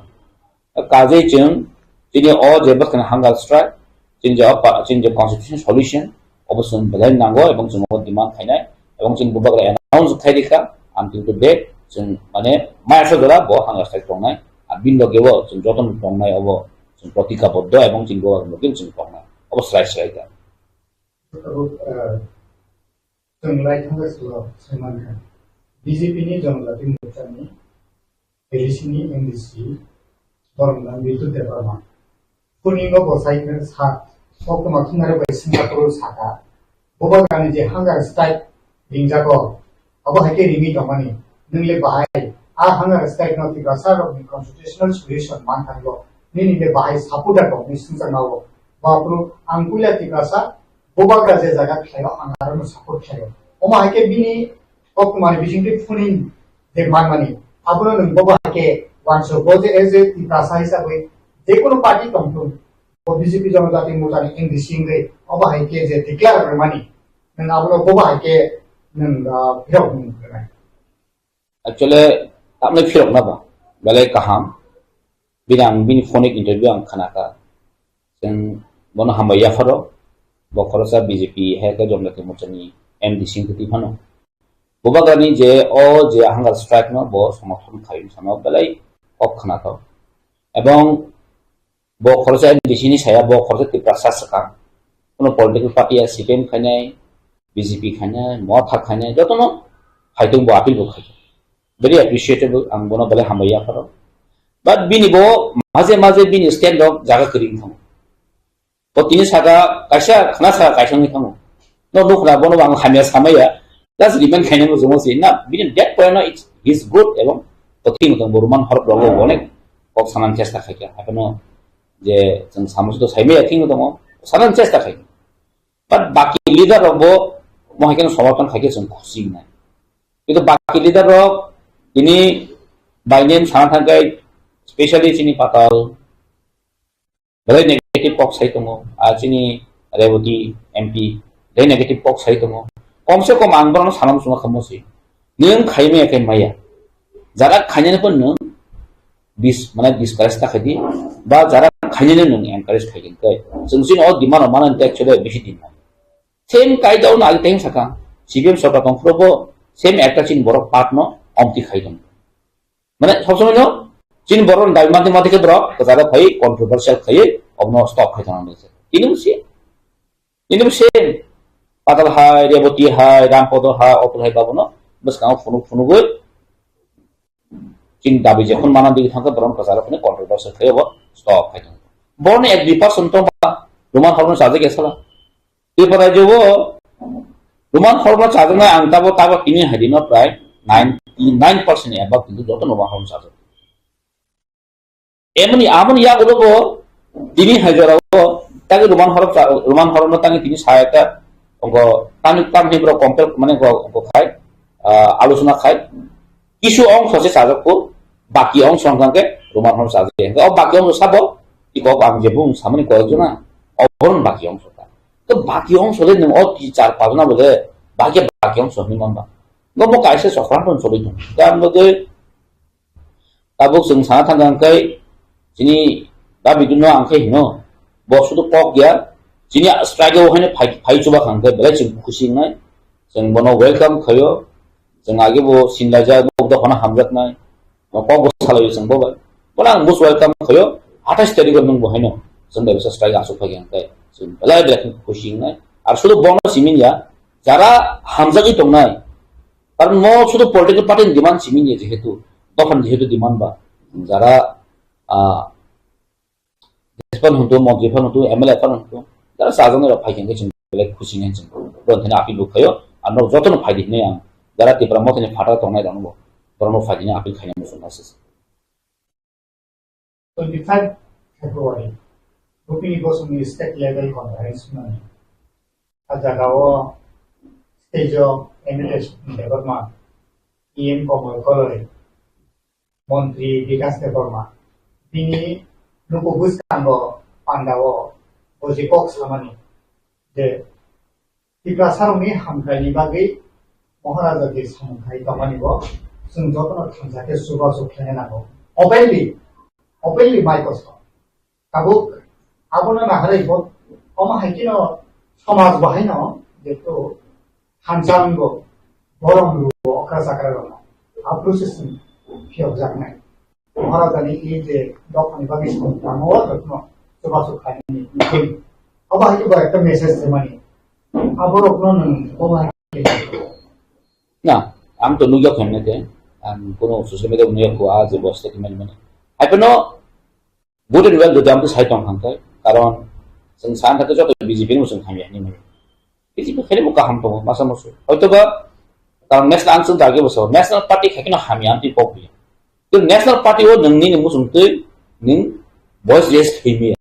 Kajei chwng chini o je bwskang hunger strike, chini je opa-, chini je constitution solution, obo chwng belai nango, ebong chwng obo demand khainai, ebong chini bubagra announce khai rikha, until today chwng mane maya sojora bo hunger strike tongnai, a bin loge bo chwng jotono tongnai obo chwng protikaboddo ebong chini bubagra loge chwng tongnai, obo srai srai da. Tabuk, eh, Chwng lai thangkhe salo sai mankha. B J P ni Janajati Morcha ni Delhi sini M D C borok nang Bitul Debbarma. Kuningo bo sai khe sa, koktwma thumnai bai Singapore saka. Bubagrani je hunger strike ringjago, abo hai khe ringwi tongmani. Nwng le bahai a hunger strike no Tiprasa rokni constitutional solution man thangbo. nini je bahai supporter rok ni swngchar ma o. Ba phuru ang puila Tiprasa, bubagra je jaga khlaio, ang aro no support khlaio. Omo hai khe bini koktwmani bisingtwi phone in je manmani, abono nwng bo bahai khe uansuk bo je as a Tiprasa hisabwi je kono party tongthung, bo B J P Jonojati Morcha ni M D C wngwi obo hai khe je declare rwmani, nwng abono bo bahai khe nwng, ah, phirok nwng rwnai. Actually, tamni phirokna ba, belai kaham. Bini ang bini phone interview ang khnakha. Chwng bono hambai yapharo, bo khoroksa B J P hai khe Jonojati Morcha ni M D C wngwi twi phano. Bubagrani je o je hunger strike no bo somorthon khai wngwi sano belai kok khnathok. Ebong bo khoroksa M D C ni saya, bo khoroksa Tiprasa swkang. Kuno political party ya C P M khainai, B J P khainai, Motha khainai, jotono phaitung bo appeal bo khai. Very appreciable, ang bono belai hambai yapharo. But bini bo maje maje bini stand rok jaga kwrwi wngkha. Bo tini saka kaisa khna saka kaisa wngwi thango. No nukna bono ang hamya samaya. Just remind khaina muchungo se. Na, bini that point no, it's, he's good ebong kothing tong bo Roman horop rogo onek kok sanan chesta khaikha. Haikhe no je chwng samusu to saimaya thing tongo. Sanan chesta khaikha. But baki leader rok bo mo haikhe no somorthon khaikhe chwng khusi wngnai. Kintu baki leader rok tini by name sana thangkhe, specially chini Patal, belai negative kok sai tongo, ah, chini Reboti M P, belai negative kok sai tongo. Kom se kom ang borokno sana muchungo kha musi. Nwng khaimaya khe maya. Jara khainani pon nwng dis-, mane discourage ta khaidi, ba jara khainani nwng encourage khaigin khe. Chwng chini o demand o manani tei actually bisi demand. Same kaida o nai teng saka, C P M sorkar tong phuru bo same ekta chini borok part no omti khai tong. Mane, sob somoi no, chini borok ni dabi mati mati khe borok, kwcharo phai controversial khaiwi, obono stop khai tongna nang se. Ini bo se, ini bo se, Patal hai, Reboti hai, Rampodo hai, Otul hai babono, bwskango phunuk phunugwi, chini dabi jekhon mana digi thangkhe borok kwcharo phai controversial khaiwi obo stop khai tong. Borokni ek dui percent tong ba, Roman horno chajak ya sala. Tripura rajyo o Roman horno chajaknai ang tabo, tabo tini hai dino prai ninety nine percent above kintu joto Roman horno chajak. Emoni, amoni yagulo bo tini hai jora o tagi Roman horno cha-, Roman horno tagi tini saya ta ongko tani, tani bro compare mane ongko, ongko khai, ah, alusona khai. Kisu ongso se chajak ko, baki ongso hwnkha khe Roman horno chajak ya. O baki ongso sabo, iko ang je bung samani koyek jona, oboron baki ongso ta. To baki ongso le nwng o ti char pajna bole, baki baki ongso hwnwi man ba. Bo bo kaisa chokran ton choli tong. Tei ang bagwi tabuk chwng sana thang thang khe chini da bidino ang khe hino. Bo sudu kok ya. Chini strike o haino phai, phai chuba khang khe belai chwng khusi wngnai. Chwng bono welcome khaio. Chwng age bo sinlaijak, bo dophano hamjaknai. Bo kok bo salaio chwng bo bai. Bono ang most welcome khaio. Athais tarikh o nwng bo haino chwng bai bisa strike asuk phai khe ang khe. Chwng belai belai khe khusi wngnai. Ar sudu bono simi ya. Jara hamjagwi tongnai. Karon mo sudu political party ni demand simi ya jehetu. Dophani jehetu demand ba. Jara, ah, Jespan huntu, montri phan huntu, M L A phan huntu, jara sajani rok phai khe chwng belai khusi nai chwng. Borok thani appeal bo khaio, ang norok jotono phai di hinwi ang jara Tipra Mothani phataro tongnai rokno bo, borokno phai di hinwi appeal khaina muchung nai se. Twenty five February, Rupini Bosongni state level conference mani. A jagao stage o M L A Sukni Debbarma, E M Komol Koloi, Montri Bikas Debbarma, bini luku bwskango pandao bo je kok samani je Tiprasarokni hamkraini bagwi Maharaja je samung khai tongmani bo chwng jotono thansa khe chubachu khlaina nango. Openly, openly mai koso. Tabuk abono naharwi bo, omo hai kheno somaj bo haino jeto thansa wngbo, borom rwo okra chakra rokno. A process ni phiyokjaknai. Maharajani e je dophani bagwi samung tangma o rokno chubachu khlainani. Obo hai khe bo ekta message rwmani. Aborokno nwng bo hai khe. Na, ang to nugya khaimne te, ang kono social media nugya ko a je bo statement mane. Hai phano Good and well, jodi amtwi sai tong kha khe, karon chwng sa wngkha khe joto B J P ni bo chwng hamya hinwi manya. B J P khaino bo kaham tongo, masa musu. Hoitoba, karon national ang chwng dagi bo sao, national party khai kheno hamya amtwi kok biya. Tei national party o nwng nini muchung twi, nwng Voice raise khaimaya.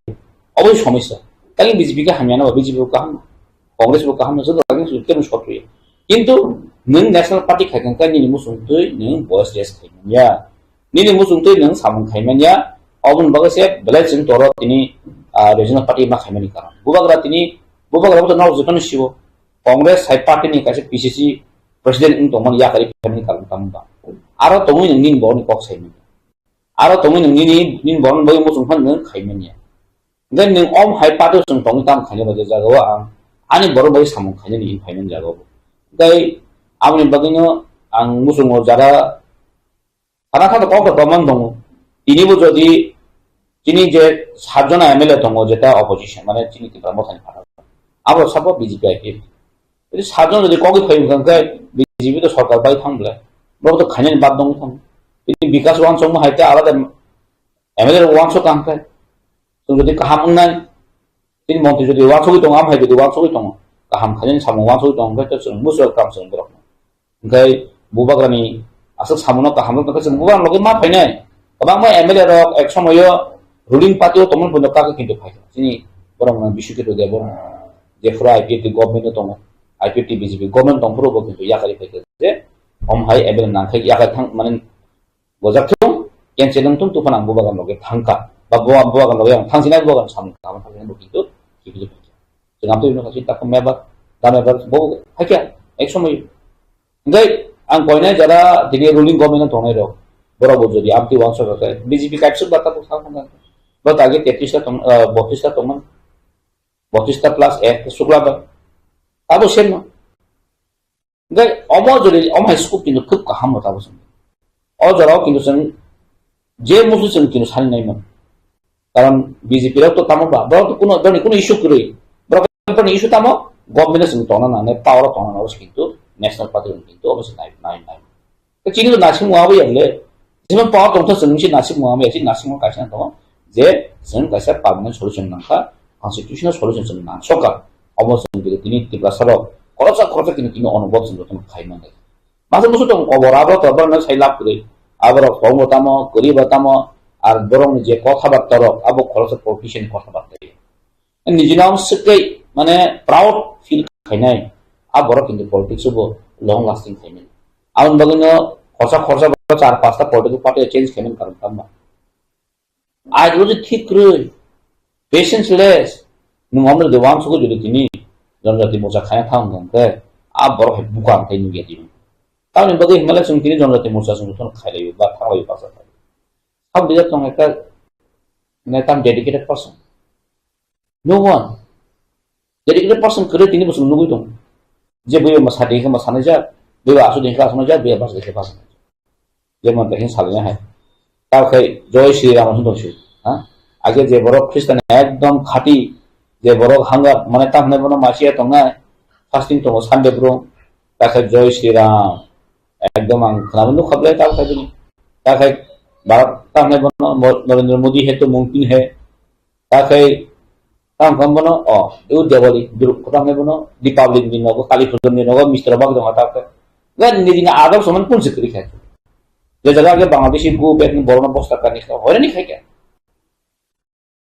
Oboi somosya. Tang B J P khe hamya na, B J P bo kaham, Congress bo kaham, joto lagi su kenu sotri. Kintu nwng National Party khaikha khe nini muchung twi nwng voice raise khaimanya. Nini muchung twi nwng samung khaimanya. Oboni bagwi se belai chwng toro tini, ah, regional party ma khaimani karon. Bubagra tini, bubagra bo to nok jotoni sibo. Congress hai party ni kaisa P C C president wng tongmani yakari khaimani karon tamo ba. Aro tongwi nwng nini borokni kok saimanya. Aro tongwi nwng nini, nini borokni bagwi muchung phano nwng khaimanya. Hwnkhe nwng om hai party chwng tongwi tamo khaina bai jagao ang ani borok bai samung khainani in phaimani jagao. Hwnkhe aboni bagwino ang muchungo jara sana thangto kok rok man tongo. Tinibo jodi chini je satjona M L A tongo jeta opposition, mane chini Tipra Mothani phataro. Abo sabo B J P I P F. Jodi satjon jodi kogwi phai wngkha hwnkhe B J P to sorkar bai thang bwle. Borok to khainani bad dong thang. Bini bikas wansokma hai khe alada M L A rok wansok kang khe. Chwng jodi kaham wngnai, chini montri jodi wansugwi tongo, amhai jodi wansugwi tongo, kaham khainani samung wansugwi tongo, hwnkhe to chwng muchung kam chwng borok. Hwnkhe bubagrani aswk samungo kaham rok tongkhe chwng bubagrani logi ma phainai. Kwbangma M L A rok ek somoyo ruling party o tongmani bono kagwi kintu phaikha. Chini borok no Biswakito Debbarma, jephuru I P F T government o tongo, I P F T B J P government tongphuru bo kintu yakari phaikha je, om hai M L A nangkhe yakari thang mani Bojak thung, cancel wng thung, tuphano ang bubagan loge thangkha. Ba buba-, bubagan loge ang thangsinai bubagan samung kaham thangsinai bo kintu, kintu, kintu. Chwng amtwi wngkha chini takhuk member, da member, bo hakya, ek somoy. Hwnkhe ang koinai jara tini ruling government o tongnai rok. Borok bo jodi amtwi wansok khe, B J P kaipsuk ba tabuk thang thang. Bo age tetris ta tong, eh, botris ta tongmani. Botris ta plus ek sukla ba. Abo same no. Hwnkhe omo jodi omo hai scope kintu khub kaham rw tabuk chwng. O jorao kintu chwng je musu chwng kintu sani nai mano. Karon B J P rok to tamo ba, borok to kuno, borokni kuno issue kwrwi. Borok, borokni issue tamo, government o chwng tongna nangnai, power o tongna nangnai, kintu national party rok kintu obo se nai, nai, nai. Chini to naising wngwi ya le. Jemon power tongtha chwng se naising wngwi ya, chini naising kaisa tongo je chwng kaisa permanent solution nangkha, constitutional solution chwng nangsoka. Omo chwng tini Tiprasa rok khoroksa khoroksa tini tini onobot chwng jotono khai mannai. Masa musu tong kobor abo to borok sai lab kwrwi. Aborok phone bo tamo, kwrwi bo tamo, ar borokni je kotha barta rok abo khoroksa politician kotha barta. Nijino ang swkei, mane, proud feel khainai. A borok kintu politics o bo long lasting khainai. Aboni bagwi no khorsa khorsa bo char pasta political party change khainai karon tamo. Ideology thik kwrwi, patience less, nwng omno de wansugwi jodi tini Janjati Morcha khaina thang hwnkhe, a borok hai buka hwnkhe nukya tini. Tamoni bagwi hwnmale chwng tini Janjati Morcha chwng jotono khailaiwi ba thanglaio baksa khailaiwi. Sab bijak tong ekta neta dedicated person. No one. Dedicated person kwrwi tini bo chwng nugwi tongo. Je buiba ma sadi khe ma sanai jak, buiba asu din khe asu jak, buiba bas din khe bas sanai jak. Jemon tei salai hai. Tao khai Joy Shri Ram asung tong si. Ha? Age je borok Christian ekdom khati, je borok hanga mane tam hwnai bono masiya tongnai, fasting tongo Sunday bro, ta khai Joy Shri Ram. Ekdom ang khwnabo nukha ble tao khai bini. Ta khai Bharat tam hwnai bono Mo-, Narendra Modi hai to mumkin hai. Ta khai, tang kha bono, o, eu Diwali, Dur-, tang kha bono, Deepavali ni nogo, Kali Puja ni nogo, Mister bak dong ta kha. Ga ni ding adar soman pun sikri kha. Je jaga age Bangladeshi gu pet ni borok no bosta kani kha, hore ni khai kha.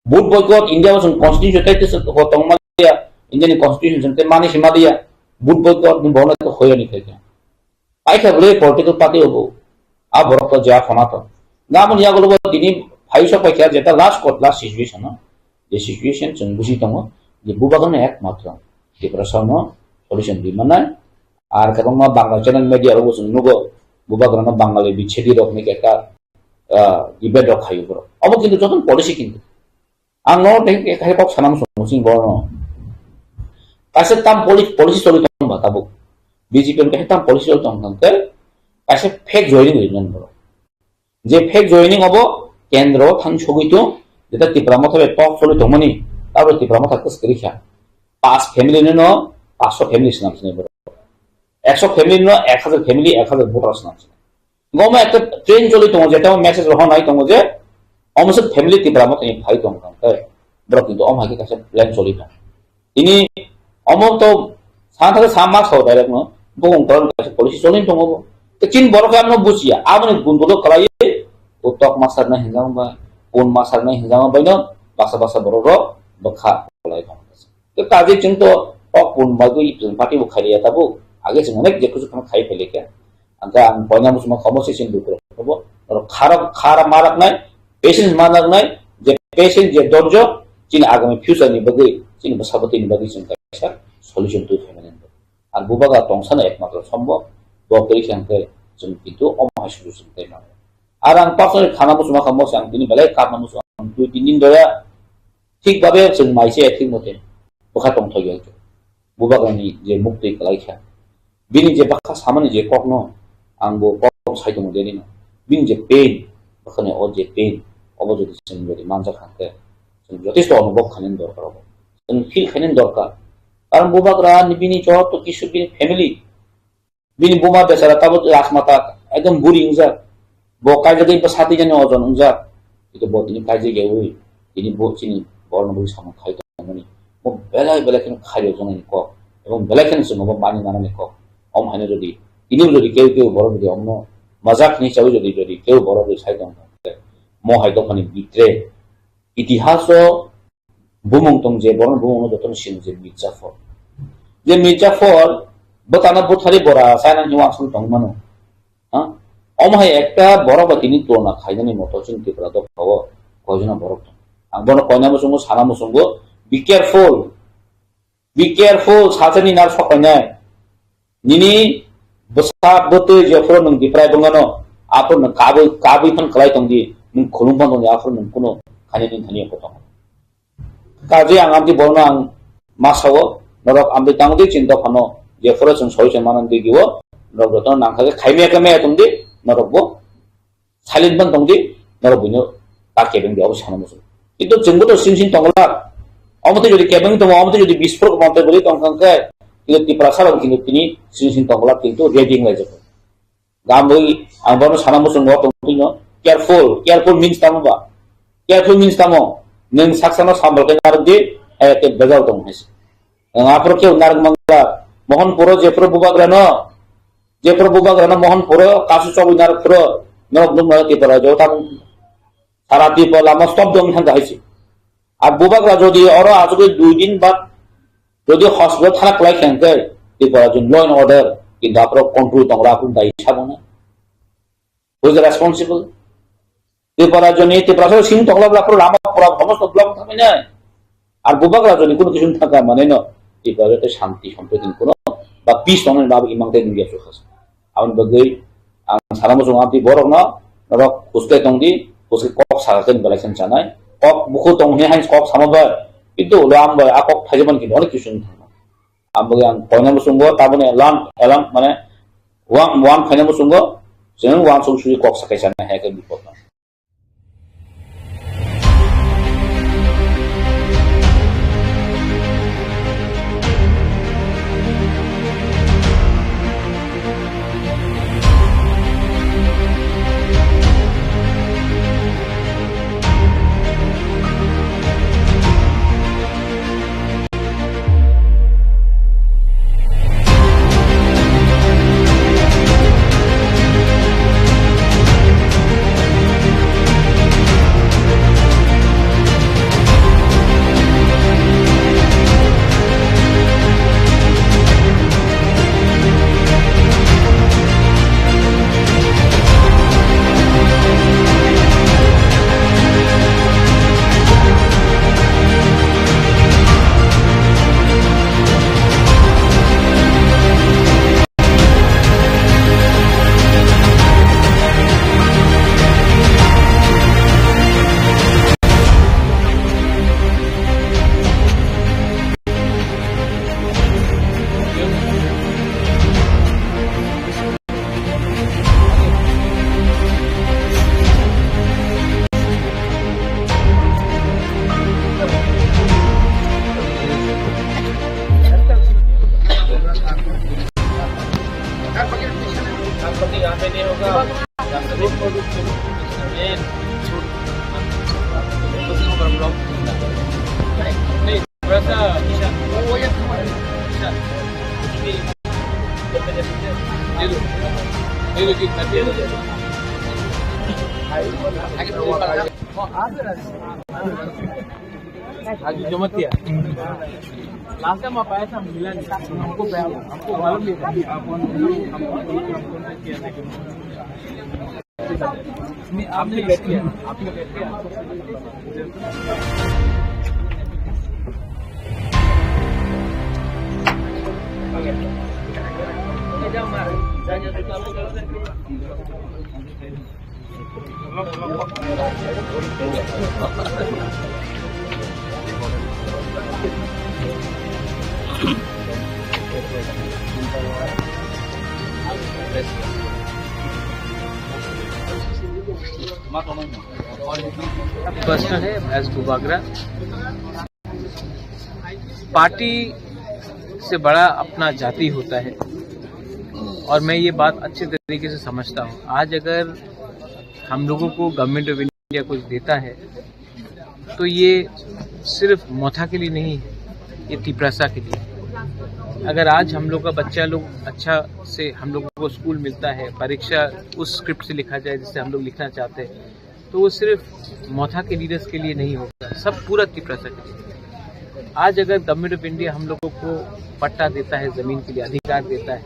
Vote boycott, India wasung constitution tai tis ko tong ma ya, India ni constitution sung te mani si ma dia, vote boycott ni borok no hore ni khai kha. Paikha bwle political party obo. A borok to ja khona to. Naboni yagulo bo tini phaisa paikha jeta last court, last situation no. Je situation chwng buji tongo, je bubagrano ekmatro Tiprasa no solution di manai. Ar kwbangma Bangla channel media rogo chwng nugo, bubagrano Bangali bichedi rok ni ekta, ah, debate rok khayo borok. Obo kintu joto policy kintu. Ang no tei kaisa kok sana muchung muchung bo no. Kaisa tam poli-, policy choli tong ba tabuk. B J P ni kaisa tam policy choli tong tong khe kaisa fake joining ri non borok. Je fake joining obo kendro thang sogwi tong, jeta Tipra Motha bai tok choli tongmani, tabuk Tipra Motha kwskwrwi kha. Pas family no no, paanch sho family swnam swnai borok. Ekso family no ek hazar family, ek hazar voter swnam swnai. Omo ekta train choli tongo, jeta message rohor nai tongo je, omo se family Tipra Motha ni phai tong tong khe, borok kintu omo hai khe kaisa plan choli tong. Tini omo to sa thang sa ma sao direct no, bokong koron kaisa policy choli tongo bo. Te chini borok khe ano bujiya, aboni gundulo kwlaiwi, o tok master na hinjang ba, pun ma sarnai hinjama baino baksa baksa borok rok bwkha kwlai tong. Tei kaje chwng to kok pun bagwi chwng party bo khailiya tabuk. Age chwng onek je kuchuk kheno khai phailika. Angkhe ang poina muchungma khomo se chini lukurok bo. Norok kharok, khara maraknai, patience manaknai, je patience, je dorjo, chini agami future ni bagwi, chini bwsa bwtwi ni bagwi chwng kaisa solution twi phaimani. Ang bubagra tongsano ekmatro sombo, bo kwrwi khe angkhe chwng kintu omo hai solution tei mano. Ar ang personally khana muchungma khomo se ang tini belai kapna muchung, ang twi tin din doya, thik babe chwng mai se thik mote bwkha tongthokya. Bubagrani je muktwi kwlai kha, bini je bwkha samani je kokno ang bo kok sai tongo deni no. Bini je pain, bwkhani o je pain, obo jodi chwng jodi manjak kha khe, chwng jotesto onubhob khainani dorkar obo. Chwng feel khainani dorkar. Karon bubagra ni bini joto kisu bini family, bini buma bechara tabuk rajmata ekdom buri wngjak. Bo kaijagwi bwsa twijani ojon wngjak. Kintu bo tini kaijagyawi tini bo chini borokno bui samung khai tongmani. Bo belai belai kheno khairokjaknai kok. Ebong belai kheno chwng bo mani manani kok. Om haino jodi tini jodi keu keu borok jodi omno majak hinwi chawi jodi jodi keu borok jodi sai tong kha, mo hai dophani bitre itihaso bumung tong je, borokni bumung no jotono sino je Mirzaphor. Je Mirzaphor, bwtano buthari bora, China ni wansuk tong mano. Ha? Omo hai ekta borok bai tini tulona khainani moto chini Tripura dopha o koijona borok tong. Ang bono koina muchungo, sana muchungo, be careful. Be careful, sajani nar sokainai. Nini bwsa bwtwi jephuru nwng diprai bwngano, aphuru nwng kabwi, kabwi phan kwlai tongdi, nwng khulum phan tongdi, aphuru nwng kuno khainani thani kotong. Kaje ang amtwi borokno ang ma sao, norok amtwi tangdi chini dophano, jephuru chwng solution manani digi o, norok jotono nangkha khe khaimaya khe maya tongdi, norok bo silent ban tongdi, norok buino ta kebeng di, obo sana muchung. Kintu chwngbo to sing sing tongla, omo twi jodi kebeng tongo, omo twi jodi bisprok monte boli tong kha khe, kintu Tiprasa rok kintu tini sing sing tongla, kintu ready wng laijak. Gambui ang bono sana muchung bo tong twi no, careful, careful means tamo ba? Careful means tamo? Nwng saksano sambal khe narwk di, hai khe bejal tong hai se. Ang aphuru khe narwk mangla, Mohanpuro jephuru bubagrano, jephuru bubagrano Mohanpuro kasu chobwi narwk phuru, norok nukmano Tripura jo tamo. Sara Tripura lama stop dong thang hai se. Ar bubagra jodi oro achugwi dui din bad jodi hospital thana kwlai khe hwnkhe Tripura jodi law and order, kintu aphuru control tongla aphuru dai sabona. Who is responsible? Tripura joni, Tripura sini tongla bla aphuru lama pura homosto block thangmani. Ar bubagra joni kuno kisu thangka mane no, Tripura joto shanti sompriti kuno ba peace tongnani ba imang tei nungya sukhas. Aboni bagwi ang sana muchung amtwi borokno norok huske tongdi, huske kok sakha khe belai khe chanai. Kok bukhuk tong hwnwi hai kok sama bai, kintu ulo ang bai a kok thaijakmani kintu onek kisu wng thangma. Ang bagwi ang koina muchungo taboni alarm, alarm mane wan, wan khaina muchungo chwng wansuk sui kok sakai chanai hai khe bipot no. थोड़ा सा ईशान। ईशान। ये लो। ये लो जी, कर दिया। आज जो मत किया। लास्ट टाइम आप आए थे, हम मिला नहीं। हमको, हमको मालूम नहीं था। नहीं, आपने बैठ किया, आपने बैठ किया। पर्सनल है, एज बुबागरा। पार्टी से बड़ा अपना जाति होता है, और मैं ये बात अच्छे तरीके से समझता हूँ। आज अगर हम लोगों को गवर्नमेंट ऑफ इंडिया कुछ देता है, तो ये सिर्फ मोथा के लिए नहीं है, ये तिपरासा के लिए। अगर आज हम लोग का बच्चा लोग अच्छा से, हम लोगों को स्कूल मिलता है, परीक्षा उस स्क्रिप्ट से लिखा जाए जिससे हम लोग लिखना चाहते हैं, तो वो सिर्फ मोथा के लीडर्स के लिए नहीं होगा, सब पूरा तिपरासा के लिए। आज अगर गवर्नमेंट ऑफ इंडिया हम लोगों को पट्टा देता है, जमीन के लिए अधिकार देता है,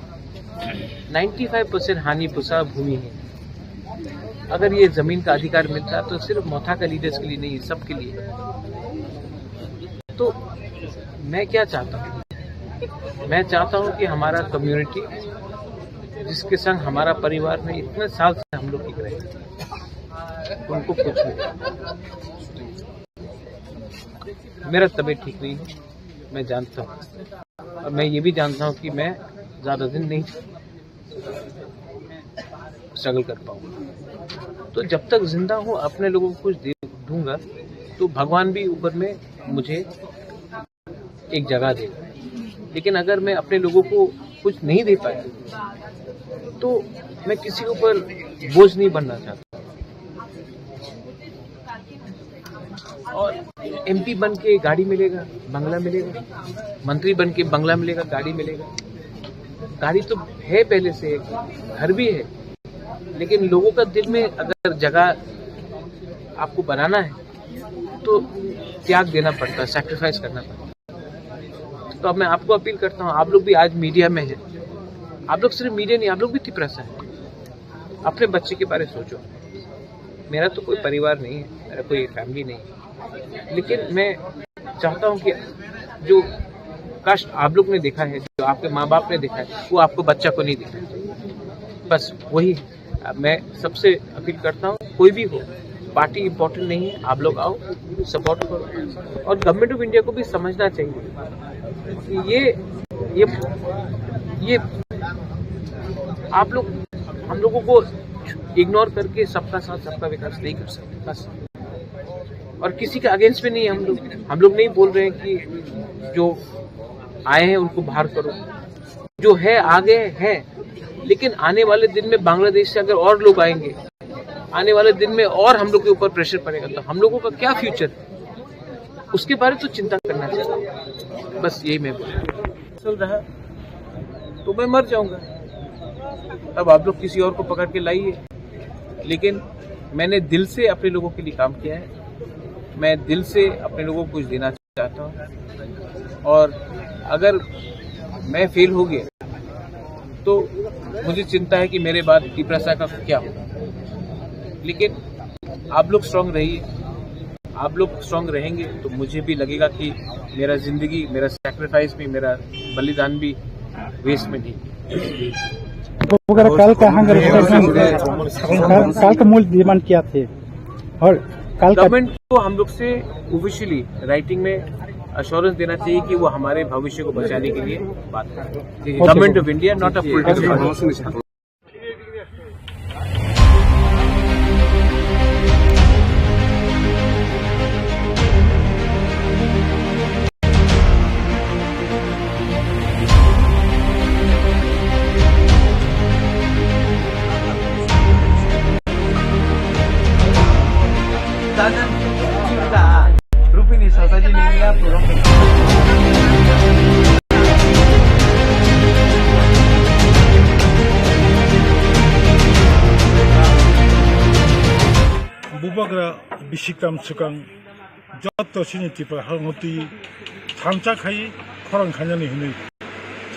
नाइन्टी फ़ाइव परसेंट हानि पुसा भूमि है। अगर ये जमीन का अधिकार मिलता है तो सिर्फ मोथा का लीडर्स के लिए नहीं, सबके लिए। तो मैं क्या चाहता हूँ, मैं चाहता हूँ कि हमारा कम्युनिटी, जिसके संग हमारा परिवार में इतने साल से हम लोग टिक रहे हैं, उनको कुछ नहीं। मेरा तबीयत ठीक नहीं है, मैं जानता हूँ, और मैं ये भी जानता हूँ कि मैं ज़्यादा दिन नहीं स्ट्रगल कर पाऊंगा। तो जब तक जिंदा हूँ, अपने लोगों को कुछ दे दूंगा, तो भगवान भी ऊपर में मुझे एक जगह देगा। लेकिन अगर मैं अपने लोगों को कुछ नहीं दे पाया, तो मैं किसी के ऊपर बोझ नहीं बनना चाहता। और एमपी बन के गाड़ी मिलेगा, बंगला मिलेगा, मंत्री बन के बंगला मिलेगा, गाड़ी मिलेगा। गाड़ी तो है पहले से, घर भी है, लेकिन लोगों का दिल में अगर जगह आपको बनाना है, तो त्याग देना पड़ता है, सैक्रिफाइस करना पड़ता है। तो अब मैं आपको अपील करता हूँ, आप लोग भी आज मीडिया में हैं, आप लोग सिर्फ मीडिया नहीं, आप लोग भी तिपरासा है। अपने बच्चे के बारे में सोचो। मेरा तो कोई परिवार नहीं है, मेरा कोई फैमिली नहीं है, लेकिन मैं चाहता हूँ कि जो कष्ट आप लोग ने देखा है, जो आपके माँ बाप ने देखा है, वो आपको बच्चा को नहीं देखा है। बस वही है। अब मैं सबसे अपील करता हूँ, कोई भी हो, पार्टी इंपॉर्टेंट नहीं है, आप लोग आओ, सपोर्ट करो। और गवर्नमेंट ऑफ इंडिया को भी समझना चाहिए कि ये ये ये आप लोग हम लोगों को इग्नोर करके सबका साथ सबका विकास नहीं कर सकते। बस। और किसी के अगेंस्ट में नहीं है हम लोग। हम लोग नहीं बोल रहे हैं कि जो आए हैं उनको बाहर करो, जो है आगे है, लेकिन आने वाले दिन में बांग्लादेश से अगर और लोग आएंगे, आने वाले दिन में और हम लोग के ऊपर प्रेशर पड़ेगा, तो हम लोगों का क्या फ्यूचर, उसके बारे तो चिंता करना चाहिए। बस यही मैं बोल रहा हूँ। चल रहा तो मैं मर जाऊंगा। अब आप लोग किसी और को पकड़ के लाइए, लेकिन मैंने दिल से अपने लोगों के लिए काम किया है। मैं दिल से अपने लोगों को कुछ देना चाहता हूँ, और अगर मैं फेल हो गया तो मुझे चिंता है कि मेरे बाद तिपरासा का क्या होगा। लेकिन आप लोग स्ट्रांग रहिए, आप लोग स्ट्रांग रहेंगे तो मुझे भी लगेगा कि मेरा जिंदगी, मेरा सैक्रिफाइस भी, मेरा बलिदान भी वेस्ट में नहीं। वगैरह कल का हंगर स्ट्राइक में, कल, कल का मूल डिमांड क्या थे? और कल का गवर्नमेंट को हम लोग से ऑफिशियली राइटिंग में अश्योरेंस देना चाहिए कि वो हमारे भविष्य को बचाने के लिए बात करें। Government of India, not a political party. Rupini sasaji ni ya purok. Bubagra bisiktam swkang joto chini Tripura hangno twi thansa khai khorang khainani hwnwi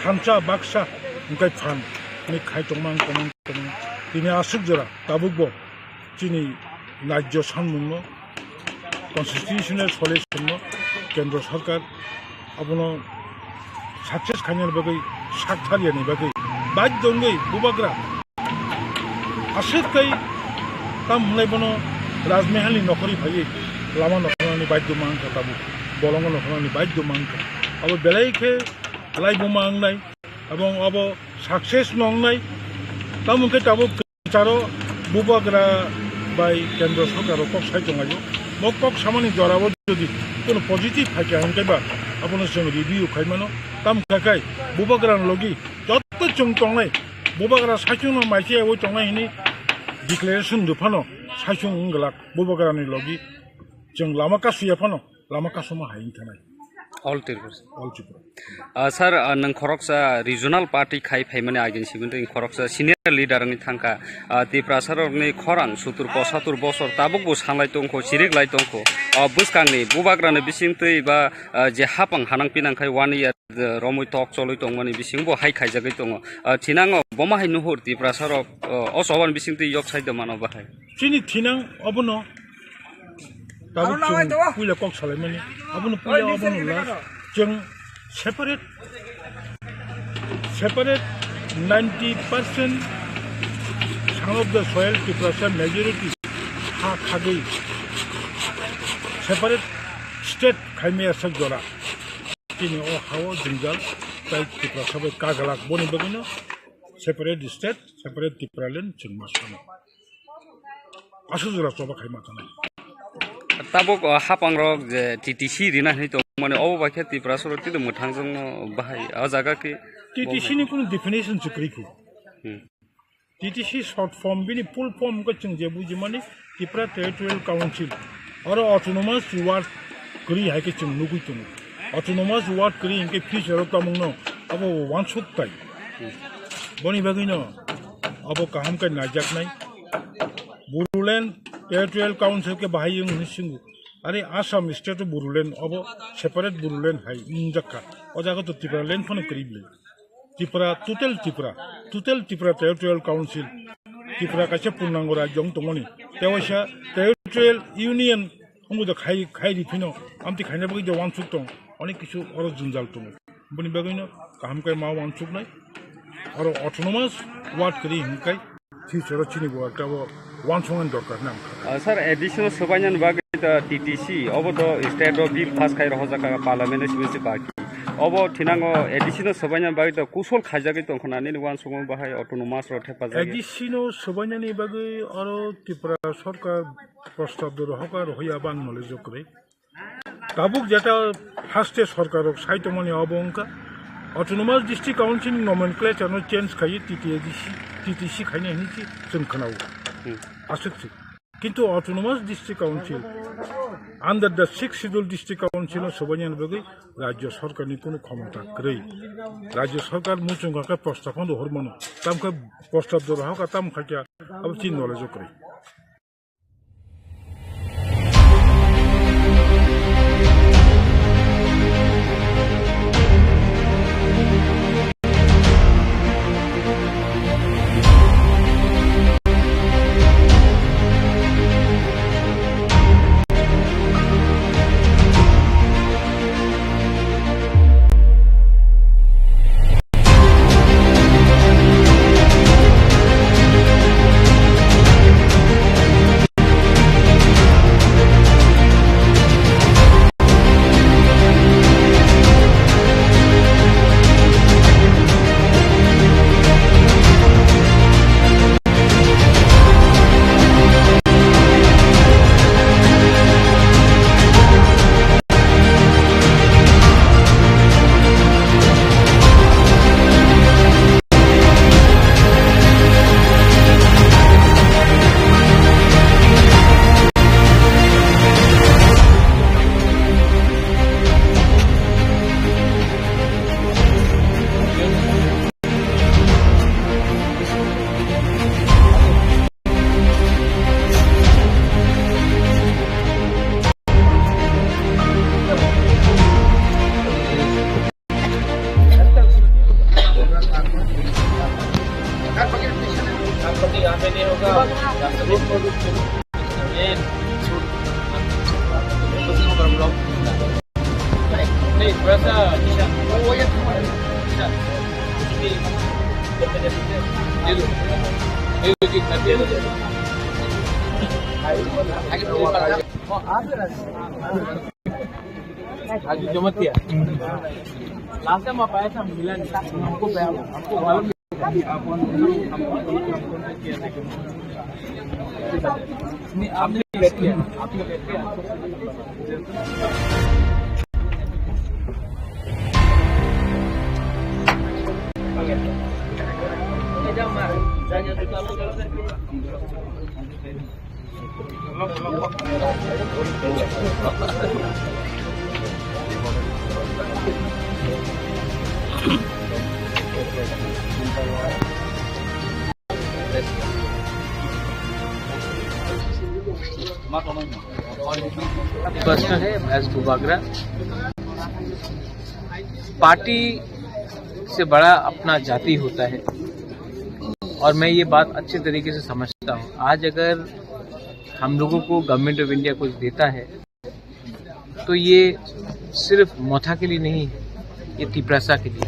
thansa baksa hwnkhe phan hwnwi khai tongma ang tongma tongma tini aswk jora tabukbo chini rajyo sanmungno constitutional solution no kendro sarkar abono success khainani bagwi sak thariyani bagwi baidhyo wngwi Bubagra aswk kai tam hwnlai bono Rajmahal ni nokhorwi phaiwi lama nokhornani baidhyo ma wngkha tabuk bolongo nokhornani baidhyo ma wngkha abo belai khe laibuma wngnai. Abong abo success no wngnai. Tamo khe tabuk kwcharo Bubagra bai kendro sarkar rok kok sai tonglaio. Bo kok samani jorao jodi kono positive phaikha hwnkhe ba abono chwng review khaimano. Tamo khe kai Bubagra ni logi joto chwng tongnai Bubagra saichung no maisai yawi tongnai hwnwi declaration rwphano saichung wngglak Bubagra ni logi chwng lama kasuya phano. Lama kasuma hai wngthanai. All Tripura. All Tripura. Ah, sir, ah, nwng khoroksa regional party khai phaimani agin sibin twi khoroksa senior leader wngwi thangkha. Ah, Tiprasa rokni khorang sutur posatur bosor tabuk bo sanlai tongkho, chirik lai tongkho. Ah, bwskangni Bubagrani bisingtwi ba, ah, je hapang hanang pinang khai one year, eh, romwi tok cholwi tongmani bising bo hai khaijagwi tongo. Ah, thinango boma hai nuhur Tiprasa rok, oh, o chobani bisingtwi yok sai de mano bahai. Chini thinang obono Tabuk chwng puila kok salaimani. Abono puila, abono last. Chwng separate, separate ninety percent son of the soil Tiprasa majority ha khagwi separate state khaimaya sak jora. Chini o hao jwngjal tai Tiprasa bai kagalak boni bagwino separate state, separate Tipraland chwng ma sano. Aswk jora choba khai ma thanai. Tabuk, uh, hapang rok je T T C rina hinwi tongmani, obo bai khe Tiprasa rok twi mwthang jongno bahai o jaga khe T T C ni kunu definition se kwrwi kho. Hmm. T T C short form, bini full form khe chwng je bujimani Tripura Territorial Council. Oro autonomous ward kwrwi hai khe chwng nugwi tongo. Autonomous ward kwrwi hinkhe future o tongmungno abo uansuk tai. Boni bagwino abo kaham khe naijaknai. Bodoland Territorial Council khe bahai wng hwnwi swngo. Are Assam state o Bodoland abo separate Bodoland hai wngjakha. O jaga to Tipraland phano kwrwi bwlwi. Tripura, total Tripura, total Tripura Territorial Council, Tripura kaisa purnango rajyo wng tongmani. Tei waisa Territorial Union wngwi da khai, khai ri phino, amtwi khaina bagwi da uansuk tong, onek kisu oro jwnjal tongo. Boni bagwino kaham khe ma uansuknai, oro autonomous ward kwrwi hwnkhai, future o chini bo ekta bo uansuknani dorkar hinwi ang kha. Ah, sir, additional swbainani bagwi da T T C, obo to state o bill pass khai rohorjak kha, parliament o sibisi baki. Obo thinango additional swbainani bagwi da kusol khaijagwi tongkha na nini uansukma bahai autonomous rok thepajak ya. Additional swbainani bagwi oro Tripura sarkar prostab do rohorkha, rohorya bo ang knowledge o kwrwi. Tabuk jeta haste sarkar rok sai tongmani obo wngkha autonomous district council nomenclature no change khaiwi T T A D C, T T C khainai hinwi si chwng khwnao. Hmm. Aswk se. Kintu autonomous district council under the sixth schedule district council no swbainani bagwi rajyo sarkar ni kunu khomota kwrwi. Rajyo sarkar muchung kha khe prostab phano rohor mano. Tamo khe prostab do rohorkha tamo kha khe abo chini knowledge o kwrwi. नहीं, थोड़ा सा निशान। निशान। ये लो। ये लो जी, कर दिया। आज जमा किया। लास्ट टाइम आप आए थे, हम मिला नहीं। हमको, हमको मालूम नहीं। पर्सनल है, एज बुबागरा। पार्टी से बड़ा अपना जाति होता है, और मैं ये बात अच्छे तरीके से समझता हूँ। आज अगर हम लोगों को गवर्नमेंट ऑफ इंडिया कुछ देता है, तो ये सिर्फ मोथा के लिए नहीं है, ये तिपरासा के लिए।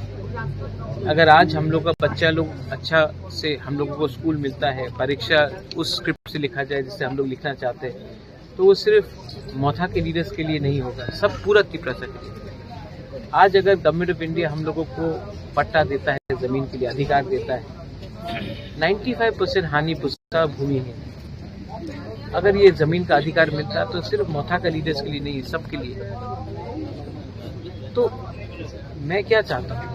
अगर आज हम लोग का बच्चा लोग अच्छा से, हम लोगों को स्कूल मिलता है, परीक्षा उस स्क्रिप्ट से लिखा जाए जिससे हम लोग लिखना चाहते हैं, तो वो सिर्फ मोथा के लीडर्स के लिए नहीं होगा, सब पूरा तिपरासा के लिए। आज अगर गवर्नमेंट ऑफ इंडिया हम लोगों को पट्टा देता है, जमीन के लिए अधिकार देता है, नाइन्टी फाइव परसेंट हानि पुसा भूमि है। अगर ये जमीन का अधिकार मिलता तो सिर्फ मोथा का लीडर्स के लिए नहीं, सबके लिए। तो मैं क्या चाहता हूँ,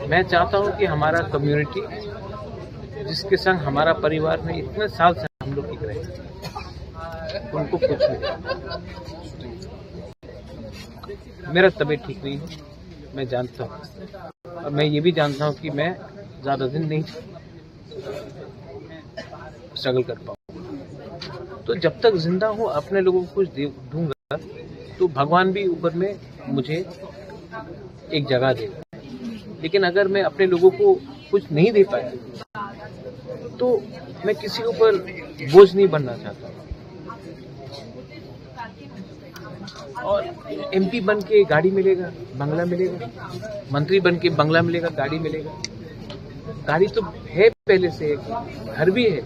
मैं चाहता हूँ कि हमारा कम्युनिटी, जिसके संग हमारा परिवार में इतने साल से हम लोग टिक रहे हैं, उनको कुछ नहीं। मेरा तबीयत ठीक नहीं है, मैं जानता हूँ, और मैं ये भी जानता हूँ कि मैं ज़्यादा दिन नहीं स्ट्रगल कर पाऊँ। तो जब तक जिंदा हूँ, अपने लोगों को कुछ दे दूंगा, तो भगवान भी ऊपर में मुझे एक जगह देगा। लेकिन अगर मैं अपने लोगों को कुछ नहीं दे पाया, तो मैं किसी के ऊपर बोझ नहीं बनना चाहता। और एमपी बन के गाड़ी मिलेगा, बंगला मिलेगा, मंत्री बन के बंगला मिलेगा, गाड़ी मिलेगा। गाड़ी तो है पहले से, घर भी है,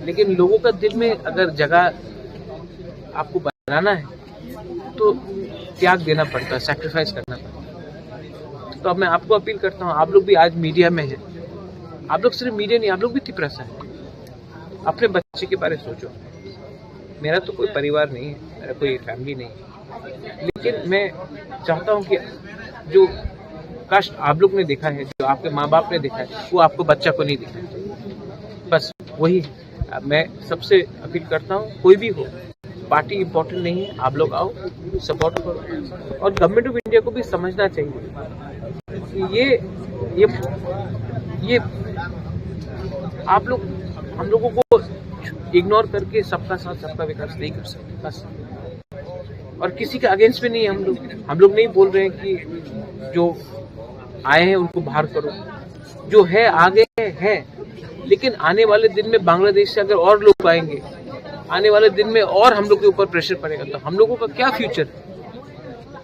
लेकिन लोगों का दिल में अगर जगह आपको बनाना है, तो त्याग देना पड़ता है, सैक्रिफाइस करना पड़ता है। तो अब मैं आपको अपील करता हूँ, आप लोग भी आज मीडिया में हैं, आप लोग सिर्फ मीडिया नहीं, आप लोग भी तिपरासा है। अपने बच्चे के बारे में सोचो। मेरा तो कोई परिवार नहीं है, मेरा कोई फैमिली नहीं है, लेकिन मैं चाहता हूँ कि जो कष्ट आप लोग ने देखा है, जो आपके माँ बाप ने देखा है, वो आपको बच्चा को नहीं देखा है। बस वही है। मैं सबसे अपील करता हूँ, कोई भी हो, पार्टी इंपॉर्टेंट नहीं है, आप लोग आओ, सपोर्ट करो। और गवर्नमेंट ऑफ इंडिया को भी समझना चाहिए कि ये ये ये आप लोग, हम लोगों को इग्नोर करके सबका साथ सबका विकास नहीं कर सकते बस। और किसी के अगेंस्ट में नहीं है हम लोग। हम लोग नहीं बोल रहे हैं कि जो आए हैं उनको बाहर करो, जो है आगे है, लेकिन आने वाले दिन में बांग्लादेश से अगर और लोग आएंगे, आने वाले दिन में और हम लोग के ऊपर प्रेशर पड़ेगा, तो हम लोगों का क्या फ्यूचर है,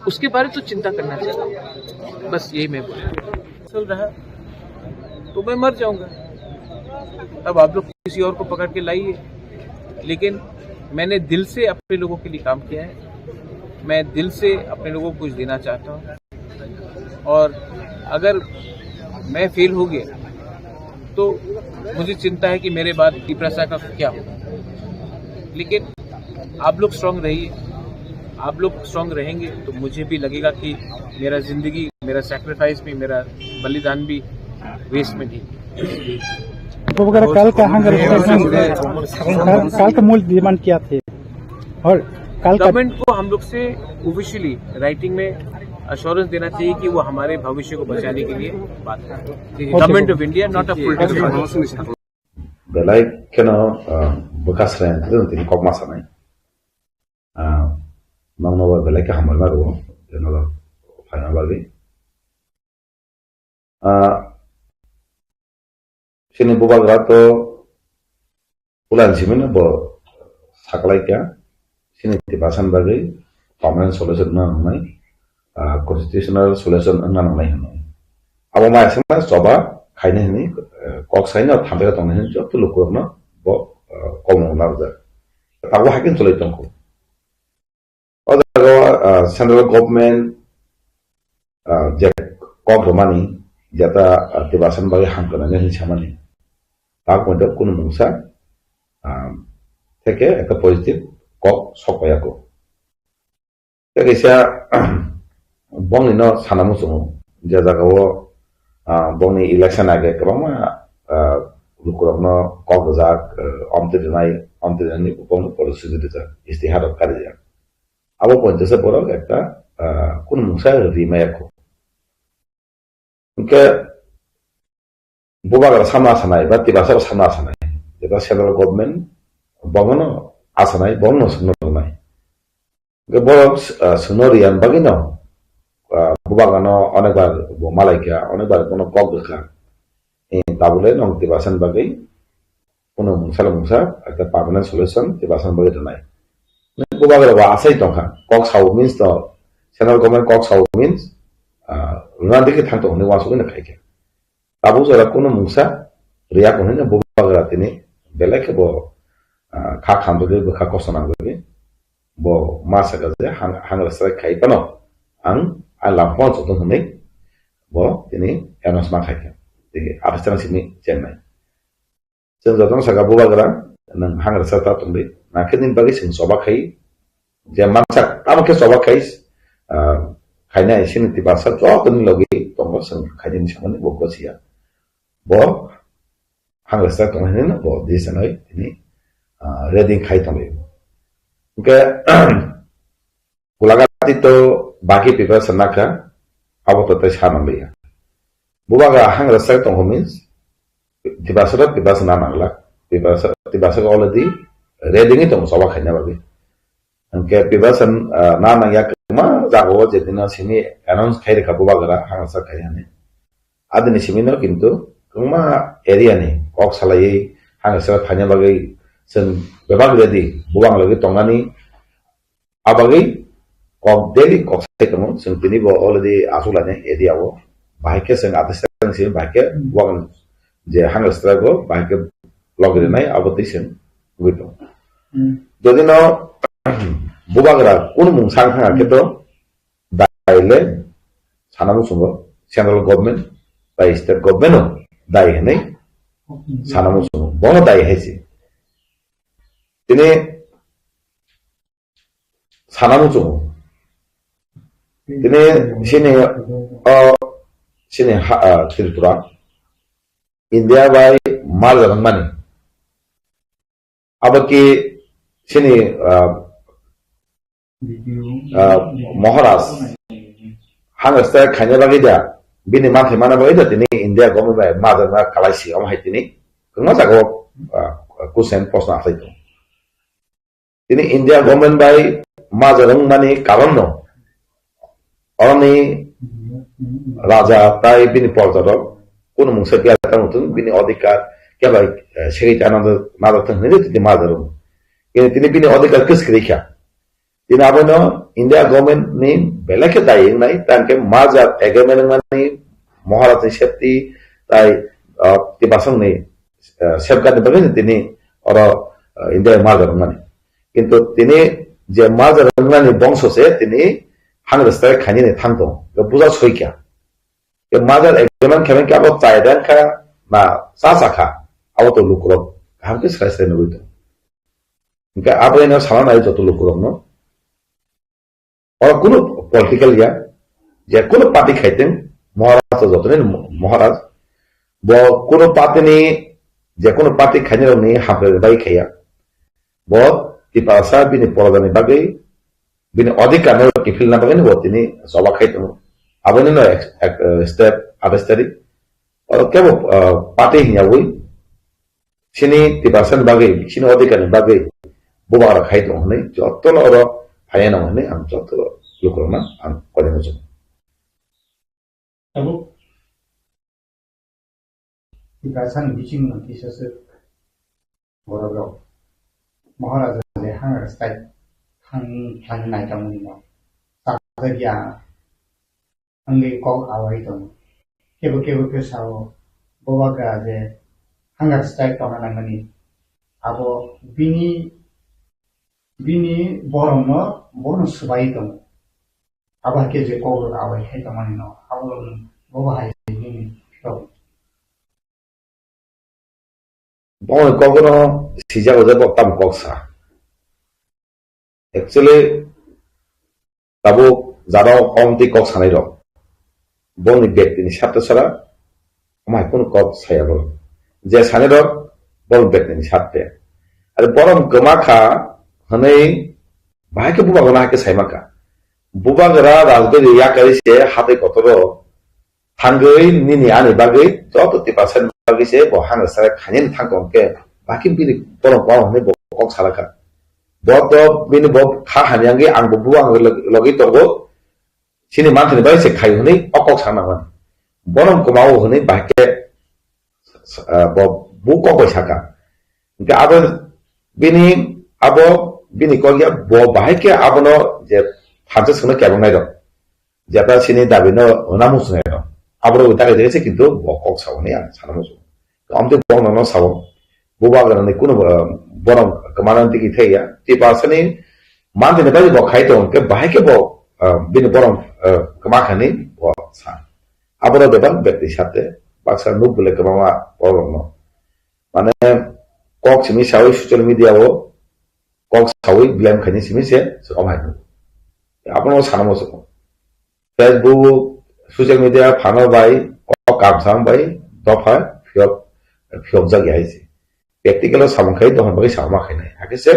उसके बारे में तो चिंता करना चाहिए। बस यही मैं बोलूँ। चल रहा तो मैं मर जाऊंगा। अब आप लोग किसी और को पकड़ के लाइए, लेकिन मैंने दिल से अपने लोगों के लिए काम किया है। मैं दिल से अपने लोगों को कुछ देना चाहता हूँ, और अगर मैं फेल हो गया तो मुझे चिंता है कि मेरे बाद तिपरासा का क्या होगा। लेकिन आप लोग स्ट्रांग रहिए, आप लोग स्ट्रांग रहेंगे तो मुझे भी लगेगा कि मेरा जिंदगी, मेरा सैक्रिफाइस भी, मेरा बलिदान भी वेस्ट में नहीं। तो वगैरह कल का हंगर स्ट्राइक में कल, कल का मूल डिमांड क्या थे? और कल का गवर्नमेंट को हम लोग से ऑफिशियली राइटिंग में अश्योरेंस देना चाहिए कि वो हमारे भविष्य को बचाने के लिए बात करें। Government of India, not a political party. Belai kheno, ah, bwkha sreng kheno tini kokma sanai. Ah, nokno bo belai khe hambai ma rwo, jeno phaima bagwi. Ah, chini bubagra to Pulan simino bo saklaika, sini tipasan bagwi permanent solution wngna nangnai, ah, constitutional solution wngna nangnai hwnwi. Abo mai aswkma choba khainai hwnwi, eh, kok saino thamjak tongnai hwnwi joto lukurokno bo, eh, komung narwkjak. Tabuk hai khe chwlwi tongkho. O jaga o, ah, central government, ah, je kok rwmani, jeta, ah, tipasan bagwi hamkrai nai hwnwi samani. Tabuk poito kunu mungsa, ah, theke ekta positive kok sok paiya kho. Tei kaisa bongni no sana muchungo, je jaga o, ah, bongni election age kwbangma, ah, lukurokno kok rijak, ah, omtwi rwnai, omtwi rwnani bongno policy rijak, istihar rok karijak. Abo poito se borok ekta, ah, kunu mungsa ri maya kho. Hwnkhe bubagra samna sanai ba tibasa samna sanai, jeta central government bono asanai, bono swngna nangnai. Hwnkhe borok, ah, swngna riya bagwino, ah, bubagrano onekbar bo malaikha, onekbar bono kok rwkha. Eh, tabule nwng tibasan bagwi Kuno mungsa le mungsa ekta permanent solution tibasan bagwi rwnai. Bubagra bo asai tongkha. Kok sao means to, central government kok sao means, ah, rwna dikhe thang tongo hwnwi uansugwi no khaikha. Tabuk jora kuno mungsa riya ko hwnwi bubagra tini belai khe bo, ah, kha khamjagwi bwkha kosto nangjagwi bo ma saka je hang-, hangra srai khai phano ang, ang langphang chotong hwnwi bo tini announce ma khaikha. Tini athas simi chengnai. Chwng jotono saka, bubagra, nwng hangrasa ta tongdi. Nakhe nini bagwi chwng choba khai. Je mansa, tamo khe choba khai, ah, khainai sini tiprasa jotoni logi tongo, chwng khainani samani bo gosia. Bo hangrasa tongmani no bo di sanai tini, ah, ready khai tongdi. Hwnkhe, Kulagati to baki preparation nakha, abo to tei sana liya. Bubagra hangra sai tongkho means, tibasa to tibasa na nangla, tibasa, tibasa already ready ni tong choba khaina bagwi. Hwnkhe tibasa, ah, na nangya kwma jaga o je dino simi announce khai rwkha bubagra hangra sai khai hani. Adini simi no kintu kwma area ni kok salai hangra sai phaina bagwi chwng bebak ready, bubang logwi tongnani. Abagwi kok daily kok sai tongo, chwng tini bo already achuk lainai area o. Bahai khe chwng athai sani simi bahai khe wng je hangra strike o bahai khe log rinai abo twi chwng wngwi tongo. Hmm. Jodi no bubagra kunu mung sang thang khe to dai le sana muchungo central government bai state government o dai hinwi sana muchungo, bono dai hai se. Tini sana muchungo. Tini sini, o, sini ha, ah, Tripura, India bai marja nangmani. Abo ki sini, ah, ah, Maharaj, hangra strike khaina bagwi da, bini manthai mana bagwi da, tini India government bai marja nangma kalai si, omo hai tini, kwma jaga o, ah, question, proshno asai tongo. Tini India government bai majra wngmani karon no, oroni raja tai bini porja rok kunu mungsa biya tang thung, bini odhikar kebo, eh, segwi ta nadar, nadar thung hinwi tini majra wngo. Tini, tini bini odhikar kwswk kwrwi kha. Tini abono India government ni belai khe dai wngnai, tang khe majra agreement wngmani Maharaj ni safety tai, ah, tibasong ni, eh, safeguard ni bagwi tini oro, eh, India majra wngmani. Kintu tini je majra wngmani bongso se tini hangra strike khainani thang tongo. Bo buja soi kha. Ke majra agreement khe abo chai dan kha na cha cha kha. Abo to lukurok kaham khe srai srai nugwi tongo. Hwnkhe abo eno sana nai joto lukurokno. Oro kunu political ya, je kunu party khaiteng, Maharaj to jotoni Maharaj. Bo kunu party ni, je kunu party khainai rokni hamkrai bai khaiya. Bo Tiprasa bini porjani bagwi, bini odhikar no kiphilna bagwi bo tini choba khai tongo. Aboni no ek, ek, eh, step athais tarik. Oro kebo, eh, party hinyawi, sini Tiprasa ni bagwi, sini odhikar ni bagwi, bubagra khai tongo hinwi, joto no oro phaiya nang hinwi ang joto lukurokno ang koinai muchungo. Tabuk Tiprasa ni bising no kisa se borok rok Maharaja je hunger strike thang thang nai tongmani no sajak ya wngwi kok awai tongo. Kebo kebo khe sao Bubagra je hunger strike tongna nangmani abo bini bini borokno bono swbai tongo. Abo hai khe je kok rok awai khai tongmani no abo bobo hai nini tok. Bongni kokno sijago je bo tam kok sa. Actually, tabuk jara o kom twi kok sanai rok. Bongni bektini sarta sara, omo hai kunu kok saya bo. Je sanai rok, bong bektini sarta. Ari borom kwma kha hwnwi bahai khe bubagra hai khe saima kha. Bubagra rajgari yakari se hatai kotoro thangwi nini ani bagwi joto tiprasa ni bagwi se bo hangsa khainani thangkha hwnkhe baki bini borom kwma hwnwi bo kok salakha. Bo to bini bo kha hamya wngwi ang bo bubagra log-, logwi tongo. Chini manthani bagwi se khai hwnwi o kok sana mani. Borom kwma o hwnwi bahai khe, ah, bo bu kok bai saka. Hwnkhe abo bini abo bini kok ya bo bahai khe abono je thansa swngno kebongnai rok. Jeta sini dabi no hwna muchunai no. Aboro wi dagai dagai se kintu bo kok sao hwnwi ang sana muchungo. Amtwi bo nono sao. Bubagra ni kunu, eh, borom kwmana digi thai ya. Tiprasa ni manthani bagwi bo khai tongo hwnkhe bahai khe bo, eh, bini borom, eh, kwma khani bo sa. Aboro bebak bekti sate baksa nuk bile kwbangma borok no. Mane kok simi sawi social media o kok sawi blame khaini simi se se om hai. Abono sana mo se. Facebook, social media phano bai kok kamsang bai dopha phiyok phiyok jak ya hai se. Practical o samung khai dohon bagwi sama khainai. Hakhe se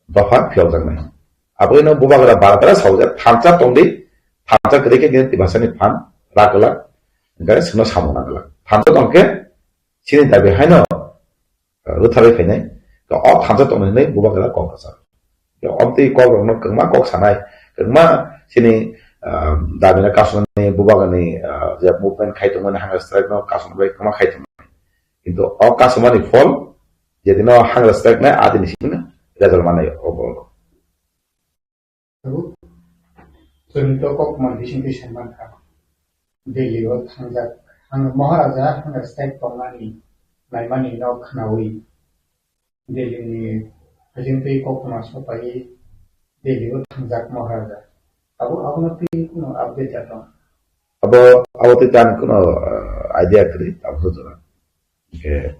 dopha phiyok jak nai. Aboni no bubagra baradara sao jak thansa tongdi, thansa kwrwi khe nini tibasani phan rakla. Hingkhe sino samung nangla. Thansa tongkhe sini dabi haino rwtharwi phainai, khe o thansa tongni hwnwi bubagra kok rwchar. Khe obtwi kok rokno kwbangma kok sanai, kwbangma chini, ah, damina kasumani bubagrani, ah, je movement khai tongmani hunger strike no kasumani bai kwbangma khai tongmani. Kintu o kasumani phol jedino hunger strike nai adini simi result manai o borok. Tabuk chwng to kokma bisingtwi sai mankha. Delhi o thangjak hang-, Maharaja hunger strike tongnani naimani no khnaui Delhi ni hajingtwi kokma sopai Delhi o thangjak Maharaja. Abo abono twi kuno update ya tong? Abo, abo twi tang kuno, uh, idea kwrwi abo jora. Hingkhe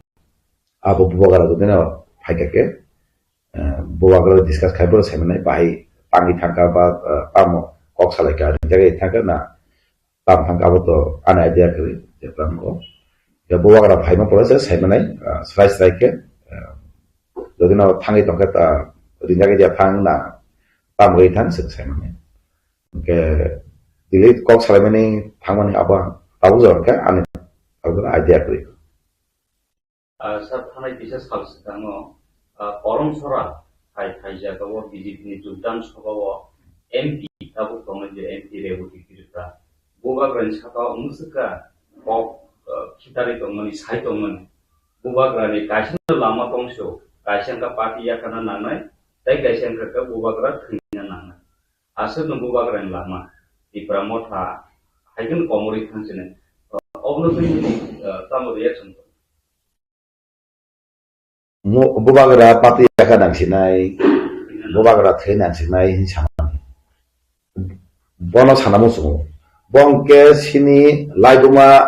abo bubagra jodi no phaikha khe, eh, bubagra discuss khai bo saimanai bahai tangwi thangkha ba, eh, tamo kok salai kha rijagwi thangkha na tam thangkha abo to ani idea kwrwi je tamo. Ya bubagra phaima pore se saimanai, eh, srai srai khe, eh, jodi no thangwi tongkha ta rijagwi ja thang na tam rwi thang se saimanai. Hingkhe delete kok salaimani thangmani abo tabuk jora khe ani abo idea kwrwi. Ah, sir, thanai kisa sal swkango, ah, Koromsora hai, hai jagao B J P ni jogdan sabhao M P tabuk tongnai je M P Reboti Tripura. Bubagrani sakao mwswkha kok, ah, khitarwi tongmani, sai tongmani. Bubagrani kaisa lama tongso, kaisa wngkha party yakarna nangnai, tei kaisa wngkha khe bubagra thwina nangnai. Aswkno bubagrani lama, Tipra Motha, hai kheno komorwi thang sinai. Obono twi nini, ah, tamo reaction? Mo-, bubagra party yakha nangsinai, bubagra thwi nangsinai hin samani. Bono sana muchungo. Bo hwnkhe sini laibuma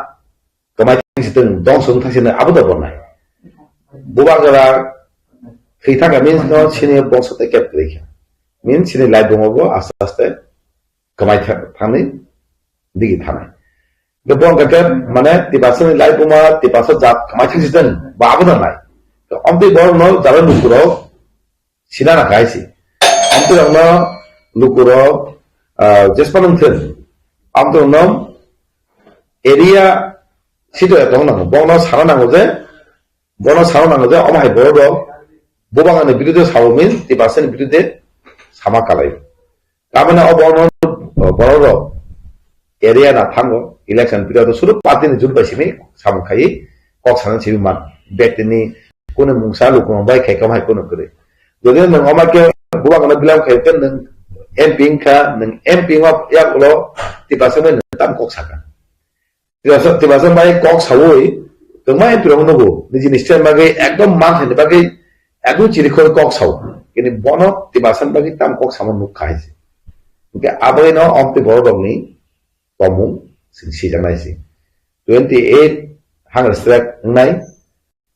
kwmai thang sitwng, dongso wng thang sitwng, abo da bo nai. Bubagra thwi thangkha means no sini bongso tei kep kwrwi kha. Means sini laibuma bo aste aste kwmai tha-, thangni digi thanai. Hingkhe bo hingkha khe mane Tiprasani laibuma, Tiprasa jat kwmai thang sitwng, bo abo da nai. Amtwi borokno jara lukurok sina na kaisi. Amtwi rokno lukurok, ah, jespa nung thun. Amtwi rokno area sito ya tong nango. Bono sana nango je, bono sana nango je, omo hai borok rok, bubang ani birude sabo min, Tiprasani birude sama kalai. Tamani o borok, borok rok area na thango, election period o suru party ni jut bai simi samung khai kok sana simi man. Bektini Kunu mungsa lukurok bai khai kam hai kunu kwrwi. Jodi nwng oma khe bubagrano bilam khai khe nwng M P wngkha, nwng M P wngma yagulo Tiprasa bai nwng tam kok saka. Tiprasa, Tiprasa bai kok sawi kwbangma M P rok nugo. Nijini state bagwi ekdom man thani bagwi ekdom chirikhoi kok sao. Kini bono Tiprasa bagwi tam kok samo nuk khai se. Hingke aboni no omtwi borok rokni tomung sing sijaknai se. Twenty eight hundred strike wngnai.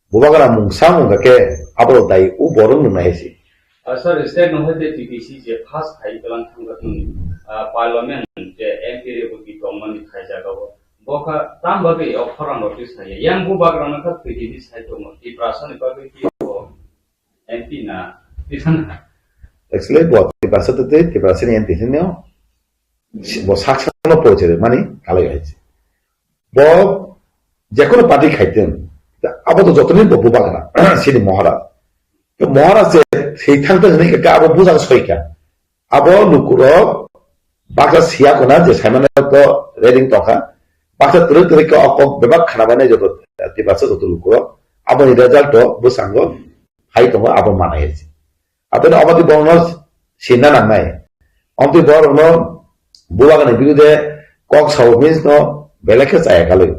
Bubagra mungsa mungka khe abo dai u borok nung nai se. Ah, sir, state no hoite T T C je first khai kelang thangkha tong, ah, parliament je M P re bo ki tongmani khaijaga bo. Bo kha tam bagwi o khorang rok twi saya. Yang bubagra no kha T T C sai tongo. Tiprasa ni bagwi ki bo M P na twi thangkha. Actually, bo Tiprasa twi Tiprasa ni M P hinwi bo saksa no porichai mani kalai hai se. Bo jekono party khaiteng, abo to jotoni bo bubagra, sini Maharaj. To Maharaj je thwi thang tong hinwi kha abo bujak soi kha. Abo lukurok baksa siya khuna je saimano to reading tongkha. Baksa twrwk twrwk khe o kok bebak khna bainai joto Tiprasa joto lukurok. Aboni result to bwskango hai tongo abo manai hai se. Aboni obadi borokno sinna nangnai. Omtwi borokno bubagrani birude kok sao means no belai khe chaya kalwi.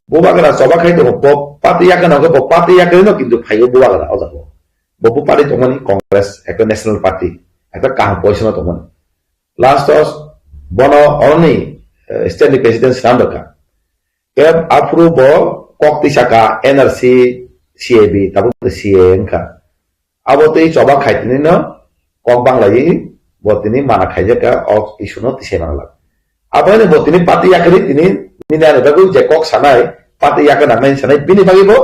Bubagra choba khai tongo, bo party yakana hwnkhe bo party yakarwi no kintu phaio bubagra o jaga. Bo bo party tongmani Congress, ekta national party, ekta kaham position o tongmani. Last o bono oroni, eh, state ni president swnam rwkha. Khe aphuru bo kok twi saka N R C, C A B, tabuk C A A wngkha. Abo tei choba khai tini no kok bang lai bo tini mana khaijak kha o issue no tisai manglak. Abo ni bo tini party yakarwi tini nini ani bagwi je kok sanai, party yakar nangnai sanai bini bagwi bo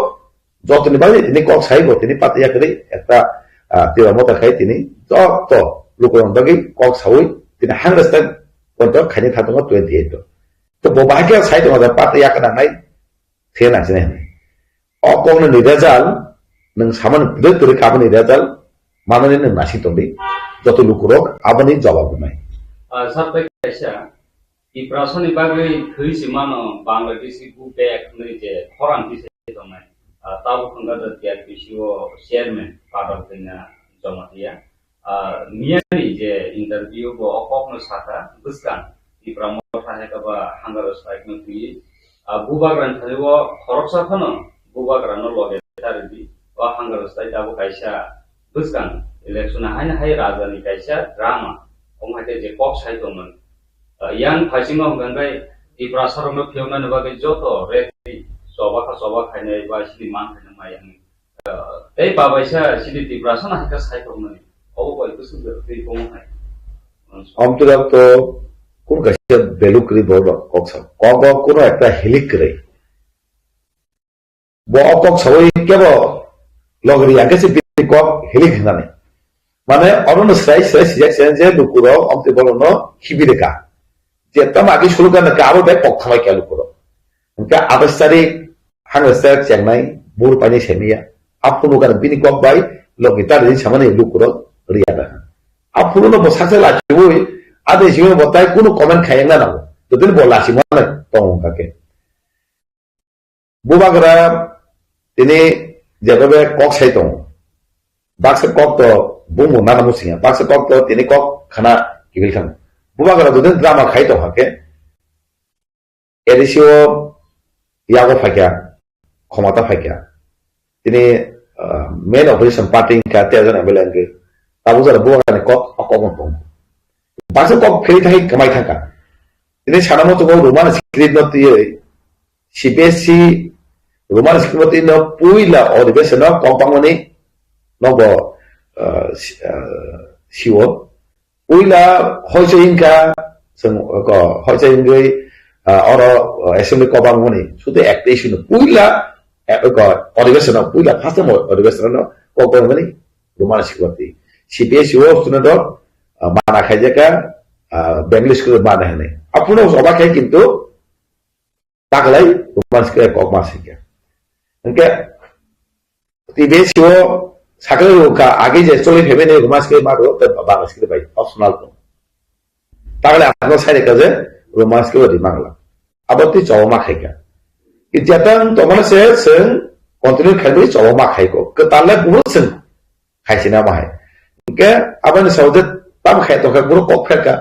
jotoni bagwi tini kok sai bo tini party yakarwi ekta, ah, tira mota khai tini joto lukurok bagwi kok sawi tini hundred percent point khaini tha tongo twenty eight o. To bo bahai khe sai tongo party yakar nangnai. Thena sini. O kokno ni result, nwng samani kwrwi kwrwi kha aboni result, manani nwng nasing tongdi. Joto lukurok aboni jawab rwnai. Ah, sir, bai kaisa, Tiprasani bagwi thwi se mano Bangladeshi go back hwnwi je khorang tisai tongnai. Ah, tabuk wngkha the T R P C o chairman Padal Kanya Jamatia. Ah, miyani je interview bo o kokno sakha, bwskang Tipra Motha hai khe ba hunger strike no twi. Ah, bubagrani thani o khoroksa phano bubagrano loge ta rwdi. O hunger strike abo kaisa bwskang election haino hai rajani kaisa drama. Omo hai khe je kok sai tongmani. Ah, yang phaisingo hwnkha khe Tiprasa rokno phiyoknani bagwi joto ready choba kha choba khainai ba sidi man khainai mai ang. Tei babaisa sidi Tiprasa no hai khe sai tongmani. Obo bai bwswk twi tongo hai. Amtwrok to kun kaisa beluk ri borok kok sa. Kok o kuno ekta hilik kwrwi. Bo o kok sawi kebo logri ya khe se bini kok hilik hinani. Mane oro no srai srai sijak se je lukurok amtwi borok no khibi rwkha. Je tamo agi sulu gana ka abo bai kok thalai kha lukurok. Hingke athais tarik hangre sek chengnai bur paini semiya. Aphuru gana bini kok bai logi tari samani lukurok riya da. Aphuru no bo saksa lachiwi ade simi bo tai kunu comment khayang na nango. Jotoni bo lachi mane tongo kake. Bubagra tini jeba be kok sai tongo. Baksa kok to bumu nana musinga. Baksa kok to tini kok khana kibil khan. Bubagra jotoni drama khai tong hake. A D C o yago phaikha, khomata phaikha. Tini, ah, main opposition party wngkha, tei jon M L A wngkha. Tabuk jora bubagrani kok, o kok no tongo. Baksa kok phiri thangwi kwmai thangkha. Tini sana muchungo Roman script no twiwi, C P S C Roman script no twiwi no puila odhibesono kok bangmani nobo, ah, si-, ah, siwo. Puila hoichoi wngkha, chwng ko hoichoi wngwi, ah, oro, ah, assembly kobang mani, sude ekta issue no puila, eh, ko odhibesono, puila first time odhibesono kobang mani, Roman script. C P S C o student rok, ah, mana khaijaka, ah, Bengali school mana hwnwi. Aphuru no oba khai kintu, Taklai Roman script kok ma singkhe. Hingke T B S o sakhe rwkha agi je choli phaimani Roman script ma rw tei Bangla script bai optional tong. Taklai ang sai rwkha je Roman script di Bangla. Abo twi chobo ma khaikha. Jatang tongmani se chwng continue khaimani choba ma khaiko. Kwtal le buphuru chwng khaisina ma hai. Hwnkhe aboni sawi je tamo khai tongkha, buro kok pherkha.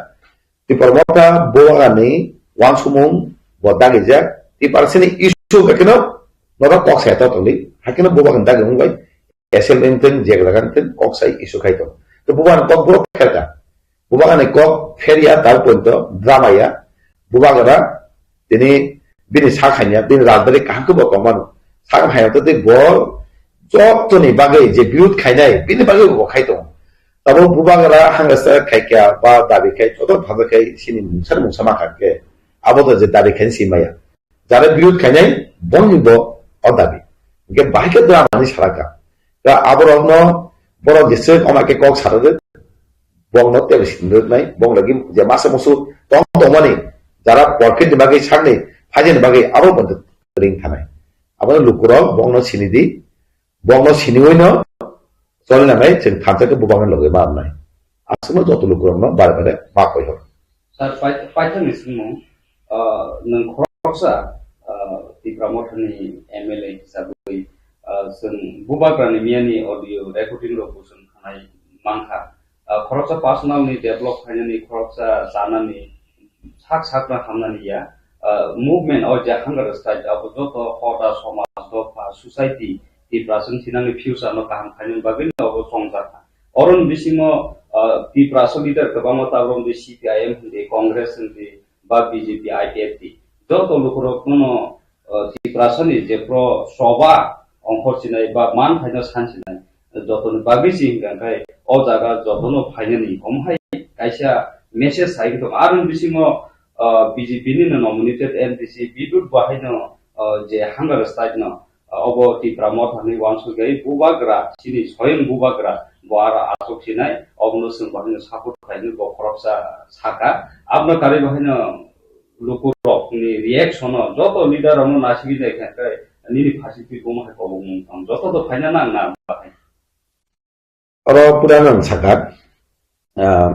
Tipra Motha bubagrani wansukmung bo dagijak. Tiprasani issue khe kheno norok kok sai to tongdi. Hakheno bubagrani dagi wngbai. Assembly wngthung, jek jaga wngthung, kok sai issue khai tong. To bubagrani kok buro pherkha. Bubagrani kok pherya, tal pointo drama ya. Bubagra tini bini sak hanya, bini rajbari kaham khe bo tongmano. Sak hanya to tei bo jotoni bagwi je birud khainai, bini bagwi bo khai tongo. Tabo bubagra hangsa khaikya ba dabi khai, joto phajakhe sini mungsa mungsa ma kha khe. Abo to je dabi khai si maya. Jara birud khainai, bongni bo o dabi. Hingke bahai khe drama ni saraka. Ka aborokno borok jeswk oma khe kok sarade, bongno tebo siniroknai, bong lagi je masa musu tong tongmani, jara porkit ni bagwi sakni, phaijani bagwi abo bo ring thanai. Abono lukurok bongno sinidi, bongno siniwi no choli nangnai, chwng thansa khe bubakni logi ma amnai. Aswkno joto lukurokno bare bare ma koi hor. Sir, pai-, paithakni swngmung, ah, nwng khoroksa, ah, Tipra Mothani M L A hisabwi, ah, chwng bubagrani miyani audio recording rok bo chwng khanai mankha. Ah, khoroksa personal ni develop khainani, khoroksa chanani, sak sakna hamnani ya, ah, movement o je hunger strike abo joto hoda, somaj, dopha, society, Tiprasa ni thinangni future no kaham khainani bagwi no obo chongjak kha. Oroni bisingo, ah, Tiprasa leader kwbangma tabok di C P I M hindi, Congress hindi, ba B J P, I P F T. Joto lukurok no, ah, Tiprasa ni je pro soba ongkhor sinai ba man phaino san sinai, jotoni bagwi si hingka khe o jaga jotono phainani omo hai kaisa message sai tong. Aroni bisingo, ah, B J P ni no nominated M D C Bidut Bahai no, ah, je hunger strike no, ah, obo Tipra Motha ni wansugwi bubagra, chini soyang bubagra bo aro aswk sinai, obono chwng bahai no support khainai bo khoroksa saka. Aboni karwi bahai no lukurok ni reaction no joto leader rok no naisingwi naikha khe nini phasi twi bomo hai kobok mung tong joto to phaina nang na bahai. Oro pura nang sakha, ah,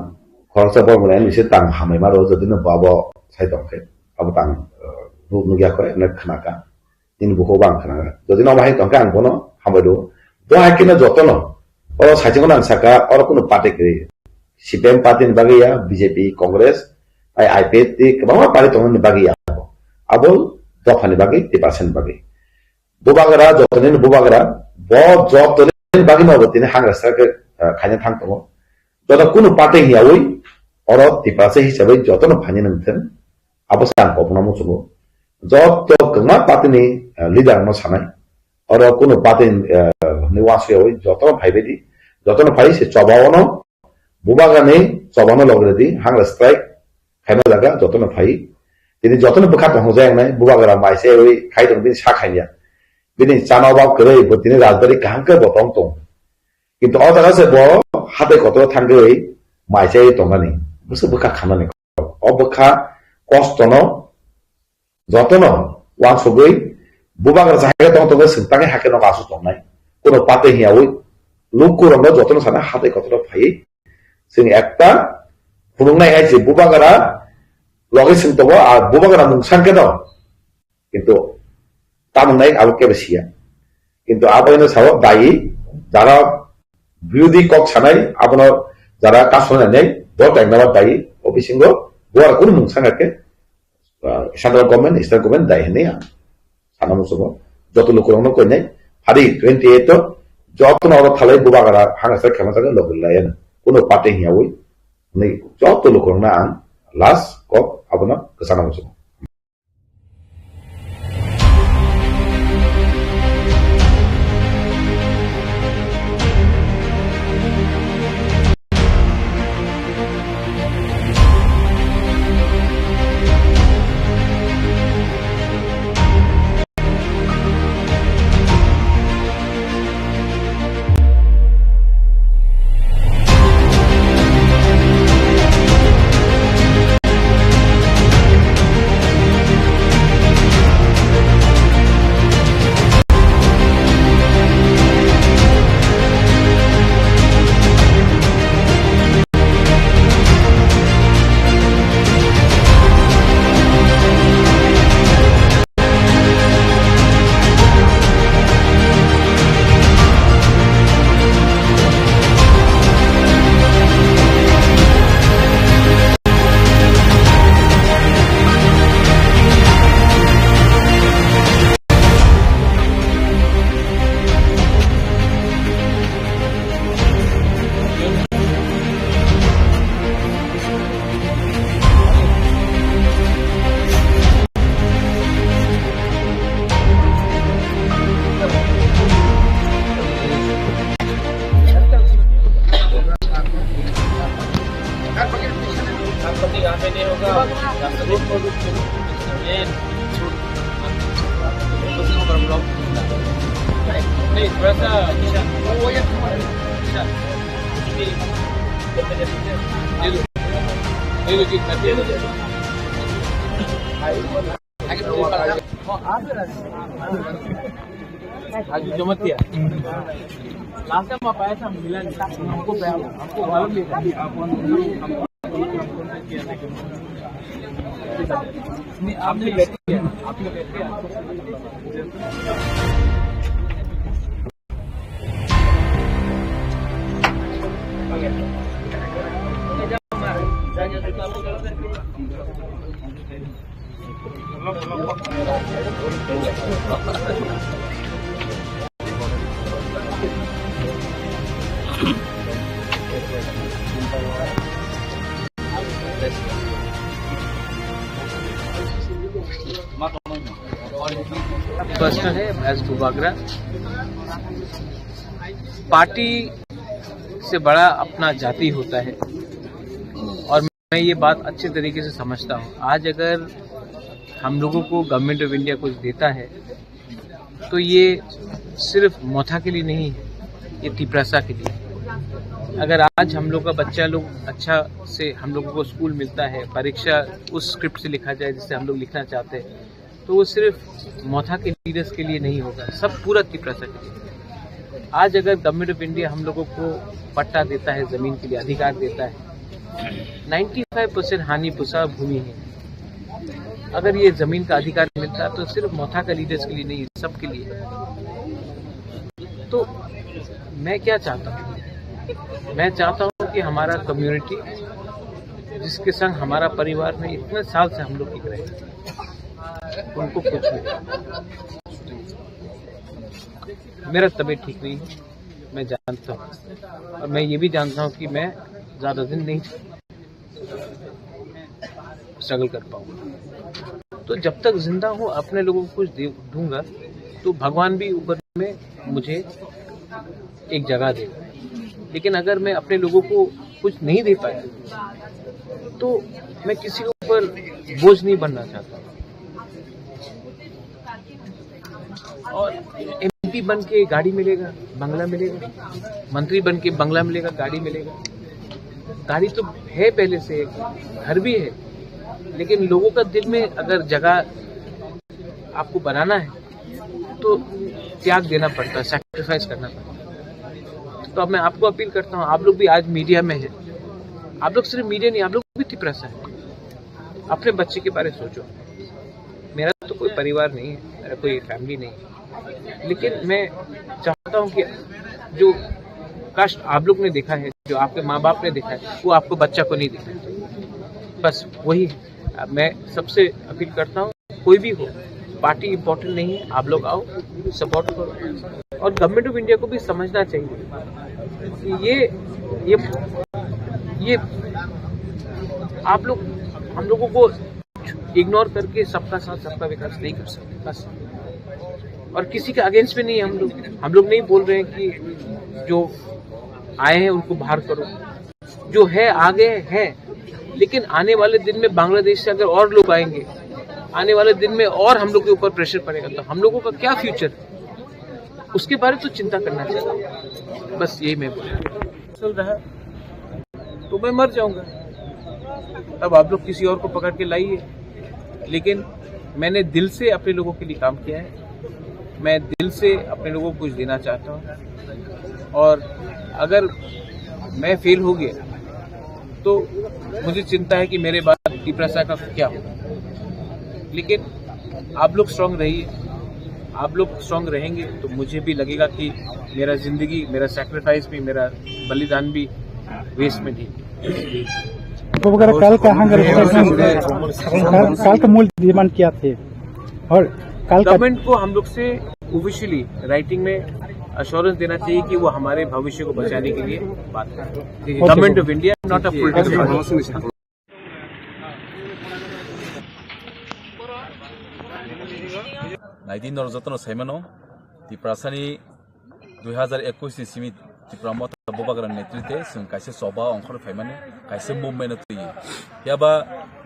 khoroksa borok ni se tang hamai maro jodi no babo sai tong khe abo tang, ah, nuk nukya kho ene khna ka. Nini bukhuk bang khna ka. Jodi no bahai tong khe ang bono hambai do. Bo hai khe no joto no. Oro sai chungo nang sakha oro kuno party kwrwi. C P M party ni bagwi ya, B J P, Congress, ai I P F T kwbangma party tongmani bagwi ya abo. Abo dopha ni bagwi, Tiprasa ni bagwi. Bubagra, jotoni bubagra, bo jotoni bagwi no bo tini hunger strike, eh, khaina thang tongo. Joto kunu party hiyawi, oro Tiprasa hisabai jotono phaini nangthang, abo se ang kobokno muchungo. Joto kwbangma party ni, eh, leader no sanai, oro kunu party, eh, ni wansuk yawi, jotono phaibai di, jotono phai se choba ono, bubagra ni choba no logre di, hunger strike khaima jaga, jotono phai. Tini jotono bwkha tong jaya nai, bubagra mai se wi khai tong bini sa khaiya. Bini chana obab kwrwi, bo tini rajbari kaham khe bo tong tong. Kintu o jaga se bo hatai kotor thangwi mai se tongani, bwswk bwkha khanani. O bwkha kosto no jotono wansugwi bubagra se hai khe tong tong khe swng tangwi hai khe nogo aswk tongnai. Kuno pate hiyawi lukurokno jotono sana hatai kotor phaiwi chwng ekta phunuknai hai se bubagra logi swng tongo, a bubagra mung sang khe no. Kintu tamung nai abo kebo siya. Kintu abo ino sao dayi jara birodi kok sanai abono jara kasonai nai bo tai naba dayi o bisingo bo ar kunu mung sanga khe, ah, central government, state government dayi hinwi ang sana musugo. Joto lukurokno koinai phari twenty eight o jotono oro thalai bubagra hanga sa khema jaga logri laiya kunu party hiyawi hinwi joto lukurokno ang last kok abono kwchana musugo. थोड़ा सा निशान। वो ये निशान। ये दो। ये दो, ठीक है, ये दो। आगे तो ऊपर आ। आज जमा किया। लास्ट टाइम आप आया था, मिला नहीं। हमको, हमको मालूम नहीं था। नहीं, आपने बैठ किया, आपने बैठ किया। पर्सनल है, एज बुबागरा। पार्टी से बड़ा अपना जाति होता है, और मैं ये बात अच्छे तरीके से समझता हूँ। आज अगर हम लोगों को गवर्नमेंट ऑफ इंडिया कुछ देता है, तो ये सिर्फ मोथा के लिए नहीं है, ये तिपरासा के लिए। अगर आज हम लोग का बच्चा लोग अच्छा से, हम लोगों को स्कूल मिलता है, परीक्षा उस स्क्रिप्ट से लिखा जाए जिससे हम लोग लिखना चाहते हैं, तो वो सिर्फ मोथा के लीडर्स के लिए नहीं होगा, सब पूरा तिपरासा के लिए। आज अगर गवर्नमेंट ऑफ इंडिया हम लोगों को पट्टा देता है, जमीन के लिए अधिकार देता है, नाइन्टी फ़ाइव परसेंट हानि पुसा भूमि है। अगर ये जमीन का अधिकार मिलता है, तो सिर्फ मोथा का लीडर्स के लिए नहीं, सबके लिए। तो मैं क्या चाहता हूँ, मैं चाहता हूँ कि हमारा कम्युनिटी, जिसके संग हमारा परिवार में इतने साल से हम लोग टिक रहे हैं, उनको कुछ नहीं। मेरा तबीयत ठीक नहीं है, मैं जानता हूँ, और मैं ये भी जानता हूँ कि मैं ज़्यादा दिन नहीं स्ट्रगल कर पाऊंगा। तो जब तक जिंदा हूँ, अपने लोगों को कुछ दे दूंगा, तो भगवान भी ऊपर में मुझे एक जगह देगा। लेकिन अगर मैं अपने लोगों को कुछ नहीं दे पाया, तो मैं किसी के ऊपर बोझ नहीं बनना चाहता। और एमपी बन के गाड़ी मिलेगा, बंगला मिलेगा, मंत्री बन के बंगला मिलेगा, गाड़ी मिलेगा। गाड़ी तो है पहले से, घर भी है, लेकिन लोगों का दिल में अगर जगह आपको बनाना है, तो त्याग देना पड़ता है, सैक्रिफाइस करना पड़ता है। तो अब मैं आपको अपील करता हूँ, आप लोग भी आज मीडिया में हैं, आप लोग सिर्फ मीडिया नहीं, आप लोग भी तिपरासा है। अपने बच्चे के बारे में सोचो। मेरा तो कोई परिवार नहीं है, मेरा कोई फैमिली नहीं है, लेकिन मैं चाहता हूँ कि जो कष्ट आप लोग ने देखा है, जो आपके माँ बाप ने देखा है, वो आपको बच्चा को नहीं देखना चाहिए। बस वही है। मैं सबसे अपील करता हूँ, कोई भी हो, पार्टी इंपॉर्टेंट नहीं है, आप लोग आओ, सपोर्ट करो। और गवर्नमेंट ऑफ इंडिया को भी समझना चाहिए कि ये ये ये आप लोग हम लोगों को इग्नोर करके सबका साथ सबका विकास नहीं कर सकते। बस। और किसी के अगेंस्ट में नहीं है हम लोग। हम लोग नहीं बोल रहे हैं कि जो आए हैं उनको बाहर करो। जो है आगे है, लेकिन आने वाले दिन में बांग्लादेश से अगर और लोग आएंगे, आने वाले दिन में और हम लोग के ऊपर प्रेशर पड़ेगा, तो हम लोगों का क्या फ्यूचर है, उसके बारे में तो चिंता करना चाहिए। बस यही मैं बोल रहा हूँ। चल रहा है, तो मैं मर जाऊंगा। अब आप लोग किसी और को पकड़ के लाइए, लेकिन मैंने दिल से अपने लोगों के लिए काम किया है। मैं दिल से अपने लोगों को कुछ देना चाहता हूँ, और अगर मैं फेल हो गया, तो मुझे चिंता है कि मेरे बाद तिपरासा का क्या होगा। लेकिन आप लोग स्ट्रांग रहिए, आप लोग स्ट्रांग रहेंगे, तो मुझे भी लगेगा कि मेरा जिंदगी, मेरा सैक्रिफाइस भी, मेरा बलिदान भी वेस्ट में नहीं। बुबागरा, कल का हंगर स्ट्राइक में, कल, कल का मूल डिमांड क्या थे? और कल का गवर्नमेंट को हम लोग से ऑफिशियली राइटिंग में अश्योरेंस देना चाहिए कि वो हमारे भविष्य को बचाने के लिए बात करें। Government of India, not a political. Naidi norok jotono saimano, Tiprasani dui hazar ekush ni simi Tipra Motha Bubagra ni netrite chwng kaisa choba ongkhorwi phaimani, kaisa movement o twiwi. Phiya ba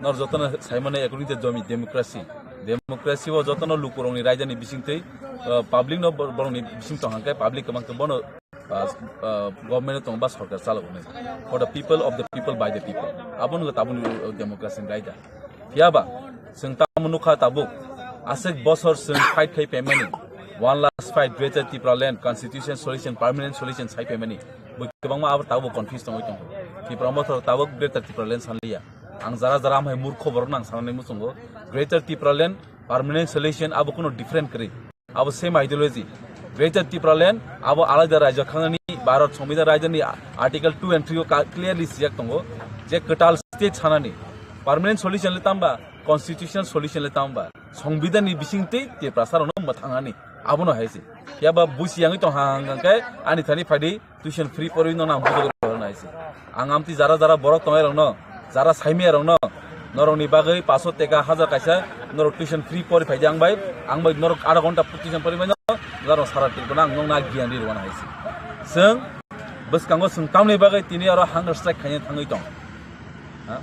norok jotono saimano, according to jomi democracy, Democracy o jotono lukurokni raidani bisingtwi, uh, public no bor-, borokni bising tong hangkhe public kwbang khe bono, uh, uh, government tong ba sorkar chalok hwnwi. For the people, of the people, by the people. Abono tabukni, uh, democracy ni raida. Phiya ba, chwng tamo nukha tabuk, aswk bosor chwng fight khai phaimani, one last fight, Greater Tipra Land, Constitution Solution, Permanent Solution sai phaimani. Bo kwbangma abo tabuk confuse tongwi tongo. Tipra Motha tabuk Greater Tipra Land sanliya. Ang jara jara amhai murkho borok nang sanani muchungo. Greater Tipra Land, Permanent Solution abo kuno different kwrwi. Abo same ideology. Greater Tipraland abo alada rajyo khanani Bharat Sambidan rajyoni Article two and three o ka-, clearly sijak tongo je kwtal state sanani. Permanent solution le tamba, constitutional solution le tamba. Sambidanni bisingtwi Tiprasa rokno mwthangnani. Abono hai se. Phiya ba busi yangwi tong hang hang khe ani thani phaidi tuition free porwi no nang bujok rw nai se. Ang amtwi jara jara borok tongnai rokno, jara saimaya rokno, norokni bagwi paso teka hajar kaisa, norok tuition free pori phaidi ang bai, ang bai norok adha ghonta tuition pori bai no, norok sara Tripura ang nokna giyan ri rwana hai se. Chwng bwskango chwng tamni bagwi tini oro hunger strike khaina thangwi tong. Ha?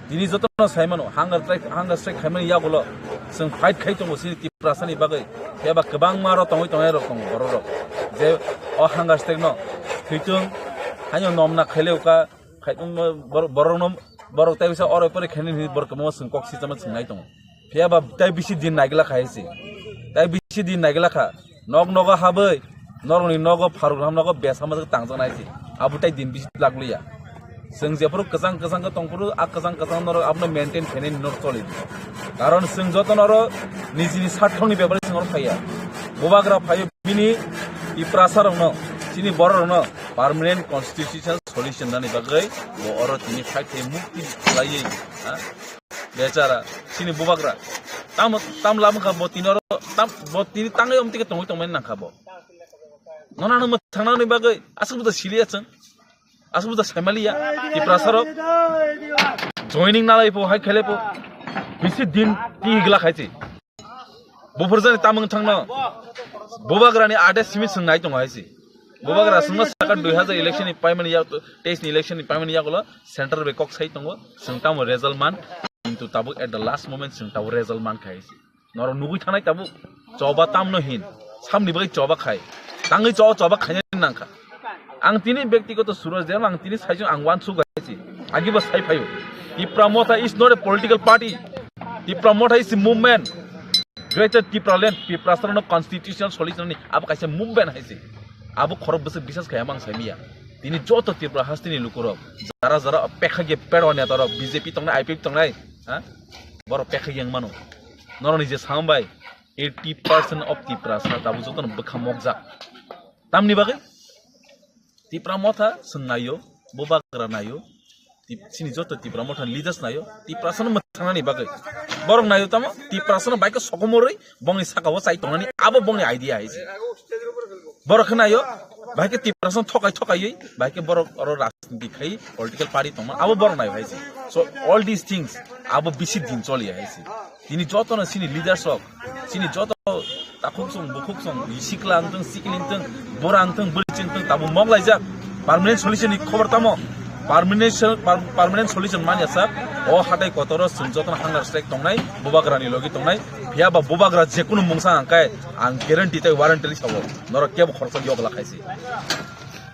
Tini jotono sai mano, hunger strike, hunger strike khaimani yagulo chwng fight khai tongo chini Tiprasani bagwi. Phiya ba kwbangma aro tongwi tongnai rok tongo borok rok. Je o hunger strike no thwitung, haino nomna khaileuka, khai tongma borok, borok no, borok tai bisa oro pore khaini hinwi borok kwbangma chwng kok sitama chwng nai tongo. Phiya ba tai bisi din naigla kha hai se. Tai bisi din naigla kha. Nok nogo habwi, norokni nogo pharugram nogo besa majak tangjak nai se. Abo tai din bisi lagluya. Chwng jephuru kwchang kwchang khe tongphuru, a kwchang kwchang norok abono maintain khainai norok choli di. Karon chwng joto norok nijini sarthokni bebari chwng oro phaiya. Bubagra phaio bini Tiprasa rokno, chini borok rokno permanent constitutional solution nani bagwi bo oro tini fight khai mukti khlaiwi, ha? Bechara, chini bubagra. Tam, tam lam kha bo tini oro, tam, bo tini tangwi om tike tongwi tongmani nang kha bo. Nono ano mwthangnani bagwi aswk buda siliya chwng. Aswk buda saimaliya. Tiprasa rok. Joining nalai po, hai khele po. Bisi din ti gla khai chi. Buphur jani tamung thangno. Bubagrani ade simi chwng nai tongo hai si. Bubagra chwngno saka dui hazar election ni paimani ya, teis ni election ni paimani yagulo. Central bai kok sai tongo, chwng tamo result man, kintu tabuk at the last moment chwng tabuk result man khai se. Norok nugui thanai tabuk, choba tamno hin, samni bai choba khai, tangwi choba choba khainani nangkha. Ang tini byaktigoto Suraj Debbarma, ang tini saichung ang uansuk hai se, agibo sai phaio. Tipra Motha is not a political party. Tipra Motha is a movement. Greater Tipraland, Tiprasarokno constitutional solution ni abo kaisa movement hai se. Abo khorok bwswk bisas khai amang saimiya. Tini joto Tripura hasteni lukurok, jara jara pekhagi pedwa netarok, B J P tongnai, I P F tongnai, ha? Borok pekhagi wng mano. Norokni je sambai, eighty percent of Tiprasa tabuk jotono bwkha mokjak. Tamni bagwi? Tipra Motha chwng naio, Bubagra naio, Tip-, chini joto Tipra Motha ni leaders naio, Tiprasano mwthangnani bagwi. Borok naio tamo, Tiprasano bai khe sokomorwi, bongni sakao chai tongnani, abo bongni idea hai se. Borok khe naio, bai khe Tiprasano thokai thokaiwi, bai khe borok oro rajniti khai, political party tongma, abo borok naio hai se. So, all these things, abo bisi din choliya hai se. Tini jotono chini leaders rok, chini joto takhuk song, bukhuk song, sikla wngthung, sikli wngthung, bura wngthung, bwrwi wngthung, tabuk mok laijak. Permanent solution ni khobor tamo? Permanent sol-, per-, permanent solution manya sak. O hatai kotoro chwng jotono hunger strike tongnai, Bubagra ni logi tongnai. Phiya ba Bubagra jekunu mungsa hangkai, ang guarantee tei warranty sabo. Norok kebo khoroksa yogla khaisi.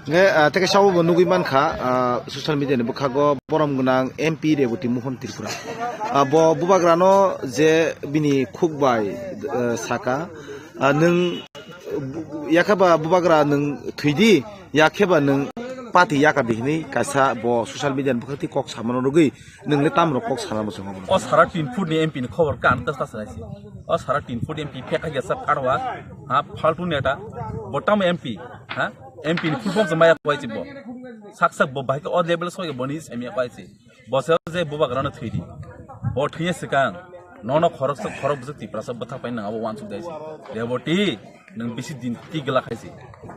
Nge, ah, teke sabo bo nugui mankha, ah, social media ni bwkhago borom gwnang M P Reboti Mohon Tripura. Ah, bo Bubagrano je bini khuk bai, ah, saka, ah, nwng bu-, bu-, yakhe ba Bubagra nwng thwidi, yakhe ba nwng pati yaka di hinwi kaisa bo social media ni bwkhak twi kok samano rwgwi nwng le tamrok kok sana bwswk. O sara tin foot ni M P ni khobor ka ang ta sa sa si. O sara tin foot M P phekha ya sa pharwa, ha, faltu neta, bo tamo M P, ha? M P ni full form se maya kwai si bo. Sak sak bo bahai khe o level soi bo ni se maya kwai si. Bo se je Bubagrano thwidi. Bo thwiya swkang. Nono khorok sak khorok bwswk Tiprasa bwthak pai nang abo wansuk dai si. Reboti, nwng bisi din ti gla khai si.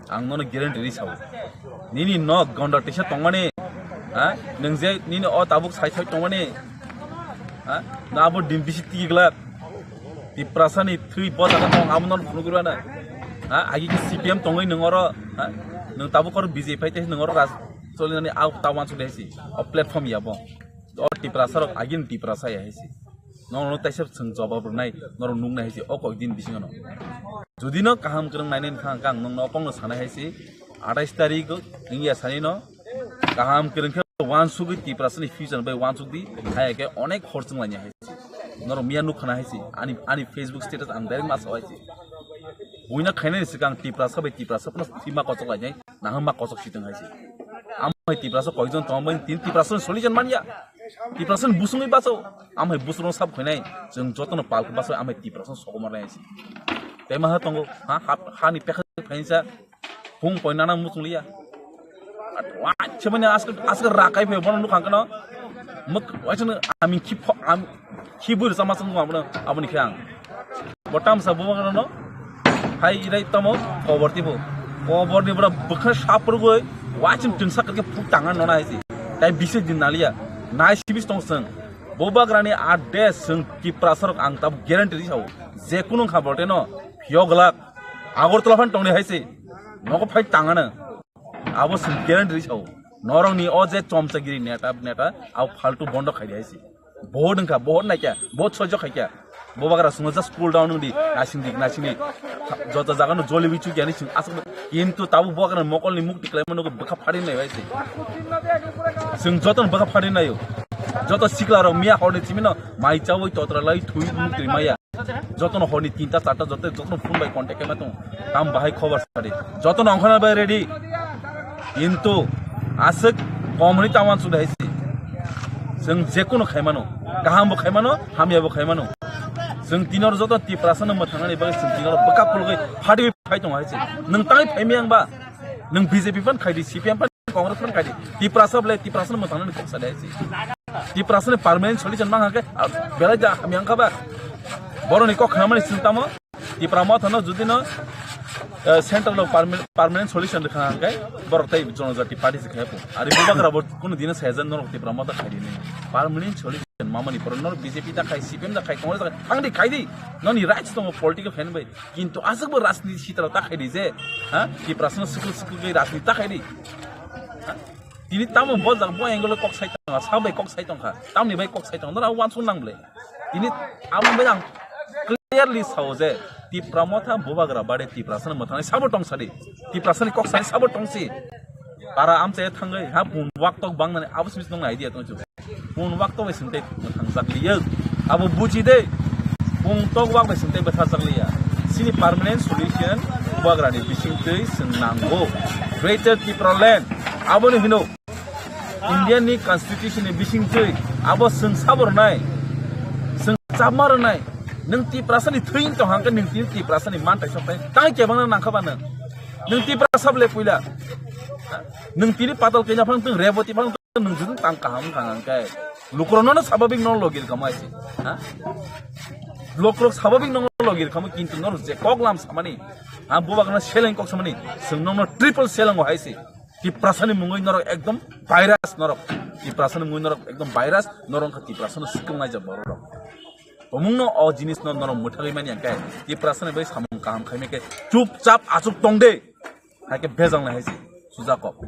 Ang nono guarantee ri sao. Nini nok gonda tisa tongmani. Ha? Nwng je nini o tabuk sai sai tongmani. Ha? Na abo din bisi ti gla. Tiprasani thwi bo jaga tong abo nono phunugwi rwna. Ha? Agi khe C P M tongwi nwng oro, ha? Nwng tabuk oro B J P phai tei nwng oro raj-, cholinani a ta wansuk dai si. O platform ya bo. O Tiprasa rok agini Tiprasa ya hai si. Nono taisa chwng jawab rwnai, norok nuknai hai se o kok din bisingo no. Jodi no kaham kwrwng nainai wngkha, ang nokno o kokno sanai hai se, atais tarik wngya sani no kaham kwrwng khe uansugwi Tiprasani future bai uansuk di, hai khe onek hor chwng lainai hai se. Norok miya nuk khana hai se, ani, ani Facebook status ang direct ma sao hai se. Buina khainani swkang Tiprasa bai Tiprasa phano thwima kochok lainai, naham ma kochok sitwng hai se. Amhai Tiprasa koijon tongmani tin Tiprasa solution manya. Tiprasa busungwi baso. Amhai busung sab khainai. Chwng jotono pal khe baso amhai Tiprasa sokomar nai se. Tei ma ha tongo. Ha, ha, hani pekha phainsa. Hung poinana muchung liya. Wachemani aske, aske rakai phe bono nukhang kano. Muk, wachana ami khip, am, khibur sama sung abone, aboni khe ang. Botam sa bubagrano hai irai tamo kobor tibo. Kobor ni bora bwkha sapurgoi wachim tungsa kake phuk tanga nona hai si. Tai bisi din nalia. Nai sibis tong sung. Bubagrani ade sung Tiprasa rok ang tab guarantee ri sao. Je kunu kha bolte no phiyok glak. Agartala phan tongni hai si. Nogo phai tangana. Abo sung guarantee ri sao. Norok ni o je chomchagiri neta neta au faltu bondo khai di hai si. Bohot wngkha, bohot naikha, bohot sojok khaikha. Bubagra swngo just cool down wngdi, naisingdi, naisingdi. Joto jaga no joli bichu gani sing asuk. Kintu tabu bubagra mokol ni mukti kwlaima nugo bwkha phari nai bai se. Sing joto no bwkha phari naio. Joto sikla rok miya horni chimino mai chawi totra lai thui mukti maya. Joto no horni tinta charta joto, joto no phone bai contact khaima tong. Tam bahai khobor sadi. Joto no ongkhana bai ready. Kintu aswk kom hwnwi ta uansuk hai se. Chwng jekunu khaimano, kaham bo khaimano, hamya bo khaimano. Chwng tinor joto Tiprasa no mwthangnani bagwi chwng tinor bwkha phulgwi phatwi phai tongo hai se. Nwng tai phaimya wngba, nwng B J P phan khaidi, C P M phan, Congress phan khaidi. Tiprasa bwlai Tiprasa no mwthangnani kok sadi hai se. Tiprasa ni permanent solution mang hakhe, ah, belai da hamya wngkha ba. Boroni kok khnamani chwng tamo. Tipra Motha no jodi no, eh, central no perma-, permanent solution rwkha hwnkhe borok tei Jonojati Party se khe pho. Ari bubagra bo kunu dino sayajan norok Tipra Motha khai rini. Permanent solution mamani poro norok B J P da khai, C P M da khai, Congress da khai, thangdi khai di. Noni rights tongo political fan bai. Kintu aswk bo rajniti sitra ta khai di je, ha? Tiprasa no sikul sikul bai rajniti ta khai di. Ha? Tini tamo bo jaga bo angle kok sai tongkha, sa bai kok sai tongkha, tamni bai kok sai tongkha, nora uansuk nang ble. Tini amo bai ang clearly sao je Tipra Motha bubagra bade Tiprasa ni mwthangnai sabo tong sadi. Tiprasa ni kok sai sabo tong si. Para amchai thangwi ha bun wak tok bang nani abo simi nong idea tong chu. Bun wak tok bai sing tei mwthang jak liya. Abo buji de. Bun tok wak bai sing tei bwtha jak liya. Sini permanent solution bubagra ni bising tei sing nango. Greater Tipraland. Abo ni hino. India ni constitution ni bising twi abo chwng sabo rwnai, chwng chapma rwnai, nwng Tiprasa ni thwi wng tong hang khe nwng tini Tiprasa ni mantai sok tai tang kebang nang kha ba nwng, nwng Tiprasa ble puila, nwng tini patal kenya phang tong Reboti phang tong nwng judung tang kaham wng kha hang khe lukurok no swabhabik no logi rwkha mai se, ha? Lukurok swabhabik no logi rwkha kintu norok je kok lam samani, ha, bubagra no seleng kok samani, chwng nokno triple seleng o hai se. Tiprasani mungwi norok ekdom virus norok. Tiprasani mungwi norok ekdom virus, norok wngkha Tiprasano swkang naijak borok rok. Omungno o jinisno norok mwthagwi mani hwnkhe Tiprasani bai samung kaham khaimai khe chupchap achuk tong de. Haikhe bejal nai hai se sujak kok.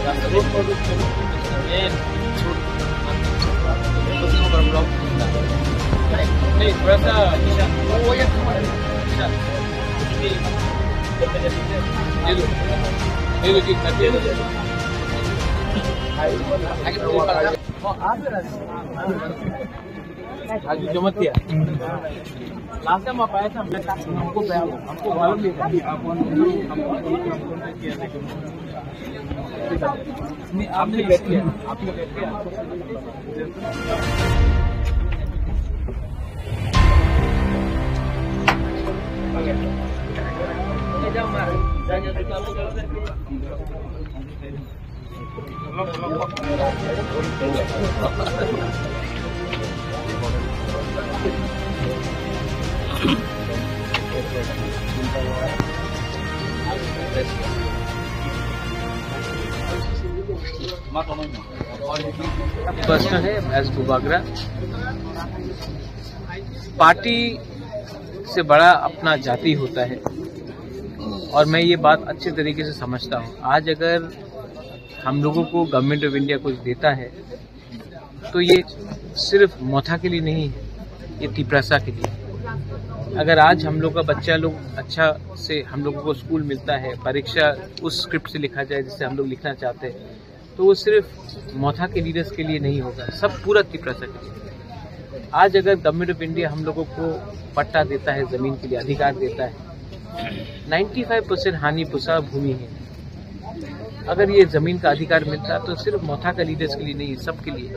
रास्ता रोड पर रुक के main road नहीं, थोड़ा सा निशान, वो ये निशान। ये लो, ये लो जी, कर दे। आगे तो आज जमा किया। लास्ट टाइम आप आए थे, हमने कहा, हमको, हमको मालूम नहीं था। नहीं, आपने बैठ लिया, आपने बैठ लिया। प्रश्न है एस बुबागरा, पार्टी से बड़ा अपना जाति होता है और मैं ये बात अच्छे तरीके से समझता हूँ। आज अगर हम लोगों को गवर्नमेंट ऑफ इंडिया कुछ देता है तो ये सिर्फ मोथा के लिए नहीं है, ये तिपरासा के लिए। अगर आज हम लोग का बच्चा लोग अच्छा से हम लोगों को स्कूल मिलता है, परीक्षा उस स्क्रिप्ट से लिखा जाए जिससे हम लोग लिखना चाहते हैं, तो वो सिर्फ मोथा के लीडर्स के लिए नहीं होगा, सब पूरा तिपरासा के लिए। आज अगर गवर्नमेंट ऑफ इंडिया हम लोगों को पट्टा देता है, जमीन के लिए अधिकार देता है, नाइन्टी फाइव परसेंट हानि पुसा भूमि है। अगर ये जमीन का अधिकार मिलता तो सिर्फ मोथा का लीडर्स के लिए नहीं, सबके लिए।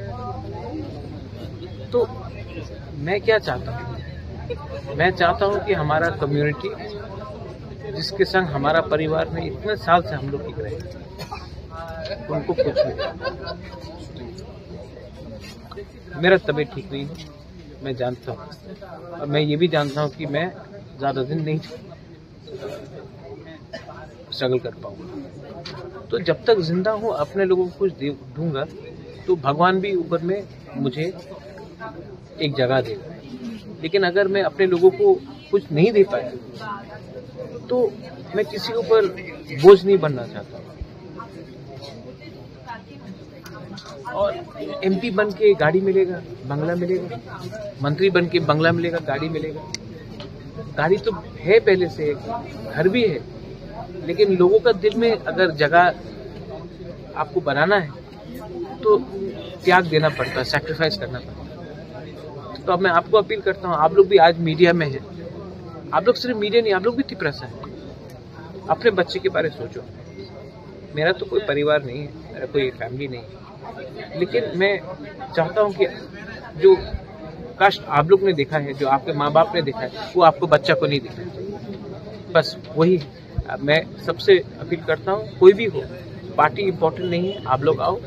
तो मैं क्या चाहता हूँ, मैं चाहता हूँ कि हमारा कम्युनिटी जिसके संग हमारा परिवार में इतने साल से हम लोग टिक रहे हैं, उनको कुछ नहीं। मेरा तबीयत ठीक नहीं है, मैं जानता हूँ, और मैं ये भी जानता हूँ कि मैं ज़्यादा दिन नहीं स्ट्रगल कर पाऊंगा। तो जब तक जिंदा हूँ, अपने लोगों को कुछ दे दूंगा, तो भगवान भी ऊपर में मुझे एक जगह देगा। लेकिन अगर मैं अपने लोगों को कुछ नहीं दे पाया, तो मैं किसी के ऊपर बोझ नहीं बनना चाहता। और एमपी बन के गाड़ी मिलेगा, बंगला मिलेगा, मंत्री बन के बंगला मिलेगा, गाड़ी मिलेगा। गाड़ी तो है पहले से, घर भी है, लेकिन लोगों का दिल में अगर जगह आपको बनाना है तो त्याग देना पड़ता है, सैक्रिफाइस करना पड़ता है। तो अब मैं आपको अपील करता हूँ, आप लोग भी आज मीडिया में हैं, आप लोग सिर्फ मीडिया नहीं, आप लोग भी तिपरासा है। अपने बच्चे के बारे में सोचो। मेरा तो कोई परिवार नहीं है, मेरा कोई फैमिली नहीं है, लेकिन मैं चाहता हूँ कि जो कष्ट आप लोग ने देखा है, जो आपके माँ बाप ने देखा है, वो आपको बच्चा को नहीं देखना चाहिए। बस वही है। मैं सबसे अपील करता हूँ, कोई भी हो, पार्टी इंपॉर्टेंट नहीं है, आप लोग आओ,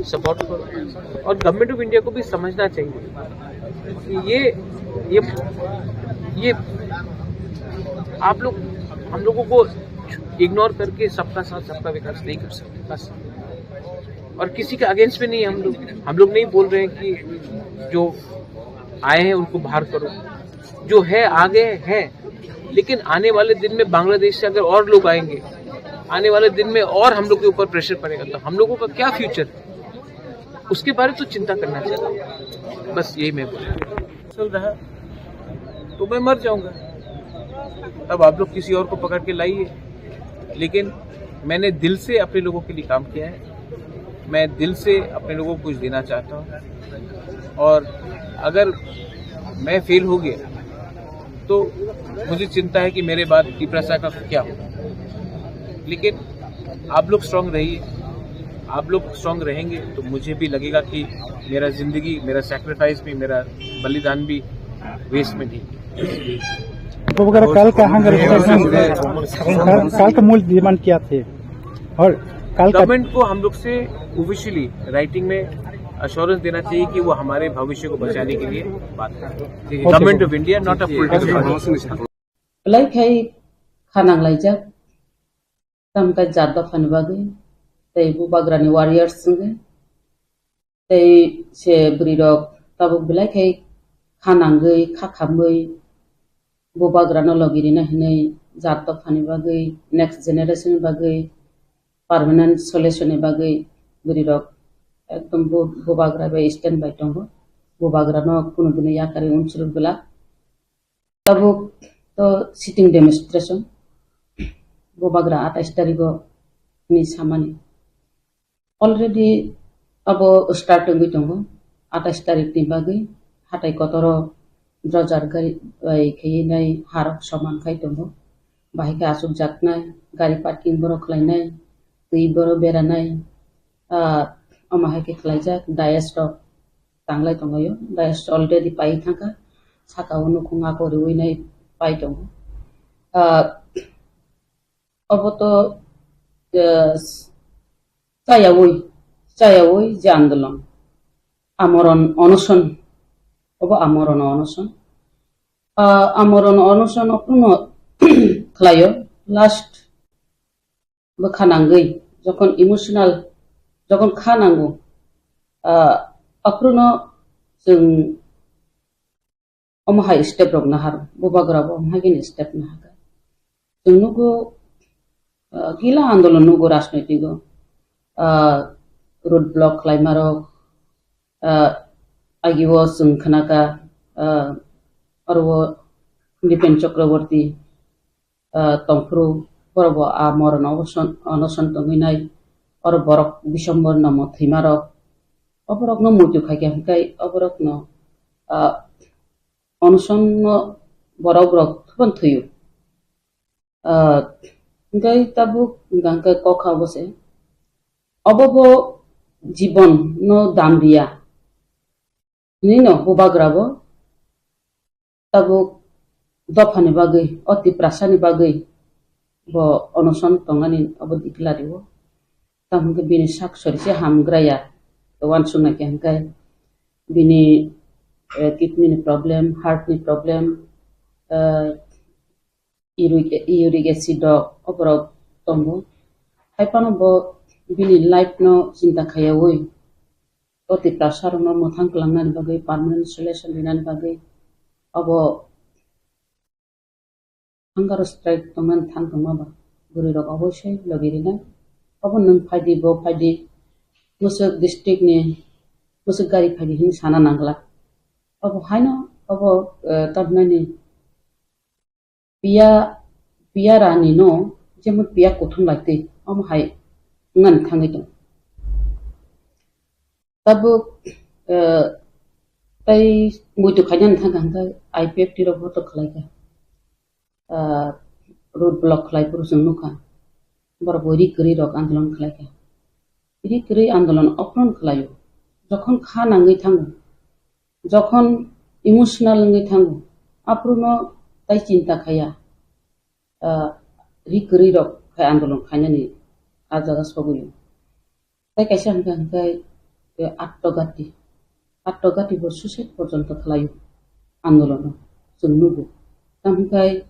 सपोर्ट करो। और गवर्नमेंट ऑफ इंडिया को भी समझना चाहिए कि ये ये ये आप लोग हम लोगों को इग्नोर करके सबका साथ सबका विकास नहीं कर सकते। बस। और किसी के अगेंस्ट में नहीं है हम लोग। हम लोग नहीं बोल रहे हैं कि जो आए हैं उनको बाहर करो, जो है आगे हैं, लेकिन आने वाले दिन में बांग्लादेश से अगर और लोग आएंगे, आने वाले दिन में और हम लोग के ऊपर प्रेशर पड़ेगा, तो हम लोगों का क्या फ्यूचर, उसके बारे तो चिंता करना चाहिए। बस यही मैं बोल रहा हूँ। चल रहा तो मैं मर जाऊंगा। अब आप लोग किसी और को पकड़ के लाइए, लेकिन मैंने दिल से अपने लोगों के लिए काम किया है। मैं दिल से अपने लोगों को कुछ देना चाहता हूँ, और अगर मैं फेल हो गया तो मुझे चिंता है कि मेरे बाद तिपरासा का क्या होगा। लेकिन आप लोग स्ट्रांग रहिए, आप लोग स्ट्रांग रहेंगे तो मुझे भी लगेगा कि मेरा जिंदगी, मेरा सैक्रिफाइस भी, मेरा बलिदान भी वेस्ट में नहीं। तो वगैरह कल का हंगर स्ट्राइक में, कल, कल का मूल डिमांड क्या थे और कल का गवर्नमेंट को हम लोग से ऑफिशियली राइटिंग में अश्योरेंस देना चाहिए कि वो हमारे भविष्य को बचाने के लिए बात करें। Government of India, not a political party. Belai khai kha nanglaijak, tamo khe jat dophani bagwi, tei bubagrani warriors wngwi, tei se bwrwirok tabuk belai khai kha nangwi, kha khamwi, bubagrano logi rina hinwi jat dophani bagwi, next generation ni bagwi, permanent solution ni bagwi bwrwi rok ekdom bu-, bubagra bai stand by tongo. Bubagra no kunu dino yakarwi unsuru bwla. Tabuk to sitting demonstration. Bubagra atais tarigo ni samani. Already abo start wngwi tongo. Atais tarik ni bagwi hatai kotoro drojar gari bai khaiwi nai harok soman khai tongo. Bahai khe achukjaknai, gari parking borok khlainai, twi borok beranai, ah, omo hai khe khlaijak, dais rok tanglai tonglaio, dais already pai thangkha, saka o nukhung ako riwi nai pai tongo. Ah, obo to, eh, chayawi, chayawi je andolon, amoron onoson, obo amoron onoson. Ah, amoron onoson okno khlaio, last bwkha nangwi, jokon emotional, jokon kha nango, ah, aphruno chwng omo hai step rok nahar, bubagra bo omo hai khe step nahar. Chwng nugo, ah, gila andolon nugo rajnoitiko, ah, road block khlaima rok, ah, agio chwng khnaka, ah, oro Dipen Chakraborty, ah, tongphuru, borok bo a moron oboson-, onoson tongwi nai, oro borok Biswambar no mo thwima rok, oborok no muitu khaikha hwnkhe oborok no, ah, onoson no borok rok thubun thwiyo. Ah, hwnkhe tabuk hwnkha hwnkhe kokha obo se, obo bo jibon no dam riya hinwi no bubagra bo tabuk dophani bagwi, o Tiprasani bagwi bo onoson tongnani obo declare o. Tamo hwnkhe bini sak sori se hamgraya, uansuknai khe hwnkhe bini, eh, kidney ni problem, heart ni problem, eh, uric, uric acid rok oborok tongo. Hai phano bo bini life no chinta khaiyawi o Tiprasa rokno mwthang kwlangnani bagwi, permanent solution rinani bagwi obo hunger strike tongmani thang tongma ba bwrwi rok oboisoi logi rinai. Obo nwng phaidi, bo phaidi, Mwswk district ni Mwswk gari phaidi hinwi sana nangla. Obo haino obo, eh, tamhinani piya, piya rani no jemon piya kuthum lai twi omo hai wngmani thangwi tongo. Tabuk, eh, tei muitu khainani thangkha hwnkhe I P F T rok bo to khlaikha. Ah, road block khlai phuru chwng nukha. Borok bo ri kwrwi rok andolon khlaikha. Ri kwrwi andolon ophron khlaio. Jokhon kha nangwi thango, jokhon emotional wngwi thango, aphuru no tai chinta khaiya. Ah, ri kwrwi rok khai andolon khainani a jaga sogwi. Tei kaisa hwnkha hwnkhe, eh, Attogati. Attogati bo suicide porjonto khlaio andolono chwng nugo. Tamo hwnkhe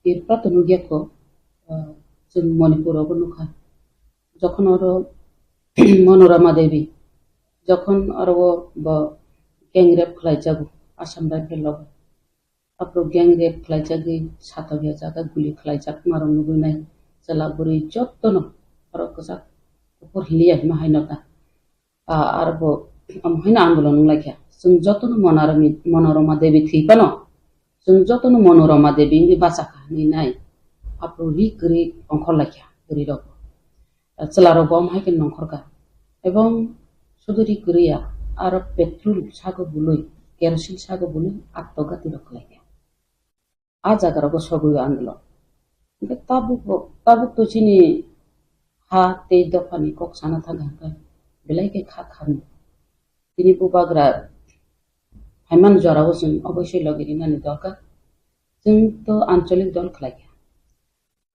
Tripura to nukya kho, eh, chwng Manipur rogo nukha. Jokhon oro Manorama Devi, jokhon oro bo gang rape khlaijago Assam Rifle rogo. Aphuru gang rape khlaijagwi satokya jaga guli khlaijakmarok nugwi nai chwla bwrwi jotono borok kwchak kuphur hiliya hima haino ta. Ah, arbo omo haino andolon wnglaikha. Chwng jotono Monarami-, Monorama Devi thwi phano, chwng jotono Monorama Devi wngwi bachakha hinwi nai. Aphuru ri kwrwi ongkhorlaikha bwrwirok. Chwlarok bo omo hai khe nongkhorkha. Ebong suduri kwrwiya aro petrol sago bului, kerosene sago bului attogati rok khlaikha. A jaga rogo sogwi o andolon. Hwnkhe tabuk bo, tabuk to chini ha tei dophani kok sana thangkha hwnkhe belai khe kha kharwi. Tini bubagra phaimani jorao chwng oboisoi logi rinani dorkar. Chwng to ancholik dol khlaikha.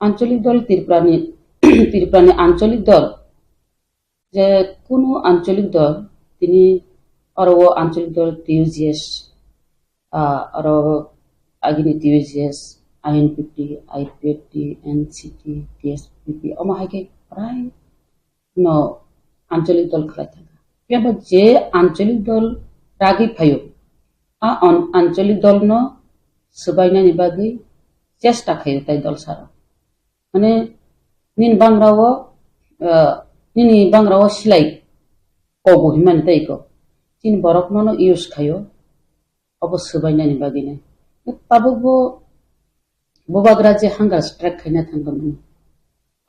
Ancholik dol Tripurani, Tripurani ancholik dol, je kunu ancholik dol, tini oro o ancholik dol T U J S, ah, oro agini T U J S, I N P T, I P F T, N C T, T S P P, omo hai khe prai no ancholik dol khlai thangkha. Phiya bo je ancholik dol ragwi phaio, a on-, ancholik dol no swbainani bagwi chesta khaio tai dol saro. Mane nini bangra o ah, nini bangra o silai kogo himani tei ko. Chini borok nono use khaio, obo swbainani bagwi nai. Tabuk bo bubagra je hunger strike khaina thangkha mani.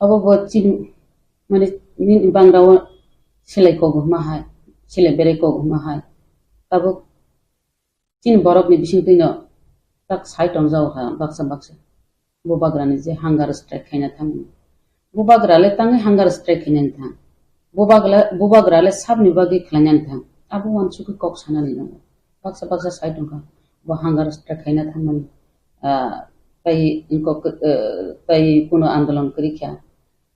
Obo bo chini, mane, nini bangra o silai kogo hima hai, silai berai kogo hima hai. Tabuk chini borokni bisingtwino tak sai tongjago kha baksa baksa. Bubagrani je hunger strike khaina thangmani. Bubagra le tangwi hunger strike khainani thang. Bubagra, bubagra le sabni bagwi khlainani thang. Abo uansukwi kok sanani nango. Baksa baksa sai tongkha. Bo hunger strike khaina thangmani. Ah, tai ingkok, eh, tai kuno andolon kwrwi kha.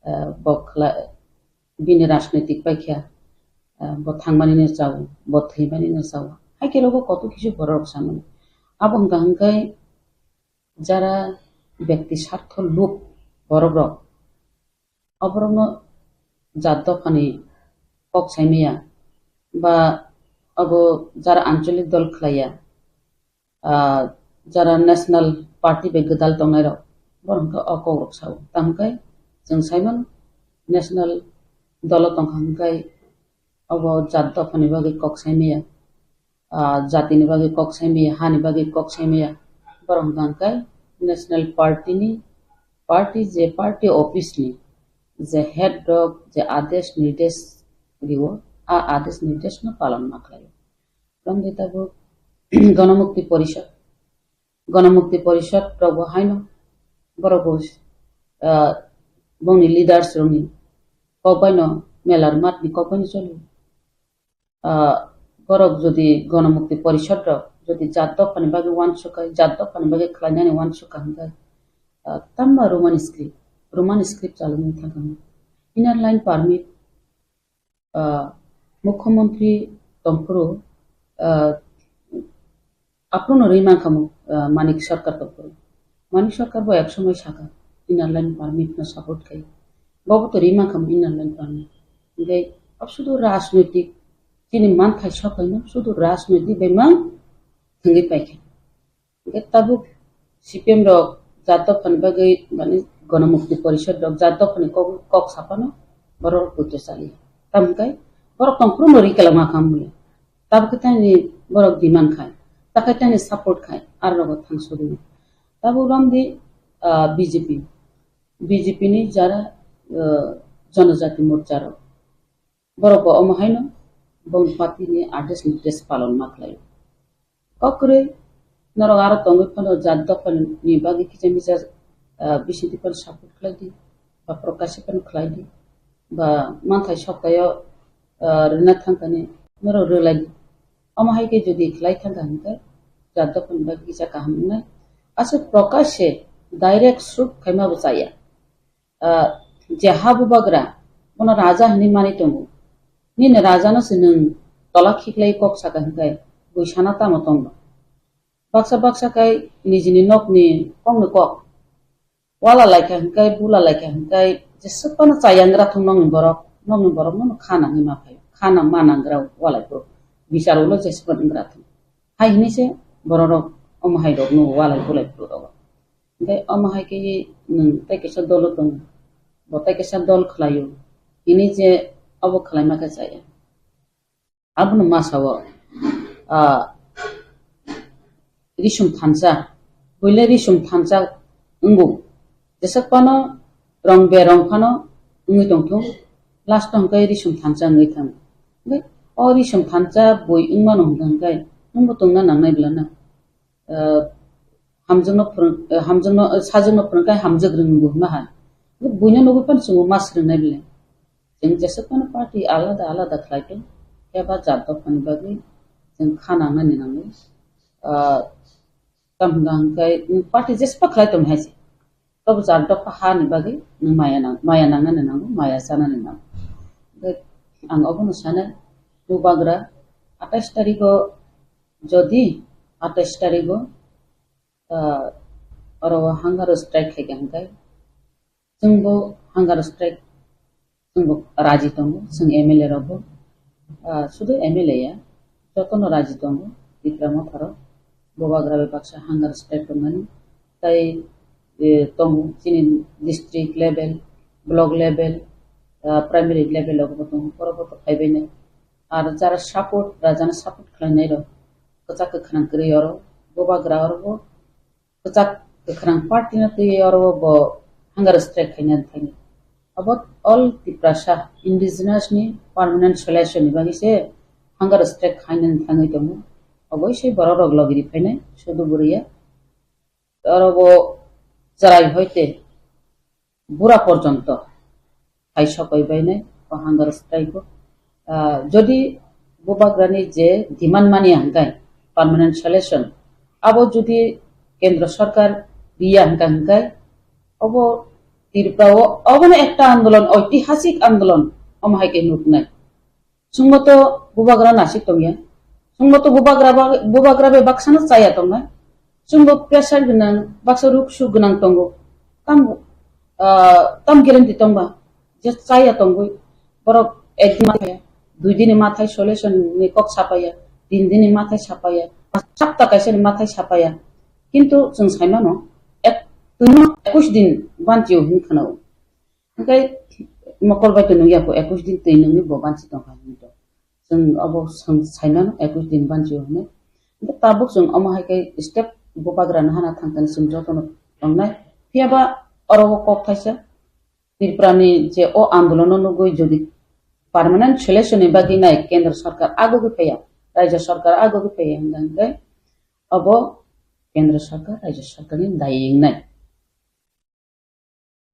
Ah, bo khla-, bini rajnoitik pai kha. Ah, bo thangmani no chao, bo thwimani no chao. Hai khe rogo koto kisu borok samani. Abo hwnkha hwnkhe jara byakti sartho lub borok rok, oborokno jat dophani kok saimaya ba abo jara ancholik dol khlaiya, ah, jara national party bai gwdal tongnai rok, borok hwnkhe o kok rok sao. Tamo khe chwng saimano national dolo tongkha hwnkhe obo jat dophani bagwi kok saimaya. Ah, jatini bagwi kok saimaya, hani bagwi kok saimaya, borok hwnkha hwnkhe national party ni, party je party office ni je head rok je adesh nirdesh rio, a adesh nirdesh no palon ma khlaio. Tamo khe tabuk Ganamukti Porishad, Ganamukti Porishad rok bo haino borok bo, ah, bongni leaders rokni kok baino melar matni kok baino choli. Ah, borok jodi Ganamukti Porishad rok jodi jat dophani bagwi uansukha, jat dophani bagwi khlainani uansukha hwnkhe, ah, tamo Roman script, Roman script chalogwi thangkha. Inner line permit, ah, Mukhyamantri tongphuru, ah, Aphuru no rwi mankha mo, ah, Manik Sarkar tongphuru. Manik Sarkar bo ek somoi sakha, inner line permit no support khai. Bobo to rwi mankha mo inner line permit. Hingke abo sudu rajnoitik, chini manthai sokaino sudu rajnoitik bai mang thangwi paikha. Hingke tabuk C P M rok jat dophani bagwi, mane, Ganamukti Porishad rok jat dophani kok, kok sapano borok rok puito chali. Tamo hingke borok tongphuru no rwi kala mankha mo. Tabuk khe tani borok demand khai, takhai tani support khai, aro rogo thang sogwi. Tabuk romdi, ah, B J P, B J P ni jara, ah, Janajati Morcha rok. Borok bo omo haino bong party ni adesh nirdesh palon ma khlai. Kokrwi norok aro tongwi phano jat dophani bagwi kisa misa, ah, bisingtwi phano support khlai di, ba prokashe phano khlai di, ba manthai soktayo, ah, rwna thangkani norok rwlai di. Omo hai khe jodi khlai thangkha hwnkhe jat dophani bagwi kisa kaham wngnai. Aswk prokashe direct shoot khaima bo chaya. Ah, je ha bubagra, bono raja hinwi manwi tongo. Nini raja no se nwng tola khiklai kok saka hwnkhe bui sana tamo tongba. Baksa baksa khai nijini nokni kokni kok. Wala laikha hwnkhe, bula laikha hwnkhe, jeswk phano chaya wngwra thung nokni borok, nokni borok no kha nangwi ma phaio. Kha nang ma nangwra walai phuru. Bichar ulo jeswk phano wngwra thung. Hai hinwi se borok rok omo hai rok no walai bulai phuru rogo. Hingke omo hai khe nwng tei kaisa dolo tongo, bo tei kaisa dol khlaio, hini je obo khlaima khe chaya. Abono ma sao, ah, risum thansa, buile risum thansa wngo, jeswk phano rong be rong phano wngwi tongthung, last o hwnkhe risum thansa wngwi thango. Hingke o risum thansa bui wngmano hwnkhe, hwnkhe nwngbo tongna nangnai bwlano. Ah, hamjakno phwrwng, ah, hamjakno, ah, sajwkno phwrwng khe hamjak rwngwi bo hwnma hai. Buino nugwi phano chwngbo ma swrwngnai bwle. Chwng jeswk phano party alada alada khlai tong, khe ba jat dophani bagwi chwng kha nangnani nango. Ah, tamo hwnka hwnkhe, mm, party jeswk khlai tong hai se. Tobo jat dopha hani bagwi nwng maya nang-, maya nangnani nango, maya chanani nango. Hwnkhe ang obono sanai, bubagra atais tarigo, jodi atais tarigo, ah, oro hunger strike khaikha hwnkhe, chwngbo hunger strike, chwngbo raji tongo, chwng M L A rokbo, ah, sudu M L A ya, jotono raji tongo, Tipra Motha rok, bubagra bai baksa hunger strike tongmani, tai, eh, tongo chini district level, block level, ah, primary level o bo tongo, borok bo to phaibai nai. Ar jara support, rajano support khlainai rok, kwchak kwkhrang kwrwi oro, bubagra oro bo kwchak kwkhrang party no twi oro bo hunger strike khainani thangwi. Abo all Tiprasa indigenous ni permanent solution ni bagwi se hunger strike khainani thangwi tongo. Obo se borok rok logi ri phainai, sudu bwrwi ya. Oro bo chwrai hoite bura porjonto hai sokoi bainai o hunger strike o. Ah, jodi bubagrani je demand mani hingkai permanent solution, abo jodi kendro sarkar riya hingka hingkai, obo Tripura o obono ekta andolon, oitihasik andolon, omo hai khe nuknai. Chwngbo to bubagra nasik tongya. Chwngbo to bubagra ba-, bubagra bai baksano chaya tongnai. Chwngbo pressure gwnang, baksa ruk suk gwnang tongo. Tam, ah, tam guarantee tongba je chaya tongwi borok ek din mathai, dui din ni mathai solution ni kok sapaya, tin din ni mathai sapaya, sapta kaisa ni mathai sapaya. Kintu chwng saimano ek, twino ekush din banchio hin khwnao. Hingke mokol bai twi nungya kho, ekush din twi nungwi bo banchi tongkha hinwi to. Chwng obo swng saimano ekush din banchi o hinwi. Hingke tabuk chwng omo hai khe step bubagra no hana thang thang chwng jotono tongnai. Phiya ba oro o kok thaisa Tripura ni je o andolono nugwi jodi permanent solution ni bagwi nai kendra sarkar ago gwi phaiya, rajya sarkar ago gwi phaiya hingka hingke obo kendra sarkar, rajya sarkar ni daying nai.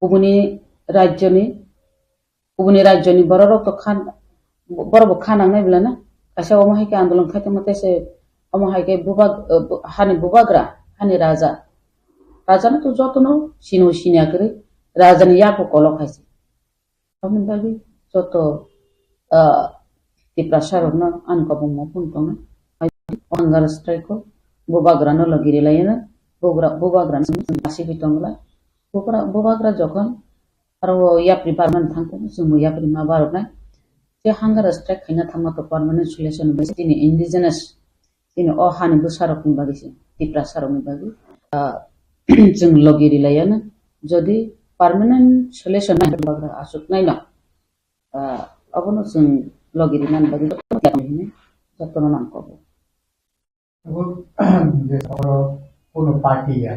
Kubuni rajyoni, kubuni rajyoni bororok to khan, borok bo kha nangnai belai na. Kaisa omo hai khe andolon khai tongma tei se omo hai khe bubag-, eh, bu-, hani bubagra, hani raja. Raja no to jotono sino sinya kwrwi, raja ni yak bo kolok hai se. Aboni bagwi joto, ah, Tiprasa rokno ani kobongma phone tongo. Hunger strike o bubagra no logi rilai no, bugra-, bubagra no asibwi tongla. Bubagra, bubagra jokhon aro yapri barman thang tongo, chwngbo yapri ma baroknai. Je hunger strike khaina thangma to permanent solution bai chini indigenous Chini o hani bwsarokni bagwi se, Tiprasarokni bagwi, ah, chwng logi rilaiyano. Jodi permanent solution nai bagra aswknaino, ah, abono chwng logi rinani bagwi jotono hinwi jotono nangkukgo. Abo je oro kono party ya,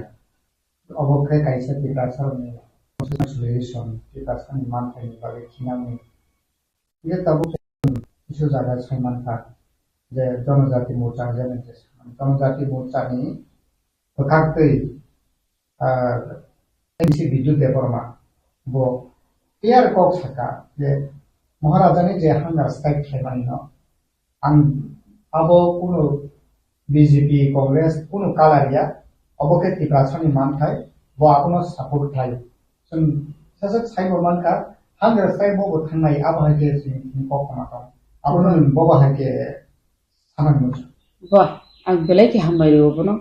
obo khe kaisa Tiprasarokni solution, Tiprasani manthaini bagwi khinani. Hingke tabuk kisa jaga sai mankha je Jonojati Morcha hwnwi je Jonojati Morcha ni bwkhaktwi, ah, M C Bidyut Debbarma bo clear kok saka je Maharaja ni je hunger strike khlaimani no ang abo kunu B J P, Congress, kunu colour ya, obo khe Tiprasani manthai, bo abono support khlai. Chwng saswk saibo mankha, hunger strike bo bo thangnai, abo hai khe chwng, chwng kok khna tong. Abono chwng bobo hai khe sanani muchung. Ba, ang belai khe hambai rwo bono,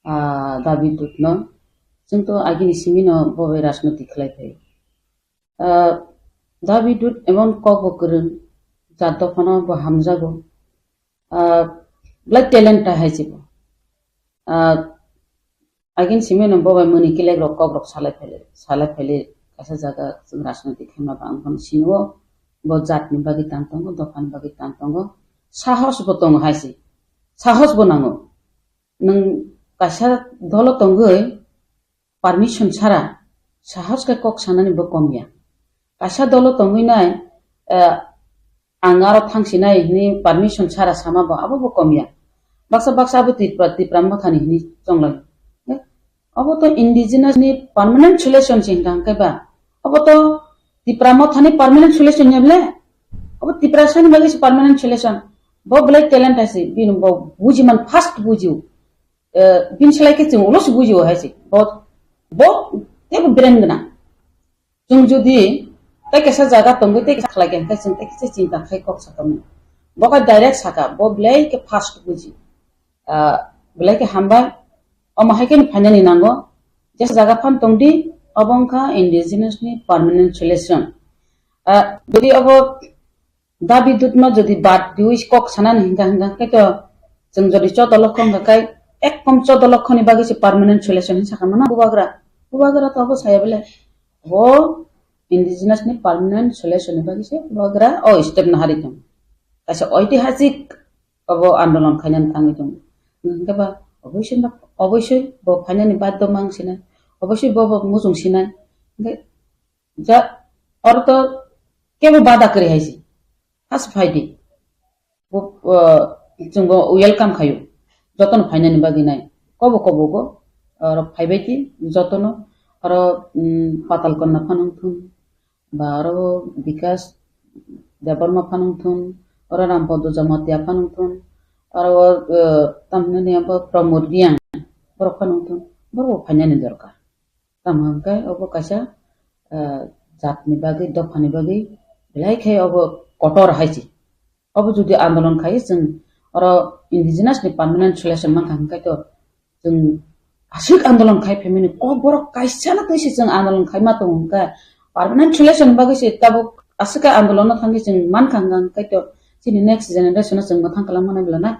ah, Dabi Dutno. Chwng to agini simi no bo bai rajniti khlai phai. Ah, Dabi Dut emon kok bo kwrwng, jat dophano bo hamjago. Ah, belai talent ta hai se bo. Ah, agin simi no bo bai mani kelek rok kok rok salai phele, salai phele kaisa jaga chwng rajniti khaima ba ang bono sini o. Bo jat ni bagwi tan tongo, dopha ni bagwi tan tongo. Sahos bo tongo hai se. Sahos bo nango. Nwng kaisa dolo tongwi permission sara sahos khe kok sanani bo kom ya. Kaisa dolo tongwi nai, eh, ang aro thangsinai hwnwi permission sara sama bo abo bo kom ya. Baksa baksa abo Tipra, Tipra Mothani hwnwi chonglai. Eh, abo to indigenous ni permanent solution se hwnkha hwnkhe ba. Abo to Tipra Mothani permanent solution ya bole? Abo Tiprasani bagwi se permanent solution. Bo belai talent hai se, bini bo buji man first buji o. Eh, bini slai khe chwng ulo se buji o hai se. Bo, bo teibo brain gwnang. Chwng jodi tei kaisa jaga tongwi tei kaisa khlai khe, hwnkhe chwng tei kaisa chinta khai kok sa tongmani. Bo khe direct saka, bo belai khe fast buji. Ah, belai khe hambai, omo hai khe phainani nango. Jesa jaga phan tongdi, obo wngkha indigenous ni permanent solution. Ah, jodi obo Dabi Dutno jodi bad diwi kok sanani hingka hingka khe to chwng jodi chodo lokho hingka khai ekkom chodo lokho ni bagwi se permanent solution hinwi sakha mano bubagra. Bubagra to abo saya bole bo indigenous ni permanent solution ni bagwi se bubagra o step no hari tong. Kaisa oitihasik obo andolon khainani thangwi tong. Hwnkhe ba obosoi ba, obosoi bo phainani baddo mang sinai, obosoi bo, bo muchung sinai. Hwnkhe ja, oro to kebo bada kwrwi hai se. Has phai di. Bo, uh, chwng bo welcome khayo. Jotono phainani bagwi nai. Kobo kobo go, uh, rok phaibai di, jotono aro, um, Patal Konna phano wngthun, ba aro Bikas Debbarma phano wngthun, aro Rampodo Jamatia phano wngthun, aro, uh, tamhinani abo Pramod Riang, borok phano wngthun, borok bo phainani dorkar. Tamo hwnkhe obo kaisa, ah, jatni bagwi, dophani bagwi belai khe obo kotor hai se. Obo jodi andolon khai chwng oro indigenous ni permanent solution mankha hwnkhe to chwng aswk andolon khai phaimani kok borok kaisa no twi se chwng andolon khai ma tongo hwnkhe permanent solution bagwi se tabuk aswk khe andolon no thangwi chwng mankha hwnkhe to chini next generation no chwng mwthang kwlangma nai bwla na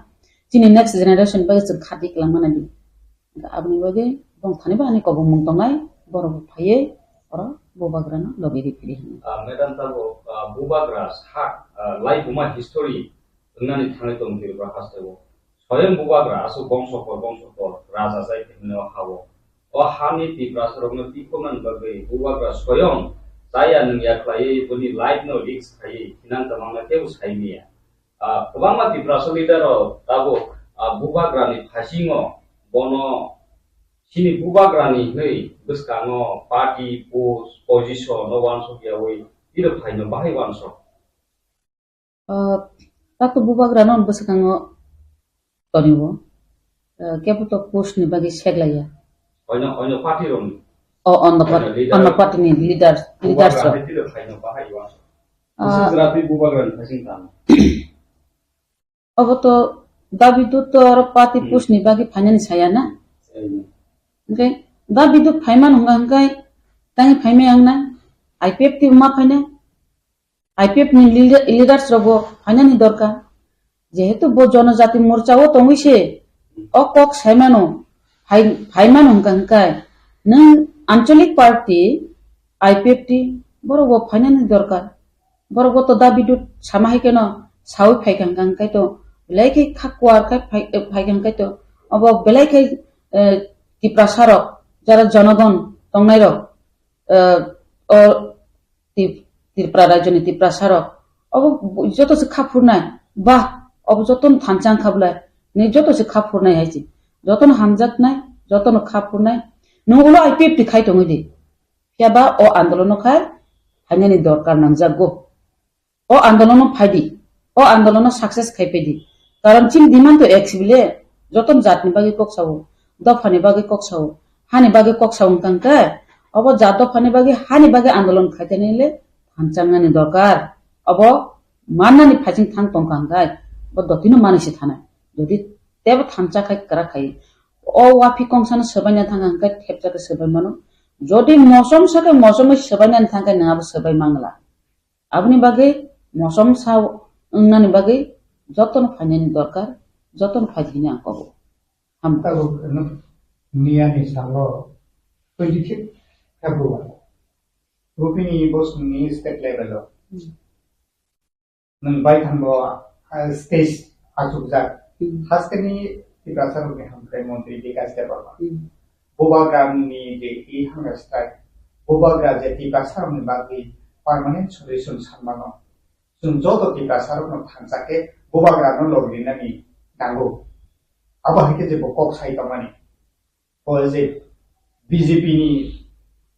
chini next generation bagwi chwng khati kwlangma nai bwla. Aboni bagwi bongthani bo ani kobongmung tongnai, borok bo phaiwi oro bubagrano logi riphi di hwnwi. Ah, madam, tabuk, ah, bubagra sak, ah, laibuma history wngnani thangwi tong Tripura hasteo. Soyong bubagra aswk bongso por bongso por raja chai hwnwi o hao. O hani Tiprasarokno tikhoknani bagwi bubagra soyong chaya nungya khlaiwi boni life no risk khaiwi thinang kwbangma teibo sai manya. Ah, kwbangma Tiprasa leader rok tabuk, ah, bubagrani phasingo bono chini bubagrani hwnwi bwskango party, post, position no uansuk yawi tiro phaino bahai uansuk. Ah, tato bubagrano bwskango tonio, ah, kebo to post ni bagwi seglaiya. Oino, oino party rokni. O, on the Oino party, leader, on the party ni leaders, leaders bubagra rok. Hai tiro phaino bahai uansuk. Ah. Bwswk jwra twi bubagrani phasing tang. Obo to dabi dut to oro party Hmm. Post ni bagwi phainani saya na? Hmm. Hwnkhe dabi dut phaimano hwnka hwnkhe tangwi phaimai ang na? I P F T ma phaina? I P F ni leader, leaders rok bo phainani dorkar. Jehetu bo Jonojati Morcha o tongwi se o kok saimano, phai-, phaimano hwnka hwnkhe nwng Anchalik Party, I P F T, borok bo phainani dorkar. Borok bo to dabi dut sama hai kheno sawi phaikha hwnkha hwnkhe to belai khe kha kuar khai phai-, eh, phaikha hwnkhe to obo belai khe, eh, Tiprasa rok jara jonogon tongnai rok, eh, o Tip-, Tripura rajyoni Tiprasa rok obo joto se kha phurnai ba obo joto no thansa wngkha bwlai ni joto se kha phurnai hai se joto no hamjaknai joto no kha phurnai nwng ulo I P F T khai tongwi di. Phiya ba o andolono khai phainani dorkar nangjakgo. O andolono phai di, o andolono success khai phai di. Karon chini demand to ek sibile, joto jatni bagwi kok sao, dophani bagwi kok sao, hani bagwi kok sao wngkha hwnkhe, obo jat dophani bagwi hani bagwi andolon khai tani le thansa wngnani dorkar. Obo mannani phaising thang tongkha hwnkhe, bo dotino manwi se thanai. Jodi tebo thansa khai kwrak khai, o wapi kongsano swbaina thangkha hwnkhe thepsa khe swbai mano. Jodi mosom sakhe mosom swbainani thangkhe nwng abo swbai mangla. Aboni bagwi mosom sa wngnani bagwi jotono phainani dorkar, jotono phai di hwnwi ang kobo. Hambai. Tabuk nwng miyani salo twenty fifth February Rupini Bosongni state level o. Hmm. Nwng baithang bo, ah, stage achukjak. Hmm. Hasteni Tiprasa rokni hamkrai montri Bikash Debbarma. Hmm. Bubagrani je i hunger strike, bubagra je Tiprasa rokni bagwi permanent solution sanmano. Chwng joto Tiprasa rokno thansa khe bubagrano logrinani nango. Abo hai khe je bo kok sai tongmani. O je B J P ni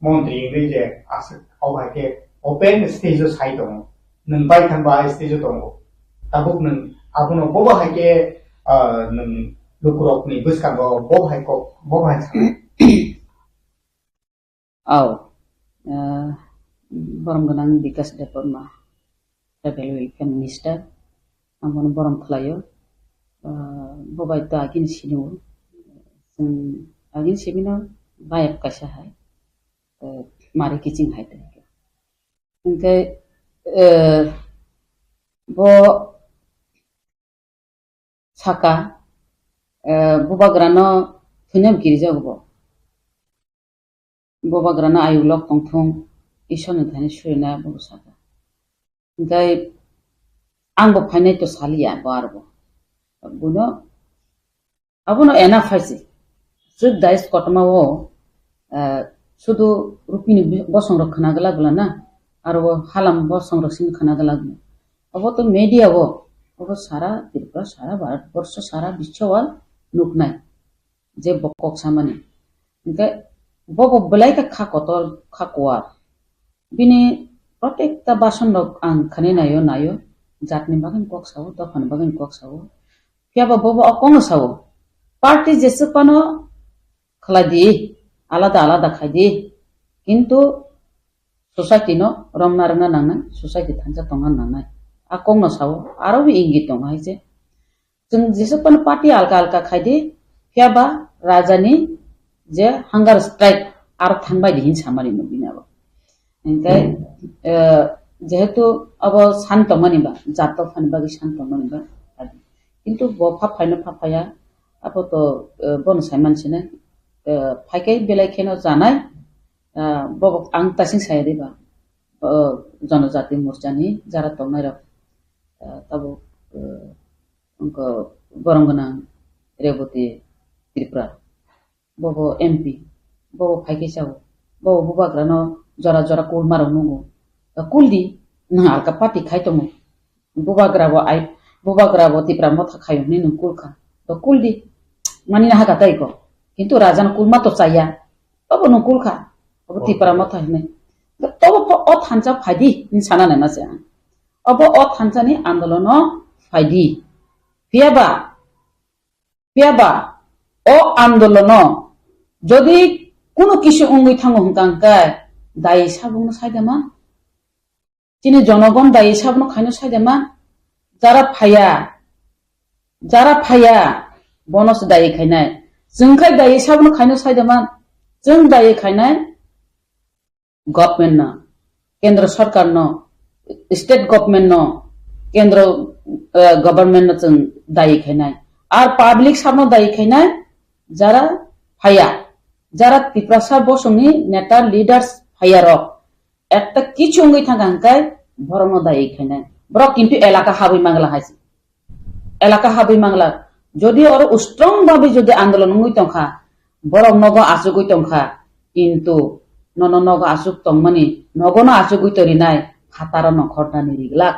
montri wngwi je aswk o hai khe open stage o sai tongo. Nwng baithang bo a stage o tongo. Tabuk nwng abono bobo hai khe, ah, nwng lukurokni bwskango bo hai kok, bo hai sa. Au, ah, borom gwnang Bikash Debbarma, Tribal Welfare Minister, ang bono borom khlaio. Ah, bo bai to agini sini o, chwng agini sini no bayap kaisa hai, eh, mari kiching hai tei. Hwnkhe, eh, bo saka, eh, bubagrano thwinam kirijago bo. Bubagrano ayuk lok tongthung, Ishorni thani surina bo saka. Hinkhe ang bo phainai to saliya bo aro bo. Buino abono ena phaisi. Sud dais kotorma o, eh, sudu rupini bi-, bosong rok khna glak glak na, aro bo halam bosong rok simi khna glak glak. Abo to media o, abo sara Tripura, sara Bharat borsho, sara biswa o nuknai. Je bo kok samani. Hinkhe bo bo belai khe kha kotor, kha kuar. Bini protekta bason rok ang khani naio, naio. Jatni bagwi kok sao, dophani bagwi kok sao. Phiya ba bo bo o kokno sao. Party jeswk phano khlai di, alada alada khai di. Kintu society no romna rwna nangnai, society thansa tongna nangnai. A kokno sao, aro bo ingit tongo hai se. Chwng jeswk phano party alka alka khai di, phiya ba raja ni je hunger strike aro thangbai di hin samani no bini abo. Hinkhe, eh, jehetu abo san tongmani ba, jat dophani bagwi san tongmani ba, kintu bo phap phaino phap phaiya, abo to, eh, bono sai mansinai, eh, phaikai belai kheno janai, eh, bo ang tasing saya di ba, eh, Jonojati Morcha ni jara tongnai rok, eh, tabuk, eh, wngkha borong gwnang Reboti Tripura. Bobo M P, bobo phaikhe sao, bobo bubagrano jora jora kulmarok nungo. Da kuldi, nwng alka party khai tongo. Bubagrabo ai, bubagrabo Tipra Motha khayo hwnwi nwng kulkha. Da kuldi, mani naha katai ko. Kintu rajano kulma to chaya. Tobo nwng kulkha. Obo Tipra Motha hwnwi. Da tobo pho o thansa phaidi, hwnwi sana naima se ang. Obo o thansani andolono phaidi. Phiya ba, Phiya ba, o andolono jodi kunu kisu wngwi thango hwnkha hwnkhe, dai sabungno saidama? Chini jonogon dai sabungno khaino saidama? Jara phaya, jara phaya, bono se dai khainai. Chwng khai dai sabungno khaino saidama? Chwng dai khainai. Government no, kendro sarkar no, state government no, kendro, eh, government no chwng dayi khainai. Ar public sabno dayi khainai, jara phaya, jara Tiprasa bosongni neta leaders phaya rok, ekta kichu wngwi thangkha hwnkhe borokno dayi khainai. Borok kintu elaka habwi mangla hai se. Elaka habwi mangla. Jodi oro strong babi jodi andolon wngwi tongkha, borok nogo achugwi tongkha, kintu nono nogo achuk tongmani, nogono achugwi torinai phataro nongkhornani riglak.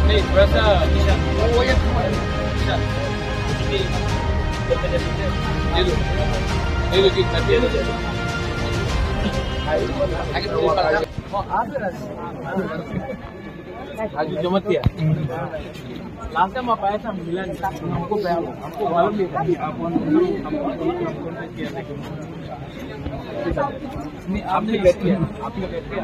नहीं, थोड़ा सा निशान। वो, वो ये थोड़ा निशान। नहीं, ये लो। ये लो, ठीक है, ये लो। आगे तो ऊपर आ। आज जमा किया। लास्ट टाइम आप आया था, मिला नहीं। हमको, हमको मालूम नहीं था। नहीं, आपने बैठ किया, आपने बैठ किया।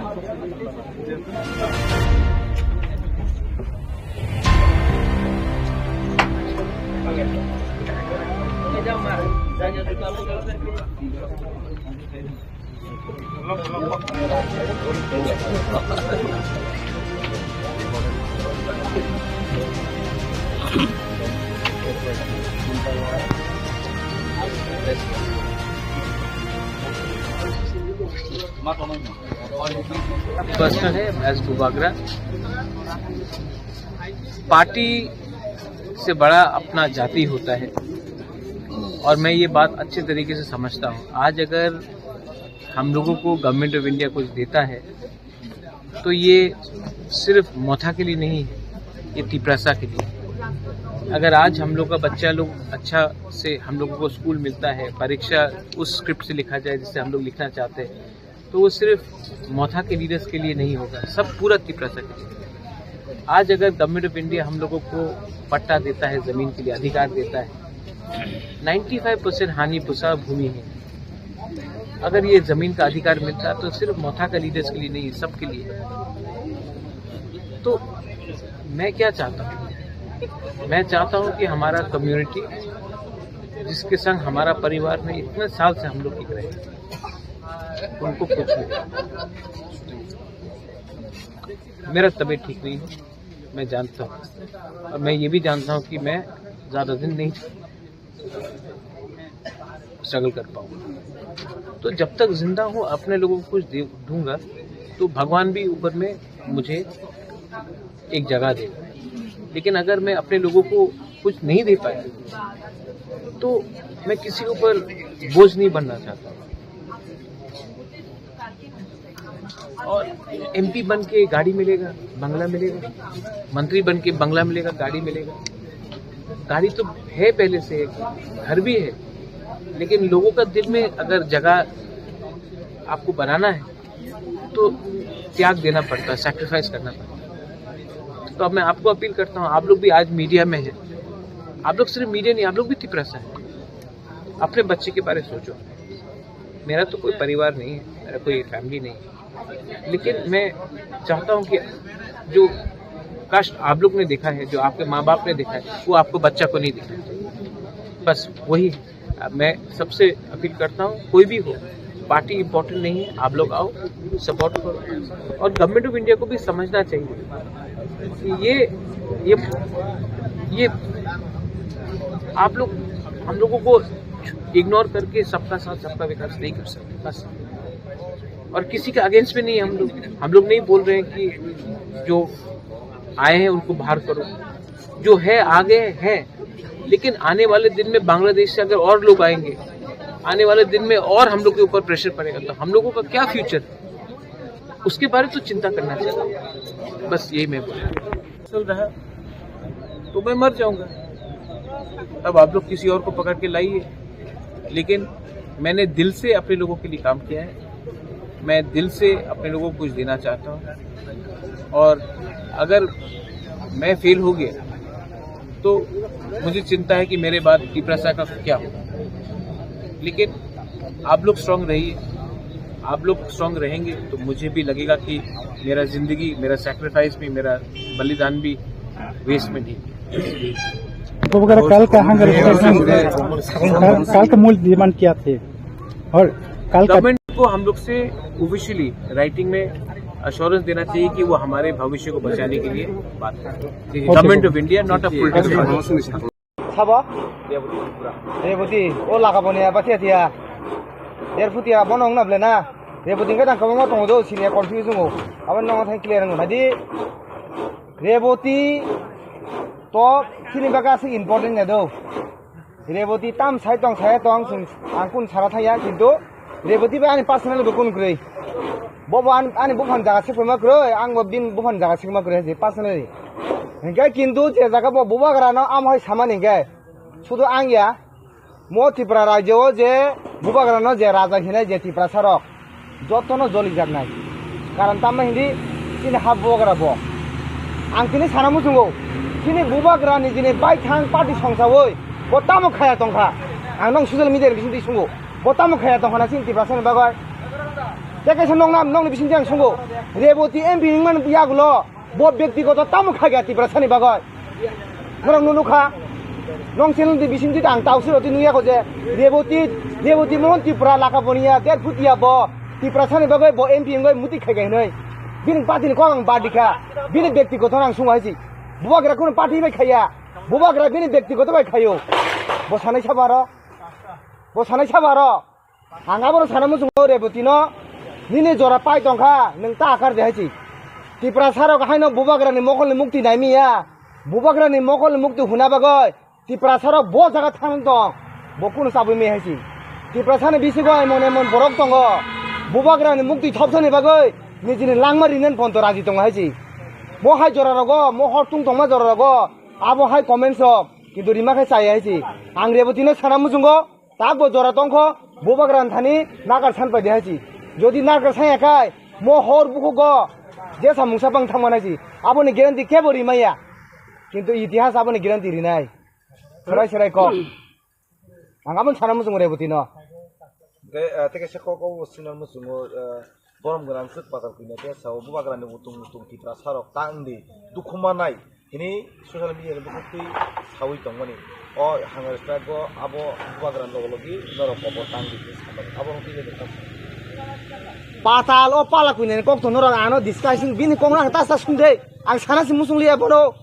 पर्सनल है, एज बुबागरा। पार्टी से बड़ा अपना जाति होता है, और मैं ये बात अच्छे तरीके से समझता हूँ। आज अगर हम लोगों को गवर्नमेंट ऑफ इंडिया कुछ देता है, तो ये सिर्फ मोथा के लिए नहीं है, ये तिपरासा के लिए। अगर आज हम लोग का बच्चा लोग अच्छा से, हम लोगों को स्कूल मिलता है, परीक्षा उस स्क्रिप्ट से लिखा जाए जिससे हम लोग लिखना चाहते हैं, तो वो सिर्फ मोथा के लीडर्स के लिए नहीं होगा, सब पूरा तिपरासा के लिए। आज अगर गवर्नमेंट ऑफ इंडिया हम लोगों को पट्टा देता है, जमीन के लिए अधिकार देता है, नाइन्टी फ़ाइव परसेंट हानि पुसा भूमि है। अगर ये जमीन का अधिकार मिलता तो सिर्फ मोथा का लीडर्स के लिए नहीं, सबके लिए। तो मैं क्या चाहता हूँ, मैं चाहता हूँ कि हमारा कम्युनिटी, जिसके संग हमारा परिवार में इतने साल से हम लोग टिक रहे हैं, उनको कुछ नहीं। मेरा तबीयत ठीक नहीं है, मैं जानता हूँ, और मैं ये भी जानता हूँ कि मैं ज़्यादा दिन नहीं स्ट्रगल कर पाऊँ। तो जब तक जिंदा हूँ, अपने लोगों को कुछ दे दूंगा, तो भगवान भी ऊपर में मुझे एक जगह देगा। लेकिन अगर मैं अपने लोगों को कुछ नहीं दे पाया, तो मैं किसी के ऊपर बोझ नहीं बनना चाहता। और एमपी बन के गाड़ी मिलेगा, बंगला मिलेगा, मंत्री बन के बंगला मिलेगा, गाड़ी मिलेगा। गाड़ी तो है पहले से, घर भी है, लेकिन लोगों का दिल में अगर जगह आपको बनाना है, तो त्याग देना पड़ता है, सैक्रिफाइस करना पड़ता है। तो अब मैं आपको अपील करता हूँ, आप लोग भी आज मीडिया में हैं, आप लोग सिर्फ मीडिया नहीं, आप लोग भी तिपरासा है। अपने बच्चे के बारे में सोचो। मेरा तो कोई परिवार नहीं है, मेरा कोई फैमिली नहीं है, लेकिन मैं चाहता हूँ कि जो कष्ट आप लोग ने देखा है, जो आपके माँ बाप ने देखा है, वो आपको बच्चा को नहीं दिखाना चाहिए। बस वही है। अब मैं सबसे अपील करता हूँ, कोई भी हो, पार्टी इंपॉर्टेंट नहीं है, आप लोग आओ, सपोर्ट करो। और गवर्नमेंट ऑफ इंडिया को भी समझना चाहिए कि ये ये ये आप लोग हम लोगों को इग्नोर करके सबका साथ सबका विकास नहीं कर सकते। बस। और किसी के अगेंस्ट में नहीं है हम लोग। हम लोग नहीं बोल रहे हैं कि जो आए हैं उनको बाहर करो, जो है आगे हैं, लेकिन आने वाले दिन में बांग्लादेश से अगर और लोग आएंगे, आने वाले दिन में और हम लोग के ऊपर प्रेशर पड़ेगा, तो हम लोगों का क्या फ्यूचर, उसके बारे में तो चिंता करना चाहिए। बस यही मैं बोलूँ। चल रहा तो मैं मर जाऊंगा। अब आप लोग किसी और को पकड़ के लाइए, लेकिन मैंने दिल से अपने लोगों के लिए काम किया है। मैं दिल से अपने लोगों को कुछ देना चाहता हूँ, और अगर मैं फेल हो गया तो मुझे चिंता है कि मेरे बाद तिपरासा का क्या होगा। लेकिन आप लोग स्ट्रांग रहिए, आप लोग स्ट्रांग रहेंगे तो मुझे भी लगेगा कि मेरा जिंदगी, मेरा सैक्रिफाइस भी, मेरा बलिदान भी वेस्ट में नहीं। Bubagra, कल का हंगर स्ट्राइक, कल, कल का मूल डिमांड क्या थे और कल का गवर्नमेंट को हम लोग से ऑफिशियली राइटिंग में अश्योरेंस देना चाहिए कि वो हमारे भविष्य को बचाने के लिए बात करें। Government of India, not a political. Sabo? Reboti, o laga boni aba thia thia. Der futia bono wngna ble na. Reboti hwnkhe tang kwbangma tongo do, sini confuse wngo. Abo no thang clear wngna di. Reboti to chini bagwi aswk important ya do. Reboti tam sai tong sai tong, ang kun sara thaya, kintu Reboti bai ani personal bo kun kwrwi. Bo bo ani, ani buphang jaga se phema kwrwi, ang bo bini buphang jaga se phema kwrwi, je personally. Hingke kintu je jaga bo bubagra no amo hai samani hingke, sudu ang ya, mo Tripura rajyo o je bubagra no je raja hinai je Tiprasa rok, jotono jolijaknai. Karon tamma hindi chini ha bubagra bo. Ang tini sana muchungo, chini bubagra ni jini baithang party songsawi, bo tamo khaya tongkha. Ang nong social media ni bisingtwi sungo, bo tamo khaya tongkha na chini Tiprasa ni bagwi. Tei kaisa nongna, nongni bisingtwi ang sungo, Reboti M P wngmani yagulo, bo byaktigoto tamo khaya Tiprasa ni bagwi. Norok nunu kha, nong channel ni bisingtwi ang tausiroti nuyakho je, Reboti, Reboti Mohan Tripura laka boniya, der futia bo. Tiprasani bagwi bo M P wngwi muti khai khai hinwi. Bini party ni kok ang bad dikha. Bini byaktigoto ang sungo hai si. Bubagra kuno party bai khaiya. Bubagra bini byaktigoto bai khaio. Bo sanai sabo aro. Bo sanai sabo aro. Ang abono sana muchungo Reboti no. Nini jora pai tongkha, nwng ta akar de hai si. Tiprasa rok haino Bubagra ni mokol ni mukti naimiya. Bubagra ni mokol ni mukti huna bagwi Tiprasa rok bo jaga thang tong, bo kuno chabwi me hai si. Tiprasa ni bisingo emon emon borok tongo, Bubagra ni mukti thopsani bagwi nijini langma rinen ponto raji tongo hai si. Mo hai jora rogo, mo hor tung tongma jora rogo, abo hai comments rok, kintu rima khe chaya hai si. Ang Reboti no sana muchungo, tak bo jora tongkho, Bubagra ni thani nakar san pai de hai si. Jodi nakar san ya khai, mo hor bukhugo, jesa mungsa bang thangma nai si. Aboni guarantee kebo rimaya. Kintu itihas aboni guarantee rinai. Serai serai kok. Ang abon sana muchungo Reboti no. Tei, ah, tei kaisa kok o sinar muchungo, ah, borom gwnang swk patal kwina tei sao Bubagra ni mutung mutung Tiprasa rok tang di dukhu manai hini social media ni bwkhak twi sawi tongmani. O hunger strike o abo Bubagra ni logo logi norok kobor tang di hini samani. Abo rok twi bai tong. Patal o pala kwina ni kok to norok ano discussing bini kok no ang ta sa sung de. Ang sana si muchung liya bono.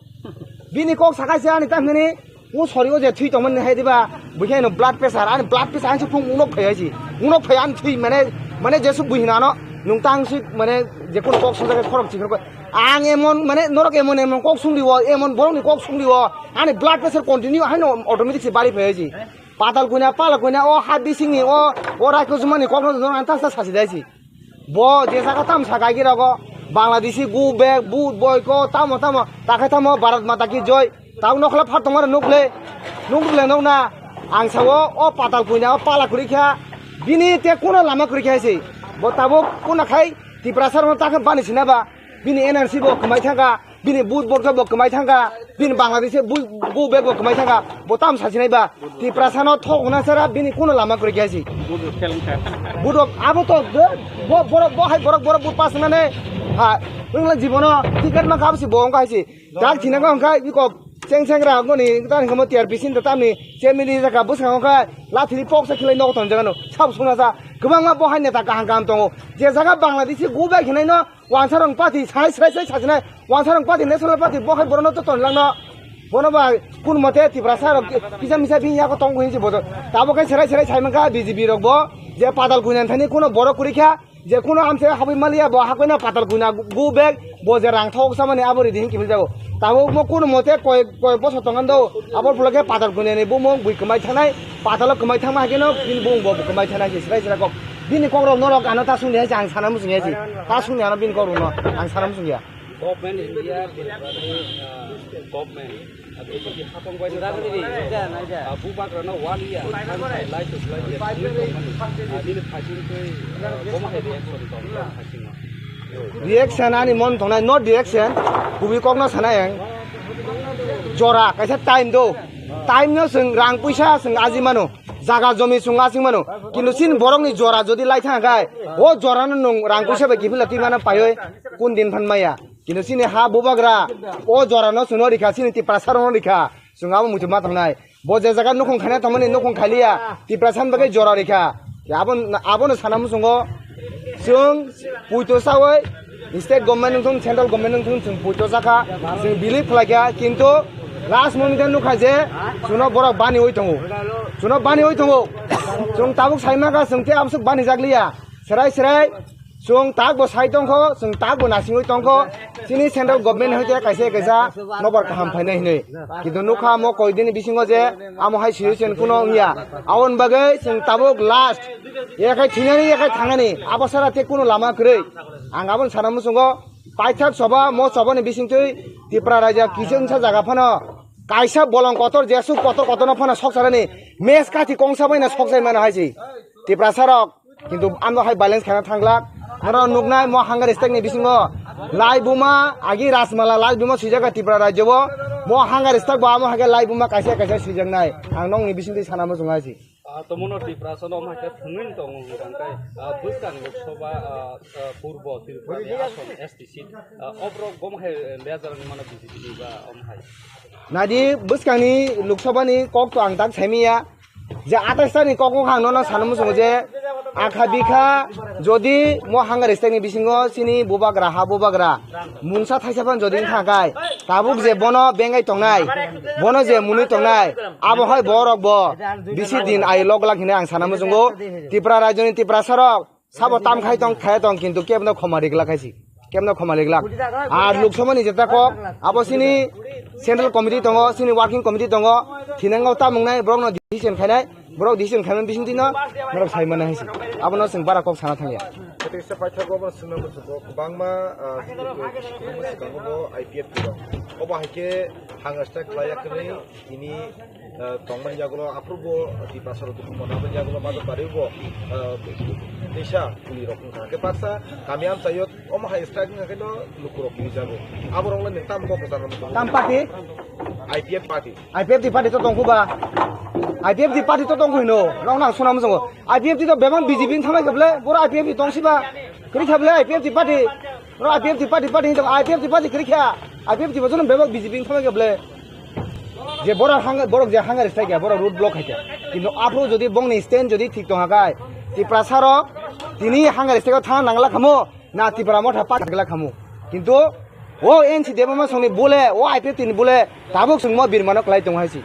Bini kok sakai se ani tam hini. O sori o je thwi tongmani hai diba, buikhe no blood pressure, ani blood pressure ani phung unok phai hai si. Unok phai ani thwi mane, mane jesu buhina no, nung tang si mane je kun kok sung jaga khorok chikon kok. Ang emon mane norok emon emon kok sung diwo, emon borok ni kok sung diwo, ani blood pressure continue hai no automatic si bari phai hai si. Patal kuina, pala kuina, o ha bising ni, o, o raiko jumani kok no norok ani ta sa sasi dai si. Bo je jaga tam sa gaigi rogo, Bangladeshi go back, but boy ko, tamo tamo, takhai tamo, Bharat Mata ki joy. Tao nokla phat tongmani nukle, nukle nokna. Ang sao, o patal puina, o pala kwrwi kha. Bini te kuno lama kwrwi kha se. Bo tabuk kuno khai, Tiprasa rokno takhe bani sinaba. Bini N R C bo kwmai thangkha, bini but borok bo kwmai thangkha, bini Bangladesh bu, bu bag bo kwmai thangkha. Bo tam sasinai ba. Tiprasa no thok hona sara bini kuno lama kwrwi kha se. Budok abo to bo, borok bo hai borok borok but pas nane. Ha, wngla jibono ticket ma kha si bo wngkha hai se. Dak thina ko hwnkha iko cheng cheng ra goni ta hwnkha mo T R P sin ta tamni chemili jaka bwskango kha lathiri pok sa khilai nogo ton jaga no sab suna sa kwbangma bo hai neta kaham kaham tongo je jaga Bangladeshi go back hinai no wansa rong party sai sai sai sajinai wansa rong party national party bo hai borok no to ton lang no bono ba kun mote Tiprasa rok kisa misa bini yago tongo hinsi bodo tabo khe serai serai sai mankha B J P rok bo je padal kuinan thani kuno borok kwrwi kha. Je kuno amse habwi maliya bo hakoino patal kuina go back bo je rang thok samani abo ridi hinki jago. Tabo mo kuno mote koi koi boso tongando abo pulake patal kuinani bumung bui kwmai thanai patalo kwmai thangma hakeno bini bumung bo kwmai thanai se srai srai kok. Bini kokrok norok ano ta sungya se ang sana musungya se. Ta sungya ano bini kokrok no ang sana musungya. Government India, Tripura ni, ah, government, ah, Tripura ni hapang bai no tamo, ah, bubagra no one year, thank you, lai to lai to, ah, nini phaiching twi, ah, bomo hai reaction tong, tong phaiching no. Reaction ani mon tongnai, not reaction, kubui kok no sanai ang. Jora, kaisa time do, time no chwng rang puisa chwng aji mano. Jaga jomi chwng asing mano. Kintu chini borokni jora jodi lai thang khai, o jorano nwng rang puisa bai kiphilwi twi mano paiwi kun din phan maya. Kintu chini ha bubagra o jorano chwngno rikha, chini Tiprasa rokno rikha. Chwng abo muitu ma tongnai. Bo je jaga nukhung khaina tongmani nukhung khailiya, Tiprasa ni bagwi jora rikha. Abo, abono sana muchungo. Chwng puito sawi state government wngthung, central government wngthung, chwng puito sakha, chwng believe khlaikha, kintu last moment o nukha je chwngno borok baniwi tongo, chwngno baniwi tongo, chwng tabuk saimaka chwng tei amsuk banijak liya, serai serai chwng takbo sai tongkho, chwng takbo nasingwi tongkho, chini central government hoite kaisa kaisa nobar kaham phainai hinwi, kintu nukha mo koidini bisingo je amo hai situation kuno wngya, aboni bagwi chwng tabuk last. Yakhai thwinani, yakhai thangnani, abo sara tei kuno lama kwrwi. Ang aboni sana muchungo, paithak soba, mo sobani bisingtwi Tipra raja kisa wngsa jaga phano, kaisa bolong kotor, jesuk kotor kotorno phano sokcharani, mes kathi kongsa baino sokchai mano hai se. Tiprasa rok, kintu ano hai balance khana thanglak. Norok nuknai, mo hunger strike ni bisingo, lai buma, agi Rajmala, lai buma swijak Tipra rajyo bo, mo hunger strike bo amo hai khe lai buma kaisa kaisa swijaknai. Ang nokni bisingtwi sana muchungo hai se. Ah, tomono Tiprasa no omo hai khe thwngwi tongo hwnkha khe, ah, bwskang Lok Sabha, ah, ah, Purbo Tripura ni ason S T seat, ah, oborok bomo hai leader ni mano B J P ni ba omo hai. Nadi bwskangni Lok Sabha ni kok to ang tak saimiya je atais ta ni kok wngkha ang nono sana muchungo je Akha bikha jodi mo hangari stek ni bisingo chini bubagra ha bubagra mungsa thaisa phan jodi wngkha kai, tabuk je bono bengai tongnai, bono je munui tongnai, abo hai borok bo bisi din ai lok lak hinwi ang sana muchungo. Tipra rajyo ni Tiprasa rok sabo tam khai tong, khai tong, kintu kebno khoma riglak hai si. Kemno khoma liglak. Ar Lok Sabha ni jeta kok, abo sini Central Committee tongo, sini Working Committee tongo, thinango tamung nai, borok no decision khainai, borok decision khaimani bising tino, norok sai mana hai si. Abono chwng bara kok sana thangya. Kete kisa paithago bo swnam bo kwbangma, ah, sikang bo I P F T rok. Obo hai khe hangsta khlai yakni tini, eh, tongmani yagulo aphuru bo Tiprasa rok dukhu mona bani yagulo ma bari bo, eh, teisa kuli rok wngkha. Hwnkhe baksa kami amchaio omo hai strike wngkha khe no luku rok kuli jago. Abo rok le nwng tam kok kwchar rok. Tam party? I P F party. I P F T party to tongkhu ba? I P F T party to tongkhu hino. Rok nang suna muchungo. I P F T to bebak B J P ni thamai khe ble. Boro I P F T tongsi ba. Kwrwi kha ble I P F T party. Boro I P F T party party hinwi tongo. I P F T party kwrwi kha. I P F T bo jono bebak B J P ni thamai khe ble. Je borok hang-, borok je hangari strike ya, borok road block hai kha. Kintu aphuru jodi bongni stand jodi thik tong hakai, Tiprasa rok tini hangari strike o thang nangla khamu, na Tipra Motha party nangla khamu. Kintu o N C Debbarma songni bole, o I P F T ni bole, tabuk chwngmo birmano kwlai tong hai si.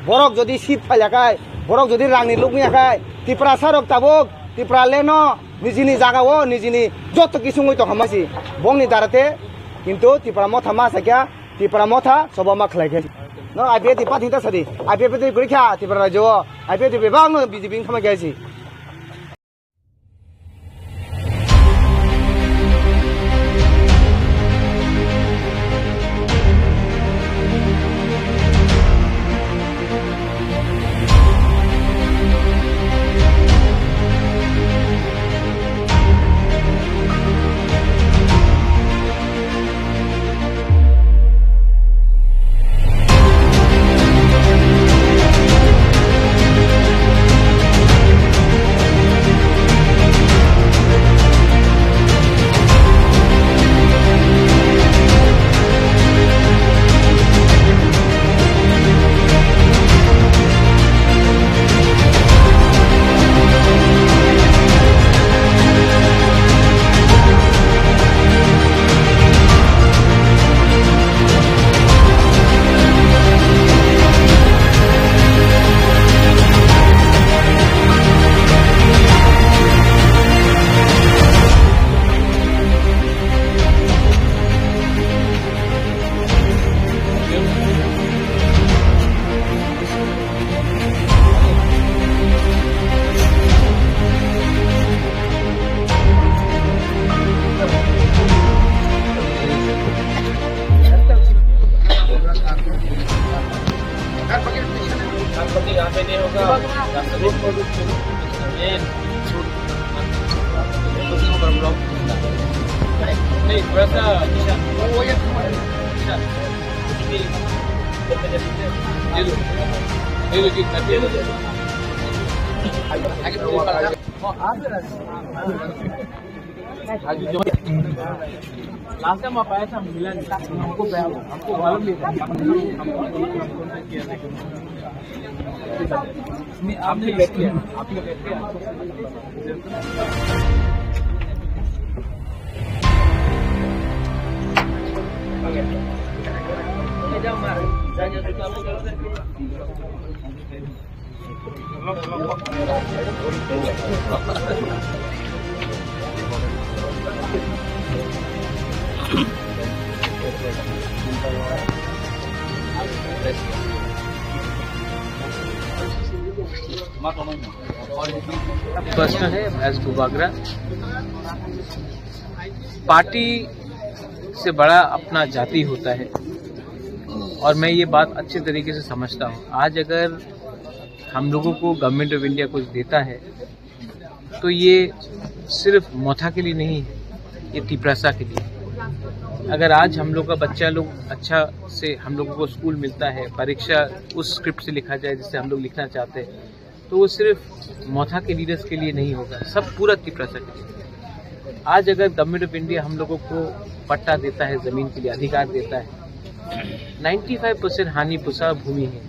Borok jodi seat phailakai, borok jodi rangni lukmiyakai, Tiprasa rok tabuk Tipra leno nijini jaga o nijini joto kisungwi tong hamai si. Bongni darate kintu Tipra Motha ma sakya, Tipra Motha choba ma khlai khe. No I P F T party ta sadi. I P F T kwrwi kha Tipra rajyo o. I P F T bebak no B J P wng thangma khe si. नहीं, थोड़ा सा निशान। निशान। ये लो। ये लो जी, कर दिया। Last time आप आए थे, हम मिला नहीं। हमको, हमको मालूम नहीं था। नहीं, आपने वेट किया, आपने वेट किया। प्रश्न है एस बुबागरा। पार्टी से बड़ा अपना जाति होता है और मैं ये बात अच्छे तरीके से समझता हूँ। आज अगर हम लोगों को गवर्नमेंट ऑफ इंडिया कुछ देता है तो ये सिर्फ मोथा के लिए नहीं है, ये तिपरासा के लिए। अगर आज हम लोग का बच्चा लोग अच्छा से हम लोगों को स्कूल मिलता है, परीक्षा उस स्क्रिप्ट से लिखा जाए जिससे हम लोग लिखना चाहते हैं, तो वो सिर्फ मोथा के लीडर्स के लिए नहीं होगा, सब पूरा तिपरासा के लिए। आज अगर गवर्नमेंट ऑफ इंडिया हम लोगों को पट्टा देता है, जमीन के लिए अधिकार देता है, नाइन्टी फ़ाइव परसेंट हानि पुसा भूमि है।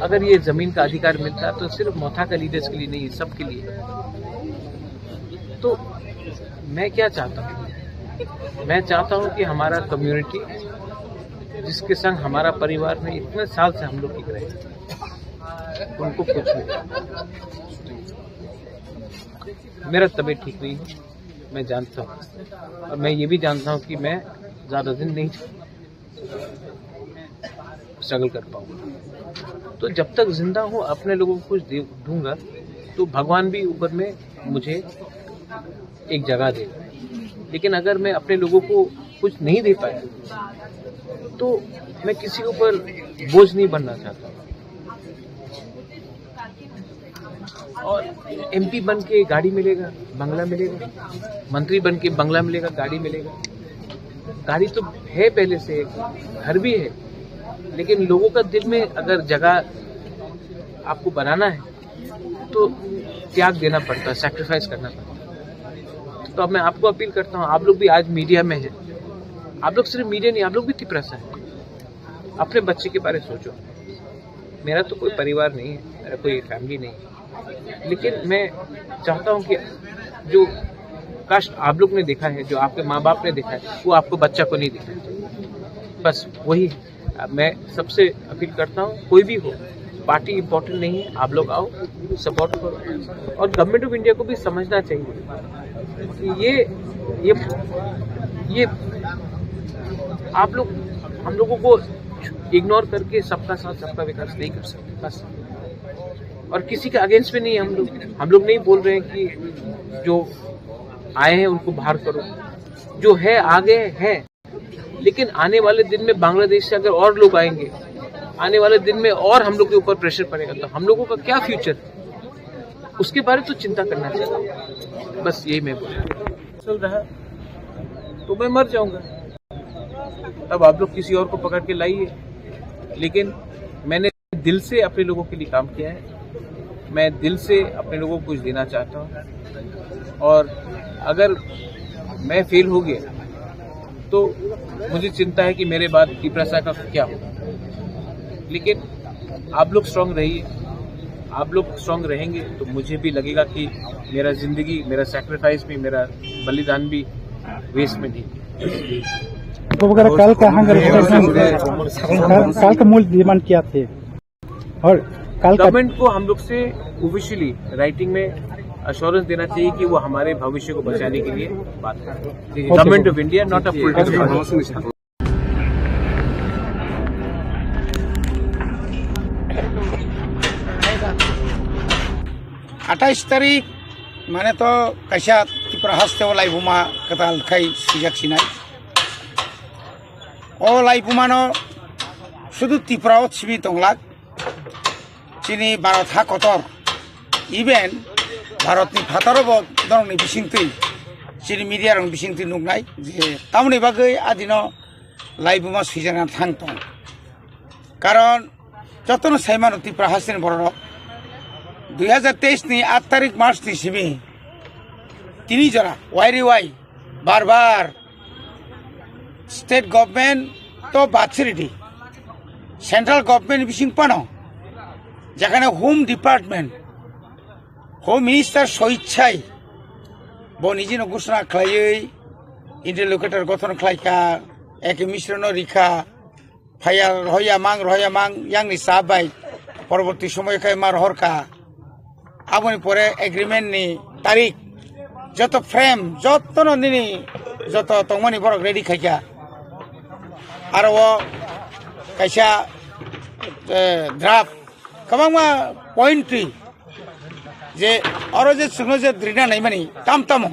अगर ये जमीन का अधिकार मिलता तो सिर्फ मोथा का लीडर्स के लिए नहीं, सबके लिए। तो मैं क्या चाहता हूँ? मैं चाहता हूँ कि हमारा कम्युनिटी, जिसके संग हमारा परिवार में इतने साल से हम लोग टिक रहे हैं, उनको कुछ नहीं। मेरा तबीयत ठीक नहीं है, मैं जानता हूँ, और मैं ये भी जानता हूँ कि मैं ज़्यादा दिन नहीं स्ट्रगल कर पाऊंगा। तो जब तक जिंदा हूँ, अपने लोगों को कुछ दे दूंगा, तो भगवान भी ऊपर में मुझे एक जगह देगा। लेकिन अगर मैं अपने लोगों को कुछ नहीं दे पाया, तो मैं किसी के ऊपर बोझ नहीं बनना चाहता। और एमपी बन के गाड़ी मिलेगा, बंगला मिलेगा, मंत्री बन के बंगला मिलेगा, गाड़ी मिलेगा। गाड़ी तो है पहले से, घर भी है, लेकिन लोगों का दिल में अगर जगह आपको बनाना है, तो त्याग देना पड़ता है, सैक्रिफाइस करना पड़ता है। तो अब मैं आपको अपील करता हूँ, आप लोग भी आज मीडिया में हैं, आप लोग सिर्फ मीडिया नहीं, आप लोग भी तिपरासा है। अपने बच्चे के बारे में सोचो। मेरा तो कोई परिवार नहीं है, मेरा कोई फैमिली नहीं है, लेकिन मैं चाहता हूँ कि जो कष्ट आप लोग ने देखा है, जो आपके माँ बाप ने देखा है, वो आपको बच्चा को नहीं दिखाना चाहिए। बस वही है। अब मैं सबसे अपील करता हूँ, कोई भी हो, पार्टी इंपॉर्टेंट नहीं है, आप लोग आओ, सपोर्ट करो। और गवर्नमेंट ऑफ इंडिया को भी समझना चाहिए कि ये ये ये आप लोग हम लोगों को इग्नोर करके सबका साथ सबका विकास नहीं कर सकते। बस। और किसी के अगेंस्ट में नहीं है हम लोग। हम लोग नहीं बोल रहे हैं कि जो आए हैं उनको बाहर करो, जो है आगे है, लेकिन आने वाले दिन में बांग्लादेश से अगर और लोग आएंगे, आने वाले दिन में और हम लोग के ऊपर प्रेशर पड़ेगा, तो हम लोगों का क्या फ्यूचर, उसके बारे तो चिंता करना चाहिए। बस यही मैं बोल रहा हूँ। चल रहा है, तो मैं मर जाऊंगा। अब आप लोग किसी और को पकड़ के लाइए, लेकिन मैंने दिल से अपने लोगों के लिए काम किया है। मैं दिल से अपने लोगों को कुछ देना चाहता हूँ, और अगर मैं फेल हो गया, तो मुझे चिंता है कि मेरे बाद तिपरासा का क्या होगा। लेकिन आप लोग स्ट्रांग रहिए, आप लोग स्ट्रांग रहेंगे तो मुझे भी लगेगा कि मेरा जिंदगी, मेरा सैक्रिफाइस भी, मेरा बलिदान भी वेस्ट में नहीं। तो वगैरह कल का हंगर स्ट्राइक में, कल, कल का मूल डिमांड क्या थे? और कल का गवर्नमेंट को हम लोग से ऑफिशियली राइटिंग में अश्योरेंस देना चाहिए कि वो हमारे भविष्य को बचाने के लिए बात करें। Government of India, not a political. Atais tarik, mane to kaisa Tripura haste o laibuma kwtal khai swijak sinai. O laibuma no sudu Tripura o simi tonglak. Chini Bharat ha kotor, even Bharat ni phataro bo norok ni bisingtwi, chini media rok ni bisingtwi nuknai je tamoni bagwi adino laibuma swijana thang tong. Karon jotono saimano Tripura hasteni bororok dui hazar teis ni aat tarik March ni simi tini jora Y R Y bar bar state government to batsiri di, central government bising pano jekhane home department, home minister soichai bo nijino ghosona khlaiwi interlocutor gothon khlaikha, eke misrono rikha, phaiya rohoya mang, rohoya mang, yangni cha bai porborti somoy khe ma rohorkha. Aboni pore agreement ni tarik, joto frame, jotono nini joto tongmani borok ready khaikha. Aro o kaisa, eh, draft kwbangma point twi je oro je chwngno je drina naimani tam tamo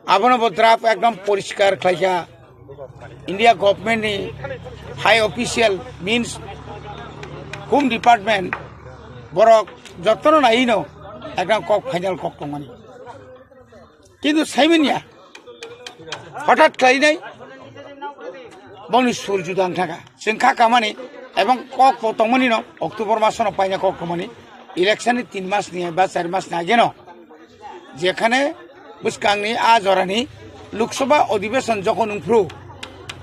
abono bo draft ekdom poriskar khlaikha. India government ni high official means home department borok jotono naino ekdam kok final kok tongmani. Kintu saimanya hothat khlainai bongni sur juda wngthaka. Chwng kha kamani ebong kok bo tongmani no October masono paina kok tongmani election ni tin mas ni ba char mas ni ageno. Jekhane bwskangni a jorani Lok Sabha Adhibeshon jokhon wngphru,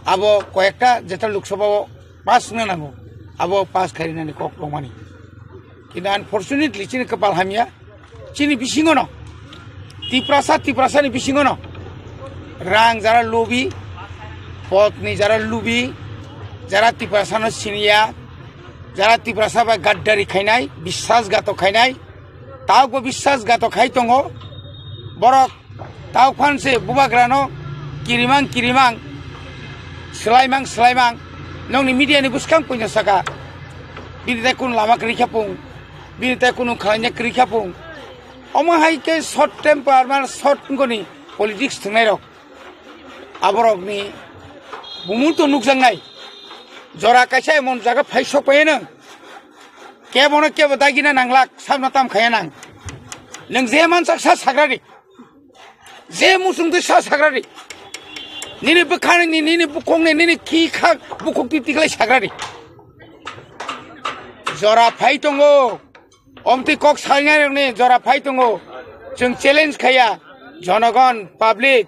abo koyekta jeta Lok Sabha o pass wngna nango, abo pass khainani kok tongmani. Kintu unfortunately chini kwpal hamya, chini bisingono Tiprasa, Tiprasani bisingono rang jara lubi, potni jara lubi, jara Tiprasano siniya, jara Tiprasa bai gaddari khainai, biswasghatok khainai, taubo biswasghatok khai tongo. Borok tau phanse bubagrano kirimang kirimang, swlaimang swlaimang, nokni media ni bwskang puino saka, bini tai kunu lama kwrwi kha pung, bini tai kunu khlaina kwrwi kha pung. Omo hai khe short temper, mane short wngkoni politics thwngnairok. Aborokni bumung to nukjaknai. Jora kaisa emon jaga phai sok paiyano. Kebono kebo dagina nanglak, sabna tam khaya nang. Nwng je mansak sa sagrari. Je musung twi sa sagrari. Nini bwkhani, nini bukhukni, nini khi kha bukhuk twi tiklai sagrari. Jora phai tongo. Omtwi kok salnai rokni jora phai tongo. Chwng challenge khaya. Jonogon, public,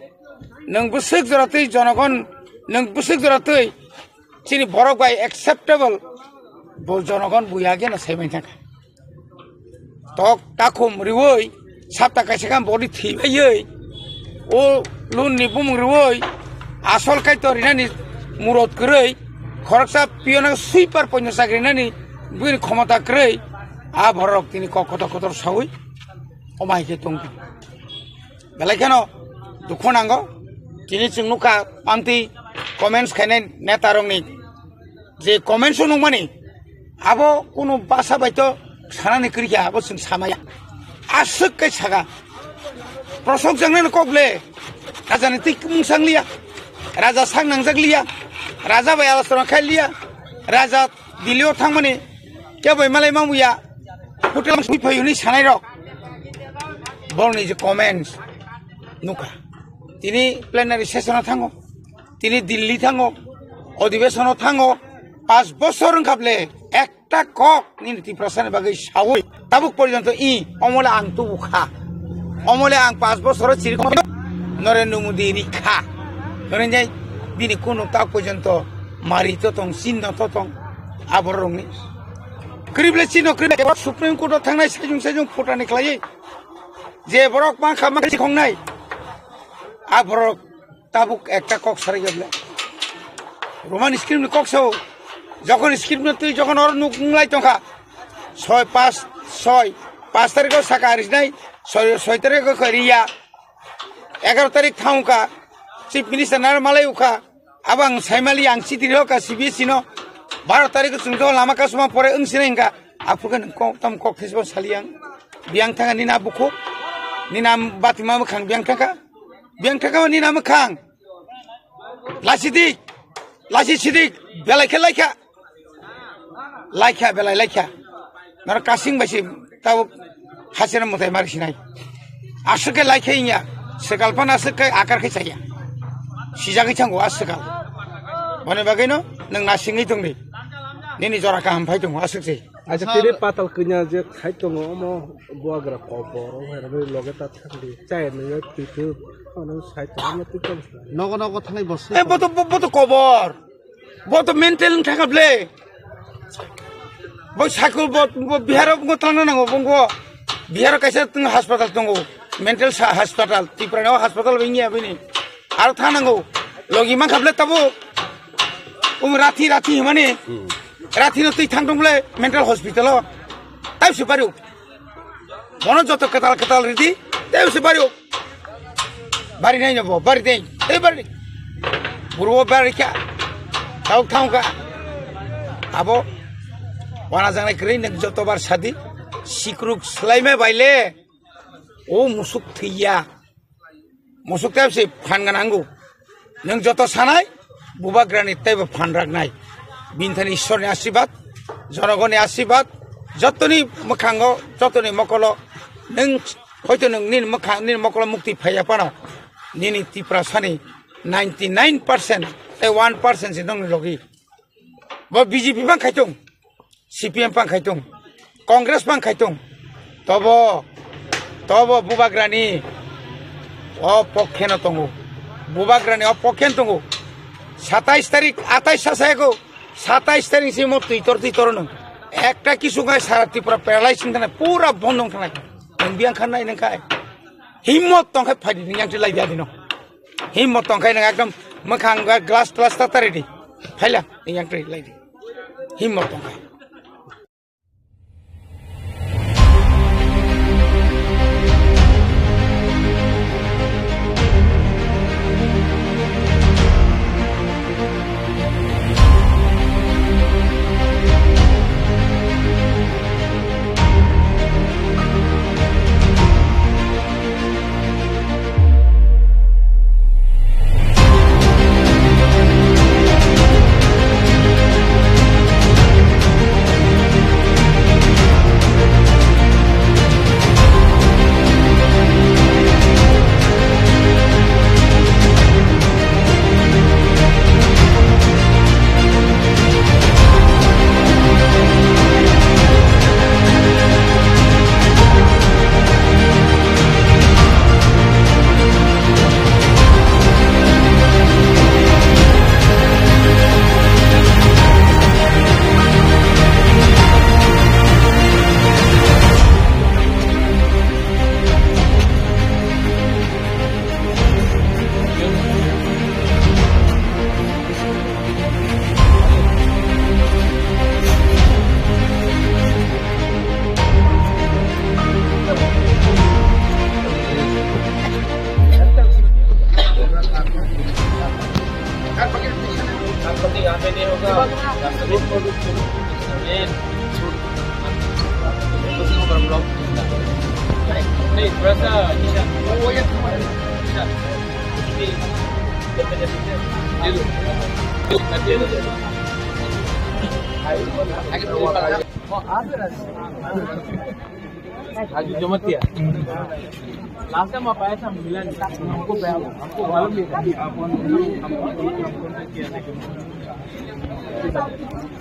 nwng bwswk jora twi jonogon, nwng bwswk jora twi chini borok bai acceptable bo jonogon buya geno sai manya kha. Tok takhum riwi sapta kaisa kha body thwi baiwi o loan ni bumung riwi asol kaito rinani murot kwrwi khoroksa piyona sweeper poino chakri rinani bini khomota kwrwi a borok tini kok kotor kotor sawi omo hai khe tong belai kheno dukhu nango tini chwng nukha amtwi comments khainai neta rokni je comments o nukmani, abo kunu basa bai to sanani kwrwi kha, abo chwng samaya. Aswk khe saka. Prosok jangnai kok le. Raja ni twi mung sang liya. Raja sang nangjak liya. Raja bai alosona khai liya. Raja Delhi o thangmani kebo bai malai mambuya. Hotel sui phayu ni sanai rok. Borokni je comments nukha. Tini plenary session o thango. Tini Delhi thango, odhibesono thango, pas bosor wngkha ble ekta kok nini Tiprasani bagwi sawi tabuk porjonto i omole ang tubu kha. Omole ang pas bosoro chiri Narendra Modi ri kha. Noreng jai bini kunu tak porjonto mari to tong, chinno to tong, aborokni. Krible chinno krible Supreme Court o thangnai sajung sajung phutani khlaiwi je borok mankha mankha sikhongnai aborok. Tabuk ekta kok sarai gable. Roman script ni kok sao. Jokon script no twi jokon oro nuk nglai tongkha. Soi pas, soi. Pas tarikh o saka arisnai. Soi, soi tarikh o khariya. Egaroh tarikh thangkha. Chief Minister naro malai ukha. Abo ang saimali ang chiti rokha C B S E no. Baro tarikh o chwng to lama kasuma pore wng sinai hwnkha. Aphuru khe nwng kok tam kok thesbo sali ang. Biyang thangkha nini a bukhuk. Nini a batima mwkhang biyang thangkha. Biyang thangkha nini a mwkhang. Lasi dik, lasi sidik, belai khe laikha. Laikha, belai laikha. Noro kasing bai se tabo hasina mwtai mari sinai. Aswk khe laikha inya, swkal phano aswk khe akar khe chaya. Sijagwi thango a swkal. Boni bagwino nwng nasingwi tongdi. Nini jora kaham phai tongo aswk se. Acha tini patal kanya je khai tongo omo buagra kobor o hai rani loge ta thangdi chai nai pitu ano sai tongo twi tong. Nogo nogo thanai bo. Eh, boto, bo-, boto kobor. Boto mental wng thangkha ble. Bo sakul bo, bo Bihar o bo tangna nango bo. Bihar o kaisa tong hospital tongo. Mental sa-, hospital. Tripura no hospital bo wngya bini. Aro thanango. Logi mankha ble tabo. Um rathi rathi himani. Rathi no twi thang tong ble mental hospital o. Tai se bari. Bono joto kwtal kwtal ridi. Tai se bari. Bari nai no bo. Bari dei. Ei bari. Buru bari kha. Tau thang kha. Abo. Wana jangnai kwrwi nwng joto bar sadi. Sikruk swlaima baile. O musuk thwiya. Musuk tei se phan gana wngo. Nwng joto sanai, bubagrani teibo phan raknai. Bini thani Ishwarni asirwad, jonogonni asirwad, jotoni mwkhango, jotoni mokolo, nwng hoito nwng nini mwkhang, nini mokolo mukti phaiya phano, nini Tiprasani ninety nine percent tei one percent se nwngni logi. Bo B J P bang khai tong. C P M pang khai tong, Congress pang khai tong, tobo, tobo bubagrani o pokhe no tongo, bubagrani o pokhe no tongo. Satais tarik, atais sa sayago, satais tarik si mo twitor twitor no ekta kisu ngai sara Tripura paralyze wng thangna, pura bondo wng thangna. Nwng biyang khan nai nang khai. Himmot tongkhe phaidi, niyang twi lai di adino. Himmot tongkhe nang ekdom mwkhang glass glass ta tari di. Phaila, niyang twi lai di. Himmot tongkhe. यहाँ पे नहीं होगा। नहीं, थोड़ा सा ईशान। ईशान। ये लो। ये लो। आगे, आगे। आज जमा किया। लास्ट टाइम आप आए थे, हम मिला नहीं। हमको, हमको मालूम नहीं था।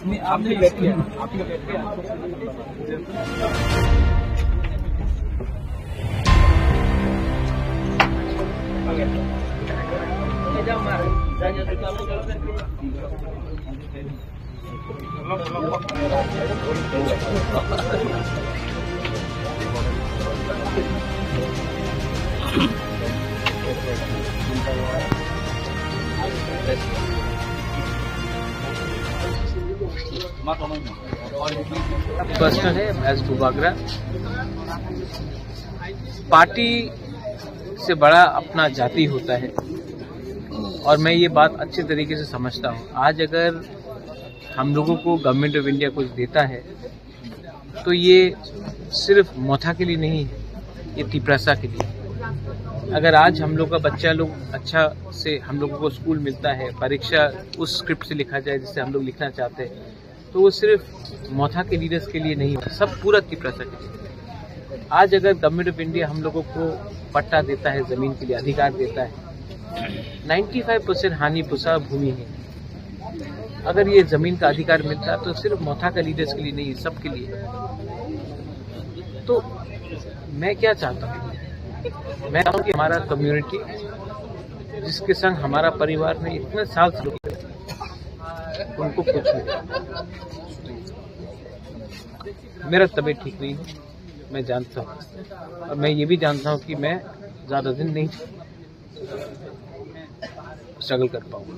नहीं, आपने बैठ किया, आपने बैठ किया। पर्सनल है, एज बुबागरा। पार्टी से बड़ा अपना जाति होता है, और मैं ये बात अच्छे तरीके से समझता हूँ। आज अगर हम लोगों को गवर्नमेंट ऑफ इंडिया कुछ देता है, तो ये सिर्फ मोथा के लिए नहीं है, ये तिपरासा के लिए। अगर आज हम लोग का बच्चा लोग अच्छा से, हम लोगों को स्कूल मिलता है, परीक्षा उस स्क्रिप्ट से लिखा जाए जिससे हम लोग लिखना चाहते हैं, तो वो सिर्फ मोथा के लीडर्स के लिए नहीं है, सब पूरा तिपरासा के लिए। आज अगर गवर्नमेंट ऑफ इंडिया हम लोगों को पट्टा देता है, जमीन के लिए अधिकार देता है, नाइन्टी फ़ाइव परसेंट हानि पुसा भूमि है। अगर ये जमीन का अधिकार मिलता तो सिर्फ मोथा का लीडर्स के लिए नहीं, सबके लिए। तो मैं क्या चाहता हूँ, मैं चाहता हूँ कि हमारा कम्युनिटी, जिसके संग हमारा परिवार में इतने साल से, उनको कुछ नहीं। मेरा तबीयत ठीक नहीं है, मैं जानता हूँ, और मैं ये भी जानता हूँ कि मैं ज़्यादा दिन नहीं स्ट्रगल कर पाऊंगा।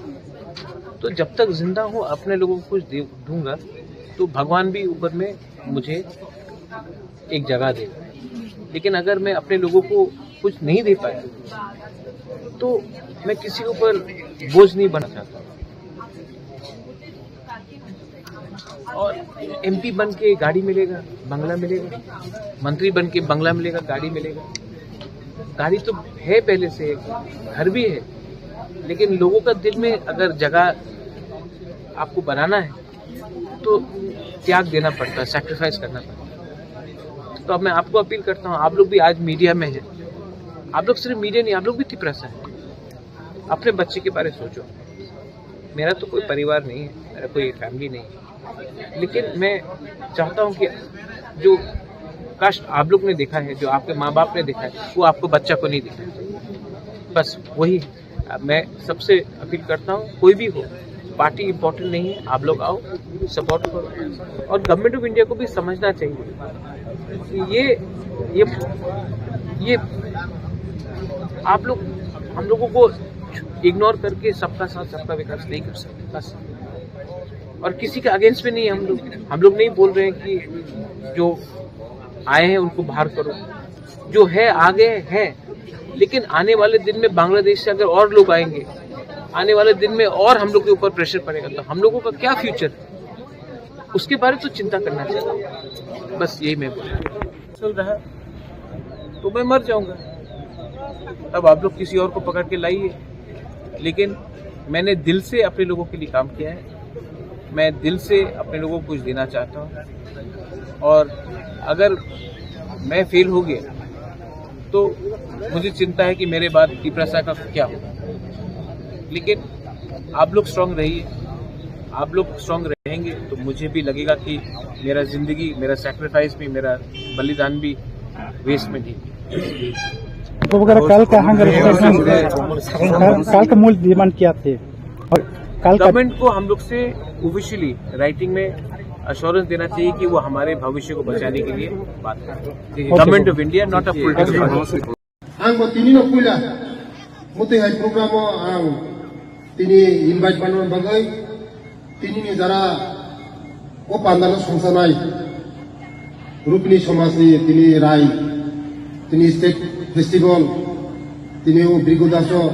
तो जब तक जिंदा हूँ, अपने लोगों को कुछ दे दूंगा, तो भगवान भी ऊपर में मुझे एक जगह देगा। लेकिन अगर मैं अपने लोगों को कुछ नहीं दे पाया, तो मैं किसी के ऊपर बोझ नहीं बनना चाहता। और एमपी बन के गाड़ी मिलेगा, बंगला मिलेगा, मंत्री बन के बंगला मिलेगा, गाड़ी मिलेगा। गाड़ी तो है पहले से, घर भी है, लेकिन लोगों का दिल में अगर जगह आपको बनाना है, तो त्याग देना पड़ता है, सैक्रिफाइस करना पड़ता है। तो अब मैं आपको अपील करता हूँ, आप लोग भी आज मीडिया में हैं, आप लोग सिर्फ मीडिया नहीं, आप लोग भी तिपरासा है। अपने बच्चे के बारे में सोचो। मेरा तो कोई परिवार नहीं है, मेरा कोई फैमिली नहीं है, लेकिन मैं चाहता हूँ कि जो कष्ट आप लोग ने देखा है, जो आपके माँ बाप ने देखा है, वो आपको बच्चा को नहीं दिखाना चाहिए। बस वही है। अब मैं सबसे अपील करता हूँ, कोई भी हो, पार्टी इंपॉर्टेंट नहीं है, आप लोग आओ, सपोर्ट करो। और गवर्नमेंट ऑफ इंडिया को भी समझना चाहिए कि ये ये ये आप लोग हम लोगों को इग्नोर करके सबका साथ सबका विकास नहीं कर सकते बस। और किसी के अगेंस्ट भी नहीं है हम लोग। हम लोग नहीं बोल रहे हैं कि जो आए हैं उनको बाहर करो, जो है आ गए हैं, लेकिन आने वाले दिन में बांग्लादेश से अगर और लोग आएंगे, आने वाले दिन में और हम लोग के ऊपर प्रेशर पड़ेगा, तो हम लोगों का क्या फ्यूचर, उसके बारे में तो चिंता करना चाहिए। बस यही मैं बोल रहा हूँ। चल रहा है तो मैं मर जाऊंगा, तब आप लोग किसी और को पकड़ के लाइए। लेकिन मैंने दिल से अपने लोगों के लिए काम किया है, मैं दिल से अपने लोगों को कुछ देना चाहता हूँ। और अगर मैं फेल हो गया तो मुझे चिंता है कि मेरे बाद तिपरासा का क्या होगा। लेकिन आप लोग स्ट्रांग रहिए, आप लोग स्ट्रांग रहेंगे तो मुझे भी लगेगा कि मेरा जिंदगी, मेरा सैक्रिफाइस भी, मेरा बलिदान भी वेस्ट में नहीं। तो वगैरह कल का हंगर स्ट्राइक, कल, कल का मूल डिमांड क्या थे? और कल का गवर्नमेंट को हम लोग से ऑफिशियली राइटिंग में अश्योरेंस देना चाहिए कि वो हमारे भविष्य को बचाने के लिए बात करते हैं। Government of India, not a political. Ang bo tini no puila muti hai program o ang tini invite manna bagwi tini ni jara o panda no songsanai Rupini somaj ni tini rai tini state festival tini o Brigu Das o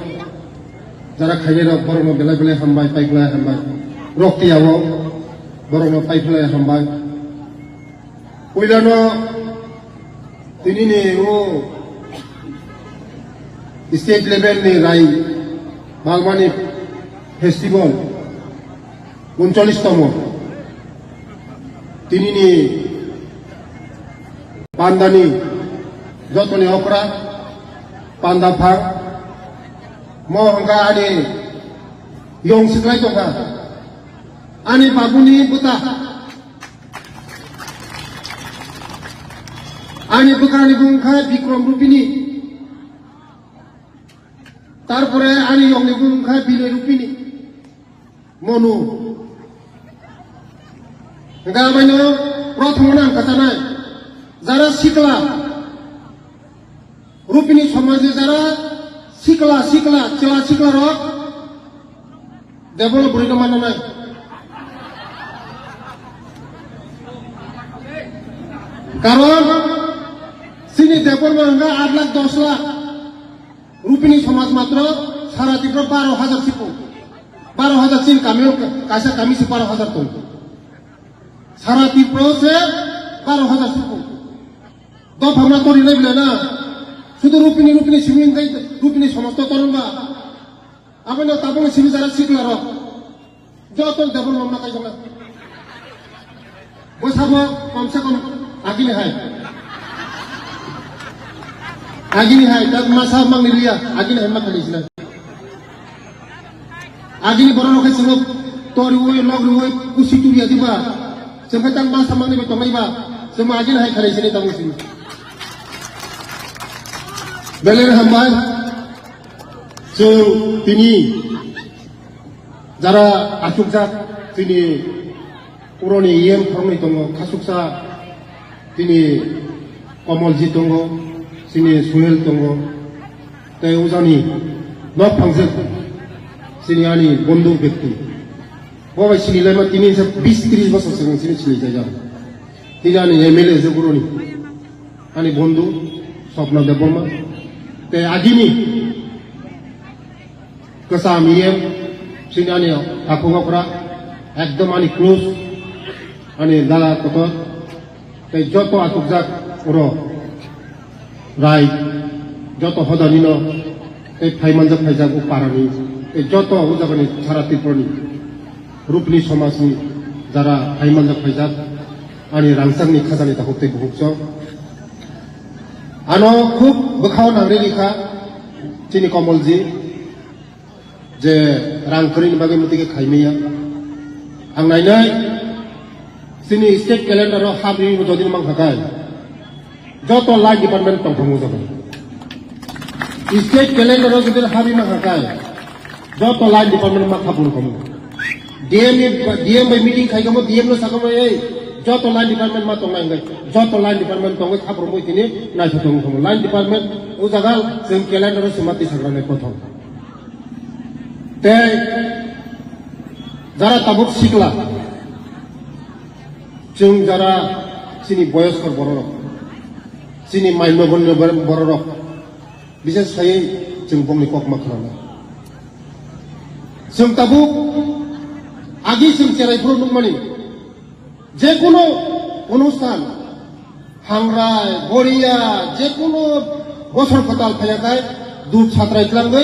jara khainai rok borok no belai belai hambai paiphlai hambai rok tiya o borok no paiphlai hambai. Puilano tinini o state level ni rai Balmani festival uncholish tomo. Tinini pandani jotoni okra panda phang mo hwnka ani yong siklai tongkha ani babuni bwta. Ani bwkrani bung kha Bikrom Rupini. Tarpore ani yongni bung kha Binay Rupini. Monu. Hingkha abaino prothom no ang kwchanai. Jara sikla. Rupini somajni jara sikla sikla chwla sikla rok develop bwrwi no manna nai. Karon chini development hwnka aat lakh dos lakh. Rupini somaj matro sara Tripura baro hajar sipung. Baro hajar chini kami o kaisa kami se baro hajar tong. Sara Tripura se baro hajar sipung. Dopha ma tori lai bwle na. Sudu Rupini, Rupini simi hingkai, Rupini somosto toron ba. Aboni tabuk simi jara sikla rok. Joto double mamla kai jana. Bo sabo kom se kom agini hai. Agini hai, tak masa mang ni liya, agini hai ma khali sila. Agini borok rok khe chwng tor rwui, lok rwui, kusi turiya diba. Chwng khe tang ma samang ni bai tongnai ba. Chwng ma agini hai khalai sini tamo sini. Belai hambai. Chwng tini jara achukjak tini Puroni E M khoroknwi tongo, khasuksa tini Komolji tongo, chini Suhel tongo, tei ujani nok phangjak chini ani bondhu bekti. Bo bai sini laima tini sa bis tris bosor swkang sini sini jaijak. Tini ani M L A je Puroni, ani bondhu Swapna Debbarma, tei agini Kwcham E M, chini ani takhuk okra, ekdom ani close, ani dada kotor, tei joto achukjak oro rai, joto hodani no, tei phaimanjak phaijak o parani, tei joto o jagani sara Tripurani Rupini somajni jara phaimanjak phaijak, ani rangchakni khajani takhuk tei bukhuk chwng. Ano khub bwkhao nangri rikha chini Komolji. Je rang kwrwini bagwi mwtwi khe khaimaya. Ang nainai chini state calendar o habri bo dodin mankha kai. Joto line department tongthangma jaga. State calendar o jodi habri mankha kai. Joto line department ma khapung khamu. D M ni, D M bai meeting khai kamo D M no sakamo ei. Joto line department ma tongnai hwnkhe, joto line department tongwi sabrumwi tini naithothok wngkha. Line department o jaga chwng calendar o swma twi sakrani kothok. Tei jara tabuk sikla, chwng jara chini boyoskor bororok, chini mai nogonyo bororok, bises khaiwi chwng bongni kokma khwnanai. Chwng tabuk agi chwng cherai phuru nukmani, jekunu onusthan, hangrai, boriya, jekunu bosor kwtal phaiyakhai dut satrai twlangwi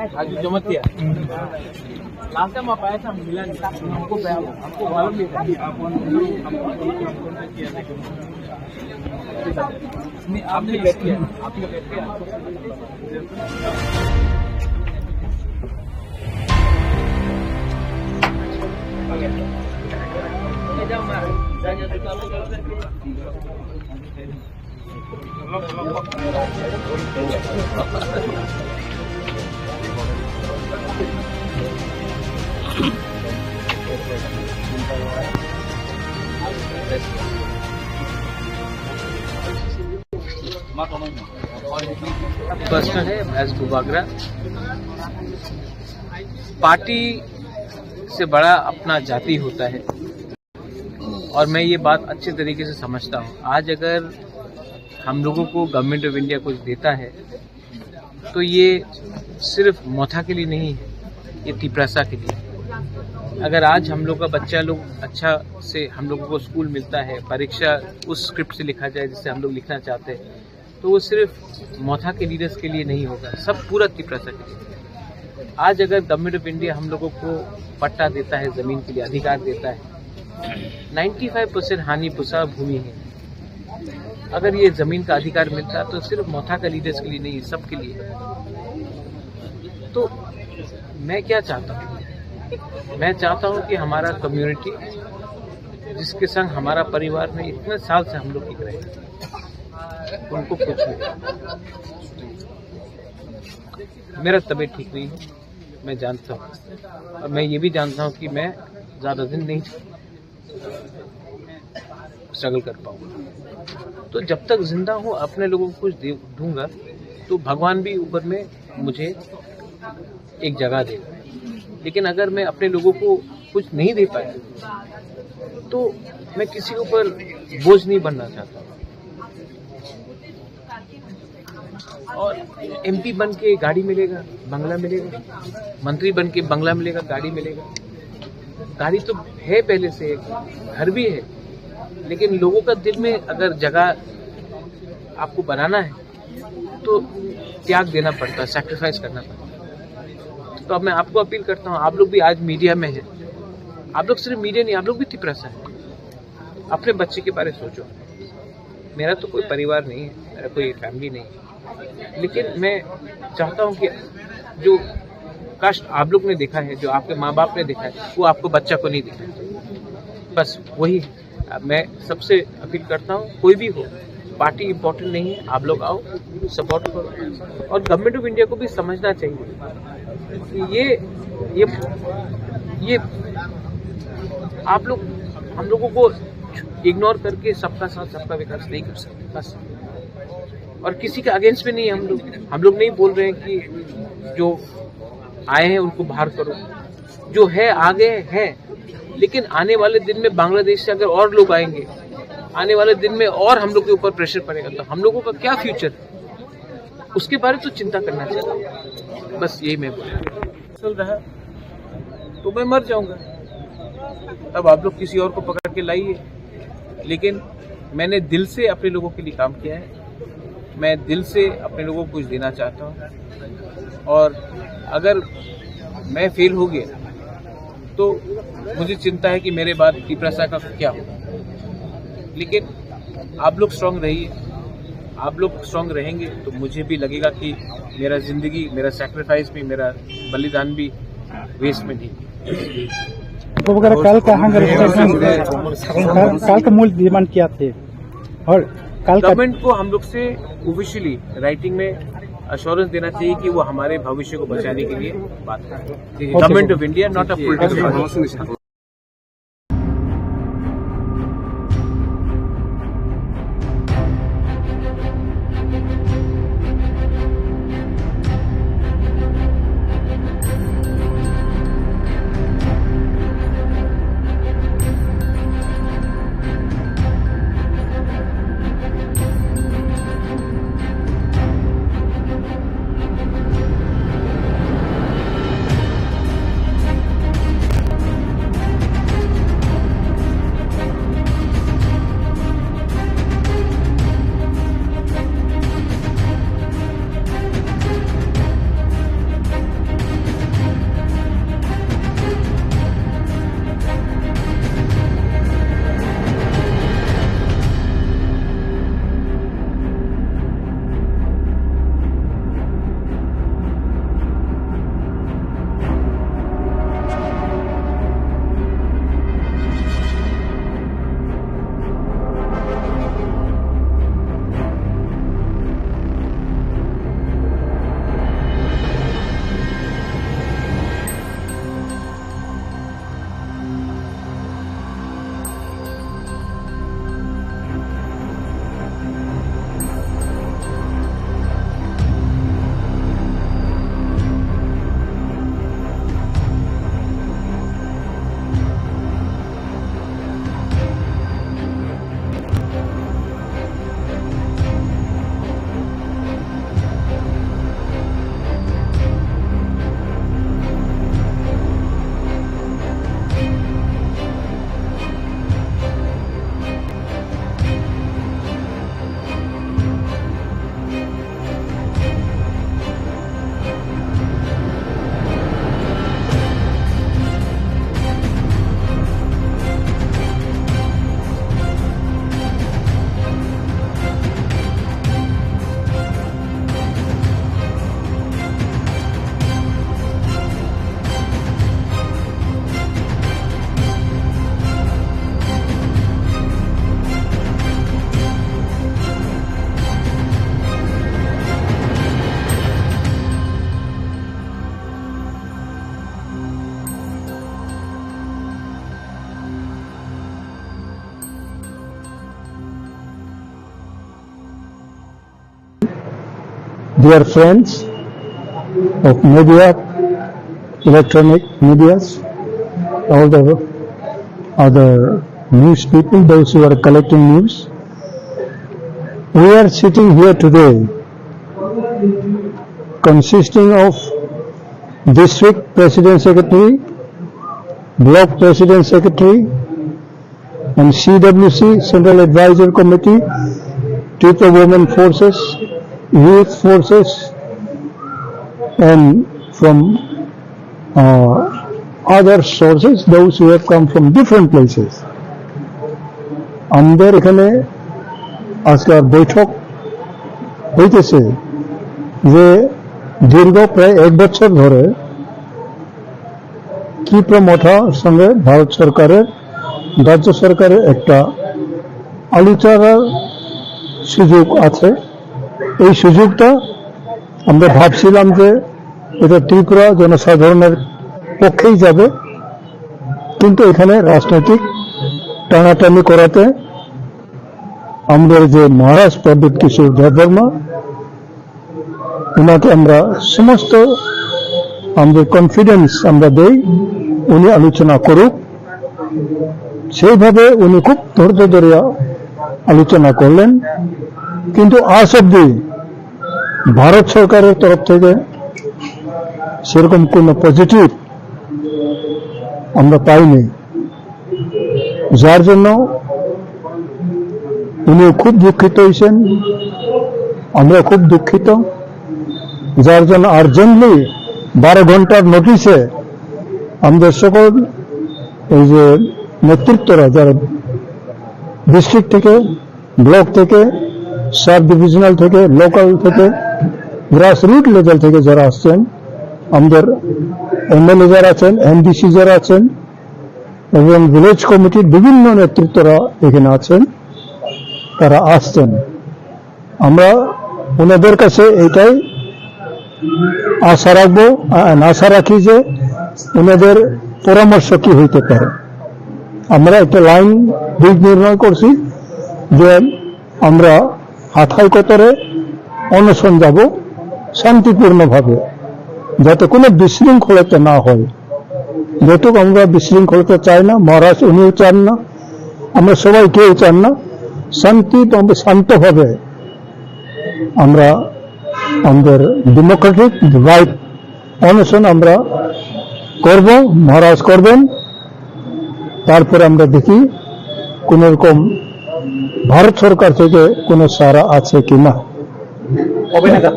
Raju Jamatia. Last time आप आए थे, हम मिला नहीं। हमको, हमको मालूम नहीं था। नहीं, आपने लेट किया, आपने लेट किया। प्रश्न है भैंस बुबागरा। पार्टी से बड़ा अपना जाति होता है। और मैं ये बात अच्छे तरीके से समझता हूँ। आज अगर हम लोगों को गवर्नमेंट ऑफ इंडिया कुछ देता है, तो ये सिर्फ मोथा के लिए नहीं है, ये तिपरासा के लिए। अगर आज हम लोग का बच्चा लोग अच्छा से, हम लोगों को स्कूल मिलता है, परीक्षा उस स्क्रिप्ट से लिखा जाए जिससे हम लोग लिखना चाहते हैं, तो वो सिर्फ मोथा के लीडर्स के लिए नहीं होगा, सब पूरा तिपरासा के लिए। आज अगर गवर्नमेंट ऑफ इंडिया हम लोगों को पट्टा देता है, जमीन के लिए अधिकार देता है, नाइन्टी फाइव परसेंट हानि पुसा भूमि है। अगर ये जमीन का अधिकार मिलता तो सिर्फ मोथा का लीडर्स के लिए नहीं, सबके लिए। तो मैं क्या चाहता हूँ, मैं चाहता हूँ कि हमारा कम्युनिटी, जिसके संग हमारा परिवार में इतने साल से हम लोग टिक रहे हैं, उनको कुछ नहीं। मेरा तबीयत ठीक नहीं है, मैं जानता हूँ, और मैं ये भी जानता हूँ कि मैं ज़्यादा दिन नहीं स्ट्रगल कर पाऊंगा। तो जब तक जिंदा हूँ, अपने लोगों को कुछ दे दूंगा, तो भगवान भी ऊपर में मुझे एक जगह देगा। लेकिन अगर मैं अपने लोगों को कुछ नहीं दे पाया, तो मैं किसी के ऊपर बोझ नहीं बनना चाहता। और एमपी बन के गाड़ी मिलेगा, बंगला मिलेगा, मंत्री बन के बंगला मिलेगा, गाड़ी मिलेगा। गाड़ी तो है पहले से, घर भी है, लेकिन लोगों का दिल में अगर जगह आपको बनाना है, तो त्याग देना पड़ता है, सैक्रिफाइस करना पड़ता है। तो अब मैं आपको अपील करता हूँ, आप लोग भी आज मीडिया में हैं, आप लोग सिर्फ मीडिया नहीं, आप लोग भी तिपरासा है। अपने बच्चे के बारे में सोचो। मेरा तो कोई परिवार नहीं है, मेरा कोई फैमिली नहीं है, लेकिन मैं चाहता हूँ कि जो कष्ट आप लोग ने देखा है, जो आपके माँ बाप ने देखा है, वो आपको बच्चा को नहीं दिखाना चाहिए। बस वही है। मैं सबसे अपील करता हूँ, कोई भी हो, पार्टी इंपॉर्टेंट नहीं है, आप लोग आओ, सपोर्ट करो। और गवर्नमेंट ऑफ इंडिया को भी समझना चाहिए कि ये ये ये आप लोग हम लोगों को इग्नोर करके सबका साथ सबका विकास नहीं कर सकते। बस। और किसी के अगेंस्ट में नहीं है हम लोग। हम लोग नहीं बोल रहे हैं कि जो आए हैं उनको बाहर करो, जो है आगे है, लेकिन आने वाले दिन में बांग्लादेश से अगर और लोग आएंगे, आने वाले दिन में और हम लोग के ऊपर प्रेशर पड़ेगा, तो हम लोगों का क्या फ्यूचर है, उसके बारे में तो चिंता करना चाहिए। बस यही मैं बोलूँ। चल रहा है, तो मैं मर जाऊंगा। अब आप लोग किसी और को पकड़ के लाइए, लेकिन मैंने दिल से अपने लोगों के लिए काम किया है। मैं दिल से अपने लोगों को कुछ देना चाहता हूँ, और अगर मैं फेल हो गया तो मुझे चिंता है कि मेरे बाद तिपरासा का क्या होगा। लेकिन आप लोग स्ट्रांग रहिए, आप लोग स्ट्रांग रहेंगे तो मुझे भी लगेगा कि मेरा जिंदगी, मेरा सैक्रिफाइस भी, मेरा बलिदान भी वेस्ट में नहीं। तो वगैरह कल का हंगर स्ट्राइक, कल, कल का मूल डिमांड क्या थे और कल का गवर्नमेंट को हम लोग से ऑफिशियली राइटिंग में अश्योरेंस देना चाहिए कि वो हमारे भविष्य को बचाने के लिए बात करें। Government of India, not a political party. Dear friends of media, electronic medias, all the other news people, those who are collecting news, we are sitting here today consisting of district president secretary, block president secretary, and C W C, Central Advisory Committee, Tripura Women Forces, Youth Forces, and from Uh, other sources, those who have come from different places. আমাদের এখানে আজকাল বৈঠক হইতেছে যে দীর্ঘ প্রায় এক বছর ধরে কিপ্র মঠার সঙ্গে ভারত সরকারের, রাজ্য সরকারের একটা আলোচনার সুযোগ আছে। এই সুযোগটা আমরা ভাবছিলাম যে এটা ত্রিপুরা জনসাধারণের পক্ষেই যাবে, কিন্তু এখানে রাজনৈতিক টানাটানি করাতে আমাদের যে মহারাজ প্রদ্যুৎ কিশোর দেববর্মা, ওনাকে আমরা সমস্ত আমাদের কনফিডেন্স আমরা দেই, উনি আলোচনা করুক। সেইভাবে উনি খুব ধৈর্য ধরে আলোচনা করলেন, কিন্তু আজ অব্দি ভারত সরকারের তরফ থেকে সেরকম কোনো পজিটিভ আমরা পাইনি, যার জন্য উনি খুব দুঃখিত হয়েছেন, আমরা খুব দুঃখিত। যার জন্য আর্জেন্টলি বারো ঘন্টার নোটিশে আমাদের সকল এই যে নেতৃত্বরা, যারা ডিস্ট্রিক্ট থেকে, ব্লক থেকে, সাব ডিভিশনাল থেকে, লোকাল থেকে, গ্রাসরুট লেভেল থেকে যারা আসছেন, আমাদের এমএলএ যারা আছেন, এমডিসি যারা আছেন এবং ভিলেজ কমিটির বিভিন্ন নেতৃত্বরা এখানে আছেন, তারা আসছেন। আমরা ওনাদের কাছে এটাই আশা রাখবো, আ-, আশা রাখি যে ওনাদের পরামর্শ কি হইতে পারে। আমরা একটা লাইন দিক নির্ণয় করছি যে আমরা হাথাই কতরে অনশন যাব শান্তিপূর্ণভাবে, যাতে কোনো বিশৃঙ্খলতা না হয়। যেহেতু আমরা বিশৃঙ্খলতা চাই না, মহারাজ উনিও চান না, আমরা সবাই কেউ চান না, শান্তি এবং শান্তভাবে আমরা আমাদের ডেমোক্রেটিক রাইট অনশন আমরা করব, মহারাজ করবেন। তারপরে আমরা দেখি কোন রকম ভারত সরকার থেকে কোনো সাড়া আছে কি না। কবে নাগাদ?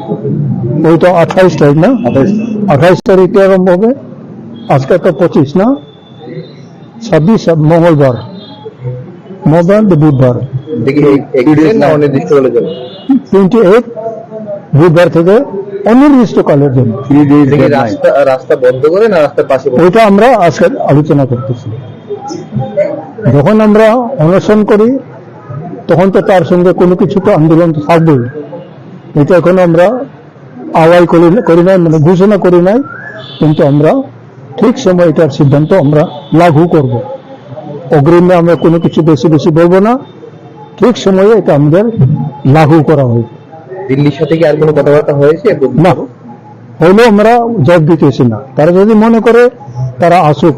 ওই তো আঠাইশ তারিখ না? আঠাইশ। আঠাইশ তারিখে আরম্ভ হবে। আজকে তো পঁচিশ না? ছাব্বিশ, মঙ্গলবার। মঙ্গলবার, বুধবার। দেখি, এই, এই দিন না অনির্দিষ্ট বলে যাবে? টোয়েন্টি এইট, বুধবার থেকে অনির্দিষ্টকালের জন্য। থ্রি ডেজ দেখি, ডেডলাইন। রাস্তা, রাস্তা বন্ধ করে না রাস্তার পাশে বন্ধ? ওইটা আমরা আজকে আলোচনা করতেছি। যখন আমরা অনশন করি, তখন তো তার সঙ্গে কোনো কিছু তো আন্দোলন তো থাকবেই। এটা এখন আমরা আওয়াজ করি, করি নাই, মানে ঘোষণা করি নাই, কিন্তু আমরা ঠিক সময় এটার সিদ্ধান্ত আমরা লাঘু করব। অগ্রিমে আমরা কোনো কিছু বেশি বেশি বলবো না, ঠিক সময়ে এটা আমাদের লাঘু করা হবে। দিল্লির সাথে কি আর কোনো কথাবার্তা হয়েছে? না, হইলেও আমরা জবাব দিতেছি না। তারা যদি মনে করে তারা আসুক,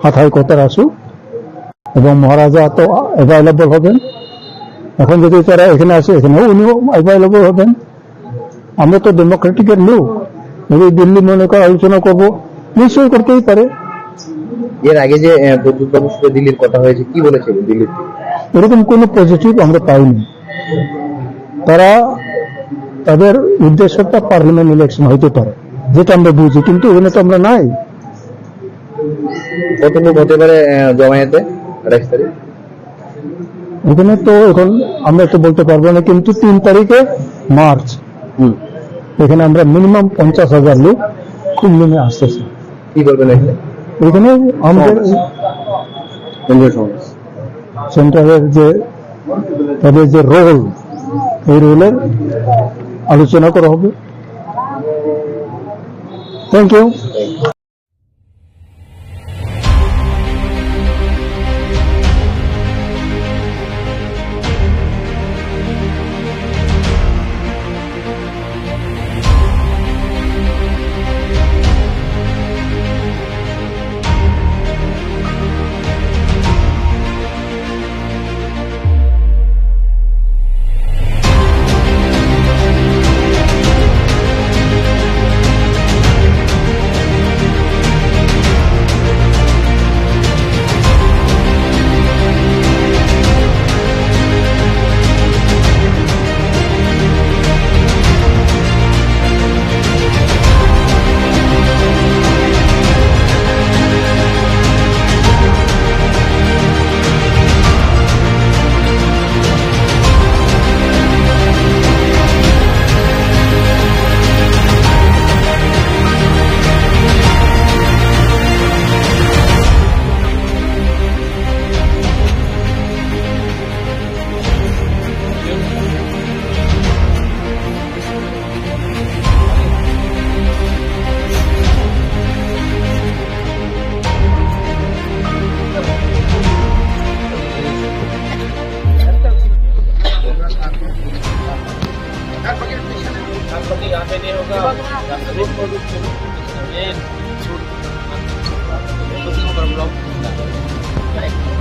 হাথায় কথার আসুক, এবং মহারাজা তো অ্যাভেলেবল হবেন। এখন যদি তারা এখানে আসে, এখানেও উনিও অ্যাভেলেবল হবেন। আমরা তো ডেমোক্রেটিকের লোক, যদি দিল্লি মনে করে আলোচনা করব, নিশ্চয়ই করতেই পারে। এর আগে যে, আহ, প্রদ্যুৎ বাবুর সাথে দিল্লির কথা হয়েছে, কি বলেছে দিল্লির থেকে? এরকম কোনো পজিটিভ আমরা পাইনি। তারা তাদের উদ্দেশ্যটা পার্লামেন্ট ইলেকশন হইতে পারে, যেটা আমরা বুঝি, কিন্তু এখানে তো আমরা নাই। কত লোক হতে পারে, আহ, জমায়েতে আঠাইশ তারিখ? এখানে তো এখন আমরা তো বলতে পারবো না, কিন্তু তিন তারিখে মার্চ, হুম। এখানে আমরা মিনিমাম পঞ্চাশ হাজার লোক খুব নেমে আসতেছে। কি করবেন এখানে? এখানে আমাদের সমাবেশ। কেন্দ্রীয় সমাবেশ। সেন্ট্রালের যে, তাদের যে রোল, এই রোলের আলোচনা করা হবে। Thank you.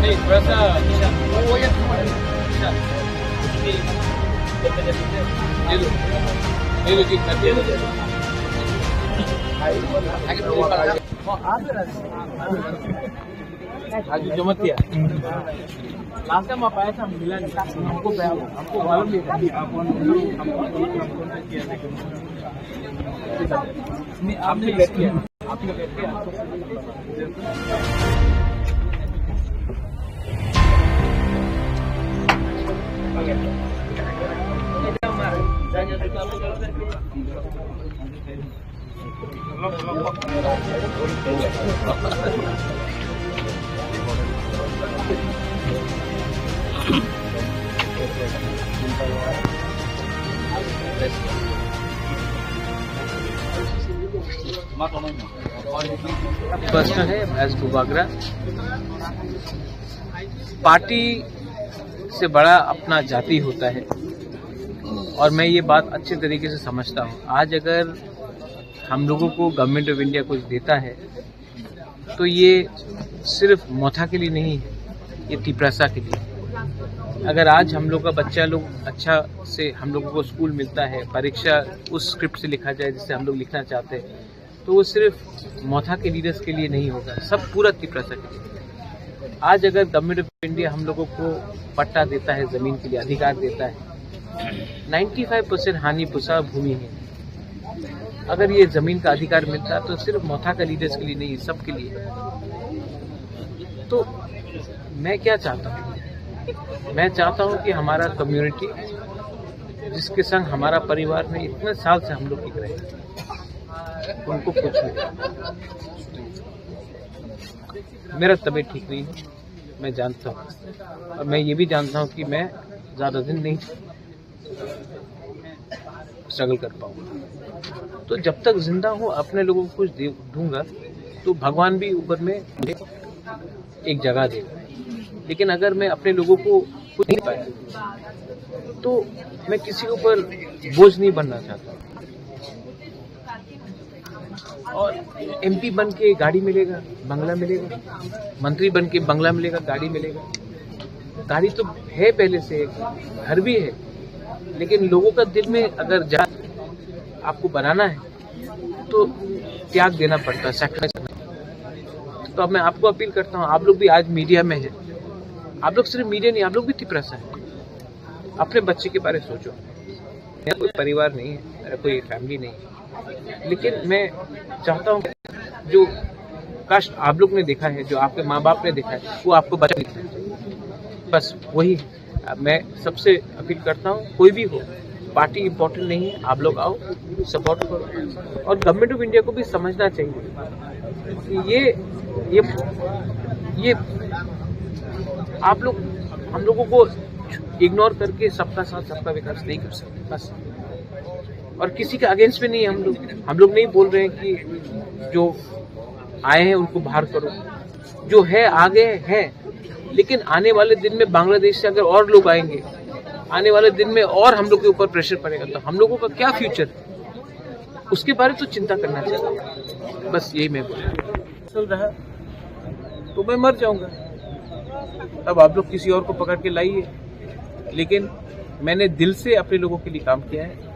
नहीं, थोड़ा सा ईशान। वो, वो ये थोड़ा ईशान। ये लो। ये लो जी, कर दे। आगे थोड़ा ऊपर आ जाओ। आज जमा किया। लास्ट टाइम आप आए थे, हम मिला नहीं। हमको, हमको मालूम नहीं था। नहीं, आपने लेट किया। आपने लेट किया। प्रश्न है भैंस बुबागरा। पार्टी से बड़ा अपना जाति होता है, और मैं ये बात अच्छे तरीके से समझता हूँ। आज अगर हम लोगों को गवर्नमेंट ऑफ इंडिया कुछ देता है, तो ये सिर्फ मोथा के लिए नहीं है, ये तिपरासा के लिए। अगर आज हम लोग का बच्चा लोग अच्छा से, हम लोगों को स्कूल मिलता है, परीक्षा उस स्क्रिप्ट से लिखा जाए जिससे हम लोग लिखना चाहते हैं, तो वो सिर्फ मोथा के लीडर्स के लिए नहीं होगा, सब पूरा तिपरासा के लिए। आज अगर गवर्नमेंट ऑफ इंडिया हम लोगों को पट्टा देता है, जमीन के लिए अधिकार देता है, नाइन्टी फाइव परसेंट हानि पुसा भूमि है। अगर ये जमीन का अधिकार मिलता तो सिर्फ मोथा का लीडर्स के लिए नहीं, सबके लिए। तो मैं क्या चाहता हूँ, मैं चाहता हूँ कि हमारा कम्युनिटी, जिसके संग हमारा परिवार में इतने साल से हम लोग टिक रहे हैं, उनको कुछ नहीं। मेरा तबीयत ठीक नहीं है, मैं जानता हूँ, और मैं ये भी जानता हूँ कि मैं ज़्यादा दिन नहीं स्ट्रगल कर पाऊंगा। तो जब तक जिंदा हूँ, अपने लोगों को कुछ दे दूंगा, तो भगवान भी ऊपर में मुझे एक जगह देगा। लेकिन अगर मैं अपने लोगों को कुछ नहीं पाया, तो मैं किसी के ऊपर बोझ नहीं बनना चाहता। और एमपी बन के गाड़ी मिलेगा, बंगला मिलेगा, मंत्री बन के बंगला मिलेगा, गाड़ी मिलेगा। गाड़ी तो है पहले से, घर भी है, लेकिन लोगों का दिल में अगर जगह आपको बनाना है, तो त्याग देना पड़ता है, सैक्रिफाइस करना पड़ता है। तो अब मैं आपको अपील करता हूँ, आप लोग भी आज मीडिया में हैं, आप लोग सिर्फ मीडिया नहीं, आप लोग भी तिपरासा है। अपने बच्चे के बारे में सोचो। मेरा कोई परिवार नहीं है, मेरा कोई फैमिली नहीं है, लेकिन मैं चाहता हूँ जो कष्ट आप लोग ने देखा है, जो आपके माँ बाप ने देखा है, वो आपको बच्चा नहीं देखना चाहिए। बस वही है। मैं सबसे अपील करता हूँ, कोई भी हो, पार्टी इंपॉर्टेंट नहीं है, आप लोग आओ, सपोर्ट करो। और गवर्नमेंट ऑफ इंडिया को भी समझना चाहिए कि ये ये ये आप लोग हम लोगों को इग्नोर करके सबका साथ सबका विकास नहीं कर सकते। बस। और किसी के अगेंस्ट में नहीं है हम लोग। हम लोग नहीं बोल रहे हैं कि जो आए हैं उनको बाहर करो, जो है आगे है, लेकिन आने वाले दिन में बांग्लादेश से अगर और लोग आएंगे, आने वाले दिन में और हम लोग के ऊपर प्रेशर पड़ेगा, तो हम लोगों का क्या फ्यूचर, उसके बारे तो चिंता करना चाहिए। बस यही मैं बोल रहा हूँ। चल रहा तो मैं मर जाऊंगा। अब आप लोग किसी और को पकड़ के लाइए, लेकिन मैंने दिल से अपने लोगों के लिए काम किया है।